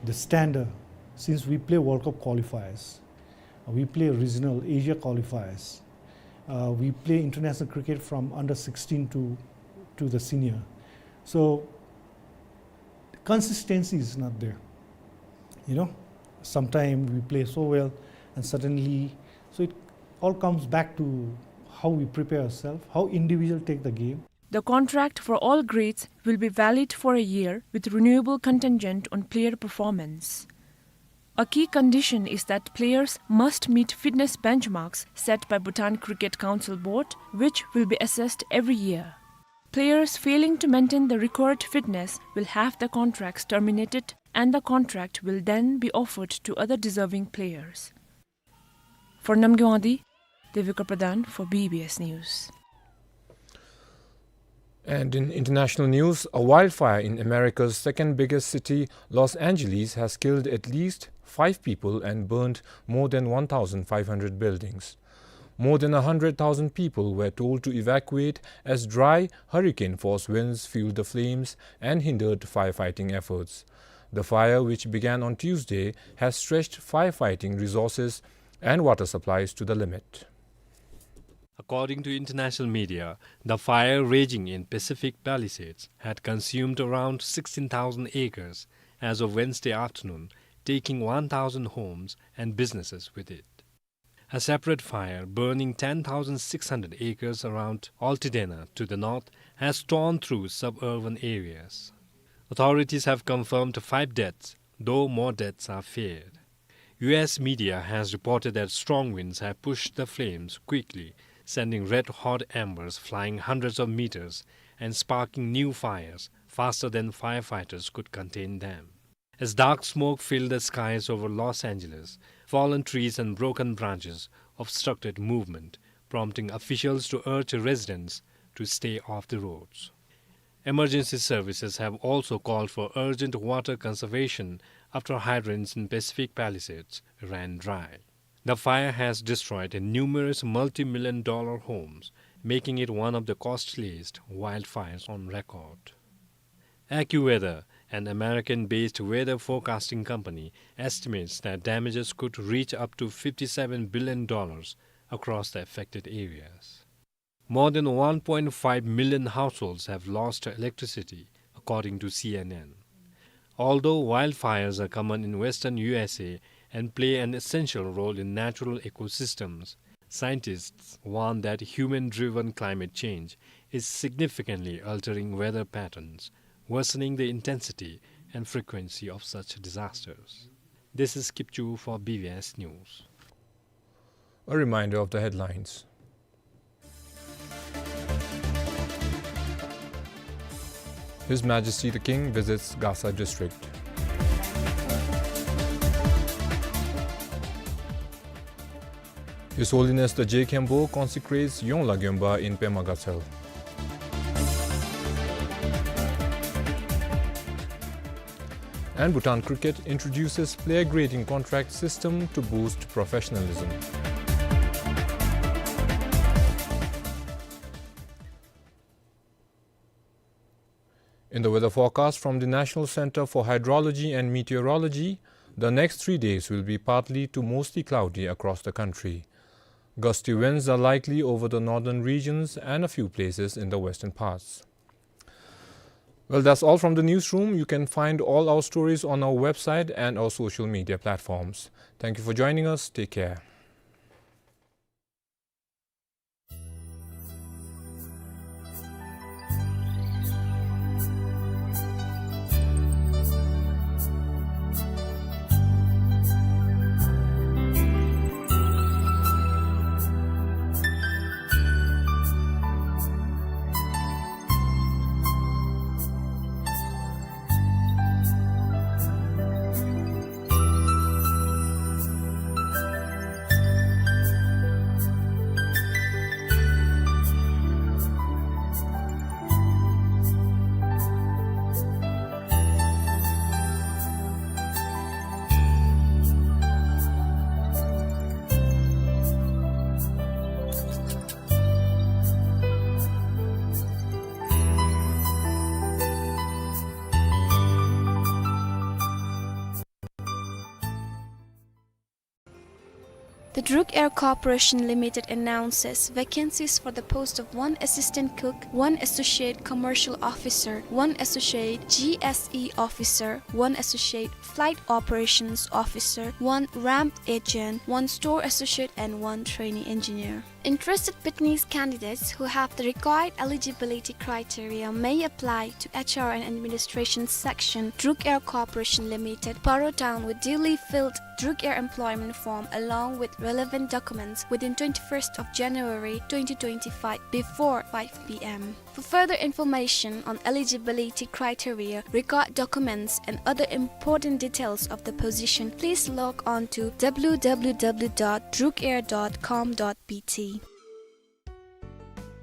the standard, since we play World Cup qualifiers, we play regional Asia qualifiers, uh, we play international cricket from under sixteen to, to the senior. So consistency is not there. You know, sometimes we play so well and suddenly, so it all comes back to how we prepare ourselves, how individual take the game. The contract for all grades will be valid for a year with renewable contingent on player performance. A key condition is that players must meet fitness benchmarks set by Bhutan Cricket Council Board, which will be assessed every year. Players failing to maintain the required fitness will have their contracts terminated and the contract will then be offered to other deserving players. For Namgay Wangdi, Devika Pradhan for B B S News. And in international news, a wildfire in America's second biggest city, Los Angeles, has killed at least five people and burned more than one thousand five hundred buildings. More than a hundred thousand people were told to evacuate as dry, hurricane-force winds fueled the flames and hindered firefighting efforts. The fire, which began on Tuesday, has stretched firefighting resources and water supplies to the limit. According to international media, the fire raging in Pacific Palisades had consumed around sixteen thousand acres as of Wednesday afternoon, taking one thousand homes and businesses with it. A separate fire burning ten thousand six hundred acres around Altadena to the north has torn through suburban areas. Authorities have confirmed five deaths, though more deaths are feared. U S media has reported that strong winds have pushed the flames quickly, sending red-hot embers flying hundreds of meters and sparking new fires faster than firefighters could contain them. As dark smoke filled the skies over Los Angeles, fallen trees and broken branches obstructed movement, prompting officials to urge residents to stay off the roads. Emergency services have also called for urgent water conservation after hydrants in Pacific Palisades ran dry. The fire has destroyed numerous multi-million dollar homes, making it one of the costliest wildfires on record. AccuWeather, an American-based weather forecasting company, estimates that damages could reach up to fifty-seven billion dollars across the affected areas. More than one point five million households have lost electricity, according to C N N. Although wildfires are common in western U S A and play an essential role in natural ecosystems, scientists warn that human-driven climate change is significantly altering weather patterns, worsening the intensity and frequency of such disasters. This is Kipchu for B B S News. A reminder of the headlines. His Majesty the King visits Gasa district. His Holiness the Je Khenpo consecrates Yongla Gönpa in Pema Gatshel. And Bhutan Cricket introduces player grading contract system to boost professionalism. In the weather forecast from the National Center for Hydrology and Meteorology, the next three days will be partly to mostly cloudy across the country. Gusty winds are likely over the northern regions and a few places in the western parts. Well, that's all from the newsroom. You can find all our stories on our website and our social media platforms. Thank you for joining us. Take care. The Druk Air Corporation Limited announces vacancies for the post of one assistant cook, one associate commercial officer, one associate G S E officer, one associate flight operations officer, one ramp agent, one store associate, and one trainee engineer. Interested Bhutanese candidates who have the required eligibility criteria may apply to H R and Administration Section, Druk Air Corporation Limited, Paro Town, with duly filled Druk Air employment form along with relevant documents within twenty-first of January twenty twenty-five before five P M. For further information on eligibility criteria, required documents, and other important details of the position, please log on to W W W dot drukair dot com dot B T.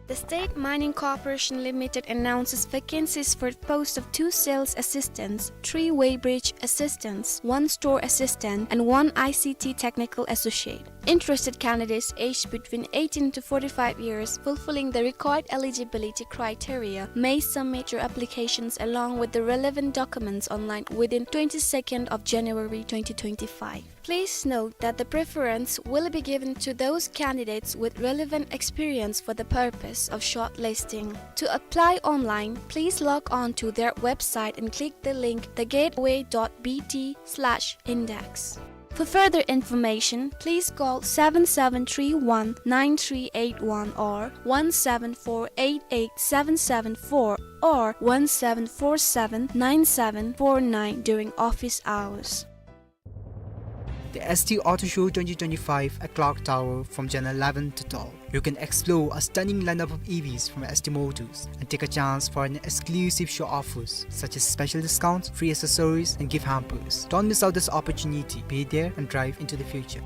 The State Mining Corporation Limited announces vacancies for post of two sales assistants, three weighbridge assistants, one store assistant, and one I C T technical associate. Interested candidates aged between eighteen to forty-five years fulfilling the required eligibility criteria may submit your applications along with the relevant documents online within twenty-second of January twenty twenty-five. Please note that the preference will be given to those candidates with relevant experience for the purpose of shortlisting. To apply online, please log on to their website and click the link the gateway dot B T slash index. For further information, please call seven seven three one nine three eight one or one seven four eight eight seven seven four or one seven four seven nine seven four nine during office hours. The S T Auto Show twenty twenty-five at Clock Tower from January eleven to twelve. You can explore a stunning lineup of E Vs from S T Motors and take a chance for an exclusive show offers such as special discounts, free accessories, and gift hampers. Don't miss out this opportunity. Be there and drive into the future.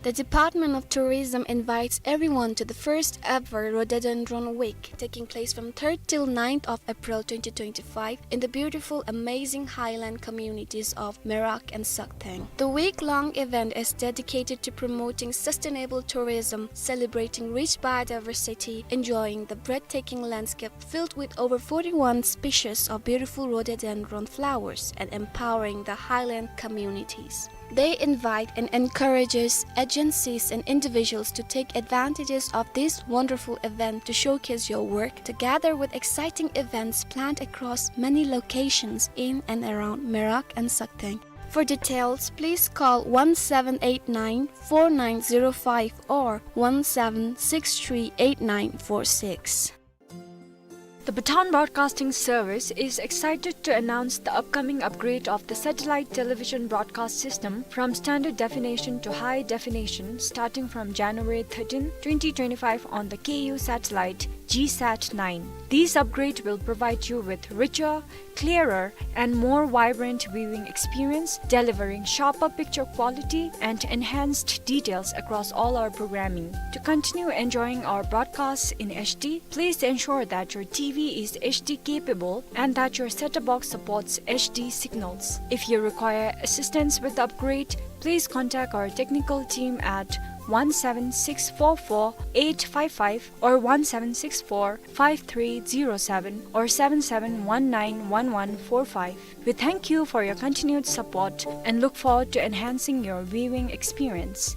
The Department of Tourism invites everyone to the first ever Rhododendron Week, taking place from third till ninth of April twenty twenty-five in the beautiful, amazing highland communities of Merak and Sakteng. The week-long event is dedicated to promoting sustainable tourism, celebrating rich biodiversity, enjoying the breathtaking landscape filled with over forty-one species of beautiful rhododendron flowers, and empowering the highland communities. They invite and encourages agencies and individuals to take advantages of this wonderful event to showcase your work, together with exciting events planned across many locations in and around Merak and Sakteng. For details, please call one seven eight nine four nine zero five or one seven six three eight nine four six. The Bhutan Broadcasting Service is excited to announce the upcoming upgrade of the satellite television broadcast system from standard definition to high definition starting from January thirteenth, twenty twenty-five on the K U satellite G sat nine. This upgrade will provide you with richer, clearer, and more vibrant viewing experience, delivering sharper picture quality and enhanced details across all our programming. To continue enjoying our broadcasts in H D, please ensure that your T V is H D capable and that your set-top box supports H D signals. If you require assistance with the upgrade, please contact our technical team at one seven six four four eight five five or one seven six four five three zero seven or seven seven one nine one one four five. We thank you for your continued support and look forward to enhancing your viewing experience.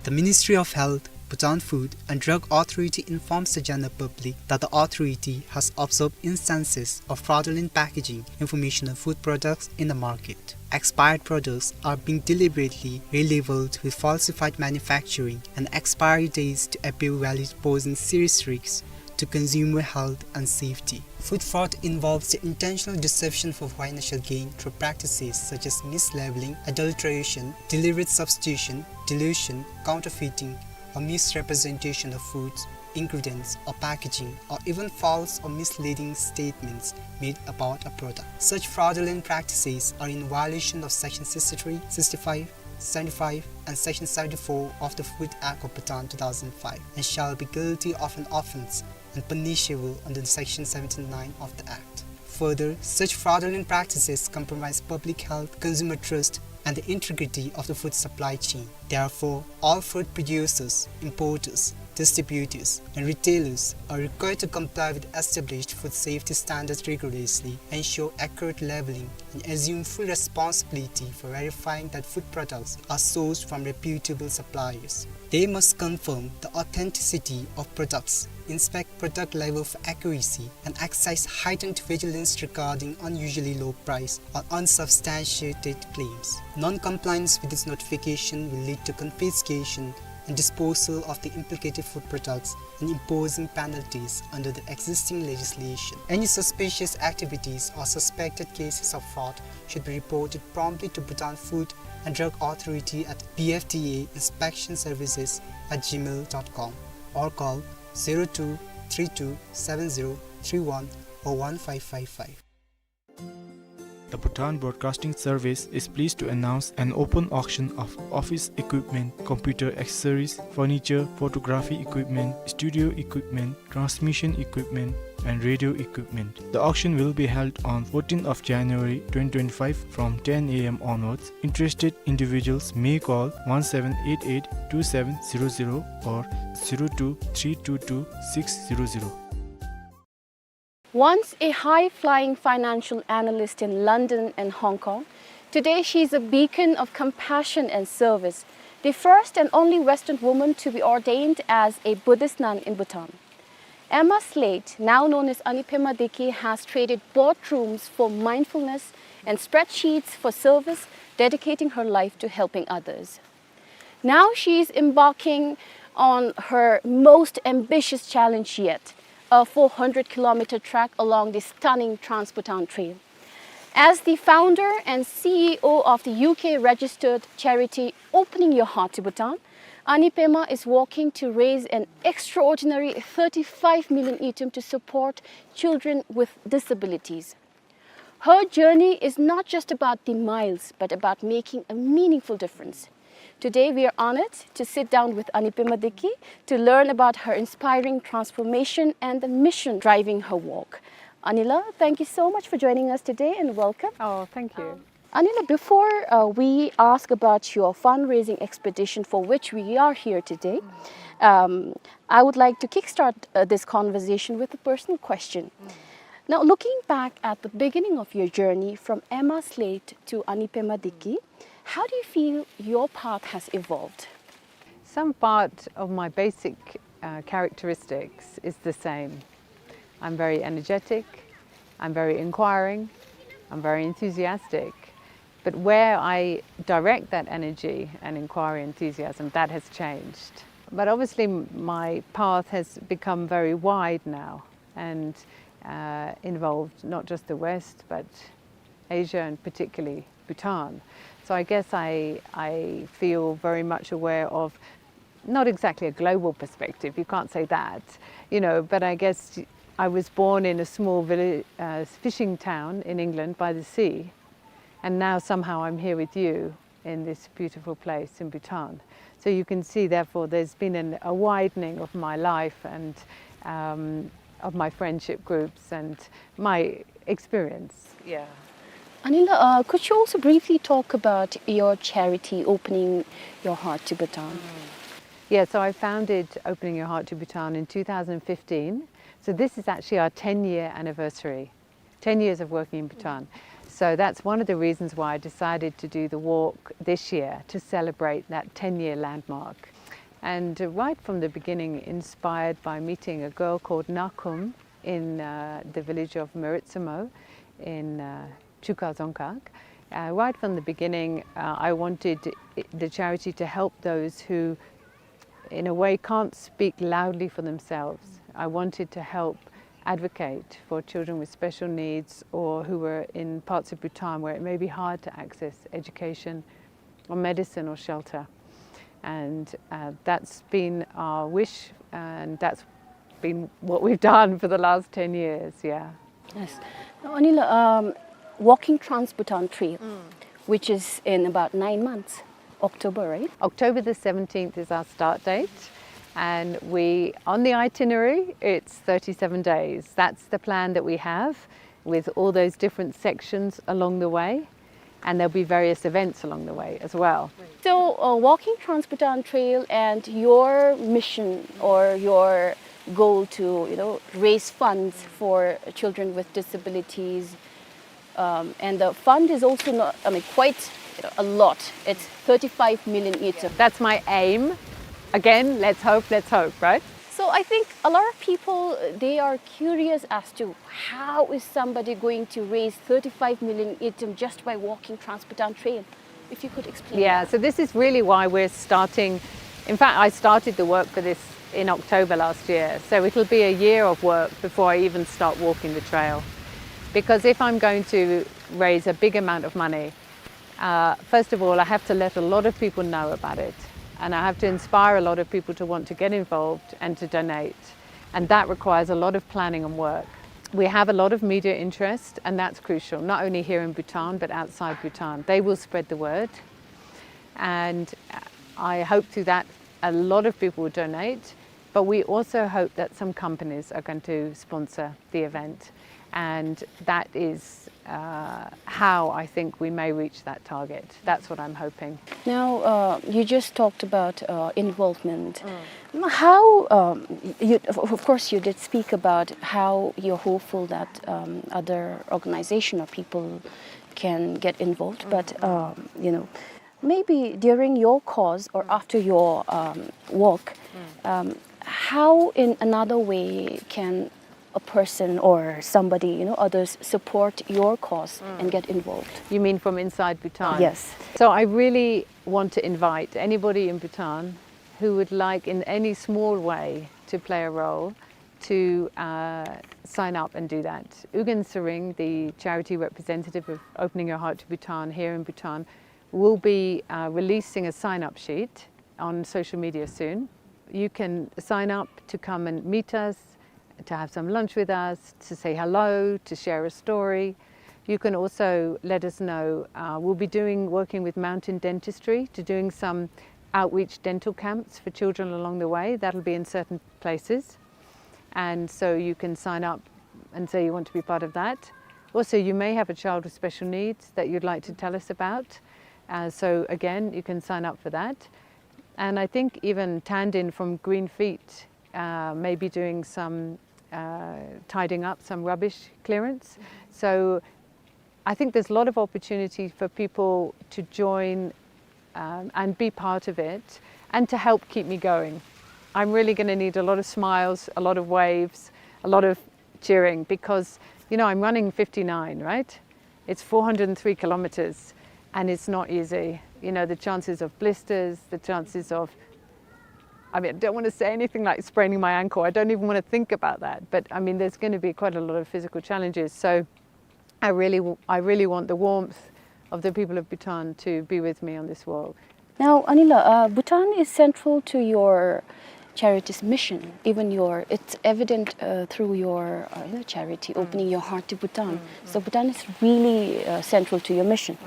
The Ministry of Health, Bhutan Food and Drug Authority informs the general public that the authority has observed instances of fraudulent packaging information on food products in the market. Expired products are being deliberately relabeled with falsified manufacturing and expiry dates to appear valid, posing serious risks to consumer health and safety. Food fraud involves the intentional deception for financial gain through practices such as mislabeling, adulteration, deliberate substitution, dilution, counterfeiting, or misrepresentation of foods, ingredients, or packaging, or even false or misleading statements made about a product. Such fraudulent practices are in violation of Section sixty-three, sixty-five, seventy-five, and Section seventy-four of the Food Act of Bhutan two thousand five and shall be guilty of an offense and punishable under Section seventy-nine of the Act. Further, such fraudulent practices compromise public health, consumer trust, and the integrity of the food supply chain. Therefore, all food producers, importers, distributors, and retailers are required to comply with established food safety standards rigorously, ensure accurate labeling, and assume full responsibility for verifying that food products are sourced from reputable suppliers. They must confirm the authenticity of products, inspect product label for accuracy, and exercise heightened vigilance regarding unusually low price or unsubstantiated claims. Non-compliance with this notification will lead to confiscation and disposal of the implicated food products and imposing penalties under the existing legislation. Any suspicious activities or suspected cases of fraud should be reported promptly to Bhutan Food and Drug Authority at B F D A inspection services at gmail dot com or call zero two three two seven zero three one or one five five five. The Bhutan Broadcasting Service is pleased to announce an open auction of office equipment, computer accessories, furniture, photography equipment, studio equipment, transmission equipment, and radio equipment. The auction will be held on fourteenth of January twenty twenty-five from ten A M onwards. Interested individuals may call one seven eight eight two seven zero zero or zero two three two two six zero zero. Once a high-flying financial analyst in London and Hong Kong, today she is a beacon of compassion and service, the first and only Western woman to be ordained as a Buddhist nun in Bhutan. Emma Slate, now known as Anipema Deki, has traded boardrooms for mindfulness and spreadsheets for service, dedicating her life to helping others. Now she is embarking on her most ambitious challenge yet, a four hundred kilometer trek along the stunning Trans-Bhutan Trail. As the founder and C E O of the U K-registered charity Opening Your Heart to Bhutan, Anipema is working to raise an extraordinary thirty-five million ngultrum to support children with disabilities. Her journey is not just about the miles, but about making a meaningful difference. Today, we are honored to sit down with Anipema Deki to learn about her inspiring transformation and the mission driving her work. Anila, thank you so much for joining us today and welcome. Oh, thank you. Um, Anila, before, uh, we ask about your fundraising expedition for which we are here today, um, I would like to kickstart, uh, this conversation with a personal question. Now, looking back at the beginning of your journey from Emma Slate to Anipema Deki, how do you feel your path has evolved? Some part of my basic, uh, characteristics is the same. I'm very energetic, I'm very inquiring, I'm very enthusiastic. But where I direct that energy and inquiry, enthusiasm, that has changed. But obviously, m-, my path has become very wide now and, uh, involved not just the West, but Asia and particularly Bhutan. So I guess I, I feel very much aware of not exactly a global perspective, you can't say that, you know, but I guess I was born in a small village, uh, fishing town in England by the sea, and now somehow I'm here with you in this beautiful place in Bhutan. So you can see, therefore, there's been an, a widening of my life and, um, of my friendship groups and my experience. Yeah. Anila, uh, could you also briefly talk about your charity, Opening Your Heart to Bhutan? Yeah, so I founded Opening Your Heart to Bhutan in two thousand fifteen. So this is actually our ten-year anniversary, ten years of working in Bhutan. So that's one of the reasons why I decided to do the walk this year, to celebrate that ten-year landmark. And, uh, right from the beginning, inspired by meeting a girl called Nakum in, uh, the village of Meritsumo in, uh, Chuka Dzongkhag. Uh, right from the beginning, uh, I wanted i-, the charity to help those who, in a way, can't speak loudly for themselves. I wanted to help advocate for children with special needs or who were in parts of Bhutan where it may be hard to access education or medicine or shelter. And, uh, that's been our wish, and that's been what we've done for the last ten years, yeah. Yes. Now, Anila, um, walking Trans-Bhutan Trail, which is in about nine months, October, right? October the seventeenth is our start date, and we, on the itinerary, it's thirty-seven days. That's the plan that we have, with all those different sections along the way, and there'll be various events along the way as well. So, uh, walking Trans-Bhutan Trail and your mission or your goal to, you know, raise funds for children with disabilities, um, and the fund is also not, I mean, quite, you know, a lot. It's thirty-five million ngultrum. That's my aim. Again, let's hope, let's hope, right? So I think a lot of people, uh, they are curious as to how is somebody going to raise thirty-five million ngultrum just by walking Trans-Bhutan Trail. If you could explain. Yeah, that. So this is really why we're starting. In fact, I started the work for this in October last year. So it'll be a year of work before I even start walking the trail. Because if I'm going to raise a big amount of money, uh, first of all, I have to let a lot of people know about it. And I have to inspire a lot of people to want to get involved and to donate. And that requires a lot of planning and work. We have a lot of media interest, and that's crucial, not only here in Bhutan, but outside Bhutan. They will spread the word. And I hope through that a lot of people will donate, but we also hope that some companies are going to sponsor the event. And that is, uh, how I think we may reach that target. That's what I'm hoping. Now, uh, you just talked about, uh, involvement. Mm. How, um, you, of, of course, you did speak about how you're hopeful that, um, other organization or people can get involved, but, um, you know, maybe during your cause or after your, um, walk, um, how in another way can a person or somebody, you know, others support your cause and get involved? You mean from inside Bhutan? Yes. So I really want to invite anybody in Bhutan who would like in any small way to play a role to, uh, sign up and do that. Ugyen Tshering, the charity representative of Opening Your Heart to Bhutan here in Bhutan, will be, uh, releasing a sign-up sheet on social media soon. You can sign up to come and meet us, to have some lunch with us, to say hello, to share a story. You can also let us know, uh, we'll be doing, working with Mountain Dentistry to doing some outreach dental camps for children along the way. That'll be in certain places. And so you can sign up and say you want to be part of that. Also, you may have a child with special needs that you'd like to tell us about. Uh, so again, you can sign up for that. And I think even Tandin from Green Feet, uh, may be doing some, uh, tidying up, some rubbish clearance. So I think there's a lot of opportunity for people to join, um, and be part of it and to help keep me going. I'm really gonna need a lot of smiles, a lot of waves, a lot of cheering because, you know, I'm running fifty-nine, right? It's four hundred three kilometers, and it's not easy. You know, the chances of blisters, the chances of, I mean, I don't wanna say anything like spraining my ankle. I don't even wanna think about that. But, I mean, there's gonna be quite a lot of physical challenges. So I really, w-, I really want the warmth of the people of Bhutan to be with me on this walk. Now, Anila, uh, Bhutan is central to your charity's mission. Even your, it's evident, uh, through your, uh, you know, charity, Opening Your Heart to Bhutan. So Bhutan is really, uh, central to your mission.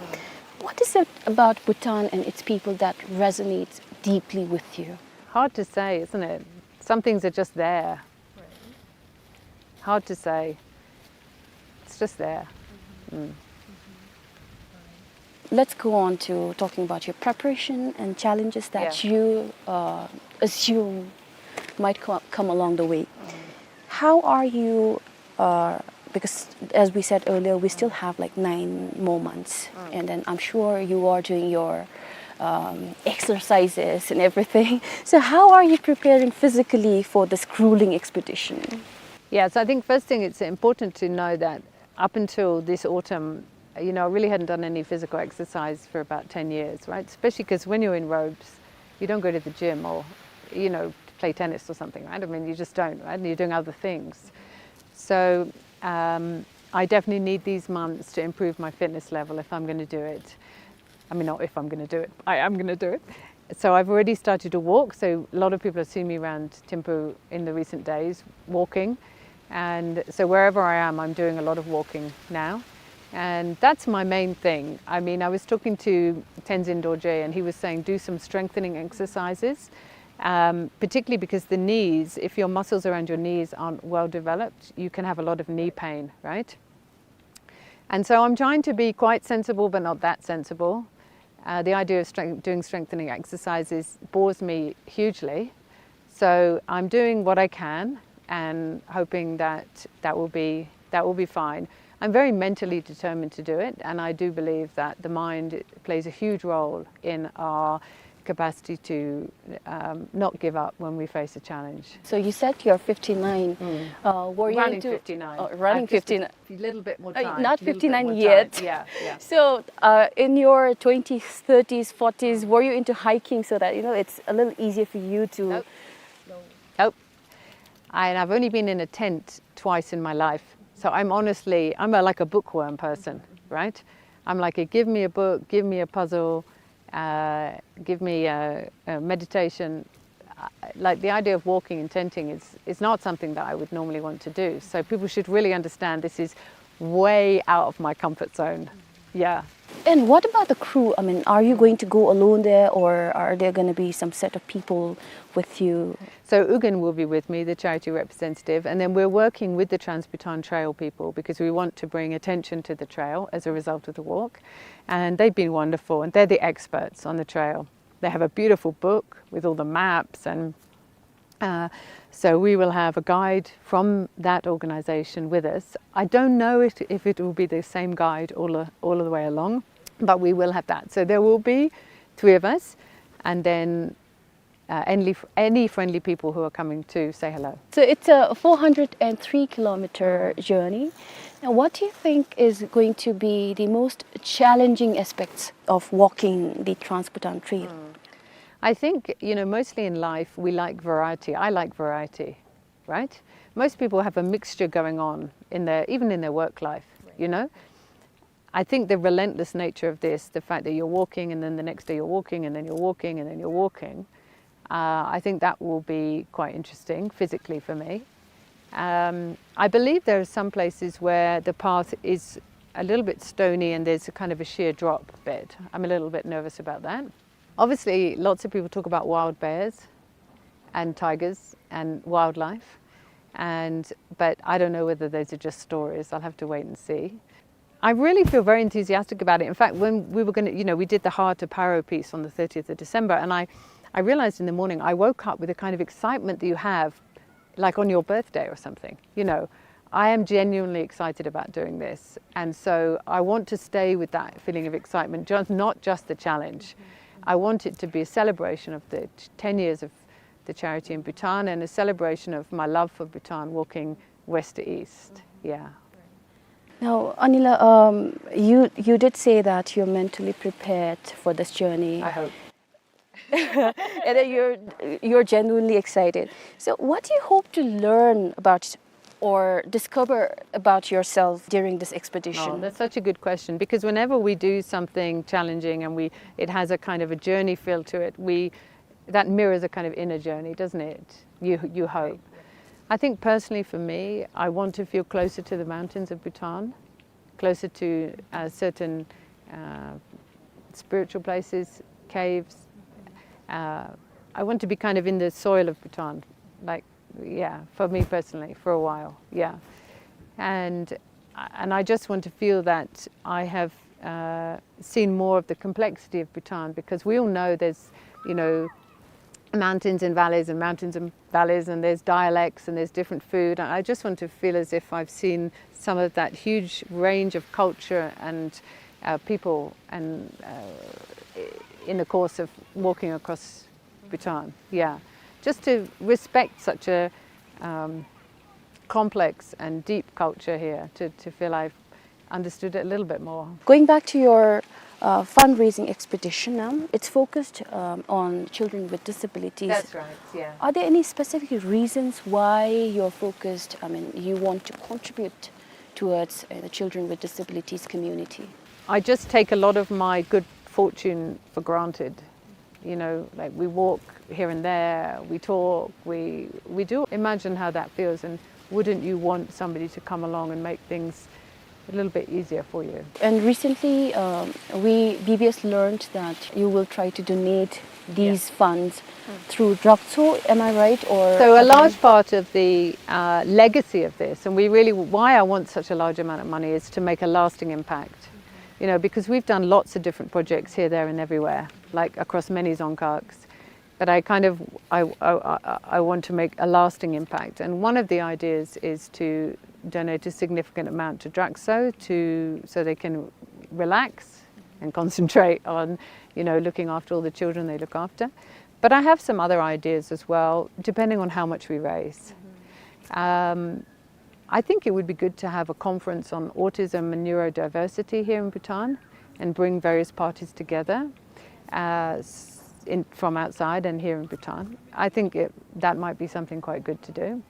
What is it about Bhutan and its people that resonates deeply with you? Hard to say, isn't it? Some things are just there. Right. Hard to say. It's just there. Mm. Let's go on to talking about your preparation and challenges that Yeah. you, uh, assume might co-, come along the way. Mm. How are you, uh, because as we said earlier, we still have, like, nine more months, Mm. and then I'm sure you are doing your, um, exercises and everything. So how are you preparing physically for this grueling expedition? Yeah, so I think first thing, it's important to know that up until this autumn, you know, I really hadn't done any physical exercise for about ten years, right? Especially 'cause when you're in ropes, you don't go to the gym or, you know, play tennis or something, right? I mean, you just don't, right? And you're doing other things. So, um, I definitely need these months to improve my fitness level if I'm gonna do it. I mean, not if I'm gonna do it, I am gonna do it. So I've already started to walk. So a lot of people have seen me around Thimphu in the recent days walking. And so wherever I am, I'm doing a lot of walking now. And that's my main thing. I mean, I was talking to Tenzin Dorje, and he was saying do some strengthening exercises, um, particularly because the knees, if your muscles around your knees aren't well developed, you can have a lot of knee pain, right? And so I'm trying to be quite sensible, but not that sensible. Uh, the idea of strength, doing strengthening exercises bores me hugely. So I'm doing what I can and hoping that that will be, that will be fine. I'm very mentally determined to do it, and I do believe that the mind plays a huge role in our capacity to, um, not give up when we face a challenge. So you said you're fifty-nine. Mm. Uh, were you Running into, fifty-nine. Uh, running I've just a fifty-nine. Little bit more Uh, time, not little bit fifty-nine more yet. Time. Yeah, yeah. So, uh, in your twenties, thirties, forties, were you into hiking so that, you know, it's a little easier for you to Nope. Nope. And I've only been in a tent twice in my life. So I'm honestly, I'm a, like, a bookworm person, right? I'm like, a, give me a book, give me a puzzle, uh, give me a, a meditation. Uh, like, the idea of walking and tenting is, is not something that I would normally want to do. So people should really understand this is way out of my comfort zone. Yeah. And what about the crew? I mean, are you going to go alone there, or are there gonna be some set of people with you? So Ugyen will be with me, the charity representative, and then we're working with the Trans-Bhutan Trail people because we want to bring attention to the trail as a result of the walk. And they've been wonderful, and they're the experts on the trail. They have a beautiful book with all the maps, and, uh, so we will have a guide from that organization with us. I don't know if, if it will be the same guide all the, all the way along, but we will have that. So there will be three of us, and then, uh, any, any friendly people who are coming to say hello. So it's a four hundred and three kilometer journey. Now, what do you think is going to be the most challenging aspects of walking the Trans-Bhutan Trail? Mm. I think, you know, mostly in life, we like variety. I like variety, right? Most people have a mixture going on in their, even in their work life, you know? I think the relentless nature of this, the fact that you're walking and then the next day you're walking and then you're walking and then you're walking, uh, I think that will be quite interesting physically for me. Um, I believe there are some places where the path is a little bit stony and there's a kind of a sheer drop bed. I'm a little bit nervous about that. Obviously, lots of people talk about wild bears and tigers and wildlife, and, but I don't know whether those are just stories. I'll have to wait and see. I really feel very enthusiastic about it. In fact, when we were gonna, you know, we did the Hard to Paro piece on the thirtieth of December, and I, I realized in the morning, I woke up with a kind of excitement that you have, like, on your birthday or something, you know. I am genuinely excited about doing this, and so I want to stay with that feeling of excitement, just, not just the challenge. I want it to be a celebration of the t-, ten years of the charity in Bhutan and a celebration of my love for Bhutan, walking west to east. Yeah. Now, Anila, um, you, you did say that you're mentally prepared for this journey. I hope. And then you're, you're genuinely excited. So what do you hope to learn about or discover about yourself during this expedition? Oh, that's such a good question, because whenever we do something challenging and we, it has a kind of a journey feel to it, we, that mirrors a kind of inner journey, doesn't it? You, you hope. I think personally for me, I want to feel closer to the mountains of Bhutan, closer to, uh, certain, uh, spiritual places, caves. Uh, I want to be kind of in the soil of Bhutan, like, Yeah, for me personally, for a while, yeah. And, and I just want to feel that I have, uh, seen more of the complexity of Bhutan, because we all know there's, you know, mountains and valleys and mountains and valleys, and there's dialects and there's different food. And I just want to feel as if I've seen some of that huge range of culture and, uh, people and, uh, in the course of walking across Bhutan. Yeah, just to respect such a, um, complex and deep culture here, to, to feel I've understood it a little bit more. Going back to your, uh, fundraising expedition, um, it's focused, um, on children with disabilities. That's right, yeah. Are there any specific reasons why you're focused, I mean, you want to contribute towards, uh, the children with disabilities community? I just take a lot of my good fortune for granted. You know, like, we walk here and there, we talk, we, we do. Imagine how that feels, and wouldn't you want somebody to come along and make things a little bit easier for you? And recently, um, we, B B S learned that you will try to donate these funds through Drakcho, am I right? Or so a large part of the, uh, legacy of this, and we really, why I want such a large amount of money is to make a lasting impact. You know, because we've done lots of different projects here, there, and everywhere, like, across many Dzongkhags. But I kind of, I, I, I, I want to make a lasting impact. And one of the ideas is to donate a significant amount to Drakcho to, so they can relax and concentrate on, you know, looking after all the children they look after. But I have some other ideas as well, depending on how much we raise. Um, I think it would be good to have a conference on autism and neurodiversity here in Bhutan and bring various parties together, uh, s-, in, from outside and here in Bhutan. I think it, that might be something quite good to do.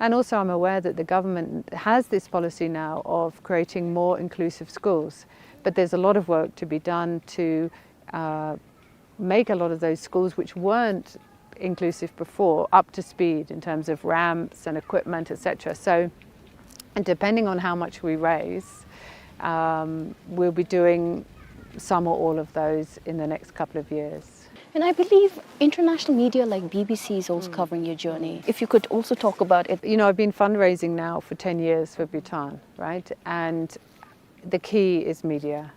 And also, I'm aware that the government has this policy now of creating more inclusive schools, but there's a lot of work to be done to, uh, make a lot of those schools which weren't inclusive before up to speed in terms of ramps and equipment, et cetera. So, and depending on how much we raise, um, we'll be doing some or all of those in the next couple of years. And I believe international media like B B C is also covering your journey. If you could also talk about it. You know, I've been fundraising now for ten years for Bhutan, right? And the key is media.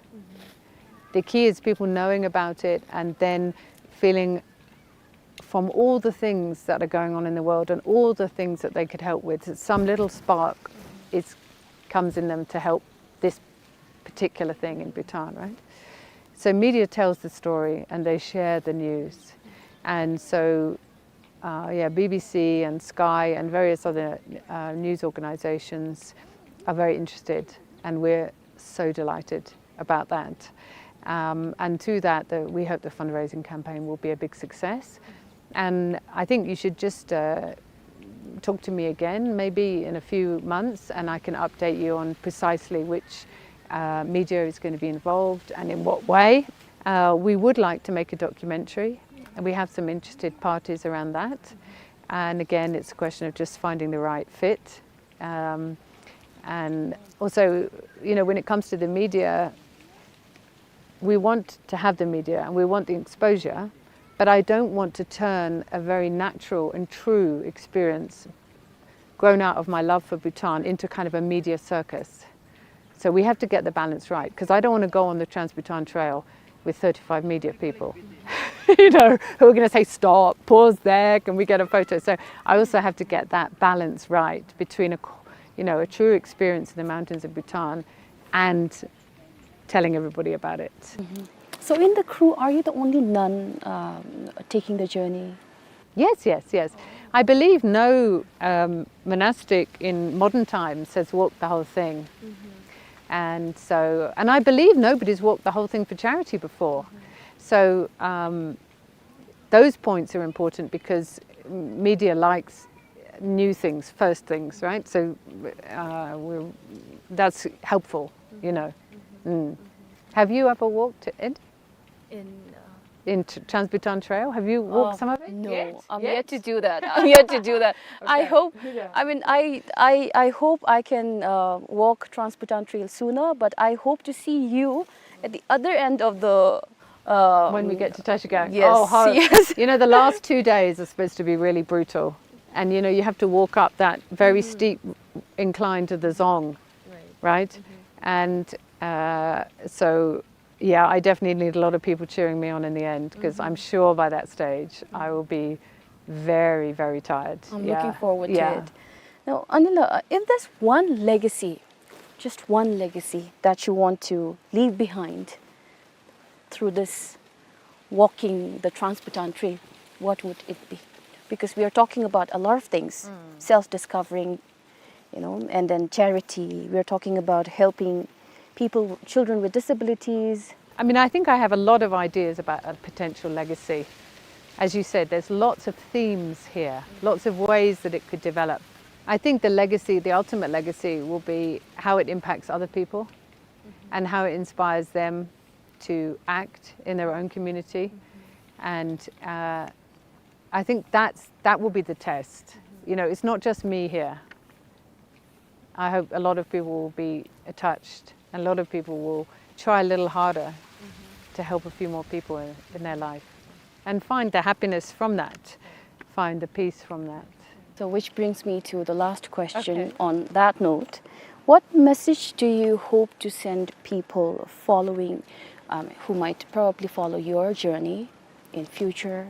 The key is people knowing about it and then feeling, from all the things that are going on in the world and all the things that they could help with, some little spark is, comes in them to help this particular thing in Bhutan, right? So media tells the story and they share the news. And so, uh, yeah, B B C and Sky and various other, uh, news organizations are very interested, and we're so delighted about that. Um, and through that, the, we hope the fundraising campaign will be a big success. And I think you should just, uh, talk to me again, maybe in a few months, and I can update you on precisely which, uh, media is gonna be involved and in what way. Uh, we would like to make a documentary, and we have some interested parties around that. And again, it's a question of just finding the right fit. Um, and also, you know, when it comes to the media, we want to have the media and we want the exposure, but I don't want to turn a very natural and true experience grown out of my love for Bhutan into kind of a media circus. So we have to get the balance right, 'cause I don't wanna go on the Trans-Bhutan Trail with thirty-five media people, you know, who are gonna say, "Stop, pause there, can we get a photo?" So I also have to get that balance right between a, you know, a true experience in the mountains of Bhutan and telling everybody about it. So in the crew, are you the only nun, um, taking the journey? Yes, yes, yes. I believe no, um, monastic in modern times has walked the whole thing. And so, and I believe nobody's walked the whole thing for charity before. So, um, those points are important because media likes new things, first things, right? So, uh, we're, that's helpful, you know. Mm. Have you ever walked it? In, uh, in Tr-, Trans-Bhutan Trail? Have you walked, uh, some of it? No, yet? I'm yet to do that. I'm yet to do that. I hope, I mean, I, I, I hope I can, uh, walk Trans-Bhutan Trail sooner, but I hope to see you at the other end of the, uh, when we get to Tashkent. Yes, oh, how, yes. You know, the last two days are supposed to be really brutal. And, you know, you have to walk up that very steep incline to the dzong, right? And, uh, so, yeah, I definitely need a lot of people cheering me on in the end, 'cause I'm sure by that stage I will be very, very tired. I'm looking forward to it. Now, Anila, uh, if there's one legacy, just one legacy that you want to leave behind through this walking the Trans-Bhutan Trail, what would it be? Because we are talking about a lot of things, self-discovering, you know, and then charity. We are talking about helping people, children with disabilities. I mean, I think I have a lot of ideas about a potential legacy. As you said, there's lots of themes here, lots of ways that it could develop. I think the legacy, the ultimate legacy, will be how it impacts other people and how it inspires them to act in their own community. And, uh, I think that's, that will be the test. You know, it's not just me here. I hope a lot of people will be touched, and a lot of people will try a little harder to help a few more people in, in their life and find the happiness from that, find the peace from that. So, which brings me to the last question on that note. What message do you hope to send people following, um, who might probably follow your journey in future,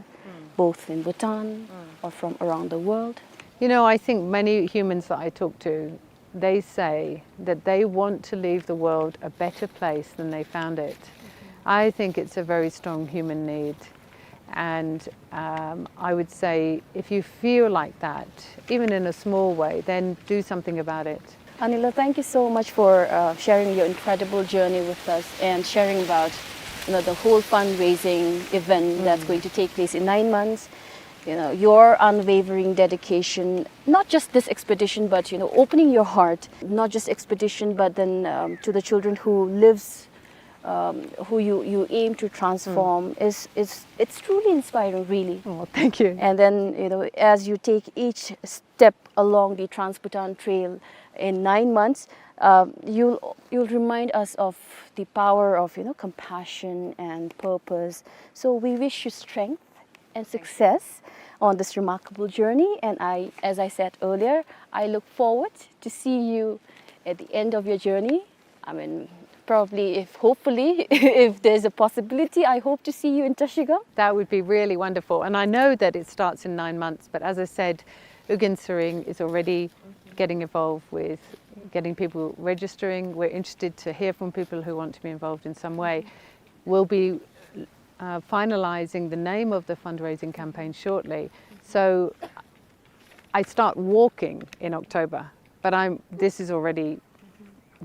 both in Bhutan or from around the world? You know, I think many humans that I talk to, they say that they want to leave the world a better place than they found it. I think it's a very strong human need. And, um, I would say if you feel like that, even in a small way, then do something about it. Anila, thank you so much for, uh, sharing your incredible journey with us and sharing about, you know, the whole fundraising event that's going to take place in nine months. You know, your unwavering dedication, not just this expedition, but, you know, opening your heart, not just expedition, but then, um, to the children who lives, um, who you, you aim to transform is, is, it's truly inspiring, really. Oh, thank you. And then, you know, as you take each step along the Trans-Bhutan Trail in nine months, um, you'll, you'll remind us of the power of, you know, compassion and purpose. So we wish you strength and success on this remarkable journey. And I, as I said earlier, I look forward to see you at the end of your journey. I mean, probably, if, hopefully, if there's a possibility, I hope to see you in Trashigang. That would be really wonderful. And I know that it starts in nine months, but as I said, U Gin Sering is already getting involved with getting people registering. We're interested to hear from people who want to be involved in some way. We'll be, uh, finalizing the name of the fundraising campaign shortly. So I start walking in October, but I'm, this is already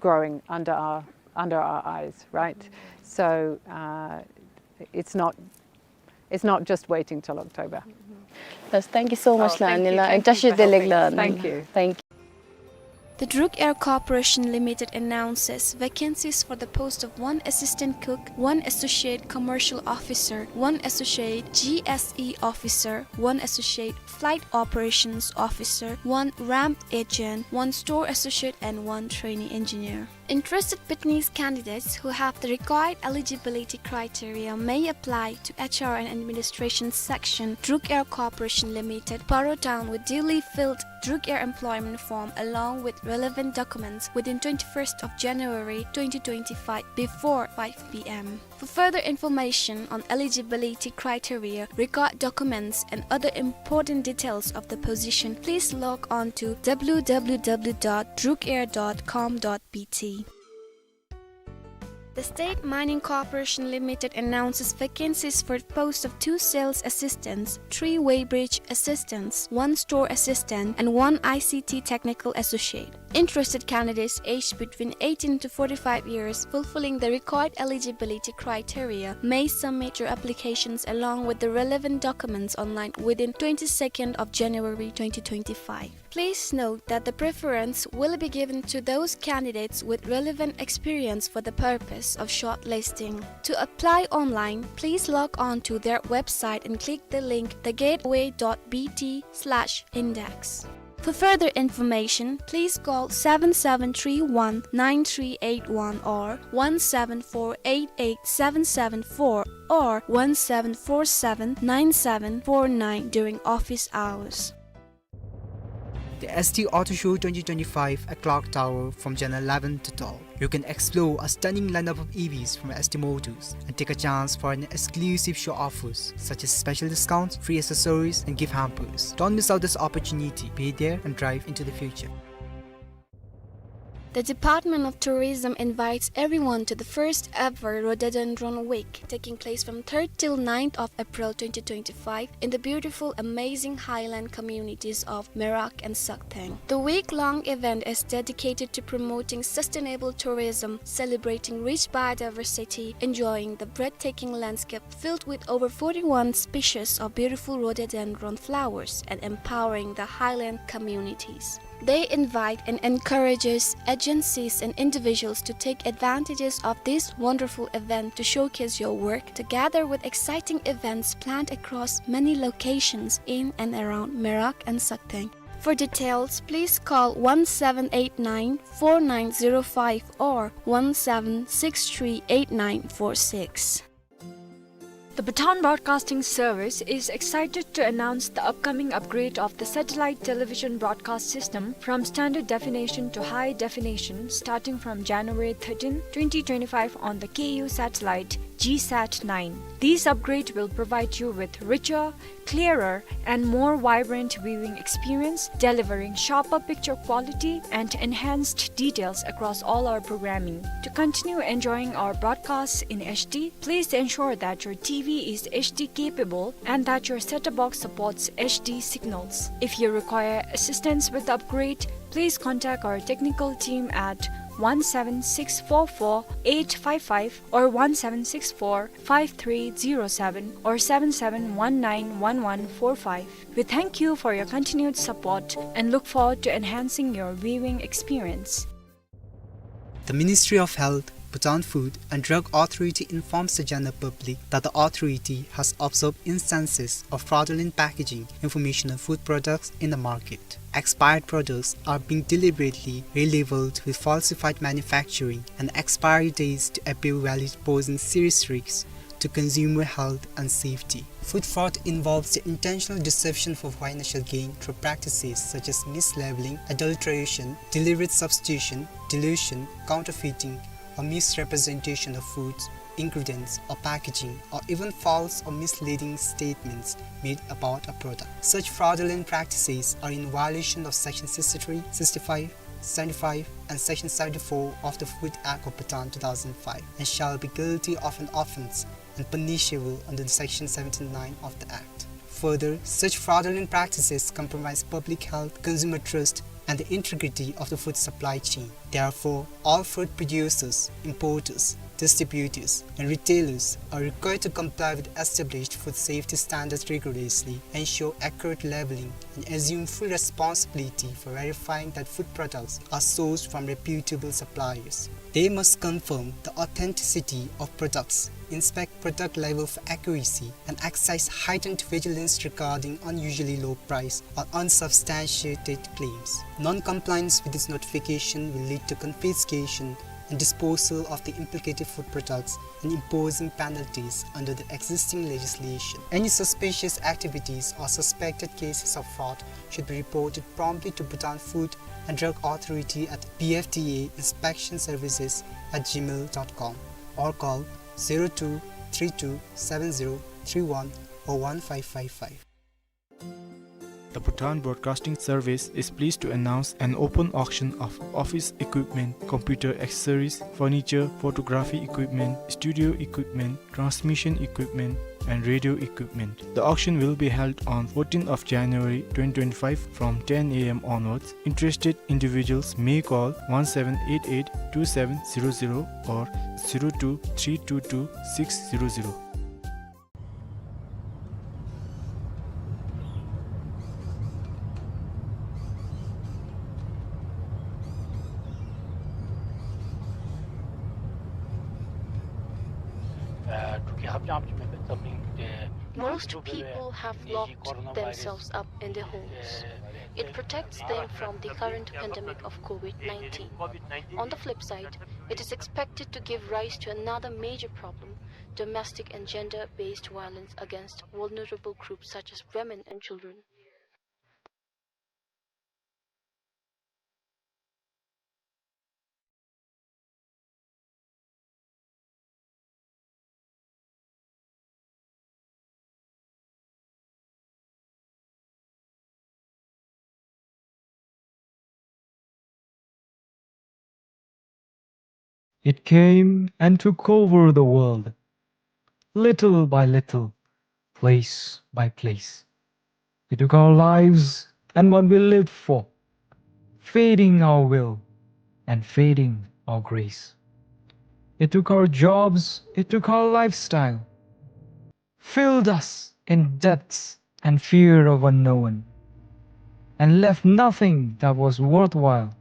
growing under our, under our eyes, right? So, uh, it's not, it's not just waiting till October. Yes, thank you so much, Anila. Thank you. Thank you. The Druk Air Corporation Limited announces vacancies for the post of one assistant cook, one associate commercial officer, one associate G S E officer, one associate flight operations officer, one ramp agent, one store associate, and one trainee engineer. Interested Bhutanese candidates who have the required eligibility criteria may apply to H R and Administration Section, Druk Air Corporation Limited, Paro Town, with duly filled Druk Air employment form along with relevant documents within twenty-first of January twenty twenty-five before five P M. For further information on eligibility criteria, required documents, and other important details of the position, please log on to W W W dot drukair dot com dot B T. The State Mining Corporation Limited announces vacancies for posts of two sales assistants, three weighbridge assistants, one store assistant, and one I C T technical associate. Interested candidates aged between eighteen to forty-five years fulfilling the required eligibility criteria may submit your applications along with the relevant documents online within twenty-second of January twenty twenty-five. Please note that the preference will be given to those candidates with relevant experience for the purpose of shortlisting. To apply online, please log on to their website and click the link the gateway dot B T slash index. For further information, please call seven seven three one nine three eight one or one seven four eight eight seven seven four or one seven four seven nine seven four nine during office hours. The S T Auto Show twenty twenty-five at Clock Tower from January eleven to twelve. You can explore a stunning lineup of E Vs from S T Motors and take a chance for an exclusive show offers such as special discounts, free accessories, and gift hampers. Don't miss out this opportunity. Be there and drive into the future. The Department of Tourism invites everyone to the first ever Rhododendron Week, taking place from third till ninth of April twenty twenty-five in the beautiful, amazing highland communities of Merak and Sakhteng. The week-long event is dedicated to promoting sustainable tourism, celebrating rich biodiversity, enjoying the breathtaking landscape filled with over forty-one species of beautiful rhododendron flowers, and empowering the highland communities. They invite and encourages agencies and individuals to take advantages of this wonderful event to showcase your work, together with exciting events planned across many locations in and around Merak and Sakhteng. For details, please call one seven eight nine four nine zero five or one seven six three eight nine four six. The Bhutan Broadcasting Service is excited to announce the upcoming upgrade of the satellite television broadcast system from standard definition to high definition, starting from January thirteenth, twenty twenty-five, on the Ku satellite G sat nine. This upgrade will provide you with richer, clearer, and more vibrant viewing experience, delivering sharper picture quality and enhanced details across all our programming. To continue enjoying our broadcasts in H D, please ensure that your T V is H D capable and that your set-top box supports H D signals. If you require assistance with the upgrade, please contact our technical team at one seven six four four eight five five or one seven six four five three zero seven or seven seven one nine one one four five. We thank you for your continued support and look forward to enhancing your viewing experience. The Ministry of Health, Bhutan Food and Drug Authority informs the general public that the authority has observed instances of fraudulent packaging information on food products in the market. Expired products are being deliberately relabeled with falsified manufacturing and expiry dates to appear valid, posing serious risks to consumer health and safety. Food fraud involves the intentional deception for financial gain through practices such as mislabeling, adulteration, deliberate substitution, dilution, counterfeiting, or misrepresentation of foods, ingredients, or packaging, or even false or misleading statements made about a product. Such fraudulent practices are in violation of Section sixty-three, sixty-five, seventy-five, and Section seventy-four of the Food Act of Bhutan two thousand five and shall be guilty of an offense and punishable under the Section seventy-nine of the Act. Further, such fraudulent practices compromise public health, consumer trust, and the integrity of the food supply chain. Therefore, all food producers, importers, distributors, and retailers are required to comply with established food safety standards rigorously, ensure accurate labeling, and assume full responsibility for verifying that food products are sourced from reputable suppliers. They must confirm the authenticity of products, inspect product label for accuracy, and exercise heightened vigilance regarding unusually low price or unsubstantiated claims. Non-compliance with this notification will lead to confiscation and disposal of the implicated food products and imposing penalties under the existing legislation. Any suspicious activities or suspected cases of fraud should be reported promptly to Bhutan Food and Drug Authority at B F D A inspection services at gmail dot com or call zero two three two seven zero three one or one five five five. The Bhutan Broadcasting Service is pleased to announce an open auction of office equipment, computer accessories, furniture, photography equipment, studio equipment, transmission equipment, and radio equipment. The auction will be held on fourteenth of January twenty twenty-five from ten A M onwards. Interested individuals may call one seven eight eight two seven zero zero or zero two three two two six zero zero. Most people have locked themselves up in their homes. It protects them from the current pandemic of COVID nineteen. On the flip side, it is expected to give rise to another major problem, domestic and gender-based violence against vulnerable groups such as women and children. It came and took over the world, little by little, place by place. It took our lives and what we lived for, feeding our will and feeding our grace. It took our jobs, it took our lifestyle, filled us in debts and fear of unknown, and left nothing that was worthwhile,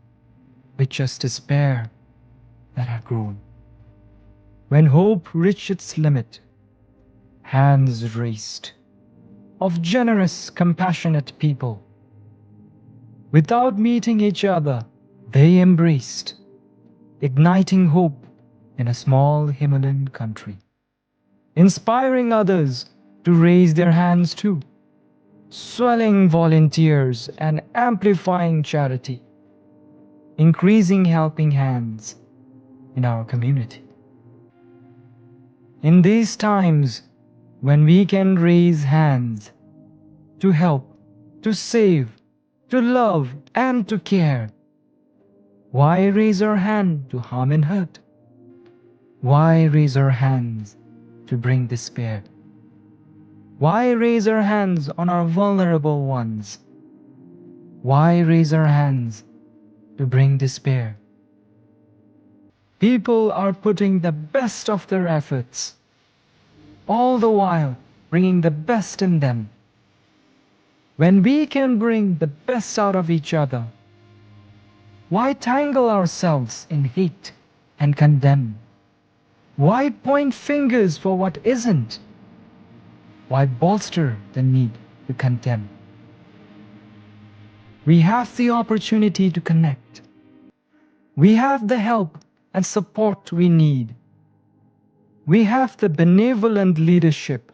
but just despair that had grown. When hope reached its limit, hands raised of generous, compassionate people. Without meeting each other, they embraced, igniting hope in a small Himalayan country, inspiring others to raise their hands too, swelling volunteers and amplifying charity, increasing helping hands in our community. In these times when we can raise hands to help, to save, to love, and to care, why raise our hand to harm and hurt? Why raise our hands to bring despair? Why raise our hands on our vulnerable ones? Why raise our hands to bring despair? People are putting the best of their efforts, all the while bringing the best in them. When we can bring the best out of each other, why tangle ourselves in hate and condemn? Why point fingers for what isn't? Why bolster the need to condemn? We have the opportunity to connect. We have the help and support we need. We have the benevolent leadership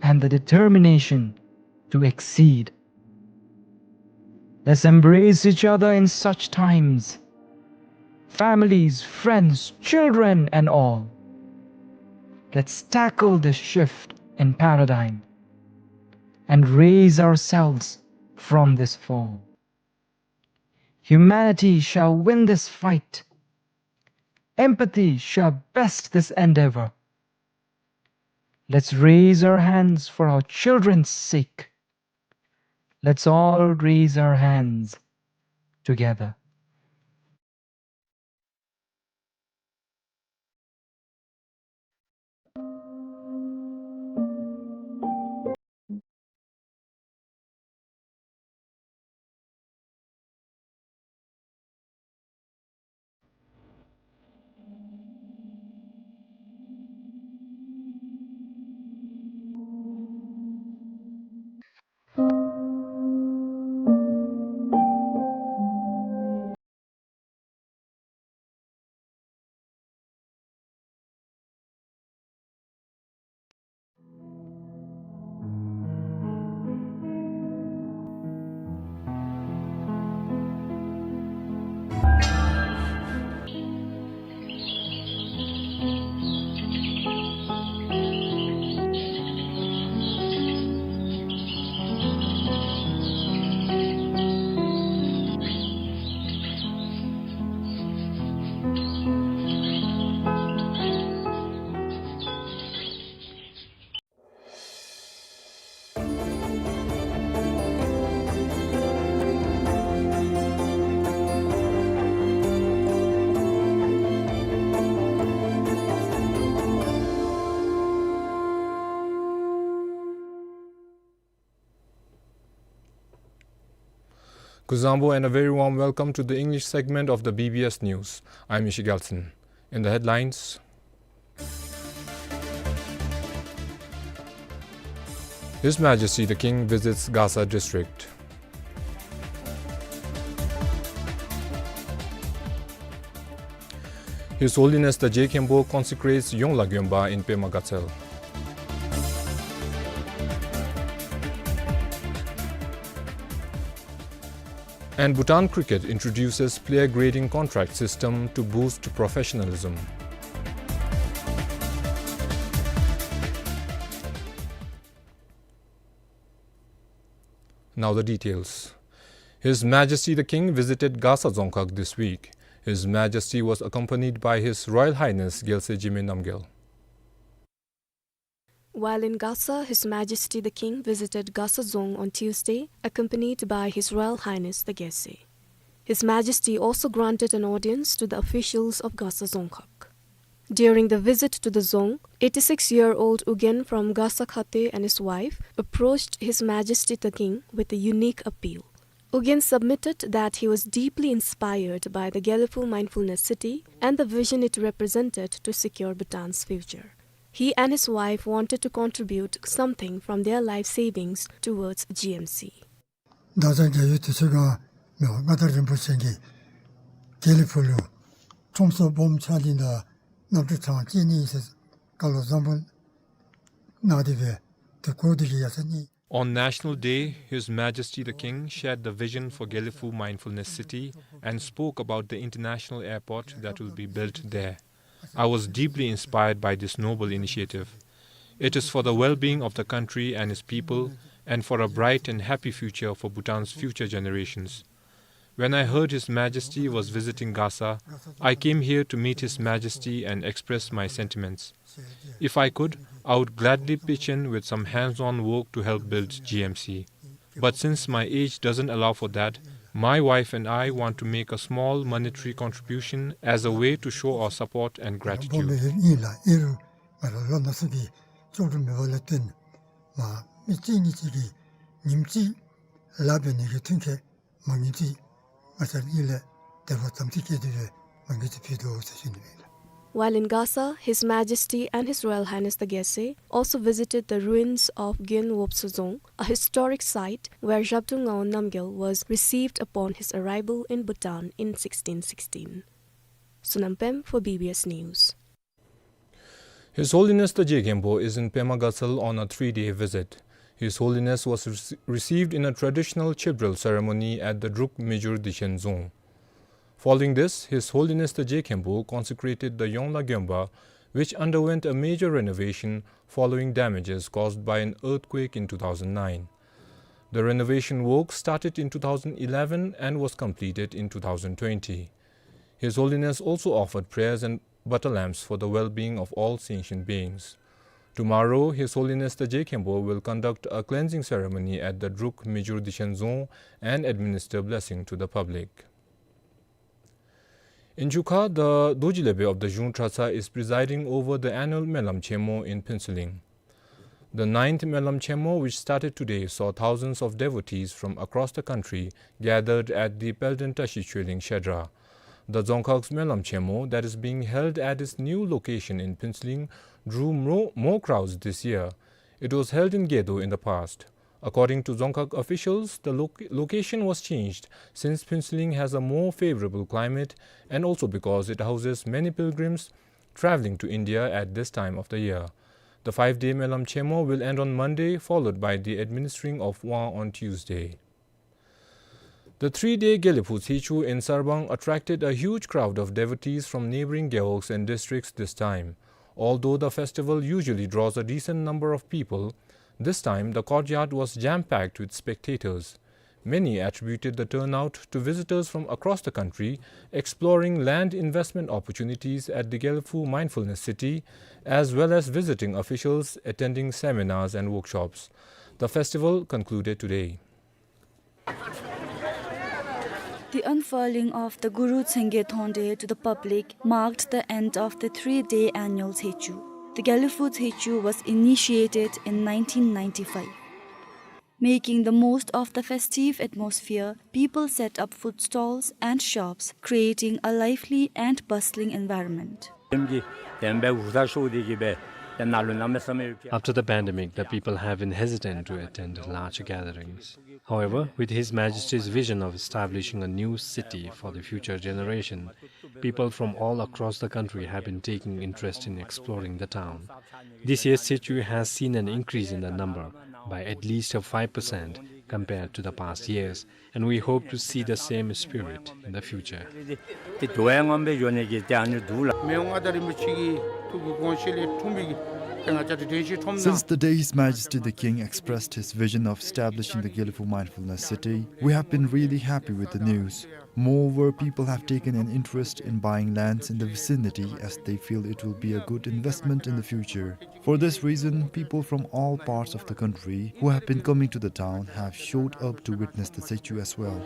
and the determination to exceed. Let's embrace each other in such times. Families, friends, children, and all. Let's tackle this shift in paradigm and raise ourselves from this fall. Humanity shall win this fight. Empathy shall best this endeavor. Let's raise our hands for our children's sake. Let's all raise our hands together. Kuzuzangpo and a very warm welcome to the English segment of the B B S News. I'm Ishi Gelson. In the headlines, His Majesty the King visits Gasa district. His Holiness the Je Khenpo consecrates Yongla Gönpa in Pema Gatsel. And Bhutan Cricket introduces player grading contract system to boost professionalism. Now the details. His Majesty the King visited Gasa Dzongkhag this week. His Majesty was accompanied by His Royal Highness Gyalse Jigme Namgyal. While in Gasa, His Majesty the King visited Gasa Dzong on Tuesday, accompanied by His Royal Highness the Gyalse. His Majesty also granted an audience to the officials of Gasa Dzongkhag. During the visit to the Dzong, eighty-six-year-old Ugyen from Gasa Khate and his wife approached His Majesty the King with a unique appeal. Ugyen submitted that he was deeply inspired by the Gelephu Mindfulness City and the vision it represented to secure Bhutan's future. He and his wife wanted to contribute something from their life savings towards G M C. ད་ཆ་རྒྱལ་ཡུལ་དུས་ཆེན་སྒང་མི་དབང་མངའ་བདག་རིན་པོ་ཆེ་གིས་དགེ་ལེགས་ཕུག་ལུ་ཁྲོམ་སོགས་སྦོམ་ཕྱག་ལེན་དང་གནམ་གྲུ་གྲངས་བཅད་ནི་ཨིན་ཟེར་བཀའ་སློབ་བཟང་པོ་གནང་སྟེ་སྦེ་དེ་གོ་སྟེ་གིས་ཡ་ས་ནི། On National Day, His Majesty the King shared the vision for Gelephu Mindfulness City and spoke about the international airport that will be built there. I was deeply inspired by this noble initiative. It is for the well-being of the country and its people, and for a bright and happy future for Bhutan's future generations. When I heard His Majesty was visiting Gasa, I came here to meet His Majesty and express my sentiments. If I could, I would gladly pitch in with some hands-on work to help build G M C. But since my age doesn't allow for that, my wife and I want to make a small monetary contribution as a way to show our support and gratitude. སྦོམ་སྦེ་ཨིན་ལགས། ཨིན་རུང་ང་ར་ལོ་ན་ཚོད་ཀྱིས་ལྕོགས་གྲུབ་མེད་པ་ལས་བརྟེན་མ་མི་གཅིག་གཉིས་གཅིག་གིས་ཉིནམ་གཅིག་ལཱ་འབད་ནི་གི་ཐོན་སྐྱེད་མ་ངེས་ཅིག་ང་བཅས་གཉིས་ལས་དེ་བ་ཙམ་ཅིག་སྐྱེད་དེ་སྦེ་མ་ངེས་ཅིག་ཕུལ་དོ་ཟེར་ཞུ་ནི་ཨིན་ལགས། While in Gasa, His Majesty and His Royal Highness the Gyalse also visited the ruins of Gyen Wobso Dzong, a historic site where Zhabdrung Ngawang Namgyal was received upon his arrival in Bhutan in sixteen sixteen. Sonam Pem for B B S News. His Holiness the Je Khenpo is in Pema Gatshel on a three-day visit. His Holiness was rec-, received in a traditional Chibdrel ceremony at the Druk Mijur Dishen Dzong. Following this, His Holiness the Je Khenpo consecrated the Yongla Gyonpa, which underwent a major renovation following damages caused by an earthquake in two thousand nine. The renovation work started in two thousand eleven and was completed in two thousand twenty. His Holiness also offered prayers and butter lamps for the well-being of all sentient beings. Tomorrow, His Holiness the Je Khenpo will conduct a cleansing ceremony at the Druk Mijur Dishen Dzong and administer blessing to the public. In Jukha, the Dorji Legbe of the Zhung Trartsa is presiding over the annual Melam Chenmo in Phuentsholing. The ninth Melam Chenmo, which started today, saw thousands of devotees from across the country gathered at the Pelden Tashi Choeling Shedra. The Dzongkhag's Melam Chenmo, that is being held at its new location in Phuentsholing, drew more, more crowds this year. It was held in Gedo in the past. According to Dzongkhag officials, the loc-, location was changed since Phuentsholing has a more favorable climate and also because it houses many pilgrims traveling to India at this time of the year. The five-day Melam Chenmo will end on Monday, followed by the administering of Wang on Tuesday. The three-day Gelephu Tsechu in Sarbang attracted a huge crowd of devotees from neighboring gewogs and districts this time. Although the festival usually draws a decent number of people, this time the courtyard was jam-packed with spectators. Many attributed the turnout to visitors from across the country exploring land investment opportunities at the Gelephu Mindfulness City, as well as visiting officials attending seminars and workshops. The festival concluded today. The unfurling of the Guru Tsenge Thonde to the public marked the end of the three-day annual Tsechu. The Gelephu Tsechu was initiated in nineteen ninety-five. Making the most of the festive atmosphere, people set up food stalls and shops, creating a lively and bustling environment. After the pandemic, the people have been hesitant to attend large gatherings. However, with His Majesty's vision of establishing a new city for the future generation, people from all across the country have been taking interest in exploring the town. This year's Tsechu has seen an increase in the number by at least five percent compared to the past years, and we hope to see the same spirit in the future. ཏེ་དུས་ཡང་ངམ་སྦེ་འགྱོ་ནི་གི་ཏེ་ཨ་ནི་འདུག་ལགས། མི་དབང་མངའ་བདག་རིན་པོ་ཆེ་གི་ཐུགས་ཀྱི་དགོངས་བཞེད་ལས་འཁྲུངས་པའི་གི་ Since the day His Majesty the King expressed his vision of establishing the Gelephu Mindfulness City, we have been really happy with the news. Moreover, people have taken an interest in buying lands in the vicinity as they feel it will be a good investment in the future. For this reason, people from all parts of the country who have been coming to the town have showed up to witness the statue as well.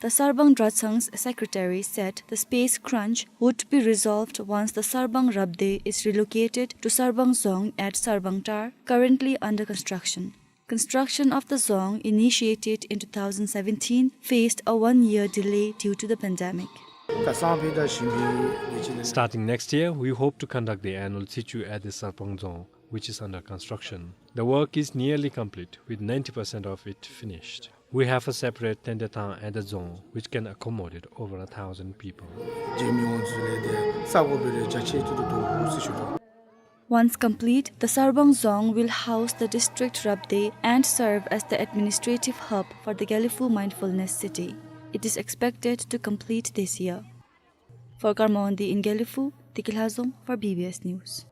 The Sarbang Dratshang's secretary said the space crunch would be resolved once the Sarbang Rabdey is relocated to Sarbang Dzong at Sarbang Tar, currently under construction. Construction of the dzong, initiated in two thousand seventeen, faced a one-year delay due to the pandemic. Starting next year, we hope to conduct the annual Tsitsu at the Sarbang Dzong, which is under construction. The work is nearly complete, with ninety percent of it finished. We have a separate Tendetang at the dzong, which can accommodate over a thousand people. Once complete, the Sarbang Dzong will house the district Rabdey and serve as the administrative hub for the Gelephu Mindfulness City. It is expected to complete this year. For Karma Wangdi in Gelephu, Tiki Lhazom for B B S News.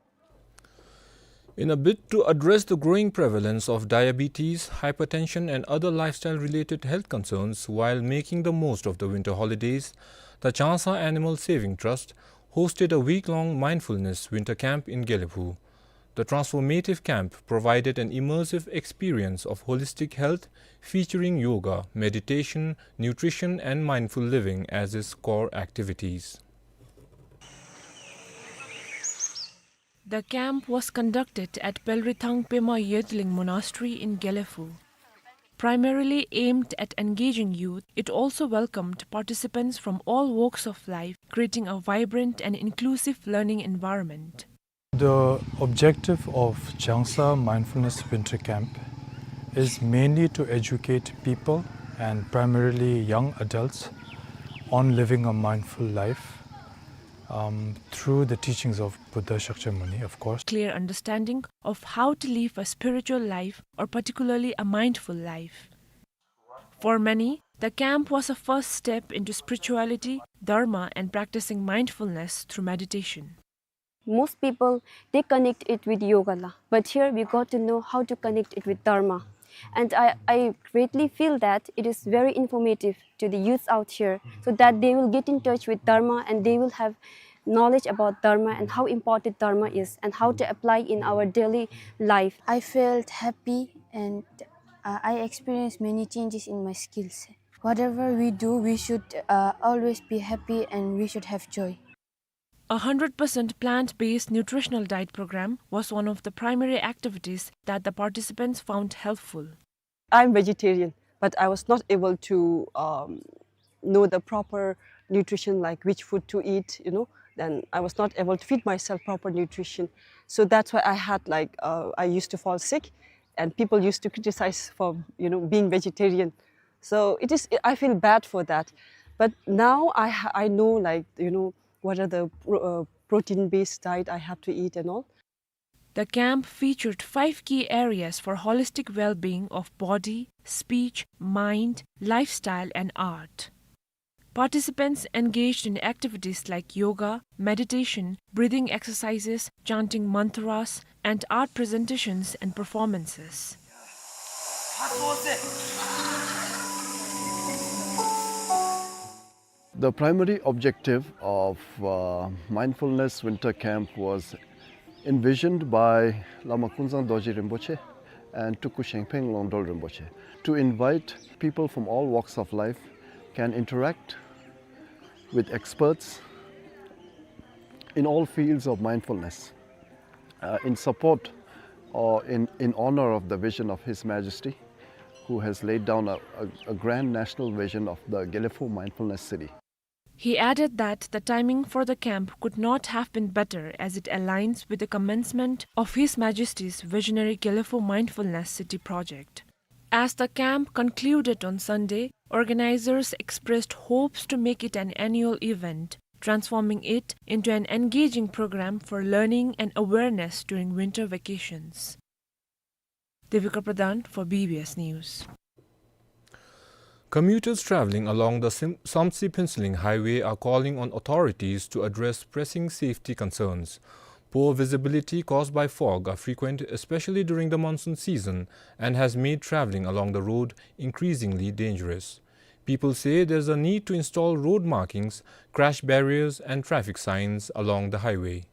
In a bid to address the growing prevalence of diabetes, hypertension, and other lifestyle-related health concerns while making the most of the winter holidays, the Changsa Animal Saving Trust hosted a week-long mindfulness winter camp in Gelephu. The transformative camp provided an immersive experience of holistic health, featuring yoga, meditation, nutrition, and mindful living as its core activities. The camp was conducted at Pelrithang Pema Yodling Monastery in Gelephu. Primarily aimed at engaging youth, it also welcomed participants from all walks of life, creating a vibrant and inclusive learning environment. The objective of Changsa Mindfulness Winter Camp is mainly to educate people, and primarily young adults, on living a mindful life, um, through the teachings of Buddha Shakyamuni, of course. Clear understanding of how to live a spiritual life, or particularly a mindful life. For many, the camp was a first step into spirituality, dharma, and practicing mindfulness through meditation. Most people, they connect it with yoga la, but here we got to know how to connect it with dharma. And I, I greatly feel that it is very informative to the youths out here, so that they will get in touch with dharma and they will have knowledge about dharma and how important dharma is and how to apply in our daily life. I felt happy and, uh, I experienced many changes in my skills. Whatever we do, we should, uh, always be happy and we should have joy. A hundred percent plant-based nutritional diet program was one of the primary activities that the participants found helpful. I'm vegetarian, but I was not able to, um, know the proper nutrition, like which food to eat, you know. Then I was not able to feed myself proper nutrition. So that's why I had, like, uh, I used to fall sick, and people used to criticize for, you know, being vegetarian. So it is, I feel bad for that. But now I ha-, I know, like, you know, what are the pro-, uh, protein-based diet I have to eat and all. The camp featured five key areas for holistic well-being of body, speech, mind, lifestyle, and art. Participants engaged in activities like yoga, meditation, breathing exercises, chanting mantras, and art presentations and performances. The primary objective of, uh, Mindfulness Winter Camp was envisioned by Lama Kunzang Dorji Rinpoche and Tulku Shengpheng Longdrol Rinpoche to invite people from all walks of life can interact with experts in all fields of mindfulness, uh, in support or in, in honor of the vision of His Majesty, who has laid down a, a, a grand national vision of the Gelephu Mindfulness City. He added that the timing for the camp could not have been better, as it aligns with the commencement of His Majesty's visionary Gelephu Mindfulness City project. As the camp concluded on Sunday, organizers expressed hopes to make it an annual event, transforming it into an engaging program for learning and awareness during winter vacations. Devika Pradhan for B B S News. Commuters traveling along the Sim-, Samtse-Phuentsholing Highway are calling on authorities to address pressing safety concerns. Poor visibility caused by fog are frequent, especially during the monsoon season, and has made traveling along the road increasingly dangerous. People say there's a need to install road markings, crash barriers, and traffic signs along the highway.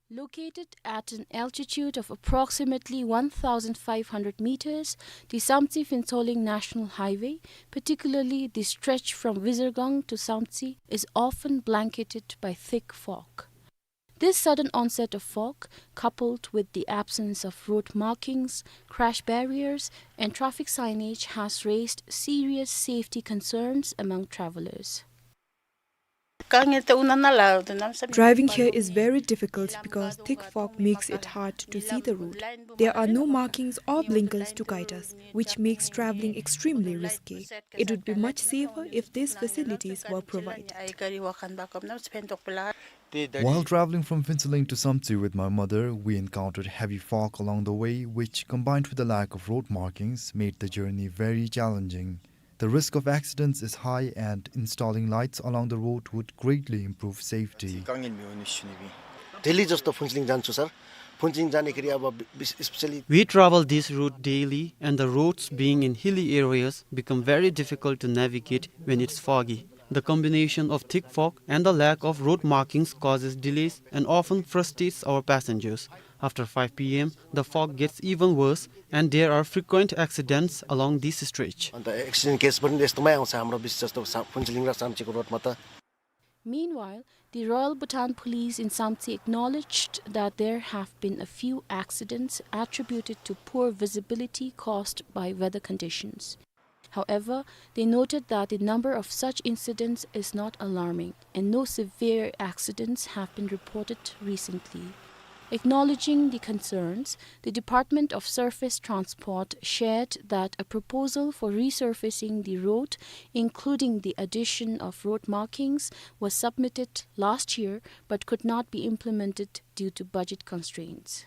Located at an altitude of approximately one thousand five hundred meters, the Samtse-Phuentsholing National Highway, particularly the stretch from Wizargang to Samtse, is often blanketed by thick fog. This sudden onset of fog, coupled with the absence of road markings, crash barriers, and traffic signage, has raised serious safety concerns among travelers. Driving here is very difficult because thick fog makes it hard to see the road. There are no markings or blinkers to guide us, which makes traveling extremely risky. It would be much safer if these facilities were provided. While traveling from Phuentsholing to Samtse with my mother, we encountered heavy fog along the way, which, combined with the lack of road markings, made the journey very challenging. The risk of accidents is high, and installing lights along the road would greatly improve safety. Daily जस्तो फुन्चुलिङ जान्छु सर। फुन्चुलिङ जाँदाखेरि अब wish-, especially We travel this route daily, and the roads being in hilly areas become very difficult to navigate when it's foggy. The combination of thick fog and the lack of road markings causes delays and often frustrates our passengers. After five P M, the fog gets even worse and there are frequent accidents along this stretch. अन्त accident case पनि यस्तोमै आउँछ हाम्रो विशेष जस्तो सा-, फुन्चुलिङ र साम्चीको रोडमा त। Meanwhile, the Royal Bhutan Police in Samtse acknowledged that there have been a few accidents attributed to poor visibility caused by weather conditions. However, they noted that the number of such incidents is not alarming and no severe accidents have been reported recently. Acknowledging the concerns, the Department of Surface Transport shared that a proposal for resurfacing the road, including the addition of road markings, was submitted last year but could not be implemented due to budget constraints.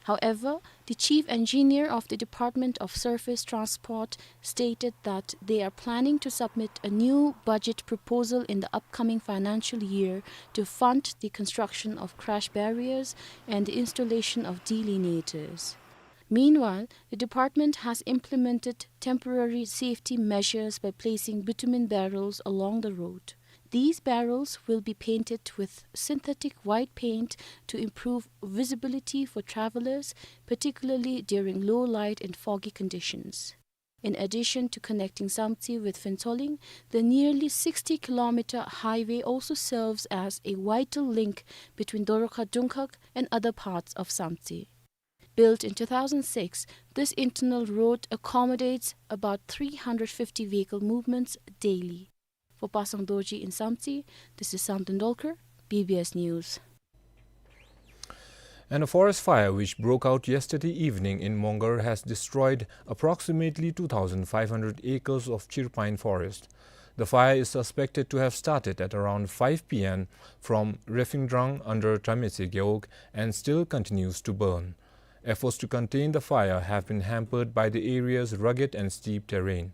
However, the chief engineer of the Department of Surface Transport stated that they are planning to submit a new budget proposal in the upcoming financial year to fund the construction of crash barriers and the installation of delineators. Meanwhile, the department has implemented temporary safety measures by placing bitumen barrels along the road. These barrels will be painted with synthetic white paint to improve visibility for travelers, particularly during low light and foggy conditions. In addition to connecting Samtse with Phuentsholing, the nearly sixty kilometer highway also serves as a vital link between Dorakha Dungkhag and other parts of Samtse. Built in two thousand six, this internal road accommodates about three hundred fifty vehicle movements daily. For Pasang Dorji in Samtse, this is Samten Dolkar, B B S News. And a forest fire which broke out yesterday evening in Mongar has destroyed approximately two thousand five hundred acres of Chir Pine forest. The fire is suspected to have started at around five P M from Refingdrang under Tametse Gewog and still continues to burn. Efforts to contain the fire have been hampered by the area's rugged and steep terrain.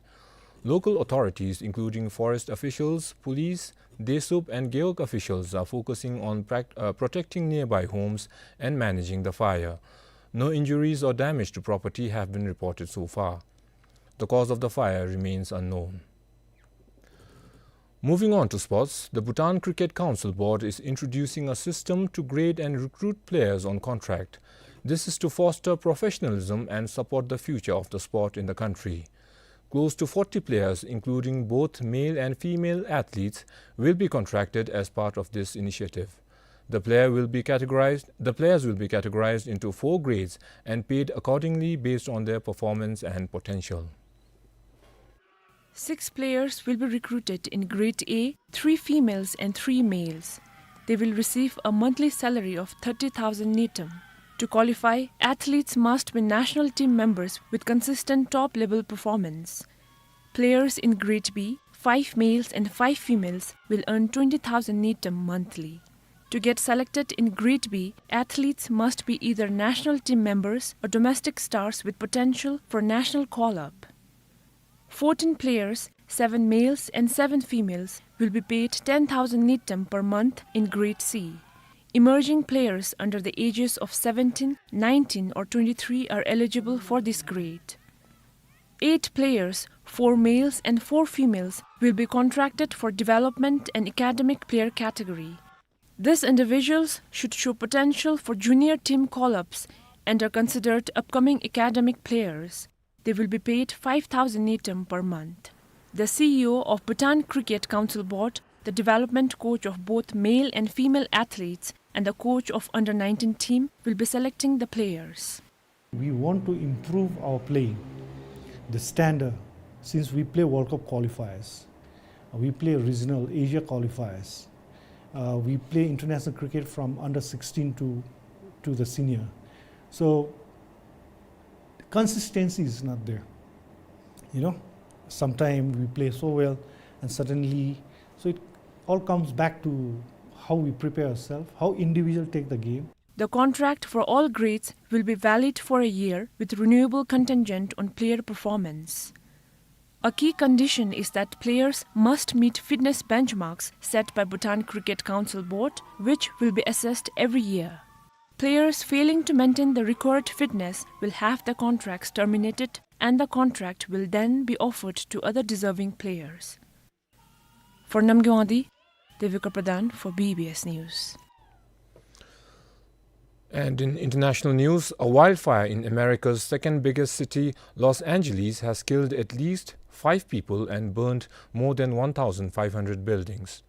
Local authorities, including forest officials, police, Desup and Gewog officials, are focusing on prac-, uh, protecting nearby homes and managing the fire. No injuries or damage to property have been reported so far. The cause of the fire remains unknown. Moving on to sports, the Bhutan Cricket Council Board is introducing a system to grade and recruit players on contract. This is to foster professionalism and support the future of the sport in the country. Close to forty players, including both male and female athletes, will be contracted as part of this initiative. The player will be categorized, the players will be categorized into four grades and paid accordingly based on their performance and potential. Six players will be recruited in Grade A, three females and three males. They will receive a monthly salary of thirty thousand ngultrum. To qualify, athletes must be national team members with consistent top-level performance. Players in Grade B, five males and five females, will earn twenty thousand ngultrum monthly. To get selected in Grade B, athletes must be either national team members or domestic stars with potential for national call-up. Fourteen players, seven males and seven females, will be paid ten thousand ngultrum per month in Grade C. Emerging players under the ages of seventeen, nineteen or twenty-three are eligible for this grade. Eight players, four males and four females, will be contracted for development and academic player category. These individuals should show potential for junior team call-ups and are considered upcoming academic players. They will be paid five thousand ngultrum per month. The C E O of Bhutan Cricket Council Board, the development coach of both male and female athletes, and the coach of under nineteen team will be selecting the players. We want to improve our playing, the standard, since we play World Cup qualifiers, uh, we play regional Asia qualifiers, uh, we play international cricket from under sixteen to, to the senior. So consistency is not there. You know, sometimes we play so well and suddenly, so it all comes back to how we prepare ourselves, how individual take the game. The contract for all grades will be valid for a year with renewable contingent on player performance. A key condition is that players must meet fitness benchmarks set by Bhutan Cricket Council Board, which will be assessed every year. Players failing to maintain the required fitness will have their contracts terminated, and the contract will then be offered to other deserving players. For Namgay Wangdi, Devika Pradhan for B B S News. And in international news, a wildfire in America's second biggest city, Los Angeles, has killed at least five people and burned more than one thousand five hundred buildings.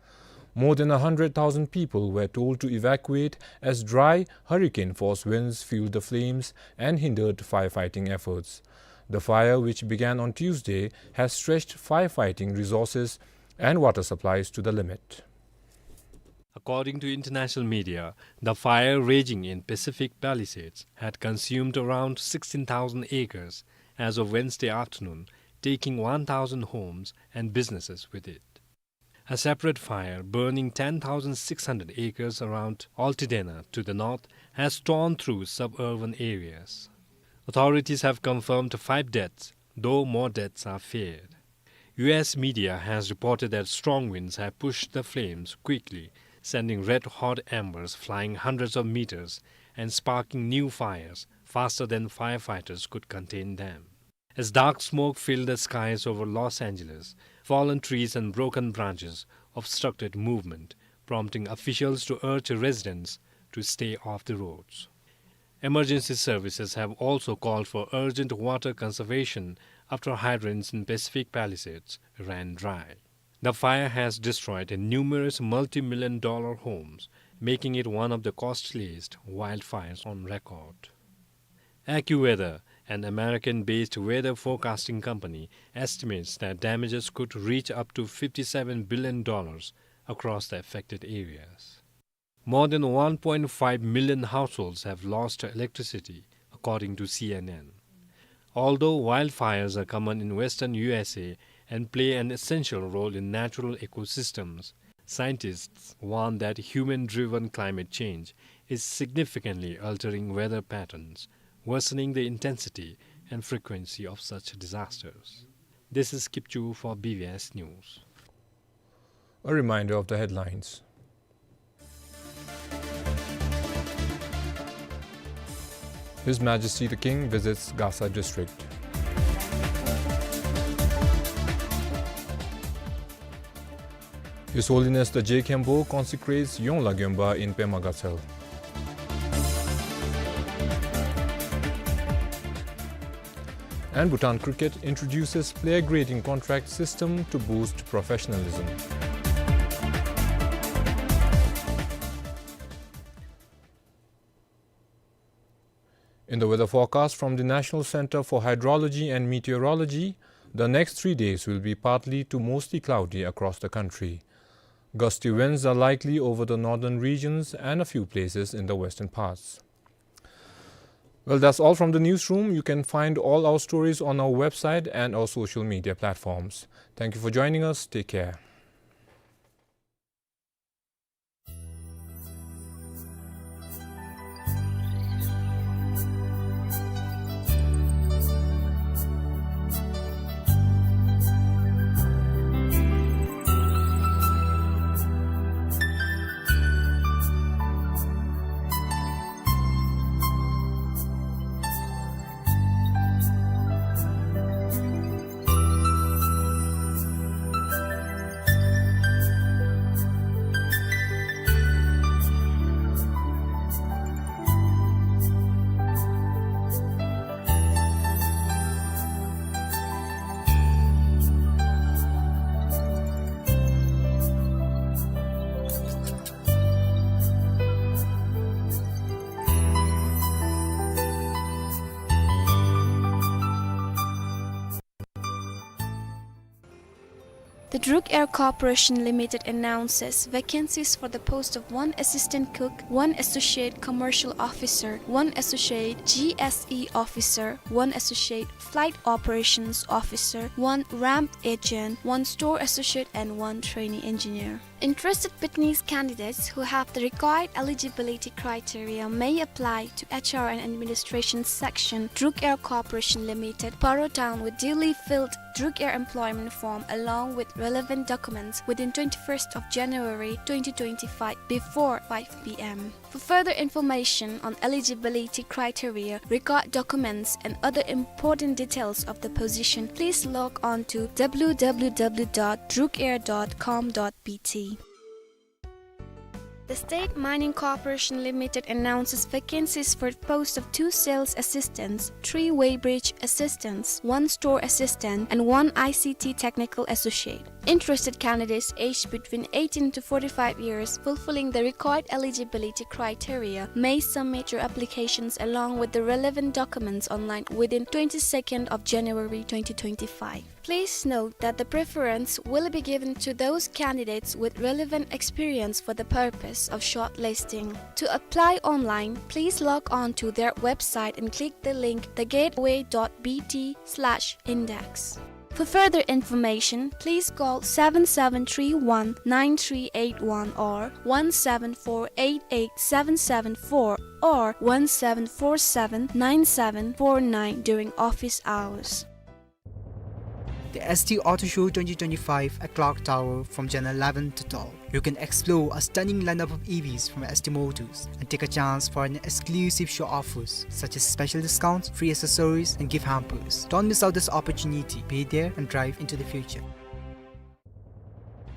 More than a hundred thousand people were told to evacuate as dry hurricane-force winds fueled the flames and hindered firefighting efforts. The fire, which began on Tuesday, has stretched firefighting resources and water supplies to the limit. According to international media, the fire raging in Pacific Palisades had consumed around sixteen thousand acres as of Wednesday afternoon, taking one thousand homes and businesses with it. A separate fire, burning ten thousand six hundred acres around Altadena to the north, has torn through suburban areas. Authorities have confirmed five deaths, though more deaths are feared. U S media has reported that strong winds have pushed the flames quickly, sending red-hot embers flying hundreds of meters and sparking new fires faster than firefighters could contain them. As dark smoke filled the skies over Los Angeles, fallen trees and broken branches obstructed movement, prompting officials to urge residents to stay off the roads. Emergency services have also called for urgent water conservation after hydrants in Pacific Palisades ran dry. The fire has destroyed numerous multi-million dollar homes, making it one of the costliest wildfires on record. AccuWeather, an American-based weather forecasting company, estimates that damages could reach up to fifty-seven billion dollars across the affected areas. More than one point five million households have lost electricity, according to C N N. Although wildfires are common in western U S A and play an essential role in natural ecosystems, scientists warn that human-driven climate change is significantly altering weather patterns, worsening the intensity and frequency of such disasters. This is Kipchu for B B S News. A reminder of the headlines. His Majesty the King visits Gasa district. His Holiness the Je Khenpo consecrates Yongla Gyonpa in Pema Gatsal. And Bhutan Cricket introduces player grading contract system to boost professionalism. In the weather forecast from the National Center for Hydrology and Meteorology, the next three days will be partly to mostly cloudy across the country. Gusty winds are likely over the northern regions and a few places in the western parts. Well, that's all from the newsroom. You can find all our stories on our website and our social media platforms. Thank you for joining us. Take care. The Druk Air Corporation Limited announces vacancies for the post of one assistant cook, one associate commercial officer, one associate G S E officer, one associate flight operations officer, one ramp agent, one store associate, and one trainee engineer. Interested Bhutanese candidates who have the required eligibility criteria may apply to H R and Administration Section, Druk Air Corporation Limited, Paro Town, with duly filled Druk Air employment form along with relevant documents within twenty-first of January twenty twenty-five before five p m. For further information on eligibility criteria, required documents, and other important details of the position, please log on to w w w dot drukair dot com dot b t. The State Mining Corporation Limited announces vacancies for posts of two sales assistants, three weighbridge assistants, one store assistant, and one I C T technical associate. Interested candidates aged between eighteen to forty-five years, fulfilling the required eligibility criteria, may submit your applications along with the relevant documents online within twenty-second of January twenty twenty-five. Please note that the preference will be given to those candidates with relevant experience for the purpose of shortlisting. To apply online, please log on to their website and click the link the gateway dot b t slash index. For further information, please call seven seven three one nine three eight one or one seven four eight eight seven seven four or one seven four seven nine seven four nine during office hours. The S T Auto Show twenty twenty-five at Clock Tower from January eleven to twelve. You can explore a stunning lineup of E Vs from S T Motors and take a chance for an exclusive show offers such as special discounts, free accessories, and gift hampers. Don't miss out this opportunity. Be there and drive into the future.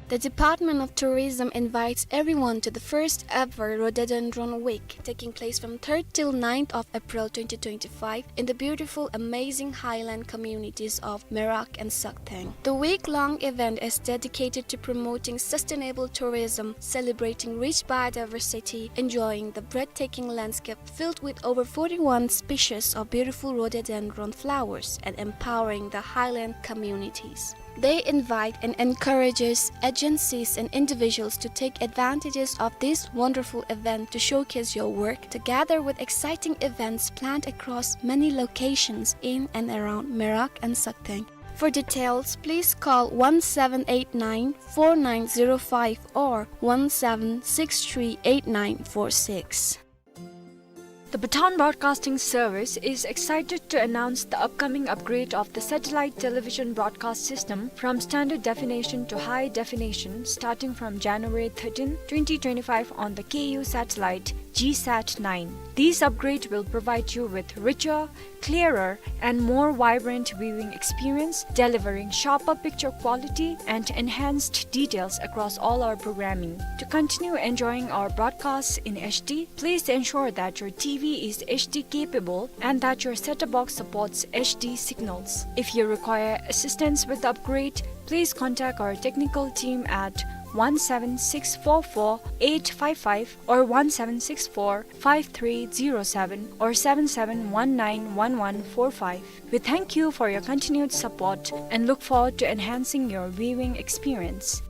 The Department of Tourism invites everyone to the first ever Rhododendron Week, taking place from third till ninth of April twenty twenty-five in the beautiful, amazing highland communities of Merak and Sakdaeng. The week-long event is dedicated to promoting sustainable tourism, celebrating rich biodiversity, enjoying the breathtaking landscape filled with over forty-one species of beautiful rhododendron flowers, and empowering the highland communities. They invite and encourages agencies and individuals to take advantages of this wonderful event to showcase your work, together with exciting events planned across many locations in and around Merak and Sakdaeng. For details, please call one seven eight nine four nine zero five or one seven six three eight nine four six. The Bhutan Broadcasting Service is excited to announce the upcoming upgrade of the satellite television broadcast system from standard definition to high definition starting from January thirteenth, twenty twenty-five on the K U satellite G sat nine. This upgrade will provide you with richer, clearer, and more vibrant viewing experience, delivering sharper picture quality and enhanced details across all our programming. To continue enjoying our broadcasts in H D, please ensure that your T V is H D capable and that your set-top box supports H D signals. If you require assistance with the upgrade, please contact our technical team at one seven six four four eight five five or one seven six four five three zero seven or seven seven one nine one one four five. We thank you for your continued support and look forward to enhancing your viewing experience.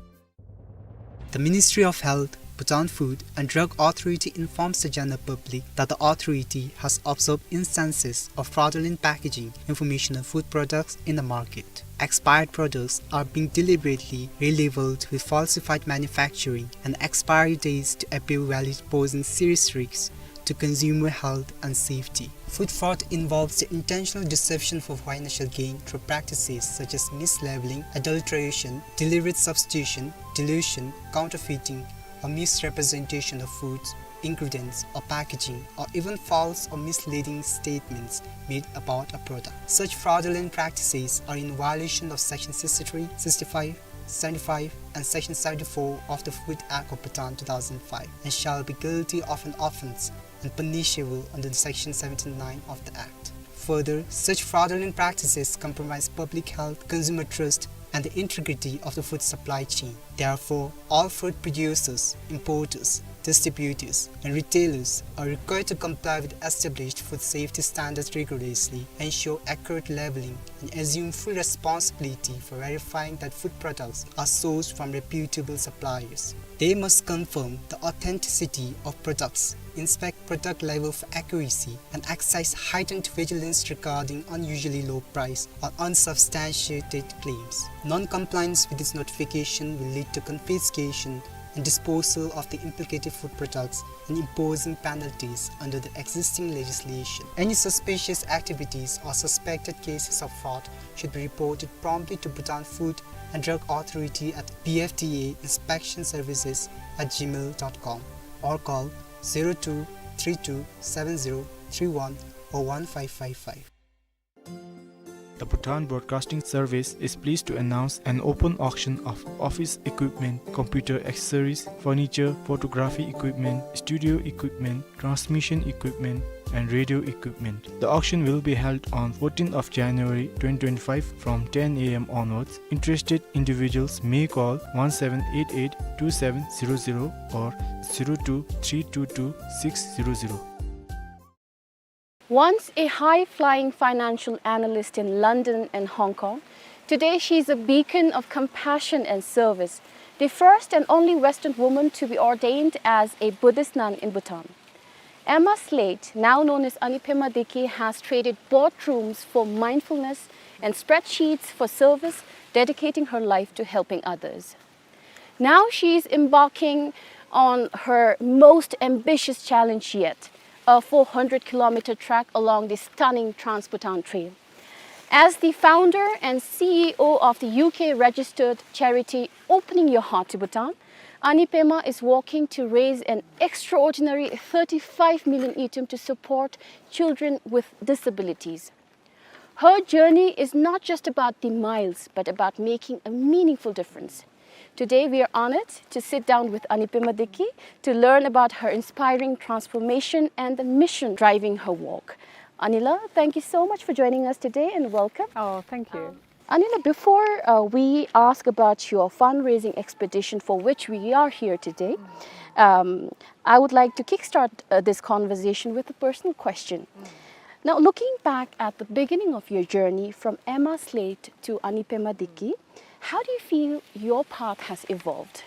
The Ministry of Health, Bhutan Food and Drug Authority informs the general public that the authority has observed instances of fraudulent packaging information of food products in the market. Expired products are being deliberately relabeled with falsified manufacturing and expiry dates to appear valid, posing serious risks to consumer health and safety. Food fraud involves the intentional deception for financial gain through practices such as mislabeling, adulteration, deliberate substitution, dilution, counterfeiting, or misrepresentation of foods, ingredients, or packaging, or even false or misleading statements made about a product. Such fraudulent practices are in violation of Section sixty-three, sixty-five, seventy-five, and Section seventy-four of the Food Act of Bhutan two thousand five and shall be guilty of an offense and punishable under the Section seventy-nine of the Act. Further, such fraudulent practices compromise public health, consumer trust, and the integrity of the food supply chain. Therefore, all food producers, importers, Distributors and retailers are required to comply with established food safety standards rigorously, ensure accurate labeling, and assume full responsibility for verifying that food products are sourced from reputable suppliers. They must confirm the authenticity of products, inspect product label for accuracy, and exercise heightened vigilance regarding unusually low price or unsubstantiated claims. Non-compliance with this notification will lead to confiscation and disposal of the implicated food products and imposing penalties under the existing legislation. Any suspicious activities or suspected cases of fraud should be reported promptly to Bhutan Food and Drug Authority at B F D A inspection services at gmail dot com or call zero two three two seven zero three one or one five five five. The Bhutan Broadcasting Service is pleased to announce an open auction of office equipment, computer accessories, furniture, photography equipment, studio equipment, transmission equipment, and radio equipment. The auction will be held on fourteenth of January twenty twenty-five from ten A M onwards. Interested individuals may call one seven eight eight two seven zero zero or zero two three two two six zero zero. Once a high-flying financial analyst in London and Hong Kong, today she is a beacon of compassion and service, the first and only Western woman to be ordained as a Buddhist nun in Bhutan. Emma Slate, now known as Anipema Deki, has traded boardrooms for mindfulness and spreadsheets for service, dedicating her life to helping others. Now she is embarking on her most ambitious challenge yet, a four hundred kilometer trek along the stunning Trans-Bhutan Trail. As the founder and C E O of the U K registered charity Opening Your Heart to Bhutan, Anipema is working to raise an extraordinary thirty-five million ngultrum to support children with disabilities. Her journey is not just about the miles, but about making a meaningful difference. Today, we are honored to sit down with Anipema Deki to learn about her inspiring transformation and the mission driving her work. Anila, thank you so much for joining us today and welcome. Oh, thank you. Anila, before uh, we ask about your fundraising expedition for which we are here today, um, I would like to kickstart uh, this conversation with a personal question. Now, looking back at the beginning of your journey from Emma Slate to Anipema Deki, how do you feel your path has evolved?